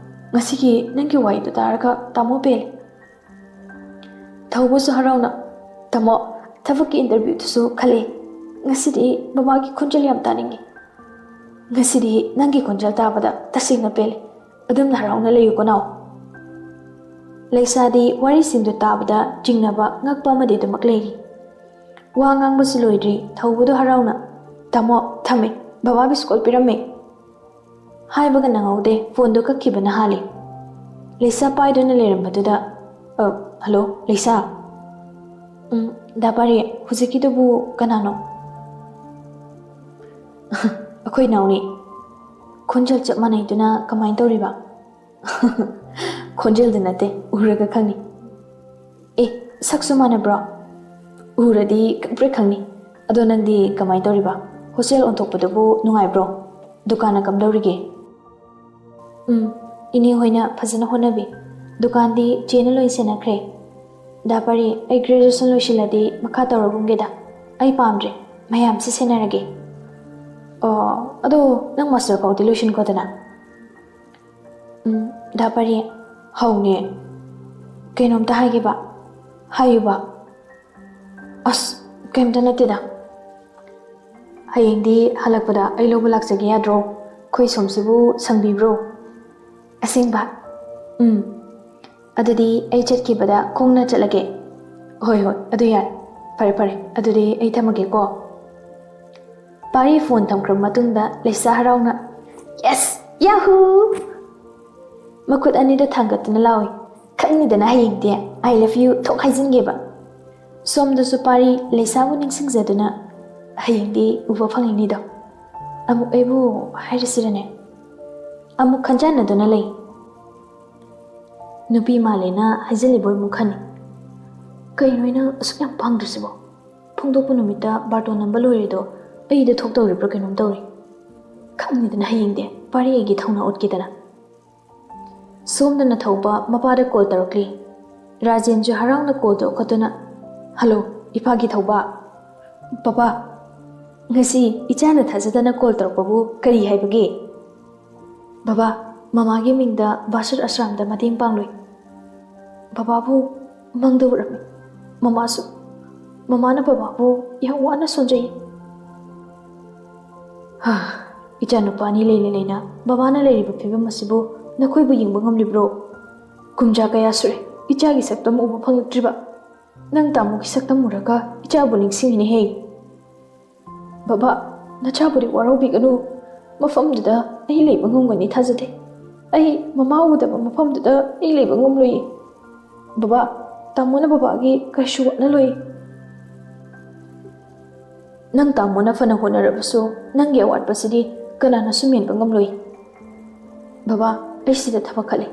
ꯉꯁꯤꯒꯤ ꯅꯪꯒꯤ ꯋꯥꯔꯤꯗꯣ ꯇꯥꯔꯒ ꯇꯥꯃꯣ ꯄꯦꯜꯂꯦ"꯫ ꯊꯧꯕꯁꯨ ꯍꯔꯥꯎꯅ, ꯇꯥꯃꯣ, ꯊꯕꯛꯀꯤ ꯏꯟꯇꯔꯚ꯭ꯌꯨꯗꯨꯁꯨ ꯈꯜꯂꯦ꯫ ꯉꯁꯤꯗꯤ ꯕꯕꯥꯒꯤ ꯈꯣꯟꯖꯦꯜ ꯌꯥꯝ ꯇꯥꯅꯤꯡꯉꯤ꯫ ꯉꯁꯤꯗꯤ ꯅꯪꯒꯤ ꯈꯣꯟꯖꯦꯜ ꯇꯥꯕꯗ ꯇꯁꯦꯡꯅ ꯄꯦꯜꯂꯦ꯫ ꯑꯗꯨꯝꯅ ꯍꯔꯥꯎꯅ ꯂꯩꯌꯨꯀꯣ ꯅꯥꯎ꯫ ꯂꯩꯁꯥꯗꯤ ꯋꯥꯔꯤꯁꯤꯡꯗꯨ ꯇꯥꯕꯗ ꯆꯤꯡꯅꯕ ꯉꯛꯄ ꯑꯃꯗꯤ ꯑꯗꯨꯃꯛ ꯂꯩꯔꯤ꯫ ꯋꯥ ꯉꯥꯡꯕꯁꯨ ꯂꯣꯏꯗ꯭ꯔꯤ, ꯊꯧꯕꯗꯨ ꯍꯔꯥꯎꯅ, "ꯇꯥꯃꯣ, ꯊꯝꯃꯦ, ꯕꯕꯥ ꯃꯤꯁ ꯀꯣꯜ ꯄꯤꯔꯝꯃꯦ" ꯍꯥꯏꯕꯒ ꯅꯪꯍꯧꯗꯦ, ꯐꯣꯟꯗꯨ ꯀꯛꯈꯤꯕꯅ ꯍꯥꯜꯂꯤ꯫ ꯂꯩꯁꯥ ꯄꯥꯏꯗꯨꯅ ꯂꯩꯔꯝꯕꯗꯨꯗ, "ꯑ, ꯍꯜꯂꯣ, ꯂꯩꯁꯥ?" "ꯎꯝ, ꯗꯥ ꯄꯥꯔꯤ, ꯍꯧꯖꯤꯛꯀꯤꯗꯨꯕꯨ ꯀꯅꯥꯅꯣ?" "ꯑꯩꯈꯣꯏ ꯅꯥꯎꯅꯤ꯫ ꯈꯣꯟꯖꯦꯜ ꯆꯞ ꯃꯥꯟꯅꯩꯗꯨꯅ ꯀꯃꯥꯏꯅ ꯇꯧꯔꯤꯕ?" "ꯈꯣꯟꯖꯦꯜꯗ ꯅꯠꯇꯦ, ꯎꯔꯒ ꯈꯪꯅꯤ꯫" "ꯑꯦ, ꯁꯛꯁꯨ ꯃꯥꯟꯅꯕ꯭ꯔꯣ?" "ꯎꯔꯗꯤ ꯈꯪꯄ꯭ꯔꯦꯛ ꯈꯪꯅꯤ꯫ ꯑꯗꯣ ꯅꯪꯗꯤ ꯀꯃꯥꯏꯅ ꯇꯧꯔꯤꯕ? ꯍꯣꯁꯇꯦꯜ ꯑꯣꯟꯊꯣꯛꯄꯗꯨꯕꯨ ꯅꯨꯡꯉꯥꯏꯕ꯭ꯔꯣ? ꯗꯨꯀꯥꯟꯅ ꯀꯝꯗꯧꯔꯤꯒꯦ?" "ꯎꯝ, ꯏꯅꯦ ꯍꯣꯏꯅ ꯐꯖꯅ ꯍꯣꯠꯅꯕꯤ꯫ ꯗꯨꯀꯥꯟꯗꯤ ꯆꯦꯅ ꯂꯣꯏ ꯁꯦꯟꯅꯈ꯭ꯔꯦ꯫ ꯗꯥ ꯄꯥꯔꯤ, ꯑꯩ ꯒ꯭ꯔꯦꯖꯨꯑꯦꯁꯟ ꯂꯣꯏꯁꯤꯜꯂꯗꯤ ꯃꯈꯥ ꯇꯧꯔꯒꯨꯝꯒꯦꯗ꯫ ꯑꯩ ꯄꯥꯝꯗ꯭ꯔꯦ, ꯃꯌꯥꯝꯁꯦ ꯁꯦꯟꯅꯔꯒꯦ꯫" "ꯑꯣ, ꯑꯗꯣ ꯅꯪ ꯃꯥꯁꯇꯔ ꯐꯥꯎꯗꯤ ꯂꯣꯏꯁꯤꯟꯈꯣꯗꯅ꯫" "ꯎꯝ, ꯗꯥ ꯄꯥꯔꯤ, ꯍꯧꯅꯦ꯫ ꯀꯩꯅꯣꯝꯇ ꯍꯥꯏꯒꯦꯕ꯫ ꯍꯥꯏꯌꯨꯕ꯫" "ꯑꯁ, ꯀꯩꯝꯇ ꯅꯠꯇꯦꯗ꯫ ꯍꯌꯦꯡꯗꯤ ꯍꯜꯂꯛꯄꯗ ꯑꯩ ꯂꯧꯕ ꯂꯥꯛꯆꯒꯦ ꯌꯥꯗ꯭ꯔꯣ? ꯑꯩꯈꯣꯏ ꯁꯣꯝꯁꯤꯕꯨ ꯁꯪꯕꯤꯕ꯭ꯔꯣ?" "ꯑꯁꯦꯡꯕ?" "ꯎꯝ꯫ ꯑꯗꯨꯗꯤ ꯑꯩ ꯆꯠꯈꯤꯕꯗ ꯈꯣꯡꯅ ꯆꯠꯂꯒꯦ꯫" "ꯍꯣꯏ, ꯍꯣꯏ, ꯑꯗꯨ ꯌꯥꯔꯦ꯫ ꯐꯔꯦ, ꯐꯔꯦ, ꯑꯗꯨꯗꯤ ꯑꯩ ꯊꯝꯃꯒꯦꯀꯣ꯫" ꯄꯥꯔꯤ ꯐꯣꯟ ꯊꯝꯈ꯭ꯔꯕ ꯃꯇꯨꯡꯗ ꯂꯩꯁꯥ ꯍꯔꯥꯎꯅ, "ꯌꯦꯁ! ꯌꯥꯍꯨ!" ꯃꯈꯨꯠ ꯑꯅꯤꯗ ꯊꯥꯡꯒꯠꯇꯨꯅ ꯂꯥꯎꯏ꯫ "ꯈꯪꯅꯤꯗꯅ ꯍꯌꯦꯡꯗꯤ I love you ꯊꯣꯛ ꯍꯥꯏꯖꯤꯟꯒꯦꯕ꯫" ꯁꯣꯝꯗꯁꯨ ꯄꯥꯔꯤ ꯂꯩꯁꯥꯕꯨ ꯅꯤꯡꯁꯤꯡꯖꯗꯨꯅ, "ꯍꯌꯦꯡꯗꯤ ꯎꯕ ꯐꯪꯉꯤꯅꯤꯗꯣ꯫ ꯑꯃꯨꯛ ꯑꯩꯕꯨ ꯍꯥꯏꯔꯁꯤꯔꯅꯦ?" ꯑꯃꯨꯛ ꯈꯟꯖꯥꯟꯅꯗꯨꯅ ꯂꯩ꯫ ꯅꯨꯄꯤ ꯃꯥꯜꯂꯦꯅ ꯍꯥꯏꯖꯤꯜꯂꯤꯕꯣꯏ ꯑꯃꯨꯛ ꯈꯟꯅꯤ꯫ ꯀꯩꯅꯣ ꯑꯩꯅ ꯑꯁꯨꯛ ꯌꯥꯝ ꯄꯥꯡꯗ꯭ꯔꯤꯁꯤꯕꯣ? ꯐꯣꯡꯗꯣꯛꯄ ꯅꯨꯃꯤꯠꯇ ꯕꯥꯔꯇꯣꯟ ꯅꯝꯕ ꯂꯣꯏꯔꯦꯗꯣ, ꯑꯩꯗ ꯊꯣꯛꯇꯧꯔꯤꯕ꯭ꯔꯥ ꯀꯩꯅꯣꯝ ꯇꯧꯔꯤ꯫ ꯈꯪꯅꯤꯗꯅ ꯍꯌꯦꯡꯗꯤ ꯄꯥꯔꯤ ꯑꯩꯒꯤ ꯊꯧꯅꯥ ꯎꯠꯀꯦꯗꯅ꯫ ꯁꯣꯝꯗꯅ ꯊꯧꯕ ꯃꯄꯥꯗ ꯀꯣꯜ ꯇꯧꯔꯛꯂꯤ꯫ ꯔꯥꯖꯦꯟꯁꯨ ꯍꯔꯥꯎꯅ ꯀꯣꯜ ꯇꯧꯔꯛꯈꯠꯇꯨꯅ, "ꯍꯜꯂꯣ, ꯏꯄꯥꯒꯤ ꯊꯧꯕ꯫ ꯄꯄꯥ, ꯉꯁꯤ ꯏꯆꯥꯅ ꯊꯥꯖꯗꯅ ꯀꯣꯜ ꯇꯧꯔꯛꯄꯕꯨ ꯀꯔꯤ ꯍꯥꯏꯕꯒꯦ?" "ꯕꯕꯥ, ꯃꯃꯥꯒꯤ ꯃꯤꯡꯗ ꯕꯥꯁꯨꯔ ꯑꯁ꯭ꯔꯥꯝꯗ ꯃꯇꯦꯡ ꯄꯥꯡꯂꯨꯏ꯫ ꯕꯕꯥꯕꯨ ꯃꯪꯗ ꯎꯔꯝꯃꯤ꯫ ꯃꯃꯥꯁꯨ ꯃꯃꯥꯅ ꯕꯕꯥꯕꯨ ꯌꯥꯝ ꯋꯥꯅ ꯁꯣꯟꯖꯩ꯫ ꯍꯥ, ꯏꯆꯥꯅꯨꯄꯥ ꯑꯅꯤ ꯂꯩꯅ ꯂꯩꯅ ꯕꯕꯥꯅ ꯂꯩꯔꯤꯕ ꯐꯤꯕꯝ ꯑꯁꯤꯕꯨ ꯅꯈꯣꯏꯕꯨ ꯌꯦꯡꯕ ꯉꯝꯂꯤꯕ꯭ꯔꯣ? ꯀꯨꯝꯖꯥ ꯀꯌꯥ ꯁꯨꯔꯦ ꯏꯆꯥꯒꯤ ꯁꯛꯇꯝ ꯎꯕ ꯐꯪꯂꯛꯇ꯭ꯔꯤꯕ꯫ ꯅꯪ ꯇꯥꯃꯣꯒꯤ ꯁꯛꯇꯝ ꯎꯔꯒ ꯏꯆꯥꯕꯨ ꯅꯤꯡꯁꯤꯡꯉꯤꯅꯦꯍꯦ꯫ ꯕꯕꯥ, ꯅꯆꯥꯕꯨꯗꯤ ꯋꯥꯔꯧꯕꯤꯒꯅꯨ꯫ ꯃꯐꯝꯗꯨꯗ ꯑꯩ ꯂꯩꯕ ꯉꯝꯒꯅꯤ ꯊꯥꯖꯗꯦ꯫ ꯑꯩ ꯃꯃꯥ ꯎꯗꯕ ꯃꯐꯝꯗꯨꯗ ꯑꯩ ꯂꯩꯕ ꯉꯝꯂꯣꯏꯌꯦ꯫ ꯕꯕꯥ, ꯇꯥꯃꯣꯅ ꯕꯕꯥꯒꯤ ꯀꯔꯤꯁꯨ ꯋꯥꯠꯅꯂꯣꯏꯌꯦ꯫ ꯅꯪ ꯇꯥꯃꯣꯅ ꯐꯅ ꯍꯣꯠꯅꯔꯕꯁꯨ ꯅꯪꯒꯤ ꯑꯋꯥꯠꯄꯁꯤꯗꯤ ꯀꯅꯥꯅꯁꯨ ꯃꯦꯟꯕ ꯉꯝꯂꯣꯏ꯫ ꯕꯕꯥ, ꯑꯩ ꯁꯤꯗ ꯊꯕꯛ ꯈꯜꯂꯤ꯫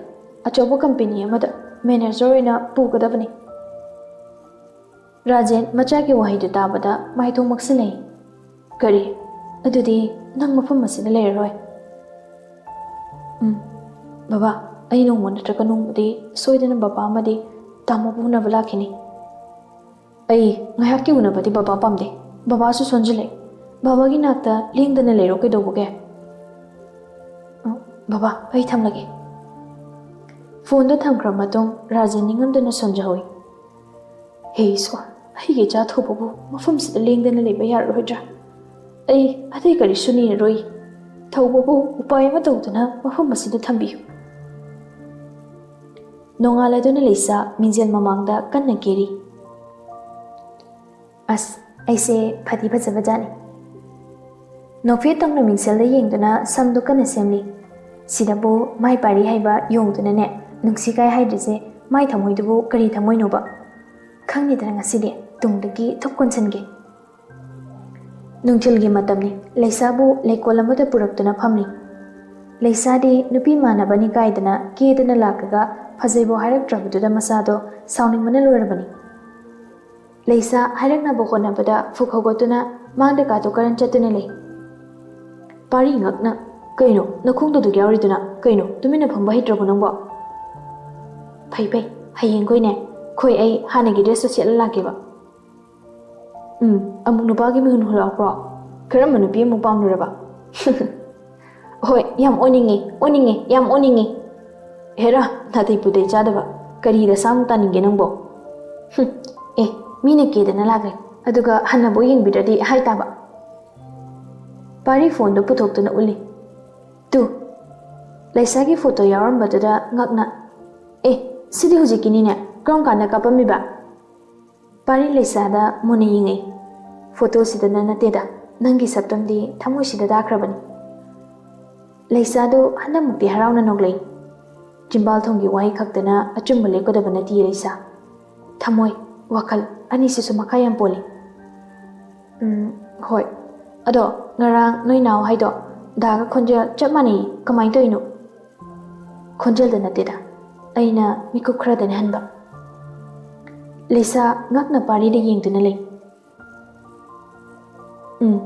ꯑꯆꯧꯕ ꯀꯝꯄꯦꯅꯤ ꯑꯃꯗ ꯃꯦꯅꯦꯖꯔ ꯑꯣꯏꯅ ꯄꯨꯒꯗꯕꯅꯤ꯫ ꯔꯥꯖꯦꯟ ꯃꯆꯥꯒꯤ ꯋꯥꯍꯩꯗꯨ ꯇꯥꯕꯗ ꯃꯥꯏꯊꯣꯡ ꯃꯛꯁꯤꯜꯂꯛꯏ꯫ ꯀꯔꯤ? ꯑꯗꯨꯗꯤ ꯅꯪ ꯃꯐꯝ ꯑꯁꯤꯗ ꯂꯩꯔꯔꯣꯏ? ꯎꯝ, ꯕꯕꯥ, ꯑꯩ ꯅꯣꯡꯃ ꯅꯠꯇ꯭ꯔꯒ ꯅꯣꯡꯃꯗꯤ ꯁꯣꯏꯗꯅ ꯕꯕꯥ ꯑꯃꯗꯤ ꯇꯥꯃꯣꯕꯨ ꯎꯅꯕ ꯂꯥꯛꯈꯤꯅꯤ꯫ ꯑꯩ ꯉꯥꯏꯍꯥꯛꯀꯤ ꯎꯅꯕꯗꯤ ꯕꯕꯥ ꯄꯥꯝꯗꯦ꯫ ꯕꯕꯥꯁꯨ ꯁꯣꯟꯖꯤꯜꯂꯦ꯫ ꯕꯕꯥꯒꯤ ꯅꯥꯛꯇ ꯂꯦꯡꯗꯅ ꯂꯩꯔꯣ ꯀꯩꯗꯧꯕꯒꯦ? ꯑ, ꯕꯕꯥ, ꯑꯩ ꯊꯝꯂꯒꯦ꯫ ꯐꯣꯟꯗꯣ ꯊꯝꯈ꯭ꯔ ꯃꯇꯨꯡ ꯔꯥꯖꯦꯟ ꯅꯤꯡꯉꯝꯗꯅ ꯁꯣꯟꯖꯍꯧꯏ꯫ ꯍꯦ ꯏꯁ꯭ꯋꯔ, ꯑꯩꯒꯤ ꯏꯆꯥ ꯊꯧꯕꯕꯨ ꯃꯐꯝꯁꯤꯗ ꯂꯦꯡꯗꯅ ꯂꯩꯕ ꯌꯥꯔꯔꯣꯏꯗ꯭ꯔꯥ? ꯑꯩ ꯑꯇꯩ ꯀꯔꯤꯁꯨ ꯅꯤꯔꯔꯣꯏ꯫ ꯊꯧꯕꯕꯨ ꯎꯄꯥꯏ ꯑꯃ ꯇꯧꯗꯨꯅ ꯃꯐꯝ ꯑꯁꯤꯗ ꯊꯝꯕꯤꯌꯨ꯫ ꯅꯣꯡꯉꯥꯜꯂꯗꯨꯅ ꯂꯩꯁꯥ ꯃꯤꯡꯖꯦꯜ ꯃꯃꯥꯡꯗ ꯀꯟꯅ ꯀꯦꯔꯤ꯫ ꯑꯁ, ꯑꯩꯁꯦ ꯐꯗꯤ ꯐꯖꯕ ꯖꯥꯠꯅꯤ꯫ ꯅꯣꯛꯐꯦꯠ ꯇꯧꯅ ꯃꯤꯡꯁꯦꯜꯗ ꯌꯦꯡꯗꯨꯅ ꯁꯝꯗꯨ ꯀꯟꯅ ꯁꯦꯝꯂꯤ꯫ ꯁꯤꯗꯕꯨ ꯃꯥꯏ ꯄꯥꯔꯤ ꯍꯥꯏꯕ ꯌꯣꯡꯗꯨꯅꯅꯦ, ꯅꯨꯡꯁꯤ ꯀꯥꯏ ꯍꯥꯏꯗ꯭ꯔꯤꯁꯦ ꯃꯥꯏ ꯊꯃꯣꯏꯗꯨꯕꯨ ꯀꯔꯤ ꯊꯃꯣꯏꯅꯣꯕ? ꯈꯪꯉꯦꯗꯅ ꯉꯁꯤꯗꯤ, ꯇꯨꯡꯗꯒꯤ ꯊꯨꯞ ꯀꯣꯟꯁꯤꯟꯒꯦ꯫ ꯅꯨꯡꯊꯤꯜꯒꯤ ꯃꯇꯝꯅꯤ꯫ ꯂꯩꯁꯥꯕꯨ ꯂꯩꯀꯣꯜ ꯑꯃꯗ ꯄꯨꯔꯛꯇꯨꯅ ꯐꯝꯂꯤ꯫ ꯂꯩꯁꯥꯗꯤ ꯅꯨꯄꯤ ꯃꯥꯟꯅꯕꯅꯤ ꯀꯥꯏꯗꯅ ꯀꯦꯗꯅ ꯂꯥꯛꯂꯒ ꯐꯖꯩꯕꯨ ꯍꯥꯏꯔꯛꯇ꯭ꯔꯕꯗꯨꯗ ꯃꯁꯥꯗꯣ ꯁꯥꯎꯅꯤꯡꯕꯅ ꯂꯣꯏꯔꯕꯅꯤ꯫ ꯂꯩꯁꯥ ꯍꯥꯏꯔꯛꯅꯕ ꯍꯣꯠꯅꯕꯗ ꯐꯨꯛ ꯍꯧꯒꯠꯇꯨꯅ ꯃꯥꯡꯗ ꯀꯥꯗꯨ ꯀꯔꯟ ꯆꯠꯇꯨꯅ ꯂꯩ꯫ ꯄꯥꯔꯤ ꯉꯛꯅ, "ꯀꯩꯅꯣ, ꯅꯈꯣꯡꯗꯣ ꯑꯗꯨꯛ ꯌꯥꯎꯔꯤꯗꯨꯅ? ꯀꯩꯅꯣ, ꯇꯨꯃꯤꯟꯅ ꯐꯝꯕ ꯍꯩꯇ꯭ꯔꯕꯣ ꯅꯪꯕꯣ?" "ꯐꯩ, ꯐꯩ, ꯍꯌꯦꯡꯈꯣꯏꯅꯦ, ꯈꯣꯏ ꯑꯩ ꯍꯥꯟꯅꯒꯤ ꯗ꯭ꯔꯦꯁꯇꯣ ꯁꯦꯠꯂ ꯂꯥꯛꯀꯦꯕ꯫" "ꯎꯝ, ꯑꯃꯨꯛ ꯅꯨꯄꯥꯒꯤ ꯃꯤꯍꯨꯟ ꯍꯨꯜꯂꯛꯄ꯭ꯔꯣ? ꯀꯔꯝꯕ ꯅꯨꯄꯤ ꯑꯃꯨꯛ ꯄꯥꯝꯂꯨꯔꯕ?" "ꯍꯣꯏ, ꯌꯥꯝ ꯑꯣꯟꯅꯤꯡꯉꯦ, ꯑꯣꯟꯅꯤꯡꯉꯦ, ꯌꯥꯝ ꯑꯣꯟꯅꯤꯡꯉꯦ꯫" "ꯍꯦꯔꯥ, ꯅꯥꯇꯩ ꯄꯨꯇꯩ ꯆꯥꯗꯕ, ꯀꯔꯤ ꯗꯁꯥꯃꯨꯛ ꯇꯥꯅꯤꯡꯒꯦ ꯅꯪꯕꯣ?" "ꯍꯨꯝ, ꯑꯦ, ꯃꯤꯅ ꯀꯦꯗꯅ ꯂꯥꯛꯂꯦ, ꯑꯗꯨꯒ ꯍꯟꯅꯕꯨ ꯌꯦꯡꯕꯤꯗ꯭ꯔꯗꯤ ꯍꯥꯏ ꯇꯥꯕ꯫ ꯄꯥꯔꯤ ꯐꯣꯟꯗꯨ ꯄꯨꯊꯣꯛꯇꯨꯅ ꯎꯠꯂꯤ꯫ ꯇꯨ, ꯂꯩꯁꯥꯒꯤ ꯐꯣꯇꯣ ꯌꯥꯎꯔꯝꯕꯗꯨꯗ ꯉꯛꯅ, "ꯑꯦ, ꯁꯤꯗꯤ ꯍꯧꯖꯤꯛꯀꯤꯅꯤꯅꯦ, ꯀꯔꯝ ꯀꯥꯟꯗ ꯀꯥꯞꯄꯝꯃꯤꯕ?" ꯄꯥꯔꯤ ꯂꯩꯁꯥꯗ ꯃꯨꯟꯅ ꯌꯦꯡꯉꯛꯏ꯫ "ꯐꯣꯇꯣꯁꯤꯗꯅ ꯅꯠꯇꯦꯗ, ꯅꯪꯒꯤ ꯁꯛꯇꯝꯗꯤ ꯊꯃꯣꯏꯁꯤꯗ ꯗꯥꯈ꯭ꯔꯕꯅꯤ꯫" ꯂꯩꯁꯥꯗꯨ ꯍꯟꯗꯛꯃꯨꯛꯇꯤ ꯍꯔꯥꯎꯅ ꯅꯣꯛꯂꯛꯏ꯫ ꯆꯤꯝꯕꯥꯜ ꯊꯣꯡꯒꯤ ꯋꯥꯍꯩ ꯈꯛꯇꯅ ꯑꯆꯨꯝꯕ ꯂꯦꯞꯀꯗꯕ ꯅꯠꯇꯦ ꯂꯩꯁꯥ꯫ ꯊꯃꯣꯏ, ꯋꯥꯈꯜ ꯑꯅꯤꯁꯤꯁꯨ ꯃꯈꯥ ꯌꯥꯝ ꯄꯣꯜꯂꯤ꯫ "ꯎꯝ, ꯍꯣꯏ꯫ ꯑꯗꯣ ꯉꯔꯥꯡ ꯅꯣꯏ ꯅꯥꯎ ꯍꯥꯏꯗꯣ ꯗꯥꯒ ꯈꯣꯟꯖꯦꯜ ꯆꯞ ꯃꯥꯟꯅꯩ, ꯀꯃꯥꯏꯅ ꯇꯧꯔꯤꯅꯣ?" "ꯈꯣꯟꯖꯦꯜꯗ ꯅꯠꯇꯦꯗ, ꯑꯩꯅ ꯃꯤꯀꯨꯞ ꯈꯔꯗꯅꯤ ꯍꯟꯕ꯫" ꯂꯤꯁꯥ ꯉꯛꯅ ꯄꯥꯔꯤꯗ ꯌꯦꯡꯗꯨꯅ ꯂꯩ꯫ "ꯎꯝ,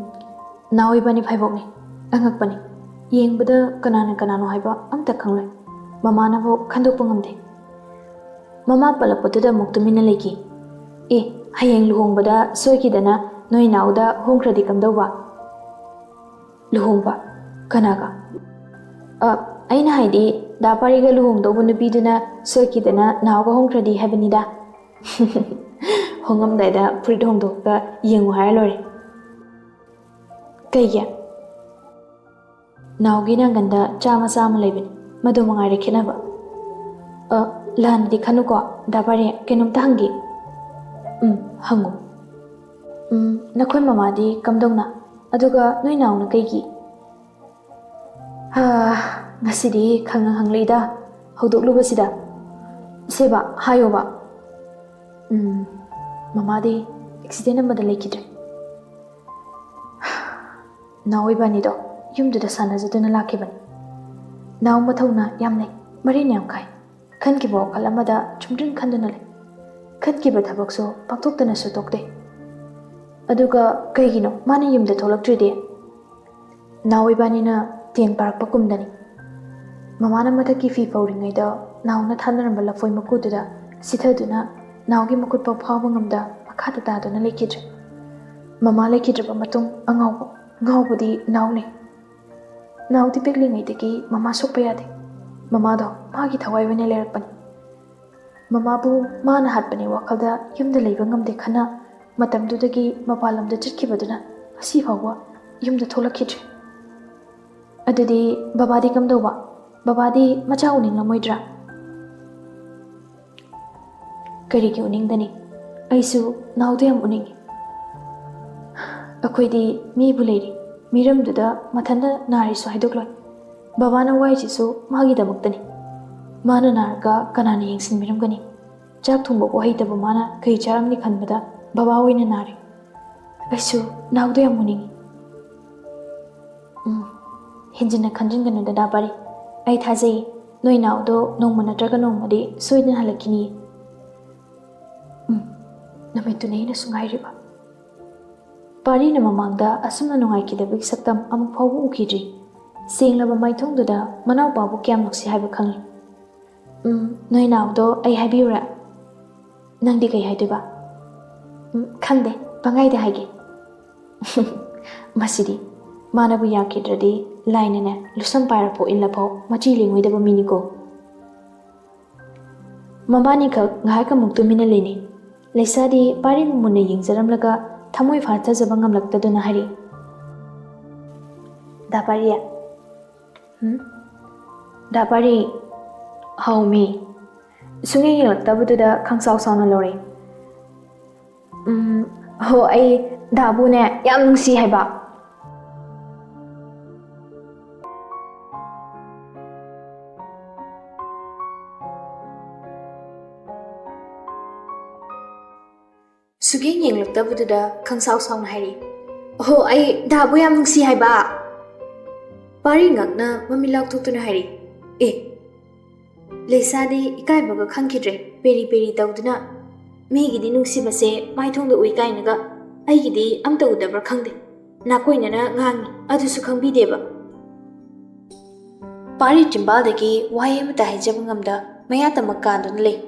ꯅꯥꯎ ꯏꯕꯥꯅꯤ ꯐꯥꯏꯕꯣꯛꯅꯤ꯫ ꯑꯉꯛꯄꯅꯤ꯫ ꯌꯦꯡꯕꯗ ꯀꯅꯥꯅ ꯀꯅꯥꯅꯣ ꯍꯥꯏꯕ ꯑꯝꯇ ꯈꯪꯂꯣꯏ꯫ ꯃꯃꯥꯅꯕꯨ ꯈꯟꯗꯣꯛꯄ ꯉꯝꯗꯦ꯫" ꯃꯃꯥ ꯄꯜꯂꯛꯄꯗꯨꯗ ꯑꯃꯨꯛ ꯇꯨꯃꯤꯟꯅ ꯂꯩꯈꯤ꯫ "ꯑꯦ, ꯍꯌꯦꯡ ꯂꯨꯍꯣꯡꯕꯗ ꯁꯣꯏꯈꯤꯗꯅ ꯅꯣꯏ ꯅꯥꯎꯗ ꯍꯣꯡꯈ꯭ꯔꯗꯤ ꯀꯝꯗꯧꯕ?" "ꯂꯨꯍꯣꯡꯕ? ꯀꯅꯥꯒ?" "ꯑ, ꯑꯩꯅ ꯍꯥꯏꯗꯤ, ꯗꯥ ꯄꯥꯔꯤꯒ ꯂꯨꯍꯣꯡꯗꯧꯕ ꯅꯨꯄꯤꯗꯨꯅ ꯁꯣꯏꯈꯤꯗꯅ ꯅꯥꯎꯒ ꯍꯣꯡꯈ꯭ꯔꯗꯤ ꯍꯥꯏꯕꯅꯤꯗ꯫" "ꯍꯣꯡꯉꯝꯗꯥꯏꯗ ꯐꯨꯔꯤꯠ ꯍꯣꯡꯗꯣꯛꯑꯒ ꯌꯦꯡꯉꯨ ꯍꯥꯏꯔ ꯂꯣꯏꯔꯦ꯫" "ꯀꯩꯒꯤ?" "ꯅꯥꯎꯒꯤ ꯅꯪꯒꯟꯗ ꯆꯥ ꯃꯆꯥ ꯑꯃ ꯂꯩꯕꯅꯤ, ꯃꯗꯨ ꯃꯉꯥꯏꯔꯦ ꯈꯦꯠꯅꯕ꯫" "ꯑ, ꯂꯥꯟꯅꯗꯤ ꯈꯟꯅꯨꯀꯣ, ꯗꯥ ꯄꯥꯔꯤ, ꯀꯩꯅꯣꯝꯇ ꯍꯪꯒꯦ꯫" "ꯎꯝ, ꯍꯪꯉꯨ꯫" "ꯎꯝ, ꯅꯈꯣꯏ ꯃꯃꯥꯗꯤ ꯀꯝꯗꯧꯅ? ꯑꯗꯨꯒ ꯅꯣꯏ ꯅꯥꯎꯅ ꯀꯩꯒꯤ?" "ꯍꯥ, ꯉꯁꯤꯗꯤ ꯈꯪꯉ ꯍꯪꯂꯛꯏꯗ, ꯍꯧꯗꯣꯛꯂꯨꯕꯁꯤꯗ꯫ ꯏꯆꯦꯕ, ꯍꯥꯏꯌꯣꯕ꯫" "ꯎꯝ, ꯃꯃꯥꯗꯤ ꯑꯦꯛꯁꯤꯗꯦꯟ ꯑꯃꯗ ꯂꯩꯈꯤꯗ꯭ꯔꯦ꯫ ꯅꯥꯎ ꯏꯕꯥꯅꯤꯗꯣ ꯌꯨꯝꯗꯨꯗ ꯁꯥꯟꯅꯖꯗꯨꯅ ꯂꯥꯛꯈꯤꯕꯅꯤ꯫ ꯅꯥꯎ ꯃꯊꯧꯅ ꯌꯥꯝ ꯂꯩ, ꯃꯔꯤꯟ ꯌꯥꯝ ꯀꯥꯏ꯫ ꯈꯟꯈꯤꯕ ꯋꯥꯈꯜ ꯑꯃꯗ ꯆꯨꯝꯗ꯭ꯔꯤꯡ ꯈꯟꯗꯨꯅ ꯂꯩ꯫ ꯈꯟꯈꯤꯕ ꯊꯕꯛꯁꯨ ꯄꯥꯡꯊꯣꯛꯇꯅꯁꯨ ꯇꯣꯛꯇꯦ꯫ ꯑꯗꯨꯒ ꯀꯩꯒꯤꯅꯣ ꯃꯥꯅ ꯌꯨꯝꯗ ꯊꯣꯛꯂꯛꯇ꯭ꯔꯤꯗꯤ?" "ꯅꯥꯎ ꯏꯕꯥꯅꯤꯅ ꯇꯦꯟ ꯄꯥꯔꯛꯄ ꯀꯨꯝꯗꯅꯤ꯫ ꯃꯃꯥꯅ ꯃꯊꯛꯀꯤ ꯐꯤ ꯐꯧꯔꯤꯉꯩꯗ ꯅꯥꯎꯅ ꯊꯥꯅꯔꯝꯕ ꯂꯐꯣꯏ ꯃꯀꯨꯗꯨꯗ ꯆꯤꯊꯗꯨꯅ ꯅꯥꯎꯒꯤ ꯃꯈꯨꯠ ꯐꯥꯎ ꯐꯥꯕ ꯉꯝꯗ ꯃꯈꯥꯗ ꯇꯥꯗꯨꯅ ꯂꯩꯈꯤꯗ꯭ꯔꯦ꯫ ꯃꯃꯥ ꯂꯩꯈꯤꯗ꯭ꯔꯕ ꯃꯇꯨꯡ ꯑꯉꯥꯎꯕ, ꯉꯥꯎꯕꯗꯤ ꯅꯥꯎꯅꯦ꯫ ꯅꯥꯎꯗꯤ ꯄꯤꯛꯂꯤꯉꯩꯗꯒꯤ ꯃꯃꯥ ꯁꯣꯛꯄ ꯌꯥꯗꯦ꯫ ꯃꯃꯥꯗꯣ ꯃꯥꯒꯤ ꯊꯋꯥꯏ ꯑꯣꯏꯅ ꯂꯩꯔꯛꯄꯅꯤ꯫ ꯃꯃꯥꯕꯨ ꯃꯥꯅ ꯍꯥꯠꯄꯅꯤ ꯋꯥꯈꯜꯗ ꯌꯨꯝꯗ ꯂꯩꯕ ꯉꯝꯗꯦ ꯈꯟꯅ, ꯃꯇꯝꯗꯨꯗꯒꯤ ꯃꯄꯥꯟ ꯂꯝꯗ ꯆꯠꯈꯤꯕꯗꯨꯅ ꯉꯁꯤ ꯐꯥꯎꯕ ꯌꯨꯝꯗ ꯊꯣꯛꯂꯛꯈꯤꯗ꯭ꯔꯤ꯫ ꯑꯗꯨꯗꯤ ꯕꯕꯥꯗꯤ ꯀꯝꯗꯧꯕ? ꯕꯕꯥꯗꯤ ꯃꯆꯥ ꯎꯅꯤꯡꯂꯝꯃꯣꯏꯗ꯭ꯔꯥ? ꯀꯔꯤꯒꯤ ꯎꯅꯤꯡꯗꯅꯤ? ꯑꯩꯁꯨ ꯅꯥꯎꯗ ꯌꯥꯝ ꯎꯅꯤꯡꯉꯤ꯫ ꯑꯩꯈꯣꯏꯗꯤ ꯃꯤꯕꯨ ꯂꯩꯔꯤ, ꯃꯤꯔꯝꯗꯨꯗ ꯃꯊꯟꯇ ꯅꯥꯔꯤꯁꯨ ꯍꯥꯏꯗꯣꯛꯂꯣꯏ꯫ ꯕꯕꯥꯅ ꯋꯥꯏꯁꯤꯁꯨ ꯃꯥꯒꯤꯗꯃꯛꯇꯅꯤ꯫ ꯃꯥꯅ ꯅꯥꯔꯒ ꯀꯅꯥꯅ ꯌꯦꯡꯁꯤꯟꯕꯤꯔꯝꯒꯅꯤ? ꯆꯥꯛ ꯊꯣꯡꯕꯕꯨ ꯍꯩꯇꯕ ꯃꯥꯅ ꯀꯔꯤ ꯆꯥꯔꯝꯅꯤ ꯈꯟꯕꯗ ꯕꯕꯥ ꯑꯣꯏꯅ ꯅꯥꯔꯦ꯫ ꯑꯩꯁꯨ ꯅꯥꯎꯗ ꯌꯥꯝ ꯎꯅꯤꯡꯉꯤ꯫ ꯎꯝ, ꯍꯦꯟꯖꯤꯟꯅ ꯈꯟꯖꯤꯟꯒꯅꯨ ꯗꯗꯥ ꯄꯥꯔꯤ꯫ ꯑꯩ ꯊꯥꯖꯩ, ꯅꯣꯏ ꯅꯥꯎꯗꯣ ꯅꯣꯡꯃ ꯅꯠꯇ꯭ꯔꯒ ꯅꯣꯡꯃꯗꯤ ꯁꯣꯏꯗꯅ ꯍꯜꯂꯛꯈꯤꯅꯤꯌꯦ꯫ ꯎꯝ, ꯅꯨꯃꯤꯠꯇꯨꯅꯦ ꯑꯩꯅꯁꯨ ꯉꯥꯏꯔꯤꯕ꯫ ꯄꯥꯔꯤꯅ ꯃꯃꯥꯡꯗ ꯑꯁꯨꯝꯅ ꯅꯨꯡꯉꯥꯏꯈꯤꯗꯕꯒꯤ ꯁꯛꯇꯝ ꯑꯃꯨꯛ ꯐꯥꯎꯕ ꯎꯈꯤꯗ꯭ꯔꯤ꯫ ꯁꯦꯡꯂꯕ ꯃꯥꯏꯊꯣꯡꯗꯨꯗ ꯃꯅꯥꯎꯄꯥꯕꯨ ꯀꯌꯥꯝ ꯅꯨꯡꯁꯤ ꯍꯥꯏꯕ ꯈꯪꯂꯤ꯫ ꯎꯝ, ꯅꯣꯏ ꯅꯥꯎꯗꯣ ꯑꯩ ꯍꯥꯏꯕꯤꯌꯨꯔꯥ? ꯅꯪꯗꯤ ꯀꯩ ꯍꯥꯏꯗꯣꯏꯕ? ꯎꯝ, ꯈꯪꯗꯦ, ꯄꯪꯍꯥꯏꯗ ꯍꯥꯏꯒꯦ꯫ ꯃꯁꯤꯗꯤ ꯃꯥꯅꯕꯨ ꯌꯥꯈꯤꯗ꯭ꯔꯗꯤ ꯂꯥꯏꯅꯅꯦ ꯂꯨꯁꯝ ꯄꯥꯏꯔ ꯄꯣꯛꯏꯜꯂꯐꯥꯎ ꯃꯆꯤ ꯂꯦꯡꯉꯣꯏꯗꯕ ꯃꯤꯅꯤꯀꯣ꯫ ꯃꯕꯥꯅꯤꯈꯛ ꯉꯥꯏꯍꯥꯛ ꯑꯃꯨꯛ ꯇꯨꯃꯤꯟꯅ ꯂꯩꯅꯩ꯫ ꯂꯩꯁꯥꯗꯤ ꯄꯥꯔꯤꯕꯨ ꯃꯨꯟꯅ ꯌꯦꯡꯖꯔꯝꯂꯒ ꯊꯃꯣꯏ ꯐꯥꯊꯖꯕ ꯉꯝꯂꯛꯇꯗꯨꯅ ꯍꯥꯏꯔꯤ, "ꯗꯥ ꯄꯥꯔꯤ, ꯎꯝ? ꯗꯥ ꯄꯥꯔꯤ, ꯍꯥꯎꯃꯤ, ꯁꯨꯡꯌꯦꯡ ꯌꯦꯡꯂꯛꯇꯕꯗꯨꯗ ꯈꯪꯁꯥꯎ ꯁꯥꯎꯅ ꯂꯧꯔꯦ꯫ ꯎꯝ, ꯍꯣ, ꯑꯩ ꯗꯥꯕꯨꯅꯦ ꯌꯥꯝ ꯅꯨꯡꯁꯤ ꯍꯥꯏꯕ꯫" ꯁꯨꯛꯌꯦꯡ ꯌꯦꯡꯂꯛꯇꯕꯗꯨꯗ ꯈꯪꯁꯥꯎ ꯁꯥꯎꯅ ꯍꯥꯏꯔꯤ, "ꯑꯍꯣ, ꯑꯩ ꯗꯥꯕꯨ ꯌꯥꯝ ꯅꯨꯡꯁꯤ ꯍꯥꯏꯕ꯫" ꯄꯥꯔꯤ ꯉꯛꯅ ꯃꯃꯤꯠ ꯂꯥꯎꯊꯣꯛꯇꯨꯅ ꯍꯥꯏꯔꯤ, "ꯑꯦ!" ꯂꯩꯁꯥꯗꯤ ꯏꯀꯥꯏꯕꯒ ꯈꯪꯈꯤꯗ꯭ꯔꯦ, ꯄꯦꯔꯤ ꯄꯦꯔꯤ ꯇꯧꯗꯨꯅ꯫ ꯃꯤꯒꯤꯗꯤ ꯅꯨꯡꯁꯤꯕꯁꯦ ꯃꯥꯏꯊꯣꯡꯗ ꯎꯏ ꯀꯥꯏꯅꯒ ꯑꯩꯒꯤꯗꯤ ꯑꯝꯇ ꯎꯗꯕ꯭ꯔꯥ ꯈꯪꯗꯦ꯫ ꯅꯥꯀꯣꯏꯅꯅ ꯉꯥꯡꯉꯤ, ꯑꯗꯨꯁꯨ ꯈꯪꯕꯤꯗꯦꯕ꯫ ꯄꯥꯔꯤ ꯆꯤꯝꯕꯥꯜꯗꯒꯤ ꯋꯥꯍꯩ ꯑꯃꯠꯇ ꯍꯥꯏꯖꯕ ꯉꯝꯗ ꯃꯌꯥ ꯇꯝꯃ ꯀꯥꯟꯗꯨꯅ ꯂꯩ꯫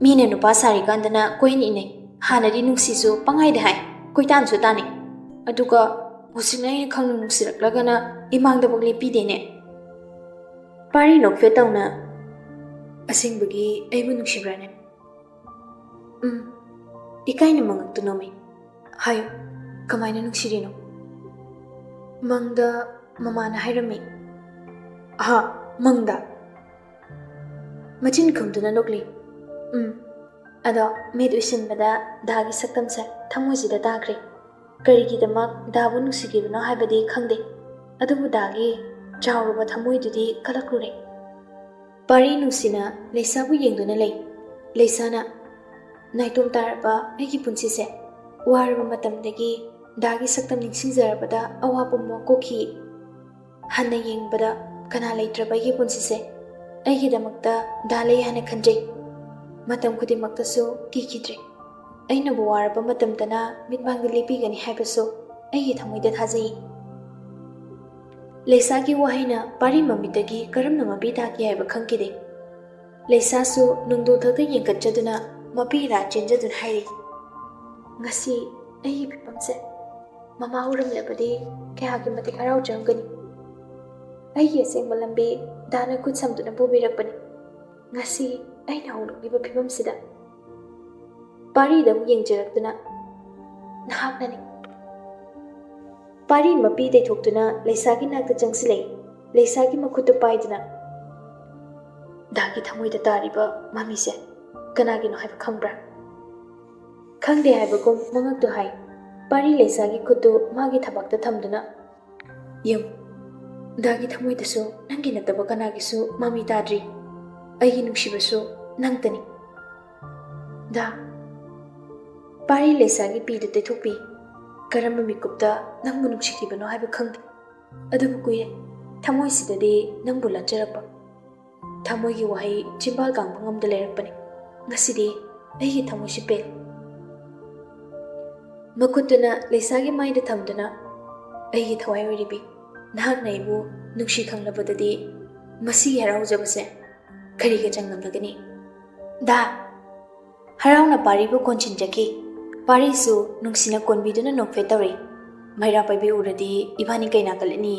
ꯃꯤꯅ ꯅꯨꯄꯥ ꯁꯥꯔꯤꯀꯥꯟꯗꯅ ꯀꯣꯏꯅ ꯏꯅꯩ, ꯍꯥꯟꯅꯗꯤ ꯅꯨꯡꯁꯤꯁꯨ ꯄꯪꯍꯥꯏꯗ ꯍꯥꯏ, ꯀꯣꯏꯇꯥꯟꯁꯨ ꯇꯥꯟꯅꯩ꯫ ꯑꯗꯨꯒ ꯍꯧꯖꯤꯛꯅ ꯑꯩꯅ ꯈꯪꯅ ꯅꯨꯡꯁꯤꯔꯛꯂꯒꯅ ꯏꯃꯥꯡꯗꯐꯥꯎ ꯂꯦꯞꯄꯤꯗꯦꯅꯦ꯫ ꯄꯥꯔꯤ ꯅꯣꯛꯐꯦꯠ ꯇꯧꯅ, ꯑꯁꯦꯡꯕꯒꯤ ꯑꯩꯕꯨ ꯅꯨꯡꯁꯤꯕ꯭ꯔꯥꯅꯦ? ꯎꯝ, ꯏꯀꯥꯏꯅ ꯃꯉꯛꯇꯨ ꯅꯣꯝꯃꯤ꯫ ꯍꯥꯏꯌꯨ, ꯀꯃꯥꯏꯅ ꯅꯨꯡꯁꯤꯔꯤꯅꯣ? ꯃꯪꯗ ꯃꯃꯥꯅ ꯍꯥꯏꯔꯝꯃꯤ꯫ ꯑꯍꯥ, ꯃꯪꯗ? ꯃꯆꯤꯟ ꯈꯨꯝꯗꯨꯅ ꯅꯣꯛꯂꯤ꯫ ꯎꯝ, ꯑꯗꯣ ꯃꯤꯠ ꯎꯏꯁꯤꯟꯕꯗ ꯗꯥꯒꯤ ꯁꯛꯇꯝꯁꯦ ꯊꯃꯣꯏꯁꯤꯗ ꯇꯥꯈ꯭ꯔꯦ꯫ ꯀꯔꯤꯒꯤꯗꯃꯛ ꯗꯥꯕꯨ ꯅꯨꯡꯁꯤꯈꯤꯕꯅꯣ ꯍꯥꯏꯕꯗꯤ ꯈꯪꯗꯦ, ꯑꯗꯨꯕꯨ ꯗꯥꯒꯤ ꯆꯥꯎꯔꯕ ꯊꯃꯣꯏꯗꯨꯗꯤ ꯀꯜꯂꯛꯂꯨꯔꯦ꯫ ꯄꯥꯔꯤ ꯅꯨꯡꯁꯤꯅ ꯂꯩꯁꯥꯕꯨ ꯌꯦꯡꯗꯨꯅ ꯂꯩ꯫ ꯂꯩꯁꯥꯅ, ꯅꯥꯏꯇꯣꯝ ꯇꯥꯔꯕ ꯑꯩꯒꯤ ꯄꯨꯟꯁꯤꯁꯦ, ꯋꯥꯔꯕ ꯃꯇꯝꯗꯒꯤ ꯗꯥꯒꯤ ꯁꯛꯇꯝ ꯅꯤꯡꯁꯤꯡꯖꯔꯕꯗ ꯑꯋꯥ ꯄꯨꯝꯕ ꯀꯣꯛꯈꯤ꯫ ꯍꯟꯅ ꯌꯦꯡꯕꯗ ꯀꯅꯥ ꯂꯩꯇ꯭ꯔꯕ ꯑꯩꯒꯤ ꯄꯨꯟꯁꯤꯁꯦ, ꯑꯩꯒꯤꯗꯃꯛꯇ ꯗꯥ ꯂꯩ ꯍꯥꯏꯅ ꯈꯟꯖꯩ꯫ ꯃꯇꯝ ꯈꯨꯗꯤꯡꯃꯛꯇꯁꯨ ꯀꯤꯈꯤꯗ꯭ꯔꯦ꯫ ꯑꯩꯅꯕꯨ ꯋꯥꯔꯕ ꯃꯇꯝꯗꯅ ꯃꯤꯠꯃꯥꯡꯗ ꯂꯦꯞꯄꯤꯒꯅꯤ ꯍꯥꯏꯕꯁꯨ ꯑꯩꯒꯤ ꯊꯃꯣꯏꯗ ꯊꯥꯖꯩ꯫ ꯂꯩꯁꯥꯒꯤ ꯋꯥꯍꯩꯅ ꯄꯥꯔꯤ ꯃꯃꯤꯠꯇꯒꯤ ꯀꯔꯝꯅ ꯃꯄꯤ ꯇꯥꯈꯤ ꯍꯥꯏꯕ ꯈꯪꯈꯤꯗꯦ꯫ ꯂꯩꯁꯥꯁꯨ ꯅꯨꯡꯗꯣ ꯊꯛꯇ ꯌꯦꯡꯈꯠꯆꯗꯨꯅ ꯃꯄꯤ ꯏꯔꯥ ꯆꯦꯟꯖꯗꯨꯅ ꯍꯥꯏꯔꯤ, "ꯉꯁꯤ ꯑꯩꯒꯤ ꯐꯤꯕꯝꯁꯦ ꯃꯃꯥ ꯎꯔꯝꯂꯕꯗꯤ ꯀꯌꯥꯒꯤ ꯃꯇꯤꯛ ꯍꯔꯥꯎꯖꯔꯝꯒꯅꯤ꯫ ꯑꯩꯒꯤ ꯑꯁꯦꯡꯕ ꯂꯝꯕꯤ ꯗꯥꯅ ꯈꯨꯠ ꯁꯝꯗꯨꯅ ꯄꯨꯕꯤꯔꯛꯄꯅꯤ꯫ ꯉꯁꯤ ꯑꯩꯅ ꯍꯧꯔꯛꯂꯤꯕ ꯐꯤꯕꯝꯁꯤꯗ"꯫ ꯄꯥꯔꯤꯗ ꯑꯃꯨꯛ ꯌꯦꯡꯖꯔꯛꯇꯨꯅ, "ꯅꯍꯥꯛꯅꯅꯤ"꯫ ꯄꯥꯔꯤ ꯃꯄꯤ ꯇꯩꯊꯣꯛꯇꯨꯅ ꯂꯩꯁꯥꯒꯤ ꯅꯥꯛꯇ ꯆꯪꯁꯤꯜꯂꯛꯏ꯫ ꯂꯩꯁꯥꯒꯤ ꯃꯈꯨꯠꯇꯨ ꯄꯥꯏꯗꯨꯅ, "ꯗꯥꯒꯤ ꯊꯃꯣꯏꯗ ꯇꯥꯔꯤꯕ ꯃꯃꯤꯁꯦ ꯀꯅꯥꯒꯤꯅꯣ ꯍꯥꯏꯕ ꯈꯪꯕ꯭ꯔꯥ?" "ꯈꯪꯗꯦ" ꯍꯥꯏꯕꯒꯨꯝ ꯃꯉꯛꯇꯨ ꯍꯥꯏ꯫ ꯄꯥꯔꯤ ꯂꯩꯁꯥꯒꯤ ꯈꯨꯠꯇꯨ ꯃꯥꯒꯤ ꯊꯕꯥꯛꯇ ꯊꯝꯗꯨꯅ, "ꯌꯦꯡꯉꯨ, ꯗꯥꯒꯤ ꯊꯃꯣꯏꯗꯁꯨ ꯅꯪꯒꯤ ꯅꯠꯇꯕ ꯀꯅꯥꯒꯤꯁꯨ ꯃꯃꯤ ꯇꯥꯗ꯭ꯔꯤ꯫ ꯑꯩꯒꯤ ꯅꯨꯡꯁꯤꯕꯁꯨ ꯅꯪꯇꯅꯤ, ꯗꯥ"꯫ ꯄꯥꯔꯤ ꯂꯩꯁꯥꯒꯤ ꯄꯤꯗꯨ ꯇꯩꯊꯣꯛꯄꯤ꯫ "ꯀꯔꯝꯕ ꯃꯤꯀꯨꯞꯇ ꯅꯪꯕꯨ ꯅꯨꯡꯁꯤꯈꯤꯕꯅꯣ ꯍꯥꯏꯕ ꯈꯪꯗꯦ, ꯑꯗꯨꯕꯨ ꯀꯨꯏꯔꯦ ꯊꯃꯣꯏꯁꯤꯗꯗꯤ ꯅꯪꯕꯨ ꯂꯥꯠꯆꯔꯛꯄ"꯫ ꯊꯃꯣꯏꯒꯤ ꯋꯥꯍꯩ ꯆꯤꯝꯕꯥꯜ ꯀꯥꯡꯕ ꯉꯝꯗ ꯂꯩꯔꯛꯄꯅꯤ꯫ "ꯉꯁꯤꯗꯤ ꯑꯩꯒꯤ ꯊꯃꯣꯏꯁꯤ ꯄꯦꯜꯂꯦ"꯫ ꯃꯈꯨꯠꯇꯨꯅ ꯂꯩꯁꯥꯒꯤ ꯃꯥꯏꯗ ꯊꯝꯗꯨꯅ, "ꯑꯩꯒꯤ ꯊꯋꯥꯏ ꯑꯣꯏꯔꯤꯕꯤ, ꯅꯍꯥꯛꯅ ꯑꯩꯕꯨ ꯅꯨꯡꯁꯤ ꯈꯪꯂꯕꯗꯗꯤ ꯃꯁꯤꯒꯤ ꯍꯔꯥꯎꯖꯕꯁꯦ ꯀꯔꯤꯒ ꯆꯥꯡꯗꯝꯅꯒꯅꯤ?" ꯗꯥ! ꯍꯔꯥꯎꯅ ꯄꯥꯔꯤꯕꯨ ꯀꯣꯟꯁꯤꯟꯖꯈꯤ꯫ ꯄꯥꯔꯤꯁꯨ ꯅꯨꯡꯁꯤꯅ ꯀꯣꯟꯕꯤꯗꯨꯅ ꯅꯣꯛꯐꯦꯠ ꯇꯧꯔꯛꯏ꯫ "ꯃꯩꯔꯥ ꯄꯥꯏꯕꯤ ꯎꯔꯗꯤ ꯏꯕꯥꯅꯤ ꯀꯩꯅꯥ ꯀꯜꯂꯅꯤ"꯫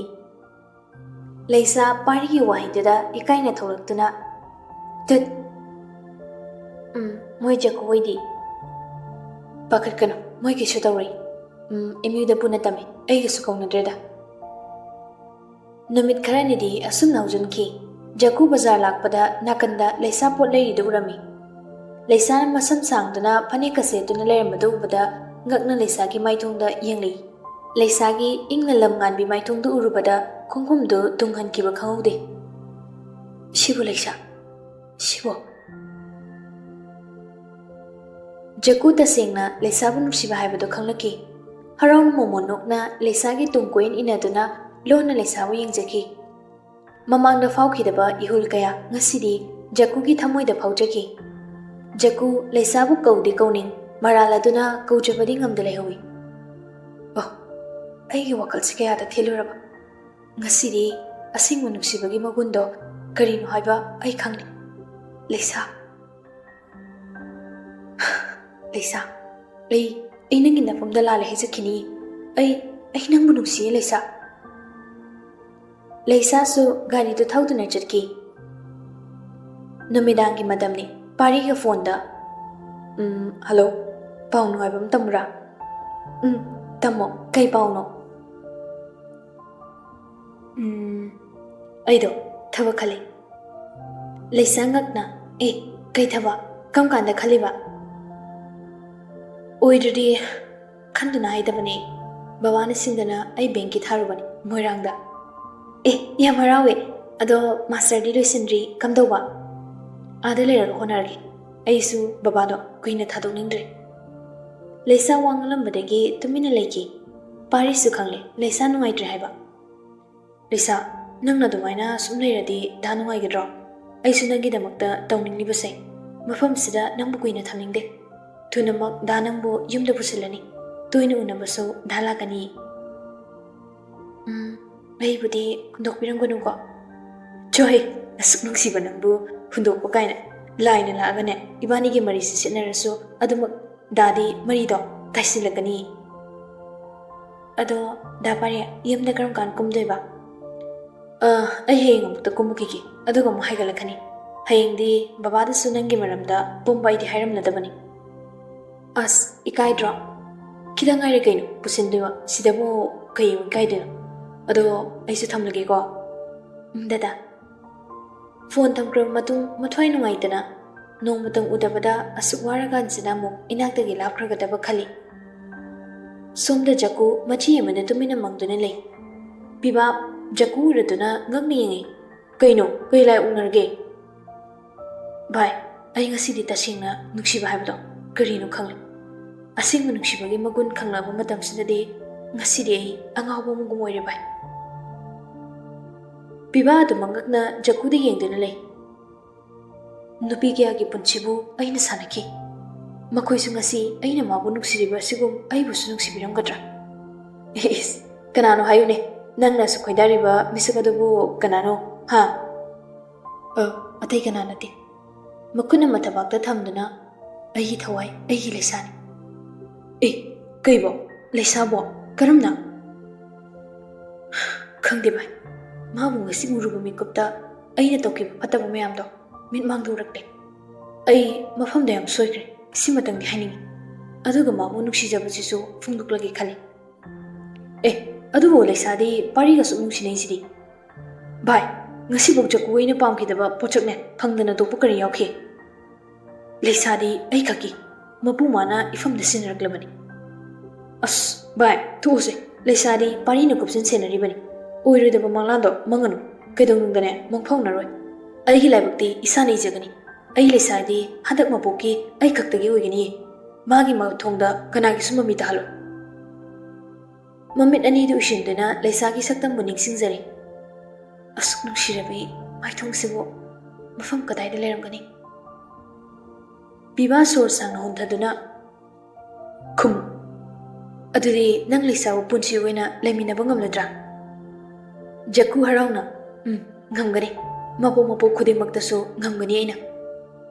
ꯂꯩꯁꯥ ꯄꯥꯔꯤꯒꯤ ꯋꯥꯍꯩꯗꯨꯗ ꯏꯀꯥꯏꯅ ꯊꯣꯛꯂꯛꯇꯨꯅ, ꯇꯨꯠ! ꯎꯝ, ꯃꯣꯏ ꯖꯀꯨ ꯍꯣꯏꯗꯤ? ꯄꯥꯈꯠꯀꯅꯨ, ꯃꯣꯏ ꯀꯩꯁꯨ ꯇꯧꯔꯣꯏ꯫ ꯎꯝ, ꯑꯦꯝ ꯌꯨꯗ ꯄꯨꯟꯅ ꯇꯝꯃꯤ, ꯑꯩꯒꯁꯨ ꯀꯧꯅꯗ꯭ꯔꯦꯗ꯫ ꯅꯨꯃꯤꯠ ꯈꯔꯅꯤꯗꯤ ꯑꯁꯨꯝꯅ ꯍꯧꯖꯤꯟꯈꯤ꯫ ꯖꯀꯨ ꯕꯖꯥꯔ ꯂꯥꯛꯄꯗ ꯅꯥꯀꯟꯗ ꯂꯩꯁꯥ ꯄꯣꯠ ꯂꯩꯔꯤꯗꯨ ꯎꯔꯝꯃꯤ꯫ ꯂꯩꯁꯥꯅ ꯃꯁꯝ ꯁꯥꯡꯗꯨꯅ ꯐꯅꯦꯛꯀ ꯁꯦꯠꯇꯨꯅ ꯂꯩꯔꯝꯕꯗꯨ ꯎꯕꯗ ꯉꯛꯅ ꯂꯩꯁꯥꯒꯤ ꯃꯥꯏꯊꯣꯡꯗ ꯌꯦꯡꯂꯤ꯫ ꯂꯩꯁꯥꯒꯤ ꯏꯪꯅ ꯂꯝ ꯉꯥꯟꯕꯤ ꯃꯥꯏꯊꯣꯡꯗꯨ ꯎꯔꯨꯕꯗ ꯈꯣꯡꯐꯝꯗꯨ ꯇꯨꯡꯍꯟꯈꯤꯕ ꯈꯪꯍꯧꯗꯦ꯫ ꯁꯤꯕꯨ ꯂꯩꯁꯥ? ꯁꯤꯕꯨ? ꯖꯀꯨ ꯇꯁꯦꯡꯅ ꯂꯩꯁꯥꯕꯨ ꯅꯨꯡꯁꯤꯕ ꯍꯥꯏꯕꯗꯨ ꯈꯪꯂꯛꯈꯤ꯫ ꯍꯔꯥꯎꯅ ꯃꯣꯃꯣꯟ ꯅꯣꯛꯅ ꯂꯩꯁꯥꯒꯤ ꯇꯨꯡ ꯀꯣꯏꯏꯟ ꯏꯟꯅꯗꯨꯅ ꯂꯣꯟꯅ ꯂꯩꯁꯥꯕꯨ ꯌꯦꯡꯖꯈꯤ꯫ ꯃꯃꯥꯡꯗ ꯐꯥꯎꯈꯤꯗꯕ ꯏꯍꯨꯜ ꯀꯌꯥ ꯉꯁꯤꯗꯤ ꯖꯀꯨꯒꯤ ꯊꯃꯣꯏꯗ ꯐꯥꯎꯖꯈꯤ꯫ ꯖꯀꯨ ꯂꯩꯁꯥꯕꯨ ꯀꯧꯗꯤ ꯀꯧꯅꯤꯡ, ꯃꯔꯥꯜ ꯑꯗꯨꯅ ꯀꯧꯖꯕꯗꯤ ꯉꯝꯗ ꯂꯩꯍꯧꯏ꯫ ꯑꯣ, ꯑꯩꯒꯤ ꯋꯥꯈꯜꯁꯤ ꯀꯌꯥꯗ ꯊꯤꯜꯂꯨꯔꯕ? ꯉꯁꯤꯗꯤ ꯑꯁꯦꯡꯕ ꯅꯨꯡꯁꯤꯕꯒꯤ ꯃꯒꯨꯟꯗꯣ ꯀꯔꯤꯅꯣ ꯍꯥꯏꯕ ꯑꯩ ꯈꯪꯂꯦ꯫ ꯂꯩꯁꯥ, ꯂꯩꯁꯥ, ꯑꯩ, ꯑꯩ ꯅꯪꯒꯤ ꯅꯐꯝꯗ ꯂꯥꯜꯂꯦ ꯍꯥꯏꯖꯈꯤꯅꯤ꯫ ꯑꯩ, ꯑꯩ ꯅꯪꯕꯨ ꯅꯨꯡꯁꯤꯌꯦ, ꯂꯩꯁꯥ꯫ ꯂꯩꯁꯥꯁꯨ ꯒꯥꯔꯤꯗꯨ ꯊꯧꯗꯨꯅ ꯆꯠꯈꯤ꯫ ꯅꯨꯃꯤꯗꯥꯡꯒꯤ ꯃꯇꯝꯅꯤ꯫ ꯄꯥꯔꯤꯒ ꯐꯣꯟꯗ, "ꯎꯝ, ꯍꯜꯂꯣ꯫ ꯄꯥꯎ ꯅꯨꯡꯉꯥꯏꯕ ꯑꯃ ꯇꯝꯃꯨꯔꯥ?" "ꯎꯝ, ꯇꯝꯃꯣ꯫ ꯀꯩ ꯄꯥꯎꯅꯣ?" "ꯎꯝ, ꯑꯩꯗꯣ ꯊꯕꯛ ꯈꯜꯂꯤ꯫" ꯂꯩꯁꯥ ꯉꯛꯅ, "ꯑꯦ, ꯀꯩ ꯊꯕꯛ? ꯀꯔꯝ ꯀꯥꯟꯗ ꯈꯜꯂꯤꯕ?" "ꯑꯣꯏꯗ꯭ꯔꯗꯤ ꯈꯟꯗꯨꯅ ꯍꯥꯏꯗꯕꯅꯦ꯫ ꯕꯕꯥꯅ ꯁꯤꯟꯗꯅ ꯑꯩ ꯕꯦꯡꯀꯤ ꯊꯥꯔꯨꯕꯅꯤ ꯃꯣꯏꯔꯥꯡꯗ꯫" "ꯑꯦ, ꯌꯥꯝ ꯍꯔꯥꯎꯋꯦ꯫ ꯑꯗꯣ ꯃꯥꯁꯇꯔꯗꯤ ꯂꯣꯏꯁꯤꯟꯗ꯭ꯔꯤ, ꯀꯝꯗꯧꯕ?" "ꯑꯥꯗ ꯂꯩꯔꯒ ꯍꯣꯠꯅꯔꯒꯦ꯫ ꯑꯩꯁꯨ ꯕꯕꯥꯗꯣ ꯀꯨꯏꯅ ꯊꯥꯗꯣꯛꯅꯤꯡꯗ꯭ꯔꯦ꯫" ꯂꯩꯁꯥ ꯋꯥ ꯉꯥꯡꯂꯝꯕꯗꯒꯤ ꯇꯨꯃꯤꯟꯅ ꯂꯩꯈꯤ꯫ ꯄꯥꯔꯤꯁꯨ ꯈꯪꯂꯦ ꯂꯩꯁꯥ ꯅꯨꯡꯉꯥꯏꯇ꯭ꯔꯦ ꯍꯥꯏꯕ꯫ "ꯂꯩꯁꯥ, ꯅꯪꯅ ꯑꯗꯨꯃꯥꯏꯅ ꯁꯨꯝ ꯂꯩꯔꯗꯤ ꯗꯥ ꯅꯨꯡꯉꯥꯏꯒꯗ꯭ꯔꯣ? ꯑꯩꯁꯨ ꯅꯪꯒꯤꯗꯃꯛꯇ ꯇꯧꯅꯤꯡꯂꯤꯕꯁꯦ꯫ ꯃꯐꯝꯁꯤꯗ ꯅꯪꯕꯨ ꯀꯨꯏꯅ ꯊꯝꯅꯤꯡꯗꯦ꯫ ꯊꯨꯅꯃꯛ ꯗꯥ ꯅꯪꯕꯨ ꯌꯨꯝꯗ ꯄꯨꯁꯤꯜꯂꯅꯤ꯫ ꯇꯣꯏꯅ ꯎꯅꯕꯁꯨ ꯗꯥ ꯂꯥꯛꯀꯅꯤ꯫" "ꯎꯝ, ꯑꯩꯕꯨꯗꯤ ꯍꯨꯟꯗꯣꯛꯄꯤꯔꯝꯒꯅꯨꯀꯣ꯫" "ꯆꯣꯍꯦ, ꯑꯁꯨꯛ ꯅꯨꯡꯁꯤꯕ ꯅꯪꯕꯨ ꯍꯨꯟꯗꯣꯛꯄ ꯀꯥꯏꯅ꯫ ꯂꯥꯏꯅ ꯂꯥꯛꯑꯒꯅꯦ, ꯏꯕꯥꯅꯤꯒꯤ ꯃꯔꯤꯁꯤ ꯆꯦꯠꯅꯔꯁꯨ ꯑꯗꯨꯃꯛ ꯗꯥꯗꯤ ꯃꯔꯤꯗꯣ ꯇꯥꯏꯁꯤꯜꯂꯛꯀꯅꯤ꯫" "ꯑꯗꯣ ꯗꯥ ꯄꯥꯔꯤ, ꯌꯨꯝꯗ ꯀꯔꯝ ꯀꯥꯟ ꯀꯨꯝꯗꯣꯏꯕ?" "ꯑ, ꯑꯩ ꯍꯌꯦꯡ ꯑꯃꯨꯛꯇ ꯀꯨꯝꯃꯨꯈꯤꯒꯦ, ꯑꯗꯨꯒ ꯑꯃꯨꯛ ꯍꯥꯏꯒꯠꯂꯛꯀꯅꯤ꯫ ꯍꯌꯦꯡꯗꯤ ꯕꯕꯥꯗꯁꯨ ꯅꯪꯒꯤ ꯃꯔꯝꯗ ꯄꯨꯝꯕ ꯑꯩꯗꯤ ꯍꯥꯏꯔꯝꯂꯗꯕꯅꯤ꯫ ꯑꯁ, ꯏꯀꯥꯏꯗ꯭ꯔꯣ? ꯈꯤꯇꯪ ꯉꯥꯏꯔꯦ ꯀꯩꯅꯣ ꯄꯨꯁꯤꯟꯗꯣꯏꯕ, ꯁꯤꯗꯕꯨ ꯀꯩ ꯑꯃꯨꯛ ꯏꯀꯥꯏꯗꯣꯏꯅꯣ? ꯑꯗꯣ ꯑꯩꯁꯨ ꯊꯝꯂꯒꯦꯀꯣ꯫ ꯎꯝ, ꯗꯗꯥ꯫ ꯐꯣꯟ ꯊꯝꯈ꯭ꯔꯕ ꯃꯇꯨꯡ ꯃꯊ꯭ꯋꯥꯏ ꯅꯨꯡꯉꯥꯏꯇꯅ ꯅꯣꯡꯃꯇꯪ ꯎꯗꯕꯗ ꯑꯁꯨꯛ ꯋꯥꯔꯀꯥꯟꯁꯤꯗ ꯑꯃꯨꯛ ꯏꯅꯥꯛꯇꯒꯤ ꯂꯥꯞꯈ꯭ꯔꯒꯗꯕ ꯈꯜꯂꯤ꯫ ꯁꯣꯝꯗ ꯖꯀꯨ ꯃꯆꯤ ꯑꯃꯗ ꯇꯨꯃꯤꯟꯅ ꯃꯪꯗꯨꯅ ꯂꯩ꯫ ꯄꯤꯕꯥ ꯖꯀꯨ ꯎꯔꯗꯨꯅ ꯉꯛꯅ ꯌꯦꯡꯉꯤ꯫ "ꯀꯩꯅꯣ? ꯀꯩ ꯂꯥꯏ ꯑꯣꯛꯅꯔꯒꯦ?" "ꯚꯥꯏ, ꯑꯩ ꯉꯁꯤꯗꯤ ꯇꯁꯦꯡꯅ ꯅꯨꯡꯁꯤꯕ ꯍꯥꯏꯕꯗꯣ ꯀꯔꯤꯅꯣ ꯈꯪꯂꯦ꯫ ꯑꯁꯦꯡꯕ ꯅꯨꯡꯁꯤꯕꯒꯤ ꯃꯒꯨꯟ ꯈꯪꯂꯛꯄ ꯃꯇꯝꯁꯤꯗꯗꯤ ꯉꯁꯤꯗꯤ ꯑꯩ ꯑꯉꯥꯎꯕ ꯑꯃꯒꯨꯝ ꯑꯣꯏꯔꯦ ꯚꯥꯏ꯫" ꯄꯤꯕꯥ ꯑꯗꯨꯃꯛ ꯉꯛꯅ ꯖꯀꯨꯗ ꯌꯦꯡꯗꯨꯅ ꯂꯩ꯫ ꯅꯨꯄꯤ ꯀꯌꯥꯒꯤ ꯄꯨꯟꯁꯤꯕꯨ ꯑꯩꯅ ꯁꯥꯟꯅꯈꯤ꯫ ꯃꯈꯣꯏꯁꯨ ꯉꯁꯤ ꯑꯩꯅ ꯃꯥꯕꯨ ꯅꯨꯡꯁꯤꯔꯤꯕ ꯑꯁꯤꯒꯨꯝ ꯑꯩꯕꯨꯁꯨ ꯅꯨꯡꯁꯤꯕꯤꯔꯝꯒꯗ꯭ꯔꯥ? ꯏꯁ, ꯀꯅꯥꯅꯣ ꯍꯥꯏꯌꯨꯅꯦ? ꯅꯪꯅ ꯑꯁꯨꯛ ꯈꯣꯏꯗꯥꯔꯤꯕ ꯃꯤꯁꯛ ꯑꯗꯨꯕꯨ ꯀꯅꯥꯅꯣ? ꯍꯥ? ꯑ, ꯑꯇꯩ ꯀꯅꯥ ꯅꯠꯇꯦ꯫ ꯃꯈꯨꯠ ꯑꯃ ꯊꯕꯥꯛꯇ ꯊꯝꯗꯨꯅ, "ꯑꯩꯒꯤ ꯊꯋꯥꯏ, ꯑꯩꯒꯤ ꯂꯩꯁꯥꯅꯤ꯫" "ꯑꯦ, ꯀꯩꯕꯣ? ꯂꯩꯁꯥꯕꯣ? ꯀꯔꯝꯅ?" "ꯈꯪꯗꯦ ꯚꯥꯏ, ꯃꯥꯕꯨ ꯉꯁꯤ ꯎꯔꯨꯕ ꯃꯤꯀꯨꯞꯇ ꯑꯩꯅ ꯇꯧꯈꯤꯕ ꯐꯠꯇꯕ ꯃꯌꯥꯝꯗꯣ ꯃꯤꯠ ꯃꯥꯡꯗ ꯎꯔꯛꯂꯦ꯫ ꯑꯩ ꯃꯐꯝꯗ ꯌꯥꯝ ꯁꯣꯏꯈ꯭ꯔꯦ, ꯁꯤꯃꯇꯪꯗꯤ ꯍꯥꯏꯅꯤꯡꯉꯤ꯫ ꯑꯗꯨꯒ ꯃꯥꯕꯨ ꯅꯨꯡꯁꯤꯖꯕꯁꯤꯁꯨ ꯐꯣꯡꯗꯣꯛꯂꯒꯦ ꯈꯜꯂꯤ꯫" "ꯑꯦ, ꯑꯗꯨꯕꯨ ꯂꯩꯁꯥꯗꯤ ꯄꯥꯔꯤꯒ ꯑꯁꯨꯛ ꯅꯨꯡꯁꯤꯅꯩꯁꯤꯗꯤ?" "ꯚꯥꯏ, ꯉꯁꯤꯐꯥꯎ ꯖꯀꯨ ꯑꯩꯅ ꯄꯥꯝꯈꯤꯗꯕ ꯄꯣꯠꯁꯛꯅꯦ ꯐꯪꯗꯅ ꯇꯣꯛꯄ ꯀꯔꯤ ꯌꯥꯎꯈꯤ? ꯂꯩꯁꯥꯗꯤ ꯑꯩꯈꯛꯀꯤ, ꯃꯄꯨ ꯃꯥꯅ ꯏꯐꯝꯗ ꯁꯤꯟꯅꯔꯛꯂꯕꯅꯤ꯫" "ꯑꯁ ꯚꯥꯏ, ꯊꯣꯛꯎꯁꯦ, ꯂꯩꯁꯥꯗꯤ ꯄꯥꯔꯤꯅ ꯀꯨꯞꯁꯤꯟ ꯁꯦꯟꯅꯔꯤꯕꯅꯤ꯫ ꯑꯣꯏꯔꯣꯏꯗꯕ ꯃꯪꯂꯥꯟꯗꯣ ꯃꯪꯉꯅꯨ, ꯀꯩꯗꯧꯅꯨꯡꯗꯅꯦ ꯃꯪꯐꯥꯎꯅꯔꯣꯏ꯫ ꯑꯩꯒꯤ ꯂꯥꯏꯕꯛꯇꯤ ꯏꯁꯥꯅ ꯏꯖꯒꯅꯤ꯫ ꯑꯩ ꯂꯩꯁꯥꯗꯤ ꯍꯟꯗꯛ ꯃꯄꯣꯛꯀꯤ ꯑꯩ ꯈꯛꯇꯒꯤ ꯑꯣꯏꯒꯅꯤꯌꯦ꯫ ꯃꯥꯒꯤ ꯃꯊꯣꯡꯗ ꯀꯅꯥꯒꯤꯁꯨ ꯃꯃꯤ ꯇꯥꯍꯜꯂꯣꯏ꯫" ꯃꯃꯤꯠ ꯑꯅꯤꯗꯨ ꯎꯏꯁꯤꯟꯗꯨꯅ ꯂꯩꯁꯥꯒꯤ ꯁꯛꯇꯝꯕꯨ ꯅꯤꯡꯁꯤꯡꯖꯔꯤ꯫ ꯑꯁꯨꯛ ꯅꯨꯡꯁꯤꯔꯕꯤ ꯃꯥꯏꯊꯣꯡꯁꯤꯕꯨ ꯃꯐꯝ ꯀꯗꯥꯏꯗ ꯂꯩꯔꯝꯒꯅꯤ? ꯄꯤꯕꯥ ꯁꯣꯔ ꯁꯥꯡꯅ ꯍꯣꯟꯊꯗꯨꯅ, "ꯈꯨꯝꯃꯨ꯫ ꯑꯗꯨꯗꯤ ꯅꯪ ꯂꯩꯁꯥꯕꯨ ꯄꯨꯟꯁꯤ ꯑꯣꯏꯅ ꯂꯩꯃꯤꯟꯅꯕ ꯉꯝꯂꯗ꯭ꯔꯥ?" ꯖꯀꯨ ꯍꯔꯥꯎꯅ, "ꯎꯝ, ꯉꯝꯒꯅꯤ꯫ ꯃꯄꯣꯛ ꯃꯄꯣꯛ ꯈꯨꯗꯤꯡꯃꯛꯇꯁꯨ ꯉꯝꯒꯅꯤ ꯑꯩꯅ꯫"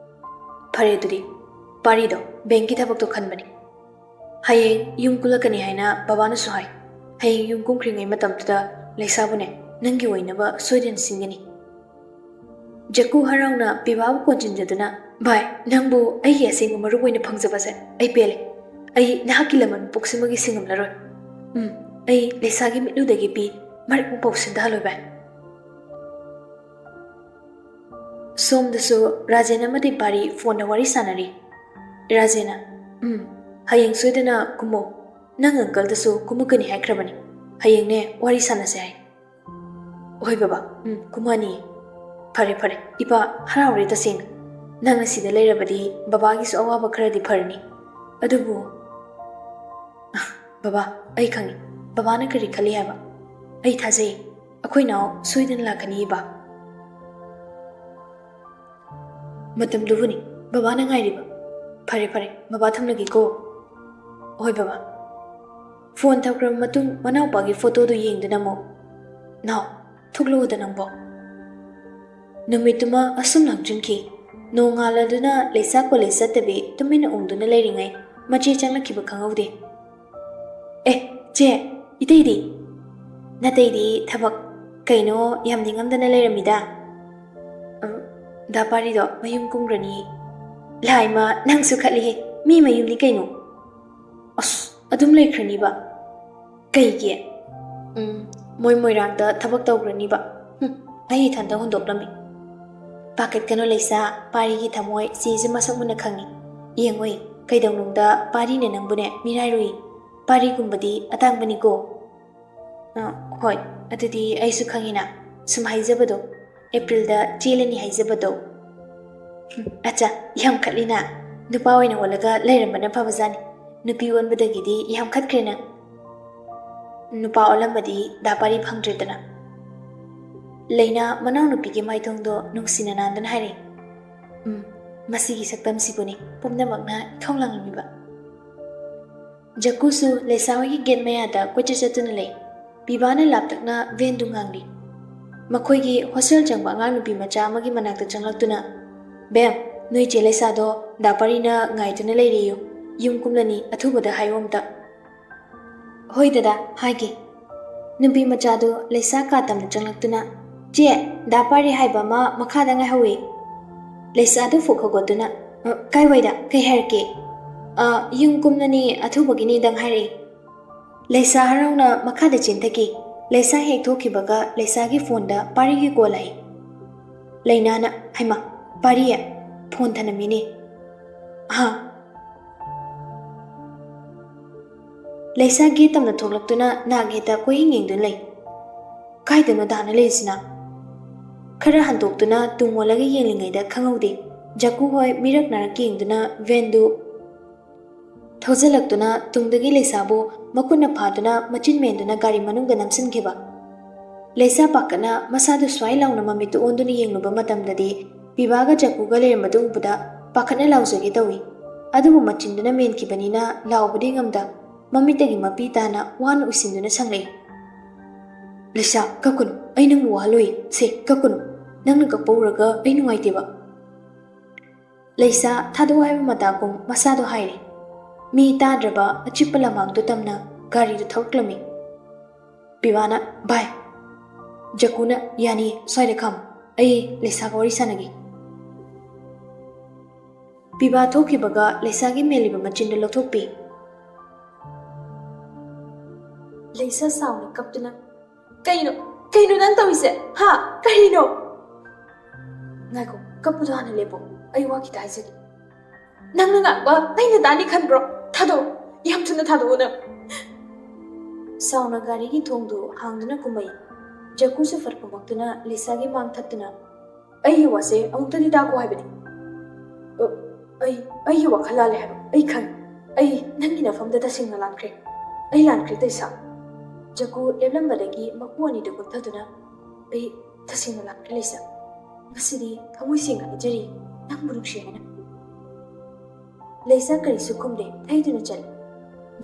"ꯐꯔꯦ ꯑꯗꯨꯗꯤ, ꯄꯥꯔꯤꯗꯣ ꯕꯦꯡꯀꯤ ꯊꯕꯛꯇꯣ ꯈꯟꯕꯅꯤ꯫ ꯍꯌꯦꯡ ꯌꯨꯝ ꯀꯨꯝꯂꯛꯀꯅꯤ ꯍꯥꯏꯅ ꯕꯕꯥꯅꯁꯨ ꯍꯥꯏ꯫ ꯍꯌꯦꯡ ꯌꯨꯝ ꯀꯨꯝꯈ꯭ꯔꯤꯉꯩ ꯃꯇꯝꯗꯨꯗ ꯂꯩꯁꯥꯕꯨꯅꯦ ꯅꯪꯒꯤ ꯑꯣꯏꯅꯕ ꯁꯣꯏꯗꯅ ꯁꯤꯟꯒꯅꯤ꯫" ꯖꯛꯀꯨ ꯍꯔꯥꯎꯅ ꯄꯤꯕꯥꯕꯨ ꯀꯣꯟꯁꯤꯟꯖꯗꯨꯅ, "ꯚꯥꯏ, ꯅꯪꯕꯨ ꯑꯩꯒꯤ ꯑꯁꯦꯡꯕ ꯃꯔꯨꯞ ꯑꯣꯏꯅ ꯐꯪꯖꯕꯁꯦ ꯑꯩ ꯄꯦꯜꯂꯦ꯫ ꯑꯩ ꯅꯍꯥꯛꯀꯤ ꯂꯃꯟ ꯄꯨꯛꯁꯤꯃꯒꯤ ꯁꯤꯡꯉꯝꯂꯔꯣꯏ꯫ ꯎꯝ, ꯑꯩ ꯂꯩꯁꯥꯒꯤ ꯃꯤꯠꯂꯨꯗꯒꯤ ꯄꯤ ꯃꯔꯤꯛ ꯃꯄꯧ ꯁꯤꯟꯊꯍꯜꯂꯣꯏ, ꯚꯥꯏ꯫" ꯁꯣꯝꯗꯁꯨ ꯔꯥꯖꯦꯟ ꯑꯃꯗꯤ ꯄꯥꯔꯤ ꯐꯣꯟꯗ ꯋꯥꯔꯤ ꯁꯥꯟꯅꯔꯤ꯫ ꯔꯥꯖꯦꯟꯅ, "ꯎꯝ, ꯍꯌꯦꯡ ꯁꯣꯏꯗꯅ ꯀꯨꯝꯃꯣ꯫ ꯅꯪ ꯑꯪꯀꯜꯗꯁꯨ ꯀꯨꯝꯃꯛꯀꯅꯤ ꯍꯥꯏꯈ꯭ꯔꯕꯅꯤ꯫ ꯍꯌꯦꯡꯅꯦ ꯋꯥꯔꯤ ꯁꯥꯟꯅꯁꯦ ꯍꯥꯏ꯫" "ꯍꯣꯏ ꯕꯕꯥ, ꯎꯝ, ꯀꯨꯝꯃꯛꯑꯅꯤ꯫" "ꯐꯔꯦ, ꯐꯔꯦ, ꯏꯄꯥ ꯍꯔꯥꯎꯔꯦ ꯇꯁꯦꯡꯅ꯫ ꯅꯪꯅ ꯁꯤꯗ ꯂꯩꯔꯕꯗꯤ ꯕꯕꯥꯒꯤꯁꯨ ꯑꯋꯥꯕ ꯈꯔꯗꯤ ꯐꯔꯅꯤ꯫ ꯑꯗꯨꯕꯨ," "ꯑ, ꯕꯕꯥ, ꯑꯩ ꯈꯪꯏ꯫ ꯕꯕꯥꯅ ꯀꯔꯤ ꯈꯜꯂꯤ ꯍꯥꯏꯕ꯫ ꯑꯩ ꯊꯥꯖꯩ꯫ ꯑꯩꯈꯣꯏ ꯅꯥꯎ ꯁꯣꯏꯗꯅ ꯂꯥꯛꯀꯅꯤ, ꯏꯄꯥ꯫ ꯃꯇꯝꯗꯨꯕꯨꯅꯤ ꯕꯕꯥꯅ ꯉꯥꯏꯔꯤꯕ꯫ ꯐꯔꯦ, ꯐꯔꯦ, ꯕꯕꯥ ꯊꯝꯂꯒꯦꯀꯣ꯫" "ꯍꯣꯏ, ꯕꯕꯥ꯫" ꯐꯣꯟ ꯊꯝꯈ꯭ꯔꯕ ꯃꯇꯨꯡ ꯃꯅꯥꯎꯄꯥꯒꯤ ꯐꯣꯇꯣꯗꯨ ꯌꯦꯡꯗꯨꯅ ꯑꯃꯨꯛ, "ꯅꯥꯎ, ꯊꯣꯛꯂꯛꯎꯗ ꯅꯪꯕꯣ꯫" ꯅꯨꯃꯤꯠꯇꯨꯃ ꯑꯁꯨꯝ ꯂꯥꯡꯁꯤꯟꯈꯤ꯫ ꯅꯣꯡꯉꯥꯜꯂꯗꯨꯅ ꯂꯩꯁꯥ ꯀꯣꯂꯦꯖ ꯆꯠꯇꯕꯤ ꯇꯨꯃꯤꯟꯅ ꯎꯪꯗꯨꯅ ꯂꯩꯔꯤꯉꯩ ꯃꯆꯦ ꯆꯪꯂꯛꯈꯤꯕ ꯈꯪꯍꯧꯗꯦ꯫ "ꯑꯦ, ꯆꯦ, ꯏꯇꯩꯗꯤ?" "ꯅꯇꯩꯗꯤ ꯊꯕꯛ ꯀꯩꯅꯣ ꯌꯥꯝ ꯅꯤꯡꯉꯝꯗꯅ ꯂꯩꯔꯝꯃꯤꯗ?" "ꯎꯝ, ꯗꯥ ꯄꯥꯔꯤꯗꯣ ꯃꯌꯨꯝ ꯀꯨꯝꯈ꯭ꯔꯅꯤ꯫" "ꯂꯥꯏꯃ, ꯅꯪꯁꯨ ꯈꯠꯂꯤꯍꯦ, ꯃꯤ ꯃꯌꯨꯝꯅꯤ ꯀꯩꯅꯣ꯫" "ꯑꯁ, ꯑꯗꯨꯝ ꯂꯩꯈ꯭ꯔꯅꯤꯕ꯫" "ꯀꯩꯒꯤ?" "ꯎꯝ, ꯃꯣꯏ ꯃꯣꯏꯔꯥꯡꯗ ꯊꯕꯛ ꯇꯧꯈ꯭ꯔꯅꯤꯕ꯫" "ꯍꯨꯝ, ꯑꯩ ꯏꯊꯟꯇ ꯍꯨꯟꯗꯣꯛꯂꯝꯃꯤ꯫" "ꯄꯥꯈꯠꯀꯅꯨ ꯂꯩꯁꯥ, ꯄꯥꯔꯤꯒꯤ ꯊꯃꯣꯏ ꯆꯦꯁꯦ ꯃꯁꯛ ꯃꯨꯟꯅ ꯈꯪꯉꯤ꯫ ꯌꯦꯡꯉꯨꯏ, ꯀꯩꯗꯧꯅꯨꯡꯗ ꯄꯥꯔꯤꯅ ꯅꯪꯕꯨꯅꯦ ꯃꯤꯔꯥꯏꯔꯨꯏ꯫ ꯄꯥꯔꯤꯒꯨꯝꯕꯗꯤ ꯑꯇꯥꯡꯕꯅꯤꯀꯣ꯫" "ꯑ, ꯍꯣꯏ, ꯑꯗꯨꯗꯤ ꯑꯩꯁꯨ ꯈꯪꯉꯤꯅ, ꯁꯨꯝ ꯍꯥꯏꯖꯕꯗꯣ, ꯑꯦꯄ꯭ꯔꯤꯜꯗ ꯆꯦꯜꯂꯅꯤ ꯍꯥꯏꯖꯕꯗꯣ꯫" "ꯍꯨꯝ, ꯑꯠꯆꯥ, ꯌꯥꯝ ꯈꯠꯂꯤꯅ꯫ ꯅꯨꯄꯥ ꯑꯣꯏꯅ ꯑꯣꯜꯂꯒ ꯂꯩꯔꯝꯕꯅ ꯐꯕꯖꯥꯠꯅꯤ꯫ ꯅꯨꯄꯤ ꯑꯣꯟꯕꯗꯒꯤꯗꯤ ꯌꯥꯝ ꯈꯠꯈ꯭ꯔꯦ ꯅꯪ꯫ ꯅꯨꯄꯥ ꯑꯣꯜꯂꯝꯕꯗꯤ ꯗꯥ ꯄꯥꯔꯤ ꯐꯪꯗ꯭ꯔꯦꯗꯅ꯫" ꯂꯩꯅꯥ ꯃꯅꯥꯎꯅꯨꯄꯤꯒꯤ ꯃꯥꯏꯊꯣꯡꯗꯣ ꯅꯨꯡꯁꯤꯅ ꯅꯥꯟꯗꯨꯅ ꯍꯥꯏꯔꯛꯏ꯫ "ꯎꯝ, ꯃꯁꯤꯒꯤ ꯁꯛꯇꯝꯁꯤꯕꯨꯅꯤ ꯄꯨꯝꯅꯃꯛꯅ ꯏꯈꯧ ꯂꯥꯡꯂꯝꯃꯤꯕ꯫" ꯖꯛꯀꯨꯁꯨ ꯂꯩꯁꯥ ꯍꯣꯏꯒꯤ ꯒꯦꯠ ꯃꯌꯥꯗ ꯀꯣꯏꯆꯠ ꯆꯠꯇꯨꯅ ꯂꯩ꯫ ꯄꯤꯕꯥꯅ ꯂꯥꯞꯇꯛꯅ ꯚꯦꯟꯗꯨ ꯉꯥꯡꯂꯤ꯫ ꯃꯈꯣꯏꯒꯤ ꯍꯣꯁꯇꯦꯜ ꯆꯪꯕ ꯑꯉꯥꯡ ꯅꯨꯄꯤ ꯃꯆꯥ ꯑꯃꯒꯤ ꯃꯅꯥꯛꯇ ꯆꯪꯂꯛꯇꯨꯅ, "ꯕꯦꯝ, ꯅꯣꯏ ꯆꯦ ꯂꯩꯁꯥꯗꯣ ꯗꯥ ꯄꯥꯔꯤꯅ ꯉꯥꯏꯗꯨꯅ ꯂꯩꯔꯦꯌꯨ꯫ ꯌꯨꯝ ꯀꯨꯝꯂꯅꯤ, ꯑꯊꯨꯕꯗ ꯍꯥꯏꯌꯨ ꯑꯝꯇ꯫" "ꯍꯣꯏ ꯗꯗꯥ, ꯍꯥꯏꯒꯦ꯫" ꯅꯨꯄꯤ ꯃꯆꯥꯗꯨ ꯂꯩꯁꯥ ꯀꯥ ꯇꯝꯅ ꯆꯪꯂꯛꯇꯨꯅ, "ꯆꯦ, ꯗꯥ ꯄꯥꯔꯤ ꯍꯥꯏꯕ ꯑꯃ ꯃꯈꯥꯗ ꯉꯥꯏꯍꯧꯋꯤ꯫" ꯂꯩꯁꯥꯗꯨ ꯐꯨꯛ ꯍꯧꯒꯠꯇꯨꯅ, "ꯑ, ꯀꯥꯏꯋꯥꯏꯗ? ꯀꯩ ꯍꯥꯏꯔꯛꯀꯦ?" "ꯑ, ꯌꯨꯝ ꯀꯨꯝꯅꯅꯤ, ꯑꯊꯨꯕꯒꯤꯅꯤꯗꯪ ꯍꯥꯏꯔꯛꯏ꯫" ꯂꯩꯁꯥ ꯍꯔꯥꯎꯅ ꯃꯈꯥꯗ ꯆꯦꯟꯊꯈꯤ꯫ ꯂꯩꯁꯥ ꯍꯦꯛ ꯊꯣꯛꯈꯤꯕꯒ ꯂꯩꯁꯥꯒꯤ ꯐꯣꯟꯗ ꯄꯥꯔꯤꯒꯤ ꯀꯣꯜ ꯂꯥꯛꯏ꯫ ꯂꯩꯅꯥꯅ, "ꯍꯩꯃꯥ, ꯄꯥꯔꯤ, ꯐꯣꯟ ꯊꯅꯝꯃꯤꯅꯦ꯫" "ꯍꯥ?" ꯂꯩꯁꯥ ꯒꯦꯠ ꯇꯝꯅ ꯊꯣꯛꯂꯛꯇꯨꯅ ꯅꯥꯛ ꯌꯦꯠꯇ ꯀꯣꯏꯌꯦꯡ ꯌꯦꯡꯗꯨꯅ ꯂꯩ꯫ "ꯀꯥꯏꯗꯅꯣ ꯗꯥꯅ ꯂꯩꯔꯤꯁꯤꯅ?" ꯈꯔ ꯍꯟꯗꯣꯛꯇꯨꯅ ꯇꯨꯡ ꯑꯣꯜꯂꯒ ꯌꯦꯡꯂꯤꯉꯩꯗ ꯈꯪꯍꯧꯗꯦ꯫ ꯖꯀꯨ ꯍꯣꯏ ꯃꯤꯔꯛ ꯅꯥꯔꯛ ꯌꯦꯡꯗꯨꯅ ꯚꯦꯟꯗꯨ ꯊꯧꯖꯤꯜꯂꯛꯇꯨꯅ ꯇꯨꯡꯗꯒꯤ ꯂꯩꯁꯥꯕꯨ ꯃꯈꯨꯠꯅ ꯐꯥꯗꯨꯅ ꯃꯆꯤꯟ ꯃꯦꯟꯗꯨꯅ ꯒꯥꯔꯤ ꯃꯅꯨꯡꯗ ꯅꯝꯁꯤꯟꯈꯤꯕ꯫ ꯂꯩꯁꯥ ꯄꯥꯈꯠꯅ ꯃꯁꯥꯗꯨ ꯁ꯭ꯋꯥꯏ ꯂꯥꯎꯅ ꯃꯃꯤꯠꯇꯨ ꯑꯣꯟꯗꯨꯅ ꯌꯦꯡꯂꯨꯕ ꯃꯇꯝꯗꯗꯤ ꯄꯤꯕꯥꯒ ꯖꯀꯨꯒ ꯂꯩꯔꯝꯕꯗꯨ ꯎꯕꯗ ꯄꯥꯈꯠꯅ ꯂꯥꯎꯖꯒꯦ ꯇꯧꯏ꯫ ꯑꯗꯨꯕꯨ ꯃꯆꯤꯟꯗꯨꯅ ꯃꯦꯟꯈꯤꯕꯅꯤꯅ ꯂꯥꯎꯕꯗꯤ ꯉꯝꯗ ꯃꯃꯤꯠꯇꯒꯤ ꯃꯄꯤ ꯇꯥꯅ ꯋꯥꯅ ꯎꯏꯁꯤꯟꯗꯨꯅ ꯁꯪꯂꯛꯏ꯫ "ꯂꯩꯁꯥ, ꯀꯞꯀꯅꯨ, ꯑꯩ ꯅꯪꯕꯨ ꯋꯥꯍꯜꯂꯣꯏ꯫ ꯁꯦ, ꯀꯞꯀꯅꯨ꯫ ꯅꯪꯅ ꯀꯞꯄ ꯎꯔꯒ ꯑꯩ ꯅꯨꯡꯉꯥꯏꯇꯦꯕ꯫" ꯂꯩꯁꯥ ꯊꯥꯗꯣꯛꯑꯣ ꯍꯥꯏꯕ ꯃꯇꯥꯒꯨꯝ ꯃꯁꯥꯗꯣ ꯍꯥꯏꯔꯦ꯫ ꯃꯤ ꯇꯥꯗ꯭ꯔꯕ ꯑꯆꯤꯛꯄ ꯂꯝꯍꯥꯡꯗꯨ ꯇꯝꯅ ꯒꯥꯔꯤꯗꯨ ꯊꯧꯔꯛꯂꯝꯃꯤ꯫ ꯄꯤꯕꯥꯅ, "ꯚꯥꯏ꯫" ꯖꯀꯨꯅ, "ꯌꯥꯅꯤ, ꯁ꯭ꯋꯥꯏꯗ ꯈꯥꯝꯃꯨ꯫ ꯑꯩ ꯂꯩꯁꯥꯒ ꯋꯥꯔꯤ ꯁꯥꯟꯅꯒꯦ꯫" ꯄꯤꯕꯥ ꯊꯣꯛꯈꯤꯕꯒ ꯂꯩꯁꯥꯒꯤ ꯃꯦꯜꯂꯤꯕ ꯃꯆꯤꯟꯗꯨ ꯂꯧꯊꯣꯛꯄꯤ꯫ ꯂꯩꯁꯥ ꯁꯥꯎꯅ ꯀꯞꯇꯨꯅ, "ꯀꯩꯅꯣ, ꯀꯩꯅꯣ ꯅꯪ ꯇꯧꯔꯤꯁꯦ? ꯍꯥ? ꯀꯔꯤꯅꯣ?" "ꯉꯥꯏꯈꯣ, ꯀꯞꯄꯗꯣ ꯍꯥꯟꯅ ꯂꯦꯞꯄꯣ꯫ ꯑꯩ ꯋꯥ ꯈꯤꯇ ꯍꯥꯏꯖꯒꯦ꯫" "ꯅꯪꯅ ꯉꯥꯡꯕ ꯑꯩꯅ ꯇꯥꯅꯤ ꯈꯟꯕ꯭ꯔꯣ? ꯊꯥꯗꯣꯛꯑꯣ, ꯌꯥꯝ ꯊꯨꯅ ꯊꯥꯗꯣꯛꯑꯣ ꯅꯪ꯫" ꯁꯥꯎꯅ ꯒꯥꯔꯤꯒꯤ ꯊꯣꯡꯗꯨ ꯍꯥꯡꯗꯨꯅ ꯀꯨꯝꯃꯛꯏ꯫ ꯖꯀꯨꯁꯨ ꯐꯠ ꯀꯨꯝꯃꯛꯇꯨꯅ ꯂꯤꯁꯥꯒꯤ ꯃꯥꯡ ꯊꯠꯇꯨꯅ, "ꯑꯩꯒꯤ ꯋꯥꯁꯦ ꯑꯃꯨꯛꯇꯗꯤ ꯇꯥꯈꯣ ꯍꯥꯏꯕꯅꯤ꯫" "ꯑ, ꯑꯩ, ꯑꯩꯒꯤ ꯋꯥꯈꯜ ꯂꯥꯜꯂꯦ ꯍꯥꯏꯕ ꯑꯩ ꯈꯪꯉꯤ꯫ ꯑꯩ ꯅꯪꯒꯤ ꯅꯐꯝꯗ ꯇꯁꯦꯡꯅ ꯂꯥꯟꯈ꯭ꯔꯦ꯫ ꯑꯩ ꯂꯥꯟꯈ꯭ꯔꯦ ꯇꯩꯁꯥ꯫" ꯖꯀꯨ ꯂꯦꯞꯂꯝꯕꯗꯒꯤ ꯃꯈꯨ ꯑꯅꯤꯗꯨ ꯀꯨꯟꯊꯗꯨꯅ, "ꯑꯩ ꯇꯁꯦꯡꯅ ꯂꯥꯟꯈ꯭ꯔꯦ ꯂꯩꯁꯥ꯫ ꯉꯁꯤꯗꯤ ꯊꯃꯣꯏ ꯁꯦꯡꯅ ꯍꯥꯏꯖꯔꯤ, ꯅꯪꯕꯨ ꯅꯨꯡꯁꯤ ꯍꯥꯏꯅ꯫" ꯂꯩꯁꯥ ꯀꯔꯤꯁꯨ ꯈꯨꯝꯗꯦ, ꯊꯩꯗꯨꯅ ꯆꯠꯂꯤ꯫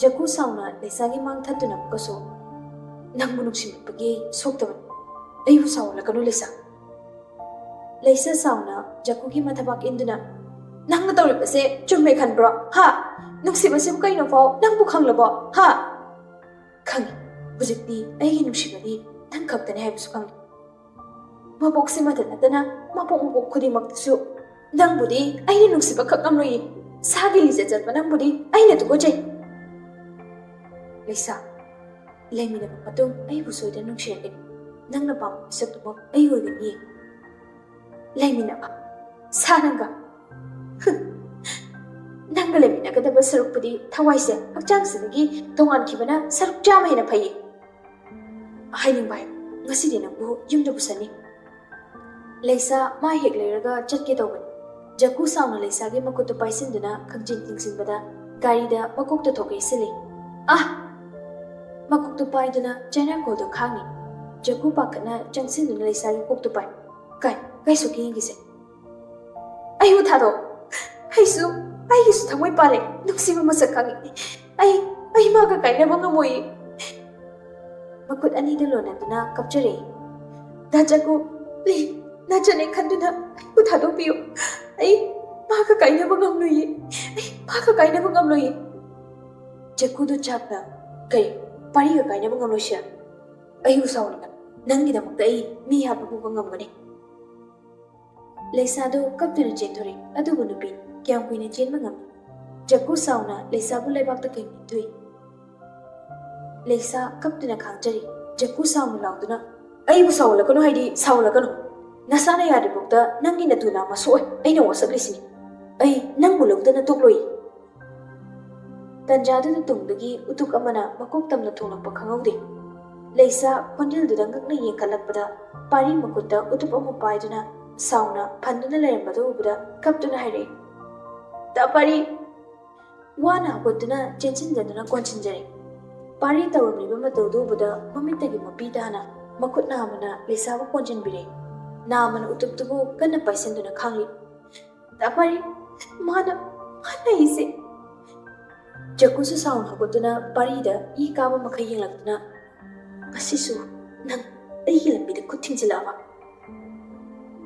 ꯖꯀꯨ ꯁꯥꯎꯅ ꯂꯩꯁꯥꯒꯤ ꯃꯥꯡ ꯊꯠꯇꯨꯅ ꯑꯃꯨꯛꯀꯁꯨ, "ꯅꯪꯕꯨ ꯅꯨꯡꯁꯤꯃꯟꯕꯒꯤ ꯁꯣꯛꯇꯕꯅꯤ꯫ ꯑꯩꯕꯨ ꯁꯥꯎꯍꯜꯂꯛꯀꯅꯨ ꯂꯩꯁꯥ꯫" ꯂꯩꯁꯥ ꯁꯥꯎꯅ ꯖꯀꯨꯒꯤ ꯃꯊꯕꯥꯛ ꯏꯟꯗꯨꯅ, "ꯅꯪꯅ ꯇꯧꯔꯤꯕꯁꯦ ꯆꯨꯝꯃꯦ ꯈꯟꯕ꯭ꯔꯣ? ꯍꯥ? ꯅꯨꯡꯁꯤꯕꯁꯤꯕꯨ ꯀꯩꯅꯣ ꯐꯥꯎ ꯅꯪꯕꯨ ꯈꯪꯂꯕꯣ? ꯍꯥ? ꯈꯪꯉꯤ꯫ ꯍꯧꯖꯤꯛꯇꯤ ꯑꯩꯒꯤ ꯅꯨꯡꯁꯤꯕꯗꯤ ꯅꯪ ꯈꯛꯇꯅꯤ ꯍꯥꯏꯕꯁꯨ ꯈꯪꯂꯦ꯫ ꯃꯕꯣꯛꯁꯤꯃꯗ ꯅꯠꯇꯅ ꯃꯄꯣꯛ ꯃꯄꯣꯛ ꯈꯨꯗꯤꯡꯃꯛꯇꯁꯨ ꯅꯪꯕꯨꯗꯤ ꯑꯩꯅ ꯅꯨꯡꯁꯤꯕ ꯈꯛ ꯉꯝꯂꯣꯏꯌꯦ꯫ ꯁꯥꯒꯤ ꯂꯤꯆꯠ ꯆꯠꯄ ꯅꯪꯕꯨꯗꯤ ꯑꯩꯅ ꯇꯨꯀꯠꯆꯩ꯫ ꯂꯩꯁꯥ, ꯂꯩꯃꯤꯟꯅꯕ ꯃꯇꯨꯡ ꯑꯩꯕꯨ ꯁꯣꯏꯗꯅ ꯅꯨꯡꯁꯤꯔꯛꯀꯅꯤ꯫ ꯅꯪꯅ ꯄꯥꯝꯕ ꯃꯤꯁꯛꯇꯨꯃꯛ ꯑꯩ ꯑꯣꯏꯒꯅꯤ꯫ ꯂꯩꯃꯤꯟꯅꯕ? ꯁꯥ ꯅꯪꯒ? ꯅꯪꯒ ꯂꯩꯃꯤꯟꯅꯒꯗꯕ ꯁꯔꯨꯛꯄꯨꯗꯤ ꯊꯋꯥꯏꯁꯦ ꯍꯛꯆꯥꯡꯁꯤꯗꯒꯤ ꯇꯣꯉꯥꯟꯈꯤꯕꯅ ꯁꯔꯨꯛ ꯆꯥꯝꯃ ꯍꯦꯟꯅ ꯐꯩꯌꯦ꯫ ꯍꯥꯏꯅꯤꯡꯕ ꯍꯥꯏ, ꯉꯁꯤꯗꯤ ꯅꯪꯕꯨ ꯌꯨꯝꯗ ꯄꯨꯁꯟꯅꯤ꯫ ꯂꯩꯁꯥ ꯃꯥ ꯍꯦꯛ ꯂꯩꯔꯒ ꯆꯠꯀꯦ ꯇꯧꯕꯅꯤ꯫ ꯖꯛꯀꯨ ꯁꯥꯎꯅ ꯂꯩꯁꯥꯒꯤ ꯃꯈꯨꯠꯇꯨ ꯄꯥꯏꯁꯤꯟꯗꯨꯅ ꯈꯪꯖꯤꯟ ꯊꯤꯡꯖꯤꯟꯕꯗ ꯒꯥꯔꯤꯗ ꯃꯀꯣꯛꯇ ꯊꯣꯛ ꯌꯩꯁꯤꯜꯂꯤ꯫ ꯑꯥ! ꯃꯀꯣꯛꯇꯨ ꯄꯥꯏꯗꯨꯅ ꯆꯩꯅꯥꯀꯣꯜꯗꯨ ꯈꯥꯡꯉꯤ꯫ ꯖꯛꯀꯨ ꯄꯥꯈꯠꯅ ꯆꯪꯁꯤꯟꯗꯨꯅ ꯂꯩꯁꯥꯒꯤ ꯀꯣꯛꯇꯨ ꯄꯥꯏ꯫ "ꯀꯥꯏ, ꯀꯥꯏ ꯁꯣꯛꯀꯦ ꯌꯦꯡꯒꯦꯁꯦ꯫ ꯑꯩꯕꯨ ꯊꯥꯗꯣꯛ꯫ ꯑꯩꯁꯨ, ꯑꯩꯒꯤꯁꯨ ꯊꯃꯣꯏ ꯄꯥꯜꯂꯦ꯫ ꯅꯨꯡꯁꯤꯕ ꯃꯁꯛ ꯈꯪꯉꯤ꯫ ꯑꯩ, ꯑꯩ ꯃꯥꯒ ꯀꯥꯏꯅꯕ ꯉꯝꯃꯣꯏꯌꯦ꯫" ꯃꯈꯨꯠ ꯑꯅꯤꯗꯨ ꯂꯣꯟꯅꯗꯨꯅ ꯀꯞꯆꯔꯛꯏ꯫ "ꯗꯥ ꯖꯛꯀꯨ, please, ꯅꯆꯟꯅꯦ ꯈꯟꯗꯨꯅ ꯑꯩꯕꯨ ꯊꯥꯗꯣꯛꯄꯤꯌꯨ꯫ ꯑꯩ ꯃꯥꯒ ꯀꯥꯏꯅꯕ ꯉꯝꯂꯣꯏꯌꯦ꯫ ꯑꯩ ꯃꯥꯒ ꯀꯥꯏꯅꯕ ꯉꯝꯂꯣꯏꯌꯦ꯫" ꯖꯛꯀꯨꯗꯨ ꯆꯥꯛꯅ, "ꯀꯔꯤ? ꯄꯥꯔꯤꯒ ꯀꯥꯏꯅꯕ ꯉꯝꯂꯣꯏꯁꯤꯔꯥ? ꯑꯩꯕꯨ ꯁꯥꯎꯍꯜꯂꯒ ꯅꯪꯒꯤꯗꯃꯛꯇ ꯑꯩ ꯃꯤ ꯍꯥꯠꯄ ꯐꯥꯎꯕ ꯉꯝꯒꯅꯤ꯫" ꯂꯩꯁꯥꯗꯨ ꯀꯞꯇꯨꯅ ꯆꯦꯟꯊꯣꯔꯛꯏ꯫ ꯑꯗꯨꯕꯨ ꯅꯨꯄꯤ ꯀꯌꯥꯝ ꯀꯨꯏꯅ ꯆꯦꯟꯕ ꯉꯝꯃꯤ? ꯖꯛꯀꯨ ꯁꯥꯎꯅ ꯂꯩꯁꯥꯕꯨ ꯂꯩꯕꯥꯛꯇ ꯀꯩꯅ ꯏꯟꯊꯨꯏ꯫ ꯂꯩꯁꯥ ꯀꯞꯇꯨꯅ ꯈꯥꯡꯖꯔꯤ꯫ ꯖꯛꯀꯨ ꯁꯥꯎꯅ ꯂꯥꯎꯗꯨꯅ, "ꯑꯩꯕꯨ ꯁꯥꯎꯍꯜꯂꯛꯀꯅꯨ ꯍꯥꯏꯗꯤ ꯁꯥꯎꯍꯜꯂꯛꯀꯅꯨ꯫ ꯅꯁꯥꯅ ꯌꯥꯗ꯭ꯔꯤꯐꯥꯎꯗ ꯅꯪꯒꯤ ꯅꯇꯨ ꯅꯥꯝꯃ ꯁꯣꯛꯑꯣꯏ꯫ ꯑꯩꯅ ꯋꯥꯁꯛꯂꯤꯁꯤꯅꯤ꯫ ꯑꯩ ꯅꯪꯕꯨ ꯂꯧꯗꯅ ꯇꯣꯛꯂꯣꯏ꯫" ꯇꯟꯖꯥꯗꯨꯗ ꯇꯨꯡꯗꯒꯤ ꯎꯇꯨꯛ ꯑꯃꯅ ꯃꯀꯣꯛ ꯇꯝꯅ ꯊꯣꯡꯂꯛꯄ ꯈꯪꯍꯧꯗꯦ꯫ ꯂꯩꯁꯥ ꯈꯣꯟꯖꯦꯜꯗꯨꯗ ꯉꯛꯅ ꯌꯦꯡꯈꯠꯂꯛꯄꯗ ꯄꯥꯔꯤ ꯃꯈꯨꯠꯇ ꯎꯇꯨꯞ ꯑꯃ ꯄꯥꯏꯗꯨꯅ ꯁꯥꯎꯅ ꯐꯟꯗꯨꯅ ꯂꯩꯔꯝꯕꯗꯨ ꯎꯕꯗ ꯀꯞꯇꯨꯅ ꯍꯥꯏꯔꯛꯏ, "ꯗꯥ ꯄꯥꯔꯤ!" ꯋꯥꯅ ꯍꯧꯒꯠꯇꯨꯅ ꯆꯦꯟꯁꯤꯟꯖꯗꯨꯅ ꯀꯣꯟꯁꯤꯟꯖꯔꯦ꯫ ꯄꯥꯔꯤ ꯇꯧꯔꯝꯂꯤꯕ ꯃꯇꯧꯗꯨ ꯎꯕꯗ ꯃꯃꯤꯠꯇꯒꯤ ꯃꯄꯤ ꯇꯥꯅ ꯃꯈꯨꯠ ꯅꯥꯝꯃꯅ ꯂꯩꯁꯥꯕꯨ ꯀꯣꯟꯁꯤꯟꯕꯤꯔꯦ꯫ ꯅꯥꯝꯃꯅ ꯎꯇꯨꯞꯇꯨꯕꯨ ꯀꯟꯅ ꯄꯥꯏꯁꯤꯟꯗꯨꯅ ꯈꯥꯡꯂꯤ꯫ "ꯗꯥ ꯄꯥꯔꯤ, ꯃꯥꯅ, ꯃꯥꯅ ꯑꯩꯁꯦ꯫" ꯖꯛꯀꯨꯁꯨ ꯁꯥꯎꯅ ꯍꯧꯒꯠꯇꯨꯅ ꯄꯥꯔꯤꯗ ꯏ ꯀꯥꯕ ꯃꯈꯩ ꯌꯦꯡꯂꯛꯇꯨꯅ, "ꯉꯁꯤꯁꯨ ꯅꯪ ꯑꯩꯒꯤ ꯂꯝꯕꯤꯗ ꯈꯨꯠ ꯊꯤꯡꯖꯤꯜꯂꯛꯑꯕ?"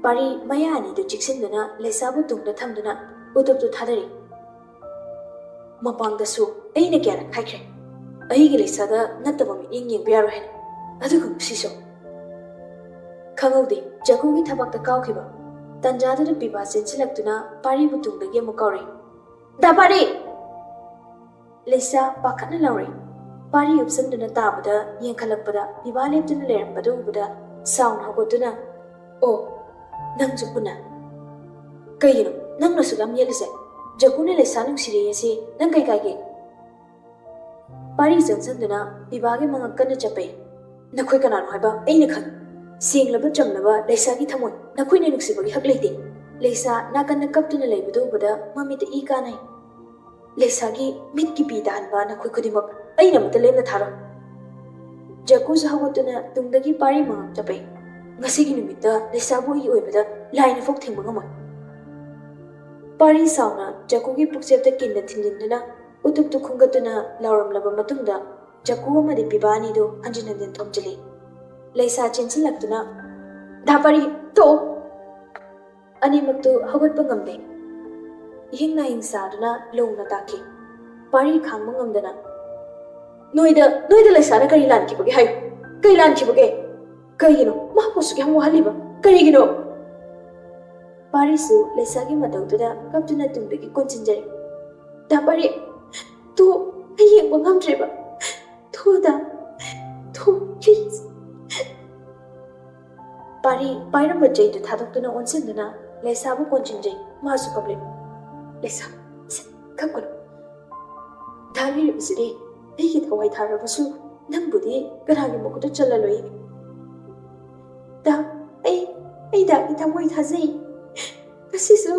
ꯄꯥꯔꯤ ꯃꯌꯥ ꯑꯅꯤꯗꯨ ꯆꯤꯛꯁꯤꯟꯗꯨꯅ ꯂꯩꯁꯥꯕꯨ ꯇꯨꯡꯗ ꯊꯝꯗꯨꯅ ꯎꯇꯨꯞꯇꯨ ꯊꯥꯗꯔꯤ꯫ "ꯃꯃꯥꯡꯗꯁꯨ ꯑꯩꯅ ꯀꯌꯥꯔꯛ ꯍꯥꯏꯈ꯭ꯔꯦ, ꯑꯩꯒꯤ ꯂꯩꯁꯥꯗ ꯅꯠꯇꯕ ꯃꯤꯠꯌꯦꯡ ꯌꯦꯡꯕ ꯌꯥꯔꯣꯏ ꯍꯥꯏꯅ꯫ ꯑꯗꯨꯒ ꯉꯁꯤꯁꯨ?" ꯈꯪꯍꯧꯗꯦ, ꯖꯒꯨꯒꯤ ꯊꯕꯛꯇ ꯀꯥꯎꯈꯤꯕ꯫ ꯇꯟꯖꯥꯗꯨꯗ ꯕꯤꯕꯥ ꯆꯦꯟꯁꯤꯜꯂꯛꯇꯨꯅ ꯄꯥꯔꯤꯕꯨ ꯇꯨꯡꯗꯒꯤ ꯑꯃꯨꯛ ꯀꯧꯔꯦ꯫ "ꯗꯥ ꯄꯥꯔꯤ!" ꯂꯩꯁꯥ ꯄꯥꯈꯠꯅ ꯂꯥꯎꯔꯦ꯫ ꯄꯥꯔꯤ ꯎꯞꯁꯟꯗꯨꯅ ꯇꯥꯕꯗ ꯌꯦꯡꯈꯠꯂꯛꯄꯗ ꯕꯤꯕꯥ ꯂꯦꯞꯇꯨꯅ ꯂꯩꯔꯝꯕꯗꯨ ꯎꯕꯗ ꯁꯥꯎꯅ ꯍꯧꯒꯠꯇꯨꯅ, "ꯑꯣ, ꯅꯪꯁꯨ ꯄꯨꯟꯅ? ꯀꯩꯒꯤꯅꯣ ꯅꯪꯅ ꯑꯁꯨꯛ ꯌꯥꯝ ꯌꯦꯠꯂꯤꯁꯦ? ꯖꯒꯨꯅ ꯂꯩꯁꯥ ꯅꯨꯡꯁꯤꯔꯦ ꯑꯁꯤ ꯅꯪ ꯀꯩ ꯀꯥꯏꯒꯦ?" ꯄꯥꯔꯤ ꯆꯪꯁꯤꯟꯗꯨꯅ ꯕꯤꯕꯥꯒꯤ ꯃꯉꯛ ꯀꯟꯅ ꯆꯞꯄꯦ꯫ "ꯅꯈꯣꯏ ꯀꯅꯥꯅꯣ ꯍꯥꯏꯕ ꯑꯩꯅ ꯈꯪꯏ꯫ ꯁꯦꯡꯂꯕ ꯆꯝꯂꯕ ꯂꯩꯁꯥꯒꯤ ꯊꯃꯣꯏ ꯅꯈꯣꯏꯅ ꯅꯨꯡꯁꯤꯕꯒꯤ ꯍꯛ ꯂꯩꯇꯦ꯫" ꯂꯩꯁꯥ ꯅꯥꯀꯟꯗ ꯀꯞꯇꯨꯅ ꯂꯩꯕꯗꯨ ꯎꯕꯗ ꯃꯃꯤꯠꯇ ꯏ ꯀꯥꯅꯩ꯫ "ꯂꯩꯁꯥꯒꯤ ꯃꯤꯠꯀꯤ ꯄꯤ ꯇꯥꯍꯟꯕ ꯅꯈꯣꯏ ꯈꯨꯗꯤꯡꯃꯛ ꯑꯩꯅ ꯑꯃꯠꯇ ꯂꯦꯝꯅ ꯊꯥꯔꯣꯏ꯫" ꯖꯀꯨꯁꯨ ꯍꯧꯒꯠꯇꯨꯅ ꯇꯨꯡꯗꯒꯤ ꯄꯥꯔꯤ ꯃꯉꯛ ꯆꯞꯄꯦ꯫ "ꯉꯁꯤꯒꯤ ꯅꯨꯃꯤꯠꯇ ꯂꯩꯁꯥꯕꯨ ꯑꯩꯒꯤ ꯑꯣꯏꯕꯗ ꯂꯥꯏꯅ ꯐꯥꯎ ꯊꯤꯡꯕ ꯉꯝꯃꯣꯏ꯫" ꯄꯥꯔꯤ ꯁꯥꯎꯅ ꯖꯀꯨꯒꯤ ꯄꯨꯛꯆꯦꯞꯇ ꯀꯤꯟꯅ ꯊꯤꯟꯖꯤꯟꯗꯨꯅ ꯎꯇꯨꯞꯇꯨ ꯈꯨꯝꯒꯠꯇꯨꯅ ꯂꯥꯎꯔꯝꯂꯕ ꯃꯇꯨꯡꯗ ꯖꯀꯨ ꯑꯃꯗꯤ ꯕꯤꯕꯥ ꯑꯅꯤꯗꯨ ꯍꯟꯖꯤꯟ ꯍꯟꯖꯤꯟ ꯊꯣꯝꯖꯤꯜꯂꯤ꯫ ꯂꯩꯁꯥ ꯆꯦꯟꯁꯤꯜꯂꯛꯇꯨꯅ, "ꯗꯥ ꯄꯥꯔꯤ, ꯇꯣꯛꯑꯣ!" ꯑꯅꯤꯃꯛꯇꯨ ꯍꯧꯒꯠꯄ ꯉꯝꯗꯦ꯫ ꯏꯍꯤꯡ ꯅꯥꯍꯤꯡ ꯁꯥꯗꯨꯅ ꯂꯣꯡꯅ ꯇꯥꯈꯤ꯫ ꯄꯥꯔꯤ ꯈꯥꯡꯕ ꯉꯝꯗꯅ, "ꯅꯣꯏꯗ, ꯅꯣꯏꯗ ꯂꯩꯁꯥꯅ ꯀꯔꯤ ꯂꯥꯟꯈꯤꯕꯒꯦ ꯍꯥꯏꯌꯨ? ꯀꯔꯤ ꯂꯥꯟꯈꯤꯕꯒꯦ? ꯀꯔꯤꯒꯤꯅꯣ ꯃꯍꯥꯛꯄꯨ ꯑꯁꯨꯛ ꯌꯥꯝ ꯋꯥꯍꯜꯂꯤꯕ? ꯀꯔꯤꯒꯤꯅꯣ?" ꯄꯥꯔꯤꯁꯨ ꯂꯩꯁꯥꯒꯤ ꯃꯇꯧꯗꯨꯗ ꯀꯞꯇꯨꯅ ꯇꯨꯡꯗꯒꯤ ꯀꯣꯟꯁꯤꯟꯖꯔꯦ꯫ "ꯗꯥ ꯄꯥꯔꯤ, ꯇꯣ, ꯑꯩ ꯌꯦꯡꯕ ꯉꯝꯗ꯭ꯔꯦꯕ꯫ ꯇꯣ ꯗꯥ, ꯇꯣ, please꯫" ꯄꯥꯔꯤ ꯄꯥꯏꯔꯝꯕ ꯆꯩꯗꯨ ꯊꯥꯗꯣꯛꯇꯨꯅ ꯑꯣꯟꯁꯤꯟꯗꯨꯅ ꯂꯩꯁꯥꯕꯨ ꯀꯣꯟꯁꯤꯟꯖꯩ꯫ ꯃꯥꯁꯨ ꯀꯞꯂꯦ꯫ "ꯂꯩꯁꯥ, ꯁꯦ, ꯀꯞꯀꯅꯨ꯫ ꯗꯥ ꯂꯩꯔꯤꯕꯁꯤꯗꯤ ꯑꯩꯒꯤ ꯊꯋꯥꯏ ꯊꯥꯔꯕꯁꯨ ꯅꯪꯕꯨꯗꯤ ꯀꯅꯥꯒꯤ ꯃꯈꯨꯠꯇ ꯆꯜꯂꯂꯣꯏ꯫ ꯗꯥ, ꯑꯩ, ꯑꯩ ꯗꯥꯒꯤ ꯊꯃꯣꯏ ꯊꯥꯖꯩ꯫ ꯉꯁꯤꯁꯨ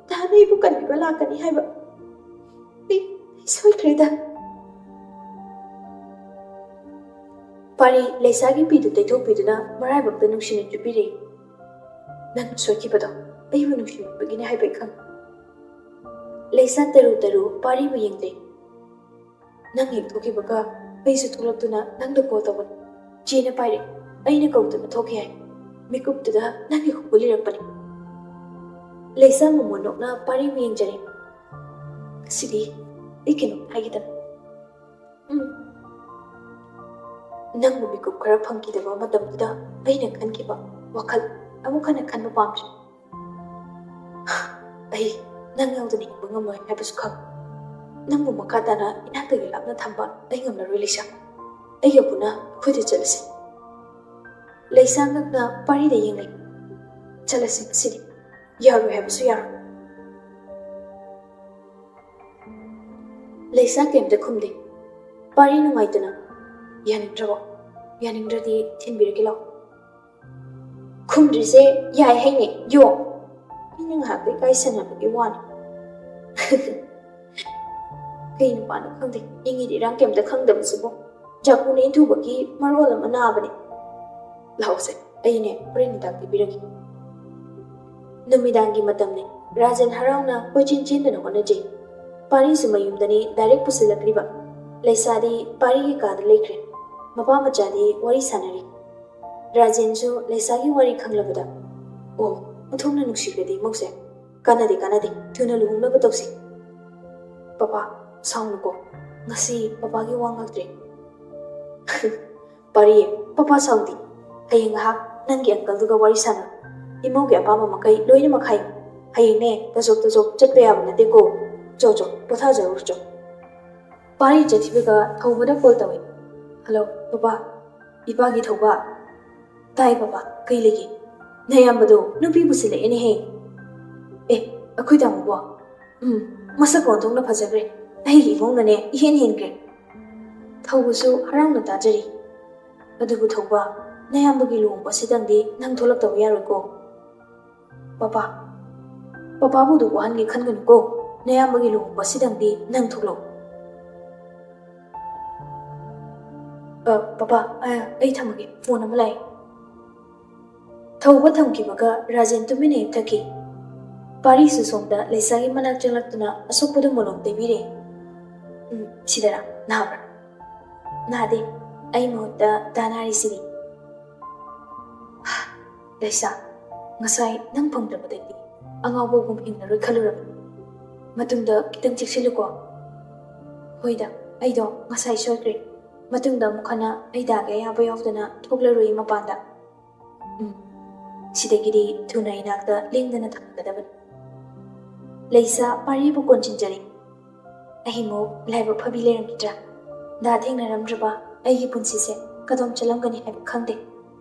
ꯗꯥꯅ ꯑꯩꯕꯨ ꯀꯟꯕꯤꯕ ꯂꯥꯛꯀꯅꯤ ꯍꯥꯏꯕ꯫ ꯑꯩ, ꯑꯩ ꯁꯣꯏꯈ꯭ꯔꯦ ꯗꯥ꯫" ꯄꯥꯔꯤ ꯂꯩꯁꯥꯒꯤ ꯄꯤꯗꯨ ꯇꯩꯊꯣꯛꯄꯤꯗꯨꯅ ꯃꯔꯥꯏꯕꯛꯇ ꯅꯨꯡꯁꯤꯅ ꯆꯨꯞꯄꯤꯔꯦ꯫ "ꯅꯪ ꯁꯣꯏꯈꯤꯕꯗꯣ ꯑꯩꯕꯨ ꯅꯨꯡꯁꯤꯃꯟꯕꯒꯤꯅꯦ ꯍꯥꯏꯕ ꯑꯩ ꯈꯪꯉꯤ꯫" ꯂꯩꯁꯥ ꯇꯔꯨ ꯇꯔꯨ ꯄꯥꯔꯤꯕꯨ ꯌꯦꯡꯖꯩ꯫ "ꯅꯪ ꯍꯦꯛ ꯊꯣꯛꯈꯤꯕꯒ ꯑꯩꯁꯨ ꯊꯣꯛꯂꯛꯇꯨꯅ ꯅꯪꯗ call ꯇꯧꯕꯅꯤ꯫ ꯆꯦꯅ ꯄꯥꯏꯔꯛꯏ꯫ ꯑꯩꯅ ꯀꯧꯗꯨꯅ ꯊꯣꯛꯈꯤ ꯍꯥꯏ꯫ ꯃꯤꯀꯨꯞꯇꯨꯗ ꯅꯪꯒꯤ ꯈꯨꯛꯄꯨ ꯂꯩꯔꯛꯄꯅꯤ꯫" ꯂꯩꯁꯥ ꯃꯃꯣꯟ ꯅꯣꯛꯅ ꯄꯥꯔꯤꯕꯨ ꯌꯦꯡꯖꯔꯦ꯫ "ꯉꯁꯤꯗꯤ ꯑꯩ ꯀꯩꯅꯣꯝ ꯍꯥꯏꯒꯦꯗꯅ꯫" "ꯎꯝ꯫" "ꯅꯪꯕꯨ ꯃꯤꯀꯨꯞ ꯈꯔ ꯐꯪꯈꯤꯗꯕ ꯃꯇꯝꯗꯨꯗ ꯑꯩꯅ ꯈꯟꯈꯤꯕ, ꯋꯥꯈꯜ ꯑꯃꯨꯛ ꯍꯟꯅ ꯈꯟꯕ ꯄꯥꯝꯗ꯭ꯔꯦ꯫ ꯑꯩ ꯅꯪ ꯌꯥꯎꯗꯅ ꯍꯤꯡꯕ ꯉꯝꯂꯣꯏ ꯍꯥꯏꯕꯁꯨ ꯈꯪ꯫ ꯅꯪꯕꯨ ꯃꯈꯥ ꯇꯥꯅ ꯏꯅꯥꯛꯇꯒꯤ ꯂꯥꯞꯅ ꯊꯝꯕ ꯑꯩ ꯉꯝꯂꯔꯣꯏ ꯂꯩꯁꯥ꯫ ꯑꯩꯒ ꯄꯨꯟꯅ ꯑꯩꯈꯣꯏꯗ ꯆꯠꯂꯁꯤ꯫ ꯂꯩꯁꯥ ꯉꯛꯅ ꯄꯥꯔꯤꯗ ꯌꯦꯡꯂꯦ꯫ ꯆꯠꯂꯁꯤ ꯉꯁꯤꯗꯤ꯫ ꯌꯥꯔꯣꯏ ꯍꯥꯏꯕꯁꯨ ꯌꯥꯔꯣꯏ꯫ ꯂꯩꯁꯥ ꯀꯩꯝꯇ ꯈꯨꯝꯗꯦ꯫ ꯄꯥꯔꯤ ꯅꯨꯡꯉꯥꯏꯇꯅ, "ꯌꯥꯅꯤꯡꯗ꯭ꯔꯕꯣ? ꯌꯥꯅꯤꯡꯗ꯭ꯔꯗꯤ ꯊꯤꯟꯕꯤꯔꯒꯦ ꯂꯥꯛꯑꯣ꯫" ꯈꯨꯝꯗ꯭ꯔꯤꯁꯦ ꯌꯥꯏ ꯍꯥꯏꯅꯦ, ꯌꯣ꯫ ꯑꯩꯅ ꯉꯥꯏꯍꯥꯛꯇ ꯏꯀꯥꯏ ꯁꯦꯟꯅꯕꯒꯤ ꯋꯥꯅꯤ꯫ ꯀꯩ ꯅꯨꯄꯥꯅꯣ ꯈꯪꯗꯦ, ꯏꯪꯉꯤꯗꯤ ꯏꯔꯥꯡ ꯀꯩꯝꯇ ꯈꯪꯗꯕꯁꯤꯕꯨ꯫ ꯖꯥꯀꯨꯅ ꯏꯟꯊꯨꯕꯒꯤ ꯃꯔꯣꯜ ꯑꯃ ꯅꯥꯕꯅꯦ꯫ ꯂꯥꯛꯑꯣꯁꯦ, ꯑꯩꯅꯦ ꯍꯣꯔꯦꯟ ꯍꯤꯗꯥꯛ ꯄꯤꯕꯤꯔꯒꯦ꯫ ꯅꯨꯃꯤꯗꯥꯡꯒꯤ ꯃꯇꯝꯅꯤ꯫ ꯔꯥꯖꯦꯟ ꯍꯔꯥꯎꯅ ꯀꯣꯏꯆꯦꯟ ꯆꯦꯟꯗꯨꯅ ꯍꯣꯠꯅꯖꯩ꯫ ꯄꯥꯔꯤꯁꯨ ꯃꯌꯨꯝꯗꯅꯤ ꯗꯥꯏꯔꯦꯛ ꯄꯨꯁꯤꯜꯂꯛꯂꯤꯕ꯫ ꯂꯩꯁꯥꯗꯤ ꯄꯥꯔꯤꯒꯤ ꯀꯥꯗ ꯂꯩꯈ꯭ꯔꯦ꯫ ꯃꯄꯥ ꯃꯆꯥꯗꯤ ꯋꯥꯔꯤ ꯁꯥꯟꯅꯔꯤ꯫ ꯔꯥꯖꯦꯟꯁꯨ ꯂꯩꯁꯥꯒꯤ ꯋꯥꯔꯤ ꯈꯪꯂꯕꯗ, "ꯑꯣ, ꯑꯣꯟꯊꯣꯛꯅ ꯅꯨꯡꯁꯤꯈ꯭ꯔꯦꯗ ꯏꯃꯧꯁꯦ꯫ ꯀꯥꯟꯅꯗꯦ, ꯀꯥꯟꯅꯗꯦ, ꯊꯨꯅ ꯂꯨꯍꯣꯡꯅꯕ ꯇꯧꯁꯤ꯫" "ꯄꯄꯥ, ꯁꯥꯎꯅꯨꯀꯣ, ꯉꯁꯤ ꯄꯄꯥꯒꯤ ꯋꯥ ꯉꯥꯛꯇ꯭ꯔꯦ꯫" "ꯄꯥꯔꯤ, ꯄꯄꯥ ꯁꯥꯎꯗꯦ꯫ ꯍꯌꯦꯡ ꯉꯥꯏꯍꯥꯛ ꯅꯪꯒꯤ ꯑꯪꯀꯜꯗꯨꯒ ꯋꯥꯔꯤ ꯁꯥꯟꯅ꯫ ꯏꯃꯧꯒꯤ ꯑꯄꯥꯝꯕ ꯃꯈꯩ ꯂꯣꯏꯅꯃꯛ ꯍꯥꯏꯌꯨ꯫ ꯍꯌꯦꯡꯅꯦ ꯇꯖꯣꯞ ꯇꯖꯣꯞ ꯆꯠꯄ ꯌꯥꯕ ꯅꯠꯇꯦꯀꯣ꯫ ꯆꯣ, ꯆꯣ, ꯄꯣꯊꯥꯖꯔꯨꯔꯣ ꯆꯣ꯫" ꯄꯥꯔꯤ ꯆꯠꯈꯤꯕꯒ ꯊꯧꯕꯗ ꯀꯣꯜ ꯇꯧꯏ꯫ "Hello, papa. ꯏꯄꯥꯒꯤ ꯊꯧꯕ꯫" "ꯇꯥꯏ ꯄꯄꯥ, ꯀꯩ ꯂꯩꯒꯦ?" "ꯅꯌꯥꯝꯕꯗꯣ ꯅꯨꯄꯤ ꯄꯨꯁꯤꯜꯂꯛꯑꯦꯅꯦꯍꯦ꯫" "ꯑꯦ, ꯑꯩꯈꯣꯏ ꯇꯥꯃꯣꯕꯣ?" "ꯎꯝ, ꯃꯁꯛ ꯑꯣꯟꯊꯣꯛꯅ ꯐꯖꯈ꯭ꯔꯦ꯫ ꯑꯩꯒꯤ ꯏꯃꯧꯅꯅꯦ ꯏꯍꯦꯟ ꯍꯦꯟꯈ꯭ꯔꯦ꯫" ꯊꯧꯕꯁꯨ ꯍꯔꯥꯎꯅ ꯇꯥꯖꯔꯤ꯫ "ꯑꯗꯨꯕꯨ ꯊꯧꯕ, ꯅꯌꯥꯝꯕꯒꯤ ꯂꯨꯍꯣꯡꯕꯁꯤꯗꯪꯗꯤ ꯅꯪ ꯊꯣꯛꯂꯛꯇꯕ ꯌꯥꯔꯣꯏꯀꯣ꯫" "ꯄꯄꯥ, ꯄꯄꯥꯕꯨ ꯑꯗꯨ ꯋꯥꯍꯟꯒꯦ ꯈꯟꯒꯅꯨꯀꯣ꯫ ꯅꯌꯥꯝꯕꯒꯤ ꯂꯨꯍꯣꯡꯕꯁꯤꯗꯪꯗꯤ ꯅꯪ ꯊꯣꯛꯂꯛꯎ꯫" "ꯑ, ꯄꯄꯥ, ꯑ, ꯑꯩ ꯊꯝꯃꯒꯦ, ꯐꯣꯟ ꯑꯃ ꯂꯥꯛꯑꯦ꯫" ꯊꯧꯕ ꯊꯝꯈꯤꯕꯒ ꯔꯥꯖꯦꯟ ꯇꯨꯃꯤꯟꯅ ꯍꯤꯞꯊꯈꯤ꯫ ꯄꯥꯔꯤꯁꯨ ꯁꯣꯝꯗ ꯂꯩꯁꯥꯒꯤ ꯃꯅꯥꯛ ꯆꯪꯂꯛꯇꯨꯅ ꯑꯁꯣꯛꯄꯗꯨ ꯃꯣꯂꯣꯝ ꯇꯩꯕꯤꯔꯦ꯫ "ꯎꯝ, ꯁꯤꯗꯔꯥ? ꯅꯥꯕ꯭ꯔꯥ?" "ꯅꯥꯗꯦ, ꯑꯩ ꯃꯍꯨꯠꯇ ꯗꯥ ꯅꯥꯔꯤꯁꯤꯗꯤ꯫" "ꯂꯩꯁꯥ, ꯉꯁꯥꯏ ꯅꯪ ꯐꯪꯗꯕꯗꯒꯤ ꯑꯉꯥꯎꯕꯒꯨꯝ ꯍꯤꯡꯂꯔꯣꯏ ꯈꯜꯂꯨꯔꯕꯅꯤ꯫ ꯃꯇꯨꯡꯗ ꯈꯤꯇꯪ ꯆꯦꯛꯁꯤꯜꯂꯨꯀꯣ꯫" "ꯍꯣꯏꯗ, ꯑꯩꯗꯣ ꯉꯁꯥꯏ ꯁꯣꯏꯈ꯭ꯔꯦ꯫ ꯃꯇꯨꯡꯗ ꯑꯃꯨꯛ ꯍꯟꯅ ꯑꯩ ꯗꯥꯒꯤ ꯑꯌꯥꯕ ꯌꯥꯎꯗꯅ ꯊꯣꯛꯂꯔꯣꯏ ꯃꯄꯥꯟꯗ꯫" "ꯎꯝ, ꯁꯤꯗꯒꯤꯗꯤ ꯊꯨꯅ ꯏꯅꯥꯛꯇ ꯂꯦꯡꯗꯅ ꯊꯝꯒꯗꯕꯅꯤ꯫ ꯂꯩꯁꯥ ꯄꯥꯔꯤꯕꯨ ꯀꯣꯟꯁꯤꯟꯖꯔꯤ꯫ ꯑꯩꯃꯨꯛ ꯂꯥꯏꯕꯛ ꯐꯕꯤ ꯂꯩꯔꯝꯈꯤꯗ꯭ꯔꯥ? ꯗꯥ ꯊꯦꯡꯅꯔꯝꯗ꯭ꯔꯕ ꯑꯩꯒꯤ ꯄꯨꯟꯁꯤꯁꯦ ꯀꯗꯣꯝ ꯆꯠꯂꯝꯒꯅꯤ ꯍꯥꯏꯕ ꯈꯪꯗꯦ꯫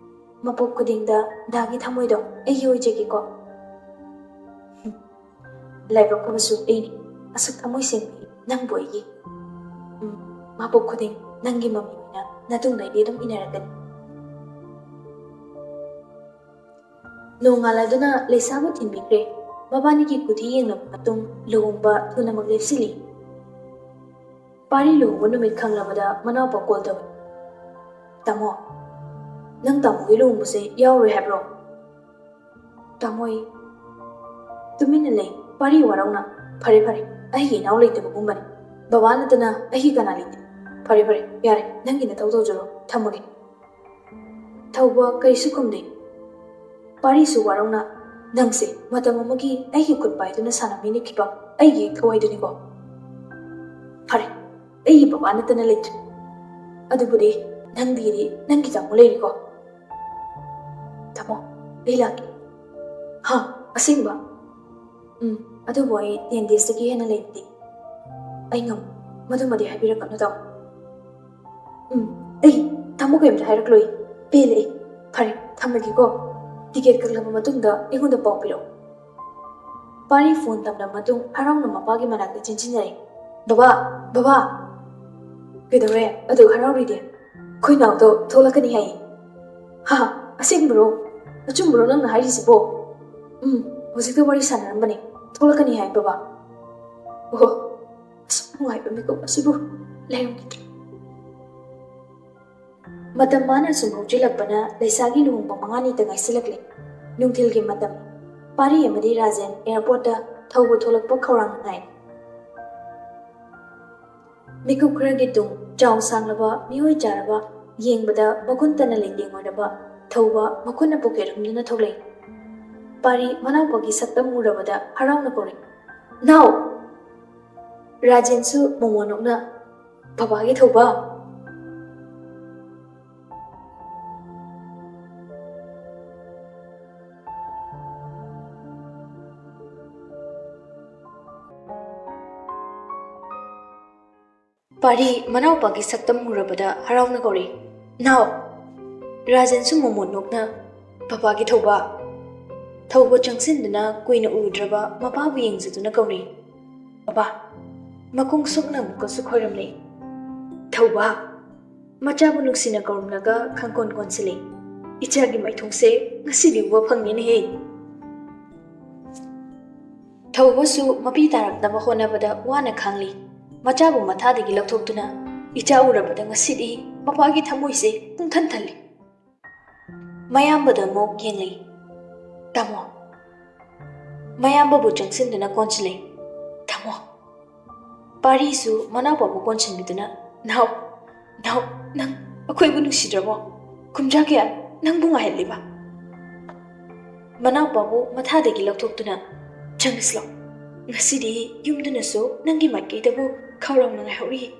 ꯃꯄꯣꯛ ꯈꯨꯗꯤꯡꯗ ꯗꯥꯒꯤ ꯊꯃꯣꯏꯗꯣ ꯑꯩꯒꯤ ꯑꯣꯏꯖꯒꯦꯀꯣ꯫ ꯂꯥꯏꯕꯛ ꯐꯕꯁꯨ ꯑꯩꯅꯤ꯫ ꯑꯁꯨꯛ ꯊꯃꯣꯏ ꯁꯦꯡꯕꯤ ꯅꯪꯕꯨ ꯑꯩꯒꯤ꯫ ꯎꯝ, ꯃꯄꯣꯛ ꯈꯨꯗꯤꯡ ꯅꯪꯒꯤ ꯃꯃꯤ ꯑꯣꯏꯅ ꯅꯇꯨꯡꯗ ꯑꯩꯗꯤ ꯑꯗꯨꯝ ꯏꯟꯅꯔꯛꯀꯅꯤ꯫ ꯅꯣꯡꯉꯥꯜꯂꯗꯨꯅ ꯂꯩꯁꯥꯕꯨ ꯊꯤꯟꯕꯤꯈ꯭ꯔꯦ꯫ ꯃꯕꯥꯅꯤꯒꯤ ꯀꯨꯊꯤ ꯌꯦꯡꯂꯕ ꯃꯇꯨꯡ ꯂꯨꯍꯣꯡꯕ ꯊꯨꯅꯃꯛ ꯂꯦꯞꯁꯤꯜꯂꯤ꯫ ꯄꯥꯔꯤ ꯂꯨꯍꯣꯡꯕ ꯅꯨꯃꯤꯠ ꯈꯪꯂꯕꯗ ꯃꯅꯥꯎꯄꯥ ꯀꯣꯜ ꯇꯧꯏ꯫ "ꯇꯥꯃꯣ, ꯅꯪ ꯇꯥꯃꯣꯒꯤ ꯂꯨꯍꯣꯡꯕꯁꯦ ꯌꯥꯎꯔꯣꯏ ꯍꯥꯏꯕ꯭ꯔꯣ?" "ꯇꯥꯃꯣ, ꯑꯩ ꯇꯨꯃꯤꯟꯅ ꯂꯩ꯫ ꯄꯥꯔꯤ ꯋꯥꯔꯧꯅ꯫ ꯐꯔꯦ, ꯐꯔꯦ, ꯑꯩꯒꯤ ꯏꯅꯥꯎ ꯂꯩꯇꯕꯒꯨꯝꯕꯅꯤ꯫ ꯕꯕꯥ ꯅꯠꯇꯅ ꯑꯩꯒꯤ ꯀꯅꯥ ꯂꯩꯇꯦ꯫ ꯐꯔꯦ, ꯐꯔꯦ, ꯌꯥꯔꯦ, ꯅꯪꯒꯤ ꯅꯊꯧ ꯇꯧꯖꯔꯣ꯫ ꯊꯝꯃꯒꯦ꯫" ꯊꯧꯕ ꯀꯔꯤꯁꯨ ꯈꯨꯝꯗꯦ꯫ ꯄꯥꯔꯤꯁꯨ ꯋꯥꯔꯧꯅ, "ꯅꯪꯁꯦ ꯃꯇꯝ ꯑꯃꯒꯤ ꯑꯩꯒꯤ ꯈꯨꯠ ꯄꯥꯏꯗꯨꯅ ꯁꯥꯟꯅꯃꯤꯟꯅꯈꯤꯕ ꯑꯩꯒꯤ ꯊꯋꯥꯏꯗꯨꯅꯤꯀꯣ꯫ ꯐꯔꯦ, ꯑꯩꯒꯤ ꯕꯕꯥ ꯅꯠꯇꯅ ꯂꯩꯇ꯭ꯔꯦ꯫ ꯑꯗꯨꯕꯨꯗꯤ ꯅꯪꯗꯤ ꯅꯪꯒꯤ ꯇꯥꯃꯣ ꯂꯩꯔꯤꯀꯣ꯫ ꯇꯥꯃꯣ, ꯑꯩ ꯂꯥꯛꯀꯦ꯫" "ꯍꯥ? ꯑꯁꯦꯡꯕ?" "ꯎꯝ, ꯑꯗꯨꯕꯨ ꯑꯩ ꯇꯦꯟ ꯗꯦꯖꯇꯒꯤ ꯍꯦꯟꯅ ꯂꯩꯕꯗꯤ ꯑꯩ ꯉꯝꯃꯣꯏ꯫ ꯃꯗꯨꯃꯗꯤ ꯍꯥꯏꯕꯤꯔꯛꯀꯅꯨ, ꯇꯥꯃꯣ꯫" "ꯎꯝ, ꯑꯩ ꯇꯥꯃꯣ ꯀꯩꯝꯇ ꯍꯥꯏꯔꯛꯂꯣꯏ꯫ ꯄꯦꯜꯂꯦ ꯑꯩ꯫ ꯐꯔꯦ, ꯊꯝꯃꯒꯦꯀꯣ꯫ ꯇꯤꯀꯦꯠ ꯀꯛꯂꯕ ꯃꯇꯨꯡꯗ ꯑꯩꯉꯣꯟꯗ ꯄꯥꯎ ꯄꯤꯔꯛꯎ꯫" ꯄꯥꯔꯤ ꯐꯣꯟ ꯊꯝꯂꯕ ꯃꯇꯨꯡ ꯍꯔꯥꯎꯅ ꯃꯄꯥꯒꯤ ꯃꯅꯥꯛꯇ ꯆꯦꯟꯁꯤꯟꯅꯔꯦ꯫ "ꯕꯕꯥ, ꯕꯕꯥ!" "ꯀꯩꯗꯧꯔꯦ? ꯑꯗꯨꯛ ꯍꯔꯥꯎꯔꯤꯗꯤ?" "ꯑꯩꯈꯣꯏ ꯅꯥꯎꯗꯣ ꯊꯣꯛꯂꯛꯀꯅꯤ ꯍꯥꯏꯌꯦ꯫" "ꯍꯥ? ꯑꯁꯦꯡꯕꯔꯣ? ꯑꯆꯨꯝꯕꯔꯣ ꯅꯪꯅ ꯍꯥꯏꯔꯤꯁꯤꯕꯣ?" "ꯎꯝ, ꯍꯧꯖꯤꯛꯇ ꯋꯥꯔꯤ ꯁꯥꯟꯅꯔꯝꯕꯅꯦ꯫ ꯊꯣꯛꯂꯛꯀꯅꯤ ꯍꯥꯏ, ꯕꯕꯥ꯫" "ꯑꯣꯍꯣ, ꯑꯁꯨꯛ ꯅꯨꯡꯉꯥꯏꯕ ꯃꯤꯀꯨꯞ ꯑꯁꯤꯕꯨ ꯂꯩꯔꯝꯈꯤꯗ꯭ꯔꯦ꯫" ꯃꯇꯝ ꯃꯥꯅ ꯁꯨꯝ ꯍꯧꯖꯤꯜꯂꯛꯄꯅ ꯂꯩꯁꯥꯒꯤ ꯂꯨꯍꯣꯡꯕ ꯃꯉꯥꯅꯤꯇ ꯉꯥꯏꯁꯤꯜꯂꯛꯂꯦ꯫ ꯅꯨꯡꯊꯤꯜꯒꯤ ꯃꯇꯝ꯫ ꯄꯥꯔꯤ ꯑꯃꯗꯤ ꯔꯥꯖꯦꯟ ꯑꯦꯌꯥꯔꯄꯣꯔꯠꯇ ꯊꯧꯕ ꯊꯣꯛꯂꯛꯄ ꯈꯧꯔꯥꯡꯅ ꯉꯥꯏꯔꯤ꯫ ꯃꯤꯀꯨꯞ ꯈꯔꯒꯤ ꯇꯨꯡ ꯆꯥꯎ ꯁꯥꯡꯂꯕ ꯃꯤꯑꯣꯏ ꯆꯥꯔꯕ, ꯌꯦꯡꯕꯗ ꯃꯒꯨꯟ ꯇꯅ ꯂꯩꯇꯦꯡ ꯑꯣꯏꯔꯕ ꯊꯧꯕ ꯃꯈꯨꯠꯅ ꯄꯣꯀꯦꯠ ꯍꯨꯝꯗꯨꯅ ꯊꯣꯛꯂꯛꯏ꯫ ꯄꯥꯔꯤ ꯃꯅꯥꯎꯄꯥꯒꯤ ꯁꯛꯇꯝ ꯎꯔꯕꯗ ꯍꯔꯥꯎꯅ ꯀꯧꯔꯛꯏ, "ꯅꯥꯎ!" ꯔꯥꯖꯦꯟꯁꯨ ꯃꯣꯃꯣꯟ ꯅꯣꯛꯅ, "ꯕꯕꯥꯒꯤ ꯊꯧꯕ?" ꯄꯥꯔꯤ ꯃꯅꯥꯎꯄꯥꯒꯤ ꯁꯛꯇꯝ ꯎꯔꯕꯗ ꯍꯔꯥꯎꯅ ꯀꯧꯔꯤ, "ꯅꯥꯎ!" ꯔꯥꯖꯦꯟꯁꯨ ꯃꯣꯃꯣꯟ ꯅꯣꯛꯅ, "ꯄꯄꯥꯒꯤ ꯊꯧꯕ!" ꯊꯧꯕ ꯆꯪꯁꯤꯟꯗꯨꯅ ꯀꯨꯏꯅ ꯎꯔꯨꯗ꯭ꯔꯕ ꯃꯄꯥꯕꯨ ꯌꯦꯡꯖꯗꯨꯅ ꯀꯧꯔꯤ, "ꯄꯄꯥ!" ꯃꯈꯣꯡ ꯁꯨꯛꯅ ꯑꯃꯨꯛꯀꯁꯨ ꯈꯣꯏꯔꯝꯂꯤ꯫ ꯊꯧꯕ! ꯃꯆꯥꯕꯨ ꯅꯨꯡꯁꯤꯅ ꯀꯧꯔꯝꯂꯒ ꯈꯪꯀꯣꯟ ꯀꯣꯟꯁꯤꯜꯂꯤ꯫ "ꯏꯆꯥꯒꯤ ꯃꯥꯏꯊꯣꯡꯁꯦ ꯉꯁꯤꯗꯤ ꯎꯕ ꯐꯪꯉꯦꯅꯦꯍꯦ!" ꯊꯧꯕꯁꯨ ꯃꯄꯤ ꯇꯥꯔꯛꯅꯕ ꯍꯣꯠꯅꯕꯗ ꯋꯥꯅ ꯈꯥꯡꯂꯤ꯫ ꯃꯆꯥꯕꯨ ꯃꯊꯥꯗꯒꯤ ꯂꯧꯊꯣꯛꯇꯨꯅ, ꯏꯆꯥ ꯎꯔꯕꯗ ꯉꯁꯤꯗꯤ ꯃꯄꯥꯒꯤ ꯊꯃꯣꯏꯁꯦ ꯄꯨꯡꯊꯟ ꯊꯜꯂꯤ꯫ ꯃꯌꯥꯝꯕꯗ ꯑꯃꯨꯛ ꯌꯦꯡꯂꯤ꯫ "ꯇꯥꯃꯣ!" ꯃꯌꯥꯝꯕꯕꯨ ꯆꯪꯁꯤꯟꯗꯨꯅ ꯀꯣꯟꯁꯤꯜꯂꯤ꯫ "ꯇꯥꯃꯣ!" ꯄꯥꯔꯤꯁꯨ ꯃꯅꯥꯎꯄꯥꯕꯨ ꯀꯣꯟꯁꯤꯟꯕꯤꯗꯨꯅ, "ꯅꯥꯎ, ꯅꯥꯎ, ꯅꯪ ꯑꯩꯈꯣꯏꯕꯨ ꯅꯨꯡꯁꯤꯗ꯭ꯔꯕꯣ? ꯀꯨꯝꯖꯥ ꯀꯌꯥ ꯅꯪꯕꯨ ꯉꯥꯏꯍꯜꯂꯤꯕ?" ꯃꯅꯥꯎꯄꯥꯕꯨ ꯃꯊꯥꯗꯒꯤ ꯂꯧꯊꯣꯛꯇꯨꯅ, "ꯆꯪꯂꯁꯤꯂꯣ꯫ ꯉꯁꯤꯗꯤ ꯌꯨꯝꯗꯨꯅꯁꯨ ꯅꯪꯒꯤ ꯃꯥꯏꯀꯩꯗꯕꯨ ꯈꯧꯔꯥꯡꯅ ꯉꯥꯏꯍꯧꯔꯤ꯫"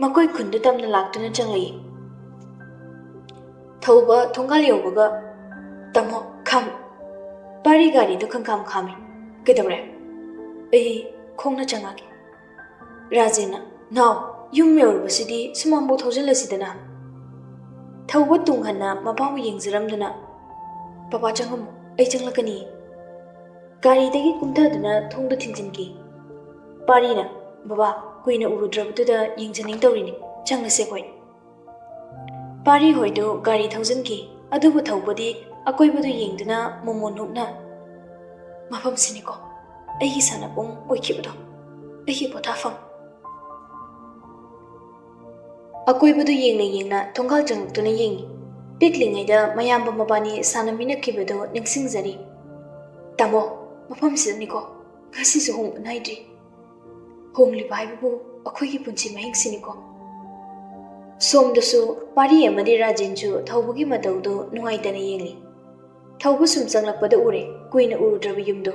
ꯃꯈꯣꯏ ꯈꯨꯟꯗꯨ ꯇꯝꯅ ꯂꯥꯛꯇꯨꯅ ꯆꯪꯂꯛꯏ꯫ ꯊꯧꯕ ꯊꯣꯡꯒꯥꯜ ꯌꯧꯕꯒ, "ꯇꯥꯃꯣ, ꯈꯥꯝ!" ꯄꯥꯔꯤ ꯒꯥꯔꯤꯗꯨ ꯈꯪꯈꯥꯝ ꯈꯥꯝꯃꯤ꯫ "ꯀꯩꯗꯧꯔꯦ?" "ꯑꯩ ꯈꯣꯡꯅ ꯆꯪꯉꯛꯀꯦ꯫" ꯔꯥꯖꯦꯟꯅ, "ꯅꯥꯎ, ꯌꯨꯝ ꯌꯧꯔꯕꯁꯤꯗꯤ ꯁꯨꯃꯥꯡꯕꯨ ꯊꯧꯖꯤꯜꯂꯁꯤꯗꯅ꯫" ꯊꯧꯕ ꯇꯨꯡ ꯍꯟꯅ ꯃꯄꯥꯕꯨ ꯌꯦꯡꯖꯔꯝꯗꯨꯅ, "ꯄꯄꯥ ꯆꯪꯉꯝꯃꯣ, ꯑꯩ ꯆꯪꯂꯛꯀꯅꯤ꯫" ꯒꯥꯔꯤꯗꯒꯤ ꯀꯨꯝꯊꯗꯨꯅ ꯊꯣꯡꯗꯨ ꯊꯤꯡꯖꯤꯟꯈꯤ꯫ ꯄꯥꯔꯤꯅ, "ꯕꯕꯥ, ꯀꯨꯏꯅ ꯎꯔꯨꯗ꯭ꯔꯕꯗꯨꯗ ꯌꯦꯡꯖꯅꯤꯡ ꯇꯧꯔꯤꯅꯤ, ꯆꯪꯂꯁꯦ ꯑꯩꯈꯣꯏ꯫" ꯄꯥꯔꯤ ꯍꯣꯏꯗꯨ ꯒꯥꯔꯤ ꯊꯧꯖꯤꯟꯈꯤ꯫ ꯑꯗꯨꯕꯨ ꯊꯧꯕꯗꯤ ꯑꯀꯣꯏꯕꯗꯨ ꯌꯦꯡꯗꯨꯅ ꯃꯣꯃꯣꯟ ꯍꯨꯛꯅ, "ꯃꯐꯝꯁꯤꯅꯤꯀꯣ ꯑꯩꯒꯤ ꯁꯥꯟꯅꯄꯨꯡ ꯑꯣꯏꯈꯤꯕꯗꯣ, ꯑꯩꯒꯤ ꯄꯣꯊꯥꯐꯝ꯫" ꯑꯀꯣꯏꯕꯗꯨ ꯌꯦꯡꯅ ꯌꯦꯡꯅ ꯊꯣꯡꯒꯥꯜ ꯆꯪꯂꯛꯇꯨꯅ ꯌꯦꯡꯉꯤ꯫ ꯄꯤꯛꯂꯤꯉꯩꯗ ꯃꯌꯥꯝꯕ ꯃꯕꯥꯅꯤ ꯁꯥꯟꯅꯃꯤꯟꯅꯈꯤꯕꯗꯨ ꯅꯤꯡꯁꯤꯡꯖꯔꯤ꯫ "ꯇꯥꯃꯣ, ꯃꯐꯝꯁꯤꯗꯅꯤꯀꯣ ꯉꯁꯤꯁꯨ ꯍꯣꯡꯕ ꯅꯥꯏꯗ꯭ꯔꯤ꯫ ꯍꯣꯡꯂꯤꯕ ꯍꯥꯏꯕꯕꯨ ꯑꯩꯈꯣꯏꯒꯤ ꯄꯨꯟꯁꯤ ꯃꯍꯤꯡꯁꯤꯅꯤꯀꯣ꯫" ꯁꯣꯝꯗꯁꯨ ꯄꯥꯔꯤ ꯑꯃꯗꯤ ꯔꯥꯖꯦꯟꯁꯨ ꯊꯧꯕꯒꯤ ꯃꯇꯧꯗꯨ ꯅꯨꯡꯉꯥꯏꯇꯅ ꯌꯦꯡꯂꯤ꯫ ꯊꯧꯕ ꯁꯨꯝ ꯆꯪꯂꯛꯄꯗ ꯎꯔꯦ ꯀꯨꯏꯅ ꯎꯔꯨꯗ꯭ꯔꯕ ꯌꯨꯝꯗꯨ꯫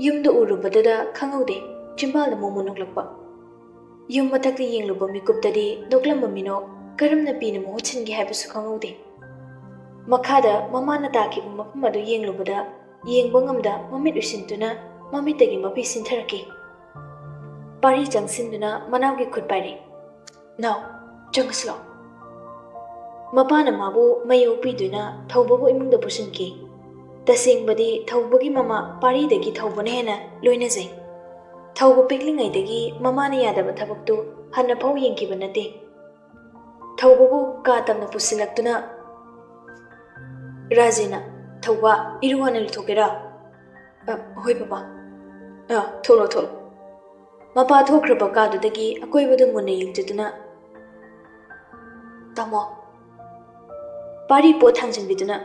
ꯌꯨꯝꯗꯨ ꯎꯔꯨꯕꯗꯨꯗ ꯈꯪꯍꯧꯗꯦ, ꯆꯤꯝꯕꯥꯜꯗ ꯃꯣꯃꯣꯟ ꯅꯣꯛꯂꯛꯄ꯫ ꯌꯨꯝ ꯃꯊꯛꯇ ꯌꯦꯡꯂꯨꯕ ꯃꯤꯀꯨꯞꯇꯗꯤ ꯅꯣꯛꯂꯝꯕ ꯃꯤꯅꯣꯛ ꯀꯔꯝꯅ ꯄꯤꯅ ꯃꯍꯨꯠ ꯁꯤꯟꯒꯦ ꯍꯥꯏꯕꯁꯨ ꯈꯪꯍꯧꯗꯦ꯫ ꯃꯈꯥꯗ ꯃꯃꯥꯅ ꯇꯥꯈꯤꯕ ꯃꯐꯝ ꯑꯗꯨ ꯌꯦꯡꯂꯨꯕꯗ ꯌꯦꯡꯕ ꯉꯝꯗ ꯃꯃꯤꯠ ꯎꯏꯁꯤꯟꯗꯨꯅ ꯃꯃꯤꯠꯇꯒꯤ ꯃꯄꯤ ꯁꯤꯟꯊꯔꯛꯈꯤ꯫ ꯄꯥꯔꯤ ꯆꯪꯁꯤꯟꯗꯨꯅ ꯃꯅꯥꯎꯒꯤ ꯈꯨꯠ ꯄꯥꯏꯔꯦ꯫ "ꯅꯥꯎ, ꯆꯪꯉꯁꯤ ꯂꯥꯎ꯫" ꯃꯄꯥꯅ ꯃꯥꯕꯨ ꯃꯩ ꯑꯣꯛꯄꯤꯗꯨꯅ ꯊꯧꯕꯕꯨ ꯏꯃꯨꯡꯗ ꯄꯨꯁꯤꯟꯈꯤ꯫ ꯇꯁꯦꯡꯕꯗꯤ ꯊꯧꯕꯒꯤ ꯃꯃꯥ ꯄꯥꯔꯤꯗꯒꯤ ꯊꯧꯕꯅ ꯍꯦꯟꯅ ꯂꯣꯏꯅꯖꯩ꯫ ꯊꯧꯕ ꯄꯤꯛꯂꯤꯉꯩꯗꯒꯤ ꯃꯃꯥꯅ ꯌꯥꯗꯕ ꯊꯕꯛꯇꯨ ꯍꯟꯅ ꯐꯥꯎ ꯌꯦꯡꯈꯤꯕ ꯅꯠꯇꯦ꯫ ꯊꯧꯕꯕꯨ ꯀꯥ ꯇꯝꯅ ꯄꯨꯁꯤꯜꯂꯛꯇꯨꯅ, "ꯔꯥꯖꯦꯅ, ꯊꯧꯕ, ꯏꯔꯨ ꯍꯥꯟꯅ ꯂꯨꯊꯣꯛꯀꯦꯔꯥ?" "ꯑ, ꯍꯣꯏ ꯕꯕꯥ꯫" "ꯑ, ꯊꯣꯛꯂꯣ, ꯊꯣꯛꯂꯣ꯫" ꯃꯄꯥ ꯊꯣꯛꯈ꯭ꯔꯕ ꯀꯥꯗꯨꯗꯒꯤ ꯑꯀꯣꯏꯕꯗꯨ ꯃꯨꯟꯅ ꯌꯦꯡꯖꯗꯨꯅ, "ꯇꯥꯃꯣ꯫" ꯄꯥꯔꯤ ꯄꯣꯠ ꯊꯥꯡꯖꯤꯟꯕꯤꯗꯨꯅ,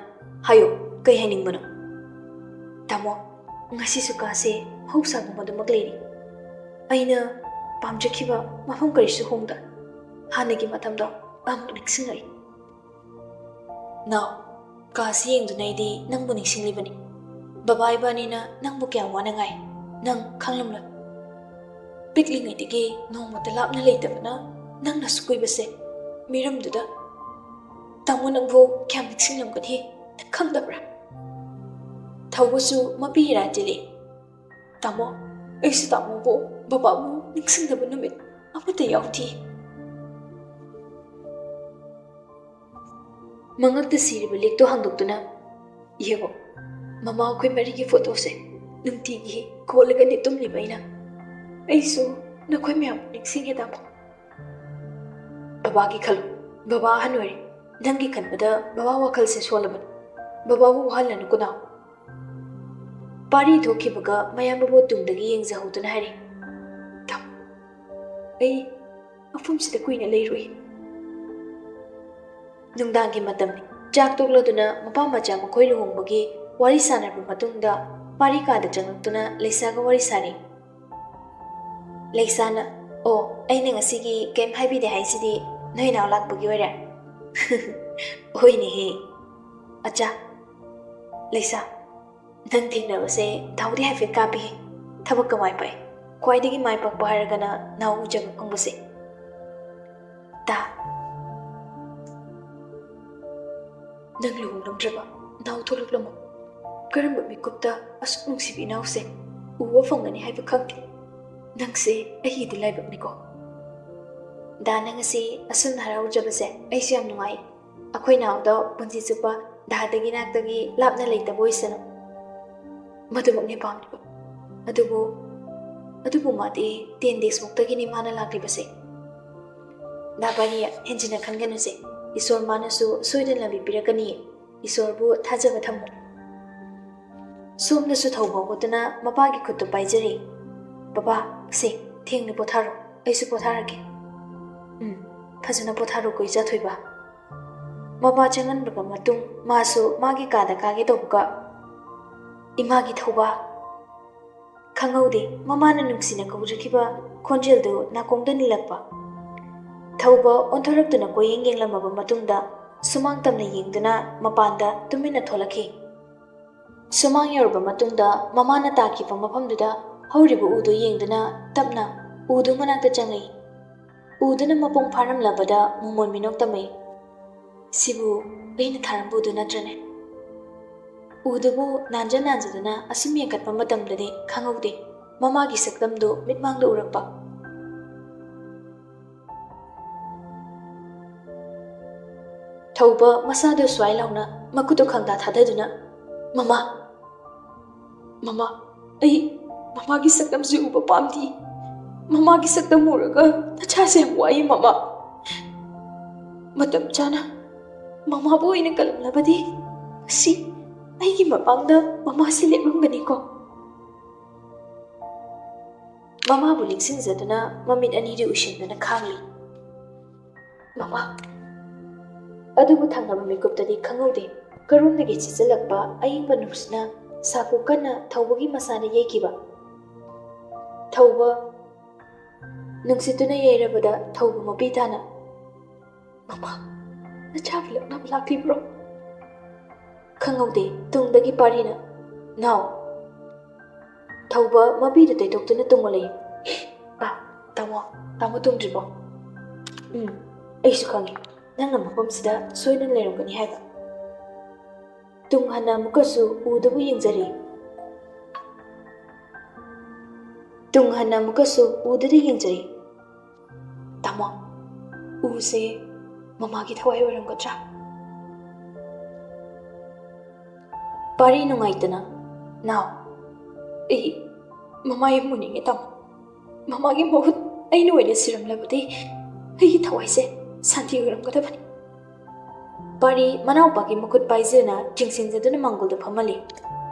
"ꯍꯥꯏꯌꯣ, ꯀꯩ ꯍꯥꯏꯅꯤꯡꯕꯅꯣ?" "ꯇꯥꯃꯣ, ꯉꯁꯤꯁꯨ ꯀꯥꯁꯦ ꯃꯍꯧꯁꯥꯒꯨꯝ ꯑꯗꯨꯃꯛ ꯂꯩꯔꯤ꯫ ꯑꯩꯅ ꯄꯥꯝꯖꯈꯤꯕ ꯃꯐꯝ ꯀꯔꯤꯁꯨ ꯍꯣꯡꯗ ꯍꯥꯟꯅꯒꯤ ꯃꯇꯝꯗꯣ ꯑꯃꯨꯛ ꯅꯤꯡꯁꯤꯡꯂꯛꯏ꯫" "ꯅꯥꯎ, ꯀꯥꯁꯤ ꯌꯦꯡꯗꯨꯅ ꯑꯩꯗꯤ ꯅꯪꯕꯨ ꯅꯤꯡꯁꯤꯡꯂꯤꯕꯅꯤ꯫ ꯕꯕꯥ ꯏꯕꯥꯅꯤꯅ ꯅꯪꯕꯨ ꯀꯌꯥꯝ ꯋꯥꯅ ꯉꯥꯏ, ꯅꯪ ꯈꯪꯂꯝꯂꯣꯏ꯫ ꯄꯤꯛꯂꯤꯉꯩꯗꯒꯤ ꯅꯣꯡꯃꯇ ꯂꯥꯞꯅ ꯂꯩꯇꯕꯅ ꯅꯪꯅ ꯑꯁꯨꯛ ꯀꯨꯏꯕꯁꯦ ꯃꯤꯔꯝꯗꯨꯗ꯫ ꯇꯥꯃꯣ ꯅꯪꯕꯨ ꯀꯌꯥꯝ ꯅꯤꯡꯁꯤꯡꯂꯝꯒꯅꯤ ꯅꯪ ꯈꯪꯗꯕ꯭ꯔꯥ?" ꯊꯧꯕꯁꯨ ꯃꯄꯤ ꯏꯔꯥ ꯆꯦꯜꯂꯤ꯫ "ꯇꯥꯃꯣ, ꯑꯩꯁꯨ ꯇꯥꯃꯣꯕꯨ, ꯕꯕꯥꯕꯨ ꯅꯤꯡꯁꯤꯡꯗꯕ ꯅꯨꯃꯤꯠ ꯑꯃꯠꯇ ꯌꯥꯎꯗꯦ꯫" ꯃꯉꯛꯇ ꯁꯤꯔꯤꯕ ꯂꯤꯛꯇꯣ ꯍꯥꯡꯗꯣꯛꯇꯨꯅ, "ꯌꯦꯡꯉꯣ, ꯃꯃꯥ ꯑꯩꯈꯣꯏ ꯃꯔꯤꯒꯤ ꯐꯣꯇꯣꯁꯦ ꯅꯨꯡꯇꯤꯒꯤ ꯀꯣꯜꯂꯒꯅꯦ ꯇꯨꯝꯂꯤꯕ ꯑꯩꯅ꯫ ꯑꯩꯁꯨ ꯅꯈꯣꯏ ꯃꯌꯥꯝ ꯅꯤꯡꯁꯤꯡꯉꯦ ꯇꯥꯃꯣ꯫" "ꯕꯕꯥꯒꯤ ꯈꯜꯂꯨ, ꯕꯕꯥ ꯑꯍꯟ ꯑꯣꯏꯔꯦ꯫ ꯅꯪꯒꯤ ꯈꯟꯕꯗ ꯕꯕꯥ ꯋꯥꯈꯜꯁꯦ ꯁꯣꯜꯂꯕꯅꯤ꯫ ꯕꯕꯥꯕꯨ ꯋꯥꯍꯜꯂꯅꯨꯀꯣ ꯅꯥꯎ꯫" ꯄꯥꯔꯤ ꯊꯣꯛꯈꯤꯕꯒ ꯃꯌꯥꯝꯕꯕꯨ ꯇꯨꯡꯗꯒꯤ ꯌꯦꯡꯖꯍꯧꯗꯨꯅ ꯍꯥꯏꯔꯤ, "ꯇꯥꯃꯣ, ꯑꯩ ꯃꯐꯝꯁꯤꯗ ꯀꯨꯏꯅ ꯂꯩꯔꯣꯏ꯫" ꯅꯨꯡꯗꯥꯡꯒꯤ ꯃꯇꯝꯅꯤ꯫ ꯆꯥꯛ ꯇꯣꯛꯂꯗꯨꯅ ꯃꯄꯥ ꯃꯆꯥ ꯃꯈꯣꯏ ꯂꯨꯍꯣꯡꯕꯒꯤ ꯋꯥꯔꯤ ꯁꯥꯟꯅꯔꯕ ꯃꯇꯨꯡꯗ ꯄꯥꯔꯤ ꯀꯥꯗ ꯆꯪꯂꯛꯇꯨꯅ ꯂꯩꯁꯥꯒ ꯋꯥꯔꯤ ꯁꯥꯔꯤ꯫ ꯂꯩꯁꯥꯅ, "ꯑꯣ, ꯑꯩꯅ ꯉꯁꯤꯒꯤ ꯀꯩꯝ ꯍꯥꯏꯕꯤꯗꯦ ꯍꯥꯏꯁꯤꯗꯤ ꯅꯣꯏ ꯅꯥꯎ ꯂꯥꯛꯄꯒꯤ ꯑꯣꯏꯔꯦ?" "ꯍꯣꯏꯅꯦꯍꯦ꯫ ꯑꯆꯥ, ꯂꯩꯁꯥ, ꯅꯪ ꯊꯦꯡꯅꯕꯁꯦ ꯗꯥꯎꯗꯤ ꯍꯥꯏꯐꯦꯠ ꯀꯥꯞꯄꯤꯍꯦ꯫ ꯊꯕꯛꯀ ꯃꯥꯏ ꯄꯥꯛꯑꯦ꯫ ꯈ꯭ꯋꯥꯏꯗꯒꯤ ꯃꯥꯏ ꯄꯥꯛꯄ ꯍꯥꯏꯔꯒꯅ ꯅꯥꯎ ꯎꯖꯕ ꯐꯪꯕꯁꯦ꯫ ꯇꯥ, ꯅꯪ ꯂꯨꯍꯣꯡꯂꯝꯗ꯭ꯔꯕ ꯅꯥꯎ ꯊꯣꯛꯂꯛꯂꯝꯃꯣ꯫ ꯀꯔꯝꯕ ꯃꯤꯀꯨꯞꯇ ꯑꯁꯨꯛ ꯅꯨꯡꯁꯤꯕ ꯏꯅꯥꯎꯁꯦ ꯎꯕ ꯐꯪꯒꯅꯤ ꯍꯥꯏꯕ ꯈꯪꯗꯦ꯫ "ꯅꯪꯁꯦ ꯑꯩꯒꯤꯗꯤ ꯂꯥꯏꯕꯛꯅꯤꯀꯣ꯫ ꯗꯥꯅ ꯉꯁꯤ ꯑꯁꯨꯝꯅ ꯍꯔꯥꯎꯖꯕꯁꯦ ꯑꯩꯁꯨ ꯌꯥꯝ ꯅꯨꯡꯉꯥꯏ꯫ ꯑꯩꯈꯣꯏ ꯅꯥꯎꯗꯣ ꯄꯨꯟꯁꯤ ꯆꯨꯞꯄ ꯗꯥꯗꯒꯤ ꯅꯥꯛꯇꯒꯤ ꯂꯥꯞꯅ ꯂꯩꯇꯕ ꯑꯣꯏꯁꯅꯨ꯫ ꯃꯗꯨꯃꯛꯅꯦ ꯄꯥꯝꯂꯤꯕ꯫ ꯑꯗꯨꯕꯨ, ꯑꯗꯨꯕꯨ ꯃꯥꯗꯤ ten days ꯃꯨꯛꯇꯒꯤꯅꯤ ꯃꯥꯅ ꯂꯥꯛꯂꯤꯕꯁꯦ꯫ ꯅꯥꯕꯥꯅꯤ ꯍꯦꯟꯖꯤꯟꯅ ꯈꯟꯒꯅꯨꯁꯦ꯫ ꯏꯁꯣꯔ ꯃꯥꯅꯁꯨ ꯁꯣꯏꯗꯅ ꯂꯝꯕꯤ ꯄꯤꯔꯛꯀꯅꯤ꯫ ꯏꯁꯣꯔꯕꯨ ꯊꯥꯖꯕ ꯊꯝꯃꯨ꯫" ꯁꯣꯝꯗꯁꯨ ꯊꯧꯕ ꯍꯧꯒꯠꯇꯨꯅ ꯃꯄꯥꯒꯤ ꯈꯨꯠꯇꯨ ꯄꯥꯏꯖꯔꯦ꯫ "ꯕꯕꯥ, ꯁꯦ, ꯊꯦꯡꯅ ꯄꯣꯊꯥꯔꯣ꯫ ꯑꯩꯁꯨ ꯄꯣꯊꯥꯔꯒꯦ꯫" "ꯎꯝ, ꯐꯖꯅ ꯄꯣꯊꯥꯔꯣꯀꯣ, ꯏꯆꯥ ꯊꯣꯏꯕ꯫" ꯃꯄꯥ ꯆꯪꯍꯟꯕꯒ ꯃꯇꯨꯡ ꯃꯥꯁꯨ ꯃꯥꯒꯤ ꯀꯥꯗ ꯀꯥꯒꯦ ꯇꯧꯕꯒ, "ꯏꯃꯥꯒꯤ ꯊꯧꯕ!" ꯈꯪꯍꯧꯗꯦ, ꯃꯃꯥꯅ ꯅꯨꯡꯁꯤꯅ ꯀꯧꯖꯈꯤꯕ ꯈꯣꯟꯖꯦꯜꯗꯨ ꯅꯥꯀꯣꯡꯗ ꯅꯤꯜꯂꯛꯄ꯫ ꯊꯧꯕ ꯑꯣꯟꯊꯣꯔꯛꯇꯨꯅ ꯀꯣꯏꯌꯦꯡ ꯌꯦꯡꯂꯝꯃꯕ ꯃꯇꯨꯡꯗ ꯁꯨꯃꯥꯡ ꯇꯝꯅ ꯌꯦꯡꯗꯨꯅ ꯃꯄꯥꯟꯗ ꯇꯨꯃꯤꯟꯅ ꯊꯣꯛꯂꯛꯈꯤ꯫ ꯁꯨꯃꯥꯡ ꯌꯧꯔꯕ ꯃꯇꯨꯡꯗ ꯃꯃꯥꯅ ꯇꯥꯈꯤꯕ ꯃꯐꯝꯗꯨꯗ ꯍꯧꯔꯤꯕ ꯎꯗꯨ ꯌꯦꯡꯗꯨꯅ ꯇꯞꯅ ꯎꯗꯨ ꯃꯅꯥꯛꯇ ꯆꯪꯂꯛꯏ꯫ ꯎꯗꯨꯅ ꯃꯄꯨꯡ ꯐꯥꯔꯝꯂꯕꯗ ꯃꯣꯃꯣꯟ ꯃꯤꯅꯣꯛ ꯇꯝꯃꯛꯏ꯫ "ꯁꯤꯕꯨ ꯑꯩꯅ ꯊꯥꯔꯝꯕ ꯎꯗꯨ ꯅꯠꯇ꯭ꯔꯅꯦ?" ꯎꯗꯨꯕꯨ ꯅꯥꯟꯖ ꯅꯥꯟꯖꯗꯨꯅ ꯑꯁꯨꯝ ꯌꯦꯡꯈꯠꯄ ꯃꯇꯝꯗꯗꯤ ꯈꯪꯍꯧꯗꯦ, ꯃꯃꯥꯒꯤ ꯁꯛꯇꯝꯗꯨ ꯃꯤꯠꯃꯥꯡꯗ ꯎꯔꯛꯄ꯫ ꯊꯧꯕ ꯃꯁꯥꯗꯨ ꯁ꯭ꯋꯥꯏ ꯂꯥꯎꯅ ꯃꯈꯨꯠꯇꯨ ꯈꯪꯗꯥ ꯊꯥꯗꯗꯨꯅ, "ꯃꯃꯥ, ꯃꯃꯥ, ꯑꯩ ꯃꯃꯥꯒꯤ ꯁꯛꯇꯝꯁꯤ ꯎꯕ ꯄꯥꯝꯗꯦ꯫ ꯃꯃꯥꯒꯤ ꯁꯛꯇꯝ ꯎꯔꯒ ꯅꯆꯥꯁꯦ ꯌꯥꯝ ꯋꯥꯏ, ꯃꯃꯥ꯫ ꯃꯇꯝ ꯆꯥꯅ ꯃꯃꯥꯕꯨ ꯑꯣꯏꯅ ꯀꯜꯂꯝꯂꯕꯗꯤ ꯉꯁꯤ ꯑꯩꯒꯤ ꯃꯃꯥꯡꯗ ꯃꯃꯥꯁꯤ ꯂꯦꯞꯂꯝꯒꯅꯤꯀꯣ?" ꯃꯃꯥꯕꯨ ꯅꯤꯡꯁꯤꯡꯖꯗꯨꯅ ꯃꯃꯤꯠ ꯑꯅꯤꯗꯨ ꯎꯏꯁꯤꯟꯗꯨꯅ ꯈꯥꯡꯂꯤ꯫ "ꯃꯃꯥ!" ꯑꯗꯨꯕꯨ ꯊꯪꯅꯕ ꯃꯤꯀꯨꯞꯇꯗꯤ ꯈꯪꯍꯧꯗꯦ, ꯀꯔꯣꯝꯗꯒꯤ ꯆꯦꯟꯁꯤꯜꯂꯛꯄ ꯑꯏꯪꯕ ꯅꯨꯡꯁꯤꯠꯅ ꯁꯥꯐꯨ ꯀꯟꯅ ꯊꯧꯕꯒꯤ ꯃꯁꯥꯗ ꯌꯩꯈꯤꯕ꯫ ꯊꯧꯕ ꯅꯨꯡꯁꯤꯠꯇꯨꯅ ꯌꯩꯔꯕꯗ ꯊꯧꯕ ꯃꯄꯤ ꯇꯥꯅ, "ꯃꯃꯥ, ꯅꯆꯥꯕꯨ ꯂꯛꯅꯕ ꯂꯥꯛꯂꯤꯕ꯭ꯔꯣ?" ꯈꯪꯍꯧꯗꯦ, ꯇꯨꯡꯗꯒꯤ ꯄꯥꯔꯤꯅ, "ꯅꯥꯎ!" ꯊꯧꯕ ꯃꯄꯤꯗꯨ ꯇꯩꯊꯣꯛꯇꯨꯅ ꯇꯨꯡ ꯑꯣꯜꯂꯛꯏ꯫ "ꯑꯥ, ꯇꯥꯃꯣ, ꯇꯥꯃꯣ ꯇꯨꯝꯗ꯭ꯔꯤꯕꯣ?" "ꯎꯝ, ꯑꯩꯁꯨ ꯈꯪꯉꯤ, ꯅꯪꯅ ꯃꯐꯝꯁꯤꯗ ꯁꯣꯏꯗꯅ ꯂꯩꯔꯝꯒꯅꯤ ꯍꯥꯏꯕ꯫" ꯇꯨꯡ ꯍꯟꯅ ꯑꯃꯨꯛꯀꯁꯨ ꯎꯗꯨꯕꯨ ꯌꯦꯡꯖꯔꯦ꯫ ꯇꯨꯡ ꯍꯟꯅ ꯑꯃꯨꯛꯀꯁꯨ ꯎꯗꯨꯗ ꯌꯦꯡꯖꯔꯤ꯫ "ꯇꯥꯃꯣ, ꯎꯁꯦ ꯃꯃꯥꯒꯤ ꯊꯋꯥꯏ ꯑꯣꯏꯔꯝꯒꯗ꯭ꯔꯥ?" ꯄꯥꯔꯤ ꯅꯨꯡꯉꯥꯏꯇꯅ, "ꯅꯥꯎ, ꯑꯩ ꯃꯃꯥ ꯌꯥꯝ ꯎꯅꯤꯡꯉꯦ ꯇꯥꯃꯣ꯫ ꯃꯃꯥꯒꯤ ꯃꯍꯨꯠ ꯑꯩꯅ ꯑꯣꯏꯅ ꯁꯤꯔꯝꯂꯕꯗꯤ ꯑꯩꯒꯤ ꯊꯋꯥꯏꯁꯦ ꯁꯥꯟꯇꯤ ꯑꯣꯏꯔꯝꯒꯗꯕꯅꯤ꯫" ꯄꯥꯔꯤ ꯃꯅꯥꯎꯄꯥꯒꯤ ꯃꯈꯨꯠ ꯄꯥꯏꯖꯅ ꯆꯤꯡꯁꯤꯟꯖꯗꯨꯅ ꯃꯥꯡꯒꯣꯜꯗ ꯐꯝꯍꯜꯂꯤ꯫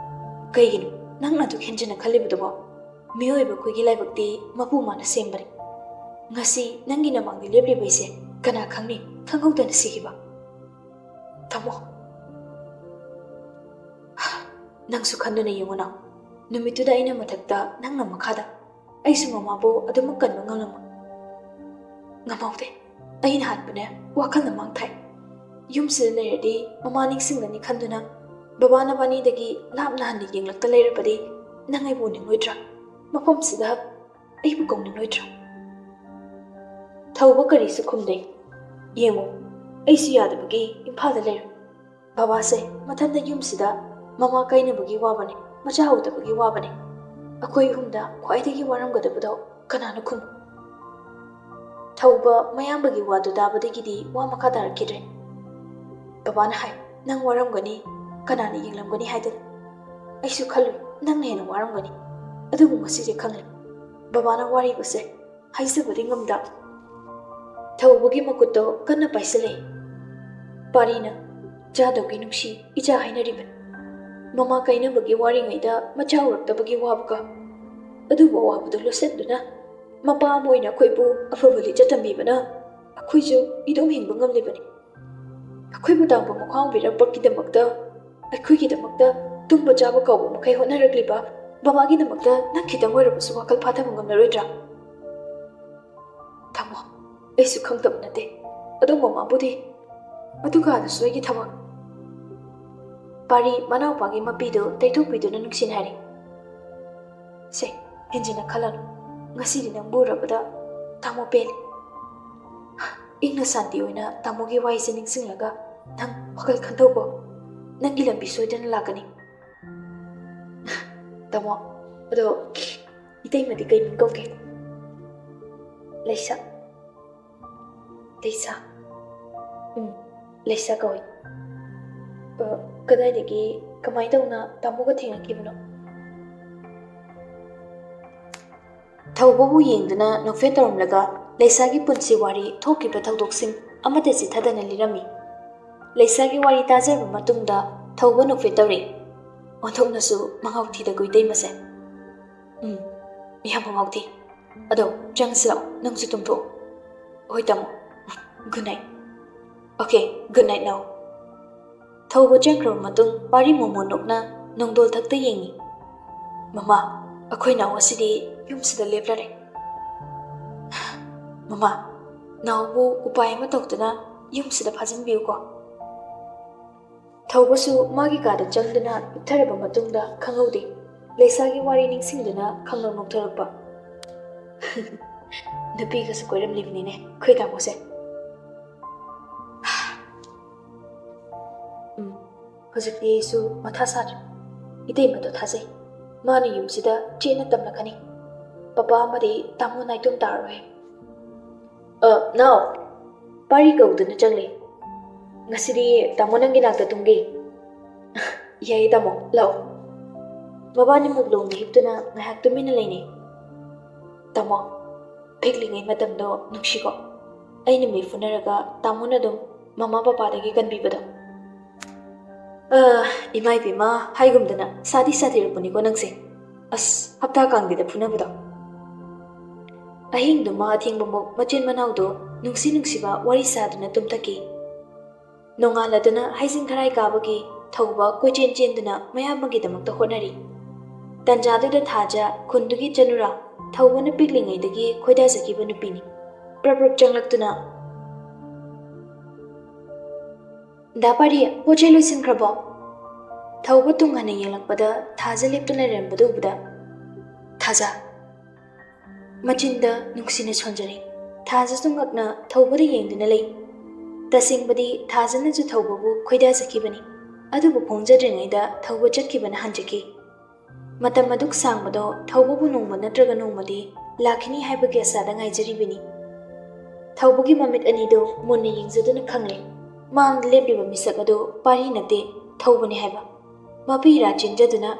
"ꯀꯩꯒꯤꯅꯣ ꯅꯪꯅ ꯑꯗꯨꯛ ꯍꯦꯟꯖꯤꯟꯅ ꯈꯜꯂꯤꯕꯗꯨꯕꯣ? ꯃꯤꯑꯣꯏꯕ ꯑꯩꯈꯣꯏꯒꯤ ꯂꯥꯏꯕꯛꯇꯤ ꯃꯄꯨ ꯃꯥꯅ ꯁꯦꯝꯕꯅꯤ꯫ ꯉꯁꯤ ꯅꯪꯒꯤ ꯅꯃꯥꯡꯗ ꯂꯦꯞꯂꯤꯕ ꯑꯩꯁꯦ ꯀꯅꯥ ꯈꯪꯅꯤ ꯈꯪꯍꯧꯗꯅ ꯁꯤꯈꯤꯕ꯫ ꯇꯥꯃꯣ, ꯅꯪꯁꯨ ꯈꯟꯗꯨꯅ ꯌꯦꯡꯉꯨ ꯅꯥꯎ꯫ ꯅꯨꯃꯤꯠꯇꯨꯗ ꯑꯩꯅ ꯃꯊꯛꯇ, ꯅꯪꯅ ꯃꯈꯥꯗ꯫ ꯑꯩꯁꯨ ꯃꯃꯥꯕꯨ ꯑꯗꯨꯃꯛ ꯀꯟꯕ ꯉꯝꯂꯝꯃꯣꯏ꯫ ꯉꯝꯍꯧꯗꯦ꯫ ꯑꯩꯅ ꯍꯥꯟꯕꯅꯦ ꯋꯥꯈꯜꯅ ꯃꯥꯡ ꯊꯥꯏ꯫ ꯌꯨꯝꯁꯤꯗ ꯂꯩꯔꯗꯤ ꯃꯃꯥ ꯅꯤꯡꯁꯤꯡꯒꯅꯤ ꯈꯟꯗꯨꯅ ꯕꯕꯥ ꯅꯕꯥꯅꯤꯗꯒꯤ ꯂꯥꯞꯅ ꯍꯟꯅ ꯌꯦꯡꯂꯛꯇ ꯂꯩꯔꯕꯗꯤ ꯅꯪ ꯑꯩꯕꯨ ꯎꯅꯤꯡꯂꯣꯏꯗ꯭ꯔꯥ? ꯃꯐꯝꯁꯤꯗ ꯑꯩꯕꯨ ꯀꯧꯅꯤꯡꯂꯣꯏꯗ꯭ꯔꯥ?" ꯊꯧꯕ ꯀꯔꯤꯁꯨ ꯈꯨꯝꯗꯦ꯫ "ꯌꯦꯡꯉꯨ, ꯑꯩꯁꯨ ꯌꯥꯗꯕꯒꯤ ꯏꯝꯐꯥꯜꯗ ꯂꯩꯔꯦ꯫ ꯕꯕꯥꯁꯦ ꯃꯊꯟꯇ ꯌꯨꯝꯁꯤꯗ ꯃꯃꯥ ꯀꯥꯏꯅꯕꯒꯤ ꯋꯥꯕꯅꯦ, ꯃꯆꯥ ꯎꯗꯕꯒꯤ ꯋꯥꯕꯅꯦ꯫ ꯑꯩꯈꯣꯏ ꯑꯍꯨꯝꯗ ꯈ꯭ꯋꯥꯏꯗꯒꯤ ꯋꯥꯔꯝꯒꯗꯕꯗꯣ ꯀꯅꯥꯅꯣ ꯈꯨꯝꯃꯨ?" ꯊꯧꯕ ꯃꯌꯥꯝꯕꯒꯤ ꯋꯥꯗꯨ ꯇꯥꯕꯗꯒꯤꯗꯤ ꯋꯥ ꯃꯈꯥ ꯇꯥꯔꯛꯈꯤꯗ꯭ꯔꯦ꯫ ꯕꯕꯥꯅ ꯍꯥꯏ, "ꯅꯪ ꯋꯥꯔꯝꯒꯅꯤ, ꯀꯅꯥꯅ ꯌꯦꯡꯂꯝꯒꯅꯤ ꯍꯥꯏꯗꯅ꯫ ꯑꯩꯁꯨ ꯈꯜꯂꯨꯏ, ꯅꯪꯅ ꯍꯦꯟꯅ ꯋꯥꯔꯝꯒꯅꯤ꯫ ꯑꯗꯨꯕꯨ ꯉꯁꯤꯗꯤ ꯈꯪꯂꯦ꯫ ꯕꯕꯥꯅ ꯋꯥꯔꯤꯕꯁꯦ ꯍꯥꯏꯖꯕꯗꯤ ꯉꯝꯗ ꯊꯧꯕꯒꯤ ꯃꯈꯨꯠꯇꯣ ꯀꯟꯅ ꯄꯥꯏꯁꯤꯜꯂꯛꯏ꯫" ꯄꯥꯔꯤꯅ, "ꯆꯥꯗꯧꯒꯤ ꯅꯨꯡꯁꯤ ꯏꯆꯥ ꯍꯥꯏꯅꯔꯤꯕꯅꯤ꯫ ꯃꯃꯥ ꯀꯥꯏꯅꯕꯒꯤ ꯋꯥꯔꯤꯉꯩꯗ ꯃꯆꯥ ꯎꯔꯛꯇꯕꯒꯤ ꯋꯥꯕꯒ, ꯑꯗꯨꯕꯨ ꯑꯋꯥꯕꯗꯨ ꯂꯣꯠꯁꯤꯟꯗꯨꯅ ꯃꯄꯥ ꯑꯃ ꯑꯣꯏꯅ ꯑꯩꯈꯣꯏꯕꯨ ꯑꯐꯕ ꯂꯤꯆꯠ ꯇꯝꯕꯤꯕꯅ ꯑꯩꯈꯣꯏꯁꯨ ꯏꯗꯣꯝ ꯍꯤꯡꯕ ꯉꯝꯂꯤꯕꯅꯤ꯫ ꯑꯩꯈꯣꯏꯕꯨ ꯇꯥꯡꯕ ꯃꯈꯥ ꯑꯣꯟꯕꯤꯔꯛꯄꯒꯤꯗꯃꯛꯇ, ꯑꯩꯈꯣꯏꯒꯤꯗꯃꯛꯇ ꯇꯨꯝꯕ ꯆꯥꯕ ꯀꯥꯎꯕ ꯃꯈꯩ ꯍꯣꯠꯅꯔꯛꯂꯤꯕ ꯕꯕꯥꯒꯤꯗꯃꯛꯇ ꯅꯪ ꯈꯤꯇꯪ ꯑꯣꯏꯔꯕꯁꯨ ꯋꯥꯈꯜ ꯐꯥꯊꯕ ꯉꯝꯂꯔꯣꯏꯗ꯭ꯔꯥ?" "ꯇꯥꯃꯣ, ꯑꯩꯁꯨ ꯈꯪꯗꯕ ꯅꯠꯇꯦ꯫ ꯑꯗꯣ ꯃꯃꯥꯕꯨꯗꯤ, ꯑꯗꯨꯒ ꯑꯗꯨꯁꯨ ꯑꯩꯒꯤ ꯊꯕꯛ꯫" ꯄꯥꯔꯤ ꯃꯅꯥꯎꯄꯥꯒꯤ ꯃꯄꯤꯗꯨ ꯇꯩꯊꯣꯛꯄꯤꯗꯨꯅ ꯅꯨꯡꯁꯤꯅ ꯍꯥꯏꯔꯤ꯫ "ꯁꯦ, ꯍꯦꯟꯖꯤꯟꯅ ꯈꯜꯂꯅꯨ꯫ ꯉꯁꯤꯗꯤ ꯅꯪꯕꯨ ꯎꯔꯕꯗ ꯇꯥꯃꯣ ꯄꯦꯜꯂꯤ꯫ ꯏꯪꯅ ꯁꯥꯟꯇꯤ ꯑꯣꯏꯅ ꯇꯥꯃꯣꯒꯤ ꯋꯥꯍꯩꯁꯦ ꯅꯤꯡꯁꯤꯡꯂꯒ ꯅꯪ ꯋꯥꯈꯜ ꯈꯟꯊꯧꯀꯣ꯫ ꯅꯪꯒꯤ ꯂꯝꯕꯤ ꯁꯣꯏꯗꯅ ꯂꯥꯛꯀꯅꯤ꯫" "ꯇꯥꯃꯣ, ꯑꯗꯣ ꯏꯇꯩꯃꯗꯤ ꯀꯩ ꯃꯤꯡ ꯀꯧꯒꯦ? ꯂꯩꯁꯥ꯫ ꯂꯩꯁꯥ? ꯎꯝ, ꯂꯩꯁꯥ ꯀꯧꯏ꯫ ꯑ, ꯀꯗꯥꯏꯗꯒꯤ, ꯀꯃꯥꯏ ꯇꯧꯅ ꯇꯥꯃꯣꯒ ꯊꯦꯡꯅꯈꯤꯕꯅꯣ? ꯊꯧꯕꯕꯨ ꯌꯦꯡꯗꯨꯅ ꯅꯣꯛꯐꯦꯠ ꯇꯧꯔꯝꯂꯒ ꯂꯩꯁꯥꯒꯤ ꯄꯨꯟꯁꯤ ꯋꯥꯔꯤ ꯊꯣꯛꯈꯤꯕ ꯊꯧꯗꯣꯛꯁꯤꯡ ꯑꯃꯠꯇ ꯆꯤꯠꯊꯗꯅ ꯂꯤꯔꯝꯃꯤ꯫ ꯂꯩꯁꯥꯒꯤ ꯋꯥꯔꯤ ꯇꯥꯖꯔꯕ ꯃꯇꯨꯡꯗ ꯊꯧꯕ ꯅꯣꯛꯐꯦꯠ ꯇꯧꯔꯛꯏ꯫ ꯑꯣꯟꯊꯣꯛꯅꯁꯨ ꯃꯉꯥꯎ ꯊꯤꯗ ꯀꯣ ꯏꯇꯩꯃꯁꯦ꯫ ꯎꯝ, ꯌꯥꯝ ꯃꯉꯥꯎ ꯊꯤ꯫ ꯑꯗꯣ ꯆꯪꯁꯤ ꯂꯥꯛꯑꯣ, ꯅꯪꯁꯨ ꯇꯨꯝꯊꯣꯛꯑꯣ꯫ ꯍꯣꯏ ꯇꯥꯃꯣ꯫ Good night꯫ Okay, good night now꯫ ꯊꯧꯕ ꯆꯪꯈ꯭ꯔꯕ ꯃꯇꯨꯡ ꯄꯥꯔꯤ ꯃꯣꯃꯣꯟ ꯅꯣꯛꯅ ꯅꯣꯡꯗꯣꯜ ꯊꯛꯇ ꯌꯦꯡꯉꯤ꯫ "ꯃꯃꯥ, ꯑꯩꯈꯣꯏ ꯅꯥꯎ ꯑꯁꯤꯗꯤ ꯌꯨꯝꯁꯤꯗ ꯂꯦꯞꯂꯔꯦ꯫ ꯃꯃꯥ, ꯅꯥꯎꯕꯨ ꯎꯄꯥꯏ ꯑꯃ ꯇꯧꯗꯨꯅ ꯌꯨꯝꯁꯤꯗ ꯐꯥꯖꯤꯟꯕꯤꯌꯨꯀꯣ꯫" ꯊꯧꯕꯁꯨ ꯃꯥꯒꯤ ꯀꯥꯗ ꯆꯪꯗꯨꯅ ꯍꯤꯞꯊꯔꯕ ꯃꯇꯨꯡꯗ ꯈꯪꯍꯧꯗꯦ ꯂꯩꯁꯥꯒꯤ ꯋꯥꯔꯤ ꯅꯤꯡꯁꯤꯡꯗꯨꯅ ꯈꯪꯅꯧ ꯅꯣꯛꯊꯣꯔꯛꯄ꯫ ꯅꯨꯄꯤꯒꯁꯨ ꯀꯣꯏꯔꯝꯂꯤꯕꯅꯤꯅꯦ ꯑꯩꯈꯣꯏ ꯇꯥꯃꯣꯁꯦ꯫ ꯎꯝ, ꯍꯧꯖꯤꯛꯇꯤ ꯑꯩꯁꯨ ꯃꯊꯥ ꯁꯥꯗ꯭ꯔꯦ꯫ ꯏꯇꯩꯃꯗꯣ ꯊꯥꯖꯩ꯫ ꯃꯥꯅ ꯌꯨꯝꯁꯤꯗ ꯆꯦꯠꯅ ꯇꯝꯂꯛꯀꯅꯤ꯫ ꯄꯄꯥ ꯑꯃꯗꯤ ꯇꯥꯃꯣ ꯅꯥꯏꯇꯣꯝ ꯇꯥꯔꯔꯣꯏ꯫ ꯑ, ꯅꯥꯎ, ꯄꯥꯔꯤ ꯀꯧꯗꯨꯅ ꯆꯪꯂꯦ꯫ "ꯉꯁꯤꯗꯤ ꯇꯥꯃꯣ ꯅꯪꯒꯤ ꯅꯥꯛꯇ ꯇꯨꯝꯒꯦ꯫" "ꯌꯥꯏꯌꯦ ꯇꯥꯃꯣ, ꯂꯥꯛꯑꯣ꯫" ꯃꯕꯥꯅꯤꯃꯛ ꯂꯣꯡꯅ ꯍꯤꯞꯇꯨꯅ ꯉꯥꯏꯍꯥꯛ ꯇꯨꯃꯤꯟꯅ ꯂꯩꯅꯩ꯫ "ꯇꯥꯃꯣ, ꯄꯤꯛꯂꯤꯉꯩ ꯃꯇꯝꯗꯣ ꯅꯨꯡꯁꯤꯀꯣ? ꯑꯩꯅ ꯃꯤ ꯐꯨꯅꯔꯒ ꯇꯥꯃꯣꯅ ꯑꯗꯨꯝ ꯃꯃꯥ ꯄꯄꯥꯗꯒꯤ ꯀꯟꯕꯤꯕꯗꯣ꯫" "ꯑ, ꯏꯃꯥ ꯏꯕꯦꯝꯃ, ꯍꯥꯏꯒꯨꯝꯗꯅ ꯁꯥꯊꯤ ꯁꯥꯊꯤꯔꯛꯄꯅꯤꯀꯣ ꯅꯪꯁꯦ꯫ ꯑꯁ, ꯍꯞꯇꯥ ꯀꯥꯡꯗꯦꯗ ꯐꯨꯅꯕꯗꯣ꯫" ꯑꯍꯤꯡꯗꯨꯃ ꯑꯊꯦꯡꯕꯃꯨꯛ ꯃꯆꯤꯟ ꯃꯅꯥꯎꯗꯣ ꯅꯨꯡꯁꯤ ꯅꯨꯡꯁꯤꯕ ꯋꯥꯔꯤ ꯁꯥꯗꯨꯅ ꯇꯨꯝꯊꯈꯤ꯫ ꯅꯣꯡꯉꯥꯜꯂꯗꯨꯅ ꯍꯩꯖꯤꯡ ꯈꯔꯥꯏ ꯀꯥꯕꯒꯤ ꯊꯧꯕ ꯀꯣꯏꯆꯦꯟ ꯆꯦꯟꯗꯨꯅ ꯃꯌꯥꯝꯕꯒꯤꯗꯃꯛꯇ ꯍꯣꯠꯅꯔꯤ꯫ ꯇꯟꯖꯥꯗꯨꯗ ꯊꯥꯖ ꯈꯨꯟꯗꯨꯒꯤ ꯆꯅꯨꯔꯥ, ꯊꯧꯕꯅ ꯄꯤꯛꯂꯤꯉꯩꯗꯒꯤ ꯈꯣꯏꯗꯥꯖꯈꯤꯕ ꯅꯨꯄꯤꯅꯤ꯫ ꯄ꯭ꯔꯞ ꯄ꯭ꯔꯞ ꯆꯪꯂꯛꯇꯨꯅ, "ꯗꯥ ꯄꯥꯔꯤ, ꯄꯣꯠ ꯆꯩ ꯂꯣꯏꯁꯤꯟꯈ꯭ꯔꯕꯣ?" ꯊꯧꯕ ꯇꯨꯡ ꯍꯟꯅ ꯌꯦꯡꯂꯛꯄꯗ ꯊꯥꯖ ꯂꯦꯞꯇꯨꯅ ꯂꯩꯔꯝꯕꯗꯨ ꯎꯕꯗ, "ꯊꯥꯖ!" ꯃꯆꯤꯟꯗ ꯅꯨꯡꯁꯤꯅ ꯁꯣꯟꯖꯔꯦ꯫ ꯊꯥꯖꯁꯨ ꯉꯛꯅ ꯊꯧꯕꯗ ꯌꯦꯡꯗꯨꯅ ꯂꯩ꯫ ꯇꯁꯦꯡꯕꯗꯤ ꯊꯥꯖꯅꯁꯨ ꯊꯧꯕꯕꯨ ꯈꯣꯏꯗꯥꯖꯈꯤꯕꯅꯤ꯫ ꯑꯗꯨꯕꯨ ꯐꯣꯡꯖꯗ꯭ꯔꯤꯉꯩꯗ ꯊꯧꯕ ꯆꯠꯈꯤꯕꯅ ꯍꯥꯟꯖꯈꯤ꯫ ꯃꯇꯝ ꯑꯗꯨꯛ ꯁꯥꯡꯕꯗꯣ ꯊꯧꯕꯕꯨ ꯅꯣꯡꯃ ꯅꯠꯇ꯭ꯔꯒ ꯅꯣꯡꯃꯗꯤ ꯂꯥꯛꯈꯤꯅꯤ ꯍꯥꯏꯕꯒꯤ ꯑꯁꯥꯗ ꯉꯥꯏꯖꯔꯤꯕꯅꯤ꯫ ꯊꯧꯕꯒꯤ ꯃꯃꯤꯠ ꯑꯅꯤꯗꯨ ꯃꯨꯟꯅ ꯌꯦꯡꯖꯗꯨꯅ ꯈꯪꯂꯦ, ꯃꯥꯡꯗ ꯂꯦꯞꯂꯤꯕ ꯃꯤꯁꯛ ꯑꯗꯨ ꯄꯥꯔꯤ ꯅꯠꯇꯦ, ꯊꯧꯕꯅꯤ ꯍꯥꯏꯕ꯫ ꯃꯄꯤ ꯏꯔꯥ ꯆꯦꯟꯖꯗꯨꯅ,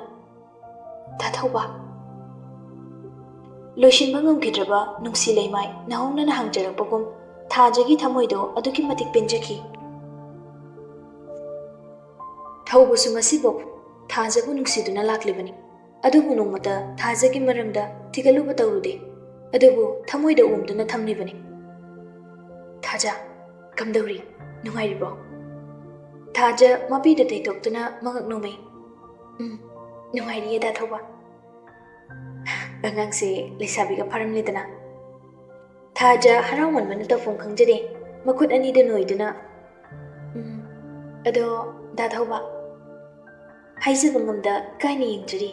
"ꯗꯥ ꯊꯧꯕ!" ꯂꯣꯏꯁꯤꯟꯕ ꯉꯝꯈꯤꯗ꯭ꯔꯕ ꯅꯨꯡꯁꯤ ꯂꯩꯃꯥꯏ ꯅꯧꯍꯧꯅꯅ ꯍꯪꯖꯔꯛꯄꯒꯨꯝ ꯊꯥꯖꯒꯤ ꯊꯃꯣꯏꯗꯣ ꯑꯗꯨꯛꯀꯤ ꯃꯇꯤꯛ ꯄꯦꯟꯖꯈꯤ꯫ ꯊꯧꯕꯁꯨ ꯉꯁꯤꯐꯥꯎ ꯊꯥꯖꯕꯨ ꯅꯨꯡꯁꯤꯗꯨꯅ ꯂꯥꯛꯂꯤꯕꯅꯤ꯫ ꯑꯗꯨꯕꯨ ꯅꯣꯡꯃꯇ ꯊꯥꯖꯒꯤ ꯃꯔꯝꯗ ꯊꯤꯒꯠꯂꯨꯕ ꯇꯧꯔꯨꯗꯦ꯫ ꯑꯗꯨꯕꯨ ꯊꯃꯣꯏꯗ ꯎꯝꯗꯨꯅ ꯊꯝꯂꯤꯕꯅꯤ꯫ "ꯊꯥꯖ, ꯀꯝꯗꯧꯔꯤ? ꯅꯨꯡꯉꯥꯏꯔꯤꯕ꯭ꯔꯣ?" ꯊꯥꯖ ꯃꯄꯤꯗ ꯇꯩꯊꯣꯛꯇꯨꯅ ꯃꯉꯛ ꯅꯣꯝꯃꯤ꯫ "ꯎꯝ, ꯅꯨꯡꯉꯥꯏꯔꯤꯌꯦ, ꯗꯥ ꯊꯧꯕ꯫" ꯑꯉꯥꯡꯁꯦ ꯂꯩꯁꯥꯕꯤꯒ ꯐꯥꯔꯝꯂꯦꯗꯅ꯫ ꯊꯥꯖ ꯍꯔꯥꯎꯃꯟꯕꯅ ꯇꯧꯐꯝ ꯈꯪꯖꯗꯦ꯫ ꯃꯈꯨꯠ ꯑꯅꯤꯗꯨ ꯅꯣꯏꯗꯨꯅ, "ꯎꯝ, ꯑꯗꯣ, ꯗꯥ ꯊꯧꯕ?" ꯍꯥꯏꯖꯕ ꯉꯝꯗ ꯏꯀꯥꯏꯅ ꯌꯦꯡꯖꯔꯤ꯫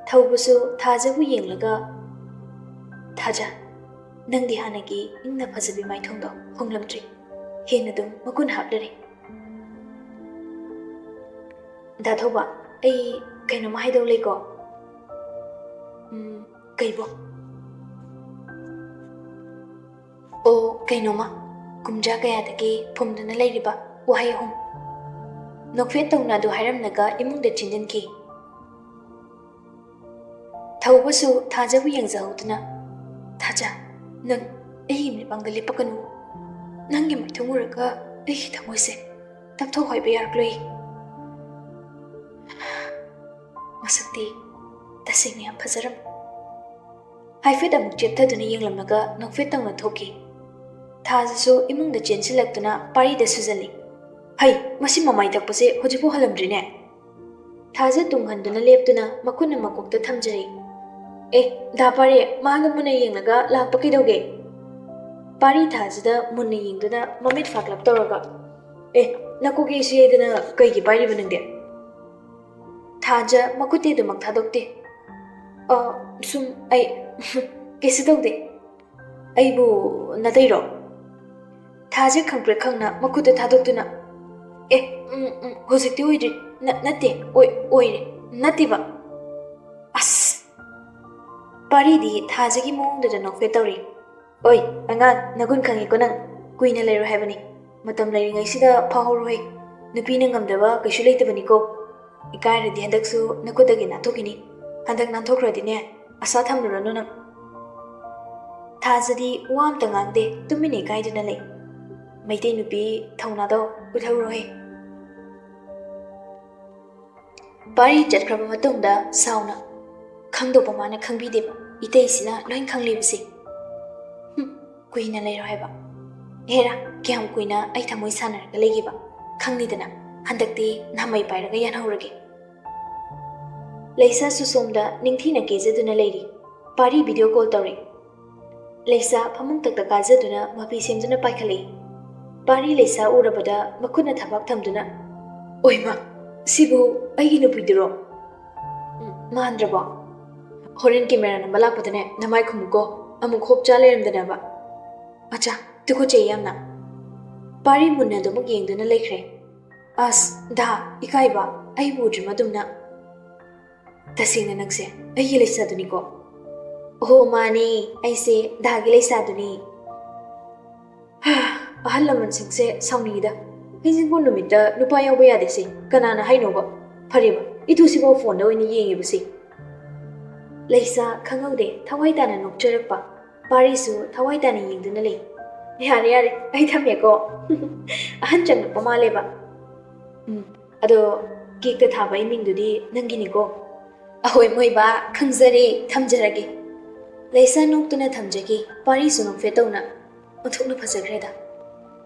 ꯊꯧꯕꯁꯨ ꯊꯥꯖꯕꯨ ꯌꯦꯡꯂꯒ, "ꯊꯥꯖ, ꯅꯪꯗꯤ ꯍꯥꯟꯅꯒꯤ ꯏꯪꯅ ꯐꯖꯕꯤ ꯃꯥꯏꯊꯣꯡꯗꯣ ꯍꯣꯡꯂꯝꯗ꯭ꯔꯤ꯫ ꯍꯦꯟꯅ ꯑꯗꯨꯝ ꯃꯒꯨꯟ ꯍꯥꯞꯂꯔꯦ꯫" "ꯗꯥ ꯊꯧꯕ, ꯑꯩ ꯀꯩꯅꯣꯝꯃ ꯍꯥꯏꯗꯧ ꯂꯩꯀꯣ꯫" "ꯎꯝ, ꯀꯩꯕꯣ?" "ꯑꯣ, ꯀꯩꯅꯣꯝꯃ, ꯀꯨꯝꯖꯥ ꯀꯌꯥꯗꯒꯤ ꯐꯨꯝꯗꯨꯅ ꯂꯩꯔꯤꯕ ꯋꯥꯍꯩ ꯑꯍꯨꯝ꯫" ꯅꯣꯛꯐꯦꯠ ꯇꯧꯅ ꯑꯗꯨ ꯍꯥꯏꯔꯝꯂꯒ ꯏꯃꯨꯡꯗ ꯆꯦꯟꯖꯟꯈꯤ꯫ ꯊꯧꯕꯁꯨ ꯊꯥꯖꯕꯨ ꯌꯦꯡꯖꯍꯧꯗꯨꯅ, "ꯊꯥꯖ, ꯅꯪ ꯑꯩꯒꯤ ꯃꯤꯠꯃꯥꯡꯗ ꯂꯦꯞꯄꯛꯀꯅꯨ꯫ ꯅꯪꯒꯤ ꯃꯥꯏꯊꯣꯡ ꯎꯔꯒ ꯑꯩꯒꯤ ꯊꯃꯣꯏꯁꯦ ꯇꯞꯊꯣꯛ ꯍꯥꯏꯕ ꯌꯥꯔꯛꯂꯣꯏ꯫ ꯃꯁꯛꯇꯤ ꯇꯁꯦꯡꯅ ꯌꯥꯝ ꯐꯖꯔꯝꯃꯤ꯫" ꯍꯥꯏꯐꯦꯠ ꯑꯃꯨꯛ ꯆꯦꯞꯊꯗꯨꯅ ꯌꯦꯡꯂꯝꯂꯒ ꯅꯣꯛꯐꯦꯠ ꯇꯧꯅ ꯊꯣꯛꯈꯤ꯫ ꯊꯥꯖꯁꯨ ꯏꯃꯨꯡꯗ ꯆꯦꯟꯁꯤꯜꯂꯛꯇꯨꯅ ꯄꯥꯔꯤꯗ ꯁꯨꯖꯜꯂꯤ꯫ "ꯍꯩ, ꯃꯁꯤ ꯃꯃꯥꯏ ꯇꯛꯄꯁꯦ ꯍꯧꯖꯤꯛꯐꯥꯎ ꯍꯜꯂꯝꯗ꯭ꯔꯤꯅꯦ꯫" ꯊꯥꯖ ꯇꯨꯡ ꯍꯟꯗꯨꯅ ꯂꯦꯞꯇꯨꯅ ꯃꯈꯨꯠꯅ ꯃꯀꯣꯛꯇ ꯊꯝꯖꯔꯤ꯫ "ꯑꯦ, ꯗꯥ ꯄꯥꯔꯤ, ꯃꯥꯗꯣ ꯃꯨꯟꯅ ꯌꯦꯡꯂꯒ ꯂꯥꯛꯄ ꯀꯩꯗꯧꯒꯦ?" ꯄꯥꯔꯤ ꯊꯥꯖꯗ ꯃꯨꯟꯅ ꯌꯦꯡꯗꯨꯅ ꯃꯃꯤꯠ ꯐꯥꯛꯂꯞ ꯇꯧꯔꯒ, "ꯑꯦ, ꯅꯀꯣꯛ ꯌꯩꯁꯨ ꯌꯩꯗꯅ ꯀꯩꯒꯤ ꯄꯥꯏꯔꯤꯕ ꯅꯪꯗꯤ?" ꯊꯥꯖ ꯃꯈꯨꯠꯇꯤ ꯑꯗꯨꯃꯛ ꯊꯥꯗꯣꯛꯇꯦ꯫ "ꯑ, ꯁꯨꯝ ꯑꯩ ꯀꯩꯁꯨ ꯇꯧꯗꯦ꯫" "ꯑꯩꯕꯨ ꯅꯥꯇꯩꯔꯣ?" ꯊꯥꯖ ꯈꯪꯄ꯭ꯔꯦꯛ ꯈꯪꯅ ꯃꯈꯨꯠꯇ ꯊꯥꯗꯣꯛꯇꯨꯅ, "ꯑꯦ, ꯎꯝ, ꯎꯝ, ꯍꯧꯖꯤꯛꯇꯤ ꯑꯣꯏꯗ꯭ꯔꯤ꯫ ꯅ-, ꯅꯠꯇꯦ, ꯑꯣꯏ-, ꯑꯣꯏꯔꯦ꯫ ꯅꯠꯇꯦꯕ꯫" ꯑꯁ! ꯄꯥꯔꯤꯗꯤ ꯊꯥꯖꯒꯤ ꯃꯑꯣꯡꯗꯨꯗ ꯅꯣꯛꯐꯦꯠ ꯇꯧꯔꯤ꯫ ꯑꯣꯏ, ꯑꯉꯥꯡ, ꯅꯒꯨꯟ ꯈꯪꯉꯤꯀꯣ ꯅꯪ꯫ ꯀꯨꯏꯅ ꯂꯩꯔꯣꯏ ꯍꯥꯏꯕꯅꯤ꯫ ꯃꯇꯝ ꯂꯩꯔꯤꯉꯩꯁꯤꯗ ꯐꯥꯍꯧꯔꯣꯍꯦ꯫ ꯅꯨꯄꯤꯅ ꯉꯝꯗꯕ ꯀꯩꯁꯨ ꯂꯩꯇꯕꯅꯤꯀꯣ꯫ ꯏꯀꯥꯏꯔꯗꯤ ꯍꯟꯗꯛꯁꯨ ꯅꯈꯨꯠꯇꯒꯤ ꯅꯥꯟꯊꯣꯛꯈꯤꯅꯤ꯫ ꯍꯟꯗꯛ ꯅꯥꯟꯊꯣꯛꯈ꯭ꯔꯗꯤꯅꯦ, ꯑꯁꯥ ꯊꯝꯂꯨꯔꯅꯨ ꯅꯪ꯫ ꯊꯥꯖꯗꯤ ꯋꯥ ꯑꯝꯇ ꯉꯥꯡꯗꯦ, ꯇꯨꯃꯤꯟꯅ ꯏꯀꯥꯏꯗꯨꯅ ꯂꯩ꯫ ꯃꯩꯇꯩ ꯅꯨꯄꯤ ꯊꯧꯅꯥꯗꯣ ꯎꯠꯍꯧꯔꯣꯍꯦ꯫ ꯄꯥꯔꯤ ꯆꯠꯈ꯭ꯔꯕ ꯃꯇꯨꯡꯗ ꯁꯥꯎꯅ, "ꯈꯪꯗꯧꯕ ꯃꯥꯅ ꯈꯪꯕꯤꯗꯦꯕ, ꯏꯇꯩꯁꯤꯅ ꯂꯣꯏ ꯈꯪꯂꯤꯕꯁꯦ꯫ ꯍꯨꯝ, ꯀꯨꯏꯅ ꯂꯩꯔꯣ ꯍꯥꯏꯕ꯫ ꯍꯦꯔꯥ, ꯀꯌꯥꯝ ꯀꯨꯏꯅ ꯑꯩ ꯊꯃꯣꯏ ꯁꯥꯟꯅꯔꯒ ꯂꯩꯈꯤꯕ, ꯈꯪꯂꯤꯗꯅ꯫ ꯍꯟꯗꯛꯇꯤ ꯅꯥꯃꯩ ꯄꯥꯏꯔꯒ ꯌꯥꯟꯍꯧꯔꯒꯦ꯫" ꯂꯩꯁꯥꯁꯨ ꯁꯣꯝꯗ ꯅꯤꯡꯊꯤꯅ ꯀꯦꯖꯗꯨꯅ ꯂꯩꯔꯤ꯫ ꯄꯥꯔꯤ ꯚꯤꯗꯤꯑꯣ ꯀꯣꯜ ꯇꯧꯔꯦ꯫ ꯂꯩꯁꯥ ꯐꯃꯨꯡ ꯇꯛꯇ ꯀꯥꯖꯗꯨꯅ ꯃꯄꯤ ꯁꯦꯝꯗꯨꯅ ꯄꯥꯏꯈꯠꯂꯛꯏ꯫ ꯄꯥꯔꯤ ꯂꯩꯁꯥ ꯎꯔꯕꯗ ꯃꯈꯨꯠꯅ ꯊꯕꯥꯛ ꯊꯝꯗꯨꯅ, "ꯑꯣꯏꯃ, ꯁꯤꯕꯨ ꯑꯩꯒꯤ ꯅꯨꯄꯤꯗꯨꯔꯣ? ꯎꯝ, ꯃꯥꯟꯗ꯭ꯔꯕꯣ? ꯍꯣꯔꯦꯟ ꯀꯦꯃꯦꯔꯥ ꯅꯝꯕ ꯂꯥꯛꯄꯗꯅꯦ, ꯅꯃꯥꯏ ꯈꯨꯝꯃꯨꯀꯣ, ꯑꯃꯨꯛ ꯍꯣꯞ ꯆꯥ ꯂꯩꯔꯝꯗꯅꯕ꯫ ꯑꯆꯥ, ꯇꯨꯀꯠꯆꯩ ꯌꯥꯝꯅ꯫" ꯄꯥꯔꯤ ꯃꯨꯟꯅ ꯑꯗꯨꯃꯛ ꯌꯦꯡꯗꯨꯅ ꯂꯩꯈ꯭ꯔꯦ꯫ "ꯑꯁ, ꯗꯥ, ꯏꯀꯥꯏꯕ, ꯑꯩꯕꯨ ꯎꯗ꯭ꯔꯤ ꯃꯇꯨꯡꯗ꯫ ꯇꯁꯦꯡꯅ ꯅꯪꯁꯦ ꯑꯩꯒꯤ ꯂꯩꯁꯥꯗꯨꯅꯤꯀꯣ?" "ꯑꯣꯍꯣ, ꯃꯥꯅꯦ, ꯑꯩꯁꯦ ꯗꯥꯒꯤ ꯂꯩꯁꯥꯗꯨꯅꯤ꯫" ꯍꯥ, ꯑꯍꯜ ꯂꯃꯟꯁꯤꯡꯁꯦ ꯁꯥꯎꯅꯤꯡꯉꯤꯗ꯫ ꯍꯩꯖꯤꯡꯄꯣꯠ ꯅꯨꯃꯤꯠꯇ ꯅꯨꯄꯥ ꯌꯥꯎꯕ ꯌꯥꯗꯦꯁꯦ ꯀꯅꯥꯅ ꯍꯥꯏꯅꯣꯕ? ꯐꯔꯦꯕ, ꯏꯇꯨꯁꯤꯐꯥꯎ ꯐꯣꯟꯗ ꯑꯣꯏꯅ ꯌꯦꯡꯉꯤꯕꯁꯦ꯫ ꯂꯩꯁꯥ ꯈꯪꯍꯧꯗꯦ ꯊꯋꯥꯏ ꯇꯥꯅ ꯅꯣꯛꯆꯔꯛꯄ꯫ ꯄꯥꯔꯤꯁꯨ ꯊꯋꯥꯏ ꯇꯥꯅ ꯌꯦꯡꯗꯨꯅ ꯂꯩ꯫ "ꯌꯥꯔꯦ, ꯌꯥꯔꯦ, ꯑꯩ ꯊꯝꯃꯦꯀꯣ꯫" ꯑꯍꯟ ꯆꯪꯂꯛꯄ ꯃꯥꯜꯂꯦꯕ꯫ "ꯎꯝ, ꯑꯗꯣ ꯀꯦꯛꯇ ꯊꯥꯕ ꯑꯩ ꯃꯤꯡꯗꯨꯗꯤ ꯅꯪꯒꯤꯅꯤꯀꯣ?" "ꯑꯍꯣꯏ ꯃꯣꯏꯕ, ꯈꯪꯖꯔꯦ, ꯊꯝꯖꯔꯒꯦ꯫" ꯂꯩꯁꯥ ꯅꯣꯛꯇꯨꯅ ꯊꯝꯖꯈꯤ꯫ ꯄꯥꯔꯤꯁꯨ ꯅꯣꯛꯐꯦꯠ ꯇꯧꯅ, "ꯑꯣꯟꯊꯣꯛꯅ ꯐꯖꯈ꯭ꯔꯦꯗ꯫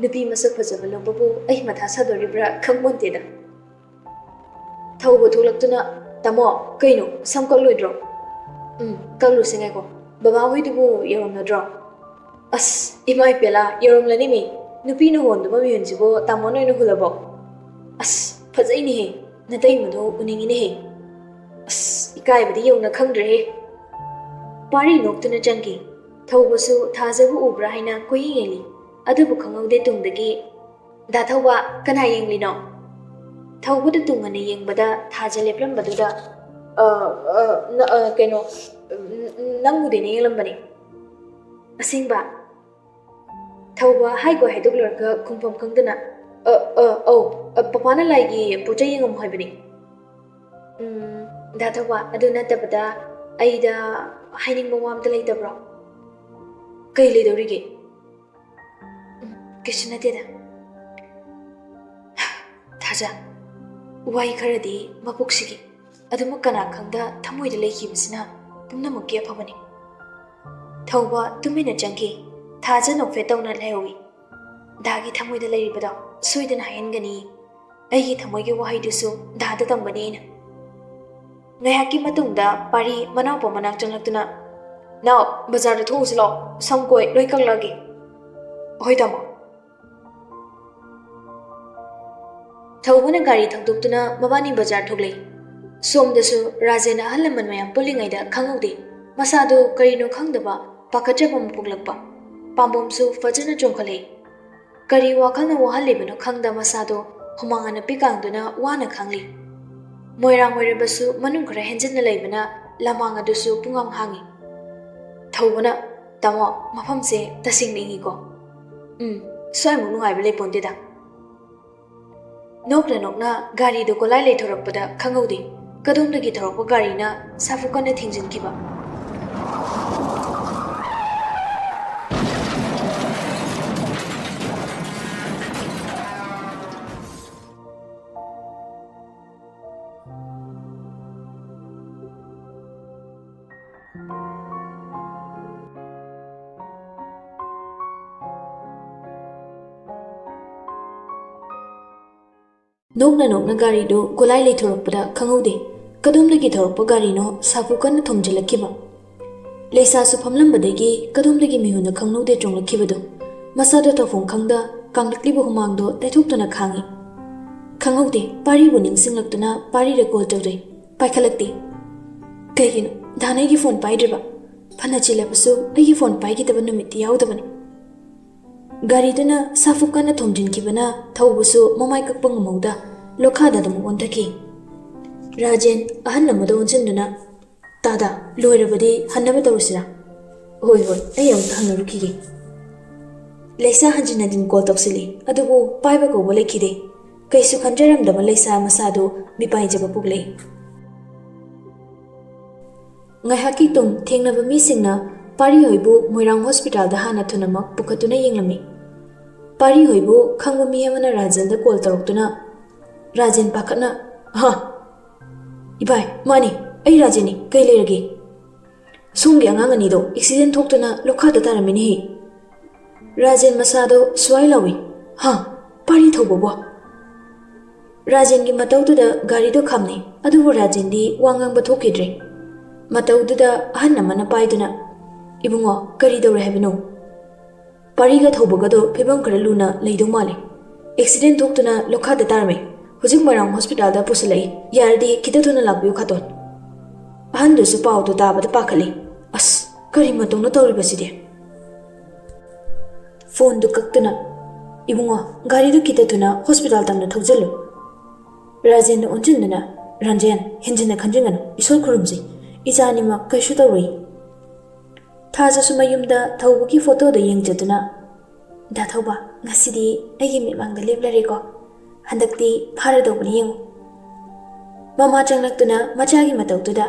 ꯅꯨꯄꯤ ꯃꯁꯛ ꯐꯖꯕ ꯂꯧꯕꯕꯨ ꯑꯩ ꯃꯊꯥ ꯁꯥꯗꯣꯔꯤꯕ꯭ꯔꯥ ꯈꯪꯄꯣꯟꯇꯦꯗ꯫" ꯊꯧꯕ ꯊꯣꯛꯂꯛꯇꯨꯅ, "ꯇꯥꯃꯣ, ꯀꯩꯅꯣ, ꯁꯝ ꯀꯛꯂꯣꯏꯗ꯭ꯔꯣ?" "ꯎꯝ, ꯀꯛꯂꯨꯁꯦ, ꯉꯥꯏꯈꯣ꯫ ꯕꯕꯥ ꯍꯣꯏꯗꯨꯕꯨ ꯌꯧꯔꯝꯅꯗ꯭ꯔꯣ?" "ꯑꯁ, ꯏꯃꯥ ꯏꯄꯦꯂꯥ, ꯌꯧꯔꯝꯂꯅꯤꯃꯤ꯫ ꯅꯨꯄꯤꯅ ꯍꯣꯟꯗꯨꯕ ꯃꯤꯍꯨꯟꯁꯤꯕꯨ ꯇꯥꯃꯣꯅ ꯑꯣꯏꯅ ꯍꯨꯜꯂꯕꯣ?" "ꯑꯁ, ꯐꯖꯩꯅꯦꯍꯦ꯫ ꯅꯇꯩꯃꯗꯣ ꯎꯅꯤꯡꯉꯤꯅꯦꯍꯦ꯫" "ꯑꯁ, ꯏꯀꯥꯏꯕꯗꯤ ꯌꯧꯅ ꯈꯪꯗ꯭ꯔꯦꯍꯦ꯫" ꯄꯥꯔꯤ ꯅꯣꯛꯇꯨꯅ ꯆꯪꯈꯤ꯫ ꯊꯧꯕꯁꯨ ꯊꯥꯖꯕ ꯎꯕ꯭ꯔꯥ ꯍꯥꯏꯅ ꯀꯣꯏꯌꯦꯡ ꯌꯦꯡꯂꯤ꯫ ꯑꯗꯨꯕꯨ ꯈꯪꯍꯧꯗꯦ ꯇꯨꯡꯗꯒꯤ, "ꯗꯥ ꯊꯧꯕ, ꯀꯅꯥ ꯌꯦꯡꯂꯤꯅꯣ?" ꯊꯧꯕꯗ ꯇꯨꯡ ꯑꯅꯤ ꯌꯦꯡꯕꯗ ꯊꯥꯖ ꯂꯦꯞꯂꯝꯕꯗꯨꯗ, ꯑ, ꯑ, ꯅ-, ꯑ, ꯀꯩꯅꯣ, ꯎꯝ, ꯎꯝ, ꯅꯪꯕꯨꯗꯤ ꯅꯤꯡꯂꯝꯕꯅꯤ꯫ ꯑꯁꯦꯡꯕ? ꯊꯧꯕ ꯍꯥꯏꯒꯣ ꯍꯥꯏꯗꯣꯛꯂꯨꯔꯒ ꯈꯨꯝꯐꯝ ꯈꯪꯗꯅ, "ꯑ, ꯑ, ꯑꯧ, ꯑ, ꯄꯄꯥꯅ ꯂꯥꯏꯒꯤ ꯄꯣꯠ ꯆꯩ ꯌꯦꯡꯉꯝꯃꯨ ꯍꯥꯏꯕꯅꯤ꯫" "ꯎꯝ, ꯗꯥ ꯊꯧꯕ, ꯑꯗꯨ ꯅꯠꯇꯕꯗ ꯑꯩꯗ ꯍꯥꯏꯅꯤꯡꯕ ꯋꯥ ꯑꯝꯇ ꯂꯩꯇꯕ꯭ꯔꯣ?" "ꯀꯩ ꯂꯩꯗꯧꯔꯤꯒꯦ?" "ꯎꯝ, ꯀꯩꯁꯨ ꯅꯠꯇꯦꯗ꯫" ꯊꯥꯖ, ꯋꯥꯍꯩ ꯈꯔꯗꯤ ꯃꯄꯣꯛꯁꯤꯒꯤ ꯑꯗꯨꯃꯛ ꯀꯅꯥ ꯈꯪꯗ ꯊꯃꯣꯏꯗ ꯂꯩꯈꯤꯕꯁꯤꯅ ꯄꯨꯝꯅꯃꯛꯀꯤ ꯑꯐꯕꯅꯤ꯫ ꯊꯧꯕ ꯇꯨꯃꯤꯟꯅ ꯆꯪꯈꯤ꯫ ꯊꯥꯖ ꯅꯣꯛꯐꯦꯠ ꯇꯧꯅ ꯂꯩꯍꯧꯏ꯫ "ꯗꯥꯒꯤ ꯊꯃꯣꯏꯗ ꯂꯩꯔꯤꯕꯗꯣ ꯁꯣꯏꯗꯅ ꯍꯥꯏꯍꯟꯒꯅꯤ꯫ ꯑꯩꯒꯤ ꯊꯃꯣꯏꯒꯤ ꯋꯥꯍꯩꯗꯨꯁꯨ ꯗꯥꯗ ꯇꯝꯒꯅꯤ ꯑꯩꯅ꯫" ꯉꯥꯏꯍꯥꯛꯀꯤ ꯃꯇꯨꯡꯗ ꯄꯥꯔꯤ ꯃꯅꯥꯎꯄꯥ ꯃꯅꯥꯛ ꯆꯪꯂꯛꯇꯨꯅ, "ꯅꯥꯎ, ꯕꯖꯥꯔꯗ ꯊꯣꯛꯎꯁꯤ ꯂꯥꯛꯑꯣ, ꯁꯝ ꯀꯣꯏ ꯂꯣꯏ ꯀꯛꯂꯛꯑꯒꯦ꯫" "ꯍꯣꯏ ꯇꯥꯃꯣ꯫" ꯊꯧꯕꯅ ꯒꯥꯔꯤ ꯊꯧꯗꯣꯛꯇꯨꯅ ꯃꯕꯥꯅꯤ ꯕꯖꯥꯔ ꯊꯣꯛꯂꯛꯏ꯫ ꯁꯣꯝꯗꯁꯨ ꯔꯥꯖꯦꯟ ꯑꯍꯜ ꯂꯃꯟ ꯃꯌꯥꯝ ꯄꯨꯜꯂꯤꯉꯩꯗ ꯈꯪꯍꯧꯗꯦ, ꯃꯁꯥꯗꯨ ꯀꯔꯤꯅꯣ ꯈꯪꯗꯕ ꯄꯥꯈꯠꯆꯕ ꯑꯃ ꯄꯣꯛꯂꯛꯄ꯫ ꯄꯥꯝꯕꯣꯝꯁꯨ ꯐꯖꯅ ꯆꯣꯡꯈꯠꯂꯛꯏ꯫ ꯀꯔꯤ ꯋꯥꯈꯜꯅ ꯋꯥꯍꯜꯂꯤꯕꯅꯣ ꯈꯪꯗ ꯃꯁꯥꯗꯣ ꯍꯨꯃꯥꯡ ꯑꯅꯞꯄꯤ ꯀꯥꯡꯗꯨꯅ ꯋꯥꯅ ꯈꯥꯡꯂꯤ꯫ ꯃꯣꯏꯔꯥꯡ ꯑꯣꯏꯔꯕꯁꯨ ꯃꯅꯨꯡ ꯈꯔ ꯍꯦꯟꯖꯤꯟꯅ ꯂꯩꯕꯅ ꯂꯃꯥꯡ ꯑꯗꯨꯁꯨ ꯄꯨꯡꯍꯥꯡ ꯍꯥꯡꯏ꯫ ꯊꯧꯕꯅ, "ꯇꯥꯃꯣ, ꯃꯐꯝꯁꯦ ꯇꯁꯦꯡꯅ ꯏꯪꯉꯤꯀꯣ꯫" "ꯎꯝ, ꯁ꯭ꯋꯥꯏꯃꯨꯛ ꯅꯨꯡꯉꯥꯏꯕ ꯂꯩꯄꯣꯟꯇꯦꯗ꯫" ꯅꯣꯛꯅ ꯅꯣꯛꯅ ꯒꯥꯔꯤꯗꯨ ꯒꯣꯂꯥꯏ ꯂꯩꯊꯣꯔꯛꯄꯗ ꯈꯪꯍꯧꯗꯦ꯫ ꯀꯗꯣꯝꯗꯒꯤ ꯊꯧꯔꯛꯄ ꯒꯥꯔꯤꯅ ꯁꯥꯐꯨ ꯀꯟꯅ ꯊꯦꯡꯖꯤꯟꯈꯤꯕ꯫ ꯅꯣꯛꯅ ꯅꯣꯛꯅ ꯒꯥꯔꯤꯗꯨ ꯒꯣꯂꯥꯏ ꯂꯩꯊꯣꯔꯛꯄꯗ ꯈꯪꯍꯧꯗꯦ꯫ ꯀꯗꯣꯝꯗꯒꯤ ꯊꯧꯔꯛꯄ ꯒꯥꯔꯤꯅꯣ ꯁꯥꯐꯨ ꯀꯟꯅ ꯊꯣꯝꯖꯤꯜꯂꯛꯈꯤꯕ꯫ ꯂꯩꯁꯥꯁꯨ ꯐꯝꯂꯝꯕꯗꯒꯤ ꯀꯗꯣꯝꯗꯒꯤ ꯃꯤꯍꯨꯟꯅ ꯈꯪꯍꯧꯗꯦ ꯆꯣꯡꯂꯛꯈꯤꯕꯗꯨ꯫ ꯃꯁꯥꯗꯣ ꯇꯧꯐꯝ ꯈꯪꯗ ꯀꯥꯡꯂꯛꯂꯤꯕ ꯍꯨꯃꯥꯡꯗꯣ ꯇꯩꯊꯣꯛꯇꯨꯅ ꯈꯥꯡꯉꯤ꯫ ꯈꯪꯍꯧꯗꯦ, ꯄꯥꯔꯤꯕꯨ ꯅꯤꯡꯁꯤꯡꯂꯛꯇꯨꯅ ꯄꯥꯔꯤꯗ ꯀꯣꯜ ꯇꯧꯔꯦ꯫ ꯄꯥꯏꯈꯠꯂꯛꯇꯦ꯫ ꯀꯩꯒꯤꯅꯣ ꯗꯥꯅ ꯑꯩꯒꯤ ꯐꯣꯟ ꯄꯥꯏꯗ꯭ꯔꯤꯕ? ꯐꯅ ꯆꯤꯜꯂꯕꯁꯨ ꯑꯩꯒꯤ ꯐꯣꯟ ꯄꯥꯏꯈꯤꯗꯕ ꯅꯨꯃꯤꯠꯇꯤ ꯌꯥꯎꯗꯕꯅꯤ꯫ ꯒꯥꯔꯤꯗꯨꯅ ꯁꯥꯐꯨ ꯀꯟꯅ ꯊꯣꯝꯖꯤꯟꯈꯤꯕꯅ ꯊꯧꯕꯁꯨ ꯃꯃꯥꯏ ꯀꯛꯄ ꯉꯝꯍꯧꯗ ꯂꯣꯈꯥꯗ ꯑꯗꯨꯝ ꯑꯣꯟꯊꯈꯤ꯫ ꯔꯥꯖꯦꯟ ꯑꯍꯟ ꯑꯃꯗ ꯑꯣꯟꯁꯤꯟꯗꯨꯅ, "ꯇꯥꯗ, ꯂꯣꯏꯔꯕꯗꯤ ꯍꯟꯅꯕ ꯇꯧꯔꯁꯤꯔꯥ?" "ꯍꯣꯏ, ꯍꯣꯏ, ꯑꯩ ꯑꯃꯨꯛꯇ ꯍꯪꯅꯔꯨꯈꯤꯒꯦ꯫" ꯂꯩꯁꯥ ꯍꯟꯖꯤꯟ ꯍꯟꯖꯤꯟ ꯀꯣꯜ ꯇꯧꯁꯤꯜꯂꯤ, ꯑꯗꯨꯕꯨ ꯄꯥꯏꯕ ꯀꯧꯕ ꯂꯩꯈꯤꯗꯦ꯫ ꯀꯩꯁꯨ ꯈꯟꯖꯔꯝꯗꯕ ꯂꯩꯁꯥ ꯃꯁꯥꯗꯨ ꯃꯤꯄꯥꯏꯖꯕ ꯄꯣꯛꯂꯛꯏ꯫ ꯉꯥꯏꯍꯥꯛꯀꯤ ꯇꯨꯡ ꯊꯦꯡꯅꯕ ꯃꯤꯁꯤꯡꯅ ꯄꯥꯔꯤ ꯍꯣꯏꯕꯨ ꯃꯣꯏꯔꯥꯡ ꯍꯣꯁꯄꯤꯇꯥꯜꯗ ꯍꯥꯟꯅ ꯊꯨꯅꯃꯛ ꯄꯨꯈꯠꯇꯨꯅ ꯌꯦꯡꯂꯝꯃꯤ꯫ ꯄꯥꯔꯤ ꯍꯣꯏꯕꯨ ꯈꯪꯕ ꯃꯤ ꯑꯃꯅ ꯔꯥꯖꯦꯟꯗ ꯀꯣꯜ ꯇꯧꯔꯛꯇꯨꯅ, ꯔꯥꯖꯦꯟ ꯄꯥꯈꯠꯅ, "ꯍꯥ? ꯏꯕꯥꯏ, ꯃꯥꯅꯤ, ꯑꯩ ꯔꯥꯖꯦꯟꯅꯤ, ꯀꯩ ꯂꯩꯔꯒꯦ?" "ꯁꯣꯝꯒꯤ ꯑꯉꯥꯡ ꯑꯅꯤꯗꯣ ꯑꯦꯛꯁꯤꯗꯦꯟ ꯊꯣꯛꯇꯨꯅ ꯂꯣꯈꯥꯗ ꯇꯥꯔꯝꯃꯤꯅꯦꯍꯦ꯫" ꯔꯥꯖꯦꯟ ꯃꯁꯥꯗꯣ ꯁ꯭ꯋꯥꯏ ꯂꯥꯎꯏ꯫ "ꯍꯥ? ꯄꯥꯔꯤ ꯊꯧꯕꯕꯣ?" ꯔꯥꯖꯦꯟꯒꯤ ꯃꯇꯧꯗꯨꯗ ꯒꯥꯔꯤꯗꯣ ꯈꯥꯝꯅꯩ, ꯑꯗꯨꯕꯨ ꯔꯥꯖꯦꯟꯗꯤ ꯋꯥ ꯉꯥꯡꯕ ꯊꯣꯛꯈꯤꯗ꯭ꯔꯦ꯫ ꯃꯇꯧꯗꯨꯗ ꯑꯍꯟ ꯑꯃꯅ ꯄꯥꯏꯗꯨꯅ, "ꯏꯕꯨꯡꯉꯣ, ꯀꯔꯤ ꯇꯧꯔꯦ ꯍꯥꯏꯕꯅꯣ?" "ꯄꯥꯔꯤꯒ ꯊꯧꯕꯒꯗꯣ ꯐꯤꯕꯝ ꯈꯔ ꯂꯨꯅ ꯂꯩꯗꯧ ꯃꯥꯜꯂꯦ꯫ ꯑꯦꯛꯁꯤꯗꯦꯟ ꯊꯣꯛꯇꯨꯅ ꯂꯣꯈꯥꯗ ꯇꯥꯔꯝꯃꯦ꯫ ꯍꯧꯖꯤꯛ ꯃꯣꯏꯔꯥꯡ ꯍꯣꯁꯄꯤꯇꯥꯜꯗ ꯄꯨꯁꯤꯜꯂꯛꯏ꯫ ꯌꯥꯔꯗꯤ ꯈꯤꯇ ꯊꯨꯅ ꯂꯥꯛꯄꯤꯌꯨ, ꯈꯥꯇꯣꯟ꯫" ꯑꯍꯟꯗꯨꯁꯨ ꯄꯥꯎꯗꯨ ꯇꯥꯕꯗ ꯄꯥꯈꯠꯂꯤ꯫ "ꯑꯁ, ꯀꯔꯤ ꯃꯇꯧꯅꯣ ꯇꯧꯔꯤꯕꯁꯤꯗꯤ?" ꯐꯣꯟꯗꯨ ꯀꯛꯇꯨꯅ, "ꯏꯕꯨꯡꯉꯣ, ꯒꯥꯔꯤꯗꯨ ꯈꯤꯇ ꯊꯨꯅ ꯍꯣꯁꯄꯤꯇꯥꯜ ꯇꯝꯅ ꯊꯧꯖꯤꯜꯂꯨ꯫" ꯔꯥꯖꯦꯟꯗ ꯑꯣꯟꯁꯤꯟꯗꯨꯅ, "ꯔꯥꯖꯦꯟ, ꯍꯦꯟꯖꯤꯟꯅ ꯈꯟꯖꯤꯟꯒꯅꯨ, ꯏꯁꯣꯔ ꯈꯨꯔꯨꯝꯁꯤ, ꯏꯆꯥ ꯑꯅꯤꯃꯛ ꯀꯩꯁꯨ ꯇꯧꯔꯣꯏ꯫" ꯊꯥꯖꯁꯨ ꯃꯌꯨꯝꯗ ꯊꯧꯕꯒꯤ ꯐꯣꯇꯣꯗꯨ ꯌꯦꯡꯖꯗꯨꯅ, "ꯗꯥ ꯊꯧꯕ, ꯉꯁꯤꯗꯤ ꯑꯩꯒꯤ ꯃꯤꯠꯃꯥꯡꯗ ꯂꯦꯞꯂꯔꯦꯀꯣ꯫ ꯍꯟꯗꯛꯇꯤ ꯐꯥꯔꯗꯧꯕꯅꯤ, ꯌꯦꯡꯉꯨ꯫" ꯃꯃꯥ ꯆꯪꯂꯛꯇꯨꯅ ꯃꯆꯥꯒꯤ ꯃꯇꯧꯗꯨꯗ,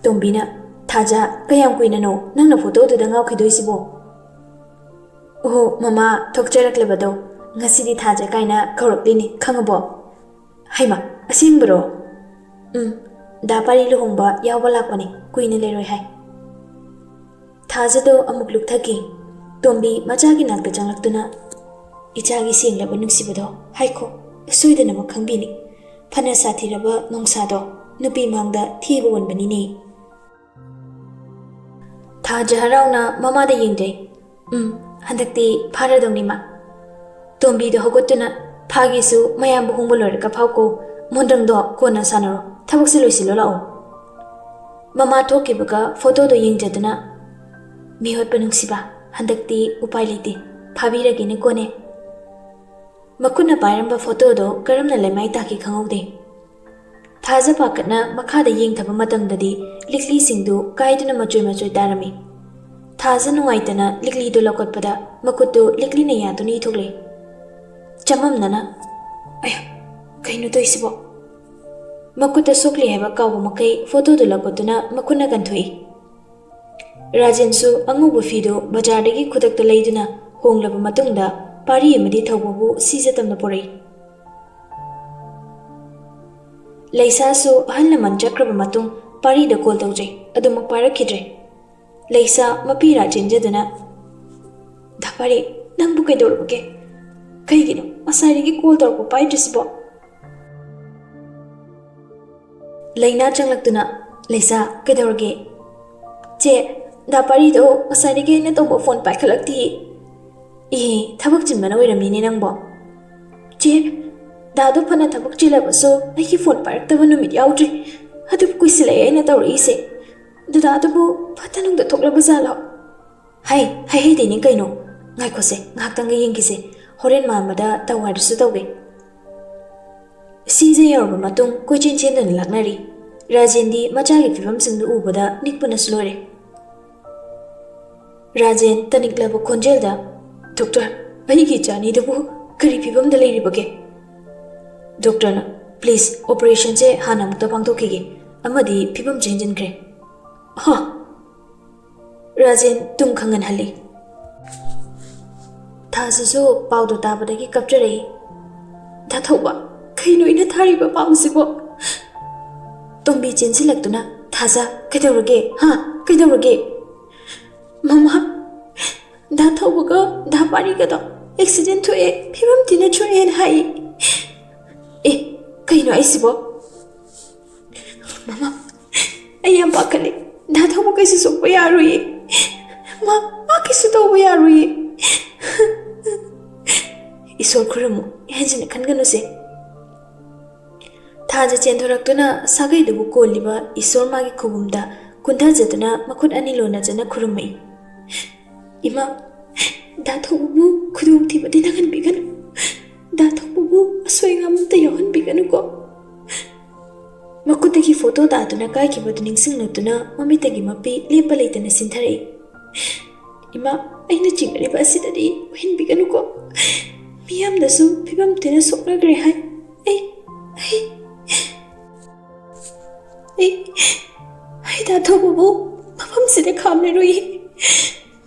ꯇꯣꯝꯕꯤꯅ, "ꯊꯥꯖ, ꯀꯌꯥꯝ ꯀꯨꯏꯅꯅꯣ ꯅꯪꯅ ꯐꯣꯇꯣꯗꯨꯗ ꯉꯥꯎꯈꯤꯗꯣꯏꯁꯤꯕꯣ?" "ꯑꯣꯍꯣ, ꯃꯃꯥ, ꯊꯣꯛꯆꯔꯛꯂꯕꯗꯣ, ꯉꯁꯤꯗꯤ ꯊꯥꯖ ꯀꯥꯏꯅ ꯀꯧꯔꯛꯂꯤꯅꯤ, ꯈꯪꯉꯕꯣ?" "ꯍꯩꯃ, ꯑꯁꯦꯡꯕꯔꯣ?" "ꯎꯝ, ꯗꯥ ꯄꯥꯔꯤ ꯂꯨꯍꯣꯡꯕ ꯌꯥꯎꯕ ꯂꯥꯛꯄꯅꯤ, ꯀꯨꯏꯅ ꯂꯩꯔꯣꯏ ꯍꯥꯏ꯫" ꯊꯥꯖꯗꯣ ꯑꯃꯨꯛ ꯂꯨꯞꯊꯈꯤ꯫ ꯇꯣꯝꯕꯤ ꯃꯆꯥꯒꯤ ꯅꯥꯛꯇ ꯆꯪꯂꯛꯇꯨꯅ, "ꯏꯆꯥꯒꯤ ꯁꯦꯡꯂꯕ ꯅꯨꯡꯁꯤꯕꯗꯣ ꯍꯥꯏꯈꯣ, ꯁꯣꯏꯗꯅꯃꯛ ꯈꯪꯕꯤꯅꯤ꯫ ꯐꯅ ꯁꯥꯊꯤꯔꯕ ꯅꯣꯡꯁꯥꯗꯣ ꯅꯨꯄꯤ ꯃꯥꯡꯗ ꯊꯤꯕ ꯑꯣꯟꯕꯅꯤꯅꯦ꯫" ꯊꯥꯖ ꯍꯔꯥꯎꯅ ꯃꯃꯥꯗ ꯌꯦꯡꯖꯩ꯫ "ꯎꯝ, ꯍꯟꯗꯛꯇꯤ ꯐꯥꯔꯗꯧꯅꯤ, ꯃꯥ꯫" ꯇꯣꯝꯕꯤꯗꯣ ꯍꯧꯒꯠꯇꯨꯅ, "ꯐꯥꯒꯦꯁꯨ ꯃꯌꯥꯝꯕ ꯍꯣꯡꯕ ꯂꯣꯏꯔꯒ ꯐꯥꯎꯀꯣ꯫ ꯃꯣꯟꯗ꯭ꯔꯪꯗꯣ ꯀꯣꯟꯅ ꯁꯥꯟꯅꯔꯣ꯫ ꯊꯕꯛꯁꯦ ꯂꯣꯏꯁꯤꯜꯂꯣ ꯂꯥꯛꯑꯣ꯫" ꯃꯃꯥ ꯊꯣꯛꯈꯤꯕꯒ ꯐꯣꯇꯣꯗꯣ ꯌꯦꯡꯖꯗꯨꯅ, "ꯃꯤꯍꯣꯠꯄ ꯅꯨꯡꯁꯤꯕ, ꯍꯟꯗꯛꯇꯤ ꯎꯄꯥꯏ ꯂꯩꯇꯦ꯫ ꯐꯥꯕꯤꯔꯒꯦꯅꯦ ꯀꯣꯅꯦ꯫" ꯃꯈꯨꯠꯅ ꯄꯥꯏꯔꯝꯕ ꯐꯣꯇꯣꯗꯣ ꯀꯔꯝꯅ ꯂꯩꯃꯥꯏ ꯇꯥꯈꯤ ꯈꯪꯍꯧꯗꯦ꯫ ꯊꯥꯖ ꯄꯥꯈꯠꯅ ꯃꯈꯥꯗ ꯌꯦꯡꯊꯕ ꯃꯇꯝꯗꯗꯤ ꯂꯤꯛꯂꯤꯁꯤꯡꯗꯨ ꯀꯥꯏꯗꯨꯅ ꯃꯆꯣꯏ ꯃꯆꯣꯏ ꯇꯥꯔꯝꯃꯤ꯫ ꯊꯥꯖ ꯅꯨꯡꯉꯥꯏꯇꯅ ꯂꯤꯛꯂꯤꯗꯨ ꯂꯧꯈꯠꯄꯗ ꯃꯈꯨꯠꯇꯨ ꯂꯤꯛꯂꯤꯅ ꯌꯥꯗꯨꯅ ꯏ ꯊꯣꯛꯂꯛꯏ꯫ ꯆꯃꯝꯅꯅ, "ꯑꯌꯥ, ꯀꯩꯅꯣ ꯇꯧꯔꯤꯁꯤꯕꯣ?" ꯃꯈꯨꯠꯇ ꯁꯣꯛꯂꯤ ꯍꯥꯏꯕ ꯀꯥꯎꯕ ꯃꯈꯩ ꯐꯣꯇꯣꯗꯨ ꯂꯧꯈꯠꯇꯨꯅ ꯃꯈꯨꯠꯅ ꯀꯟꯊꯣꯛꯏ꯫ ꯔꯥꯖꯦꯟꯁꯨ ꯑꯉꯧꯕ ꯐꯤꯗꯨ ꯕꯖꯥꯔꯗꯒꯤ ꯈꯨꯗꯛꯇ ꯂꯩꯗꯨꯅ ꯍꯣꯡꯂꯕ ꯃꯇꯨꯡꯗ ꯄꯥꯔꯤ ꯑꯃꯗꯤ ꯊꯧꯕꯕꯨ ꯁꯤꯖ ꯇꯝꯅ ꯄꯨꯔꯛꯏ꯫ ꯂꯩꯁꯥꯁꯨ ꯑꯍꯜ ꯂꯃꯟ ꯆꯠꯈ꯭ꯔꯕ ꯃꯇꯨꯡ ꯄꯥꯔꯤꯗ ꯀꯣꯜ ꯇꯧꯖꯩ, ꯑꯗꯨꯃꯛ ꯄꯥꯏꯔꯛꯈꯤꯗ꯭ꯔꯦ꯫ ꯂꯩꯁꯥ ꯃꯄꯤꯔꯥ ꯆꯦꯟꯖꯗꯨꯅ, "ꯗꯥ ꯄꯥꯔꯤ, ꯅꯪꯕꯨ ꯀꯩꯗꯧꯔꯕꯒꯦ? ꯀꯩꯒꯤꯅꯣ ꯉꯁꯥꯏꯗꯒꯤ ꯀꯣꯜ ꯇꯧꯔꯛꯄ ꯄꯥꯏꯗ꯭ꯔꯤꯁꯤꯕꯣ?" ꯂꯩꯅꯥ ꯆꯪꯂꯛꯇꯨꯅ, "ꯂꯩꯁꯥ, ꯀꯩꯗꯧꯔꯒꯦ?" "ꯆꯦ, ꯗꯥ ꯄꯥꯔꯤꯗꯣ ꯉꯁꯥꯏꯗꯒꯤ ꯑꯩꯅ ꯇꯧꯕ ꯐꯣꯟ ꯄꯥꯏꯈꯠꯂꯛꯇꯤꯌꯦ꯫" "ꯏꯍꯦ, ꯊꯕꯛ ꯆꯤꯟꯕꯅ ꯑꯣꯏꯔꯝꯅꯤꯅꯦ ꯅꯪꯕꯣ꯫" "ꯆꯦ, ꯗꯥꯗꯣ ꯐꯅ ꯊꯕꯛ ꯆꯤꯜꯂꯕꯁꯨ ꯑꯩꯒꯤ ꯐꯣꯟ ꯄꯥꯏꯔꯛꯇꯕ ꯅꯨꯃꯤꯠ ꯌꯥꯎꯗ꯭ꯔꯤ꯫ ꯑꯗꯨꯕꯨ ꯀꯨꯏꯁꯤꯜꯂꯛꯑꯦ ꯑꯩꯅ ꯇꯧꯔꯛꯏꯁꯦ꯫ ꯗꯗꯥꯗꯨꯕꯨ ꯐꯠꯇ ꯅꯨꯡꯗ ꯊꯣꯛꯂꯕ ꯖꯥꯠꯂꯣ?" "ꯍꯩ, ꯍꯩ ꯍꯩꯗꯦꯅꯦ ꯀꯩꯅꯣ꯫ ꯉꯥꯏꯈꯣꯁꯦ, ꯉꯥꯏꯍꯥꯛꯇꯪꯒ ꯌꯦꯡꯈꯤꯁꯦ꯫ ꯍꯣꯔꯦꯟ ꯃꯥꯟꯕꯗ ꯇꯧ ꯍꯥꯏꯔꯁꯨ ꯇꯧꯒꯦ꯫" ꯁꯤꯖ ꯌꯧꯔꯕ ꯃꯇꯨꯡ ꯀꯣꯏꯆꯦꯟ ꯆꯦꯟꯗꯨꯅ ꯂꯥꯛꯅꯔꯤ꯫ ꯔꯥꯖꯦꯟꯗꯤ ꯃꯆꯥꯒꯤ ꯐꯤꯕꯝꯁꯤꯡꯗꯨ ꯎꯕꯗ ꯅꯤꯛꯄꯅꯁꯨ ꯂꯣꯏꯔꯦ꯫ ꯔꯥꯖꯦꯟ ꯇꯅꯤꯛꯂꯕ ꯈꯣꯟꯖꯦꯜꯗ, "ꯗꯣꯛꯇꯔ, ꯑꯩꯒꯤ ꯏꯆꯥꯅꯤꯗꯨꯕꯨ ꯀꯔꯤ ꯐꯤꯕꯝꯗ ꯂꯩꯔꯤꯕꯒꯦ?" ꯗꯣꯛꯇꯔꯅ, "ꯄ꯭ꯂꯤꯖ, ꯑꯣꯄꯔꯦꯁꯟꯁꯦ ꯍꯥꯟꯅ ꯑꯃꯨꯛꯇ ꯄꯥꯡꯊꯣꯛꯈꯤꯒꯦ, ꯑꯃꯗꯤ ꯐꯤꯕꯝꯁꯦ ꯍꯦꯟꯖꯤꯟꯈ꯭ꯔꯦ꯫" "ꯍꯥ?" ꯔꯥꯖꯦꯟ ꯇꯨꯝ ꯈꯪꯍꯟꯍꯜꯂꯤ꯫ ꯊꯥꯖꯁꯨ ꯄꯥꯎꯗꯨ ꯇꯥꯕꯗꯒꯤ ꯀꯞꯆꯔꯛꯏ꯫ "ꯗꯥ ꯊꯧꯕ, ꯀꯩꯅꯣ ꯑꯩꯅ ꯊꯥꯔꯤꯕ ꯄꯥꯎꯁꯤꯕꯣ?" ꯇꯣꯝꯕꯤ ꯆꯦꯟꯁꯤꯜꯂꯛꯇꯨꯅ, "ꯊꯥꯖ, ꯀꯩꯗꯧꯔꯒꯦ? ꯍꯥ? ꯀꯩꯗꯧꯔꯒꯦ?" "ꯃꯃꯥ, ꯗꯥ ꯊꯧꯕꯒ ꯗꯥ ꯄꯥꯔꯤꯒꯗꯣ ꯑꯦꯛꯁꯤꯗꯦꯟ ꯊꯣꯛꯑꯦ, ꯐꯤꯕꯝ ꯊꯤꯅ ꯁꯣꯛꯑꯦꯅ ꯍꯥꯏꯌꯦ꯫" "ꯑꯦ, ꯀꯩꯅꯣ ꯑꯩꯁꯤꯕꯣ?" "ꯃꯃꯥ, ꯑꯩ ꯌꯥꯝ ꯄꯥꯈꯠꯂꯦ꯫ ꯗꯥ ꯊꯧꯕ ꯀꯩꯁꯨ ꯁꯣꯛꯄ ꯌꯥꯔꯣꯏꯌꯦ꯫ ꯃꯥ, ꯃꯥ ꯀꯩꯁꯨ ꯇꯧꯕ ꯌꯥꯔꯣꯏꯌꯦ꯫" "ꯏꯁꯣꯔ ꯈꯨꯔꯨꯝꯃꯨ, ꯍꯦꯟꯖꯤꯟꯅ ꯈꯟꯒꯅꯨꯁꯦ꯫" ꯊꯥꯖ ꯆꯦꯟꯊꯣꯔꯛꯇꯨꯅ ꯁꯥꯒꯩꯗꯨꯕꯨ ꯀꯣꯜꯂꯤꯕ ꯏꯁꯣꯔ ꯃꯥꯒꯤ ꯈꯨꯕꯨꯝꯗ ꯀꯨꯟꯊꯖꯗꯨꯅ ꯃꯈꯨꯠ ꯑꯅꯤ ꯂꯣꯟꯅꯖꯅ ꯈꯨꯔꯨꯝꯃꯛꯏ꯫ "ꯏꯃꯥ, ꯗꯥ ꯊꯧꯕꯕꯨ ꯈꯨꯗꯣꯡꯊꯤꯕꯗꯤ ꯅꯪꯍꯟꯕꯤꯒꯅꯨ꯫ ꯗꯥ ꯊꯧꯕꯕꯨ ꯑꯁꯣꯏ ꯑꯉꯥꯝ ꯑꯝꯇ ꯌꯥꯎꯍꯟꯕꯤꯒꯅꯨꯀꯣ꯫" ꯃꯈꯨꯠꯇꯒꯤ ꯐꯣꯇꯣ ꯇꯥꯗꯨꯅ ꯀꯥꯏꯈꯤꯕꯗꯨ ꯅꯤꯡꯁꯤꯡꯂꯛꯇꯨꯅ ꯃꯃꯤꯠꯇꯒꯤ ꯃꯄꯤ ꯂꯦꯞꯄ ꯂꯩꯇꯅ ꯁꯤꯟꯊꯔꯛꯏ꯫ "ꯏꯃꯥ, ꯑꯩꯅ ꯆꯤꯡꯅꯔꯤꯕ ꯑꯁꯤꯗꯗꯤ ꯎꯍꯟꯕꯤꯒꯅꯨꯀꯣ꯫ ꯃꯤꯌꯥꯝꯅꯁꯨ ꯐꯤꯕꯝ ꯊꯤꯅ ꯁꯣꯛꯅꯈ꯭ꯔꯦ ꯍꯥꯏ꯫ ꯑꯩ, ꯑꯩ, ꯑꯩ, ꯑꯩ ꯗꯥ ꯊꯧꯕꯕꯨ ꯃꯐꯝꯁꯤꯗ ꯈꯥꯝꯂꯔꯣꯏ꯫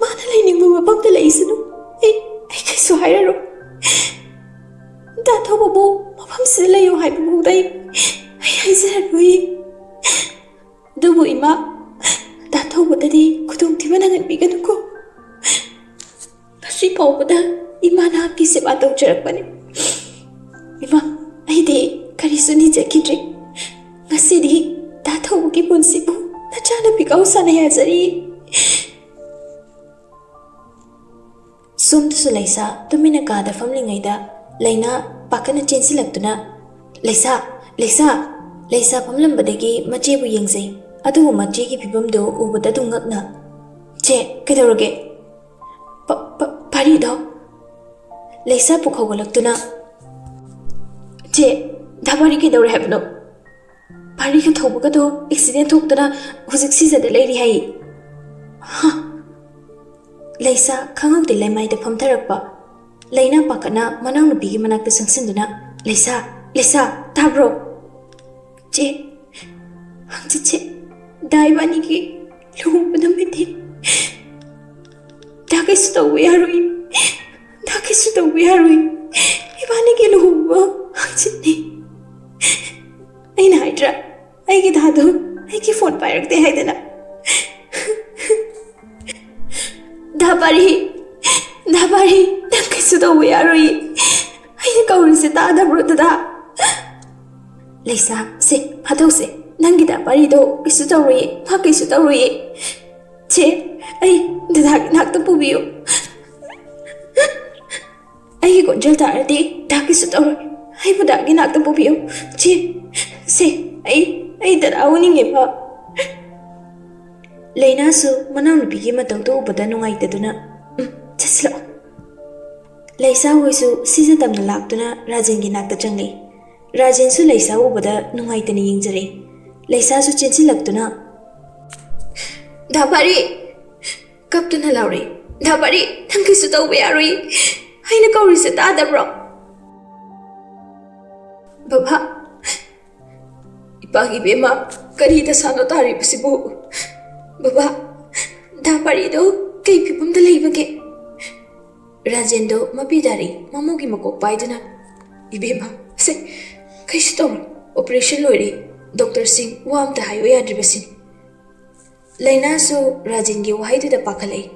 ꯃꯥꯅ ꯂꯩꯅꯤꯡꯕ ꯃꯐꯝꯗ ꯂꯩꯁꯅꯨ꯫ ꯑꯩ, ꯑꯩ ꯀꯩꯁꯨ ꯍꯥꯏꯔꯔꯣꯏ꯫ ꯗꯥ ꯊꯧꯕꯕꯨ ꯃꯐꯝꯁꯤꯗ ꯂꯩꯌꯨ ꯍꯥꯏꯕꯐꯥꯎꯗ ꯑꯩ, ꯑꯩ ꯍꯥꯏꯖꯔꯔꯣꯏ꯫ ꯑꯗꯨꯕꯨ ꯏꯃꯥ, ꯗꯥ ꯊꯧꯕꯗꯗꯤ ꯈꯨꯗꯣꯡꯊꯤꯕ ꯅꯪꯍꯟꯕꯤꯒꯅꯨꯀꯣ꯫ ꯉꯁꯤ ꯐꯥꯎꯕꯗ ꯏꯃꯥ ꯅꯍꯥꯛꯀꯤ ꯁꯦꯕꯥ ꯇꯧꯖꯔꯛꯄꯅꯤ꯫ ꯏꯃꯥ, ꯑꯩꯗꯤ ꯀꯔꯤꯁꯨ ꯅꯤꯖꯈꯤꯗ꯭ꯔꯤ꯫ ꯉꯁꯤꯗꯤ ꯗꯥ ꯊꯧꯕꯒꯤ ꯄꯨꯟꯁꯤꯕꯨ ꯅꯆꯥꯅ ꯐꯤꯀꯥꯎ ꯁꯥꯟꯅꯩ ꯍꯥꯏꯖꯔꯤ꯫" ꯁꯣꯝꯗꯁꯨ ꯂꯩꯁꯥ ꯇꯨꯃꯤꯟꯅ ꯀꯥꯗ ꯐꯝꯂꯤꯉꯩꯗ ꯂꯩꯅꯥ ꯄꯥꯈꯠꯅ ꯆꯦꯟꯁꯤꯜꯂꯛꯇꯨꯅ, "ꯂꯩꯁꯥ, ꯂꯩꯁꯥ!" ꯂꯩꯁꯥ ꯐꯝꯂꯝꯕꯗꯒꯤ ꯃꯆꯦꯕꯨ ꯌꯦꯡꯖꯩ꯫ ꯑꯗꯨꯕꯨ ꯃꯆꯦꯒꯤ ꯐꯤꯕꯝꯗꯨ ꯎꯕꯗ ꯑꯗꯨꯝ ꯉꯛꯅ, "ꯆꯦ, ꯀꯩꯗꯧꯔꯒꯦ?" "ꯄ-, ꯄ-, ꯄꯥꯔꯤꯗꯣ?" ꯂꯩꯁꯥ ꯄꯨꯛ ꯍꯧꯒꯠꯂꯛꯇꯨꯅ, "ꯆꯦ, ꯗꯥ ꯄꯥꯔꯤ ꯀꯩꯗꯧꯔꯦ ꯍꯥꯏꯕꯅꯣ?" "ꯄꯥꯔꯤꯒ ꯊꯧꯕꯒꯗꯣ ꯑꯦꯛꯁꯤꯗꯦꯟ ꯊꯣꯛꯇꯅ ꯍꯧꯖꯤꯛ ꯁꯤꯖꯗ ꯂꯩꯔꯤ ꯍꯥꯏꯌꯦ꯫" "ꯍꯥ?" ꯂꯩꯁꯥ ꯈꯪꯍꯧꯗꯦ ꯂꯩꯃꯥꯏꯗ ꯐꯝꯊꯔꯛꯄ꯫ ꯂꯩꯅꯥ ꯄꯥꯈꯠꯅ ꯃꯅꯥꯎꯅꯨꯄꯤꯒꯤ ꯃꯅꯥꯛꯇ ꯆꯪꯁꯤꯟꯗꯨꯅ, "ꯂꯩꯁꯥ, ꯂꯩꯁꯥ, ꯇꯥꯕ꯭ꯔꯣ?" "ꯆꯦ, ꯍꯪꯆꯤꯠꯁꯦ ꯗꯥ ꯏꯕꯥꯅꯤꯒꯤ ꯂꯨꯍꯣꯡꯕ ꯅꯨꯃꯤꯠꯅꯤ꯫ ꯗꯥ ꯀꯩꯁꯨ ꯇꯧꯕ ꯌꯥꯔꯣꯏ꯫ ꯗꯥ ꯀꯩꯁꯨ ꯇꯧꯕ ꯌꯥꯔꯣꯏ꯫ ꯏꯕꯥꯅꯤꯒꯤ ꯂꯨꯍꯣꯡꯕ ꯍꯪꯆꯤꯠꯅꯤ꯫ ꯑꯩꯅ ꯍꯥꯏꯗ꯭ꯔꯥ, ꯑꯩꯒꯤ ꯗꯥꯗꯣ ꯑꯩꯒꯤ ꯐꯣꯟ ꯄꯥꯏꯔꯛꯇꯦ ꯍꯥꯏꯗꯅ꯫ ꯗꯥ ꯄꯥꯔꯤ, ꯗꯥ ꯄꯥꯔꯤ, ꯅꯪ ꯀꯩꯁꯨ ꯇꯧꯕ ꯌꯥꯔꯣꯏ꯫ ꯑꯩꯅ ꯀꯧꯔꯤꯁꯦ ꯇꯥꯗꯕ꯭ꯔꯣ, ꯗꯗꯥ?" "ꯂꯩꯁꯥ, ꯁꯦ, ꯐꯥꯗꯧꯁꯦ꯫ ꯅꯪꯒꯤ ꯗꯥ ꯄꯥꯔꯤꯗꯣ ꯀꯩꯁꯨ ꯇꯧꯔꯣꯏꯌꯦ, ꯃꯥ ꯀꯩꯁꯨ ꯇꯧꯔꯣꯏꯌꯦ꯫ ꯆꯦ, ꯑꯩ ꯗꯗꯥꯒꯤ ꯅꯥꯛꯇ ꯄꯨꯕꯤꯌꯨ꯫ ꯑꯩꯒꯤ ꯈꯣꯟꯖꯦꯜ ꯇꯥꯔꯗꯤ ꯗꯥ ꯀꯩꯁꯨ ꯇꯧꯔꯣꯏ꯫ ꯑꯩꯕꯨ ꯗꯥꯒꯤ ꯅꯥꯛꯇ ꯄꯨꯕꯤꯌꯨ꯫ ꯆꯦ, ꯁꯦ, ꯑꯩ, ꯑꯩ ꯗꯗꯥ ꯎꯅꯤꯡꯉꯦꯕ꯫" ꯂꯩꯅꯥꯁꯨ ꯃꯅꯥꯎꯅꯨꯄꯤꯒꯤ ꯃꯇꯧꯗꯨ ꯎꯕꯗ ꯅꯨꯡꯉꯥꯏꯇꯗꯨꯅ, "ꯎꯝ, ꯆꯠꯁꯤꯜꯂꯛꯑꯣ꯫" ꯂꯩꯁꯥ ꯍꯣꯏꯁꯨ ꯁꯤꯖ ꯇꯝꯅ ꯂꯥꯛꯇꯨꯅ ꯔꯥꯖꯦꯟꯒꯤ ꯅꯥꯛꯇ ꯆꯪꯂꯛꯏ꯫ ꯔꯥꯖꯦꯟꯁꯨ ꯂꯩꯁꯥ ꯎꯕꯗ ꯅꯨꯡꯉꯥꯏꯇꯅ ꯌꯦꯡꯖꯔꯦ꯫ ꯂꯩꯁꯥꯁꯨ ꯆꯦꯟꯁꯤꯜꯂꯛꯇꯨꯅ, "ꯗꯥ ꯄꯥꯔꯤ!" ꯀꯞꯇꯨꯅ ꯂꯥꯎꯔꯛꯏ꯫ "ꯗꯥ ꯄꯥꯔꯤ, ꯅꯪ ꯀꯩꯁꯨ ꯇꯧꯕ ꯌꯥꯔꯣꯏ꯫ ꯑꯩꯅ ꯀꯧꯔꯤꯁꯦ ꯇꯥꯗꯕ꯭ꯔꯣ?" "ꯕꯕꯥ, ꯏꯄꯥꯒꯤ ꯏꯕꯦꯝꯃ, ꯀꯔꯤ ꯗꯁꯥꯅꯣ ꯇꯥꯔꯤꯕꯁꯤꯕꯨ? ꯕꯕꯥ, ꯗꯥ ꯄꯥꯔꯤꯗꯣ ꯀꯩ ꯐꯤꯕꯝꯗ ꯂꯩꯕꯒꯦ?" ꯔꯥꯖꯦꯟꯗꯣ ꯃꯄꯤ ꯗꯥꯔꯤ ꯃꯃꯧꯒꯤ ꯃꯀꯣꯛ ꯄꯥꯏꯗꯨꯅ, "ꯏꯕꯦꯝꯃ, ꯁꯦ, ꯀꯩꯁꯨ ꯇꯧꯔꯣꯏ꯫ ꯑꯣꯄꯔꯦꯁꯟ ꯂꯣꯏꯔꯦ꯫ ꯗꯣꯛꯇꯔꯁꯤꯡ ꯋꯥ ꯑꯝꯇ ꯍꯥꯏꯌꯨ ꯌꯥꯗ꯭ꯔꯤꯕꯁꯤꯅꯤ꯫" ꯂꯩꯅꯥꯁꯨ ꯔꯥꯖꯦꯟꯒꯤ ꯋꯥꯍꯩꯗꯨꯗ ꯄꯥꯈꯠꯂꯛꯏ꯫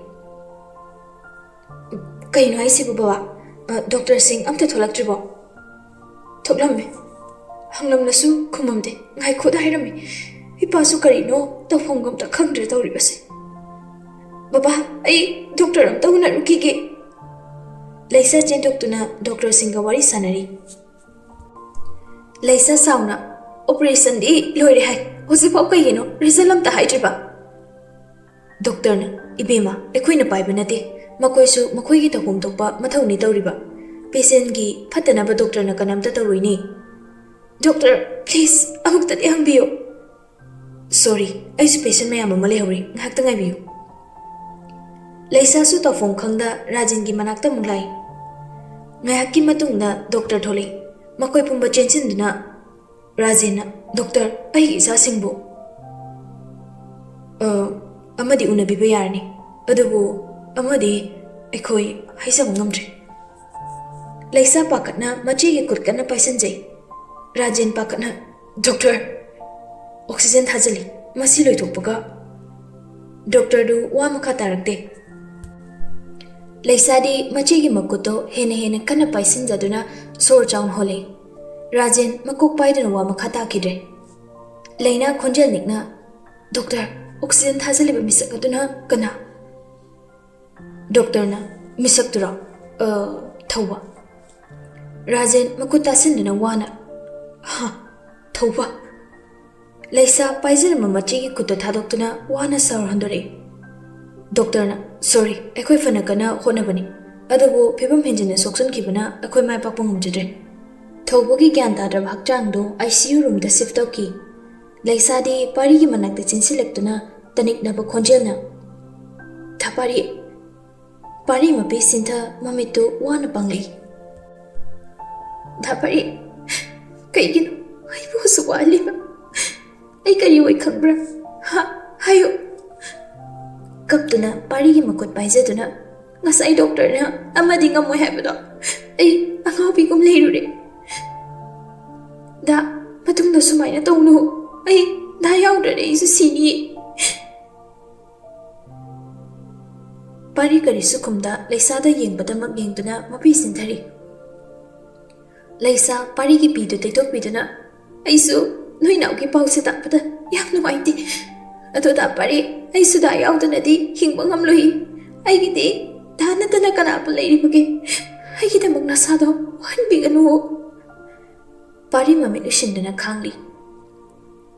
"ꯀꯩꯅꯣ ꯍꯥꯏꯁꯤꯕꯨ ꯕꯕꯥ? ꯑ, ꯗꯣꯛꯇꯔꯁꯤꯡ ꯑꯝꯇ ꯊꯣꯛꯂꯛꯇ꯭ꯔꯤꯕꯣ?" "ꯊꯣꯛꯂꯝꯃꯦ꯫ ꯍꯪꯂꯝꯂꯁꯨ ꯈꯨꯝꯃꯝꯗꯦ꯫ ꯉꯥꯏꯈꯣꯗ ꯍꯥꯏꯔꯝꯃꯤ꯫ ꯏꯄꯥꯁꯨ ꯀꯔꯤꯅꯣ ꯇꯧꯐꯝꯒ ꯑꯝꯇ ꯈꯪꯗ꯭ꯔꯦ ꯇꯧꯔꯤꯕꯁꯦ꯫ ꯕꯕꯥ, ꯑꯩ ꯗꯣꯛꯇꯔ ꯑꯝꯇ ꯎꯅꯔꯨꯈꯤꯒꯦ꯫" ꯂꯩꯁꯥ ꯆꯦꯟꯊꯣꯛꯇꯨꯅ ꯗꯣꯛꯇꯔꯁꯤꯡꯒ ꯋꯥꯔꯤ ꯁꯥꯟꯅꯔꯤ꯫ ꯂꯩꯁꯥ ꯁꯥꯎꯅ, "ꯑꯣꯄꯔꯦꯁꯟꯗꯤ ꯂꯣꯏꯔꯦ ꯍꯥꯏ, ꯍꯧꯖꯤꯛꯐꯥꯎ ꯀꯩꯒꯤꯅꯣ ꯔꯤꯖꯜ ꯑꯝꯇ ꯍꯥꯏꯗ꯭ꯔꯤꯕ?" ꯗꯣꯛꯇꯔꯅ, "ꯏꯕꯦꯝꯃ, ꯑꯩꯈꯣꯏꯅ ꯄꯥꯏꯕ ꯅꯠꯇꯦ, ꯃꯈꯣꯏꯁꯨ ꯃꯈꯣꯏꯒꯤ ꯇꯧꯐꯝ ꯊꯣꯛꯄ ꯃꯊꯧꯅꯤ ꯇꯧꯔꯤꯕ꯫ ꯄꯦꯁꯦꯟꯒꯤ ꯐꯠꯇꯅꯕ ꯗꯣꯛꯇꯔꯅ ꯀꯅꯥꯝꯇ ꯇꯧꯔꯣꯏꯅꯦ꯫" "ꯗꯣꯛꯇꯔ, ꯄ꯭ꯂꯤꯖ, ꯑꯃꯨꯛꯇꯗꯤ ꯍꯪꯕꯤꯌꯨ꯫" "ꯁꯣꯔꯤ, ꯑꯩꯁꯨ ꯄꯦꯁꯦꯟ ꯃꯌꯥꯝ ꯑꯃ ꯂꯩꯍꯧꯔꯤ, ꯉꯥꯏꯍꯥꯛꯇ ꯉꯥꯏꯕꯤꯌꯨ꯫" ꯂꯩꯁꯥꯁꯨ ꯇꯧꯐꯝ ꯈꯪꯗ ꯔꯥꯖꯦꯟꯒꯤ ꯃꯅꯥꯛꯇ ꯑꯃꯨꯛ ꯂꯥꯛꯏ꯫ ꯉꯥꯏꯍꯥꯛꯀꯤ ꯃꯇꯨꯡꯗ ꯗꯣꯛꯇꯔ ꯊꯣꯛꯂꯛꯏ꯫ ꯃꯈꯣꯏ ꯄꯨꯝꯕ ꯆꯦꯟꯁꯤꯟꯗꯨꯅ ꯔꯥꯖꯦꯟꯅ, "ꯗꯣꯛꯇꯔ, ꯑꯩꯒꯤ ꯏꯆꯥꯁꯤꯡꯕꯨ, ꯑ, ꯑꯃꯗꯤ ꯎꯅꯕꯤꯕ ꯌꯥꯔꯅꯤ, ꯑꯗꯨꯕꯨ ꯑꯃꯗꯤ ꯑꯩꯈꯣꯏ ꯍꯥꯏꯖꯕ ꯉꯝꯗ꯭ꯔꯦ꯫" ꯂꯩꯁꯥ ꯄꯥꯈꯠꯅ ꯃꯆꯦꯒꯤ ꯈꯨꯠ ꯀꯟꯅ ꯄꯥꯏꯁꯤꯟꯖꯩ꯫ ꯔꯥꯖꯦꯟ ꯄꯥꯈꯠꯅ, "ꯗꯣꯛꯇꯔ, ꯑꯣꯛꯁꯤꯖꯦꯟ ꯊꯥꯖꯤꯜꯂꯤ꯫ ꯃꯁꯤ ꯂꯣꯏꯊꯣꯛꯄꯒ꯫" ꯗꯣꯛꯇꯔꯗꯨ ꯋꯥ ꯃꯈꯥ ꯇꯥꯔꯛꯇꯦ꯫ ꯂꯩꯁꯥꯗꯤ ꯃꯆꯦꯒꯤ ꯃꯈꯨꯠꯇꯣ ꯍꯦꯟꯅ ꯍꯦꯟꯅ ꯀꯟꯅ ꯄꯥꯏꯁꯤꯟꯖꯗꯨꯅ ꯁꯣꯔ ꯆꯥꯎꯅ ꯍꯣꯜꯂꯤ꯫ ꯔꯥꯖꯦꯟ ꯃꯀꯣꯛ ꯄꯥꯏꯗꯨꯅ ꯋꯥ ꯃꯈꯥ ꯇꯥꯈꯤꯗ꯭ꯔꯦ꯫ ꯂꯩꯅꯥ ꯈꯣꯟꯖꯦꯜ ꯅꯤꯛꯅ, "ꯗꯣꯛꯇꯔ, ꯑꯣꯛꯁꯤꯖꯦꯟ ꯊꯥꯖꯤꯜꯂꯤꯕ ꯃꯤꯁꯛ ꯑꯗꯨꯅ ꯀꯅꯥ?" ꯗꯣꯛꯇꯔꯅ, "ꯃꯤꯁꯛꯇꯨꯔꯣ? ꯑ, ꯊꯧꯕ꯫" ꯔꯥꯖꯦꯟ ꯃꯈꯨꯠ ꯇꯥꯁꯤꯟꯗꯨꯅ ꯋꯥꯅ, "ꯍꯥ, ꯊꯧꯕ?" ꯂꯩꯁꯥ ꯄꯥꯏꯖꯔꯝꯕ ꯃꯆꯦꯒꯤ ꯈꯨꯠꯇ ꯊꯥꯗꯣꯛꯇꯨꯅ ꯋꯥꯅ ꯁꯣꯔ ꯍꯣꯟꯗꯣꯔꯛꯏ꯫ ꯗꯣꯛꯇꯔꯅ, "ꯁꯣꯔꯤ, ꯑꯩꯈꯣꯏ ꯐꯅ ꯀꯟꯅ ꯍꯣꯠꯅꯕꯅꯤ, ꯑꯗꯨꯕꯨ ꯐꯤꯕꯝ ꯍꯦꯟꯖꯤꯟꯅ ꯁꯣꯛꯆꯟꯈꯤꯕꯅ ꯑꯩꯈꯣꯏ ꯃꯥꯏ ꯄꯥꯛꯄ ꯉꯝꯖꯗ꯭ꯔꯦ꯫" ꯊꯧꯕꯒꯤ ꯒ꯭ꯌꯥꯟ ꯇꯥꯗ꯭ꯔꯕ ꯍꯛꯆꯥꯡꯗꯨ ꯑꯥꯏ ꯁꯤ ꯌꯨ ꯔꯨꯝꯗ ꯁꯤꯐ ꯇꯧꯈꯤ꯫ ꯂꯩꯁꯥꯗꯤ ꯄꯥꯔꯤꯒꯤ ꯃꯅꯥꯛꯇ ꯆꯦꯟꯁꯤꯜꯂꯛꯇꯨꯅ ꯇꯅꯤꯛꯅꯕ ꯈꯣꯟꯖꯦꯜꯅ, "ꯊꯥ ꯄꯥꯔꯤ, ꯄꯥꯔꯤ ꯃꯄꯤ ꯁꯤꯟꯊ ꯃꯃꯤꯠꯇꯨ ꯋꯥꯅ ꯄꯥꯡꯂꯛꯏ꯫ ꯊꯥ ꯄꯥꯔꯤ, ꯀꯩꯒꯤꯅꯣ ꯑꯩꯕꯨ ꯑꯁꯨꯛ ꯋꯥꯍꯜꯂꯤꯕ? ꯑꯩ ꯀꯔꯤ ꯑꯣꯏ ꯈꯪꯕ꯭ꯔꯥ? ꯍꯥ? ꯍꯥꯏꯌꯨ꯫" ꯀꯞꯇꯨꯅ ꯄꯥꯔꯤꯒꯤ ꯃꯈꯨꯠ ꯄꯥꯏꯖꯗꯨꯅ, "ꯉꯁꯥꯏ ꯗꯣꯛꯇꯔꯅ ꯑꯃꯗꯤ ꯉꯝꯃꯣꯏ ꯍꯥꯏꯕꯗꯣ ꯑꯩ ꯑꯉꯥꯎꯕꯤꯒꯨꯝ ꯂꯩꯔꯨꯔꯦ꯫ ꯗꯥ, ꯃꯇꯨꯡꯗ ꯁꯨꯃꯥꯏꯅ ꯇꯧꯅꯨ꯫ ꯑꯩ ꯗꯥ ꯌꯥꯎꯗ꯭ꯔꯗꯤ ꯑꯩꯁꯨ ꯁꯤꯅꯤꯌꯦ꯫" ꯄꯥꯔꯤ ꯀꯔꯤꯁꯨ ꯈꯨꯝꯗ ꯂꯩꯁꯥꯗ ꯌꯦꯡꯕꯗꯃꯛ ꯌꯦꯡꯗꯨꯅ ꯃꯄꯤ ꯁꯤꯟꯊꯔꯤ꯫ ꯂꯩꯁꯥ ꯄꯥꯔꯤꯒꯤ ꯄꯤꯗꯨ ꯇꯩꯊꯣꯛꯄꯤꯗꯨꯅ, "ꯑꯩꯁꯨ ꯅꯣꯏ ꯅꯥꯎꯒꯤ ꯄꯥꯎꯁꯦ ꯇꯥꯕꯗ ꯌꯥꯝ ꯅꯨꯡꯉꯥꯏꯇꯦ꯫ ꯑꯗꯣ ꯗꯥ ꯄꯥꯔꯤ, ꯑꯩꯁꯨ ꯗꯥ ꯌꯥꯎꯗꯅꯗꯤ ꯍꯤꯡꯕ ꯉꯝꯂꯣꯏ꯫ ꯑꯩꯒꯤꯗꯤ ꯗꯥ ꯅꯠꯇꯅ ꯀꯅꯥꯕꯨ ꯂꯩꯔꯤꯕꯒꯦ? ꯑꯩꯒꯤꯗꯃꯛ ꯅꯁꯥꯗꯣ ꯋꯥꯍꯟꯕꯤꯒꯅꯨ꯫" ꯄꯥꯔꯤ ꯃꯃꯤꯠ ꯎꯏꯁꯤꯟꯗꯨꯅ ꯈꯥꯡꯂꯤ꯫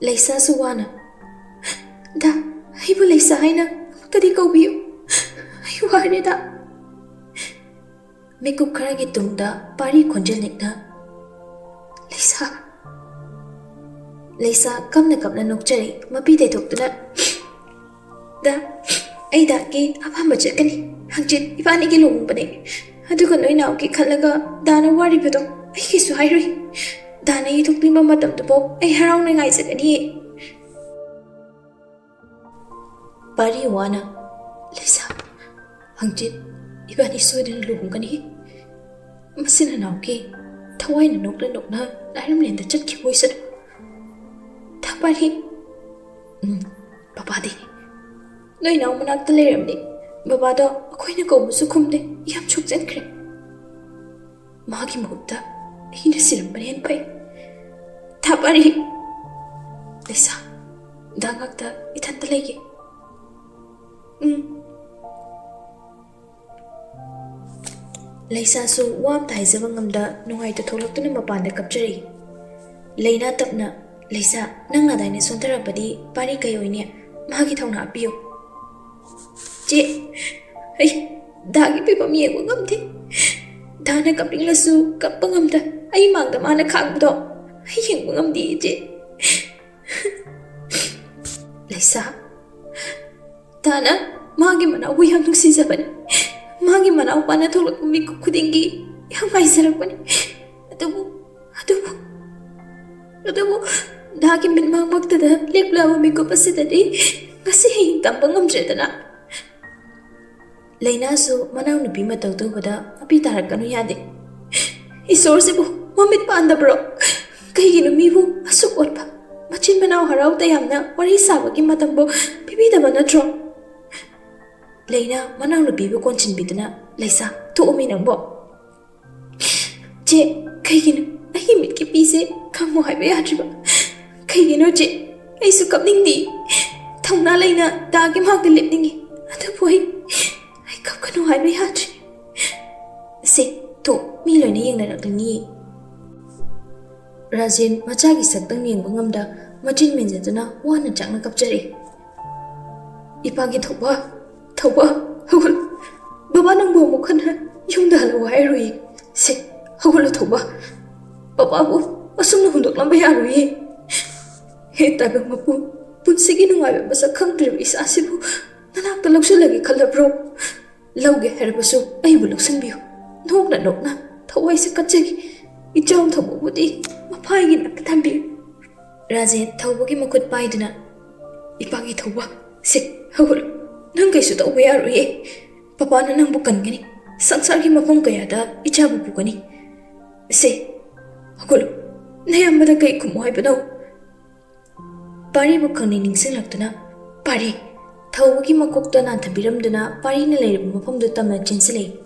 ꯂꯩꯁꯥꯁꯨ ꯋꯥꯅ, "ꯗꯥ, ꯑꯩꯕꯨ ꯂꯩꯁꯥ ꯍꯥꯏꯅ ꯑꯃꯨꯛꯇꯗꯤ ꯀꯧꯕꯤꯌꯨ꯫ ꯑꯩ ꯋꯥꯔꯦ ꯗꯥ꯫" ꯃꯤꯀꯨꯞ ꯈꯔꯒꯤ ꯇꯨꯡꯗ ꯄꯥꯔꯤ ꯈꯣꯟꯖꯦꯜ ꯅꯤꯛꯅ, "ꯂꯩꯁꯥ꯫" ꯂꯩꯁꯥ ꯀꯞꯅ ꯀꯞꯅ ꯅꯣꯛꯆꯔꯤ, ꯃꯄꯤ ꯇꯩꯊꯣꯛꯇꯨꯅ, "ꯗꯥ, ꯑꯩ ꯗꯥꯒꯤ ꯑꯄꯥꯝꯕ ꯆꯠꯀꯅꯤ꯫ ꯍꯪꯆꯤꯠ ꯏꯕꯥꯅꯤꯒꯤ ꯂꯨꯍꯣꯡꯕꯅꯦ꯫ ꯑꯗꯨꯒ ꯅꯣꯏ ꯅꯥꯎꯒꯤ ꯈꯜꯂꯒ ꯗꯥꯅ ꯋꯥꯔꯤꯕꯗꯣ ꯑꯩ ꯀꯩꯁꯨ ꯍꯥꯏꯔꯣꯏ꯫ ꯗꯥꯅ ꯌꯩꯊꯣꯛꯅꯤꯡꯕ ꯃꯇꯝꯗꯨꯐꯥꯎ ꯑꯩ ꯍꯔꯥꯎꯅ ꯉꯥꯏꯖꯒꯅꯤꯌꯦ꯫" ꯄꯥꯔꯤ ꯋꯥꯅ, "ꯂꯩꯁꯥ, ꯍꯪꯆꯤꯠ ꯏꯕꯥꯅꯤ ꯁꯣꯏꯗꯅ ꯂꯨꯍꯣꯡꯒꯅꯤ꯫ ꯃꯁꯤ ꯅꯅꯥꯎꯒꯤ ꯊꯋꯥꯏꯅ ꯅꯣꯛꯅ ꯅꯣꯛꯅ ꯂꯥꯏꯔꯝꯂꯦꯟꯗ ꯆꯠꯈꯤꯕ ꯑꯣꯏꯁꯅꯨ꯫ ꯊꯥ ꯄꯥꯔꯤ꯫" "ꯎꯝ, ꯕꯕꯥꯗꯤ?" "ꯅꯣꯏ ꯅꯥꯎ ꯃꯅꯥꯛꯇ ꯂꯩꯔꯝꯅꯤ꯫ ꯕꯕꯥꯗꯣ ꯑꯩꯈꯣꯏꯅ ꯀꯧꯕꯁꯨ ꯈꯨꯝꯗꯦ, ꯌꯥꯝ ꯁꯣꯛꯆꯟꯈ꯭ꯔꯦ꯫ ꯃꯥꯒꯤ ꯃꯍꯨꯠꯇ ꯑꯩꯅ ꯁꯤꯔꯝꯕꯅ ꯍꯦꯟꯅ ꯐꯩ꯫ ꯊꯥ ꯄꯥꯔꯤ꯫" "ꯂꯩꯁꯥ, ꯗꯥ ꯉꯥꯛꯇ ꯏꯊꯟꯇ ꯂꯩꯒꯦ꯫" "ꯎꯝ꯫" ꯂꯩꯁꯥꯁꯨ ꯋꯥ ꯑꯝꯇ ꯍꯥꯏꯖꯕ ꯉꯝꯗ ꯅꯨꯡꯉꯥꯏꯇ ꯊꯣꯛꯂꯛꯇꯨꯅ ꯃꯄꯥꯟꯗ ꯀꯞꯆꯔꯛꯏ꯫ ꯂꯩꯅꯥ ꯇꯞꯅ, "ꯂꯩꯁꯥ, ꯅꯪ ꯑꯗꯥꯏꯅ ꯁꯣꯟꯊꯔꯛꯄꯗꯤ ꯄꯥꯔꯤ ꯀꯩ ꯑꯣꯏꯅꯤ? ꯃꯥꯒꯤ ꯊꯧꯅꯥ ꯍꯥꯞꯄꯤꯌꯨ꯫" "ꯆꯦ, ꯑꯩ ꯗꯥꯒꯤ ꯐꯤꯕꯝ ꯌꯦꯡꯕ ꯉꯝꯗꯦ꯫ ꯗꯥꯅ ꯀꯞꯅꯤꯡꯂꯁꯨ ꯀꯞꯄ ꯉꯝꯗ꯫ ꯑꯩ ꯃꯥꯡꯗ ꯃꯥꯅ ꯈꯥꯡꯕꯗꯣ ꯑꯩ ꯌꯦꯡꯕ ꯉꯝꯗꯦ, ꯏꯆꯦ꯫ ꯂꯩꯁꯥ, ꯇꯥꯅ ꯃꯥꯒꯤ ꯃꯅꯥꯎꯕꯨ ꯌꯥꯝ ꯅꯨꯡꯁꯤꯖꯕꯅꯤ꯫ ꯃꯥꯒꯤ ꯃꯅꯥꯎꯄꯥꯅ ꯊꯣꯛꯂꯛꯄ ꯃꯤꯀꯨꯞ ꯈꯨꯗꯤꯡꯒꯤ ꯌꯥꯝ ꯉꯥꯏꯖꯔꯛꯄꯅꯤ꯫ ꯑꯗꯨꯕꯨ, ꯑꯗꯨꯕꯨ, ꯑꯗꯨꯕꯨ ꯗꯥꯒꯤ ꯃꯤꯠꯃꯥꯡꯃꯛꯇꯗ ꯂꯦꯞꯂꯕ ꯃꯤꯀꯨꯞ ꯑꯁꯤꯗꯗꯤ ꯉꯁꯤ ꯍꯌꯦꯡ ꯇꯝꯕ ꯉꯝꯗ꯭ꯔꯦꯗꯅ꯫ ꯂꯩꯅꯥꯁꯨ ꯃꯅꯥꯎꯅꯨꯄꯤ ꯃꯇꯧ ꯇꯧꯕꯗ ꯃꯄꯤ ꯇꯥꯔꯛꯀꯅꯨ ꯌꯥꯗꯦ꯫ ꯏꯁꯣꯔꯁꯤꯕꯨ ꯃꯃꯤꯠ ꯄꯥꯟꯗꯕ꯭ꯔꯣ? ꯀꯩꯒꯤꯅꯣ ꯃꯤꯕꯨ ꯑꯁꯨꯛ ꯑꯣꯠꯄ? ꯃꯆꯤꯟ ꯃꯅꯥꯎ ꯍꯔꯥꯎ ꯇꯌꯥꯝꯅ ꯋꯥꯔꯤ ꯁꯥꯕꯒꯤ ꯃꯇꯝꯕꯨ ꯄꯤꯕꯤꯗꯕ ꯅꯠꯇ꯭ꯔꯣ? ꯂꯩꯅꯥ ꯃꯅꯥꯎꯅꯨꯄꯤꯕꯨ ꯀꯣꯟꯁꯤꯟꯕꯤꯗꯨꯅ, "ꯂꯩꯁꯥ, ꯊꯣꯛꯑꯝꯃꯤ ꯅꯪꯕꯣ?" "ꯆꯦ, ꯀꯩꯒꯤꯅꯣ ꯑꯩꯒꯤ ꯃꯤꯠꯀꯤ ꯄꯤꯁꯦ ꯈꯪꯉꯣ ꯍꯥꯏꯕ ꯌꯥꯗ꯭ꯔꯤꯕ? ꯀꯩꯒꯤꯅꯣ ꯆꯦ? ꯑꯩꯁꯨ ꯀꯞꯅꯤꯡꯗꯦ꯫ ꯊꯧꯅꯥ ꯂꯩꯅ ꯗꯥꯒꯤ ꯃꯥꯡꯗ ꯂꯦꯞꯅꯤꯡꯉꯤ꯫ ꯑꯗꯨꯕꯨ ꯑꯩ, ꯑꯩ ꯀꯞꯀꯅꯨ ꯍꯥꯏꯕ ꯌꯥꯗ꯭ꯔꯤ꯫ ꯁꯦ, ꯇꯣ, ꯃꯤ ꯂꯣꯏꯅ ꯌꯦꯡꯅꯔꯛꯂꯅꯤꯌꯦ꯫" ꯔꯥꯖꯦꯟ ꯃꯆꯥꯒꯤ ꯁꯛꯇꯝ ꯌꯦꯡꯕ ꯉꯝꯗ ꯃꯆꯤꯟ ꯃꯦꯟꯖꯗꯨꯅ ꯋꯥꯅ ꯆꯥꯛꯅ ꯀꯞꯆꯔꯤ꯫ "ꯏꯄꯥꯒꯤ ꯊꯧꯕ, ꯊꯧꯕ, ꯍꯧꯒꯠꯂꯨ꯫ ꯕꯕꯥ ꯅꯪꯕꯨ ꯑꯃꯨꯛ ꯍꯟꯅ ꯌꯨꯝꯗ ꯍꯜꯂꯛꯑꯣ ꯍꯥꯏꯔꯣꯏꯌꯦ꯫ ꯁꯦ, ꯍꯧꯒꯠꯂꯨ ꯊꯧꯕ꯫ ꯕꯕꯥꯕꯨ ꯑꯁꯨꯝꯅ ꯍꯨꯟꯗꯣꯛꯂꯝꯕ ꯌꯥꯔꯣꯏꯌꯦ꯫ ꯍꯦ ꯇꯥꯏꯕꯪ ꯃꯄꯨ, ꯄꯨꯟꯁꯤꯒꯤ ꯅꯨꯡꯉꯥꯏꯕ ꯃꯁꯛ ꯈꯪꯗ꯭ꯔꯤꯕ ꯏꯆꯥꯁꯤꯕꯨ ꯅꯅꯥꯛꯇ ꯂꯧꯁꯤꯜꯂꯒꯦ ꯈꯜꯂꯕ꯭ꯔꯣ? ꯂꯧꯒꯦ ꯍꯥꯏꯔꯕꯁꯨ ꯑꯩꯕꯨ ꯂꯧꯁꯤꯟꯕꯤꯌꯨ꯫ ꯅꯣꯛꯅ ꯅꯣꯛꯅ ꯊꯋꯥꯏꯁꯦ ꯀꯠꯆꯒꯦ꯫ ꯏꯆꯥꯎ ꯊꯧꯕꯕꯨꯗꯤ ꯃꯐꯥꯏꯒꯤ ꯅꯥꯛꯇ ꯊꯝꯕꯤꯌꯨ꯫" ꯔꯥꯖꯦꯟ ꯊꯧꯕꯒꯤ ꯃꯈꯨꯠ ꯄꯥꯏꯗꯨꯅ, "ꯏꯄꯥꯒꯤ ꯊꯧꯕ, ꯁꯦ, ꯍꯧꯒꯠꯂꯨ꯫ ꯅꯪ ꯀꯩꯁꯨ ꯇꯧꯕ ꯌꯥꯔꯣꯏꯌꯦ꯫ ꯄꯄꯥꯅ ꯅꯪꯕꯨ ꯀꯟꯒꯅꯤ꯫ ꯁꯪꯁꯥꯔꯒꯤ ꯃꯐꯝ ꯀꯌꯥꯗ ꯏꯆꯥꯕꯨ ꯄꯨꯒꯅꯤ꯫ ꯁꯦ, ꯍꯧꯒꯠꯂꯨ꯫ ꯅꯌꯥꯝꯕꯗ ꯀꯩ ꯈꯨꯝꯃꯨ ꯍꯥꯏꯕꯅꯣ?" ꯄꯥꯔꯤꯕꯨ ꯈꯪꯅꯤꯡ ꯅꯤꯡꯁꯤꯡꯂꯛꯇꯨꯅ, "ꯄꯥꯔꯤ!" ꯊꯧꯕꯒꯤ ꯃꯀꯣꯛꯇ ꯅꯥꯟꯊꯕꯤꯔꯝꯗꯨꯅ ꯄꯥꯔꯤꯅ ꯂꯩꯔꯤꯕ ꯃꯐꯝꯗꯨ ꯇꯝꯅ ꯆꯦꯟꯁꯤꯜꯂꯛꯏ꯫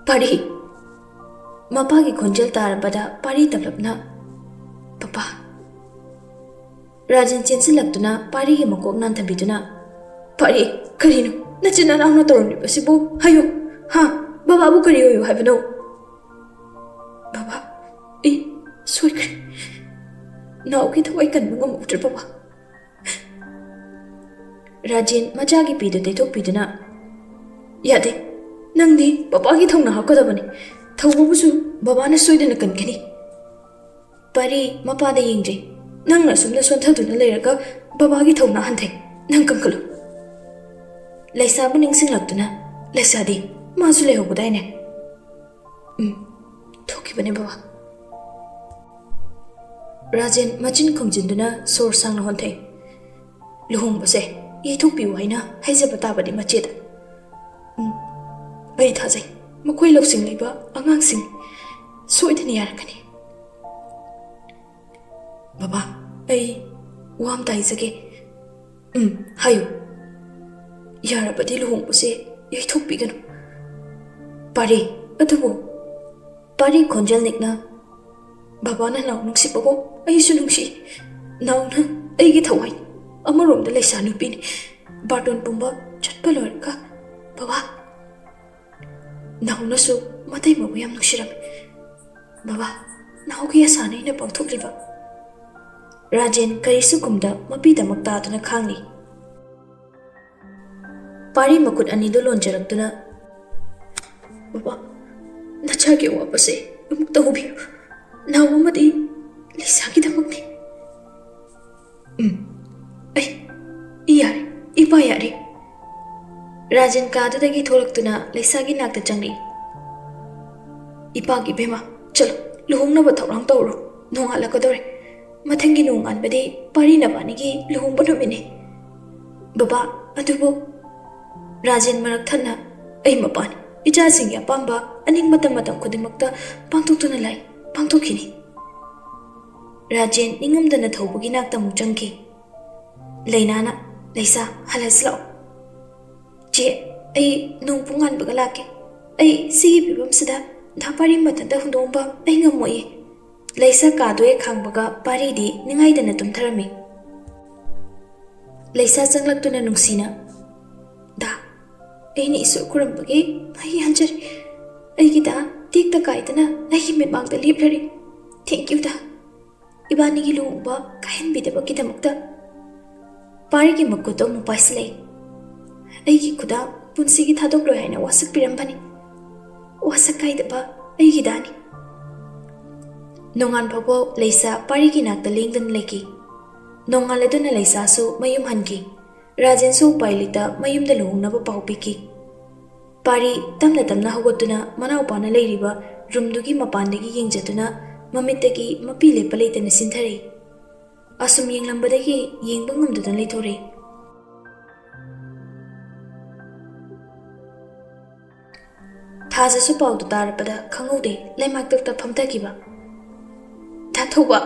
"ꯄꯥꯔꯤ!" ꯃꯄꯥꯒꯤ ꯈꯣꯟꯖꯦꯜ ꯇꯥꯔꯕꯗ ꯄꯥꯔꯤ ꯇꯞꯂꯞꯅ, "ꯄꯄꯥ!" ꯔꯥꯖꯦꯟ ꯆꯦꯟꯁꯤꯜꯂꯛꯇꯨꯅ ꯄꯥꯔꯤꯒꯤ ꯃꯀꯣꯛ ꯅꯥꯟꯊꯕꯤꯗꯨꯅ, "ꯄꯥꯔꯤ, ꯀꯔꯤꯅꯣ ꯅꯆꯤꯟ ꯅꯅꯥꯎꯅ ꯇꯧꯔꯝꯂꯤꯕꯁꯤꯕꯨ? ꯍꯥꯏꯌꯨ, ꯍꯥ? ꯕꯕꯥꯕꯨ ꯀꯔꯤ ꯑꯣꯏꯌꯨ ꯍꯥꯏꯕꯅꯣ?" "ꯕꯕꯥ, ꯑꯩ ꯁꯣꯏꯈ꯭ꯔꯦ꯫ ꯅꯥꯎꯒꯤ ꯊꯋꯥꯏ ꯀꯟꯕ ꯉꯝꯍꯧꯗ꯭ꯔꯦ ꯕꯕꯥ꯫" ꯔꯥꯖꯦꯟ ꯃꯆꯥꯒꯤ ꯄꯤꯗꯨ ꯇꯩꯊꯣꯛꯄꯤꯗꯨꯅ, "ꯌꯥꯗꯦ, ꯅꯪꯗꯤ ꯕꯕꯥꯒꯤ ꯊꯧꯅꯥ ꯍꯥꯞꯀꯗꯕꯅꯤ꯫ ꯊꯧꯕꯕꯨꯁꯨ ꯕꯕꯥꯅ ꯁꯣꯏꯗꯅ ꯀꯟꯒꯅꯤ꯫ ꯄꯥꯔꯤ ꯃꯄꯥꯗ ꯌꯦꯡꯖꯩ꯫ "ꯅꯪꯅ ꯑꯁꯨꯝꯅ ꯁꯣꯟꯊꯗꯨꯅ ꯂꯩꯔꯒ ꯕꯕꯥꯒꯤ ꯊꯧꯅꯥ ꯍꯟꯊꯩ꯫ ꯅꯪ ꯀꯟꯈꯠꯂꯨ꯫" ꯂꯩꯁꯥꯕꯨ ꯅꯤꯡꯁꯤꯡꯂꯛꯇꯨꯅ, "ꯂꯩꯁꯥꯗꯤ ꯃꯥꯁꯨ ꯂꯩꯍꯧꯕꯗꯥꯏꯅꯦ?" "ꯎꯝ, ꯊꯣꯛꯈꯤꯕꯅꯦ ꯕꯕꯥ꯫" ꯔꯥꯖꯦꯟ ꯃꯆꯤꯟ ꯈꯨꯝꯖꯤꯟꯗꯨꯅ ꯁꯣꯔ ꯁꯥꯡꯅ ꯍꯣꯟꯊꯩ꯫ "ꯂꯨꯍꯣꯡꯕꯁꯦ ꯌꯩꯊꯣꯛꯄꯤꯌꯨ ꯍꯥꯏꯅ ꯍꯥꯏꯖꯕ ꯇꯥꯕꯅꯤ ꯃꯆꯦꯗ꯫ ꯎꯝ, ꯑꯩ ꯊꯥꯖꯩ, ꯃꯈꯣꯏ ꯂꯧꯁꯤꯡ ꯂꯩꯕ ꯑꯉꯥꯡꯁꯤꯡ ꯁꯣꯏꯗꯅ ꯌꯥꯔꯛꯀꯅꯤ꯫" "ꯕꯕꯥ, ꯑꯩ ꯋꯥ ꯑꯝꯇ ꯍꯥꯏꯖꯒꯦ꯫" "ꯎꯝ, ꯍꯥꯏꯌꯨ꯫" "ꯌꯥꯔꯕꯗꯤ ꯂꯨꯍꯣꯡꯕꯁꯦ ꯌꯩꯊꯣꯛꯄꯤꯒꯅꯨ꯫" "ꯄꯥꯔꯤ, ꯑꯗꯨꯕꯨ꯫" ꯄꯥꯔꯤ ꯈꯣꯟꯖꯦꯜ ꯅꯤꯛꯅ, "ꯕꯕꯥꯅ ꯅꯥꯎ ꯅꯨꯡꯁꯤꯕꯒꯨꯝ ꯑꯩꯁꯨ ꯅꯨꯡꯁꯤ꯫ ꯅꯥꯎꯅ ꯑꯩꯒꯤ ꯊꯋꯥꯏ꯫ ꯑꯃꯔꯣꯝꯗ ꯂꯩꯁꯥ ꯅꯨꯄꯤꯅꯤ꯫ ꯕꯥꯔꯇꯣꯟ ꯄꯨꯝꯕ ꯆꯠꯄ ꯂꯣꯏꯔꯒ, ꯕꯕꯥ, ꯅꯥꯎꯅꯁꯨ ꯃꯇꯩ ꯃꯕꯨ ꯌꯥꯝ ꯅꯨꯡꯁꯤꯔꯝꯃꯤ꯫ ꯕꯕꯥ, ꯅꯥꯎꯒꯤ ꯑꯁꯥꯅ ꯑꯩꯅ ꯄꯥꯡꯊꯣꯛꯂꯤꯕ꯫" ꯔꯥꯖꯦꯟ ꯀꯔꯤꯁꯨ ꯈꯨꯝꯗ ꯃꯄꯤꯗꯃꯛ ꯇꯥꯗꯨꯅ ꯈꯥꯡꯂꯤ꯫ ꯄꯥꯔꯤ ꯃꯈꯨꯠ ꯑꯅꯤꯗꯨ ꯂꯣꯟꯖꯔꯛꯇꯨꯅ, "ꯕꯕꯥ, ꯅꯆꯥꯒꯤ ꯑꯋꯥꯕꯁꯦ ꯑꯃꯨꯛ ꯇꯧꯕꯤꯌꯨ꯫ ꯅꯥꯎ ꯑꯃꯗꯤ ꯂꯩꯁꯥꯒꯤꯗꯃꯛꯅꯤ꯫" "ꯎꯝ, ꯑꯩ, ꯏ ꯌꯥꯔꯦ, ꯏꯄꯥ ꯌꯥꯔꯦ꯫" ꯔꯥꯖꯦꯟ ꯀꯥꯗꯨꯗꯒꯤ ꯊꯣꯛꯂꯛꯇꯨꯅ ꯂꯩꯁꯥꯒꯤ ꯅꯥꯛꯇ ꯆꯪꯂꯛꯏ꯫ "ꯏꯄꯥꯒꯤ ꯏꯕꯦꯝꯃ, ꯆꯠꯂꯣ, ꯂꯨꯍꯣꯡꯅꯕ ꯊꯧꯔꯥꯡ ꯇꯧꯔꯣ꯫ ꯅꯣꯡꯉꯥꯜꯂꯛꯀꯗꯧꯔꯦ꯫ ꯃꯊꯪꯒꯤ ꯅꯣꯡꯉꯥꯟꯕꯗꯤ ꯄꯥꯔꯤ ꯅꯕꯥꯅꯤꯒꯤ ꯂꯨꯍꯣꯡꯕ ꯅꯨꯃꯤꯠꯅꯤ꯫" "ꯕꯕꯥ, ꯑꯗꯨꯕꯨ꯫" ꯔꯥꯖꯦꯟ ꯃꯔꯛ ꯊꯠꯅ, "ꯑꯩ ꯃꯄꯥꯅꯤ꯫ ꯏꯆꯥꯁꯤꯡꯒꯤ ꯑꯄꯥꯝꯕ ꯑꯅꯤꯡꯕꯇ ꯃꯇꯝ ꯈꯨꯗꯤꯡꯃꯛꯇ ꯄꯥꯡꯊꯣꯛꯇꯨꯅ ꯂꯥꯛꯏ, ꯄꯥꯡꯊꯣꯛꯈꯤꯅꯤ꯫" ꯔꯥꯖꯦꯟ ꯅꯤꯡꯉꯝꯗꯅ ꯊꯧꯕꯒꯤ ꯅꯥꯛꯇ ꯑꯃꯨꯛ ꯆꯪꯈꯤ꯫ ꯂꯩꯅꯥꯅ, "ꯂꯩꯁꯥ, ꯍꯜꯂꯁꯤ ꯂꯥꯛꯑꯣ꯫" "ꯆꯦ, ꯑꯩ ꯅꯣꯡ ꯄꯨꯡ ꯉꯥꯟꯕꯒ ꯂꯥꯛꯀꯦ꯫ ꯑꯩ ꯁꯤꯒꯤ ꯐꯤꯕꯝꯁꯤꯗ ꯗꯥ ꯄꯥꯔꯤ ꯃꯊꯟꯇ ꯍꯨꯟꯗꯣꯛꯑꯝꯕ ꯑꯩ ꯉꯝꯃꯣꯏꯌꯦ꯫" ꯂꯩꯁꯥ ꯀꯥꯗꯣ ꯍꯦꯛ ꯈꯥꯡꯕꯒ ꯄꯥꯔꯤꯗꯤ ꯅꯤꯡꯉꯥꯏꯗꯅ ꯇꯨꯝꯊꯔꯝꯃꯤ꯫ ꯂꯩꯁꯥ ꯆꯪꯂꯛꯇꯨꯅ ꯅꯨꯡꯁꯤꯅ, "ꯗꯥ, ꯑꯩꯅ ꯏꯁꯣꯔ ꯈꯨꯔꯨꯝꯕꯒꯤ ꯃꯍꯩ ꯍꯟꯖꯔꯦ꯫ ꯑꯩꯒꯤ ꯗꯥ ꯇꯦꯛꯇ ꯀꯥꯏꯗꯅ ꯑꯩꯒꯤ ꯃꯤꯠꯃꯥꯡꯗ ꯂꯦꯞꯂꯔꯦ꯫ Thank you ꯗꯥ, ꯏꯕꯥꯅꯤꯒꯤ ꯂꯨꯍꯣꯡꯕ ꯀꯥꯏꯍꯟꯕꯤꯗꯕꯒꯤꯗꯃꯛꯇ꯫" ꯄꯥꯔꯤꯒꯤ ꯃꯈꯨꯠꯇꯣ ꯑꯃꯨꯛ ꯄꯥꯏꯁꯤꯜꯂꯛꯏ꯫ "ꯑꯩꯒꯤ ꯈꯨꯗꯥꯡ ꯄꯨꯟꯁꯤꯒꯤ ꯊꯥꯗꯣꯛꯂꯣꯏ ꯍꯥꯏꯅ ꯋꯥꯁꯛꯄꯤꯔꯝꯕꯅꯤ꯫ ꯋꯥꯁꯛ ꯀꯥꯏꯗꯕ ꯑꯩꯒꯤ ꯗꯥꯅꯤ꯫" ꯅꯣꯡꯉꯥꯟ ꯐꯥꯎꯕ ꯂꯩꯁꯥ ꯄꯥꯔꯤꯒꯤ ꯅꯥꯛꯇ ꯂꯦꯡꯗꯅ ꯂꯩꯈꯤ꯫ ꯅꯣꯡꯉꯥꯜꯂꯗꯨꯅ ꯂꯩꯁꯥꯁꯨ ꯃꯌꯨꯝ ꯍꯟꯈꯤ꯫ ꯔꯥꯖꯦꯟꯁꯨ ꯎꯄꯥꯏ ꯂꯩꯇ ꯃꯌꯨꯝꯗ ꯂꯨꯍꯣꯡꯅꯕ ꯄꯥꯎ ꯄꯤꯈꯤ꯫ ꯄꯥꯔꯤ ꯇꯞꯅ ꯇꯞꯅ ꯍꯧꯒꯠꯇꯨꯅ ꯃꯅꯥꯎꯄꯥꯅ ꯂꯩꯔꯤꯕ ꯔꯨꯝꯗꯨꯒꯤ ꯃꯄꯥꯟꯗꯒꯤ ꯌꯦꯡꯖꯗꯨꯅ ꯃꯃꯤꯠꯇꯒꯤ ꯃꯄꯤ ꯂꯦꯞꯄ ꯂꯩꯇꯅ ꯁꯤꯟꯊꯔꯛꯏ꯫ ꯑꯁꯨꯝ ꯌꯦꯡꯂꯝꯕꯗꯒꯤ ꯌꯦꯡꯕ ꯉꯝꯗꯗꯨꯅ ꯂꯩꯊꯣꯔꯛꯏ꯫ ꯊꯥꯖꯁꯨ ꯄꯥꯎꯗꯨ ꯇꯥꯔꯛꯄꯗ ꯈꯪꯍꯧꯗꯦ ꯂꯩꯃꯥꯏ ꯇꯞꯇ ꯐꯝꯊꯈꯤꯕ꯫ "ꯊꯥꯊꯧꯕ!"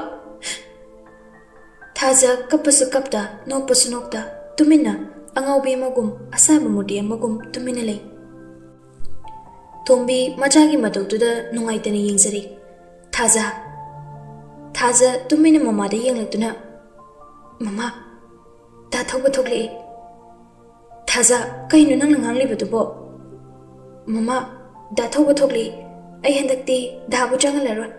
ꯊꯥꯖ ꯀꯞꯄꯁꯨ ꯀꯞꯇ, ꯅꯣꯛꯄꯁꯨ ꯅꯣꯛꯇ, ꯇꯨꯃꯤꯟꯅ ꯑꯉꯥꯎꯕꯤ ꯑꯃꯒꯨꯝ, ꯑꯁꯥꯕ ꯃꯨꯔꯇꯤ ꯑꯃꯒꯨꯝ ꯇꯨꯃꯤꯟꯅ ꯂꯩ꯫ ꯇꯣꯝꯕꯤ ꯃꯆꯥꯒꯤ ꯃꯇꯧꯗꯨꯗ ꯅꯨꯡꯉꯥꯏꯇꯅ ꯌꯦꯡꯖꯔꯤ꯫ "ꯊꯥꯖ!" ꯊꯥꯖ ꯇꯨꯃꯤꯟꯅ ꯃꯃꯥꯗ ꯌꯦꯡꯂꯛꯇꯨꯅ, "ꯃꯃꯥ, ꯗꯥ ꯊꯧꯕ ꯊꯣꯛꯂꯛꯑꯦ!" "ꯊꯥꯖ, ꯀꯩꯅꯣ ꯅꯪꯅ ꯉꯥꯡꯂꯤꯕꯗꯨꯕꯣ?" "ꯃꯃꯥ, ꯗꯥ ꯊꯧꯕ ꯊꯣꯛꯂꯛꯑꯦ꯫ ꯑꯩ ꯍꯟꯗꯛꯇꯤ ꯗꯥꯕꯨ ꯆꯪꯍꯜꯂꯔꯣꯏ꯫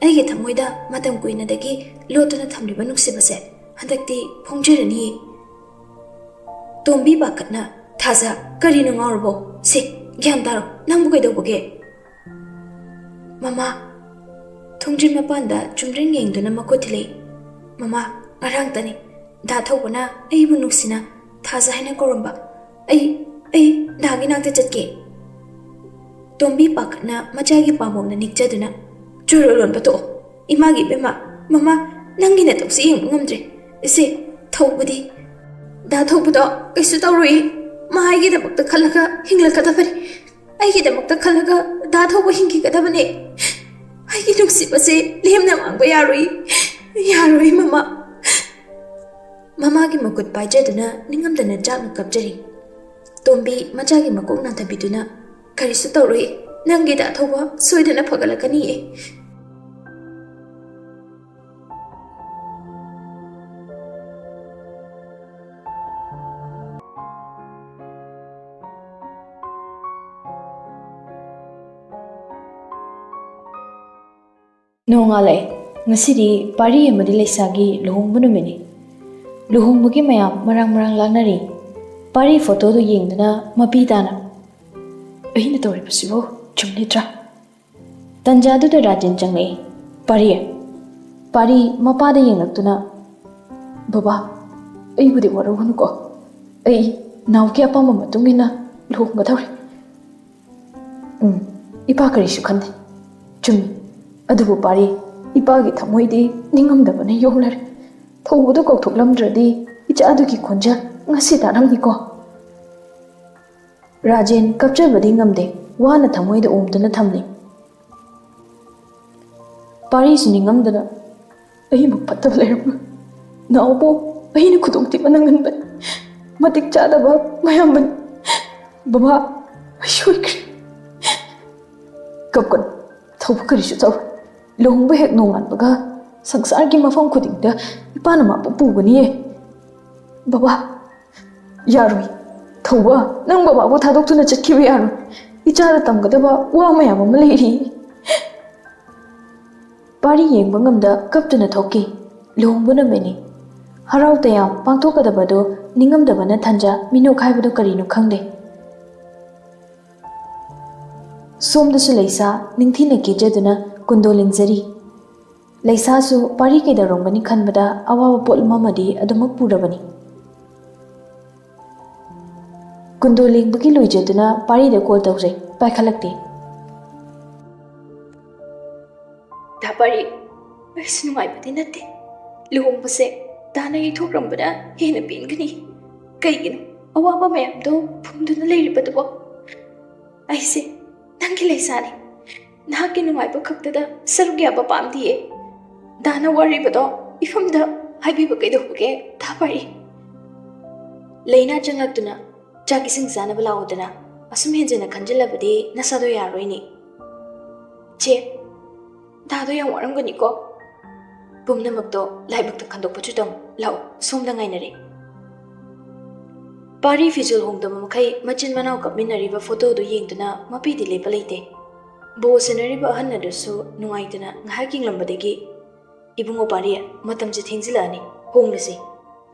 ꯑꯩꯒꯤ ꯊꯃꯣꯏꯗ ꯃꯇꯝ ꯀꯨꯏꯅꯗꯒꯤ ꯂꯣꯠꯇꯨꯅ ꯊꯝꯂꯤꯕ ꯅꯨꯡꯁꯤꯕꯁꯦ ꯍꯟꯗꯛꯇꯤ ꯐꯣꯡꯖꯔꯅꯤꯌꯦ!" ꯇꯣꯝꯕꯤ ꯄꯥꯈꯠꯅ, "ꯊꯥꯖ, ꯀꯔꯤꯅꯣ ꯉꯥꯎꯔꯕꯣ? ꯁꯦ, ꯒ꯭ꯌꯥꯟ ꯇꯥꯔꯣ, ꯅꯪꯕꯨ ꯀꯩꯗꯧꯕꯒꯦ?" "ꯃꯃꯥ!" ꯊꯣꯡꯖꯤꯟ ꯃꯄꯥꯟꯗ ꯆꯨꯝꯗ꯭ꯔꯤꯡ ꯌꯦꯡꯗꯨꯅ ꯃꯈꯨꯠ ꯊꯤꯜꯂꯛꯏ꯫ "ꯃꯃꯥ, ꯉꯔꯥꯡꯇꯅꯤ ꯗꯥ ꯊꯧꯕꯅ ꯑꯩꯕꯨ ꯅꯨꯡꯁꯤꯅ ꯊꯥꯖ ꯍꯥꯏꯅ ꯀꯧꯔꯝꯕ꯫ ꯑꯩ, ꯑꯩ ꯗꯥꯒꯤ ꯅꯥꯛꯇ ꯆꯠꯀꯦ!" ꯇꯣꯝꯕꯤ ꯄꯥꯈꯠꯅ ꯃꯆꯥꯒꯤ ꯄꯥꯝꯕꯣꯝꯗ ꯅꯤꯛꯆꯗꯨꯅ, "ꯆꯨꯔꯣ ꯂꯣꯟꯕ ꯇꯣꯛꯑꯣ꯫ ꯏꯃꯥꯒꯤ ꯏꯕꯦꯝꯃ, ꯃꯃꯥ, ꯅꯪꯒꯤ ꯅꯇꯧꯁꯤ ꯌꯦꯡꯕ ꯉꯝꯗ꯭ꯔꯦ꯫ ꯏꯆꯦ, ꯊꯧꯕꯗꯤ, ꯗꯥ ꯊꯧꯕꯗꯣ ꯀꯩꯁꯨ ꯇꯧꯔꯣꯏ꯫ ꯃꯥ ꯑꯩꯒꯤꯗꯃꯛꯇ ꯈꯜꯂꯒ ꯍꯤꯡꯂꯛꯀꯗꯕꯅꯤ꯫ ꯑꯩꯒꯤꯗꯃꯛꯇ ꯈꯜꯂꯒ ꯗꯥ ꯊꯧꯕ ꯍꯤꯡꯈꯤꯒꯗꯕꯅꯦ꯫ ꯑꯩꯒꯤ ꯅꯨꯡꯁꯤꯕꯁꯦ ꯂꯦꯝꯅ ꯃꯥꯡꯕ ꯌꯥꯔꯣꯏ꯫ ꯌꯥꯔꯣꯏ, ꯃꯃꯥ!" ꯃꯃꯥꯒꯤ ꯃꯈꯨꯠ ꯄꯥꯏꯖꯗꯨꯅ ꯅꯤꯡꯉꯝꯗꯅ ꯆꯥꯛꯅ ꯀꯞꯆꯔꯤ꯫ ꯇꯣꯝꯕꯤ ꯃꯆꯥꯒꯤ ꯃꯀꯣꯛ ꯅꯥꯟꯊꯕꯤꯗꯨꯅ, "ꯀꯔꯤꯁꯨ ꯇꯧꯔꯣꯏ, ꯅꯪꯒꯤ ꯗꯥ ꯊꯧꯕ ꯁꯣꯏꯗꯅ ꯐꯒꯠꯂꯛꯀꯅꯤꯌꯦ!" ꯅꯣꯡꯉꯥꯜꯂꯛꯑꯦ꯫ ꯉꯁꯤꯗꯤ ꯄꯥꯔꯤ ꯑꯃꯗꯤ ꯂꯩꯁꯥꯒꯤ ꯂꯨꯍꯣꯡꯕ ꯅꯨꯃꯤꯠꯅꯤ꯫ ꯂꯨꯍꯣꯡꯕꯒꯤ ꯃꯌꯥꯝ ꯃꯔꯥꯡ ꯃꯔꯥꯡ ꯂꯥꯛꯅꯔꯤ꯫ ꯄꯥꯔꯤ ꯐꯣꯇꯣꯗꯨ ꯌꯦꯡꯗꯨꯅ ꯃꯄꯤ ꯇꯥꯅ, "ꯑꯩꯅ ꯇꯧꯔꯤꯕꯁꯤꯕꯨ ꯆꯨꯝꯂꯤꯗ꯭ꯔꯥ?" ꯇꯟꯖꯥꯗꯨꯗ ꯔꯥꯖꯦꯟ ꯆꯪꯂꯛꯏ꯫ ꯄꯥꯔꯤ, ꯄꯥꯔꯤ ꯃꯄꯥꯗ ꯌꯦꯡꯂꯛꯇꯨꯅ, "ꯕꯕꯥ, ꯑꯩꯕꯨꯗꯤ ꯋꯥꯔꯧꯒꯅꯨꯀꯣ, ꯑꯩ ꯅꯥꯎꯒꯤ ꯑꯄꯥꯝꯕ ꯃꯇꯨꯡ ꯏꯟꯅ ꯂꯨꯍꯣꯡꯒꯗꯧꯔꯦ꯫ ꯎꯝ, ꯏꯄꯥ ꯀꯔꯤꯁꯨ ꯈꯟꯗꯦ꯫ ꯆꯨꯝꯃꯤ, ꯑꯗꯨꯕꯨ ꯄꯥꯔꯤ, ꯏꯄꯥꯒꯤ ꯊꯃꯣꯏꯗꯤ ꯅꯤꯡꯉꯝꯗꯕꯅ ꯌꯣꯝꯂꯔꯦ꯫ ꯊꯧꯕꯗꯨ ꯀꯧꯊꯣꯛꯂꯝꯗ꯭ꯔꯗꯤ ꯏꯆꯥꯗꯨꯒꯤ ꯈꯣꯟꯖꯦꯜ ꯉꯁꯤ ꯇꯥꯔꯝꯅꯤꯀꯣ꯫" ꯔꯥꯖꯦꯟ ꯀꯞꯆꯕꯗꯤ ꯉꯝꯗꯦ, ꯋꯥꯅ ꯊꯃꯣꯏꯗ ꯑꯣꯝꯗꯨꯅ ꯊꯝꯂꯤ꯫ ꯄꯥꯔꯤꯁꯨ ꯅꯤꯡꯉꯝꯗꯅ, "ꯑꯩꯕꯨ ꯐꯠꯇꯕ ꯂꯩꯔꯝꯃꯣꯏ꯫ ꯅꯥꯎꯕꯨ ꯑꯩꯅ ꯈꯨꯗꯣꯡꯊꯤꯕ ꯅꯪꯍꯟꯕꯅꯤ꯫ ꯃꯇꯤꯛ ꯆꯥꯗꯕ ꯃꯌꯥꯝꯕꯅꯤ꯫ ꯕꯕꯥ, ꯑꯩ ꯁꯣꯏꯈ꯭ꯔꯦ꯫" "ꯀꯞꯀꯅꯨ, ꯊꯧꯕ ꯀꯔꯤꯁꯨ ꯇꯧꯔꯣꯏ꯫ ꯂꯨꯍꯣꯡꯕ ꯍꯦꯛ ꯅꯣꯡꯉꯥꯟꯕꯒ ꯁꯪꯁꯥꯔꯒꯤ ꯃꯐꯝ ꯈꯨꯗꯤꯡꯗ ꯏꯄꯥꯅ ꯃꯥꯕꯨ ꯄꯨꯒꯅꯤꯌꯦ꯫" "ꯕꯕꯥ, ꯌꯥꯔꯣꯏ꯫ ꯊꯧꯕ, ꯅꯪ ꯕꯕꯥꯕꯨ ꯊꯥꯗꯣꯛꯇꯨꯅ ꯆꯠꯈꯤꯕ ꯌꯥꯔꯣꯏ꯫ ꯏꯆꯥꯗ ꯇꯝꯒꯗꯕ ꯋꯥ ꯃꯌꯥꯝ ꯑꯃ ꯂꯩꯔꯤ꯫" ꯄꯥꯔꯤ ꯌꯦꯡꯕ ꯉꯝꯗ ꯀꯞꯇꯨꯅ ꯊꯣꯛꯈꯤ꯫ ꯂꯨꯍꯣꯡꯕ ꯅꯨꯃꯤꯠꯅꯤ꯫ ꯍꯔꯥꯎ ꯇꯌꯥꯝ ꯄꯥꯡꯊꯣꯛꯀꯗꯕꯗꯨ ꯅꯤꯡꯉꯝꯗꯕꯅ ꯊꯟꯖ ꯃꯤꯅꯣꯛ ꯍꯥꯏꯕꯗꯨ ꯀꯔꯤꯅꯣ ꯈꯪꯗꯦ꯫ ꯁꯣꯝꯗꯁꯨ ꯂꯩꯁꯥ ꯅꯤꯡꯊꯤꯅ ꯀꯦꯖꯗꯨꯅ ꯀꯨꯟꯗꯣ ꯂꯦꯡꯖꯔꯤ꯫ ꯂꯩꯁꯥꯁꯨ ꯄꯥꯔꯤ ꯀꯩꯗꯧꯔꯝꯒꯅꯤ ꯈꯟꯕꯗ ꯑꯋꯥꯕ ꯄꯣꯠꯂꯨꯝ ꯑꯃꯗꯤ ꯑꯗꯨꯃꯛ ꯄꯨꯔꯕꯅꯤ꯫ ꯀꯨꯟꯗꯣ ꯂꯦꯡꯕꯒꯤ ꯂꯣꯏꯖꯗꯨꯅ ꯄꯥꯔꯤꯗ ꯀꯣꯜ ꯇꯧꯖꯩ, ꯄꯥꯏꯈꯠꯂꯛꯇꯦ꯫ "ꯗꯥ ꯄꯥꯔꯤ, ꯑꯩꯁꯨ ꯅꯨꯡꯉꯥꯏꯕꯗꯤ ꯅꯠꯇꯦ꯫ ꯂꯨꯍꯣꯡꯕꯁꯦ ꯗꯥꯅ ꯌꯩꯊꯣꯛꯂꯝꯕꯅ ꯍꯦꯟꯅ ꯄꯦꯟꯒꯅꯤ꯫ ꯀꯩꯒꯤꯅꯣ ꯑꯋꯥꯕ ꯃꯌꯥꯝꯗꯣ ꯐꯨꯝꯗꯨꯅ ꯂꯩꯔꯤꯕꯗꯨꯕꯣ? ꯑꯩꯁꯦ ꯅꯪꯒꯤ ꯂꯩꯁꯥꯅꯤ꯫ ꯅꯍꯥꯛꯀꯤ ꯅꯨꯡꯉꯥꯏꯕ ꯈꯛꯇꯗ ꯁꯔꯨꯛ ꯌꯥꯕ ꯄꯥꯝꯗꯤꯌꯦ꯫ ꯗꯥꯅ ꯋꯥꯔꯤꯕꯗꯣ ꯏꯐꯝꯗ ꯍꯥꯏꯕꯤꯕ ꯀꯩꯗꯧꯕꯒꯦ, ꯗꯥ ꯄꯥꯔꯤ?" ꯂꯩꯅꯥ ꯆꯪꯂꯛꯇꯨꯅ, "ꯆꯥꯛ ꯏꯁꯤꯡ ꯆꯥꯅꯕ ꯂꯥꯛꯑꯣꯗꯅ꯫ ꯑꯁꯨꯝ ꯍꯦꯟꯖꯟꯅ ꯈꯟꯖꯤꯜꯂꯕꯗꯤ ꯅꯁꯥꯗꯣ ꯌꯥꯔꯣꯏꯅꯦ꯫" "ꯆꯦ, ꯗꯥꯗꯣ ꯌꯥꯝ ꯋꯥꯔꯝꯒꯅꯤꯀꯣ꯫ ꯄꯨꯝꯅꯃꯛꯇꯣ ꯂꯥꯏꯕꯛꯇ ꯈꯟꯗꯣꯛꯄꯁꯨ ꯇꯝꯃꯨ꯫ ꯂꯥꯛꯑꯣ, ꯁꯣꯝꯗ ꯉꯥꯏꯅꯔꯦ꯫" ꯄꯥꯔꯤ ꯐꯤꯖꯣꯜ ꯍꯣꯡꯗꯕ ꯃꯈꯩ ꯃꯆꯤꯟ ꯃꯅꯥꯎ ꯀꯞꯃꯤꯟꯅꯔꯤꯕ ꯐꯣꯇꯣꯗꯨ ꯌꯦꯡꯗꯨꯅ ꯃꯄꯤꯗꯤ ꯂꯦꯞꯄ ꯂꯩꯇꯦ꯫ ꯕꯣꯜ ꯁꯥꯟꯅꯔꯤꯕ ꯑꯍꯜ ꯑꯗꯨꯁꯨ ꯅꯨꯡꯉꯥꯏꯇꯅ ꯉꯥꯏꯍꯥꯛ ꯌꯦꯡꯂꯝꯕꯗꯒꯤ, "ꯏꯕꯨꯡꯉꯣ ꯄꯥꯔꯤ, ꯃꯇꯝꯁꯦ ꯊꯦꯡꯖꯤꯜꯂꯛꯑꯅꯤ, ꯍꯣꯡꯂꯁꯤ꯫"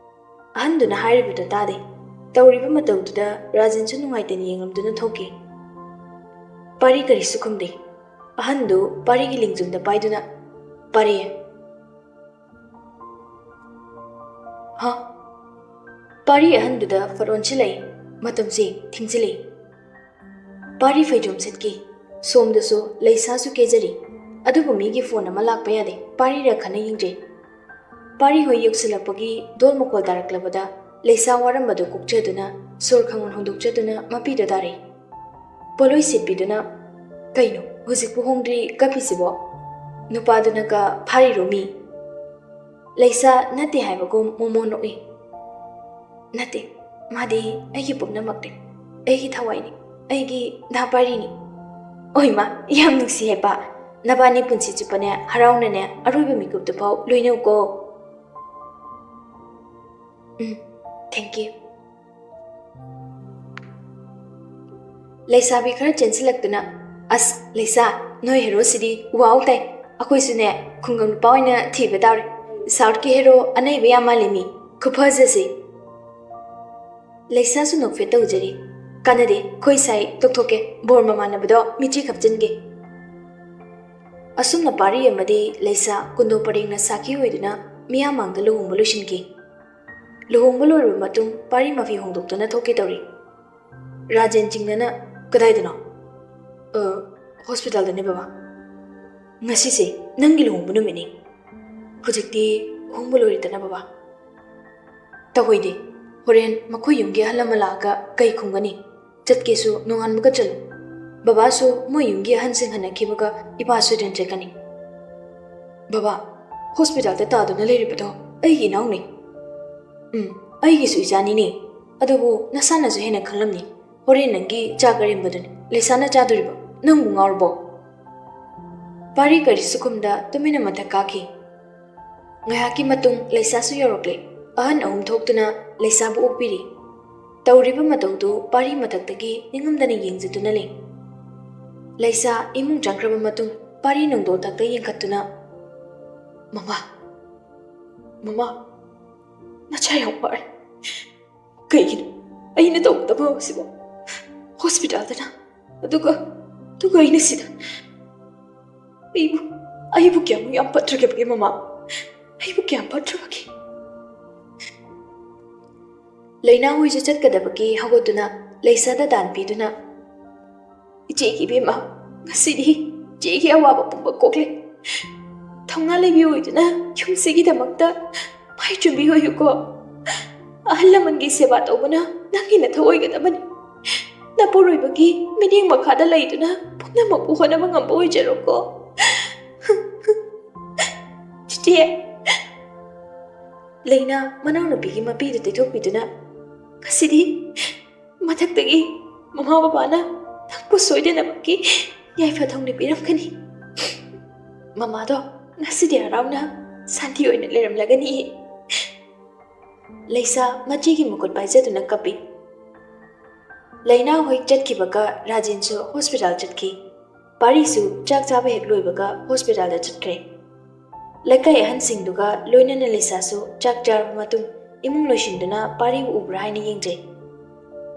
ꯑꯍꯟꯗꯨꯅ ꯍꯥꯏꯔꯤꯕꯗꯨ ꯇꯥꯗꯦ꯫ ꯇꯧꯔꯤꯕ ꯃꯇꯧꯗꯨꯗ ꯔꯥꯖꯦꯟꯁꯨ ꯅꯨꯡꯉꯥꯏꯇꯅ ꯌꯦꯡꯂꯝꯗꯨꯅ ꯊꯣꯛꯈꯤ꯫ ꯄꯥꯔꯤ ꯀꯔꯤꯁꯨ ꯈꯨꯝꯗꯦ꯫ ꯑꯍꯟꯗꯨ ꯄꯥꯔꯤꯒꯤ ꯂꯦꯡꯖꯨꯝꯗ ꯄꯥꯏꯗꯨꯅ, ꯄꯥꯔꯤ꯫ ꯍꯥ? ꯄꯥꯔꯤ ꯑꯍꯟꯗꯨꯗ ꯐꯠ ꯑꯣꯟꯁꯤꯜꯂꯛꯏ꯫ ꯃꯇꯝꯁꯤ ꯊꯤꯡꯖꯤꯜꯂꯛꯏ꯫ ꯄꯥꯔꯤ ꯐꯩꯖꯣꯝ ꯁꯦꯠꯈꯤ꯫ ꯁꯣꯝꯗꯁꯨ ꯂꯩꯁꯥꯁꯨ ꯀꯦꯖꯔꯤ꯫ ꯑꯗꯨꯕꯨ ꯃꯤꯒꯤ ꯐꯣꯟ ꯑꯃ ꯂꯥꯛꯄ ꯌꯥꯗꯦ꯫ ꯄꯥꯔꯤ ꯔꯈꯅ ꯌꯦꯡꯖꯩ꯫ ꯄꯥꯔꯤ ꯍꯣꯏ ꯌꯧꯁꯤꯜꯂꯛꯄꯒꯤ ꯗꯣꯜ ꯃꯈꯣꯜ ꯇꯥꯔꯛꯂꯕꯗ ꯂꯩꯁꯥ ꯋꯥꯔꯝꯕꯗꯨ ꯀꯣꯛꯆꯗꯨꯅ ꯁꯣꯔ ꯈꯪꯍꯣꯟ ꯍꯣꯟꯗꯣꯛꯆꯗꯨꯅ ꯃꯄꯤꯗ ꯇꯥꯔꯛꯏ꯫ ꯄꯣꯠꯂꯣꯏ ꯁꯦꯠꯄꯤꯗꯨꯅ, "ꯀꯩꯅꯣ ꯍꯧꯖꯤꯛꯄꯨ ꯍꯣꯡꯗ꯭ꯔꯤ ꯀꯞꯄꯤꯁꯤꯕꯣ?" ꯅꯨꯄꯥꯗꯨꯅꯒ ꯐꯥꯔꯤꯔꯣ ꯃꯤ? ꯂꯩꯁꯥ ꯅꯠꯇꯦ ꯍꯥꯏꯕꯒꯨꯝ ꯃꯣꯃꯣ ꯅꯣꯛꯏ꯫ "ꯅꯠꯇꯦ, ꯃꯥꯗꯤ ꯑꯩꯒꯤ ꯄꯨꯝꯅꯃꯛꯅꯤ, ꯑꯩꯒꯤ ꯊꯋꯥꯏꯅꯤ, ꯑꯩꯒꯤ ꯗꯥ ꯄꯥꯔꯤꯅꯤ꯫ ꯑꯣꯏꯃꯥ, ꯌꯥꯝ ꯅꯨꯡꯁꯤ ꯍꯥꯏꯕ꯫ ꯅꯕꯥꯅꯤ ꯄꯨꯟꯁꯤ ꯆꯨꯞꯄꯅꯦ ꯍꯔꯥꯎꯅꯅꯦ ꯑꯔꯣꯏꯕ ꯃꯤꯀꯨꯞꯇꯨꯐꯥꯎ ꯂꯣꯏꯅꯧꯀꯣ꯫ ꯎꯝ, thank you." ꯂꯩꯁꯥꯕꯤ ꯈꯔ ꯆꯦꯟꯁꯤꯜꯂꯛꯇꯨꯅ, "ꯑꯁ, ꯂꯩꯁꯥ, ꯅꯣꯏ ꯍꯦꯔꯣꯁꯤꯗꯤ ꯋꯥꯎ ꯇꯥꯏ꯫ ꯑꯩꯈꯣꯏꯁꯨꯅꯦ ꯈꯨꯡꯒꯪ ꯅꯨꯄꯥ ꯑꯣꯏꯅ ꯊꯤꯕ ꯇꯥꯔꯦ꯫ ꯁꯥꯎꯠꯀꯤ ꯍꯦꯔꯣ ꯑꯅꯩꯕ ꯌꯥꯝ ꯃꯥꯜꯂꯤ ꯃꯤ꯫ ꯈꯨꯐꯖꯁꯦ!" ꯂꯩꯁꯥꯁꯨ ꯅꯣꯛꯐꯦꯠ ꯇꯧꯖꯔꯤ꯫ "ꯀꯥꯟꯅꯗꯦ, ꯑꯩꯈꯣꯏ ꯁꯥꯏ ꯇꯣꯛꯊꯣꯛꯀꯦ, ꯕꯣꯔ ꯃꯃꯥꯟꯅꯕꯗꯣ ꯃꯤꯆꯤ ꯈꯞꯆꯤꯟꯒꯦ꯫" ꯑꯁꯨꯝꯅ ꯄꯥꯔꯤ ꯑꯃꯗꯤ ꯂꯩꯁꯥ ꯀꯨꯟꯗꯣ ꯄꯔꯦꯡꯅ ꯁꯥꯈꯤ ꯑꯣꯏꯗꯨꯅ ꯃꯤꯌꯥꯝ ꯃꯥꯡꯗ ꯂꯨꯍꯣꯡꯕ ꯂꯣꯏꯁꯤꯟꯈꯤ꯫ ꯂꯨꯍꯣꯡꯕ ꯂꯣꯏꯔꯕ ꯃꯇꯨꯡ ꯄꯥꯔꯤ ꯃꯐꯤ ꯍꯣꯡꯗꯣꯛꯇꯨꯅ ꯊꯣꯛꯀꯦ ꯇꯧꯔꯤ꯫ ꯔꯥꯖꯦꯟ ꯆꯤꯡꯅꯅ, "ꯀꯗꯥꯏꯗꯅꯣ?" "ꯑ, ꯍꯣꯁꯄꯤꯇꯥꯜꯗꯅꯦ ꯕꯕꯥ꯫ ꯉꯁꯤꯁꯦ ꯅꯪꯒꯤ ꯂꯨꯍꯣꯡꯕ ꯅꯨꯃꯤꯠꯅꯤ꯫ ꯍꯧꯖꯤꯛꯇꯤ ꯍꯣꯡꯕ ꯂꯣꯏꯔꯦꯗꯅ ꯕꯕꯥ꯫ ꯇꯧꯍꯣꯏꯗꯦ, ꯍꯣꯔꯦꯟ ꯃꯈꯣꯏ ꯌꯨꯝꯒꯤ ꯑꯍꯜ ꯑꯃ ꯂꯥꯛꯑꯒ ꯀꯩ ꯈꯨꯝꯒꯅꯤ? ꯆꯠꯀꯦꯁꯨ ꯅꯣꯡꯉꯥꯟꯕꯒ ꯆꯠꯂꯨ꯫ ꯕꯕꯥꯁꯨ ꯃꯣꯏ ꯌꯨꯝꯒꯤ ꯑꯍꯟꯁꯤꯡ ꯍꯟꯅꯈꯤꯕꯒ ꯏꯄꯥ ꯁꯣꯏꯗꯅ ꯆꯠꯀꯅꯤ꯫" "ꯕꯕꯥ, ꯍꯣꯁꯄꯤꯇꯥꯜꯗ ꯇꯥꯗꯨꯅ ꯂꯩꯔꯤꯕꯗꯣ ꯑꯩꯒꯤ ꯏꯅꯥꯎꯅꯤ꯫" "ꯎꯝ, ꯑꯩꯒꯤꯁꯨ ꯏꯆꯥꯅꯤꯅꯦ꯫ ꯑꯗꯨꯕꯨ ꯅꯁꯥꯅꯁꯨ ꯍꯦꯟꯅ ꯈꯪꯂꯝꯅꯤ꯫ ꯍꯣꯔꯦꯟ ꯅꯪꯒꯤ ꯆꯥꯛ ꯑꯔꯦꯝꯕꯗꯨꯅꯤ ꯂꯩꯁꯥꯅ ꯆꯥꯗꯣꯔꯤꯕ꯫ ꯅꯪꯕꯨ ꯉꯥꯎꯔꯕꯣ?" ꯄꯥꯔꯤ ꯀꯔꯤꯁꯨ ꯈꯨꯝꯗ ꯇꯨꯃꯤꯟꯅ ꯃꯊꯛ ꯀꯥꯈꯤ꯫ ꯉꯥꯏꯍꯥꯛꯀꯤ ꯃꯇꯨꯡ ꯂꯩꯁꯥꯁꯨ ꯌꯧꯔꯛꯂꯦ꯫ ꯑꯍꯟ ꯑꯍꯨꯝ ꯊꯣꯛꯇꯨꯅ ꯂꯩꯁꯥꯕꯨ ꯑꯣꯛꯄꯤꯔꯤ꯫ ꯇꯧꯔꯤꯕ ꯃꯇꯧꯗꯨ ꯄꯥꯔꯤ ꯃꯊꯛꯇꯒꯤ ꯅꯤꯡꯉꯝꯗꯅ ꯌꯦꯡꯖꯗꯨꯅ ꯂꯩ꯫ ꯂꯩꯁꯥ ꯏꯃꯨꯡ ꯆꯪꯈ꯭ꯔꯕ ꯃꯇꯨꯡ ꯄꯥꯔꯤ ꯅꯣꯡꯗꯣꯟꯊꯛꯇ ꯌꯦꯡꯈꯠꯇꯨꯅ, "ꯃꯃꯥ, ꯃꯃꯥ, ꯅꯆꯥ ꯌꯥꯝ ꯋꯥꯔꯦ꯫ ꯀꯩꯒꯤꯅꯣ ꯑꯩꯅ ꯇꯧꯒꯗꯕ ꯁꯤꯕꯣ? ꯍꯣꯁꯄꯤꯇꯥꯜꯗꯅ, ꯑꯗꯨꯒ, ꯑꯗꯨꯒ ꯑꯩꯅ ꯁꯤꯗ꯫ ꯑꯩꯕꯨ, ꯑꯩꯕꯨ ꯀꯌꯥꯃꯨꯛ ꯌꯥꯝ ꯐꯠꯇ꯭ꯔꯒꯦ ꯃꯃꯥ? ꯑꯩꯕꯨ ꯀꯌꯥꯝ ꯐꯠꯇ꯭ꯔꯕꯒꯦ? ꯂꯩꯅꯥ ꯍꯣꯏꯁꯨ ꯆꯠꯀꯗꯕꯒꯤ ꯍꯧꯒꯠꯇꯨꯅ ꯂꯩꯁꯥꯗ ꯗꯥꯟ ꯄꯤꯗꯨꯅ, "ꯏꯆꯦꯒꯤ ꯏꯕꯦꯝꯃ, ꯉꯁꯤꯗꯤ ꯏꯆꯦꯒꯤ ꯑꯋꯥꯕ ꯄꯨꯝꯕ ꯀꯣꯛꯂꯦ꯫ ꯊꯧꯅꯥ ꯂꯩꯕꯤ ꯑꯣꯏꯗꯨꯅ ꯌꯨꯝꯁꯤꯒꯤꯗꯃꯛꯇ ꯃꯥꯏ ꯆꯨꯝꯕꯤ ꯑꯣꯏꯌꯨꯀꯣ꯫ ꯑꯍꯜ ꯂꯃꯟꯒꯤ ꯁꯦꯕꯥ ꯇꯧꯕꯅ ꯅꯪꯒꯤ ꯅꯊꯧ ꯑꯣꯏꯒꯗꯕꯅꯤ꯫ ꯅꯄꯨꯔꯣꯏꯕꯒꯤ ꯃꯤꯠꯌꯦꯡ ꯃꯈꯥꯗ ꯂꯩꯗꯨꯅ ꯄꯨꯝꯅꯃꯛꯄꯨ ꯍꯣꯠꯅꯕ ꯉꯝꯕ ꯑꯣꯏꯖꯔꯣꯀꯣ꯫" "ꯆꯤꯆꯦ꯫" ꯂꯩꯅꯥ ꯃꯅꯥꯎꯅꯨꯄꯤꯒꯤ ꯃꯄꯤꯗꯨ ꯇꯩꯊꯣꯛꯄꯤꯗꯨꯅ, "ꯉꯁꯤꯗꯤ ꯃꯊꯛꯇꯒꯤ ꯃꯃꯥ ꯕꯕꯥꯅ ꯅꯪꯕꯨ ꯁꯣꯏꯗꯅꯃꯛꯀꯤ ꯌꯥꯏꯐ ꯊꯧꯅꯤ ꯄꯤꯔꯝꯒꯅꯤ꯫ ꯃꯃꯥꯗꯣ ꯉꯁꯤꯗꯤ ꯍꯔꯥꯎꯅ ꯁꯥꯟꯇꯤ ꯑꯣꯏꯅ ꯂꯩꯔꯝꯂꯒꯅꯤ꯫" ꯂꯩꯁꯥ ꯃꯆꯦꯒꯤ ꯃꯈꯨꯠ ꯄꯥꯏꯖꯗꯨꯅ ꯀꯞꯄꯤ꯫ ꯂꯩꯅꯥ ꯍꯣꯏ ꯆꯠꯈꯤꯕꯒ ꯔꯥꯖꯦꯟꯁꯨ ꯍꯣꯁꯄꯤꯇꯥꯜ ꯆꯠꯈꯤ꯫ ꯄꯥꯔꯤꯁꯨ ꯆꯥꯛ ꯆꯥꯕ ꯍꯦꯛ ꯂꯣꯏꯕꯒ ꯍꯣꯁꯄꯤꯇꯥꯜꯗ ꯆꯠꯈ꯭ꯔꯦ꯫ ꯂꯩꯀꯥꯏ ꯑꯍꯟꯁꯤꯡꯗꯨꯒ ꯂꯣꯏꯅꯅ ꯂꯩꯁꯥꯁꯨ ꯆꯥꯛ ꯆꯥꯔꯕ ꯃꯇꯨꯡ ꯏꯃꯨꯡ ꯂꯣꯏꯁꯤꯟꯗꯨꯅ ꯄꯥꯔꯤꯕꯨ ꯎꯕ꯭ꯔꯥ ꯍꯥꯏꯅ ꯌꯦꯡꯖꯩ꯫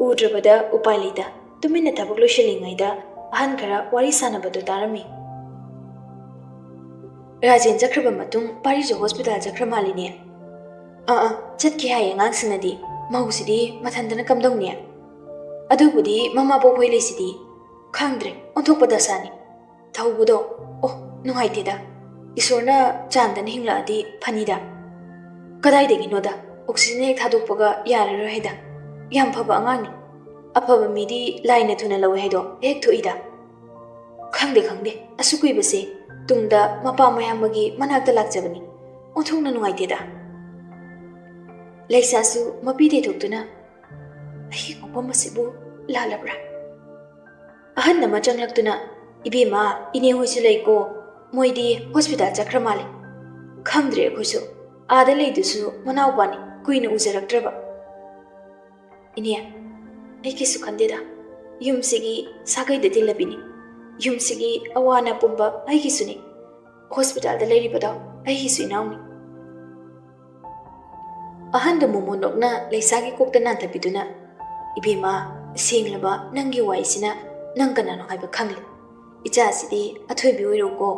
ꯎꯗ꯭ꯔꯕꯗ ꯎꯄꯥꯏ ꯂꯩꯇ ꯇꯨꯃꯤꯟꯅ ꯊꯕꯛ ꯂꯣꯏꯁꯤꯜꯂꯤꯉꯩꯗ ꯑꯍꯟ ꯈꯔ ꯋꯥꯔꯤ ꯁꯥꯟꯅꯕꯗꯨ ꯇꯥꯔꯝꯃꯤ꯫ "ꯔꯥꯖꯦꯟ ꯆꯠꯈ꯭ꯔꯕ ꯃꯇꯨꯡ ꯄꯥꯔꯤꯁꯨ ꯍꯣꯁꯄꯤꯇꯥꯜ ꯆꯠꯈ꯭ꯔ ꯃꯥꯜꯂꯤꯅꯦ꯫" "ꯑꯥ ꯑꯥ, ꯆꯠꯈꯤ ꯍꯥꯏ ꯑꯉꯥꯡꯁꯤꯡꯅꯗꯤ꯫ ꯃꯧꯁꯤꯗꯤ ꯃꯊꯟꯇꯅ ꯀꯝꯗꯧꯅꯤ? ꯑꯗꯨꯕꯨꯗꯤ ꯃꯃꯥꯕꯣꯛ ꯍꯣꯏ ꯂꯩꯁꯤꯗꯤ꯫ ꯈꯪꯗ꯭ꯔꯦ, ꯑꯣꯟꯊꯣꯛꯄ ꯗꯁꯥꯅꯤ꯫ ꯊꯧꯕꯗꯣ, ꯑꯣ, ꯅꯨꯡꯉꯥꯏꯇꯦꯗ꯫ ꯏꯁꯣꯔꯅ ꯆꯥꯟꯗꯅ ꯍꯤꯡꯂꯛꯑꯗꯤ ꯐꯅꯤꯗ꯫ ꯀꯗꯥꯏꯗꯒꯤꯅꯣꯗ, ꯑꯣꯛꯁꯤꯖꯟ ꯍꯦꯛ ꯊꯥꯗꯣꯛꯄꯒ ꯌꯥꯔꯔꯣꯏ ꯍꯥꯏꯗ꯫ ꯌꯥꯝ ꯐꯕ ꯑꯉꯥꯡꯅꯤ꯫ ꯑꯐꯕ ꯃꯤꯗꯤ ꯂꯥꯏꯅ ꯊꯨꯅ ꯂꯧꯋꯦ ꯍꯥꯏꯗꯣ ꯍꯦꯛ ꯊꯣꯛꯏꯗ꯫" "ꯈꯪꯗꯦ, ꯈꯪꯗꯦ, ꯑꯁꯨꯛ ꯀꯨꯏꯕꯁꯦ ꯇꯨꯡꯗ ꯃꯄꯥ ꯃꯌꯥꯝꯕꯒꯤ ꯃꯅꯥꯛꯇ ꯂꯥꯛꯆꯕꯅꯤ꯫ ꯑꯣꯟꯊꯣꯛꯅ ꯅꯨꯡꯉꯥꯏꯇꯦꯗ꯫" ꯂꯩꯁꯥꯁꯨ ꯃꯄꯤ ꯇꯩꯊꯣꯛꯇꯨꯅ, "ꯑꯩꯒꯤ ꯈꯣꯡꯐꯝ ꯑꯁꯤꯕꯨ ꯂꯥꯜꯂꯕ꯭ꯔꯥ?" ꯑꯍꯟ ꯑꯃ ꯆꯪꯂꯛꯇꯨꯅ, "ꯏꯕꯦꯝꯃ, ꯏꯅꯦ ꯍꯣꯏꯁꯨ ꯂꯩꯀꯣ, ꯃꯣꯏꯗꯤ ꯍꯣꯁꯄꯤꯇꯥꯜ ꯆꯠꯈ꯭ꯔ ꯃꯥꯜꯂꯦ꯫ ꯈꯪꯗ꯭ꯔꯦ ꯑꯩꯈꯣꯏꯁꯨ, ꯑꯥꯗ ꯂꯩꯗꯨꯁꯨ ꯃꯅꯥꯎꯄꯥꯅꯤ, ꯀꯨꯏꯅ ꯎꯖꯔꯛꯇ꯭ꯔꯕ꯫" "ꯏꯅꯦ, ꯑꯩ ꯀꯩꯁꯨ ꯈꯟꯗꯦꯗ꯫ ꯌꯨꯝꯁꯤꯒꯤ ꯁꯥꯒꯩꯗ ꯇꯤꯜꯂꯕꯤꯅꯤ꯫ ꯌꯨꯝꯁꯤꯒꯤ ꯑꯋꯥ ꯑꯅꯥ ꯄꯨꯝꯕ ꯑꯩꯒꯤꯁꯨꯅꯤ꯫ ꯍꯣꯁꯄꯤꯇꯥꯜꯗ ꯂꯩꯔꯤꯕꯗꯣ ꯑꯩꯒꯤꯁꯨ ꯏꯅꯥꯎꯅꯤ꯫" ꯑꯍꯟꯗꯨ ꯃꯣꯃꯣꯟ ꯅꯣꯛꯅ ꯂꯩꯁꯥꯒꯤ ꯀꯣꯛꯇ ꯅꯥꯟꯊꯕꯤꯗꯨꯅ, "ꯏꯕꯦꯝꯃ, ꯁꯦꯡꯂꯕ ꯅꯪꯒꯤ ꯋꯥꯏꯁꯤꯅ ꯅꯪ ꯀꯅꯥꯅꯣ ꯍꯥꯏꯕ ꯈꯪꯂꯦ꯫ ꯏꯆꯥꯁꯤꯗꯤ ꯑꯊꯣꯏꯕꯤ ꯑꯣꯏꯔꯣꯀꯣ꯫"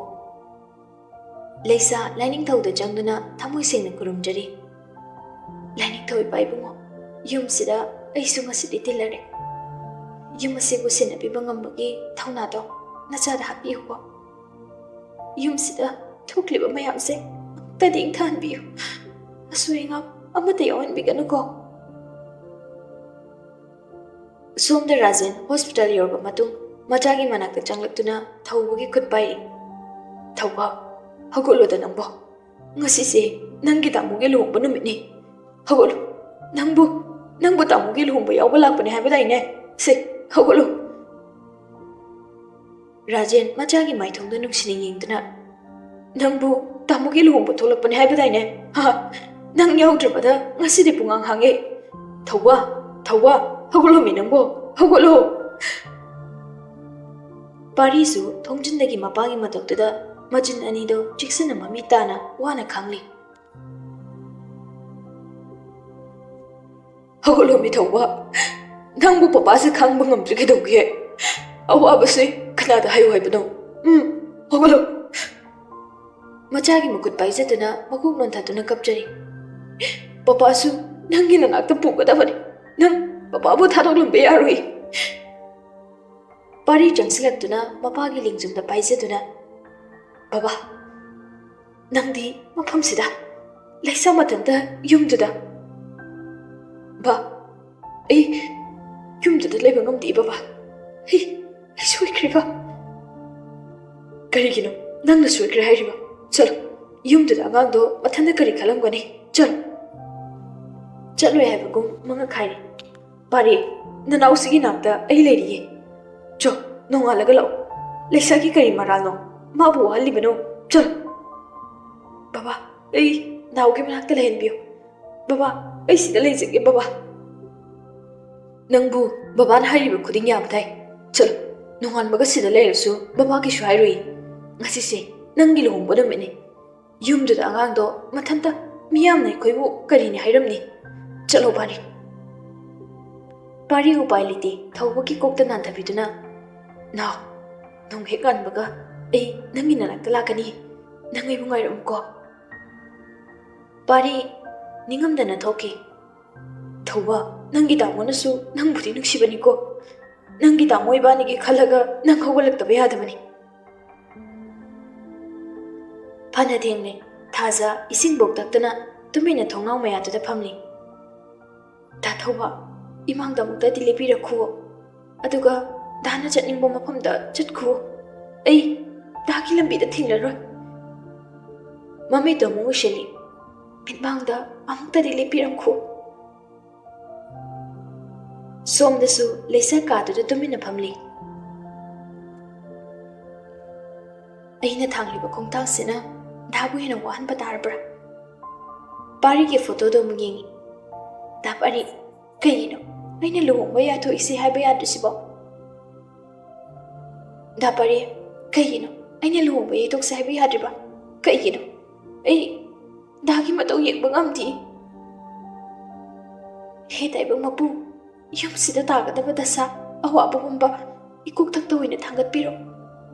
ꯂꯩꯁꯥ ꯂꯥꯏꯅꯤꯡꯊꯧꯗ ꯆꯪꯗꯨꯅ ꯊꯃꯣꯏ ꯁꯦꯡꯅ ꯈꯨꯔꯨꯝꯖꯔꯤ꯫ "ꯂꯥꯏꯅꯤꯡꯊꯧ ꯏꯄꯥ ꯏꯕꯨꯡꯉꯣ, ꯌꯨꯝꯁꯤꯗ ꯑꯩꯁꯨ ꯉꯁꯤꯗꯤ ꯇꯤꯜꯂꯔꯦ꯫ ꯌꯨꯝ ꯑꯁꯤꯕꯨ ꯁꯦꯟꯅꯕꯤꯕ ꯉꯝꯕꯒꯤ ꯊꯧꯅꯥꯗꯣ ꯅꯆꯥꯗ ꯍꯥꯞꯄꯤꯌꯨꯀꯣ꯫ ꯌꯨꯝꯁꯤꯗ ꯊꯣꯛꯂꯤꯕ ꯃꯌꯥꯝꯁꯦ ꯑꯃꯨꯛꯇꯗꯤ ꯏꯪꯊꯍꯟꯕꯤꯌꯨ꯫ ꯑꯁꯣꯏ ꯑꯉꯥꯝ ꯑꯃꯠꯇ ꯌꯥꯎꯍꯟꯕꯤꯒꯅꯨꯀꯣ꯫" ꯁꯣꯝꯗ ꯔꯥꯖꯦꯟ ꯍꯣꯁꯄꯤꯇꯥꯜ ꯌꯧꯔꯕ ꯃꯇꯨꯡ ꯃꯆꯥꯒꯤ ꯃꯅꯥꯛꯇ ꯆꯪꯂꯛꯇꯨꯅ ꯊꯧꯕꯒꯤ ꯈꯨꯠ ꯄꯥꯏꯔꯤ꯫ "ꯊꯧꯕ, ꯍꯧꯒꯠꯂꯣꯗ ꯅꯪꯕꯣ꯫ ꯉꯁꯤꯁꯦ ꯅꯪꯒꯤ ꯇꯥꯃꯣꯒꯤ ꯂꯨꯍꯣꯡꯕ ꯅꯨꯃꯤꯠꯅꯤ꯫ ꯍꯧꯒꯠꯂꯣ꯫ ꯅꯪꯕꯨ, ꯅꯪꯕꯨ ꯇꯥꯃꯣꯒꯤ ꯂꯨꯍꯣꯡꯕ ꯌꯥꯎꯕ ꯂꯥꯛꯄꯅꯦ ꯍꯥꯏꯕꯗꯥꯏꯅꯦ? ꯁꯦ, ꯍꯧꯒꯠꯂꯣ꯫" ꯔꯥꯖꯦꯟ ꯃꯆꯥꯒꯤ ꯃꯥꯏꯊꯣꯡꯗ ꯅꯨꯡꯁꯤꯅ ꯌꯦꯡꯗꯨꯅ, "ꯅꯪꯕꯨ ꯇꯥꯃꯣꯒꯤ ꯂꯨꯍꯣꯡꯕ ꯊꯣꯛꯂꯛꯄꯅꯦ ꯍꯥꯏꯕꯗꯥꯏꯅꯦ? ꯍꯥ? ꯅꯪ ꯌꯥꯎꯗ꯭ꯔꯕꯗ ꯉꯁꯤꯗꯤ ꯄꯨꯡꯍꯥꯡ ꯍꯥꯡꯉꯦ꯫ ꯊꯧꯕ, ꯊꯧꯕ, ꯍꯧꯒꯠꯂꯣꯃꯤ ꯅꯪꯕꯣ, ꯍꯧꯒꯠꯂꯣ꯫" ꯄꯥꯔꯤꯁꯨ ꯊꯣꯡꯖꯤꯟꯗꯒꯤ ꯃꯄꯥꯒꯤ ꯃꯇꯧꯗꯨꯗ ꯃꯆꯤꯟ ꯑꯅꯤꯗꯣ ꯆꯤꯛꯁꯤꯟꯅ ꯃꯃꯤꯠ ꯇꯥꯅ ꯋꯥꯅ ꯈꯥꯡꯂꯤ꯫ "ꯍꯧꯒꯠꯂꯣꯃꯤ ꯊꯧꯕ, ꯅꯪꯕꯨ ꯄꯄꯥꯁꯦ ꯈꯥꯡꯕ ꯉꯝꯗ꯭ꯔꯤ ꯀꯩꯗꯧꯒꯦ? ꯑꯋꯥꯕꯁꯦ ꯀꯅꯥꯗ ꯍꯥꯏꯌꯨ ꯍꯥꯏꯕꯅꯣ? ꯎꯝ, ꯍꯧꯒꯠꯂꯣ꯫" ꯃꯆꯥꯒꯤ ꯃꯈꯨꯠ ꯄꯥꯏꯖꯗꯨꯅ ꯃꯀꯣꯛ ꯅꯣꯟꯊꯗꯨꯅ ꯀꯞꯆꯔꯤ꯫ "ꯄꯄꯥꯁꯨ ꯅꯪꯒꯤ ꯅꯅꯥꯛꯇ ꯄꯨꯒꯗꯕꯅꯤ꯫ ꯅꯪ ꯄꯄꯥꯕꯨ ꯊꯥꯗꯣꯛꯂꯝꯕ ꯌꯥꯔꯣꯏ꯫" ꯄꯥꯔꯤ ꯆꯪꯁꯤꯜꯂꯛꯇꯨꯅ ꯃꯄꯥꯒꯤ ꯂꯦꯡꯖꯨꯝꯗ ꯄꯥꯏꯖꯗꯨꯅ, "ꯕꯕꯥ, ꯅꯪꯗꯤ ꯃꯐꯝꯁꯤꯗ, ꯂꯩꯁꯥ ꯃꯊꯟꯇ ꯌꯨꯝꯗꯨꯗ꯫" "ꯕꯥ, ꯑꯩ ꯌꯨꯝꯗꯨꯗ ꯂꯩꯕ ꯉꯝꯗꯦ ꯕꯕꯥ꯫ ꯑꯩ, ꯑꯩ ꯁꯣꯏꯈ꯭ꯔꯦ ꯕꯥ꯫" "ꯀꯔꯤꯒꯤꯅꯣ ꯅꯪꯅ ꯁꯣꯏꯈ꯭ꯔꯦ ꯍꯥꯏꯔꯤꯕ? ꯆꯠꯂꯣ, ꯌꯨꯝꯗꯨꯗ ꯑꯉꯥꯡꯗꯣ ꯃꯊꯟꯇ ꯀꯔꯤ ꯈꯜꯂꯝꯒꯅꯤ? ꯆꯠꯂꯣ꯫" ꯆꯠꯂꯣꯏ ꯍꯥꯏꯕꯒꯨꯝ ꯃꯉꯛ ꯍꯥꯏꯔꯤ꯫ "ꯄꯥꯔꯤ, ꯅꯅꯥꯎꯁꯤꯒꯤ ꯅꯥꯛꯇ ꯑꯩ ꯂꯩꯔꯤꯌꯦ꯫ ꯆꯣ, ꯅꯣꯡꯉꯥꯜꯂꯒ ꯂꯥꯛꯑꯣ꯫ ꯂꯩꯁꯥꯒꯤ ꯀꯔꯤ ꯃꯔꯥꯜꯅꯣ? ꯃꯥꯕꯨ ꯋꯥꯍꯜꯂꯤꯕꯅꯣ? ꯆꯠꯂꯣ꯫" "ꯕꯕꯥ, ꯑꯩ ꯅꯥꯎꯒꯤ ꯃꯅꯥꯛꯇ ꯂꯩꯍꯟꯕꯤꯌꯨ꯫ ꯕꯕꯥ, ꯑꯩ ꯁꯤꯗ ꯂꯩꯖꯒꯦ ꯕꯕꯥ꯫" "ꯅꯪꯕꯨ ꯕꯕꯥꯅ ꯍꯥꯏꯔꯤꯕ ꯈꯨꯗꯤꯡ ꯌꯥꯕ ꯇꯥꯏ꯫ ꯆꯠꯂꯣ, ꯅꯣꯡꯉꯥꯟꯕꯒ ꯁꯤꯗ ꯂꯩꯔꯁꯨ ꯕꯕꯥ ꯀꯩꯁꯨ ꯍꯥꯏꯔꯣꯏ꯫ ꯉꯁꯤꯁꯦ ꯅꯪꯒꯤ ꯂꯨꯍꯣꯡꯕ ꯅꯨꯃꯤꯠꯅꯤ꯫ ꯌꯨꯝꯗꯨꯗ ꯑꯉꯥꯡꯗꯣ ꯃꯊꯟꯇ ꯃꯤꯌꯥꯝꯅ ꯑꯩꯈꯣꯏꯕꯨ ꯀꯔꯤꯅꯤ ꯍꯥꯏꯔꯝꯅꯤ? ꯆꯠꯂꯣ ꯄꯥꯔꯤ꯫" ꯄꯥꯔꯤ ꯎꯄꯥꯏ ꯂꯩꯇꯦ ꯊꯧꯕꯒꯤ ꯀꯣꯛꯇ ꯅꯥꯟꯊꯕꯤꯗꯨꯅ, "ꯅꯥꯎ, ꯅꯣꯡ ꯍꯦꯛ ꯉꯥꯟꯕꯒ ꯑꯩ ꯅꯪꯒꯤ ꯅꯅꯥꯛꯇ ꯂꯥꯛꯀꯅꯤ꯫ ꯅꯪ ꯑꯩꯕꯨ ꯉꯥꯏꯔꯝꯃꯨꯀꯣ꯫ ꯄꯥꯔꯤ ꯅꯤꯡꯉꯝꯗꯅ ꯊꯣꯛꯈꯤ꯫ ꯊꯧꯕ, ꯅꯪꯒꯤ ꯇꯥꯃꯣꯅꯁꯨ ꯅꯪꯕꯨꯗꯤ ꯅꯨꯡꯁꯤꯕꯅꯤꯀꯣ꯫ ꯅꯪꯒꯤ ꯇꯥꯃꯣ ꯏꯕꯥꯅꯤꯒꯤ ꯈꯜꯂꯒ ꯅꯪ ꯍꯧꯒꯠꯂꯛꯇꯕ ꯌꯥꯗꯕꯅꯤ꯫ ꯐꯅ ꯊꯦꯡꯂꯦ꯫ ꯊꯥꯖ ꯏꯁꯤꯡꯕꯣꯛ ꯊꯛꯇꯅ ꯇꯨꯃꯤꯟꯅ ꯊꯣꯡꯅꯥꯎ ꯃꯌꯥꯗꯨꯗ ꯐꯝꯂꯤ꯫ ꯗꯥ ꯊꯧꯕ, ꯏꯃꯥꯡꯗ ꯑꯃꯨꯛꯇꯗꯤ ꯂꯦꯞꯄꯤꯔꯛꯈꯨ꯫ ꯑꯗꯨꯒ ꯗꯥꯅ ꯆꯠꯅꯤꯡꯕ ꯃꯐꯝꯗ ꯆꯠꯈꯨ꯫ ꯑꯩ ꯗꯥꯒꯤ ꯂꯝꯕꯤꯗ ꯊꯦꯡꯂꯔꯣꯏ꯫ ꯃꯃꯤꯠꯇꯣ ꯑꯃꯨꯛ ꯎꯏꯁꯤꯜꯂꯤ꯫ ꯃꯤꯠꯃꯥꯡꯗ ꯑꯃꯨꯛꯇꯗꯤ ꯂꯦꯞꯄꯤꯔꯝꯈꯨ꯫ ꯁꯣꯝꯗꯁꯨ ꯂꯩꯁꯥ ꯀꯥꯗꯨꯗ ꯇꯨꯃꯤꯟꯅ ꯐꯝꯂꯤ꯫ ꯑꯩꯅ ꯊꯥꯡꯂꯤꯕ ꯈꯣꯡꯊꯥꯡꯁꯤꯅ ꯗꯥꯕꯨ ꯍꯦꯟꯅ ꯋꯥꯍꯟꯕ ꯇꯥꯔꯕ꯭ꯔꯥ? ꯄꯥꯔꯤꯒꯤ ꯐꯣꯇꯣꯗꯣ ꯑꯃꯨꯛ ꯌꯦꯡꯉꯤ꯫ ꯗꯥ ꯄꯥꯔꯤ, ꯀꯩꯒꯤꯅꯣ ꯑꯩꯅ ꯂꯨꯍꯣꯡꯕ ꯌꯥꯊꯣꯛꯏꯁꯦ ꯍꯥꯏꯕ ꯌꯥꯗ꯭ꯔꯤꯁꯤꯕꯣ? ꯗꯥ ꯄꯥꯔꯤ, ꯀꯩꯒꯤꯅꯣ ꯑꯩꯅ ꯂꯨꯍꯣꯡꯕ ꯌꯩꯊꯣꯛꯁꯦ ꯍꯥꯏꯕ ꯌꯥꯗ꯭ꯔꯤꯕ? ꯀꯩꯒꯤꯅꯣ? ꯑꯩ ꯗꯥꯒꯤ ꯃꯇꯧ ꯌꯦꯡꯕ ꯉꯝꯗꯦ꯫ ꯍꯦ ꯇꯥꯏꯕꯪ ꯃꯄꯨ, ꯌꯨꯝꯁꯤꯗ ꯇꯥꯒꯗꯕ ꯗꯁꯥ ꯑꯋꯥꯕ ꯄꯨꯝꯕ ꯏꯀꯣꯛꯊꯛꯇ ꯑꯣꯏꯅ ꯊꯥꯡꯒꯠꯄꯤꯔꯣ꯫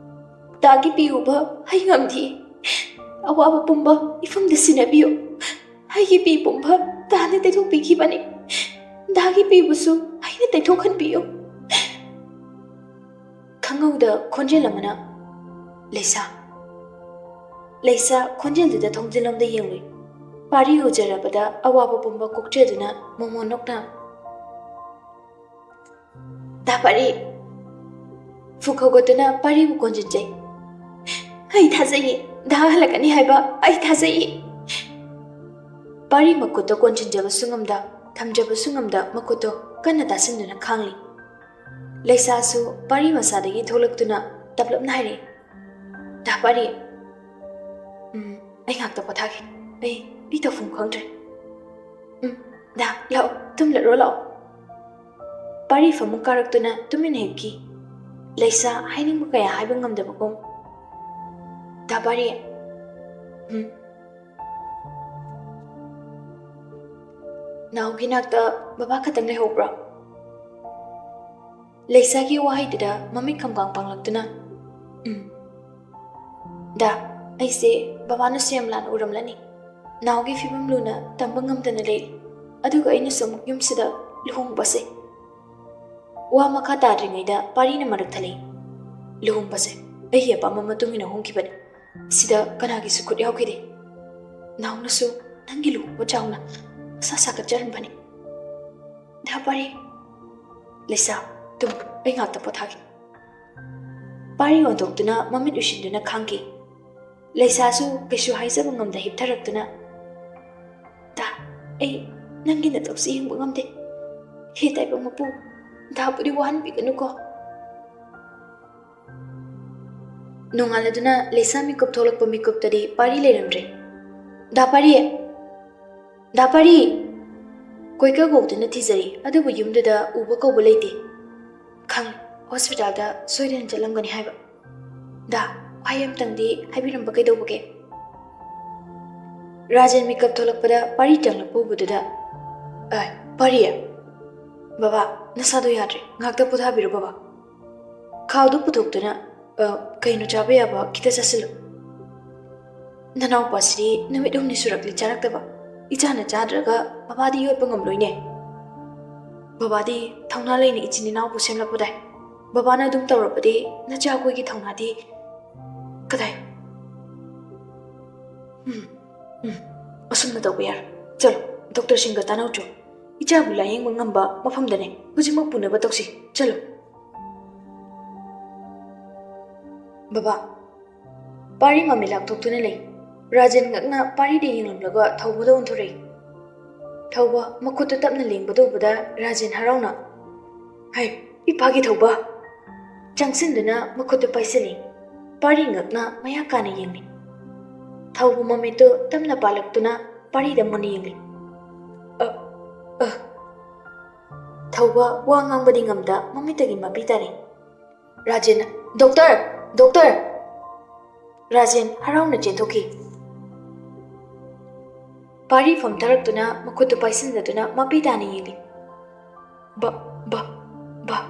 ꯗꯥꯒꯤ ꯄꯤ ꯎꯕ ꯑꯩ ꯉꯝꯗꯦ꯫ ꯑꯋꯥꯕ ꯄꯨꯝꯕ ꯏꯐꯝꯗ ꯁꯤꯟꯅꯕꯤꯌꯨ꯫ ꯑꯩꯒꯤ ꯄꯤ ꯄꯨꯝꯕ ꯗꯥꯅ ꯇꯩꯊꯣꯛꯄꯤꯈꯤꯕꯅꯤ꯫ ꯗꯥꯒꯤ ꯄꯤꯕꯨꯁꯨ ꯑꯩꯅ ꯇꯩꯊꯣꯛꯍꯟꯕꯤꯌꯨ꯫ ꯈꯪꯍꯧꯗ ꯈꯣꯟꯖꯦꯜ ꯑꯃꯅ, "ꯂꯩꯁꯥ꯫" ꯂꯩꯁꯥ ꯈꯣꯟꯖꯦꯜꯗꯨꯗ ꯊꯣꯡꯖꯤꯜꯂꯣꯝꯗ ꯌꯦꯡꯂꯨꯏ꯫ ꯄꯥꯔꯤ ꯎꯖꯔꯕꯗ ꯑꯋꯥꯕ ꯄꯨꯝꯕ ꯀꯣꯛꯆꯗꯨꯅ ꯃꯣꯃꯣꯟ ꯅꯣꯛꯅ, "ꯗꯥ ꯄꯥꯔꯤ!" ꯐꯨꯛ ꯍꯧꯒꯠꯇꯨꯅ ꯄꯥꯔꯤꯕꯨ ꯀꯣꯟꯁꯤꯟꯖꯩ꯫ "ꯑꯩ ꯊꯥꯖꯩꯌꯦ, ꯗꯥ ꯍꯜꯂꯛꯀꯅꯤ ꯍꯥꯏꯕ ꯑꯩ ꯊꯥꯖꯩꯌꯦ꯫" ꯄꯥꯔꯤ ꯃꯈꯨꯠꯇ ꯀꯣꯟꯁꯤꯟꯖꯕꯁꯨ ꯉꯝꯗ, ꯊꯝꯖꯕꯁꯨ ꯉꯝꯗ ꯃꯈꯨꯠꯇꯣ ꯀꯟꯅ ꯇꯥꯁꯤꯟꯗꯨꯅ ꯈꯥꯡꯂꯤ꯫ ꯂꯩꯁꯥꯁꯨ ꯄꯥꯔꯤ ꯃꯁꯥꯗꯒꯤ ꯊꯣꯛꯂꯛꯇꯨꯅ ꯇꯞꯂꯞꯅ ꯍꯥꯏꯔꯛꯏ, "ꯗꯥ ꯄꯥꯔꯤ, ꯎꯝ, ꯑꯩ ꯉꯥꯛꯇ ꯄꯣꯊꯥꯒꯦ꯫ ꯑꯩ, ꯑꯩ ꯇꯧꯐꯝ ꯈꯪꯗ꯭ꯔꯦ꯫ ꯎꯝ, ꯗꯥ, ꯂꯥꯛꯑꯣ, ꯇꯨꯝꯂꯔꯣ ꯂꯥꯛꯑꯣ꯫" ꯄꯥꯔꯤ ꯐꯃꯨꯡ ꯀꯥꯔꯛꯇꯨꯅ ꯇꯨꯃꯤꯟꯅ ꯍꯤꯞꯈꯤ꯫ ꯂꯩꯁꯥ ꯍꯥꯏꯅꯤꯡꯕ ꯀꯌꯥ ꯍꯥꯏꯕ ꯉꯝꯗꯕꯒꯨꯝ, "ꯗꯥ ꯄꯥꯔꯤ, ꯎꯝ, ꯅꯥꯎꯒꯤ ꯅꯥꯛꯇ ꯕꯕꯥ ꯈꯛꯇꯪ ꯂꯩꯍꯧꯕ꯭ꯔꯣ?" ꯂꯩꯁꯥꯒꯤ ꯋꯥꯍꯩꯗꯨꯗ ꯃꯃꯤꯠ ꯈꯝꯒꯥꯡ ꯄꯥꯡꯂꯛꯇꯨꯅ, "ꯎꯝ, ꯗꯥ, ꯑꯩꯁꯦ ꯕꯕꯥꯅꯁꯨ ꯌꯥꯝ ꯂꯥꯟꯅ ꯎꯔꯝꯂꯅꯤ꯫ ꯅꯥꯎꯒꯤ ꯐꯤꯕꯝ ꯂꯨꯅ ꯇꯝꯕ ꯉꯝꯗꯅ ꯂꯩꯔꯤ꯫ ꯑꯗꯨꯒ ꯑꯩꯅꯁꯨ ꯑꯃꯨꯛ ꯌꯨꯝꯁꯤꯗ ꯂꯨꯍꯣꯡꯕꯁꯦ꯫ ꯋꯥ ꯃꯈꯥ ꯇꯥꯗ꯭ꯔꯤꯉꯩꯗ ꯄꯥꯔꯤꯅ ꯃꯔꯛ ꯊꯠꯂꯛꯏ꯫ "ꯂꯨꯍꯣꯡꯕꯁꯦ ꯑꯩꯒꯤ ꯑꯄꯥꯝꯕ ꯃꯇꯨꯡ ꯏꯟꯅ ꯍꯣꯡꯈꯤꯕꯅꯤ꯫ ꯁꯤꯗ ꯀꯅꯥꯒꯤꯁꯨ ꯈꯨꯠ ꯌꯥꯎꯈꯤꯗꯦ꯫ ꯅꯥꯎꯅꯁꯨ ꯅꯪꯒꯤ ꯂꯨꯍꯣꯡꯕ ꯆꯥꯎꯅ ꯃꯁꯥ ꯁꯥꯒꯠꯆꯔꯝꯕꯅꯤ꯫ ꯗꯥ ꯄꯥꯔꯤ, ꯂꯩꯁꯥ, ꯇꯨꯝ, ꯑꯩ ꯉꯥꯛꯇ ꯄꯣꯊꯥꯒꯦ꯫" ꯄꯥꯔꯤ ꯑꯣꯟꯊꯣꯛꯇꯨꯅ ꯃꯃꯤꯠ ꯎꯏꯁꯤꯟꯗꯨꯅ ꯈꯥꯡꯈꯤ꯫ ꯂꯩꯁꯥꯁꯨ ꯀꯩꯁꯨ ꯍꯥꯏꯖꯕ ꯉꯝꯗ ꯍꯤꯞꯊꯔꯛꯇꯨꯅ, "ꯗꯥ, ꯑꯩ ꯅꯪꯒꯤ ꯅꯇꯧꯁꯤ ꯌꯦꯡꯕ ꯉꯝꯗꯦ꯫ ꯍꯦ ꯇꯥꯏꯕꯪ ꯃꯄꯨ, ꯗꯥꯕꯨꯗꯤ ꯋꯥꯍꯟꯕꯤꯒꯅꯨꯀꯣ꯫" ꯅꯣꯡꯉꯥꯜꯂꯗꯨꯅ ꯂꯩꯁꯥ ꯃꯤꯀꯨꯞ ꯊꯣꯛꯂꯛꯄ ꯃꯤꯀꯨꯞꯇꯗꯤ ꯄꯥꯔꯤ ꯂꯩꯔꯝꯗ꯭ꯔꯦ꯫ "ꯗꯥ ꯄꯥꯔꯤ! ꯗꯥ ꯄꯥꯔꯤ!" ꯀꯣꯏꯀ ꯀꯧꯗꯨꯅ ꯊꯤꯖꯔꯤ, ꯑꯗꯨꯕꯨ ꯌꯨꯝꯗꯨꯗ ꯎꯕ ꯀꯧꯕ ꯂꯩꯇꯦ꯫ ꯈꯪ, ꯍꯣꯁꯄꯤꯇꯥꯜꯗ ꯁꯣꯏꯗꯅ ꯆꯠꯂꯝꯒꯅꯤ ꯍꯥꯏꯕ꯫ "ꯗꯥ, ꯋꯥꯍꯩ ꯑꯃꯇꯪꯗꯤ ꯍꯥꯏꯕꯤꯔꯝꯕ ꯀꯩꯗꯧꯕꯒꯦ?" ꯔꯥꯖꯦꯟ ꯃꯤꯀꯞ ꯊꯣꯛꯂꯛꯄꯗ ꯄꯥꯔꯤ ꯆꯪꯂꯛꯄ ꯎꯕꯗꯨꯗ, "ꯑ, ꯄꯥꯔꯤ! ꯕꯕꯥ, ꯅꯁꯥꯗꯣ ꯌꯥꯗ꯭ꯔꯦ, ꯉꯥꯛꯇ ꯄꯣꯊꯥꯕꯤꯔꯣ ꯕꯕꯥ꯫" ꯈꯥꯎꯗꯨ ꯄꯨꯊꯣꯛꯇꯨꯅ, "ꯑ, ꯀꯩꯅꯣ ꯆꯥꯕ ꯌꯥꯕ ꯈꯤꯇ ꯆꯥꯁꯤꯜꯂꯨ꯫" "ꯅꯅꯥꯎꯄꯥꯁꯤꯗꯤ ꯅꯨꯃꯤꯠ ꯍꯨꯝꯅꯤ ꯁꯨꯔꯛꯂꯤ ꯆꯥꯔꯛꯇꯕ꯫ ꯏꯆꯥꯅ ꯆꯥꯗ꯭ꯔꯒ ꯕꯕꯥꯗꯤ ꯌꯣꯠꯄ ꯉꯝꯂꯣꯏꯅꯦ꯫ ꯕꯕꯥꯗꯤ ꯊꯧꯅꯥ ꯂꯩꯅ ꯏꯆꯤꯟ ꯏꯅꯥꯎꯕꯨ ꯁꯦꯝꯂꯛꯄꯗꯥꯏ꯫ ꯕꯕꯥꯅ ꯑꯗꯨꯝ ꯇꯧꯔꯕꯗꯤ ꯅꯆꯥꯈꯣꯏꯒꯤ ꯊꯧꯅꯥꯗꯤ ꯀꯗꯥꯏ?" "ꯎꯝ, ꯎꯝ, ꯑꯁꯨꯝꯅ ꯇꯧꯕ ꯌꯥꯔꯣꯏ꯫ ꯆꯠꯂꯣ, ꯗꯣꯛꯇꯔꯁꯤꯡꯒ ꯇꯥꯟꯅꯧꯆꯣ꯫ ꯏꯆꯥꯕꯨ ꯂꯥꯌꯦꯡꯕ ꯉꯝꯕ ꯃꯐꯝꯗꯅꯦ ꯍꯧꯖꯤꯛꯃꯛ ꯄꯨꯅꯕ ꯇꯧꯁꯤ꯫ ꯆꯠꯂꯣ꯫" "ꯕꯕꯥ꯫" ꯄꯥꯔꯤ ꯃꯃꯤꯠ ꯂꯥꯛꯊꯣꯛꯇꯨꯅ ꯂꯩ꯫ ꯔꯥꯖꯦꯟ ꯉꯛꯅ ꯄꯥꯔꯤꯗ ꯌꯦꯡꯂꯝꯂꯒ ꯊꯧꯕꯗ ꯑꯣꯟꯊꯣꯔꯛꯏ꯫ ꯊꯧꯕ ꯃꯈꯨꯠꯇꯨ ꯇꯞꯅ ꯂꯦꯡꯕꯗ ꯎꯕꯗ ꯔꯥꯖꯦꯟ ꯍꯔꯥꯎꯅ, "ꯍꯩ, ꯏꯄꯥꯒꯤ ꯊꯧꯕ!" ꯆꯪꯁꯤꯟꯗꯨꯅ ꯃꯈꯨꯠꯇꯨ ꯄꯥꯏꯁꯤꯜꯂꯤ꯫ ꯄꯥꯔꯤ ꯉꯛꯅ ꯃꯌꯥ ꯀꯥꯅ ꯌꯦꯡꯂꯤ꯫ ꯊꯧꯕ ꯃꯃꯤꯠꯇꯨ ꯇꯞꯅ ꯄꯥꯜꯂꯛꯇꯨꯅ ꯄꯥꯔꯤꯗ ꯃꯨꯟꯅ ꯌꯦꯡꯂꯤ꯫ "ꯑ, ꯑ꯫" ꯊꯧꯕ ꯋꯥ ꯉꯥꯡꯕꯗꯤ ꯉꯝꯗ ꯃꯃꯤꯠꯇꯒꯤ ꯃꯄꯤ ꯇꯥꯔꯦ꯫ ꯔꯥꯖꯦꯟꯅ, "ꯗꯣꯛꯇꯔ! ꯗꯣꯛꯇꯔ!" ꯔꯥꯖꯦꯟ ꯍꯔꯥꯎꯅ ꯆꯦꯟꯊꯣꯛꯈꯤ꯫ ꯄꯥꯔꯤ ꯐꯝꯊꯔꯛꯇꯨꯅ ꯃꯈꯨꯠꯇꯨ ꯄꯥꯏꯁꯤꯟꯖꯗꯨꯅ ꯃꯄꯤ ꯇꯥꯅ ꯌꯦꯡꯂꯤ꯫ "ꯕ-, ꯕ-, ꯕ-,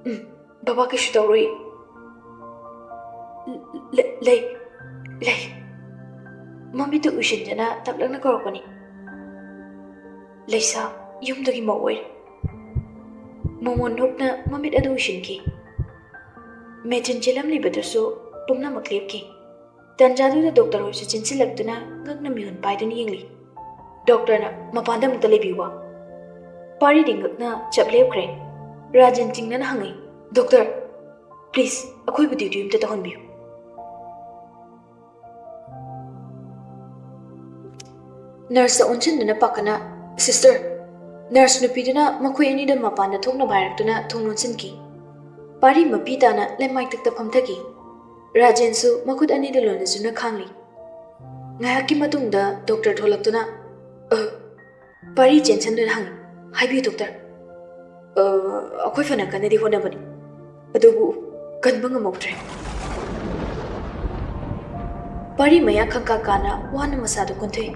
ꯎꯝ, ꯕꯕꯥ ꯀꯩꯁꯨ ꯇꯧꯔꯣꯏ꯫ ꯂ-, ꯂ-, ꯂꯩ, "ꯂꯩ꯫" ꯃꯃꯤꯠꯇꯨ ꯎꯏꯁꯤꯟꯗꯨꯅ ꯇꯞꯂꯞꯅ ꯀꯧꯔꯛꯄꯅꯤ꯫ "ꯂꯩꯁꯥ, ꯌꯨꯝꯗꯒꯤ ꯃꯧ ꯑꯣꯏꯔꯦ꯫" ꯃꯣꯃꯣꯟ ꯅꯣꯛꯅ ꯃꯃꯤꯠ ꯑꯗꯨ ꯎꯏꯁꯤꯟꯈꯤ꯫ ꯃꯦꯆꯤꯟ ꯆꯦꯜꯂꯝꯂꯤꯕꯗꯨꯁꯨ ꯄꯨꯝꯅꯃꯛ ꯂꯦꯞꯈꯤ꯫ ꯇꯟꯖꯥꯗꯨꯗ ꯗꯣꯛꯇꯔ ꯍꯣꯏꯁꯨ ꯆꯦꯟꯁꯤꯜꯂꯛꯇꯨꯅ ꯉꯛꯅ ꯃꯤꯍꯨꯟ ꯄꯥꯏꯗꯨꯅ ꯌꯦꯡꯂꯤ꯫ ꯗꯣꯛꯇꯔꯅ "ꯃꯄꯥꯟꯗ ꯑꯃꯨꯛꯇ ꯂꯩꯕꯤꯌꯨꯕ꯫" ꯄꯥꯔꯤꯗꯤ ꯉꯛꯅ ꯆꯞ ꯂꯦꯞꯈ꯭ꯔꯦ꯫ ꯔꯥꯖꯦꯟ ꯆꯤꯡꯅꯅ ꯍꯪꯉꯤ, "ꯗꯣꯛꯇꯔ, please, ꯑꯩꯈꯣꯏꯕꯨ duty ꯑꯃꯇ ꯇꯧꯍꯟꯕꯤꯌꯨ꯫" ꯅꯔꯁꯇ ꯑꯣꯟꯁꯤꯟꯗꯨꯅ ꯄꯥꯈꯠꯅ, "ꯁꯤꯁꯇꯔ!" ꯅꯔꯁ ꯅꯨꯄꯤꯗꯨꯅ ꯃꯈꯣꯏ ꯑꯅꯤꯗ ꯃꯄꯥꯟꯗ ꯊꯣꯛꯅꯕ ꯍꯥꯏꯔꯛꯇꯨꯅ ꯊꯣꯡ ꯂꯣꯟꯁꯤꯟꯈꯤ꯫ ꯄꯥꯔꯤ ꯃꯄꯤ ꯇꯥꯅ ꯂꯩꯃꯥꯏꯊꯛꯇ ꯐꯝꯊꯈꯤ꯫ ꯔꯥꯖꯦꯟꯁꯨ ꯃꯈꯨꯠ ꯑꯅꯤꯗ ꯂꯣꯟꯅꯖꯨꯅ ꯈꯥꯡꯂꯤ꯫ ꯉꯥꯏꯍꯥꯛꯀꯤ ꯃꯇꯨꯡꯗ ꯗꯣꯛꯇꯔ ꯊꯣꯛꯂꯛꯇꯨꯅ, "ꯑ, ꯄꯥꯔꯤ ꯆꯦꯟꯁꯤꯟꯗꯨꯅ ꯍꯪꯉꯤ, "ꯍꯥꯏꯕꯤꯌꯨ ꯗꯣꯛꯇꯔ꯫" "ꯑ, ꯑꯩꯈꯣꯏ ꯐꯅ ꯀꯟꯅꯗꯤ ꯍꯣꯠꯅꯕꯅꯤ, ꯑꯗꯨꯕꯨ ꯀꯟꯕ ꯉꯝꯍꯧꯗ꯭ꯔꯦ꯫" ꯄꯥꯔꯤ ꯃꯌꯥ ꯈꯪꯀꯥ ꯀꯥꯅ ꯋꯥꯅ ꯃꯁꯥꯗꯨ ꯀꯣꯟꯊꯣꯛꯏ꯫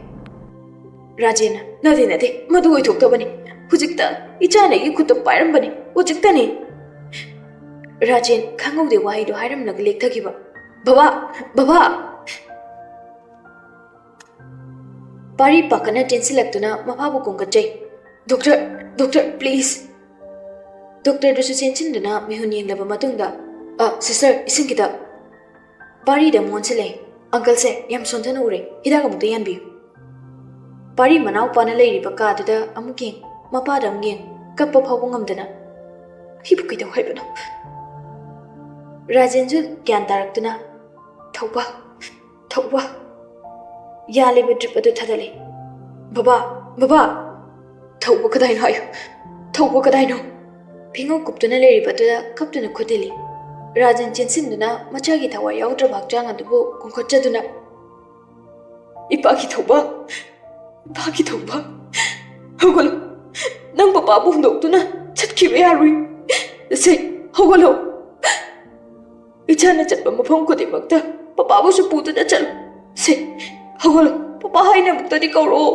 ꯔꯥꯖꯦꯟꯅ, "ꯅꯠꯇꯦ, ꯅꯠꯇꯦ, ꯃꯗꯨ ꯑꯣꯏꯊꯣꯛꯇꯕꯅꯤ꯫ ꯍꯧꯖꯤꯛꯇ ꯏꯆꯥꯅ ꯑꯩꯒꯤ ꯈꯨꯠꯇ ꯄꯥꯏꯔꯝꯕꯅꯤ, ꯍꯧꯖꯤꯛꯇꯅꯤ꯫" ꯔꯥꯖꯦꯟ ꯈꯪꯍꯧꯗꯦ ꯋꯥꯍꯩꯗꯨ ꯍꯥꯏꯔꯝꯂꯒ ꯂꯦꯛꯊꯈꯤꯕ꯫ "ꯕꯕꯥ! ꯕꯕꯥ!" ꯄꯥꯔꯤ ꯄꯥꯈꯠꯅ ꯆꯦꯟꯁꯤꯜꯂꯛꯇꯨꯅ ꯃꯄꯥꯕꯨ ꯀꯣꯟꯈꯠꯆꯩ꯫ "ꯗꯣꯛꯇꯔ! Doctor, please!" ꯗꯣꯛꯇꯔꯗꯨꯁꯨ ꯆꯦꯟꯁꯤꯟꯗꯨꯅ ꯃꯤꯍꯨꯟ ꯌꯦꯡꯂꯕ ꯃꯇꯨꯡꯗ, "ꯑ, ꯁꯤꯁꯇꯔ, ꯏꯁꯤꯡ ꯈꯤꯇ꯫" ꯄꯥꯔꯤꯗ ꯃꯣꯟꯁꯤꯜꯂꯦ꯫ "ꯑꯪꯀꯜꯁꯦ ꯌꯥꯝ ꯁꯣꯟꯊꯅ ꯎꯔꯦ, ꯍꯤꯗꯥꯛ ꯑꯃꯨꯛꯇ ꯌꯥꯟꯕꯤꯌꯨ꯫" ꯄꯥꯔꯤ ꯃꯅꯥꯎꯄꯥꯅ ꯂꯩꯔꯤꯕ ꯀꯥꯗꯨꯗ ꯑꯃꯨꯛ ꯌꯦꯡ, ꯃꯄꯥꯗ ꯑꯃꯨꯛ ꯌꯦꯡ, ꯀꯞꯄ ꯐꯥꯎꯕ ꯉꯝꯗꯅ, "ꯑꯩꯕꯨ ꯀꯩꯗꯧ ꯍꯥꯏꯕꯅꯣ?" ꯔꯥꯖꯦꯟꯁꯨ ꯒ꯭ꯌꯥꯟ ꯇꯥꯔꯛꯇꯨꯅ, "ꯊꯧꯕ, ꯊꯧꯕ꯫" ꯌꯥꯜꯂꯤꯕ drip ꯑꯗꯨ ꯊꯥꯗꯠꯂꯤ꯫ "ꯕꯕꯥ, ꯕꯕꯥ!" "ꯊꯧꯕ ꯀꯗꯥꯏꯅꯣ ꯍꯥꯏꯌꯨ? ꯊꯧꯕ ꯀꯗꯥꯏꯅꯣ?" ꯐꯤꯉꯧ ꯀꯨꯞꯇꯨꯅ ꯂꯩꯔꯤꯕꯗꯨꯗ ꯀꯞꯇꯨꯅ ꯈꯨꯠ ꯊꯤꯜꯂꯤ꯫ ꯔꯥꯖꯦꯟ ꯆꯦꯟꯁꯤꯟꯗꯨꯅ ꯃꯆꯥꯒꯤ ꯊꯋꯥꯏ ꯌꯥꯎꯗ꯭ꯔꯕ ꯍꯛꯆꯥꯡ ꯑꯗꯨꯕꯨ ꯀꯣꯟꯈꯠꯆꯗꯨꯅ, "ꯏꯄꯥꯒꯤ ꯊꯧꯕ, ꯏꯄꯥꯒꯤ ꯊꯧꯕ, ꯍꯧꯒꯠꯂꯣ꯫ ꯅꯪ ꯄꯄꯥꯕꯨ ꯍꯨꯟꯗꯣꯛꯇꯨꯅ ꯆꯠꯈꯤꯕ ꯌꯥꯔꯣꯏ꯫ ꯁꯦ, ꯍꯧꯒꯠꯂꯣ꯫ ꯏꯆꯥꯅ ꯆꯠꯄ ꯃꯐꯝ ꯈꯨꯗꯤꯡꯃꯛꯇ ꯄꯄꯥꯕꯨꯁꯨ ꯄꯨꯗꯨꯅ ꯆꯠꯂꯨ꯫ ꯁꯦ, ꯍꯧꯒꯠꯂꯣ꯫ ꯄꯄꯥ ꯍꯥꯏꯅ ꯑꯃꯨꯛꯇꯗꯤ ꯀꯧꯔꯛꯑꯣ꯫"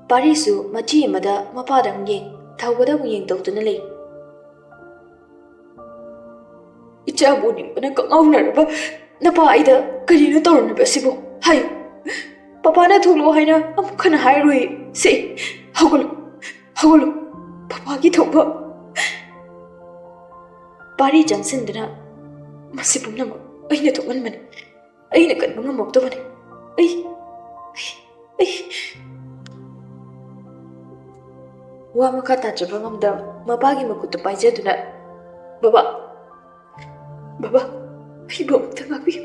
ꯄꯥꯔꯤꯁꯨ ꯃꯆꯤ ꯑꯃꯗ ꯃꯄꯥꯗ ꯑꯃꯨꯛ ꯌꯦꯡ, ꯊꯧꯕꯗ ꯑꯃꯨꯛ ꯌꯦꯡ ꯇꯧꯗꯨꯅ ꯂꯩ꯫ ꯏꯆꯥꯕꯨ ꯎꯅꯤꯡꯕꯅ ꯀꯛꯉꯥꯎꯅꯔꯕ ꯅꯄꯥ ꯑꯩꯗ ꯀꯔꯤꯅꯣ ꯇꯧꯔꯝꯂꯤꯕ ꯑꯁꯤꯕꯨ? ꯍꯥꯏꯌꯨ꯫ ꯄꯄꯥꯅ ꯊꯣꯛꯂꯛꯑꯣ ꯍꯥꯏꯅ ꯑꯃꯨꯛ ꯍꯟꯅ ꯍꯥꯏꯔꯣꯏ꯫ ꯁꯦ, ꯍꯧꯒꯠꯂꯨ, ꯍꯧꯒꯠꯂꯨ꯫ ꯄꯄꯥꯒꯤ ꯊꯣꯛꯄ꯫ ꯄꯥꯔꯤ ꯆꯪꯁꯤꯟꯗꯨꯅ, "ꯃꯁꯤ ꯄꯨꯝꯅꯃꯛ ꯑꯩꯅ ꯊꯣꯛꯍꯟꯕꯅꯤ꯫ ꯑꯩꯅ ꯀꯟꯕ ꯉꯝꯃꯛꯇꯕꯅꯤ꯫ ꯑꯩ, ꯑꯩ, ꯑꯩ." ꯋꯥ ꯃꯈꯥ ꯇꯥꯖꯕ ꯉꯝꯗ ꯃꯄꯥꯒꯤ ꯃꯈꯨꯠꯇꯨ ꯄꯥꯏꯖꯗꯨꯅ, "ꯕꯕꯥ, ꯕꯕꯥ, ꯑꯩꯕꯨ ꯑꯃꯨꯛꯇ ꯉꯥꯛꯄꯤꯌꯨ꯫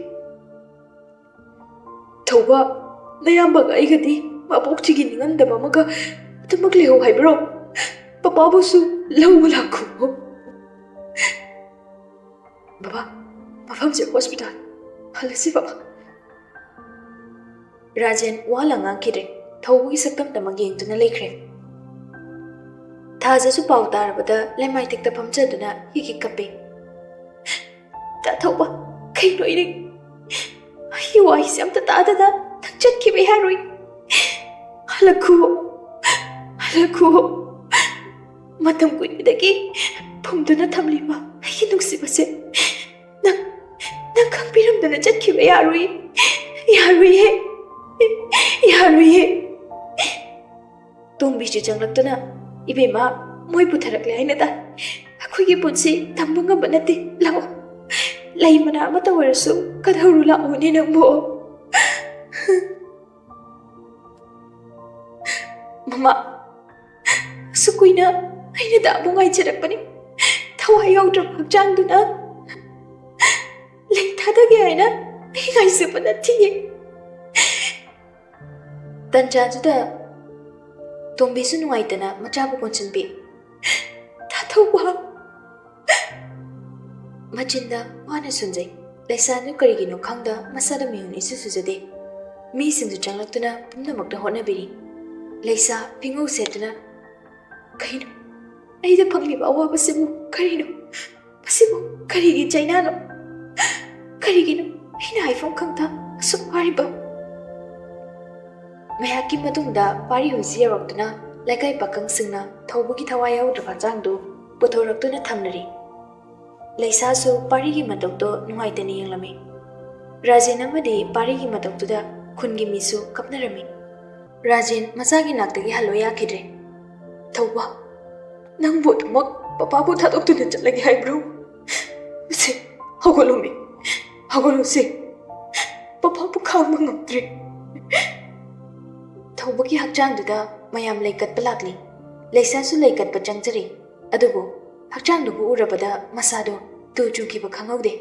ꯊꯧꯕ, ꯅꯌꯥꯝꯕꯒ ꯑꯩꯒꯗꯤ ꯃꯄꯣꯛꯁꯤꯒꯤ ꯅꯤꯡꯉꯝꯗꯕ ꯑꯃꯒ ꯑꯗꯨꯃꯛ ꯂꯩꯍꯧ ꯍꯥꯏꯕ꯭ꯔꯣ? ꯄꯄꯥꯕꯨꯁꯨ ꯂꯧꯕ ꯂꯥꯛꯈꯣ꯫" "ꯕꯕꯥ, ꯃꯐꯝꯁꯦ ꯍꯣꯁꯄꯤꯇꯥꯜ꯫ ꯍꯜꯂꯁꯤ ꯕꯕꯥ꯫" ꯔꯥꯖꯦꯟ ꯋꯥ ꯂꯥꯡ ꯉꯥꯡꯈꯤꯗ꯭ꯔꯦ꯫ ꯊꯧꯕꯒꯤ ꯁꯛꯇꯝꯇꯃꯛ ꯌꯦꯡꯗꯨꯅ ꯂꯩꯈ꯭ꯔꯦ꯫ ꯊꯥꯖꯁꯨ ꯄꯥꯎ ꯇꯥꯔꯕꯗ ꯂꯩꯃꯥꯏꯊꯛꯇ ꯐꯝꯖꯗꯨꯅ ꯍꯤꯛ ꯍꯤꯛ ꯀꯞꯄꯦ꯫ "ꯇꯥ ꯊꯧꯕ, ꯀꯩꯅꯣ ꯑꯩꯅ ꯑꯩꯒꯤ ꯋꯥꯍꯩꯁꯦ ꯑꯝꯇ ꯇꯥꯗꯅ ꯅꯪ ꯆꯠꯈꯤꯕ ꯌꯥꯔꯣꯏ꯫ ꯍꯜꯂꯛꯈꯨ, ꯍꯜꯂꯛꯈꯨ꯫ ꯃꯇꯝ ꯀꯨꯏꯕꯗꯒꯤ ꯐꯨꯝꯗꯨꯅ ꯊꯝꯂꯤꯕ ꯑꯩꯒꯤ ꯅꯨꯡꯁꯤꯕꯁꯦ ꯅꯪ, ꯅꯪ ꯈꯪꯕꯤꯔꯝꯗꯅ ꯆꯠꯈꯤꯕ ꯌꯥꯔꯣꯏ, ꯌꯥꯔꯣꯏꯌꯦ, ꯌꯥꯔꯣꯏꯌꯦ꯫" ꯇꯣꯝꯕꯤꯁꯨ ꯆꯪꯂꯛꯇꯨꯅ, "ꯏꯕꯦꯝꯃ, ꯃꯣꯏ ꯄꯨꯊꯔꯛꯂꯦ ꯍꯥꯏꯅ ꯇꯥꯏ꯫ ꯑꯩꯈꯣꯏꯒꯤ ꯄꯨꯟꯁꯤ ꯇꯝꯕ ꯉꯝꯕ ꯅꯠꯇꯦ꯫ ꯂꯥꯛꯑꯣ, ꯂꯩ ꯃꯅꯥ ꯑꯃꯇ ꯑꯣꯏꯔꯁꯨ ꯀꯠꯍꯧꯔꯨ ꯂꯥꯛꯑꯣꯅꯦ ꯅꯪꯕꯨ꯫" "ꯃꯃꯥ, ꯑꯁꯨꯛ ꯀꯨꯏꯅ ꯑꯩꯅ ꯗꯥꯕꯨ ꯉꯥꯏꯖꯔꯛꯄꯅꯤ꯫ ꯊꯋꯥꯏ ꯌꯥꯎꯗ꯭ꯔꯕ ꯍꯛꯆꯥꯡꯗꯨꯅ ꯂꯩ ꯊꯥꯗꯒꯦ ꯍꯥꯏꯅ ꯑꯩ ꯉꯥꯏꯖꯕ ꯅꯠꯇꯤꯌꯦ꯫" ꯇꯟꯖꯥꯗꯨꯗ ꯇꯣꯝꯕꯤꯁꯨ ꯅꯨꯡꯉꯥꯏꯇꯅ ꯃꯆꯥꯕꯨ ꯀꯣꯟꯁꯤꯟꯕꯤ꯫ "ꯇꯥ ꯊꯧꯕ꯫" ꯃꯆꯤꯟꯗ ꯋꯥꯅ ꯁꯣꯟꯖꯩ꯫ ꯂꯩꯁꯥꯗꯨ ꯀꯔꯤꯒꯤꯅꯣ ꯈꯪꯗ ꯃꯁꯥꯗ ꯃꯤꯍꯨꯟ ꯏꯁꯨ ꯁꯨꯖꯗꯦ꯫ ꯃꯤꯁꯤꯡꯗꯨ ꯆꯪꯂꯛꯇꯨꯅ ꯄꯨꯝꯅꯃꯛꯇ ꯍꯣꯠꯅꯕꯤꯔꯤ꯫ ꯂꯩꯁꯥ ꯐꯤꯉꯧ ꯁꯦꯠꯇꯨꯅ, "ꯀꯩꯅꯣ? ꯑꯩꯗ ꯐꯪꯂꯤꯕ ꯑꯋꯥꯕꯁꯤꯕꯨ ꯀꯔꯤꯅꯣ? ꯃꯁꯤꯕꯨ ꯀꯔꯤꯒꯤ ꯆꯩꯅꯥꯅꯣ? ꯀꯔꯤꯒꯤꯅꯣ ꯑꯩꯅ ꯍꯥꯏꯐꯝ ꯈꯪꯗ ꯑꯁꯨꯛ ꯋꯥꯔꯤꯕ?" ꯉꯥꯏꯍꯥꯛꯀꯤ ꯃꯇꯨꯡꯗ ꯄꯥꯔꯤ ꯍꯨꯏꯁꯤ ꯌꯧꯔꯛꯇꯨꯅ ꯂꯩꯀꯥꯏ ꯄꯥꯈꯪꯁꯤꯡꯅ ꯊꯧꯕꯒꯤ ꯊꯋꯥꯏ ꯌꯥꯎꯗ꯭ꯔꯕ ꯍꯛꯆꯥꯡꯗꯨ ꯄꯨꯊꯣꯔꯛꯇꯨꯅ ꯊꯝꯅꯔꯤ꯫ ꯂꯩꯁꯥꯁꯨ ꯄꯥꯔꯤꯒꯤ ꯃꯇꯧꯗꯣ ꯅꯨꯡꯉꯥꯏꯇꯅ ꯌꯦꯡꯂꯝꯃꯤ꯫ ꯔꯥꯖꯦꯟ ꯑꯃꯗꯤ ꯄꯥꯔꯤꯒꯤ ꯃꯇꯧꯗꯨꯗ ꯈꯨꯟꯒꯤ ꯃꯤꯁꯨ ꯀꯞꯅꯔꯝꯃꯤ꯫ ꯔꯥꯖꯦꯟ ꯃꯆꯥꯒꯤ ꯅꯥꯛꯇꯒꯤ ꯍꯜꯂꯣ ꯌꯥꯈꯤꯗ꯭ꯔꯦ꯫ "ꯊꯧꯕ, ꯅꯪꯕꯨ ꯑꯗꯨꯃꯛ ꯄꯄꯥꯕꯨ ꯊꯥꯗꯣꯛꯇꯨꯅ ꯆꯠꯂꯒꯦ ꯍꯥꯏꯕ꯭ꯔꯣ? ꯁꯦ, ꯍꯧꯒꯠꯂꯣꯃꯤ, ꯍꯧꯒꯠꯂꯣꯁꯦ꯫ ꯄꯄꯥꯕꯨ ꯈꯥꯡꯕ ꯉꯝꯗ꯭ꯔꯦ꯫" ꯊꯧꯕꯒꯤ ꯍꯛꯆꯥꯡꯗꯨꯗ ꯃꯌꯥꯝ ꯂꯩꯀꯠꯄ ꯂꯥꯛꯂꯤ꯫ ꯂꯩꯁꯥꯁꯨ ꯂꯩꯀꯠꯄ ꯆꯪꯖꯔꯤ꯫ ꯑꯗꯨꯕꯨ ꯍꯛꯆꯥꯡꯗꯨꯕꯨ ꯎꯔꯕꯗ ꯃꯁꯥꯗꯣ ꯇꯨ ꯆꯨꯈꯤꯕ ꯈꯪꯍꯧꯗꯦ꯫